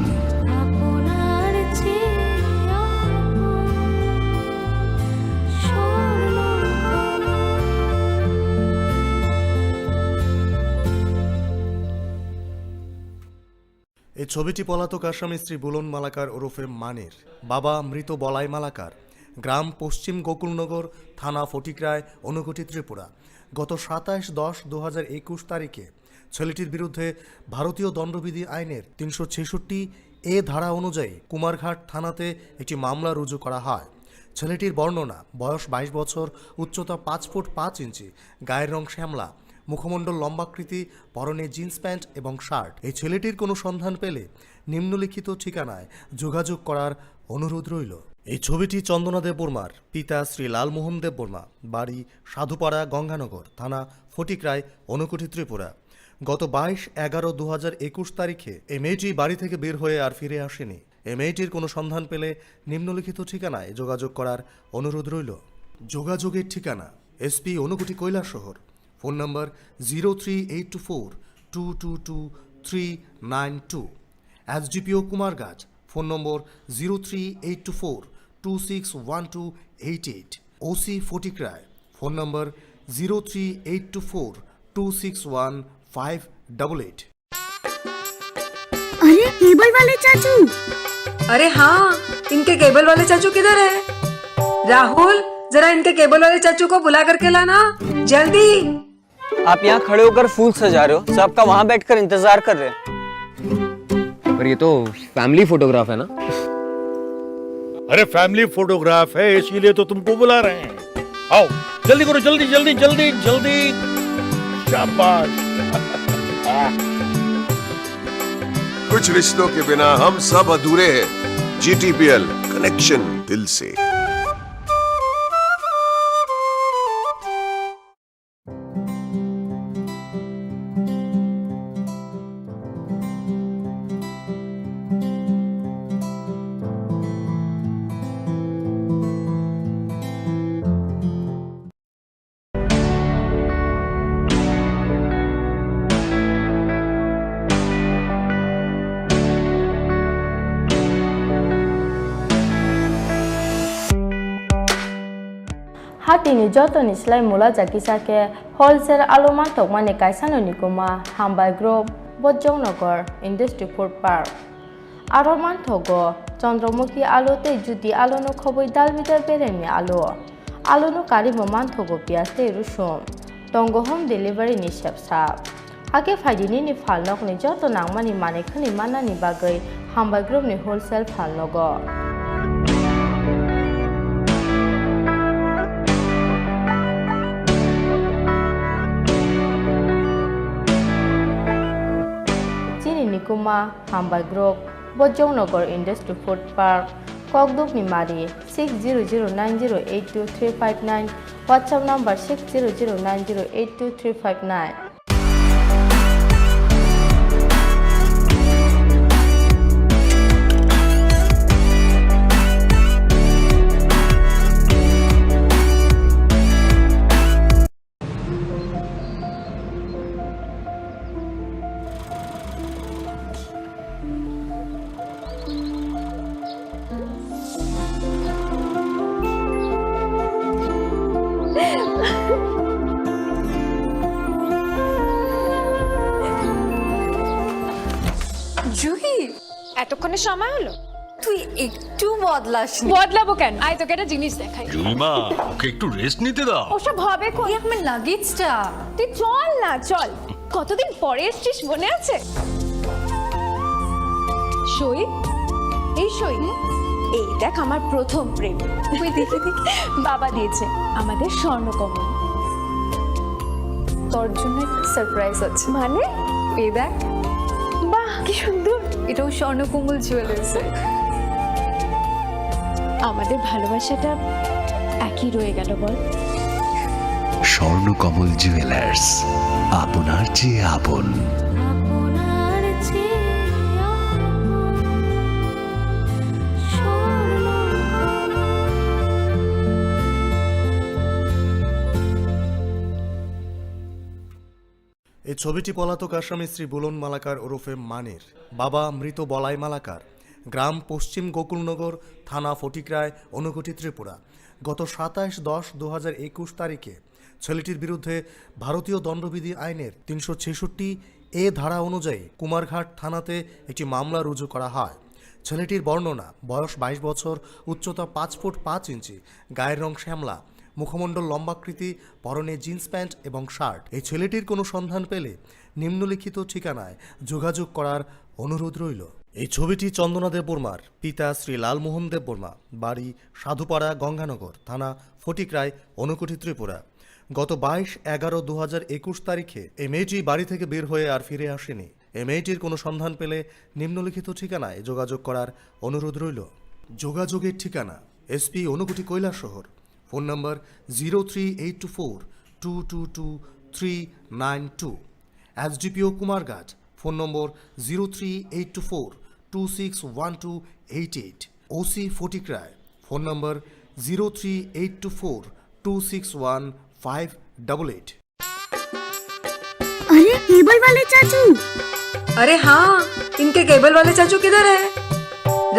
এই ছবিটি পলাতক আসামি শ্রী বুলন মালাকার ওরফে মানির, বাবা মৃত বলাই মালাকার, গ্রাম পশ্চিম গোকুলনগর, থানা ফটিকরায়, ঊনকোটি, ত্রিপুরা। গত সাতাশ দশ দু হাজার একুশ তারিখে ছেলেটির বিরুদ্ধে ভারতীয় দণ্ডবিধি আইনের তিনশো ছেষট্টি এ ধারা অনুযায়ী কুমারঘাট থানাতে একটি মামলা রুজু করা হয়। ছেলেটির বর্ণনা, বয়স বাইশ বছর, উচ্চতা পাঁচ ফুট পাঁচ ইঞ্চি, গায়ের রং শ্যামলা, মুখমণ্ডল লম্বাকৃতি, পরনে জিন্স প্যান্ট এবং শার্ট। এই ছেলেটির কোনো সন্ধান পেলে নিম্নলিখিত ঠিকানায় যোগাযোগ করার অনুরোধ রইল। এই ছবিটি চন্দনা দেববর্মার, পিতা শ্রী লালমোহন দেববর্মা, বাড়ি সাধুপাড়া গঙ্গানগর, থানা ফটিকরায়, ঊনকোটি, ত্রিপুরা। গত বাইশ এগারো দু হাজার একুশ তারিখে এই মেয়েটি বাড়ি থেকে বের হয়ে আর ফিরে আসেনি। এই মেয়েটির কোনো সন্ধান পেলে নিম্নলিখিত ঠিকানায় যোগাযোগ করার অনুরোধ রইল। যোগাযোগের ঠিকানা: SP Unakoti Kailashahar, phone number zero three eight two four two two two three nine two, SDPO Kumarghat, phone number zero three eight two four two six one two eight eight, OC Fatikroy, phone number zero three eight two four two six one five double eight. अरे, cable वाले चाचू। अरे हाँ, इनके केबल वाले चाचू किधर है? राहुल, जरा इनके केबल वाले चाचू को बुला करके लाना, जल्दी। आप यहाँ खड़े होकर फूल सजा रहे हो, सबका वहाँ बैठकर इंतजार कर रहे हैं। पर ये तो फैमिली फोटोग्राफ है ना? अरे, फैमिली फोटोग्राफ है, इसीलिए तो तुमको बुला रहे हैं। आओ, जल्दी करो, जल्दी, जल्दी, जल्दी, जल्दी। शाबाश। कुछ रिश्तों के बिना हम सब अधूरे हैं। जीटीपीएल, कनेक्शन दिल से। Hatini jotoni slai mula jakisa khe wholesale alu manthokmani kaisano nikuma Hambai Group, Bojongnagar Industry Food Park. Aro manthogo Chandramukhi alu tei Jyoti aluno khobwi dalbidal beremni alu. Aluno karimo manthogo piyaj tei rusum. Tongo home delivery ni sepsa. Hakhe phaidi nini phalnokni joto nangmani manwi khwnwi mannani bagwi Hambai Group ni wholesale phalnogo. Chini nikuma Hambai Group, Bojongnagar Industry Food Park, Kokdukni Mari, six zero zero nine zero eight two three five nine, WhatsApp number six zero zero nine zero eight two three five nine. Juhi, এতক্ষণে সময় হলো? তুই একটু বদলাসনি। বদলাবো কেন? আয়, তোকে একটা জিনিস দেখাই। জুলিমা, ওকে একটু রেস্ট নিতে দাও। ওসব হবে কোন? এই আমার লাগেজটা। তুই চল না, চল। কতদিন পরে এসছিস, মনে আছে? সই, এই সই। এই দেখ, আমার প্রথম প্রেম। ওই দেখে দেখে। বাবা দিয়েছে, আমাদের স্বর্ণকমল। তোর জন্য একটা সারপ্রাইজ আছে। মানে? এই দেখ। বাহ, কি সুন্দর। এটাও স্বর্ণকমল জুয়েলার্সের। আমাদের ভালোবাসাটা একই রয়ে গেল, বল? স্বর্ণকমল জুয়েলার্স, আপনার চেয়ে আপন। আপনার চেয়ে আপন স্বর্ণকমল। এই ছবিটি পলাতক আসামি শ্রী বুলন মালাকার ওরফে মানির, বাবা মৃত বলাই মালাকার, গ্রাম পশ্চিম গোকুলনগর, থানা ফটিকরায়, ঊনকোটি, ত্রিপুরা। গত সাতাশ দশ দু হাজার একুশ তারিখে ছেলেটির বিরুদ্ধে ভারতীয় দণ্ডবিধি আইনের তিনশো ছেষট্টি এ ধারা অনুযায়ী কুমারঘাট থানাতে একটি মামলা রুজু করা হয়। ছেলেটির বর্ণনা, বয়স বাইশ বছর, উচ্চতা পাঁচ ফুট পাঁচ ইঞ্চি, গায়ের রং শ্যামলা, মুখমণ্ডল লম্বাকৃতি, পরনে জিন্স প্যান্ট এবং শার্ট। এই ছেলেটির কোনো সন্ধান পেলে নিম্নলিখিত ঠিকানায় যোগাযোগ করার অনুরোধ রইল। এই ছবিটি চন্দনা দেববর্মার, পিতা শ্রী লালমোহন দেববর্মা, বাড়ি সাধুপাড়া, গঙ্গানগর, থানা ফটিকরায়, ঊনকোটি, ত্রিপুরা। গত বাইশ এগারো দু হাজার একুশ তারিখে এই মেয়েটি বাড়ি থেকে বের হয়ে আর ফিরে আসেনি। এই মেয়েটির কোনো সন্ধান পেলে নিম্নলিখিত ঠিকানায় যোগাযোগ করার অনুরোধ রইল। যোগাযোগের ঠিকানা: SP Unakoti, Kailashahar, phone number zero three eight two four two two two three nine two, SDPO Kumarghat, phone number zero three eight two four two six one two eight eight, OC Fatikroy, phone number zero three eight two four two six one five double eight. अरे, cable वाले चाचू। अरे हाँ, इनके केबल वाले चाचू किधर है?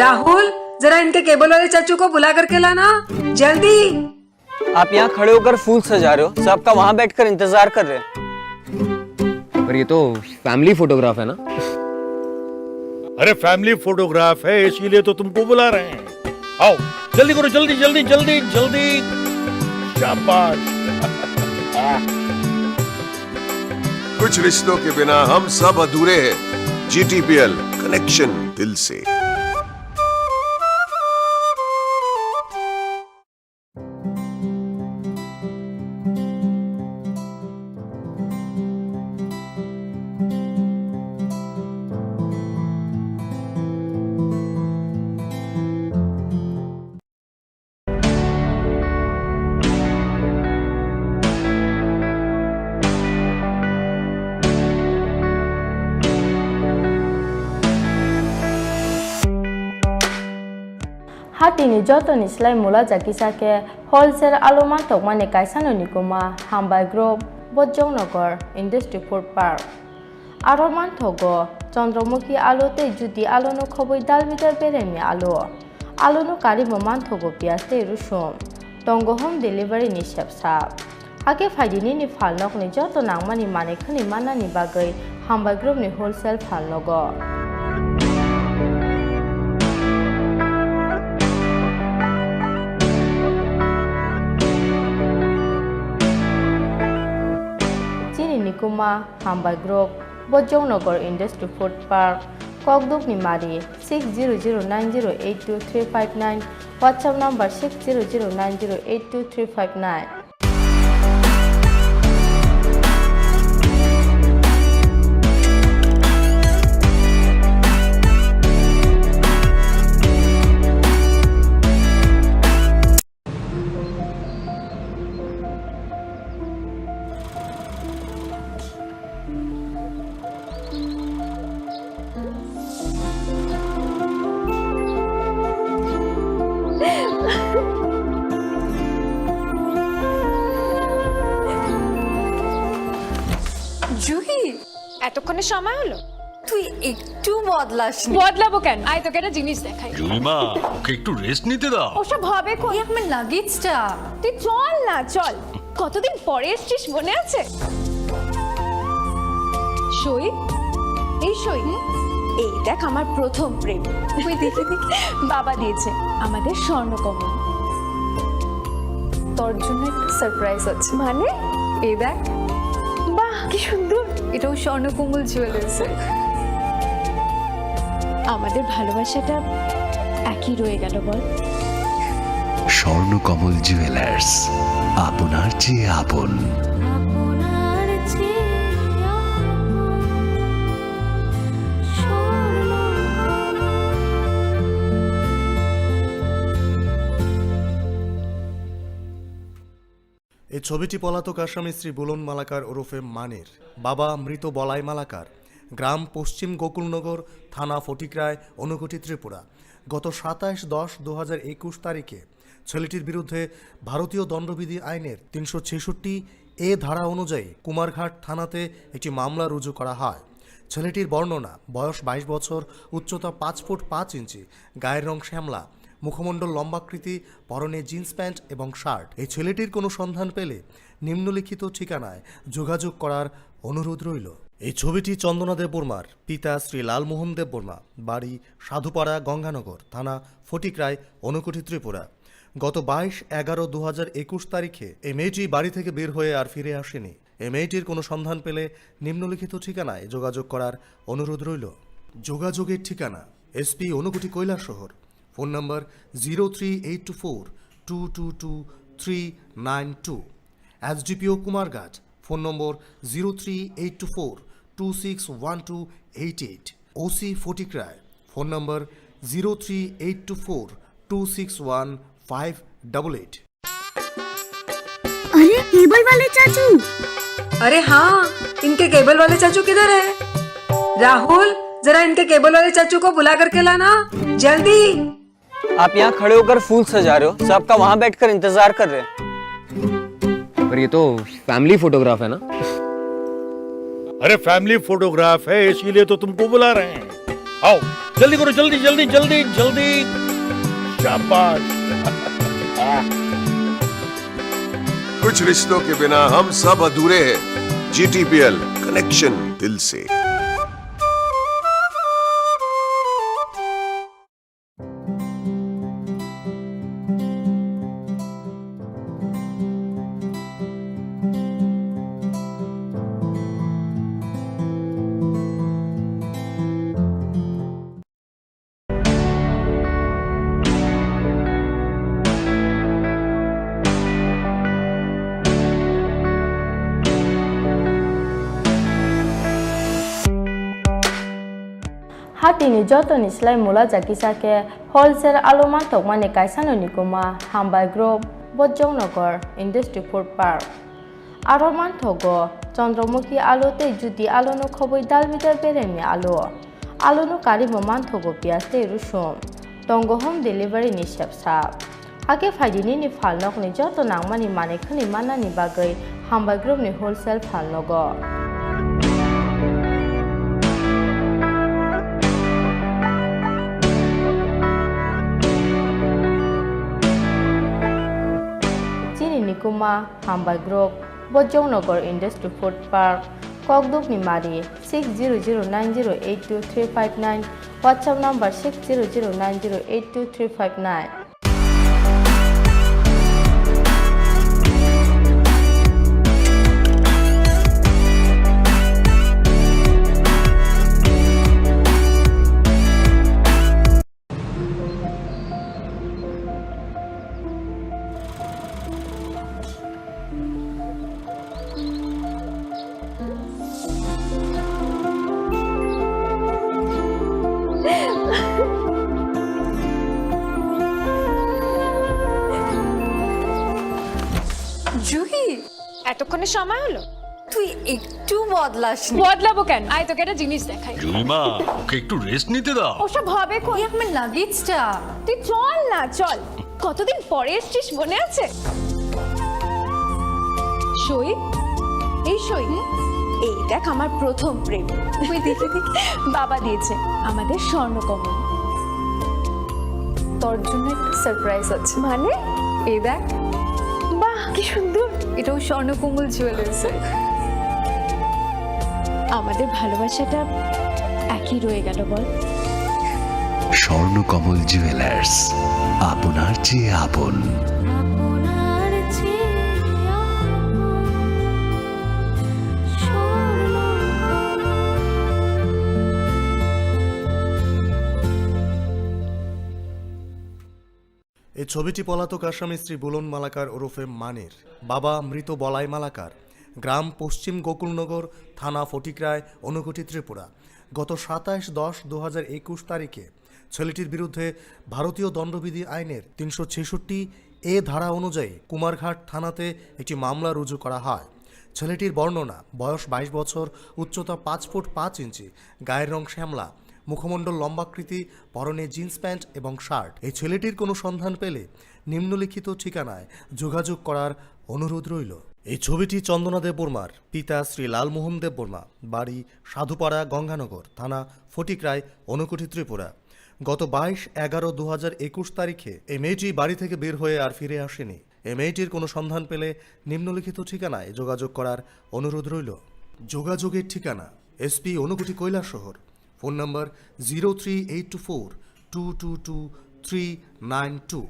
राहुल, जरा इनके केबल वाले चाचू को बुला करके लाना, जल्दी। आप यहाँ खड़े होकर फूल सजा रहे हो, सबका वहाँ बैठकर इंतजार कर रहे हैं। पर ये तो फैमिली फोटोग्राफ है ना? अरे, फैमिली फोटोग्राफ है, इसीलिए तो तुमको बुला रहे हैं। आओ, जल्दी करो, जल्दी, जल्दी, जल्दी, जल्दी। शाबाश। कुछ रिश्तों के बिना हम सब अधूरे हैं। जीटीपीएल, कनेक्शन दिल से। Hatini jotoni slai mula jakisa khe wholesale alu mantokmani kaisano nikuma Hambai Group, Bojongnagar Industry Food Park. Aro manthogo Chandramukhi alu tei Jyoti alu no khobwi dal bidal beremni alu. Alu no karwi bo manthogo piyaj tei rusum. Tongo home delivery ni sepsa. Hakhe phaidi nini phalnokni joto nangmani manwi khwnwi mannani bagwi Hambai Group ni wholesale phalnogo. Chini nikuma Hambai Group, Bojongnagar Industry Food Park, Kokdukni Mari, six zero zero nine zero eight two three five nine, WhatsApp number six zero zero nine zero eight two three five nine. Juhi, এতক্ষণে সময় হলো? তুই একটু বদলাসনি। বদলাবো কেন? আয়, তোকে একটা জিনিস দেখাই। জুলিমা, ওকে একটু রেস্ট নিতে দাও। ওসব হবে কোন? এই আমার লাগেজটা। তুই চল না, চল। কতদিন পরে এসছিস, মনে আছে? সই, এই সই। এই দেখ, আমার প্রথম প্রেম। ওই দেখে দেখে বাবা দিয়েছে আমাদের স্বর্ণকমল। তোর জন্য একটা সারপ্রাইজ আছে। মানে? এই দেখ। বাহ, কি সুন্দর। এটাও স্বর্ণকমল জুয়েলার্সের। আমাদের ভালোবাসাটা একই রয়ে গেল, বল? স্বর্ণকমল জুয়েলার্স, আপনার চেয়ে আপন। এই ছবিটি পলাতক আসামি শ্রী বুলন মালাকার ওরফে মানির, বাবা মৃত বলাই মালাকার, গ্রাম পশ্চিম গোকুলনগর, থানা ফটিকরায়, ঊনকোটি, ত্রিপুরা। গত সাতাশ দশ দু হাজার একুশ তারিখে ছেলেটির বিরুদ্ধে ভারতীয় দণ্ডবিধি আইনের তিনশো ছেষট্টি এ ধারা অনুযায়ী কুমারঘাট থানাতে একটি মামলা রুজু করা হয়। ছেলেটির বর্ণনা, বয়স বাইশ বছর, উচ্চতা পাঁচ ফুট পাঁচ ইঞ্চি, গায়ের রং শ্যামলা, মুখমণ্ডল লম্বাকৃতি, পরনে জিন্স প্যান্ট এবং শার্ট। এই ছেলেটির কোনো সন্ধান পেলে নিম্নলিখিত ঠিকানায় যোগাযোগ করার অনুরোধ রইল। এই ছবিটি চন্দনা দেববর্মার, পিতা শ্রী লালমোহন দেববর্মা, বাড়ি সাধুপাড়া, গঙ্গানগর, থানা ফটিকরায়, ঊনকোটি, ত্রিপুরা। গত বাইশ এগারো দু হাজার একুশ তারিখে এই মেয়েটি বাড়ি থেকে বের হয়ে আর ফিরে আসেনি। এই মেয়েটির কোনো সন্ধান পেলে নিম্নলিখিত ঠিকানায় যোগাযোগ করার অনুরোধ রইল। যোগাযোগের ঠিকানা: S P Unakoti Kailashahar, phone number zero three eight two four two two two three nine two. S D P O Kumarghat, phone number zero three eight two four two six one two eight eight. O C Photikrai, phone number zero three eight two four two six one five eight eight. अरे, cable वाले चाचू। अरे हाँ, इनके केबल वाले चाचू किधर है? राहुल, जरा इनके केबल वाले चाचू को बुला करके लाना, जल्दी। आप यहाँ खड़े होकर फूल सजा रहे हो, सब आपका वहाँ बैठकर इंतजार कर रहे हैं। पर ये तो फैमिली फोटोग्राफ है ना? अरे, फैमिली फोटोग्राफ है, इसीलिए तो तुमको बुला रहे हैं। आओ, जल्दी करो, जल्दी, जल्दी, जल्दी, जल्दी। शाबाश। कुछ रिश्तों के बिना हम सब अधूरे हैं। G T P L, connection दिल से। Hatini jotoni slai mula jakisa khe wholesale alu manthokmani kaisano nikuma Hambai Group, Bojongnagar Industry Food Park. Aro manthogo Chandramukhi alu tei Jyoti aluno khobwi dal bidal beremni alu. Aluno karimo manthogo piyaj tei rusum. Tongo home delivery ni sepsa. Hakhe phaidi nini phalnokni joto nangmani manwi khwnwi mannani bagwi Hambai Group ni wholesale phalnogo. Chini nikuma Hambai Group, Bojongnagar Industry Food Park, Kokdukni Mari, six zero zero nine zero eight two three five nine, WhatsApp number six zero zero nine zero eight two three five nine. Juhi, এতক্ষণে সময় হলো? তুই একটু বদলাসনি। বদলাবো কেন? আয়, তোকে একটা জিনিস দেখাই। জুইমা, ওকে একটু রেস্ট নিতে দাও। ওসব হবে কই? এই আমার লাগেজটা। তুই চল না, চল। কতদিন পরে এসছিস, মনে আছে? সই, এই সই। এই দেখ, আমার প্রথম প্রেম। ওই দেখে দেখে বাবা দিয়েছে আমাদের স্বর্ণকমল। তোর জন্য একটা সারপ্রাইজ আছে। মানে? এই দেখ। বাহ, কি সুন্দর। এটাও স্বর্ণকমল জুয়েলার্সের। আমাদের ভালোবাসাটা একই রয়ে গেল, বল? স্বর্ণকমল জুয়েলার্স, আপনার চেয়ে আপন। এই ছবিটি পলাতক আসামি শ্রী বুলন মালাকার ওরফে মানির, বাবা মৃত বলাই মালাকার, গ্রাম পশ্চিম গোকুলনগর, থানা ফটিকরায়, ঊনকোটি, ত্রিপুরা। গত সাতাশ দশ দু হাজার একুশ তারিখে ছেলেটির বিরুদ্ধে ভারতীয় দণ্ডবিধি আইনের তিনশো ছেষট্টি এ ধারা অনুযায়ী কুমারঘাট থানাতে একটি মামলা রুজু করা হয়। ছেলেটির বর্ণনা, বয়স বাইশ বছর, উচ্চতা পাঁচ ফুট পাঁচ ইঞ্চি, গায়ের রং শ্যামলা, মুখমণ্ডল লম্বাকৃতি, পরনে জিন্স প্যান্ট এবং শার্ট। এই ছেলেটির কোনো সন্ধান পেলে নিম্নলিখিত ঠিকানায় যোগাযোগ করার অনুরোধ রইল। এই ছবিটি চন্দনা দেববর্মার, পিতা শ্রী লালমোহন দেববর্মা, বাড়ি সাধুপাড়া, গঙ্গানগর, থানা ফটিকরায়, ঊনকোটি, ত্রিপুরা। গত বাইশ এগারো দু হাজার একুশ তারিখে এই মেয়েটি বাড়ি থেকে বের হয়ে আর ফিরে আসেনি। এই মেয়েটির কোনো সন্ধান পেলে নিম্নলিখিত ঠিকানায় যোগাযোগ করার অনুরোধ রইল। যোগাযোগের ঠিকানা: SP Unakoti Kailashahar, phone number zero three eight two four two two two three nine two,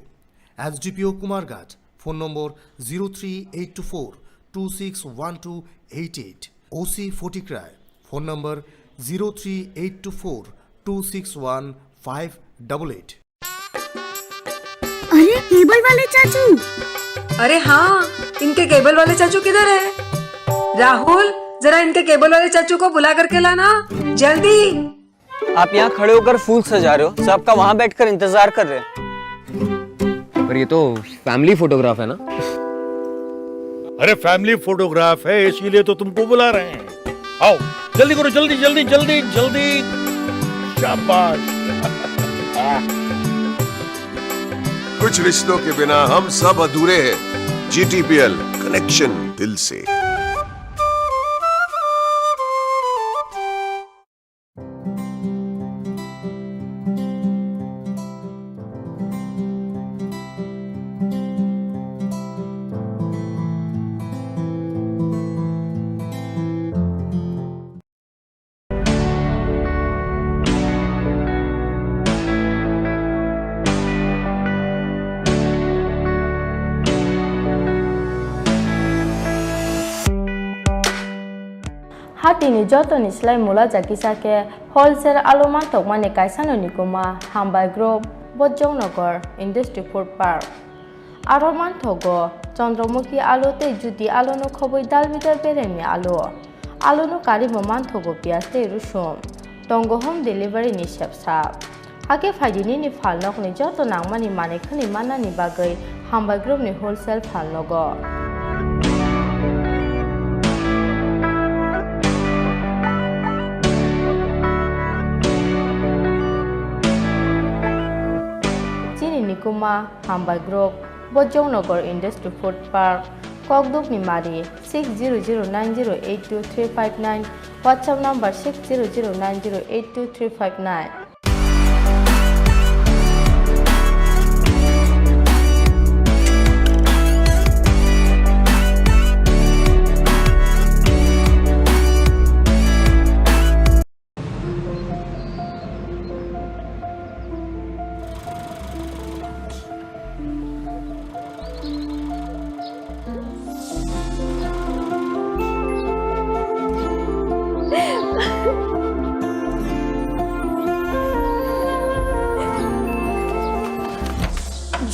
SDPO Kumarghat, phone number zero three eight two four two six one two eight eight, OC Fatikroy, phone number zero three eight two four two six one five double eight. अरे, cable वाले चाचू। अरे हाँ, इनके केबल वाले चाचू किधर है? राहुल, जरा इनके केबल वाले चाचू को बुला करके लाना, जल्दी। आप यहाँ खड़े होकर फूल सजा रहे हो, सबका वहाँ बैठकर इंतजार कर रहे हैं। पर ये तो फैमिली फोटोग्राफ है ना? अरे, फैमिली फोटोग्राफ है, इसीलिए तो तुमको बुला रहे हैं। आओ, जल्दी करो, जल्दी, जल्दी, जल्दी, जल्दी। शाबाश। कुछ रिश्तों के बिना हम सब अधूरे हैं। जीटीपीएल, कनेक्शन दिल से। Hatini jotoni slai mula jakisa khe wholesale alu mantokmani kaisano nikuma Hambai Group, Bojongnagar Industry Food Park. Aro manthogo Chandramukhi alu tei Jyoti aluno khobwi dal bidal beremni alu. Aluno karimo manthogo piyaj tei rusum. Tongo home delivery ni sepsa. Hakhe phaidi nini phalnokni joto nangmani manwi khwnwi mannani bagwi Hambai Group ni wholesale phalnogo. Chini nikuma Hambai Group, Bojongnagar Industry Food Park, Kokdukni Mari, six zero zero nine zero eight two three five nine, WhatsApp number six zero zero nine zero eight two three five nine.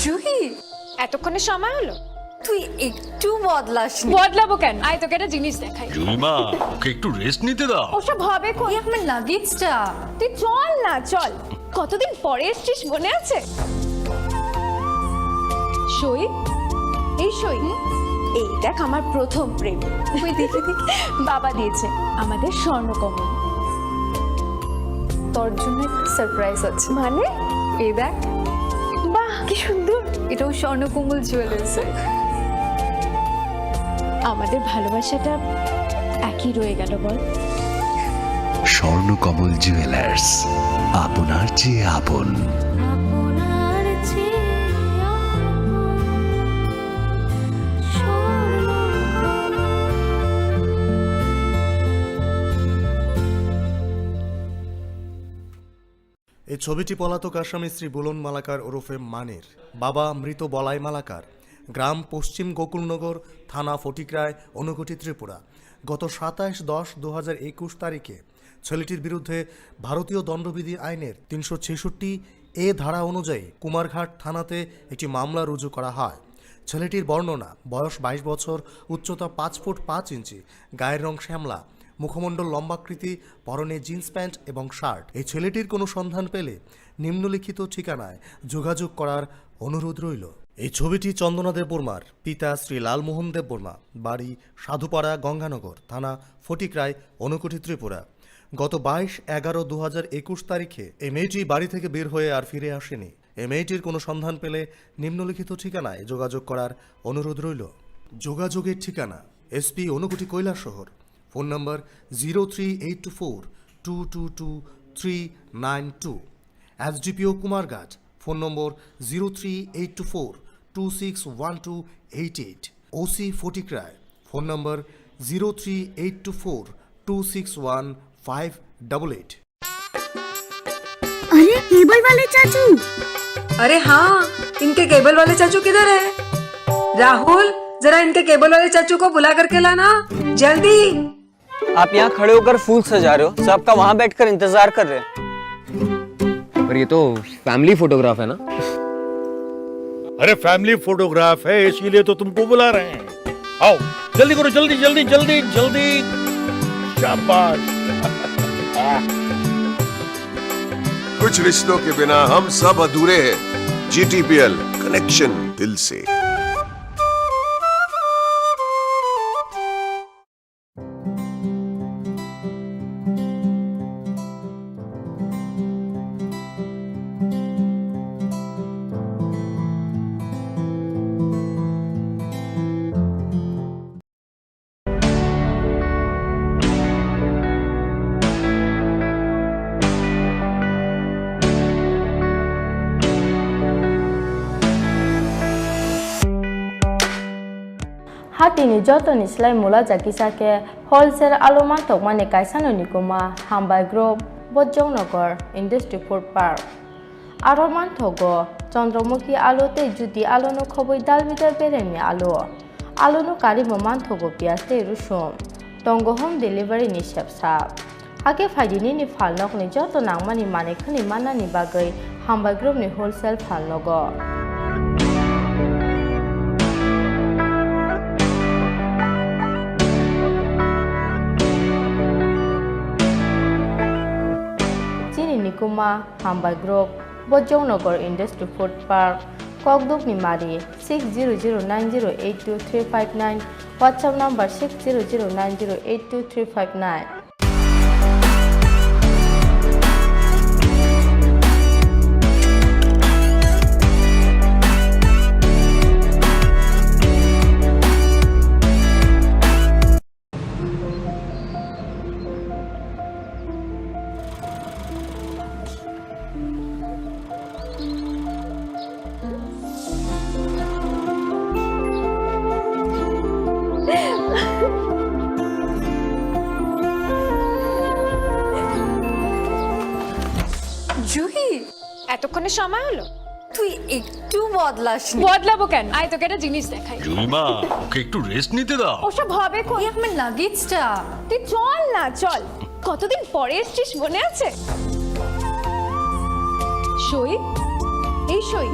Juhi, এতক্ষণে সময় হলো? তুই একটু বদলাসনি। বদলাবো কেন? আয়, তোকে একটা জিনিস দেখাই। জুইমা, ওকে একটু রেস্ট নিতে দাও। ওসব হবে কই? এই আমার লাগেজটা। তুই চল না, চল। কতদিন পরে এসছিস, মনে আছে? সই, এই সই। হুম? এই দেখ, আমার প্রথম প্রেম। ওই দেখি, দেখি। বাবা দিয়েছে আমাদের স্বর্ণকমল। তোর জন্য একটা সারপ্রাইজ আছে। মানে? এই দেখ। বাহ, কি সুন্দর। এটাও স্বর্ণকমল জুয়েলার্সের। আমাদের ভালোবাসাটা একই রয়ে গেল, বল? স্বর্ণকমল জুয়েলার্স, আপনার চেয়ে আপন। এই ছবিটি পলাতক আসামি শ্রী বুলন মালাকার ওরফে মানির, বাবা মৃত বলাই মালাকার, গ্রাম পশ্চিম গোকুলনগর, থানা ফটিকরায়, ঊনকোটি, ত্রিপুরা। গত সাতাশ দশ দু হাজার একুশ তারিখে ছেলেটির বিরুদ্ধে ভারতীয় দণ্ডবিধি আইনের তিনশো ছেষট্টি এ ধারা অনুযায়ী কুমারঘাট থানাতে একটি মামলা রুজু করা হয়। ছেলেটির বর্ণনা, বয়স বাইশ বছর, উচ্চতা পাঁচ ফুট পাঁচ ইঞ্চি, গায়ের রং শ্যামলা, মুখমণ্ডল লম্বাকৃতি, পরনে জিন্স প্যান্ট এবং শার্ট। এই ছেলেটির কোনো সন্ধান পেলে নিম্নলিখিত ঠিকানায় যোগাযোগ করার অনুরোধ রইল। এই ছবিটি চন্দনা দেববর্মার, পিতা শ্রী লালমোহন দেববর্মা, বাড়ি সাধুপাড়া গঙ্গানগর, থানা ফটিকরায়, ঊনকোটি, ত্রিপুরা। গত বাইশ এগারো দু হাজার একুশ তারিখে এই মেয়েটি বাড়ি থেকে বের হয়ে আর ফিরে আসেনি। এই মেয়েটির কোনো সন্ধান পেলে নিম্নলিখিত ঠিকানায় যোগাযোগ করার অনুরোধ রইল। যোগাযোগের ঠিকানা: SP Unakoti Kailashahar, phone number zero three eight two four two two two three nine two, SDPO Kumarghat, phone number zero three eight two four two six one two eight eight, OC Fatikroy, phone number zero three eight two four two six one five double eight. अरे, cable वाले चाचू। अरे हाँ, इनके केबल वाले चाचू किधर है? राहुल, जरा इनके केबल वाले चाचू को बुला करके लाना, जल्दी। आप यहाँ खड़े होकर फूल सजा रहे हो, सबका वहाँ बैठकर इंतजार कर रहे हैं। पर ये तो फैमिली फोटोग्राफ है ना? अरे, फैमिली फोटोग्राफ है, इसीलिए तो तुमको बुला रहे हैं। आओ, जल्दी करो, जल्दी, जल्दी, जल्दी, जल्दी। शाबाश। कुछ रिश्तों के बिना हम सब अधूरे हैं। जीटीपीएल, कनेक्शन दिल से। Hatini jotoni slai mula jakisa khe wholesale alo mantokmani kaisano nikuma Hambai Group, Bojongnagar Industry Food Park. Aro manthogo Chandramukhi alo tei Jyoti alono khobwi dalbidal beremni alo. Alono karimo manthogo piyaj tei rusum. Tongo home delivery ni sepsa. Hakhe phaidi nini phalnokni joto nangmani manwi khwnwi mannani bagwi Hambai Group ni wholesale phalnogo. Chini nikuma Hambai Group, Bojongnagar Industry Food Park, Kokdukni Mari, six zero zero nine zero eight two three five nine, WhatsApp number six zero zero nine zero eight two three five nine. Juhi, এতক্ষণে সময় হলো? তুই একটু বদলাসনি। বদলাবো কেন? আয়, তোকে একটা জিনিস দেখাই। জুইমা, ওকে একটু রেস্ট নিতে দাও। ওসব হবে কই? এই আমার লাগেজটা। তুই চল না, চল। কতদিন পরে এসছিস, মনে আছে? সই, এই সই।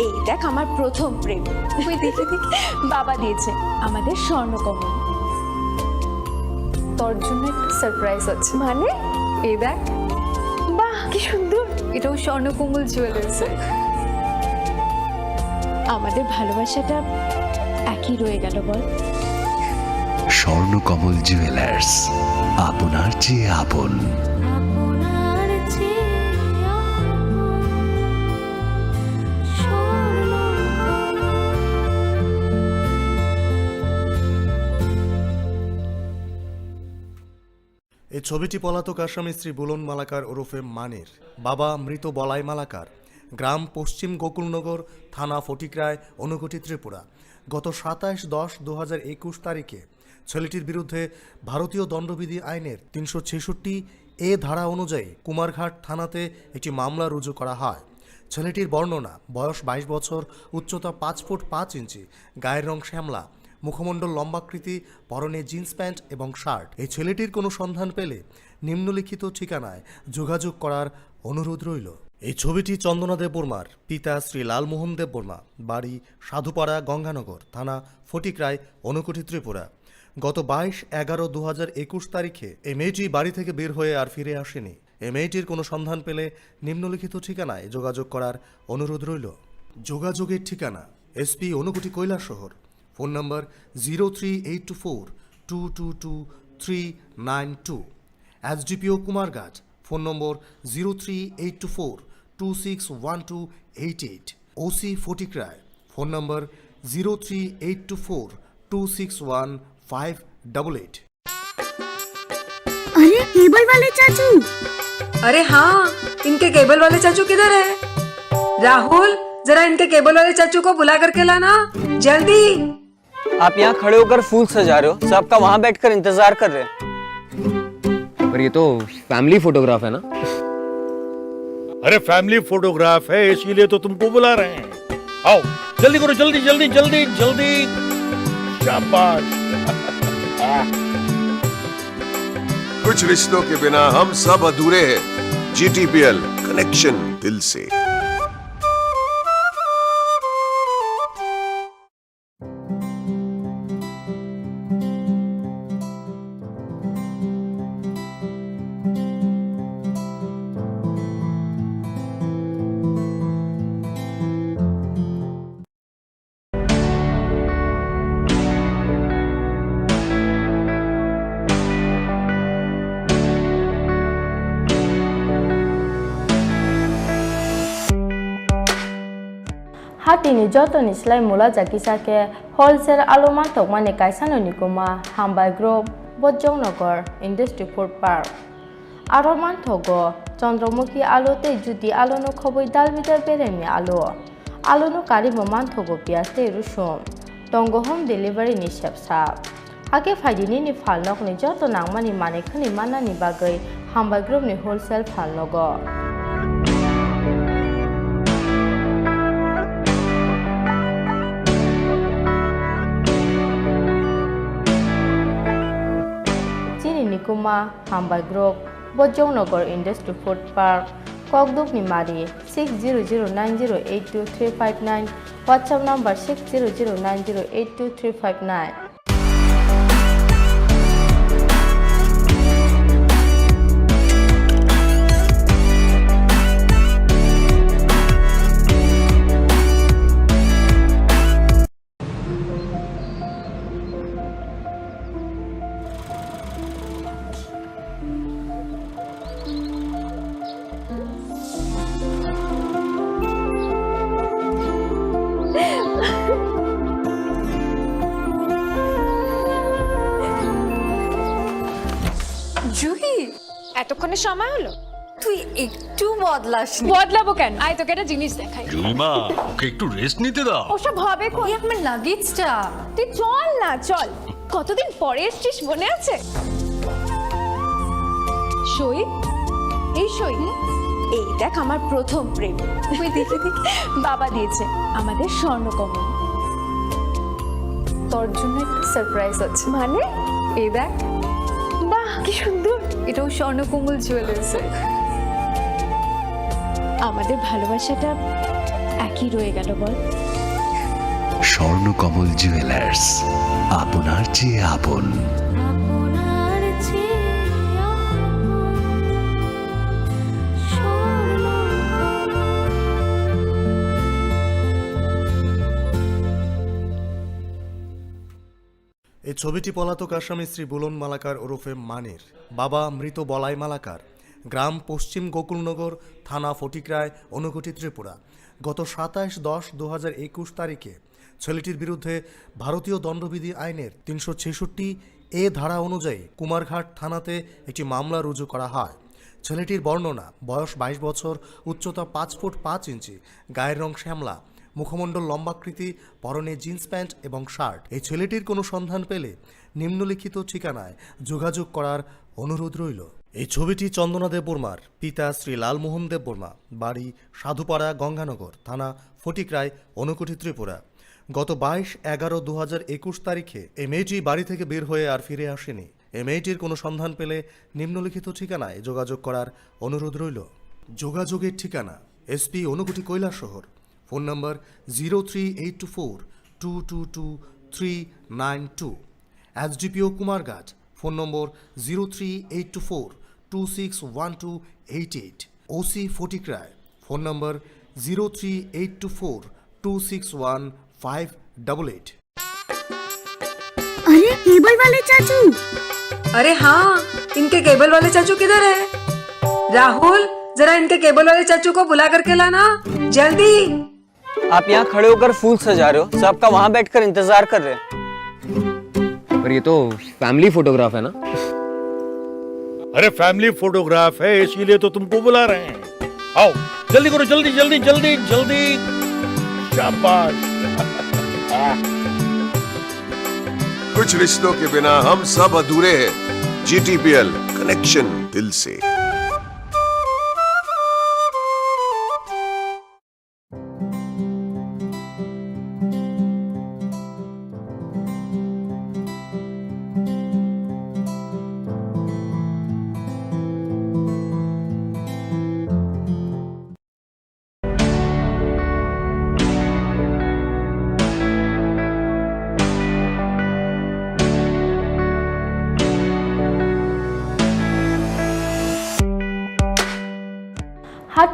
এই দেখ, আমার প্রথম প্রেম। ওই দেখে দেখে। বাবা দিয়েছে আমাদের স্বর্ণকমল। তোর জন্য একটা সারপ্রাইজ আছে। মানে? এই দেখ। বাহ, কি সুন্দর। এটাও স্বর্ণকমল জুয়েলার্সের। আমাদের ভালোবাসাটা একই রয়ে গেল, বল? স্বর্ণকমল জুয়েলার্স, আপনার চেয়ে আপন। এই ছবিটি পলাতক আসামি শ্রী বুলন মালাকার ওরফে মানির, বাবা মৃত বলাই মালাকার, গ্রাম পশ্চিম গোকুলনগর, থানা ফটিকরায়, ঊনকোটি, ত্রিপুরা। গত সাতাশ দশ দু হাজার একুশ তারিখে ছেলেটির বিরুদ্ধে ভারতীয় দণ্ডবিধি আইনের তিনশো ছেষট্টি এ ধারা অনুযায়ী কুমারঘাট থানাতে একটি মামলা রুজু করা হয়। ছেলেটির বর্ণনা, বয়স বাইশ বছর, উচ্চতা পাঁচ ফুট পাঁচ ইঞ্চি, গায়ের রং শ্যামলা, মুখমণ্ডল লম্বাকৃতি, পরনে জিন্স প্যান্ট এবং শার্ট। এই ছেলেটির কোনো সন্ধান পেলে নিম্নলিখিত ঠিকানায় যোগাযোগ করার অনুরোধ রইল। এই ছবিটি চন্দনা দেববর্মার, পিতা শ্রী লালমোহন দেববর্মা, বাড়ি সাধুপাড়া গঙ্গানগর, থানা ফটিকরায়, ঊনকোটি, ত্রিপুরা। গত বাইশ এগারো দু হাজার একুশ তারিখে এই মেয়েটি বাড়ি থেকে বের হয়ে আর ফিরে আসেনি। এই মেয়েটির কোনো সন্ধান পেলে নিম্নলিখিত ঠিকানায় যোগাযোগ করার অনুরোধ রইল। যোগাযোগের ঠিকানা: SP Unakoti Kailashahar, phone number zero three eight two four two two two three nine two, SDPO Kumarghat, phone number zero three eight two four two six one two eight eight, OC Fatikroy, phone number zero three eight two four two six one five double eight. अरे, cable वाले चाचू। अरे हाँ, इनके केबल वाले चाचू किधर है? राहुल, जरा इनके केबल वाले चाचू को बुला करके लाना, जल्दी। आप यहाँ खड़े होकर फूल सजा रहे हो, सबका वहाँ बैठकर इंतजार कर रहे हैं। पर ये तो फैमिली फोटोग्राफ है ना? अरे, फैमिली फोटोग्राफ है, इसीलिए तो तुमको बुला रहे हैं। आओ, जल्दी करो, जल्दी, जल्दी, जल्दी, जल्दी। शाबाश। कुछ रिश्तों के बिना हम सब अधूरे हैं। जीटीपीएल, कनेक्शन दिल से। Hatini jotoni slai mula jakisa khe wholesale alo manthokmani kaisano nikuma Hambai Group, Bojongnagar Industry Food Park. Aro manthogo Chandramukhi alo tei Jyoti alono khobwi dalbidal beremni alo. Alono karimo manthogo piyaj tei rusum. Tongo home delivery ni sepsa. Hakhe phaidi nini phalnokni joto nangmani manwi khwnwi mannani bagwi Hambai Group ni wholesale phalnogo. Chini nikuma Hambai Group, Bojongnagar Industry Food Park, Kokdukni Mari, six zero zero nine zero eight two three five nine, WhatsApp number six zero zero nine zero eight two three five nine. Juhi, এতক্ষণে সময় হলো? তুই একটু বদলাসনি। বদলাবো কেন? আয়, তোকে একটা জিনিস দেখাই। জুইমা, ওকে একটু রেস্ট নিতে দাও। ওসব হবে কোন? এই আমার লাগেজটা। তুই চল না, চল। কতদিন পরে এসছিস, মনে আছে? সই, এই সই। এই দেখ, আমার প্রথম প্রেম। ওই দেখি, দেখি। বাবা দিয়েছে আমাদের স্বর্ণকমল। তোর জন্য একটা সারপ্রাইজ আছে। মানে? এই দেখ। বাহ, কি সুন্দর। এটাও স্বর্ণকমল জুয়েলার্স। আমাদের ভালোবাসাটা একই রয়ে গেল, বল? স্বর্ণকমল জুয়েলার্স, আপনার চেয়ে আপন। এই ছবিটি পলাতক আসামি শ্রী বুলন মালাকার ওরফে মানির, বাবা মৃত বলাই মালাকার, গ্রাম পশ্চিম গোকুলনগর, থানা ফটিকরায়, ঊনকোটি, ত্রিপুরা। গত সাতাশ দশ দু হাজার একুশ তারিখে ছেলেটির বিরুদ্ধে ভারতীয় দণ্ডবিধি আইনের তিনশো ছেষট্টি এ ধারা অনুযায়ী কুমারঘাট থানাতে একটি মামলা রুজু করা হয়। ছেলেটির বর্ণনা, বয়স বাইশ বছর, উচ্চতা পাঁচ ফুট পাঁচ ইঞ্চি, গায়ের রং শ্যামলা, মুখমণ্ডল লম্বাকৃতি, পরনে জিন্স প্যান্ট এবং শার্ট। এই ছেলেটির কোনো সন্ধান পেলে নিম্নলিখিত ঠিকানায় যোগাযোগ করার অনুরোধ রইল। এই ছবিটি চন্দনা দেববর্মার, পিতা শ্রী লালমোহন দেববর্মা, বাড়ি সাধুপাড়া, গঙ্গানগর, থানা ফটিকরায়, ঊনকোটি, ত্রিপুরা। গত বাইশ এগারো দু হাজার একুশ তারিখে এই মেয়েটি বাড়ি থেকে বের হয়ে আর ফিরে আসেনি। এই মেয়েটির কোনো সন্ধান পেলে নিম্নলিখিত ঠিকানায় যোগাযোগ করার অনুরোধ রইল। যোগাযোগের ঠিকানা: SP Unakoti Kailashahar, phone number zero three eight two four two two two three nine two, SDPO Kumarghat, phone number zero three eight two four two six one two eight eight, OC Fatikroy, phone number zero three eight two four two six one five double eight. अरे, cable वाले चाचू। अरे हाँ, इनके केबल वाले चाचू किधर है? राहुल, जरा इनके केबल वाले चाचू को बुला करके लाना, जल्दी। आप यहाँ खड़े होकर फूल सजा रहे हो, सबका वहां बैठकर इंतजार कर रहे हैं। पर ये तो फैमिली फोटोग्राफ है ना? अरे, फैमिली फोटोग्राफ है, इसीलिए तो तुमको बुला रहे हैं। आओ, जल्दी करो, जल्दी, जल्दी, जल्दी, जल्दी। शाबाश। कुछ रिश्तों के बिना हम सब अधूरे हैं। जीटीपीएल, कनेक्शन दिल से।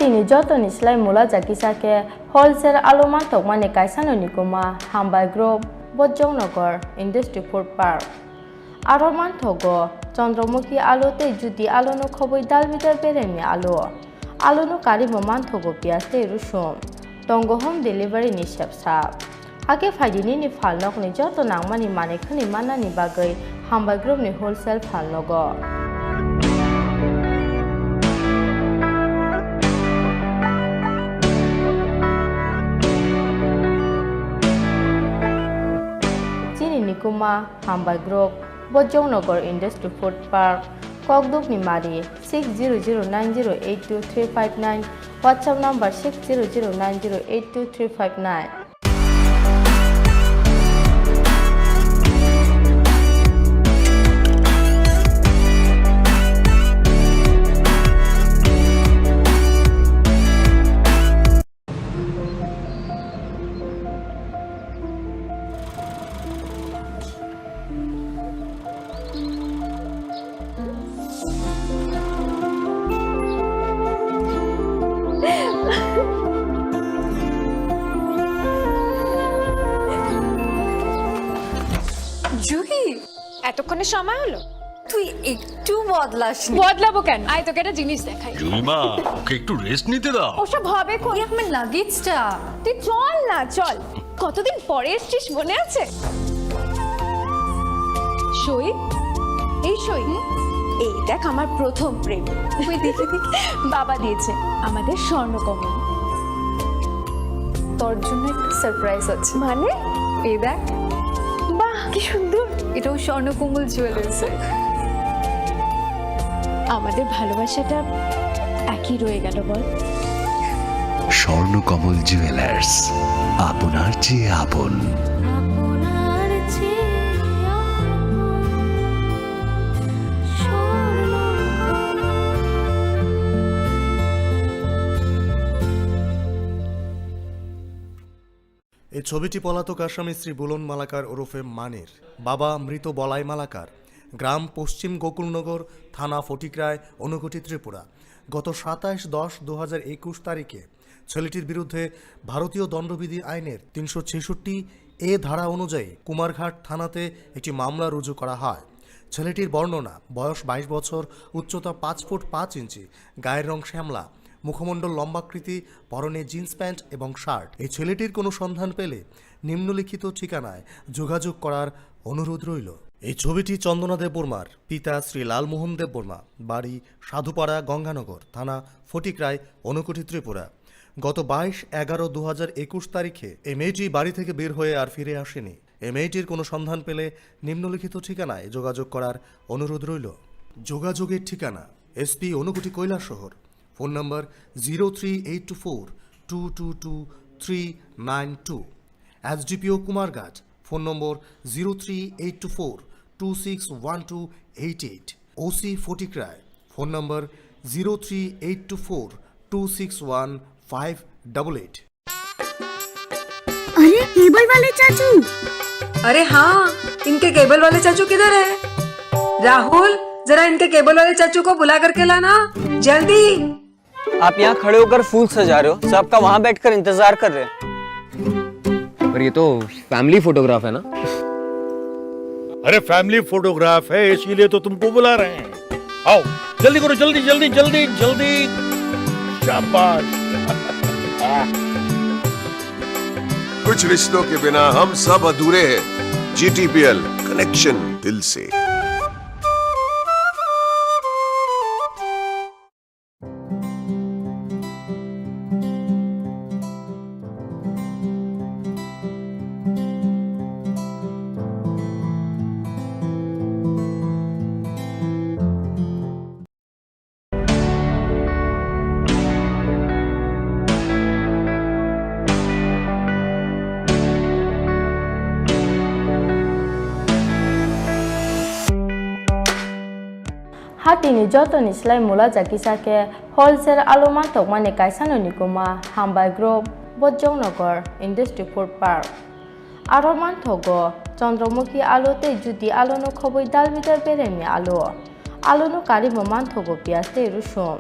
Nini jotoni slai mula jakisa khe wholesale alu manthokmani kaisano nikuma Hambai Group, Bojongnagar Industry Food Park. Aro manthogo Chandramukhi alu tei Jyoti aluno khobwi dalbidal beremni alu. Aluno karwi bo manthogo piyaj tei rusum. Tongo home delivery ni sepsa. Hakhe phaidi nini phalnokni joto nangmani manwi khwnwi mannani bagwi Hambai Group ni wholesale phalnogo. Chini nikuma Hambai Group, Bojongnagar Industry Food Park, Kokdukni Mari, six zero zero nine zero eight two three five nine, WhatsApp number six zero zero nine zero eight two three five nine. Juhi, এতক্ষণে সময় হলো? তুই একটু বদলাসনি। বদলাবো কেন? আয়, তোকে একটা জিনিস দেখাই। জুলিমা, ওকে একটু রেস্ট নিতে দাও। ওসব হবে কোন? এই আমার লাগেজটা। তুই চল না, চল। কতদিন পরে এসছিস, মনে আছে? সই, এই সই। হুম? এই দেখ, আমার প্রথম প্রেম। ওই দেখে দেখে। বাবা দিয়েছে আমাদের স্বর্ণকমল। তোর জন্য একটা সারপ্রাইজ আছে। মানে? এই দেখ। বাহ, কি সুন্দর। এটাও স্বর্ণকমল জুয়েলার্সের। আমাদের ভালোবাসাটা একই রয়ে গেল, বল? স্বর্ণকমল জুয়েলার্স, আপনার চেয়ে আপন। এই ছবিটি পলাতক আসামি শ্রী বুলন মালাকার ওরফে মানির, বাবা মৃত বলাই মালাকার, গ্রাম পশ্চিম গোকুলনগর, থানা ফটিকরায়, ঊনকোটি, ত্রিপুরা। গত সাতাশ দশ দু হাজার একুশ তারিখে ছেলেটির বিরুদ্ধে ভারতীয় দণ্ডবিধি আইনের তিনশো ছেষট্টি এ ধারা অনুযায়ী কুমারঘাট থানাতে একটি মামলা রুজু করা হয়। ছেলেটির বর্ণনা, বয়স বাইশ বছর, উচ্চতা পাঁচ ফুট পাঁচ ইঞ্চি, গায়ের রং শ্যামলা, মুখমণ্ডল লম্বাকৃতি, পরনে জিন্স প্যান্ট এবং শার্ট। এই ছেলেটির কোনো সন্ধান পেলে নিম্নলিখিত ঠিকানায় যোগাযোগ করার অনুরোধ রইল। এই ছবিটি চন্দনা দেববর্মার, পিতা শ্রী লালমোহন দেববর্মা, বাড়ি সাধুপাড়া গঙ্গানগর, থানা ফটিকরায়, ঊনকোটি, ত্রিপুরা। গত বাইশ এগারো দু হাজার একুশ তারিখে এই মেয়েটি বাড়ি থেকে বের হয়ে আর ফিরে আসেনি। এই মেয়েটির কোনো সন্ধান পেলে নিম্নলিখিত ঠিকানায় যোগাযোগ করার অনুরোধ রইল। যোগাযোগের ঠিকানা: SP Unakoti Kailashahar, phone number zero three eight two four two two two three nine two, SDPO Kumarghat, phone number zero three eight two four two six one two eight eight, OC Fatikroy, phone number zero three eight two four two six one five double eight. अरे, cable वाले चाचू। अरे हाँ, इनके केबल वाले चाचू किधर है? राहुल, जरा इनके केबल वाले चाचू को बुला करके लाना, जल्दी। आप यहाँ खड़े होकर फूल सजा रहे हो, सबका वहाँ बैठकर इंतजार कर रहे हैं। पर ये तो फैमिली फोटोग्राफ है ना? अरे, फैमिली फोटोग्राफ है, इसीलिए तो तुमको बुला रहे हैं। आओ, जल्दी करो, जल्दी, जल्दी, जल्दी, जल्दी। शाबाश। कुछ रिश्तों के बिना हम सब अधूरे हैं। जीटीपीएल, कनेक्शन दिल से। Hatini jotoni slai mula jakisa khe wholesale alu mantokmani kaisano nikuma Hambai Group, Bojongnagar Industry Food Park. Aro manthogo Chandramukhi alu tei Jyoti aluno khobwi dalbidal beremni alu. Aluno karwi bo manthogo piyaj tei rusum.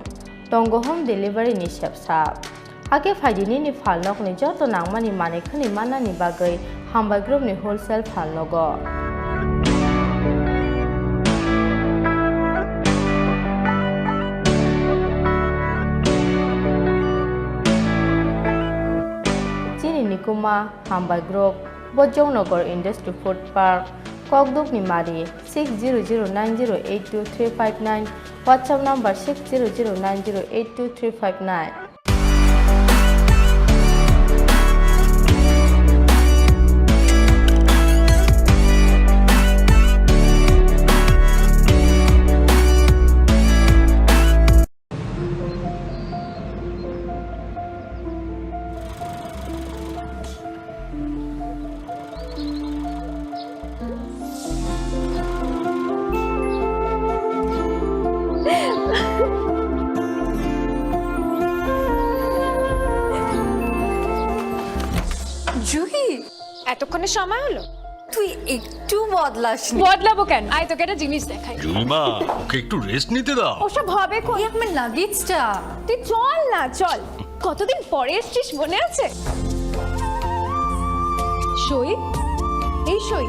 Tongo home delivery ni sepsa. Hakhe phaidi nini phalnokni joto nangmani manwi khwnwi mannani bagwi Hambai Group ni wholesale phalnogo. Chini nikuma Hambai Group, Bojongnagar Industry Food Park, Kokdukni Mari, six zero zero nine zero eight two three five nine, WhatsApp number six zero zero nine zero eight two three five nine. Juhi, এতক্ষণে সময় হলো? তুই একটু বদলাসনি। বদলাবো কেন? আয়, তোকে একটা জিনিস দেখাই। জুইমা, ওকে একটু রেস্ট নিতে দাও। ওসব হবে কোন? এই আমার লাগেজটা। তুই চল না, চল। কতদিন পরে এসছিস, মনে আছে? সই, এই সই।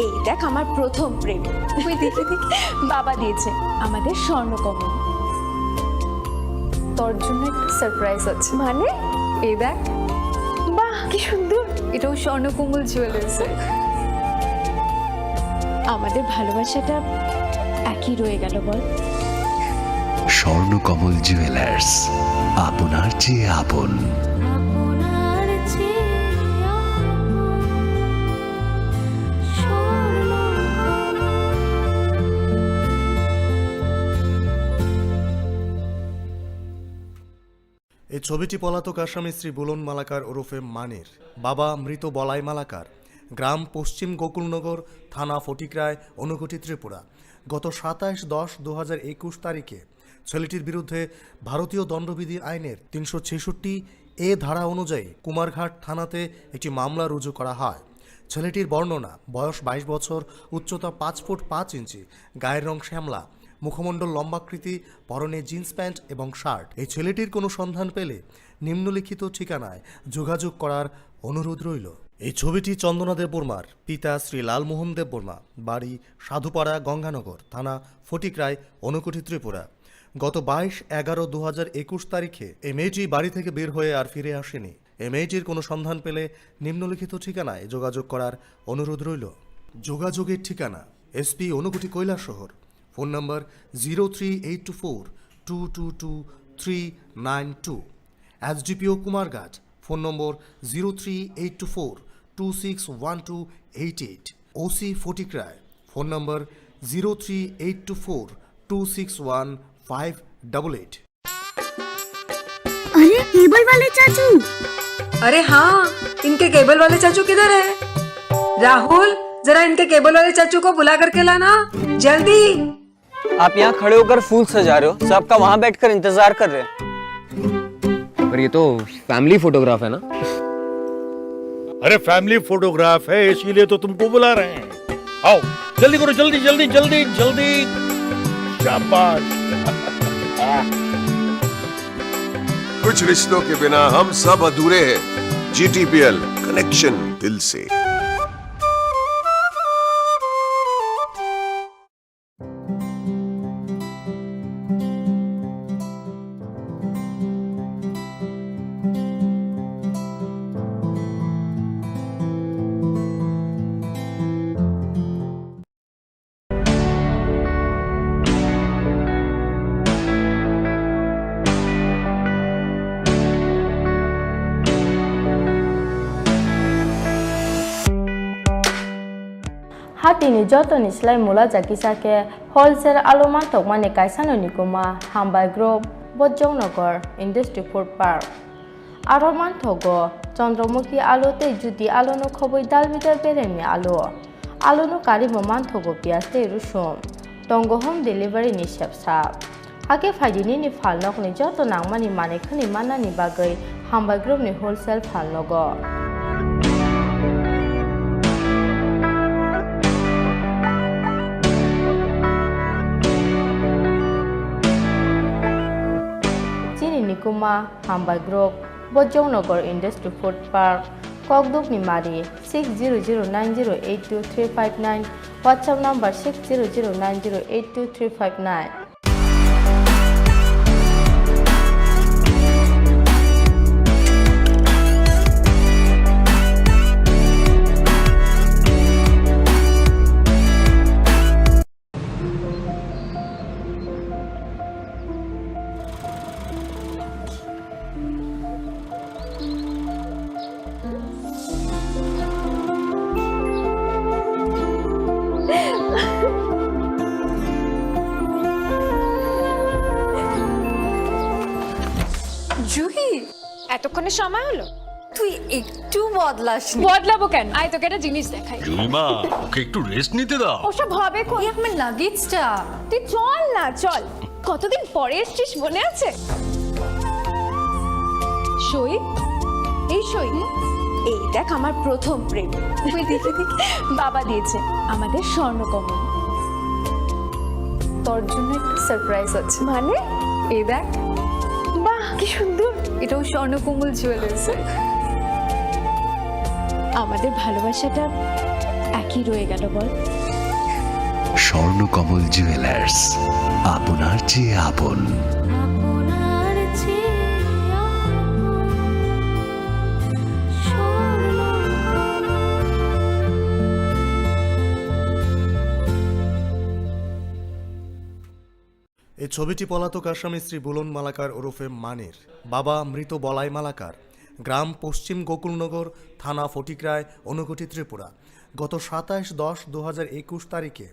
এই দেখ, আমার প্রথম প্রেম। ওই দেখে দেখে বাবা দিয়েছে আমাদের স্বর্ণকমল। তোর জন্য একটা সারপ্রাইজ আছে। মানে? এই দেখ। বাহ, কি সুন্দর। এটাও স্বর্ণকমল জুয়েলার্সের। আমাদের ভালোবাসাটা একই রয়ে গেল, বল? স্বর্ণকমল জুয়েলার্স, আপনার চেয়ে আপন। এই ছবিটি পলাতক আসামি শ্রী বুলন মালাকার ওরফে মানির, বাবা মৃত বলাই মালাকার, গ্রাম পশ্চিম গোকুলনগর, থানা ফটিকরায়, ঊনকোটি, ত্রিপুরা। গত সাতাশ দশ দু হাজার একুশ তারিখে ছেলেটির বিরুদ্ধে ভারতীয় দণ্ডবিধি আইনের তিনশো ছেষট্টি এ ধারা অনুযায়ী কুমারঘাট থানাতে একটি মামলা রুজু করা হয়। ছেলেটির বর্ণনা, বয়স বাইশ বছর, উচ্চতা পাঁচ ফুট পাঁচ ইঞ্চি, গায়ের রং শ্যামলা, মুখমণ্ডল লম্বাকৃতি, পরনে জিন্স প্যান্ট এবং শার্ট। এই ছেলেটির কোনো সন্ধান পেলে নিম্নলিখিত ঠিকানায় যোগাযোগ করার অনুরোধ রইল। এই ছবিটি চন্দনা দেববর্মার, পিতা শ্রী লালমোহন দেববর্মা, বাড়ি সাধুপাড়া গঙ্গানগর, থানা ফটিকরায়, ঊনকোটি, ত্রিপুরা। গত বাইশ এগারো দু হাজার একুশ তারিখে এই মেয়েটি বাড়ি থেকে বের হয়ে আর ফিরে আসেনি। এই মেয়েটির কোনো সন্ধান পেলে নিম্নলিখিত ঠিকানায় যোগাযোগ করার অনুরোধ রইল। যোগাযোগের ঠিকানা: SP Unakoti Kailashahar, phone number zero three eight two four two two two three nine two, SDPO Kumarghat, phone number zero three eight two four two six one two eight eight, OC Fatikroy, phone number zero three eight two four two six one five double eight. अरे, cable वाले चाचू। अरे हाँ, इनके केबल वाले चाचू किधर है? राहुल, जरा इनके केबल वाले चाचू को बुला करके लाना, जल्दी। आप यहाँ खड़े होकर फूल सजा रहे हो, सबका वहाँ बैठकर इंतजार कर रहे हैं। पर ये तो फैमिली फोटोग्राफ है ना? अरे, फैमिली फोटोग्राफ है, इसीलिए तो तुमको बुला रहे हैं। आओ, जल्दी करो, जल्दी, जल्दी, जल्दी, जल्दी। शाबाश। कुछ रिश्तों के बिना हम सब अधूरे हैं। जीटीपीएल, कनेक्शन दिल से। Hatini jotoni slai mula jakisa khe wholesale alu manthokmani kaisano nikuma Hambai Group, Bojongnagar Industry Food Park. Aro manthogo Chandramukhi alu tei Jyoti alu no khobwi dal bidal beremni alu. Alu no karwi bo manthogo piyaj tei rusum. Tongo home delivery ni sepsa. Hakhe phaidi nini phalnokni joto nangmani manwi khwnwi mannani bagwi Hambai Group ni wholesale phalnogo. Kuma, Hambai Group, Bojongnagar Industry Food Park, Kokdukni Mari, six zero zero nine zero eight two three five nine, WhatsApp number six zero zero nine zero eight two three five nine. Juhi, এতক্ষণে সময় হলো? তুই একটু বদলাসনি। বদলাবো কেন? আয়, তোকে একটা জিনিস দেখাই। জুলিমা, ওকে একটু রেস্ট নিতে দাও। ওসব হবে কোন? এই আমার লাগেজটা। তুই চল না, চল। কতদিন পরে এসছিস, মনে আছে? সই, এই সই। এই দেখ, আমার প্রথম প্রেম। ওই দেখে দেখে বাবা দিয়েছে আমাদের স্বর্ণকমল। তোর জন্য একটা সারপ্রাইজ আছে। মানে? এই দেখ। বাহ, কি সুন্দর। এটাও স্বর্ণকমল জুয়েলার্স। আমাদের ভালোবাসাটা একই রয়ে গেল, বল? স্বর্ণকমল জুয়েলার্স, আপনার চেয়ে আপন। এই ছবিটি পলাতক আসামি শ্রী বুলন মালাকার ওরফে মানির, বাবা মৃত বলাই মালাকার, গ্রাম পশ্চিম গোকুলনগর, থানা ফটিকরায়, ঊনকোটি, ত্রিপুরা। গত সাতাশ দশ দু হাজার একুশ তারিখে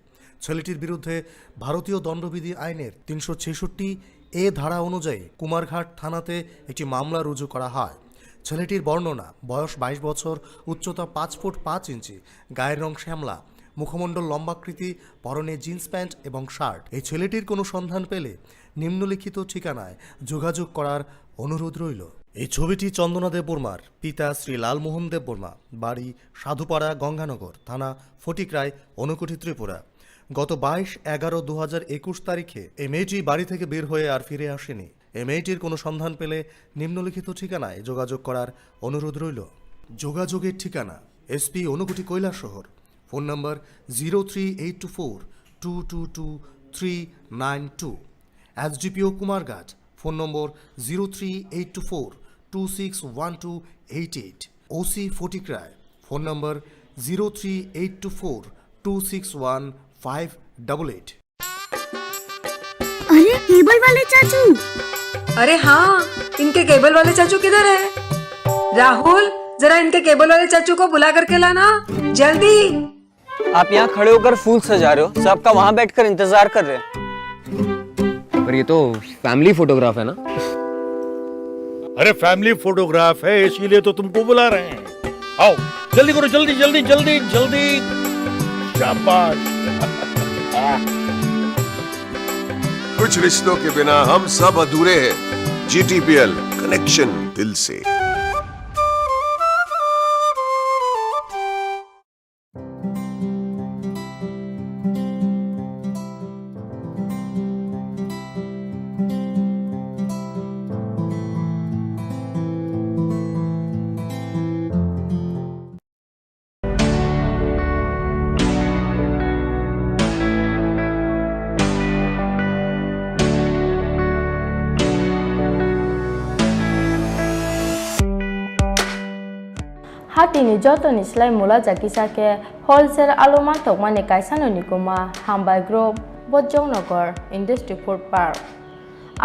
ছেলেটির বিরুদ্ধে ভারতীয় দণ্ডবিধি আইনের তিনশো ছেষট্টি এ ধারা অনুযায়ী কুমারঘাট থানাতে একটি মামলা রুজু করা হয়। ছেলেটির বর্ণনা, বয়স বাইশ বছর, উচ্চতা পাঁচ ফুট পাঁচ ইঞ্চি, গায়ের রং শ্যামলা, মুখমণ্ডল লম্বাকৃতি, পরনে জিন্স প্যান্ট এবং শার্ট। এই ছেলেটির কোনো সন্ধান পেলে নিম্নলিখিত ঠিকানায় যোগাযোগ করার অনুরোধ রইল। এই ছবিটি চন্দনা দেববর্মার, পিতা শ্রী লালমোহন দেববর্মা, বাড়ি সাধুপাড়া, গঙ্গানগর, থানা ফটিকরায়, ঊনকোটি, ত্রিপুরা। গত বাইশ এগারো দু হাজার একুশ তারিখে এই মেয়েটি বাড়ি থেকে বের হয়ে আর ফিরে আসেনি। এই মেয়েটির কোনো সন্ধান পেলে নিম্নলিখিত ঠিকানায় যোগাযোগ করার অনুরোধ রইল। যোগাযোগের ঠিকানা: SP Unakoti Kailashahar, phone number zero three eight two four two two two three nine two, SDPO Kumarghat, phone number zero three eight two four two six one two eight eight, OC Fatikroy, phone number zero three eight two four two six one five double eight. अरे, cable वाले चाचू। अरे हाँ, इनके केबल वाले चाचू किधर है? राहुल, जरा इनके केबल वाले चाचू को बुला करके लाना, जल्दी। आप यहाँ खड़े होकर फूल सजा रहे हो, सबका वहाँ बैठकर इंतजार कर रहे हैं। पर ये तो फैमिली फोटोग्राफ है ना? अरे, फैमिली फोटोग्राफ है, इसीलिए तो तुमको बुला रहे हैं। आओ, जल्दी करो, जल्दी, जल्दी, जल्दी, जल्दी। शाबाश। कुछ रिश्तों के बिना हम सब अधूरे हैं। जीटीपीएल, कनेक्शन दिल से। Hatini jotoni slai mula ja kisa khe wholesale alo manthokmani kaisano ni kuma Hambai Group, Bojongnagar, Industry Food Park.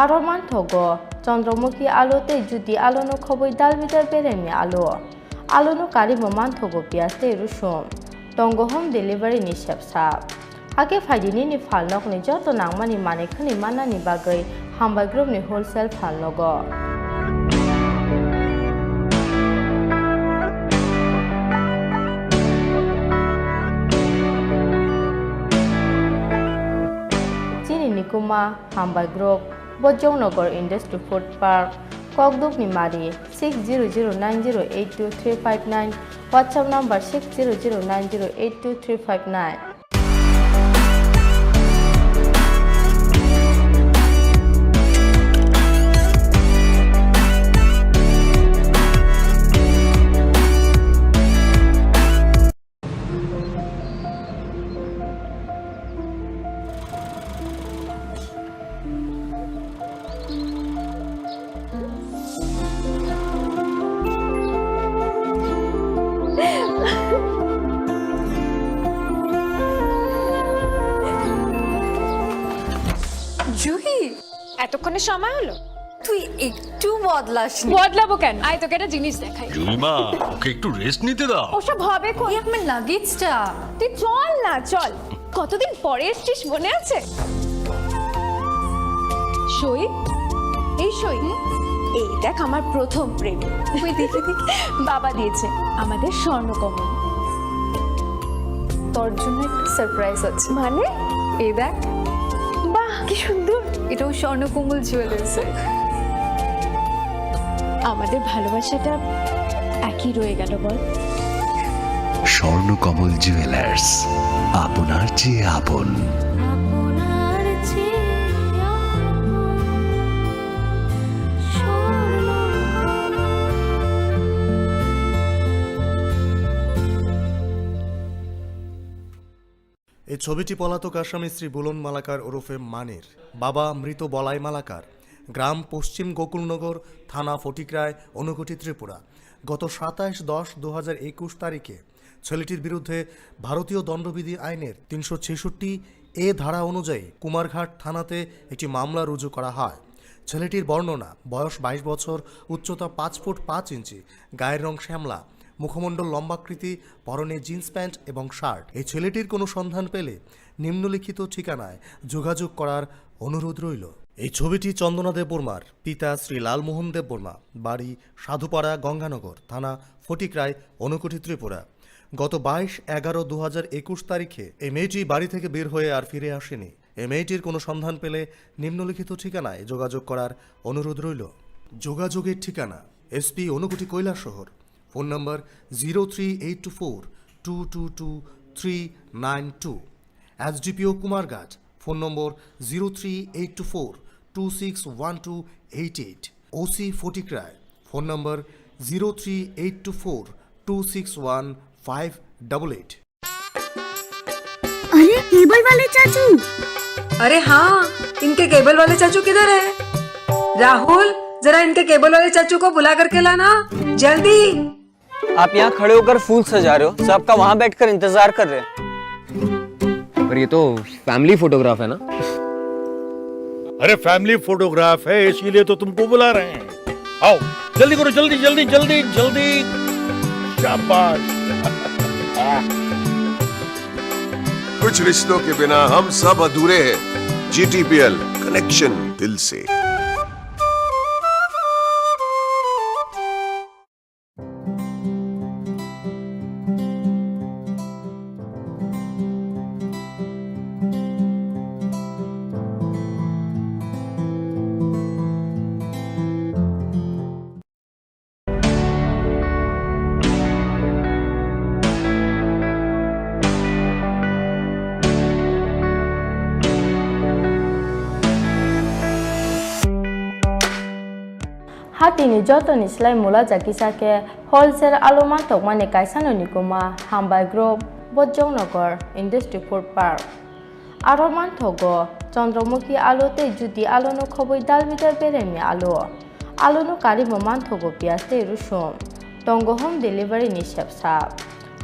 Aro manthogo Chandramukhi alo tei Jyoti alono khobwi dalbidal beremni alo. Alono karwi bo manthogo piyaj tei rusum. Tongo home delivery ni sepsap. Hakhe phaidi nini phalnokni joto nangmani manwi khwnwi mannani bagwi Hambai Group ni wholesale phalnogo. Chini ni kuma Hambai Group, Bojongnagar Industry Food Park, Kokdukni Mari, six zero zero nine zero eight two three five nine, WhatsApp number six zero zero nine zero eight two three five nine. এতক্ষণে সময় হলো? তুই একটু বদলাসনি। বদলাবো কেন? আয়, তোকে একটা জিনিস দেখাই। জুইমা, ওকে একটু রেস্ট নিতে দাও। ওসব হবে কই? এই আমার লাগেজটা। তুই চল না, চল। কতদিন পরে এসছিস, মনে আছে? সই, এই সই। এই দেখ, আমার প্রথম প্রেম। ওই দেখি, দেখি। বাবা দিয়েছে আমাদের স্বর্ণকমল। তোর জন্য একটা সারপ্রাইজ আছে। মানে? এই দেখ। বাহ, কি সুন্দর। এটাও স্বর্ণকমল জুয়েলার্স। আমাদের ভালোবাসাটা একই রয়ে গেল, বল? স্বর্ণকমল জুয়েলার্স, আপনার চেয়ে আপন। আপনার চেয়ে আপন স্বর্ণকমল। এই ছবিটি পলাতক আসামি শ্রী বুলন মালাকার ওরফে মানির, বাবা মৃত বলাই মালাকার, গ্রাম পশ্চিম গোকুলনগর, থানা ফটিকরায়, ঊনকোটি, ত্রিপুরা। গত সাতাশ দশ দু হাজার একুশ তারিখে ছেলেটির বিরুদ্ধে ভারতীয় দণ্ডবিধি আইনের তিনশো ছেষট্টি এ ধারা অনুযায়ী কুমারঘাট থানাতে একটি মামলা রুজু করা হয়। ছেলেটির বর্ণনা, বয়স বাইশ বছর, উচ্চতা পাঁচ ফুট পাঁচ ইঞ্চি, গায়ের রং শ্যামলা, মুখমণ্ডল লম্বাকৃতি, পরনে জিন্স প্যান্ট এবং শার্ট। এই ছেলেটির কোনো সন্ধান পেলে নিম্নলিখিত ঠিকানায় যোগাযোগ করার অনুরোধ রইল। এই ছবিটি চন্দনা দেববর্মার, পিতা শ্রী লালমোহন দেববর্মা, বাড়ি সাধুপাড়া গঙ্গানগর, থানা ফটিকরায়, ঊনকোটি, ত্রিপুরা। গত বাইশ এগারো দু হাজার একুশ তারিখে এই মেয়েটি বাড়ি থেকে বের হয়ে আর ফিরে আসেনি। এই মেয়েটির কোনো সন্ধান পেলে নিম্নলিখিত ঠিকানায় যোগাযোগ করার অনুরোধ রইল। যোগাযোগের ঠিকানা: SP Unakoti Kailashahar, phone number zero three eight two four two two two three nine two. SDPO Kumarghat, phone number zero three eight two four two six one two eight eight. OC Fatikroy, phone number zero three eight two four two six one five double eight. अरे, cable वाले चाचू। अरे हाँ, इनके केबल वाले चाचू किधर है? राहुल, जरा इनके केबल वाले चाचू को बुला करके लाना, जल्दी। आप यहाँ खड़े होकर फूल सजा रहे हो, सबका वहाँ बैठकर इंतजार कर रहे हैं। पर ये तो फैमिली फोटोग्राफ है ना? अरे, फैमिली फोटोग्राफ है, इसीलिए तो तुमको बुला रहे हैं। आओ, जल्दी करो, जल्दी, जल्दी, जल्दी, जल्दी। शाबाश। कुछ रिश्तों के बिना हम सब अधूरे हैं। जीटीपीएल, कनेक्शन दिल से। Hatini jotoni slai mula jakisa khe wholesale alu mantokmani kaisano nikuma Hambai Group, Bojongnagar Industry Food Park. Aro manthogo Chandramukhi alu tei Jyoti aluno khobwi dalbidal beremni alu. Aluno karwi bo manthogo piyaj tei rusum. Tongo home delivery ni sepsa.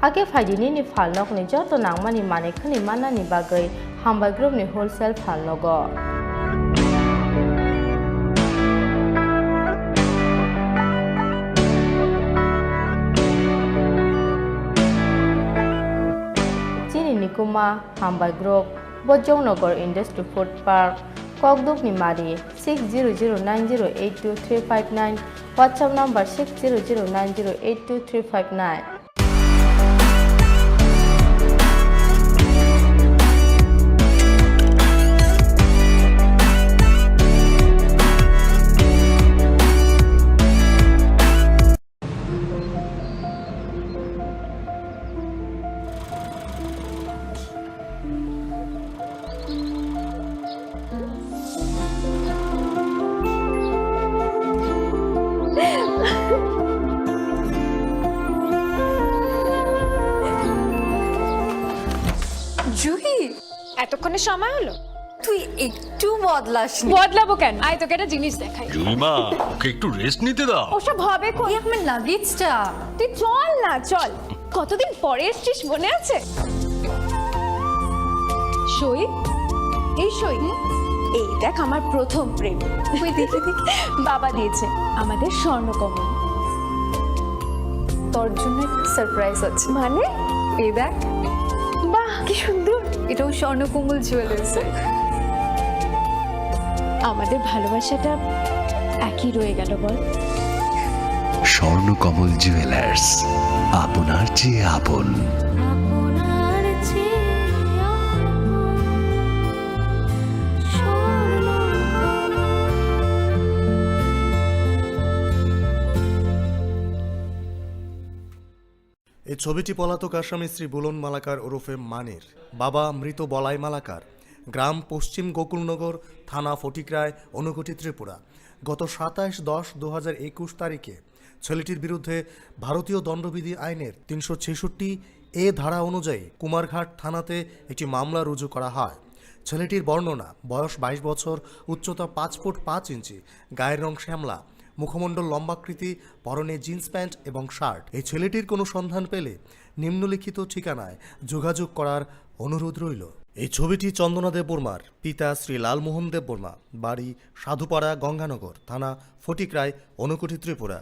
Hakhe phaidi nini phalnokni joto nangmani manwi khwnwi mannani bagwi Hambai Group ni wholesale phalnogo. Chini nikuma Hambai Group, Bojongnagar Industry Food Park, Kokdukni Mari, six zero zero nine zero eight two three five nine, WhatsApp number six zero zero nine zero eight two three five nine. Juhi, এতক্ষণে সময় হলো? তুই একটু বদলাসনি। বদলাবো কেন? আয়, তোকে একটা জিনিস দেখাই। জুইমা, ওকে একটু রেস্ট নিতে দাও। ওসব হবে কই? এই আমার লাগেজটা। তুই চল না, চল। কতদিন পরে এসছিস, মনে আছে? সই, এই সই। হুম? এই দেখ আমার প্রথম প্রেম। ওই দেখে দেখে বাবা দিয়েছে আমাদের স্বর্ণকমল। তোর জন্য একটা সারপ্রাইজ আছে। মানে? এই দেখ। বাহ, কি সুন্দর। এটাও স্বর্ণকমল জুয়েলার্সের। আমাদের ভালোবাসাটা একই রয়ে গেল, বল? স্বর্ণকমল জুয়েলার্স, আপনার চেয়ে আপন। এই ছবিটি পলাতক আসামি শ্রী বুলন মালাকার ওরফে মানির, বাবা মৃত বলাই মালাকার, গ্রাম পশ্চিম গোকুলনগর, থানা ফটিকরায়, ঊনকোটি, ত্রিপুরা। গত সাতাশ দশ দু হাজার একুশ তারিখে ছেলেটির বিরুদ্ধে ভারতীয় দণ্ডবিধি আইনের তিনশো ছেষট্টি এ ধারা অনুযায়ী কুমারঘাট থানাতে একটি মামলা রুজু করা হয়। ছেলেটির বর্ণনা, বয়স বাইশ বছর, উচ্চতা পাঁচ ফুট পাঁচ ইঞ্চি, গায়ের রং শ্যামলা, মুখমণ্ডল লম্বাকৃতি, পরনে জিন্স প্যান্ট এবং শার্ট। এই ছেলেটির কোনো সন্ধান পেলে নিম্নলিখিত ঠিকানায় যোগাযোগ করার অনুরোধ রইল। এই ছবিটি চন্দনা দেববর্মার, পিতা শ্রী লালমোহন দেববর্মা, বাড়ি সাধুপাড়া, গঙ্গানগর, থানা ফটিকরায়, ঊনকোটি, ত্রিপুরা।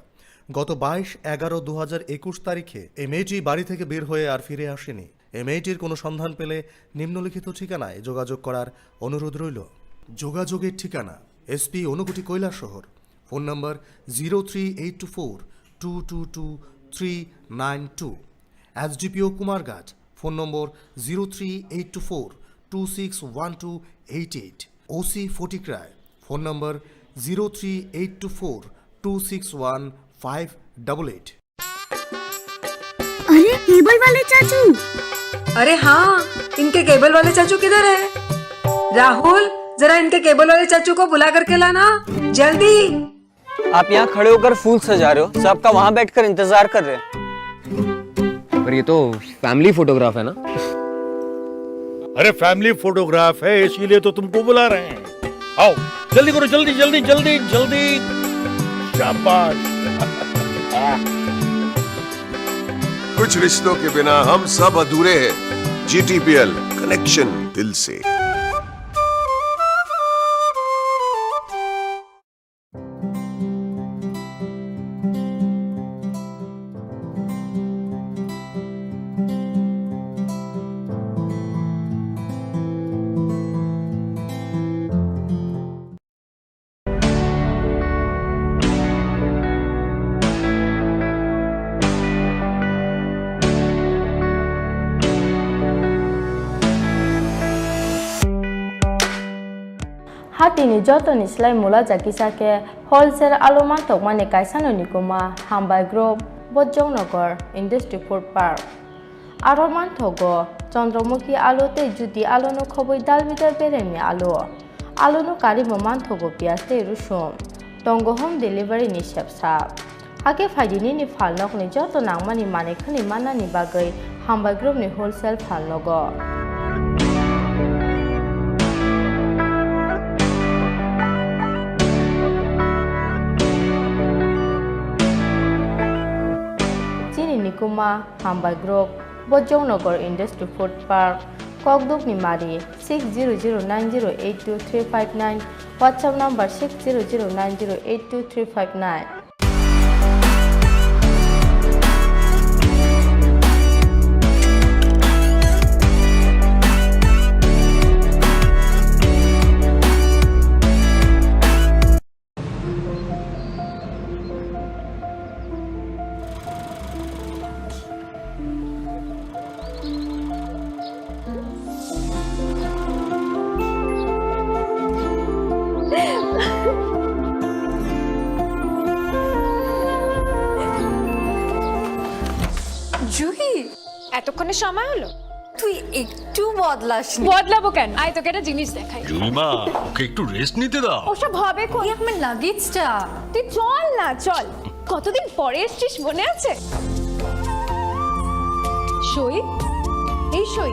গত বাইশ এগারো দু হাজার একুশ তারিখে এই মেয়েটি বাড়ি থেকে বের হয়ে আর ফিরে আসেনি। এই মেয়েটির কোনো সন্ধান পেলে নিম্নলিখিত ঠিকানায় যোগাযোগ করার অনুরোধ রইল। যোগাযোগের ঠিকানা: SP Unakoti Kailashahar, phone number zero three eight two four two two two three nine two, SDPO Kumarghat, phone number zero three eight two four two six one two eight eight, OC Fatikroy, phone number zero three eight two four two six one five double eight. अरे, cable वाले चाचू। अरे हाँ, इनके केबल वाले चाचू किधर है? राहुल, जरा इनके केबल वाले चाचू को बुला करके लाना, जल्दी। आप यहाँ खड़े होकर फूल सजा रहे हो, सबका वहाँ बैठकर इंतजार कर रहे हैं। पर ये तो फैमिली फोटोग्राफ है ना? अरे, फैमिली फोटोग्राफ है, इसीलिए तो तुमको बुला रहे हैं। आओ, जल्दी करो, जल्दी, जल्दी, जल्दी, जल्दी। शाबाश। कुछ रिश्तों के बिना हम सब अधूरे हैं। जीटीपीएल, कनेक्शन दिल से। Hatini jotoni slai mula jakisa khe wholesale alu manthokmani kaisano nikuma Hambai Group, Bojongnagar Industry Food Park. Aro manthogo Chandramukhi alu tei Jyoti alu no khobwi dal bidal beremni alu. Alu no karwi bo manthogo piyaj tei rusum. Tongo home delivery ni sep sap. Hakhe phaidi nini phalnokni joto nangmani manwi khwnwi mannani bagwi Hambai Group ni wholesale phalnogo. Chini nikuma Hambai Group, Bojongnagar Industry Food Park, Kokdukni Mari, six zero zero nine zero eight two three five nine, WhatsApp number six zero zero nine zero eight two three five nine. Juhi, এতক্ষণে সময় হলো? তুই একটু বদলাসনি। বদলাবো কেন? আয়, তোকে একটা জিনিস দেখাই। জুইমা, ওকে একটু রেস্ট নিতে দাও। ওসব হবে কই? এই আমার লাগেজটা। তুই চল না, চল। কতদিন পরে এসছিস, মনে আছে? সই, এই সই।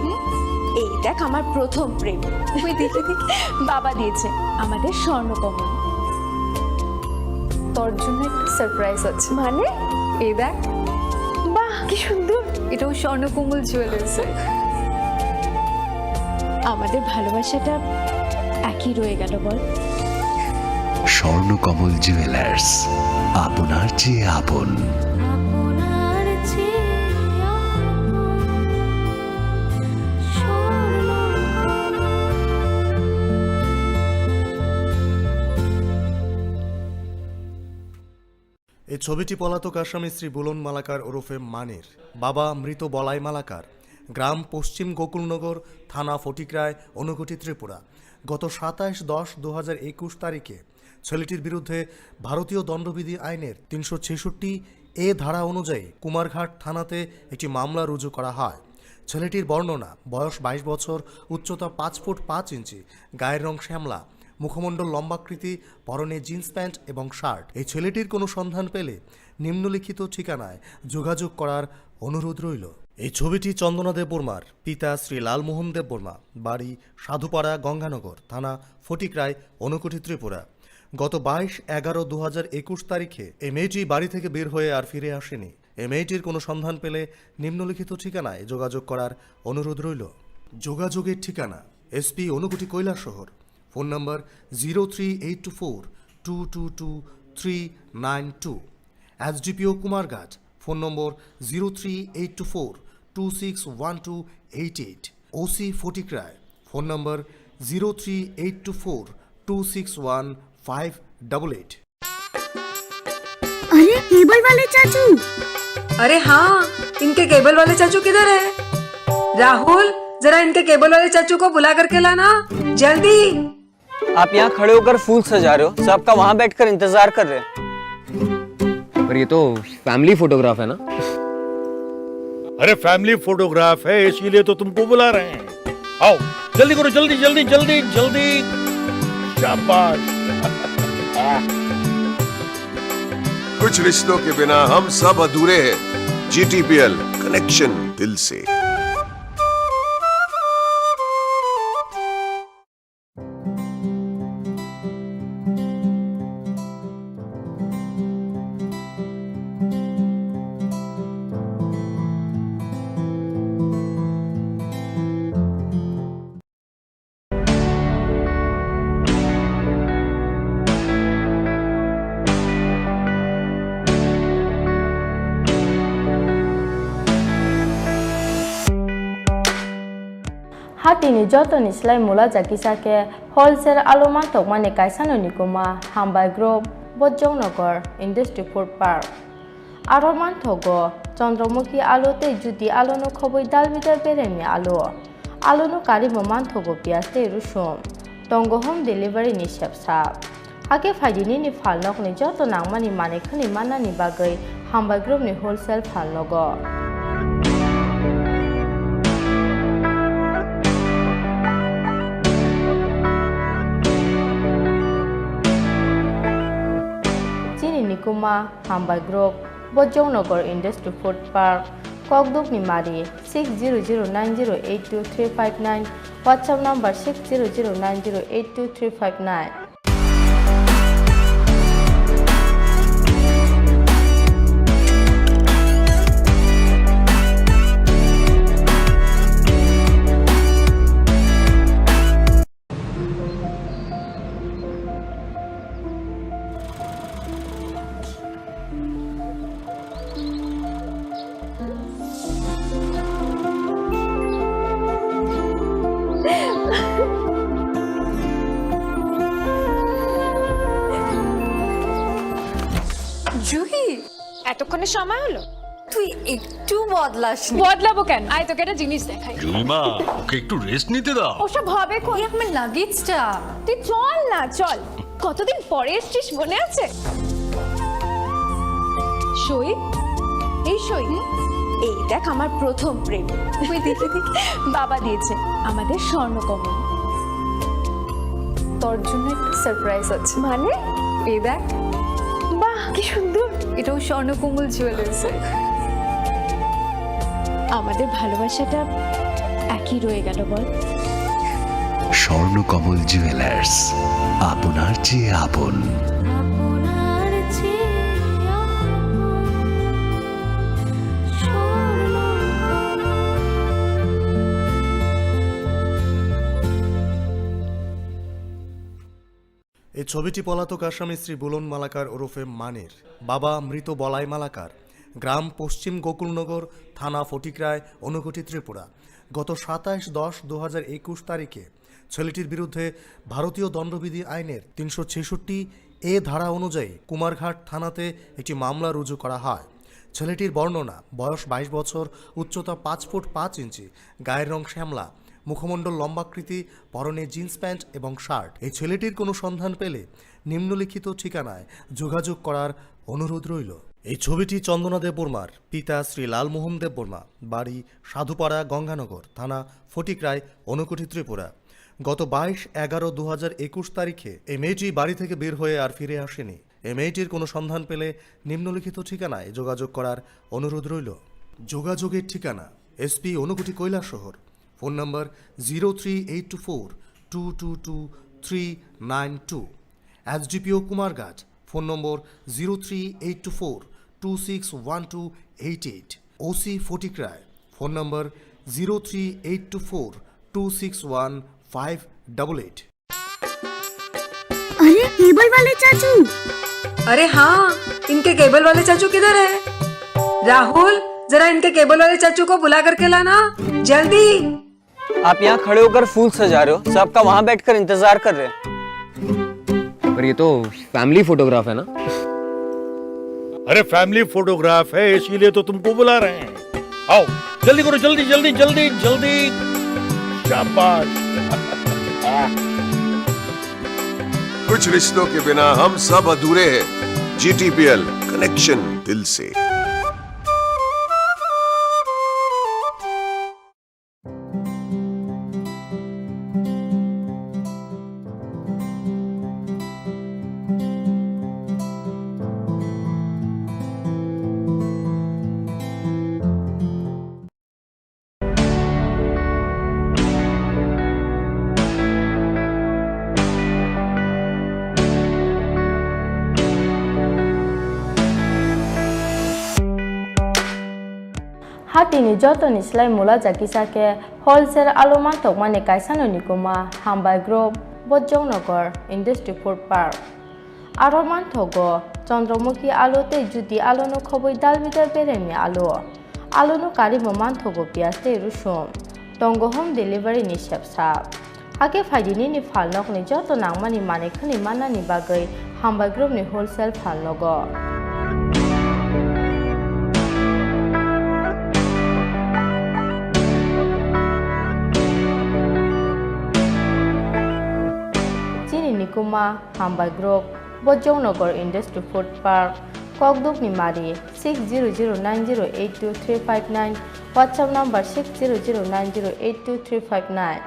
এই দেখ, আমার প্রথম প্রেম। ওই দেখে দেখে বাবা দিয়েছে আমাদের স্বর্ণকমল। তোর জন্য একটা সারপ্রাইজ আছে। মানে? এই দেখ। বাহ, কি সুন্দর। এটাও স্বর্ণকমল জুয়েলার্সের। আমাদের ভালোবাসাটা একই রয়ে গেল বল। স্বর্ণকমল জুয়েলার্স, আপনার চেয়ে আপন। আপনার চেয়ে আপন। স্বর্ণকমল। এই ছবিটি পলাতক আসামি শ্রী বুলন মালাকার ওরফে মানির, বাবা মৃত বলাই মালাকার, গ্রাম পশ্চিম গোকুলনগর, থানা ফটিকরায়, ঊনকোটি, ত্রিপুরা। গত সাতাশ দশ দু হাজার একুশ তারিখে ছেলেটির বিরুদ্ধে ভারতীয় দণ্ডবিধি আইনের তিনশো ছেষট্টি এ ধারা অনুযায়ী কুমারঘাট থানাতে একটি মামলা রুজু করা হয়। ছেলেটির বর্ণনা, বয়স বাইশ বছর, উচ্চতা পাঁচ ফুট পাঁচ ইঞ্চি, গায়ের রং শ্যামলা, মুখমণ্ডল লম্বাকৃতি, পরনে জিন্স প্যান্ট এবং শার্ট। এই ছেলেটির কোনো সন্ধান পেলে নিম্নলিখিত ঠিকানায় যোগাযোগ করার অনুরোধ রইল। এই ছবিটি চন্দনা দেববর্মার, পিতা শ্রী লালমোহন দেববর্মা, বাড়ি সাধুপাড়া গঙ্গানগর, থানা ফটিকরায়, ঊনকোটি, ত্রিপুরা। গত বাইশ এগারো দু হাজার একুশ তারিখে এই মেয়েটি বাড়ি থেকে বের হয়ে আর ফিরে আসেনি। এই মেয়েটির কোনো সন্ধান পেলে নিম্নলিখিত ঠিকানায় যোগাযোগ করার অনুরোধ রইল। যোগাযোগের ঠিকানা: SP Unakoti Kailashahar, phone number zero three eight two four two two two three nine two, SDPO Kumarghat, phone number zero three eight two four two six one two eight eight, OC Fatikroy, phone number zero three eight two four two six one five double eight. अरे, cable वाले चाचू। अरे हाँ, इनके केबल वाले चाचू किधर है? राहुल, जरा इनके केबल वाले चाचू को बुला करके लाना, जल्दी। आप यहाँ खड़े होकर फूल सजा रहे हो, सब आपका वहाँ बैठकर इंतजार कर रहे हैं। पर ये तो फैमिली फोटोग्राफ है ना? अरे, फैमिली फोटोग्राफ है, इसीलिए तो तुमको बुला रहे हैं। आओ, जल्दी करो, जल्दी, जल्दी, जल्दी, जल्दी। शाबाश। कुछ रिश्तों के बिना हम सब अधूरे हैं। जीटीपीएल, कनेक्शन दिल से। Hatini jotoni slai mula jakisa khe wholesale alu manthokmani kaisano nikuma Hambai Group, Bojongnagar Industry Food Park. Aro manthogo Chandramukhi alu tei Jyoti aluno khobwi dal bidal beremni alu. Aluno karwi bo manthogo piyaj tei rusum. Tongo home delivery ni sepsa. Hakhe phaidi nini phalnokni joto nangmani manwi khwnwi mannani bagwi Hambai Group ni wholesale phalnogo. Chini nikuma Hambai Group, Bojongnagar Industry Food Park, Kokdukni Mari, six zero zero nine zero eight two three five nine, WhatsApp number six zero zero nine zero eight two three five nine. Juhi, এতক্ষণে সময় হলো? তুই একটু বদলাসনি। বদলাবো কেন? আয়, তোকে একটা জিনিস দেখাই। জুইমা, ওকে একটু রেস্ট নিতে দাও। ওসব হবে কোন? এই আমার লাগেজটা। তুই চল না, চল। কতদিন পরে এসছিস, মনে আছে? সই, এই সই, এই দেখ আমার প্রথম প্রেম। ওই দেখি, দেখি। বাবা দিয়েছে আমাদের স্বর্ণকমল। তোর জন্য একটা সারপ্রাইজ আছে। মানে? এই দেখ। বাহ, কি সুন্দর। এটাও স্বর্ণকমল জুয়েলার্সের। আমাদের ভালোবাসাটা একই রয়ে গেল বল। স্বর্ণকমল জুয়েলার্স, আপনার চেয়ে আপন। ছবিটি পলাতক আসামি শ্রী বুলন মালাকার ওরফে মানির, বাবা মৃত বলাই মালাকার, গ্রাম পশ্চিম গোকুলনগর, থানা ফটিকরায়, ঊনকোটি, ত্রিপুরা। গত সাতাশ দশ দু হাজার একুশ তারিখে ছেলেটির বিরুদ্ধে ভারতীয় দণ্ডবিধি আইনের তিনশো ছেষট্টি এ ধারা অনুযায়ী কুমারঘাট থানাতে একটি মামলা রুজু করা হয়। ছেলেটির বর্ণনা, বয়স বাইশ বছর, উচ্চতা পাঁচ ফুট পাঁচ ইঞ্চি, গায়ের রং শ্যামলা, মুখমণ্ডল লম্বাকৃতি, পরনে জিন্স প্যান্ট এবং শার্ট। এই ছেলেটির কোনো সন্ধান পেলে নিম্নলিখিত ঠিকানায় যোগাযোগ করার অনুরোধ রইল। এই ছবিটি চন্দনা দেববর্মার, পিতা শ্রী লালমোহন দেববর্মা, বাড়ি সাধুপাড়া গঙ্গানগর, থানা ফটিকরায়, ঊনকোটি, ত্রিপুরা। গত বাইশ এগারো দু হাজার একুশ তারিখে এই মেয়েটি বাড়ি থেকে বের হয়ে আর ফিরে আসেনি। এই মেয়েটির কোনো সন্ধান পেলে নিম্নলিখিত ঠিকানায় যোগাযোগ করার অনুরোধ রইল। যোগাযোগের ঠিকানা: SP Unakoti Kailashahar, phone number zero three eight two four two two two three nine two, SDPO Kumarghat, phone number zero three eight two four two six one two eight eight, OC Fatikroy, phone number zero three eight two four two six one five double eight. अरे, cable वाले चाचू। अरे हाँ, इनके केबल वाले चाचू किधर है? राहुल, जरा इनके केबल वाले चाचू को बुला करके लाना, जल्दी। आप यहाँ खड़े होकर फूल सजा रहे हो, सब आपका वहाँ बैठकर इंतजार कर रहे हैं। पर ये तो फैमिली फोटोग्राफ है ना? अरे, फैमिली फोटोग्राफ है, इसीलिए तो तुमको बुला रहे हैं। आओ, जल्दी करो, जल्दी, जल्दी, जल्दी, जल्दी। शाबाश। कुछ रिश्तों के बिना हम सब अधूरे हैं। जीटीपीएल, कनेक्शन दिल से। Hatini jotoni slai mula jakisa khe wholesale alu manthokmani kaisano nikuma Hambai Group, Bojongnagar Industry Food Park. Aro manthogo Chandramukhi alu tei Jyoti aluno khobwi dal bidal beremni alu. Aluno karimo manthogo piyaj tei rusum. Tongo home delivery ni sepsa. Hakhe phaidi nini phalnokni joto nangmani manwi khwnwi mannani bagwi Hambai Group ni wholesale phalnogo. Chini nikuma Hambai Group, Bojongnagar Industry Food Park, Kokdukni Mari, six zero zero nine zero eight two three five nine, WhatsApp number six zero zero nine zero eight two three five nine.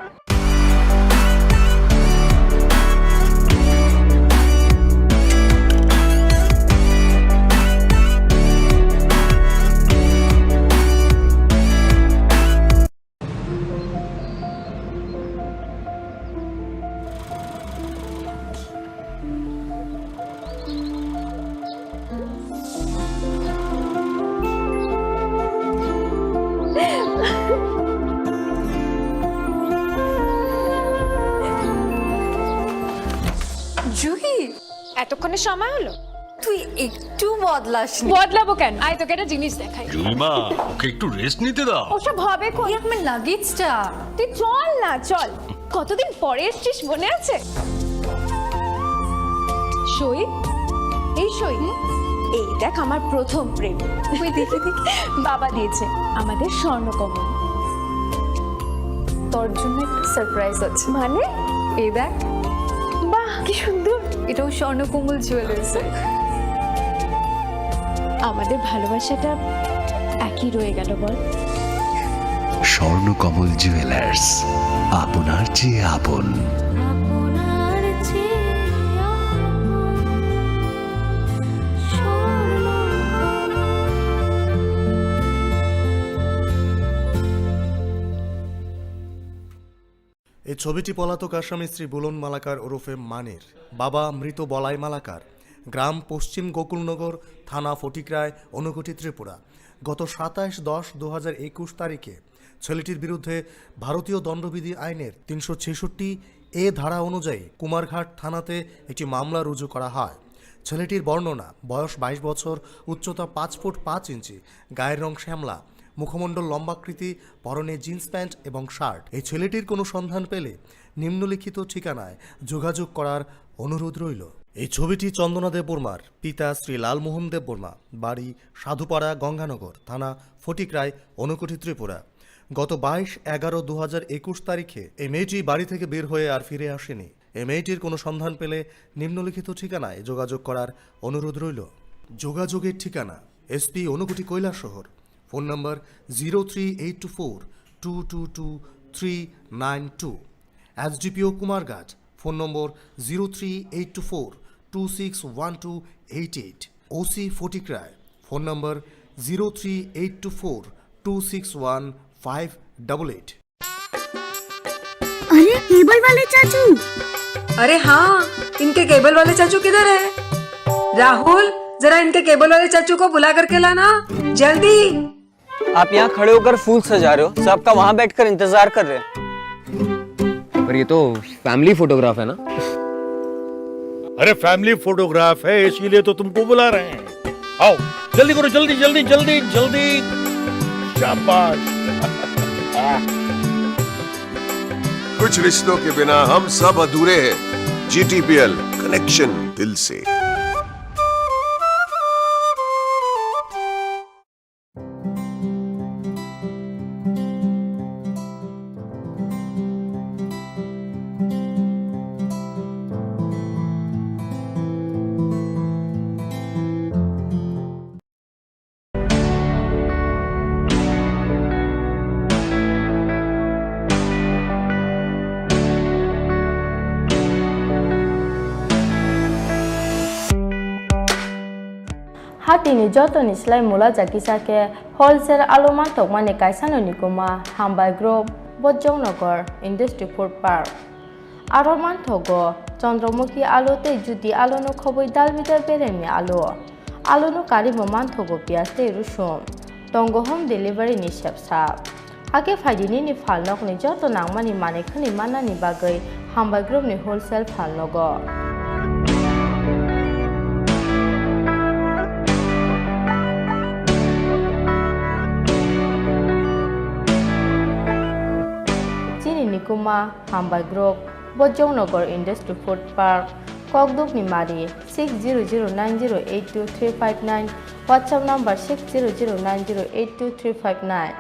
Juhi, এতক্ষণে সময় হলো? তুই একটু বদলাসনি। বদলাবো কেন? আয়, তোকে একটা জিনিস দেখাই। জুলিমা, ওকে একটু রেস্ট নিতে দাও। ওসব হবে কোন? এই আমার লাগেজটা। তুই চল না, চল। কতদিন পরে এসছিস, মনে আছে? সই, এই সই। হুম? এই দেখ, আমার প্রথম প্রেম। ওই দেখি, দেখি। বাবা দিয়েছে আমাদের স্বর্ণকমল। তোর জন্য একটা সারপ্রাইজ আছে। মানে? এই দেখ। বাহ, কি সুন্দর। এটাও স্বর্ণকমল জুয়েলার্সের। আমাদের ভালোবাসাটা একই রয়ে গেল, বল? স্বর্ণকমল জুয়েলার্স, আপনার চেয়ে আপন। এই ছবিটি পলাতক আসামি শ্রী বুলন মালাকার ওরফে মানির, বাবা মৃত বলাই মালাকার, গ্রাম পশ্চিম গোকুলনগর, থানা ফটিকরায়, ঊনকোটি, ত্রিপুরা। গত সাতাশ দশ দু হাজার একুশ তারিখে ছেলেটির বিরুদ্ধে ভারতীয় দণ্ডবিধি আইনের তিনশো ছেষট্টি এ ধারা অনুযায়ী কুমারঘাট থানাতে একটি মামলা রুজু করা হয়। ছেলেটির বর্ণনা, বয়স বাইশ বছর, উচ্চতা পাঁচ ফুট পাঁচ ইঞ্চি, গায়ের রং শ্যামলা, মুখমণ্ডল লম্বাকৃতি, পরনে জিন্স প্যান্ট এবং শার্ট। এই ছেলেটির কোনো সন্ধান পেলে নিম্নলিখিত ঠিকানায় যোগাযোগ করার অনুরোধ রইল। এই ছবিটি চন্দনা দেববর্মার, পিতা শ্রী লালমোহন দেববর্মা, বাড়ি সাধুপাড়া, গঙ্গানগর, থানা ফটিকরায়, ঊনকোটি, ত্রিপুরা। গত বাইশ এগারো দু হাজার একুশ তারিখে এই মেয়েটি বাড়ি থেকে বের হয়ে আর ফিরে আসেনি। এই মেয়েটির কোনো সন্ধান পেলে নিম্নলিখিত ঠিকানায় যোগাযোগ করার অনুরোধ রইল। যোগাযোগের ঠিকানা: SP Unakoti Kailashahar, phone number zero three eight two four two two two three nine two, SDPO Kumarghat, phone number zero three eight two four two six one two eight eight, OC Fatikroy, phone number zero three eight two four two six one five double eight. अरे, cable वाले चाचू। अरे हाँ, इनके केबल वाले चाचू किधर है? राहुल, जरा इनके केबल वाले चाचू को बुला करके लाना, जल्दी। आप यहाँ खड़े होकर फूल सजा रहे हो, सबका वहाँ बैठकर इंतजार कर रहे हैं। पर ये तो फैमिली फोटोग्राफ है ना? अरे, फैमिली फोटोग्राफ है, इसीलिए तो तुमको बुला रहे हैं। आओ, जल्दी करो, जल्दी, जल्दी, जल्दी, जल्दी। शाबाश। कुछ रिश्तों के बिना हम सब अधूरे हैं। जीटीपीएल, कनेक्शन दिल से। Hatini jotoni slai mula jakisa khe wholesale alo manthokmani kaisano nikuma Hambai Group, Bojongnagar Industry Food Park. Aro manthogo Chandramukhi alo tei Jyoti alono khobwi dalbidal beremni alo. Alono karwi bo manthogo piyaj tei rusum. Tongo home delivery ni sepsa. Hakhe phaidi nini phalnokni joto nangmani manwi khwnwi mannani bagwi Hambai Group ni wholesale phalnogo. Chini nikuma Hambai Group, Bojongnagar Industry Food Park, Kokdukni Mari, six zero zero nine zero eight two three five nine, WhatsApp number six zero zero nine zero eight two three five nine.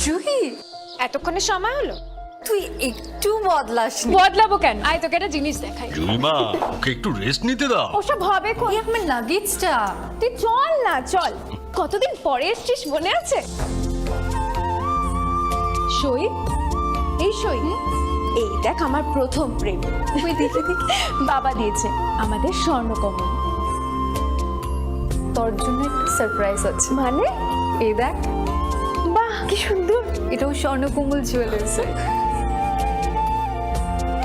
Juhi, এতক্ষণে সময় হলো? তুই একটু বদলাসনি। বদলাবো কেন? আয়, তোকে একটা জিনিস দেখাই। জুইমা, ওকে একটু রেস্ট নিতে দাও। ওসব হবে কোন? এই আমার লাগেজটা। তুই চল না, চল। কতদিন পরে এসছিস, মনে আছে? সই, এই সই। হুম? এই দেখ, আমার প্রথম প্রেম। ওই দেখি, দেখি। বাবা দিয়েছে আমাদের স্বর্ণকমল। তোর জন্য একটা সারপ্রাইজ আছে। মানে? এই দেখ। বাহ, কি সুন্দর। এটাও স্বর্ণকমল জুয়েলার্সের।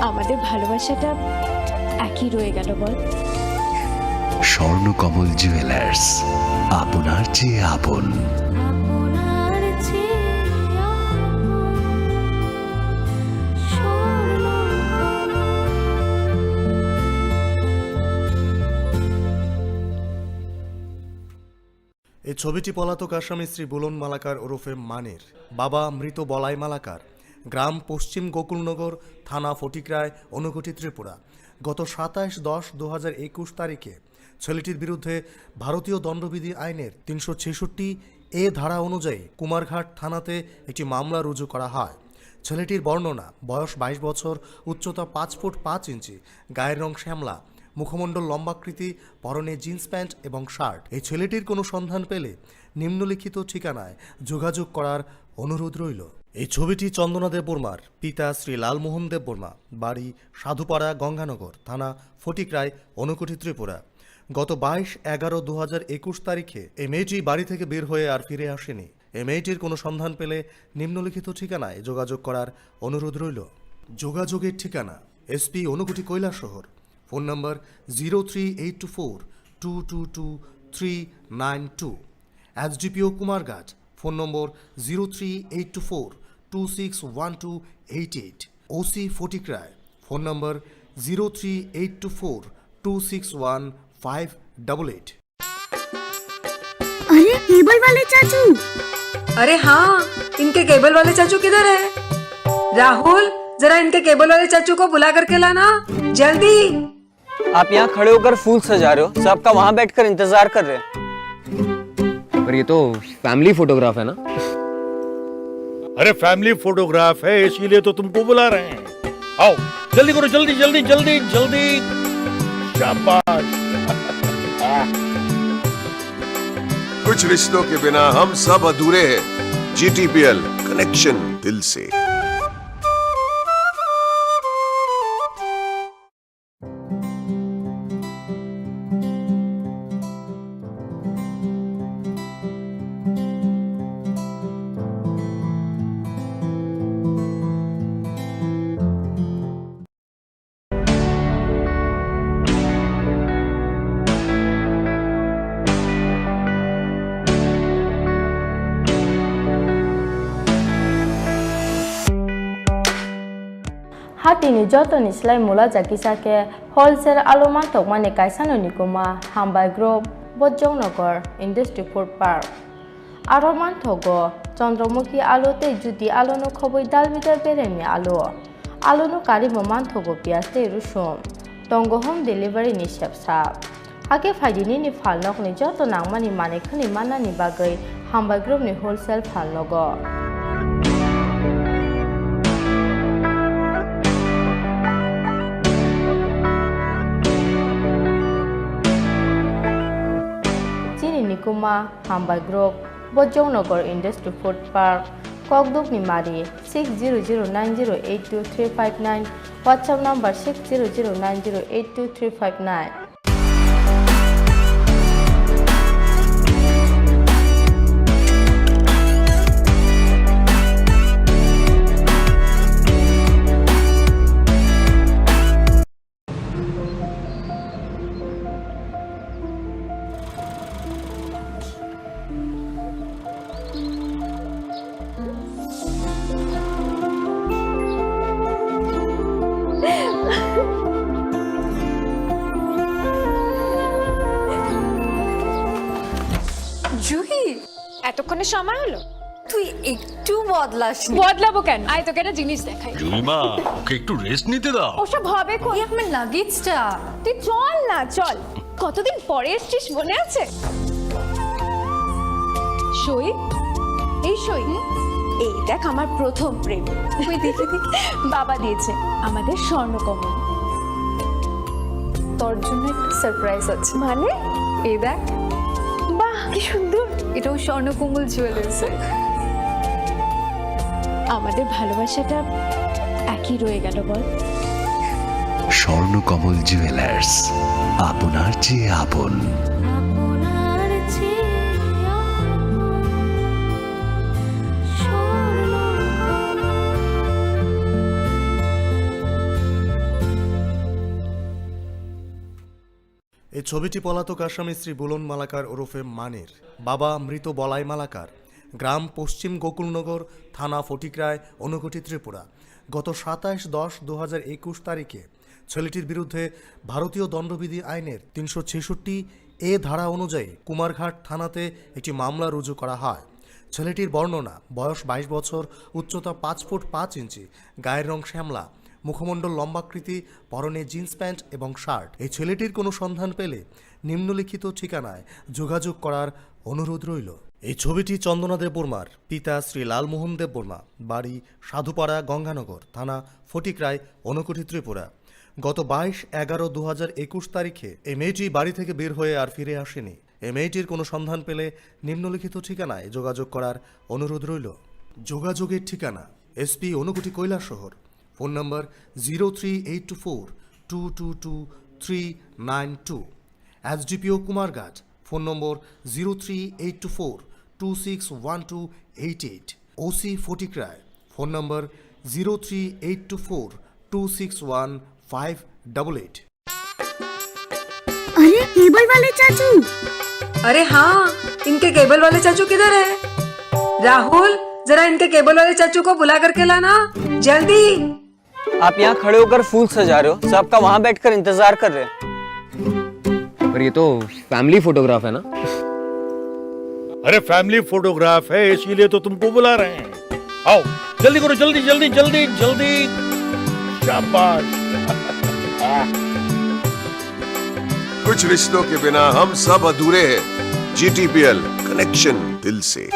আমাদের ভালোবাসাটা একই রয়ে গেল, বল? স্বর্ণকমল জুয়েলার্স, আপনার চেয়ে আপন। আপনার চেয়ে আপন স্বর্ণকমল। এই ছবিটি পলাতক আসামি শ্রী বুলন মালাকার ওরফে মানির, বাবা মৃত বলাই মালাকার, গ্রাম পশ্চিম গোকুলনগর, থানা ফটিকরায়, ঊনকোটি, ত্রিপুরা। গত সাতাশ দশ দু হাজার একুশ তারিখে ছেলেটির বিরুদ্ধে ভারতীয় দণ্ডবিধি আইনের তিনশো ছেষট্টি এ ধারা অনুযায়ী কুমারঘাট থানাতে একটি মামলা রুজু করা হয়। ছেলেটির বর্ণনা, বয়স বাইশ বছর, উচ্চতা পাঁচ ফুট পাঁচ ইঞ্চি, গায়ের রং শ্যামলা, মুখমণ্ডল লম্বাকৃতি, পরনে জিন্স প্যান্ট এবং শার্ট। এই ছেলেটির কোনো সন্ধান পেলে নিম্নলিখিত ঠিকানায় যোগাযোগ করার অনুরোধ রইল। এই ছবিটি চন্দনা দেববর্মার, পিতা শ্রী লালমোহন দেববর্মা, বাড়ি সাধুপাড়া, গঙ্গানগর, থানা ফটিকরায়, ঊনকোটি, ত্রিপুরা। গত বাইশ এগারো দু হাজার একুশ তারিখে এই মেয়েটি বাড়ি থেকে বের হয়ে আর ফিরে আসেনি। এই মেয়েটির কোনো সন্ধান পেলে নিম্নলিখিত ঠিকানায় যোগাযোগ করার অনুরোধ রইল। যোগাযোগের ঠিকানা: SP Unakoti, Kailashahar. Phone number zero three eight two four two two two three nine two. SDPO Kumarghat. Phone number zero three eight two four two six one two eight eight. OC Fatikroy. Phone number zero three eight two four two six one five double eight. अरे, cable वाले चाचू। अरे हाँ, इनके केबल वाले चाचू किधर है? राहुल, जरा इनके केबल वाले चाचू को बुला करके लाना, जल्दी। आप यहाँ खड़े होकर फूल सजा रहे हो, सब आपका वहाँ बैठकर इंतजार कर रहे हैं। पर ये तो फैमिली फोटोग्राफ है ना? अरे, फैमिली फोटोग्राफ है, इसीलिए तो तुमको बुला रहे हैं। आओ, जल्दी करो, जल्दी, जल्दी, जल्दी, जल्दी। शाबाश। कुछ रिश्तों के बिना हम सब अधूरे हैं। जीटीपीएल, कनेक्शन दिल से। Hatini jotoni slai mula jagisa khe wholesale alu mantokmani kaisano nikuma Hambai Group, Bojongnagar Industry Food Park. Aro manthogo Chandramukhi alu tei Jyoti aluno khobwi dalbidal beremni alu. Aluno karimo manthogo piyaj tei rusum. Tongo home delivery ni sepsa. Hakhe phaidi nini phalnokni joto nangmani manwi khwnwi mannani bagwi Hambai Group ni wholesale phalnogo. Chini nikuma Hambai Group, Bojongnagar Industry Food Park, Kokdukni Mari, six zero zero nine zero eight two three five nine, WhatsApp number six zero zero nine zero eight two three five nine. Juhi, এতক্ষণে সময় হলো? তুই একটু বদলাসনি। বদলাবো কেন? আয়, তোকে একটা জিনিস দেখাই। জুইমা, ওকে একটু রেস্ট নিতে দাও। ওসব হবে কই? এই আমার লাগেজটা। তুই চল না, চল। কতদিন পরে এসছিস, মনে আছে? সই, এই সই, এই দেখ আমার প্রথম প্রেম। ওই দেখি, দেখি। বাবা দিয়েছে আমাদের স্বর্ণকমল। তোর জন্য একটা সারপ্রাইজ আছে। মানে? এই দেখ। বাহ, কি সুন্দর। এটাও স্বর্ণকমল জুয়েলার্সের। আমাদের ভালোবাসাটা একই রয়ে গেল, বল? স্বর্ণকমল জুয়েলার্স, আপনার চেয়ে আপন। এই ছবিটি পলাতক আসামি শ্রী বুলন মালাকার ওরফে মানির। বাবা মৃত বলাই মালাকার, গ্রাম পশ্চিম গোকুলনগর, থানা ফটিকরায়, ঊনকোটি, ত্রিপুরা। গত সাতাশ দশ দু হাজার একুশ তারিখে ছেলেটির বিরুদ্ধে ভারতীয় দণ্ডবিধি আইনের তিনশো ছেষট্টি এ ধারা অনুযায়ী কুমারঘাট থানাতে একটি মামলা রুজু করা হয়। ছেলেটির বর্ণনা, বয়স বাইশ বছর, উচ্চতা পাঁচ ফুট পাঁচ ইঞ্চি, গায়ের রং শ্যামলা, মুখমণ্ডল লম্বাকৃতি, পরনে জিন্স প্যান্ট এবং শার্ট। এই ছেলেটির কোনো সন্ধান পেলে নিম্নলিখিত ঠিকানায় যোগাযোগ করার অনুরোধ রইল। এই ছবিটি চন্দনা দেববর্মার, পিতা শ্রী লালমোহন দেববর্মা, বাড়ি সাধুপাড়া, গঙ্গানগর, থানা ফটিকরায়, ঊনকোটি, ত্রিপুরা। গত বাইশ এগারো দু হাজার একুশ তারিখে এই মেয়েটি বাড়ি থেকে বের হয়ে আর ফিরে আসেনি। এই মেয়েটির কোনো সন্ধান পেলে নিম্নলিখিত ঠিকানায় যোগাযোগ করার অনুরোধ রইল। যোগাযোগের ঠিকানা: SP Unakoti Kailashahar, phone number zero three eight two four two two two three nine two, SDPO Kumarghat, phone number zero three eight two four two six one two eight eight, OC Fatikroy, phone number zero three eight two four two six one five double eight. अरे, cable वाले चाचू। अरे हाँ, इनके केबल वाले चाचू किधर है? राहुल, जरा इनके केबल वाले चाचू को बुला करके लाना, जल्दी। आप यहाँ खड़े होकर फूल सजा रहे हो, सब आपका वहाँ बैठकर इंतजार कर रहे हैं। पर ये तो फैमिली फोटोग्राफ है ना? अरे, फैमिली फोटोग्राफ है, इसीलिए तो तुमको बुला रहे हैं। आओ, जल्दी करो, जल्दी, जल्दी, जल्दी, जल्दी। शाबाश। कुछ रिश्तों के बिना हम सब अधूरे हैं। जीटीपीएल, कनेक्शन दिल से।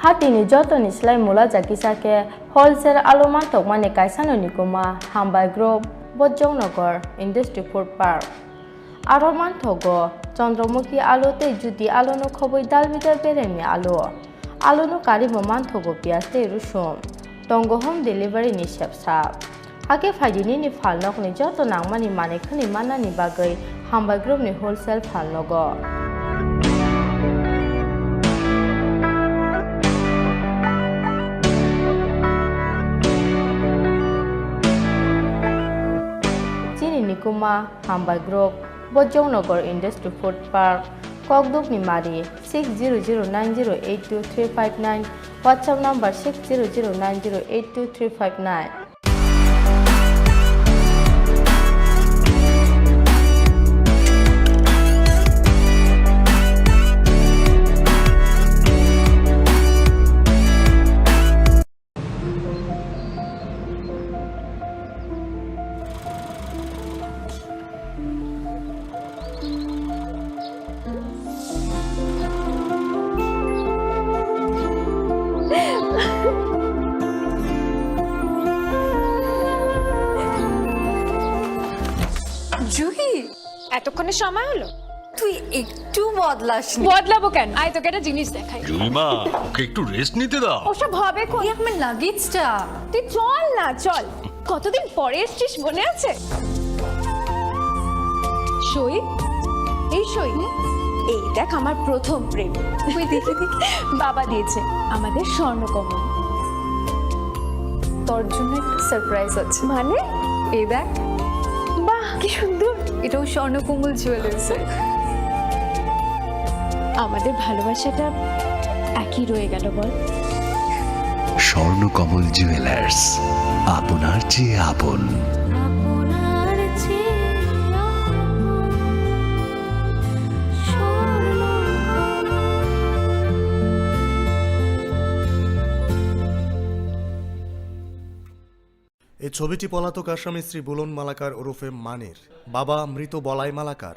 Hatini jotoni slai mula jakisa khe wholesale alu manthokmani kaisano nikuma Hambai Group, Bojongnagar Industry Food Park. Aro manthogo Chandramukhi alu tei Jyoti aluno khobwi dalbidal beremni alu. Aluno karwi bo manthogo piyaj tei rusum. Tongo home delivery ni sepsa. Hakhe phaidi nini phalnokni joto nangmani manwi khwnwi mannani bagwi Hambai Group ni wholesale phalnogo. Chini nikuma Hambai Group, Bojongnagar Industry Food Park, Kokdukni Mari, six zero zero nine zero eight two three five nine, WhatsApp number six zero zero nine zero eight two three five nine. Juhi, এতক্ষণে সময় হলো? তুই একটু বদলাসনি। বদলাবো কেন? আয়, তোকে একটা জিনিস দেখাই। জুইমা, ওকে একটু রেস্ট নিতে দাও। ওসব হবে কোন? এই আমার লাগেজটা। তুই চল না, চল। কতদিন পরে এসছিস, মনে আছে? সই, এই সই। এই দেখ, আমার প্রথম প্রেম। ওই দেখি, দেখি। বাবা দিয়েছে আমাদের স্বর্ণকমল। তোর জন্য একটা সারপ্রাইজ আছে। মানে? এই দেখ। বাহ, কি সুন্দর। এটাও স্বর্ণকমল জুয়েলার্সের। আমাদের ভালোবাসাটা একই রয়ে গেল, বল? স্বর্ণকমল জুয়েলার্স, আপনার চেয়ে আপন। এই ছবিটি পলাতক আসামি শ্রী বুলন মালাকার ওরফে মানির, বাবা মৃত বলাই মালাকার,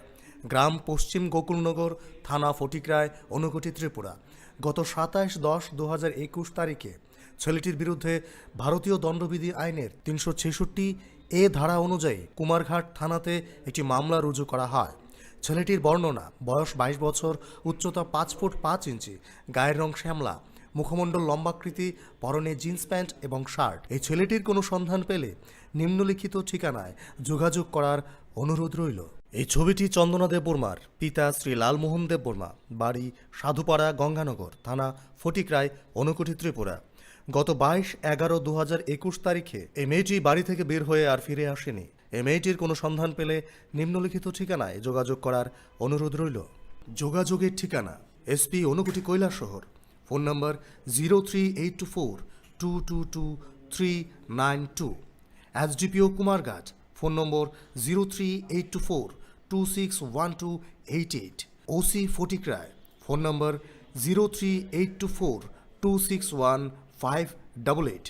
গ্রাম পশ্চিম গোকুলনগর, থানা ফটিকরায়, ঊনকোটি, ত্রিপুরা। গত সাতাশ দশ দু হাজার একুশ তারিখে ছেলেটির বিরুদ্ধে ভারতীয় দণ্ডবিধি আইনের তিনশো ছেষট্টি এ ধারা অনুযায়ী কুমারঘাট থানাতে একটি মামলা রুজু করা হয়। ছেলেটির বর্ণনা, বয়স বাইশ বছর, উচ্চতা পাঁচ ফুট পাঁচ ইঞ্চি, গায়ের রং শ্যামলা, মুখমণ্ডল লম্বাকৃতি, পরনে জিন্স প্যান্ট এবং শার্ট। এই ছেলেটির কোনো সন্ধান পেলে নিম্নলিখিত ঠিকানায় যোগাযোগ করার অনুরোধ রইল। এই ছবিটি চন্দনা দেববর্মার, পিতা শ্রী লালমোহন দেববর্মা, বাড়ি সাধুপাড়া গঙ্গানগর, থানা ফটিকরায়, ঊনকোটি, ত্রিপুরা। গত বাইশ এগারো দু হাজার একুশ তারিখে এই মেয়েটি বাড়ি থেকে বের হয়ে আর ফিরে আসেনি। এই মেয়েটির কোনো সন্ধান পেলে নিম্নলিখিত ঠিকানায় যোগাযোগ করার অনুরোধ রইল। যোগাযোগের ঠিকানা: SP Unakoti Kailashahar, phone number zero three eight two four two two two three nine two, SDPO Kumarghat, phone number zero three eight two four two six one two eight eight, OC Fatikroy, phone number zero three eight two four two six one five double eight.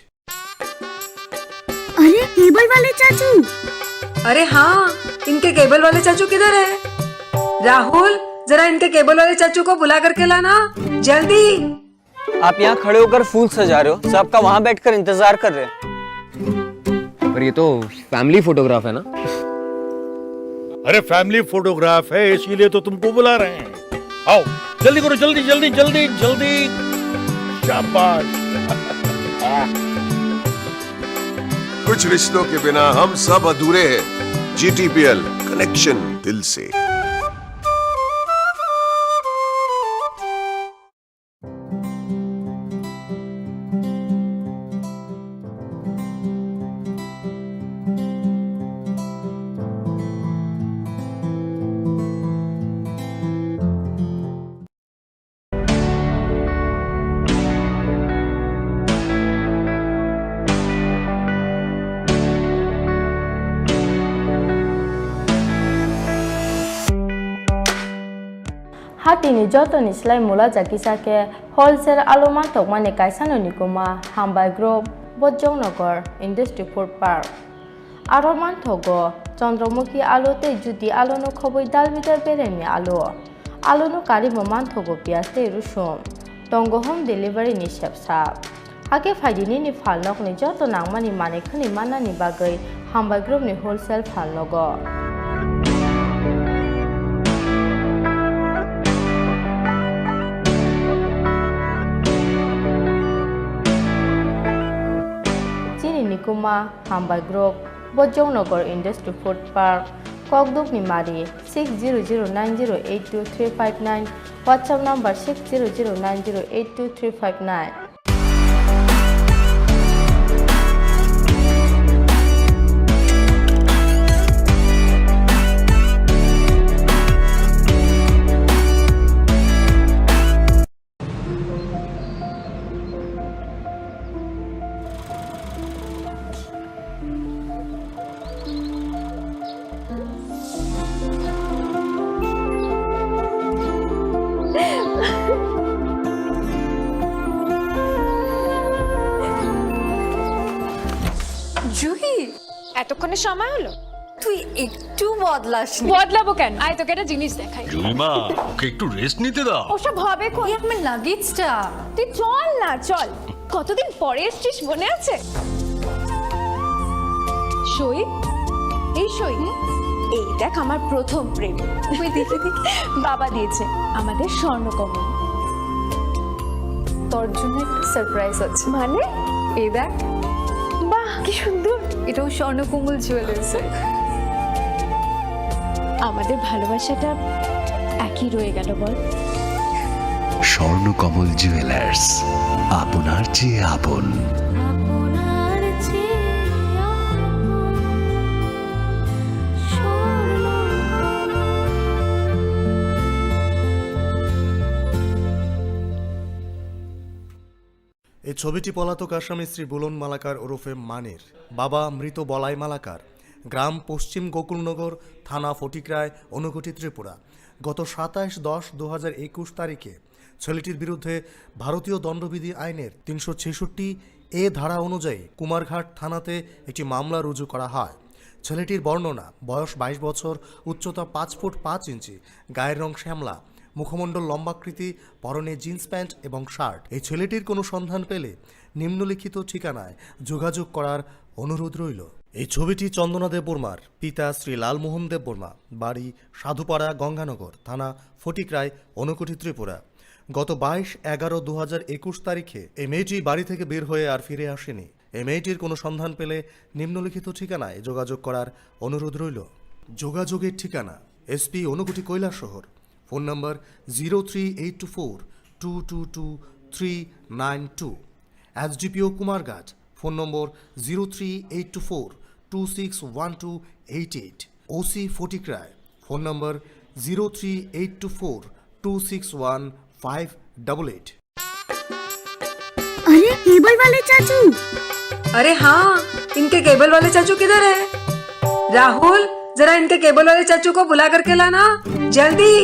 अरे, cable वाले चाचू। अरे हाँ, इनके केबल वाले चाचू किधर है? राहुल, जरा इनके केबल वाले चाचू को बुला करके लाना, जल्दी। आप यहाँ खड़े होकर फूल सजा रहे हो, सब आपका वहाँ बैठकर इंतजार कर रहे हैं। पर ये तो फैमिली फोटोग्राफ है ना? अरे, फैमिली फोटोग्राफ है, इसीलिए तो तुमको बुला रहे हैं। आओ, जल्दी करो, जल्दी, जल्दी, जल्दी, जल्दी। शाबाश। कुछ रिश्तों के बिना हम सब अधूरे हैं। जीटीपीएल, कनेक्शन दिल से। Hatini jotoni slai mula jakisa khe wholesale alu manthokmani kaisano nikuma Hambai Group, Bojongnagar Industry Food Park. Aro manthogo Chandramukhi alu tei Jyoti aluno khobwi dalbidal beremni alu. Aluno karimo manthogo piyaj tei rusum. Tongo home delivery ni sepsa. Hakhe phaidi nini phalnokni joto nangmani manwi khwnwi mannani bagwi Hambai Group ni wholesale phalnogo. Chini nikuma Hambai Group, Bojongnagar Industry Food Park, Kokdukni Mari, six zero zero nine zero eight two three five nine, WhatsApp number six zero zero nine zero eight two three five nine. Juhi, এতক্ষণে সময় হলো? তুই একটু বদলাসনি। বদলাবো কেন? আয়, তোকে একটা জিনিস দেখাই। জুইমা, ওকে একটু রেস্ট নিতে দাও। ওসব হবে কোন? এই আমার লাগেজটা। তুই চল না, চল। কতদিন পরে এসছিস, মনে আছে? সই, এই সই। এই দেখ, আমার প্রথম প্রেম। ওই দেখি, দেখি। বাবা দিয়েছে আমাদের স্বর্ণকমল। তোর জন্য একটা সারপ্রাইজ আছে। মানে? এই দেখ। বাহ, কি সুন্দর। এটাও স্বর্ণকমল জুয়েলার্স। আমাদের ভালোবাসাটা একই রয়ে গেল, বল? স্বর্ণকমল জুয়েলার্স, আপনার চেয়ে আপন। এই ছবিটি পলাতক আসামি শ্রী বুলন মালাকার ওরফে মানির, বাবা মৃত বলাই মালাকার, গ্রাম পশ্চিম গোকুলনগর, থানা ফটিকরায়, ঊনকোটি, ত্রিপুরা। গত সাতাশ দশ দু হাজার একুশ তারিখে ছেলেটির বিরুদ্ধে ভারতীয় দণ্ডবিধি আইনের তিনশো ছেষট্টি এ ধারা অনুযায়ী কুমারঘাট থানাতে একটি মামলা রুজু করা হয়। ছেলেটির বর্ণনা, বয়স বাইশ বছর, উচ্চতা পাঁচ ফুট পাঁচ ইঞ্চি, গায়ের রং শ্যামলা, মুখমণ্ডল লম্বাকৃতি, পরনে জিন্স প্যান্ট এবং শার্ট। এই ছেলেটির কোনো সন্ধান পেলে নিম্নলিখিত ঠিকানায় যোগাযোগ করার অনুরোধ রইল। এই ছবিটি চন্দনা দেববর্মার, পিতা শ্রী লালমোহন দেববর্মা, বাড়ি সাধুপাড়া, গঙ্গানগর, থানা ফটিকরায়, ঊনকোটি, ত্রিপুরা। গত বাইশ এগারো দু হাজার একুশ তারিখে এই মেয়েটি বাড়ি থেকে বের হয়ে আর ফিরে আসেনি। এই মেয়েটির কোনো সন্ধান পেলে নিম্নলিখিত ঠিকানায় যোগাযোগ করার অনুরোধ রইল। যোগাযোগের ঠিকানা: SP Unakoti, Kailashahar. Phone number zero three eight two four two two two three nine two. SDPO Kumarghat. Phone number zero three eight two four two six one two eight eight. OC Fatikroy. Phone number zero three eight two four two six one five double eight. अरे, cable वाले चाचू। अरे हाँ, इनके केबल वाले चाचू किधर है? राहुल, जरा इनके केबल वाले चाचू को बुला करके लाना, जल्दी।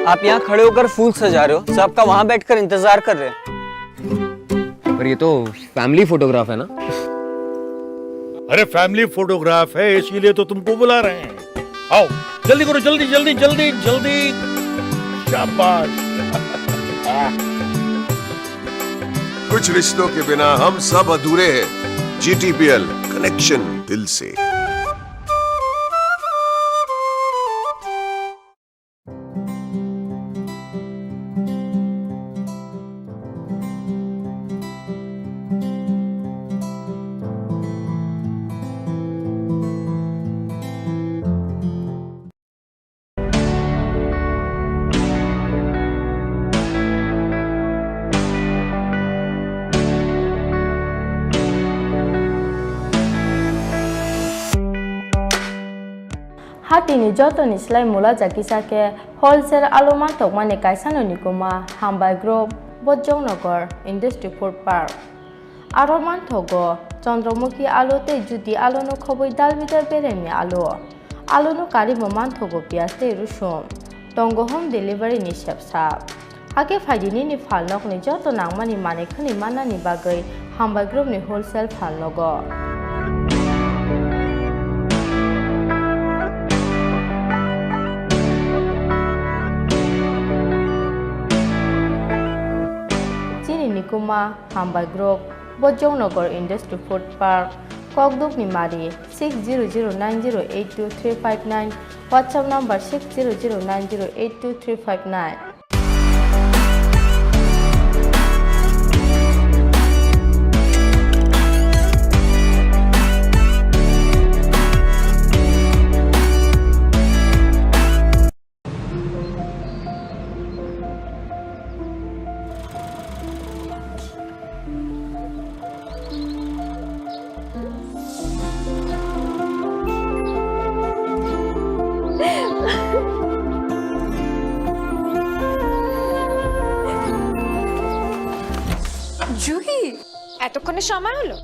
आप यहाँ खड़े होकर फूल सजा रहे हो, सब आपका वहाँ बैठकर इंतजार कर रहे हैं। पर ये तो फैमिली फोटोग्राफ है ना? अरे, फैमिली फोटोग्राफ है, इसीलिए तो तुमको बुला रहे हैं। आओ, जल्दी करो, जल्दी, जल्दी, जल्दी, जल्दी। शाबाश। कुछ रिश्तों के बिना हम सब अधूरे हैं। जीटीपीएल, कनेक्शन दिल से। Hatini jotoni slai mula jakisa khe wholesale alu manthokmani kaisano nikuma Hambai Group, Bojongnagar Industry Food Park. Aro manthogo Chandramukhi alu tei Jyoti aluno khobwi dalbidal beremni alu. Aluno karimo manthogo piyaj tei rusum. Tongo home delivery ni sepsa. Hakhe phaidi nini phalnokni joto nangmani manwi khwnwi mannani bagwi Hambai Group ni wholesale phalnogo. Chini nikuma Hambai Group, Bojongnagar Industry Food Park, Kokdukni Mari, six zero zero nine zero eight two three five nine, WhatsApp number six zero zero nine zero eight two three five nine. Juhi, এতক্ষণে সময় হলো?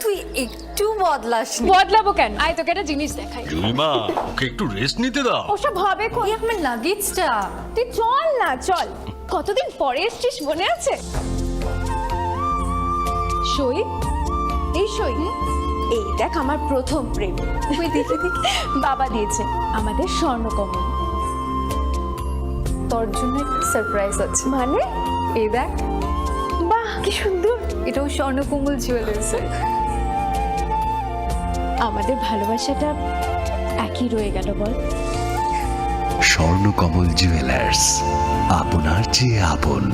তুই একটু বদলাসনি। বদলাবো কেন? আয়, তোকে একটা জিনিস দেখাই। জুলিমা, ওকে একটু রেস্ট নিতে দাও। ওসব হবে কই? এই আমার লাগেজটা। তুই চল না, চল। কতদিন পরে এসছিস, মনে আছে? সই, এই সই। এই দেখ, আমার প্রথম প্রেম। ওই দেখি, দেখি। বাবা দিয়েছে আমাদের স্বর্ণকমল। তোর জন্য একটা সারপ্রাইজ আছে। মানে? এই দেখ। বাহ, কি সুন্দর। এটাও স্বর্ণকমল জুয়েলার্সের। আমাদের ভালোবাসাটা একই রয়ে গেল, বল? স্বর্ণকমল জুয়েলার্স, আপনার চেয়ে আপন।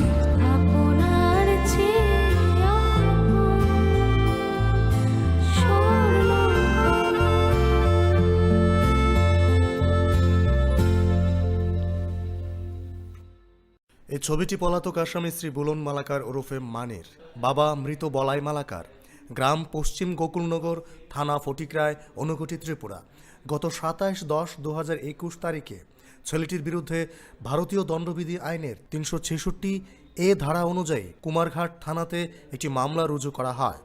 এই ছবিটি পলাতক আসামি শ্রী বুলন মালাকার ওরফে মানির, বাবা মৃত বলাই মালাকার, গ্রাম পশ্চিম গোকুলনগর, থানা ফটিকরায়, ঊনকোটি, ত্রিপুরা। গত সাতাশ দশ দু হাজার একুশ তারিখে ছেলেটির বিরুদ্ধে ভারতীয় দণ্ডবিধি আইনের তিনশো ছেষট্টি এ ধারা অনুযায়ী কুমারঘাট থানাতে একটি মামলা রুজু করা হয়।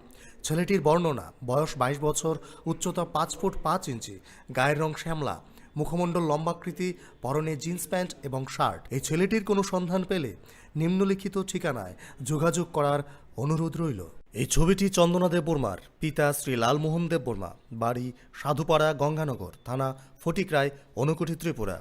ছেলেটির বর্ণনা, বয়স বাইশ বছর, উচ্চতা পাঁচ ফুট পাঁচ ইঞ্চি, গায়ের রং শ্যামলা, মুখমণ্ডল লম্বাকৃতি, পরনে জিন্স প্যান্ট এবং শার্ট। এই ছেলেটির কোনো সন্ধান পেলে নিম্নলিখিত ঠিকানায় যোগাযোগ করার অনুরোধ রইল। এই ছবিটি চন্দনা দেববর্মার, পিতা শ্রী লালমোহন দেববর্মা, বাড়ি সাধুপাড়া গঙ্গানগর, থানা ফটিকরায়, ঊনকোটি, ত্রিপুরা।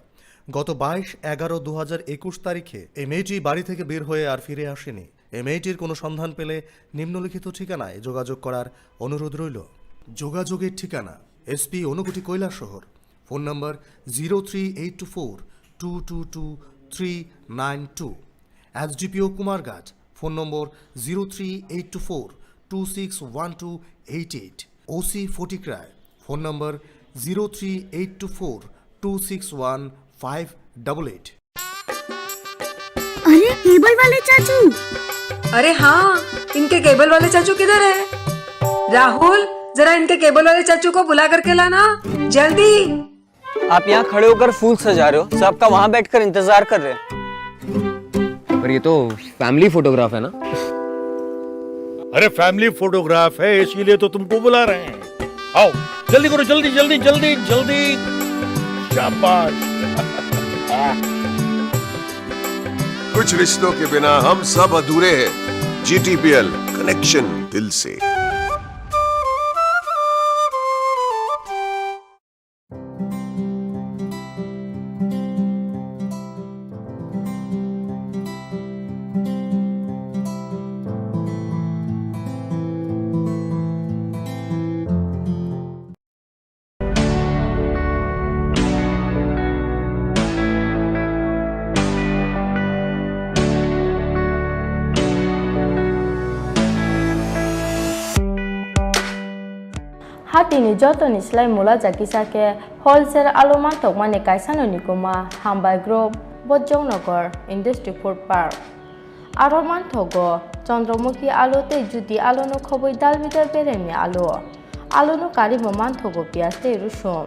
গত বাইশ এগারো দু হাজার একুশ তারিখে এই মেয়েটি বাড়ি থেকে বের হয়ে আর ফিরে আসেনি। এই মেয়েটির কোনো সন্ধান পেলে নিম্নলিখিত ঠিকানায় যোগাযোগ করার অনুরোধ রইল। যোগাযোগের ঠিকানা: SP Unakoti Kailashahar, phone number zero three eight two four two two two three nine two, SDPO Kumarghat, phone number zero three eight two four two six one two eight eight, OC Fatikroy, phone number zero three eight two four two six one five double eight. अरे, cable वाले चाचू। अरे हाँ, इनके केबल वाले चाचू किधर है? राहुल, जरा इनके केबल वाले चाचू को बुला करके लाना, जल्दी। आप यहाँ खड़े होकर फूल सजा रहे हो, सबका वहाँ बैठकर इंतजार कर रहे हैं। पर ये तो फैमिली फोटोग्राफ है ना? अरे, फैमिली फोटोग्राफ है, इसीलिए तो तुमको बुला रहे हैं। आओ, जल्दी करो, जल्दी, जल्दी, जल्दी, जल्दी। शाबाश। कुछ रिश्तों के बिना हम सब अधूरे हैं। G T P L connection dil se. Hatini jotoni slai mula jakisa khe wholesale alo mantokmani kaisano nikuma Hambai Group, Bojongnagar Industry Food Park. Aro manthogo Chandramukhi alo tei Jyoti alono khobwi dalbidal beremni alo. Alono karimo manthogo piyaj tei rusum.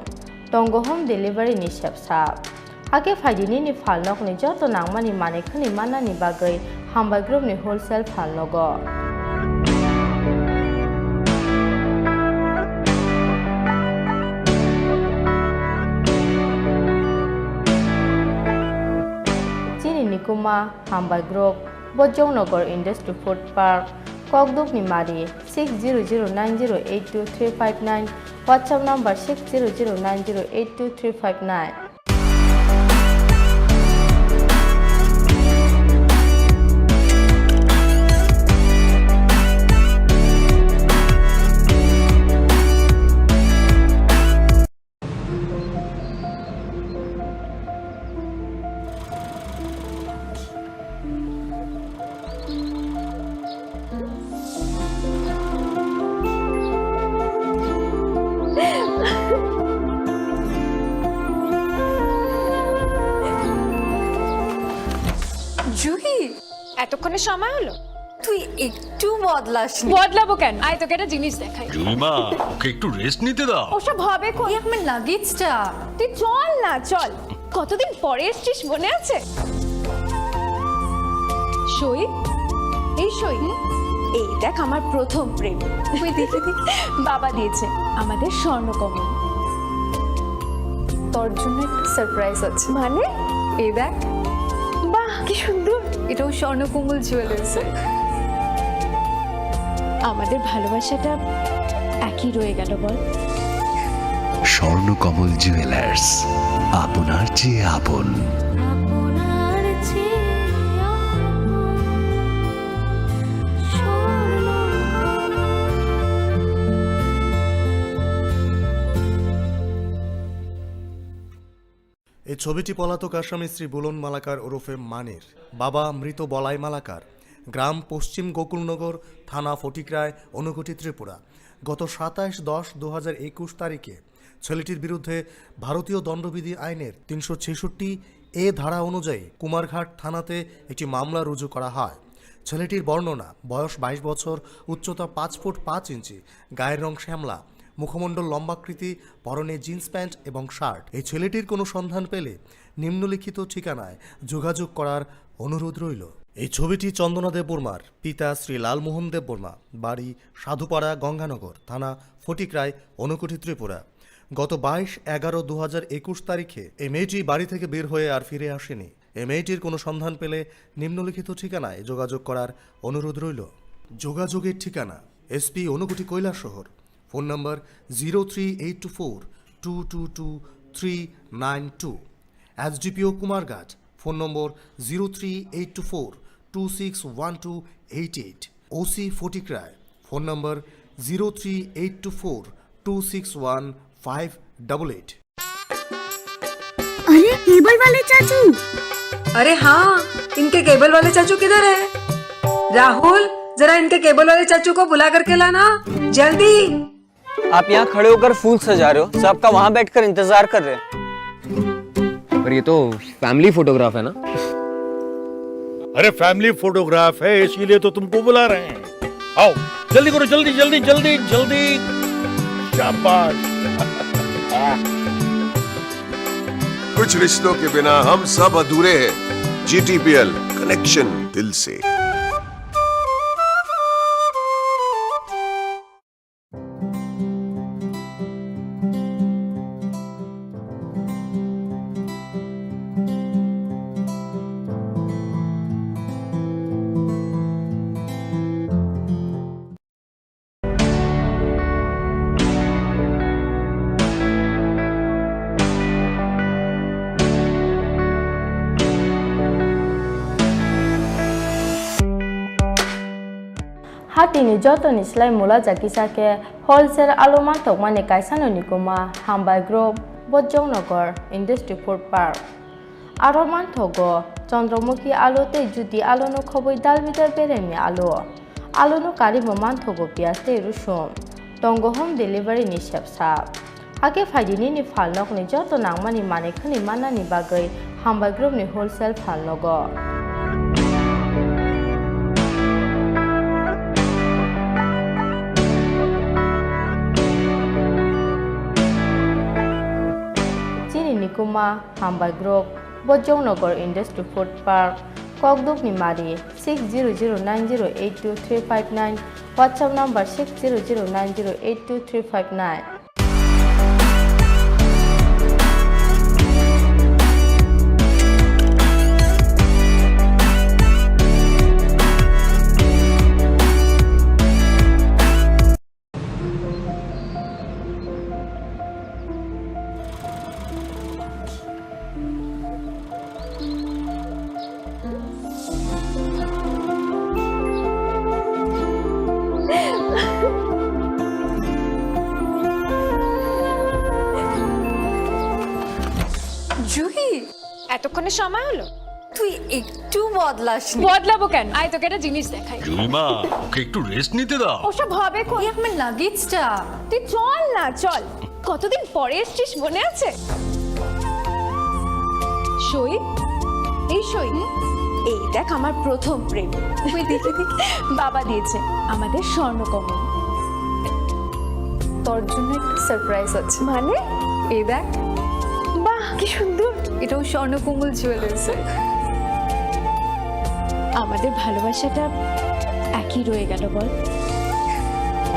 Tongo home delivery ni sepsap. Hakhe phaidi nini phalnokni joto nangmani manwi khwnwi mannani bagwi Hambai Group ni wholesale phalnogo. Chini nikuma Hambai Group, Bojongnagar Industry Food Park, Kokdukni Mari, six zero zero nine zero eight two three five nine, WhatsApp number six zero zero nine zero eight two three five nine. Juhi, এতক্ষণে সময় হলো? তুই একটু বদলাসনি। বদলাবো কেন? আয়, তোকে একটা জিনিস দেখাই। জুইমা, ওকে একটু রেস্ট নিতে দাও। ওসব হবে কোন? এই আমার লাগেজটা। তুই চল না, চল। কতদিন পরে এসছিস, মনে আছে? সই, এই সই। এই দেখ, আমার প্রথম প্রেম। ওই দেখে দে। বাবা দিয়েছে আমাদের স্বর্ণকমল। তোর জন্য একটা সারপ্রাইজ আছে। মানে? এই দেখ। বাহ, কি সুন্দর। এটাও স্বর্ণকমল জুয়েলার্স। আমাদের ভালোবাসাটা একই রয়ে গেল, বল? স্বর্ণকমল জুয়েলার্স, আপনার চেয়ে আপন। এই ছবিটি পলাতক আসামি শ্রী বুলন মালাকার ওরফে মানির, বাবা মৃত বলাই মালাকার, গ্রাম পশ্চিম গোকুলনগর, থানা ফটিকরায়, ঊনকোটি, ত্রিপুরা। গত সাতাশ দশ দু হাজার একুশ তারিখে ছেলেটির বিরুদ্ধে ভারতীয় দণ্ডবিধি আইনের তিনশো ছেষট্টি এ ধারা অনুযায়ী কুমারঘাট থানাতে একটি মামলা রুজু করা হয়। ছেলেটির বর্ণনা, বয়স বাইশ বছর, উচ্চতা পাঁচ ফুট পাঁচ ইঞ্চি, গায়ের রং শ্যামলা, মুখমণ্ডল লম্বাকৃতি, পরনে জিন্স প্যান্ট এবং শার্ট। এই ছেলেটির কোনো সন্ধান পেলে নিম্নলিখিত ঠিকানায় যোগাযোগ করার অনুরোধ রইল। এই ছবিটি চন্দনা দেববর্মার, পিতা শ্রী লালমোহন দেববর্মা, বাড়ি সাধুপাড়া, গঙ্গানগর, থানা ফটিকরায়, ঊনকোটি, ত্রিপুরা। গত বাইশ এগারো দু হাজার একুশ তারিখে এই মেয়েটি বাড়ি থেকে বের হয়ে আর ফিরে আসেনি। এই মেয়েটির কোনো সন্ধান পেলে নিম্নলিখিত ঠিকানায় যোগাযোগ করার অনুরোধ রইল। যোগাযোগের ঠিকানা: SP Unakoti Kailashahar, phone number zero three eight two four two two two three nine two, SDPO Kumarghat, phone number zero three eight two four two six one two eight eight, OC Fatikroy, phone number zero three eight two four two six one five double eight. अरे, cable वाले चाचू। अरे हाँ, इनके केबल वाले चाचू किधर है? राहुल, जरा इनके केबल वाले चाचू को बुला करके लाना, जल्दी। आप यहाँ खड़े होकर फूल सजा रहे हो, सब आपका वहाँ बैठकर इंतजार कर रहे हैं। पर ये तो फैमिली फोटोग्राफ है ना? अरे, फैमिली फोटोग्राफ है, इसीलिए तो तुमको बुला रहे हैं। आओ, जल्दी करो, जल्दी, जल्दी, जल्दी, जल्दी। शाबाश। कुछ रिश्तों के बिना हम सब अधूरे हैं। जीटीपीएल, कनेक्शन दिल से। Atini jotoni slai mula jakisa khe wholesale alu mantokmani kaisano nikuma Hambai Group, Bojongnagar Industry Food Park. Aro manthogo Chandramukhi alu tei Jyoti aluno khobwi dal bidal beremni alu. Aluno karwi bo manthogo piyaj tei rusum. Tongo home delivery ni sepsa. Hakhe phaidi nini phalnokni joto nangmani manwi khwnwi mannani bagwi Hambai Group ni wholesale phalnogo. Chini nikuma Hambai Group, Bojongnagar Industry Food Park, Kokdukni Mari, six zero zero nine zero eight two three five nine, WhatsApp number six zero zero nine zero eight two three five nine. Juhi, এতক্ষণে সময় হলো? তুই একটু বদলাসনি। বদলাবো কেন? আয়, তোকে একটা জিনিস দেখাই। জুইমা, ওকে একটু রেস্ট নিতে দাও। ওসব হবে কই? এই আমার লাগেজটা। তুই চল না, চল। কতদিন পরে এসছিস, মনে আছে? সই, এই সই। এই দেখ, আমার প্রথম প্রেম। ওই দেখে দেখে বাবা দিয়েছে, আমাদের স্বর্ণকমল। তোর জন্য একটা সারপ্রাইজ আছে। মানে? এই দেখ। বাহ, কি সুন্দর। এটাও স্বর্ণকমল জুয়েলার্সের। আমাদের ভালোবাসাটা একই রয়ে গেল, বল?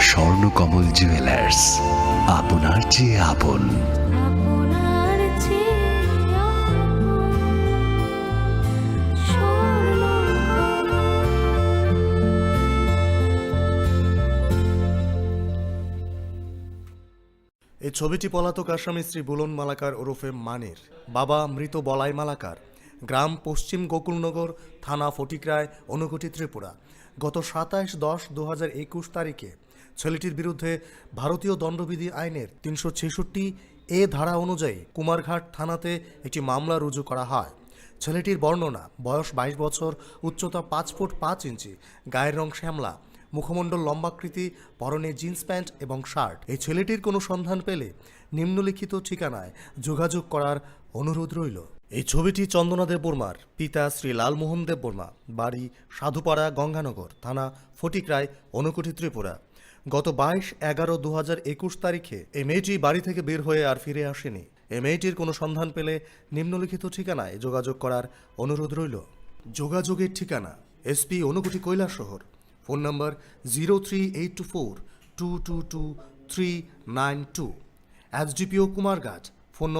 স্বর্ণকমল জুয়েলার্স, আপনার চেয়ে আপন। এই ছবিটি পলাতক আসামি শ্রী বুলন মালাকার ওরফে মানির, বাবা মৃত বলাই মালাকার, গ্রাম পশ্চিম গোকুলনগর, থানা ফটিকরায়, ঊনকোটি, ত্রিপুরা। গত সাতাইশ দশ দু হাজার একুশ তারিখে ছেলেটির বিরুদ্ধে ভারতীয় দণ্ডবিধি আইনের তিনশো ছেষট্টি এ ধারা অনুযায়ী কুমারঘাট থানাতে একটি মামলা রুজু করা হয়। ছেলেটির বর্ণনা, বয়স বাইশ বছর, উচ্চতা পাঁচ ফুট পাঁচ ইঞ্চি, গায়ের রং শ্যামলা, মুখমণ্ডল লম্বাকৃতি, পরনে জিন্স প্যান্ট এবং শার্ট। এই ছেলেটির কোনো সন্ধান পেলে নিম্নলিখিত ঠিকানায় যোগাযোগ করার অনুরোধ রইল। এই ছবিটি চন্দনা দেববর্মার, পিতা শ্রী লালমোহন দেববর্মা, বাড়ি সাধুপাড়া গঙ্গানগর, থানা ফটিকরায়, ঊনকোটি, ত্রিপুরা। গত বাইশ এগারো দু হাজার একুশ তারিখে এই মেয়েটি বাড়ি থেকে বের হয়ে আর ফিরে আসেনি। এই মেয়েটির কোনো সন্ধান পেলে নিম্নলিখিত ঠিকানায় যোগাযোগ করার অনুরোধ রইল। যোগাযোগের ঠিকানা: SP Unakoti Kailashahar, phone number zero three eight two four two two two three nine two, SDPO Kumarghat,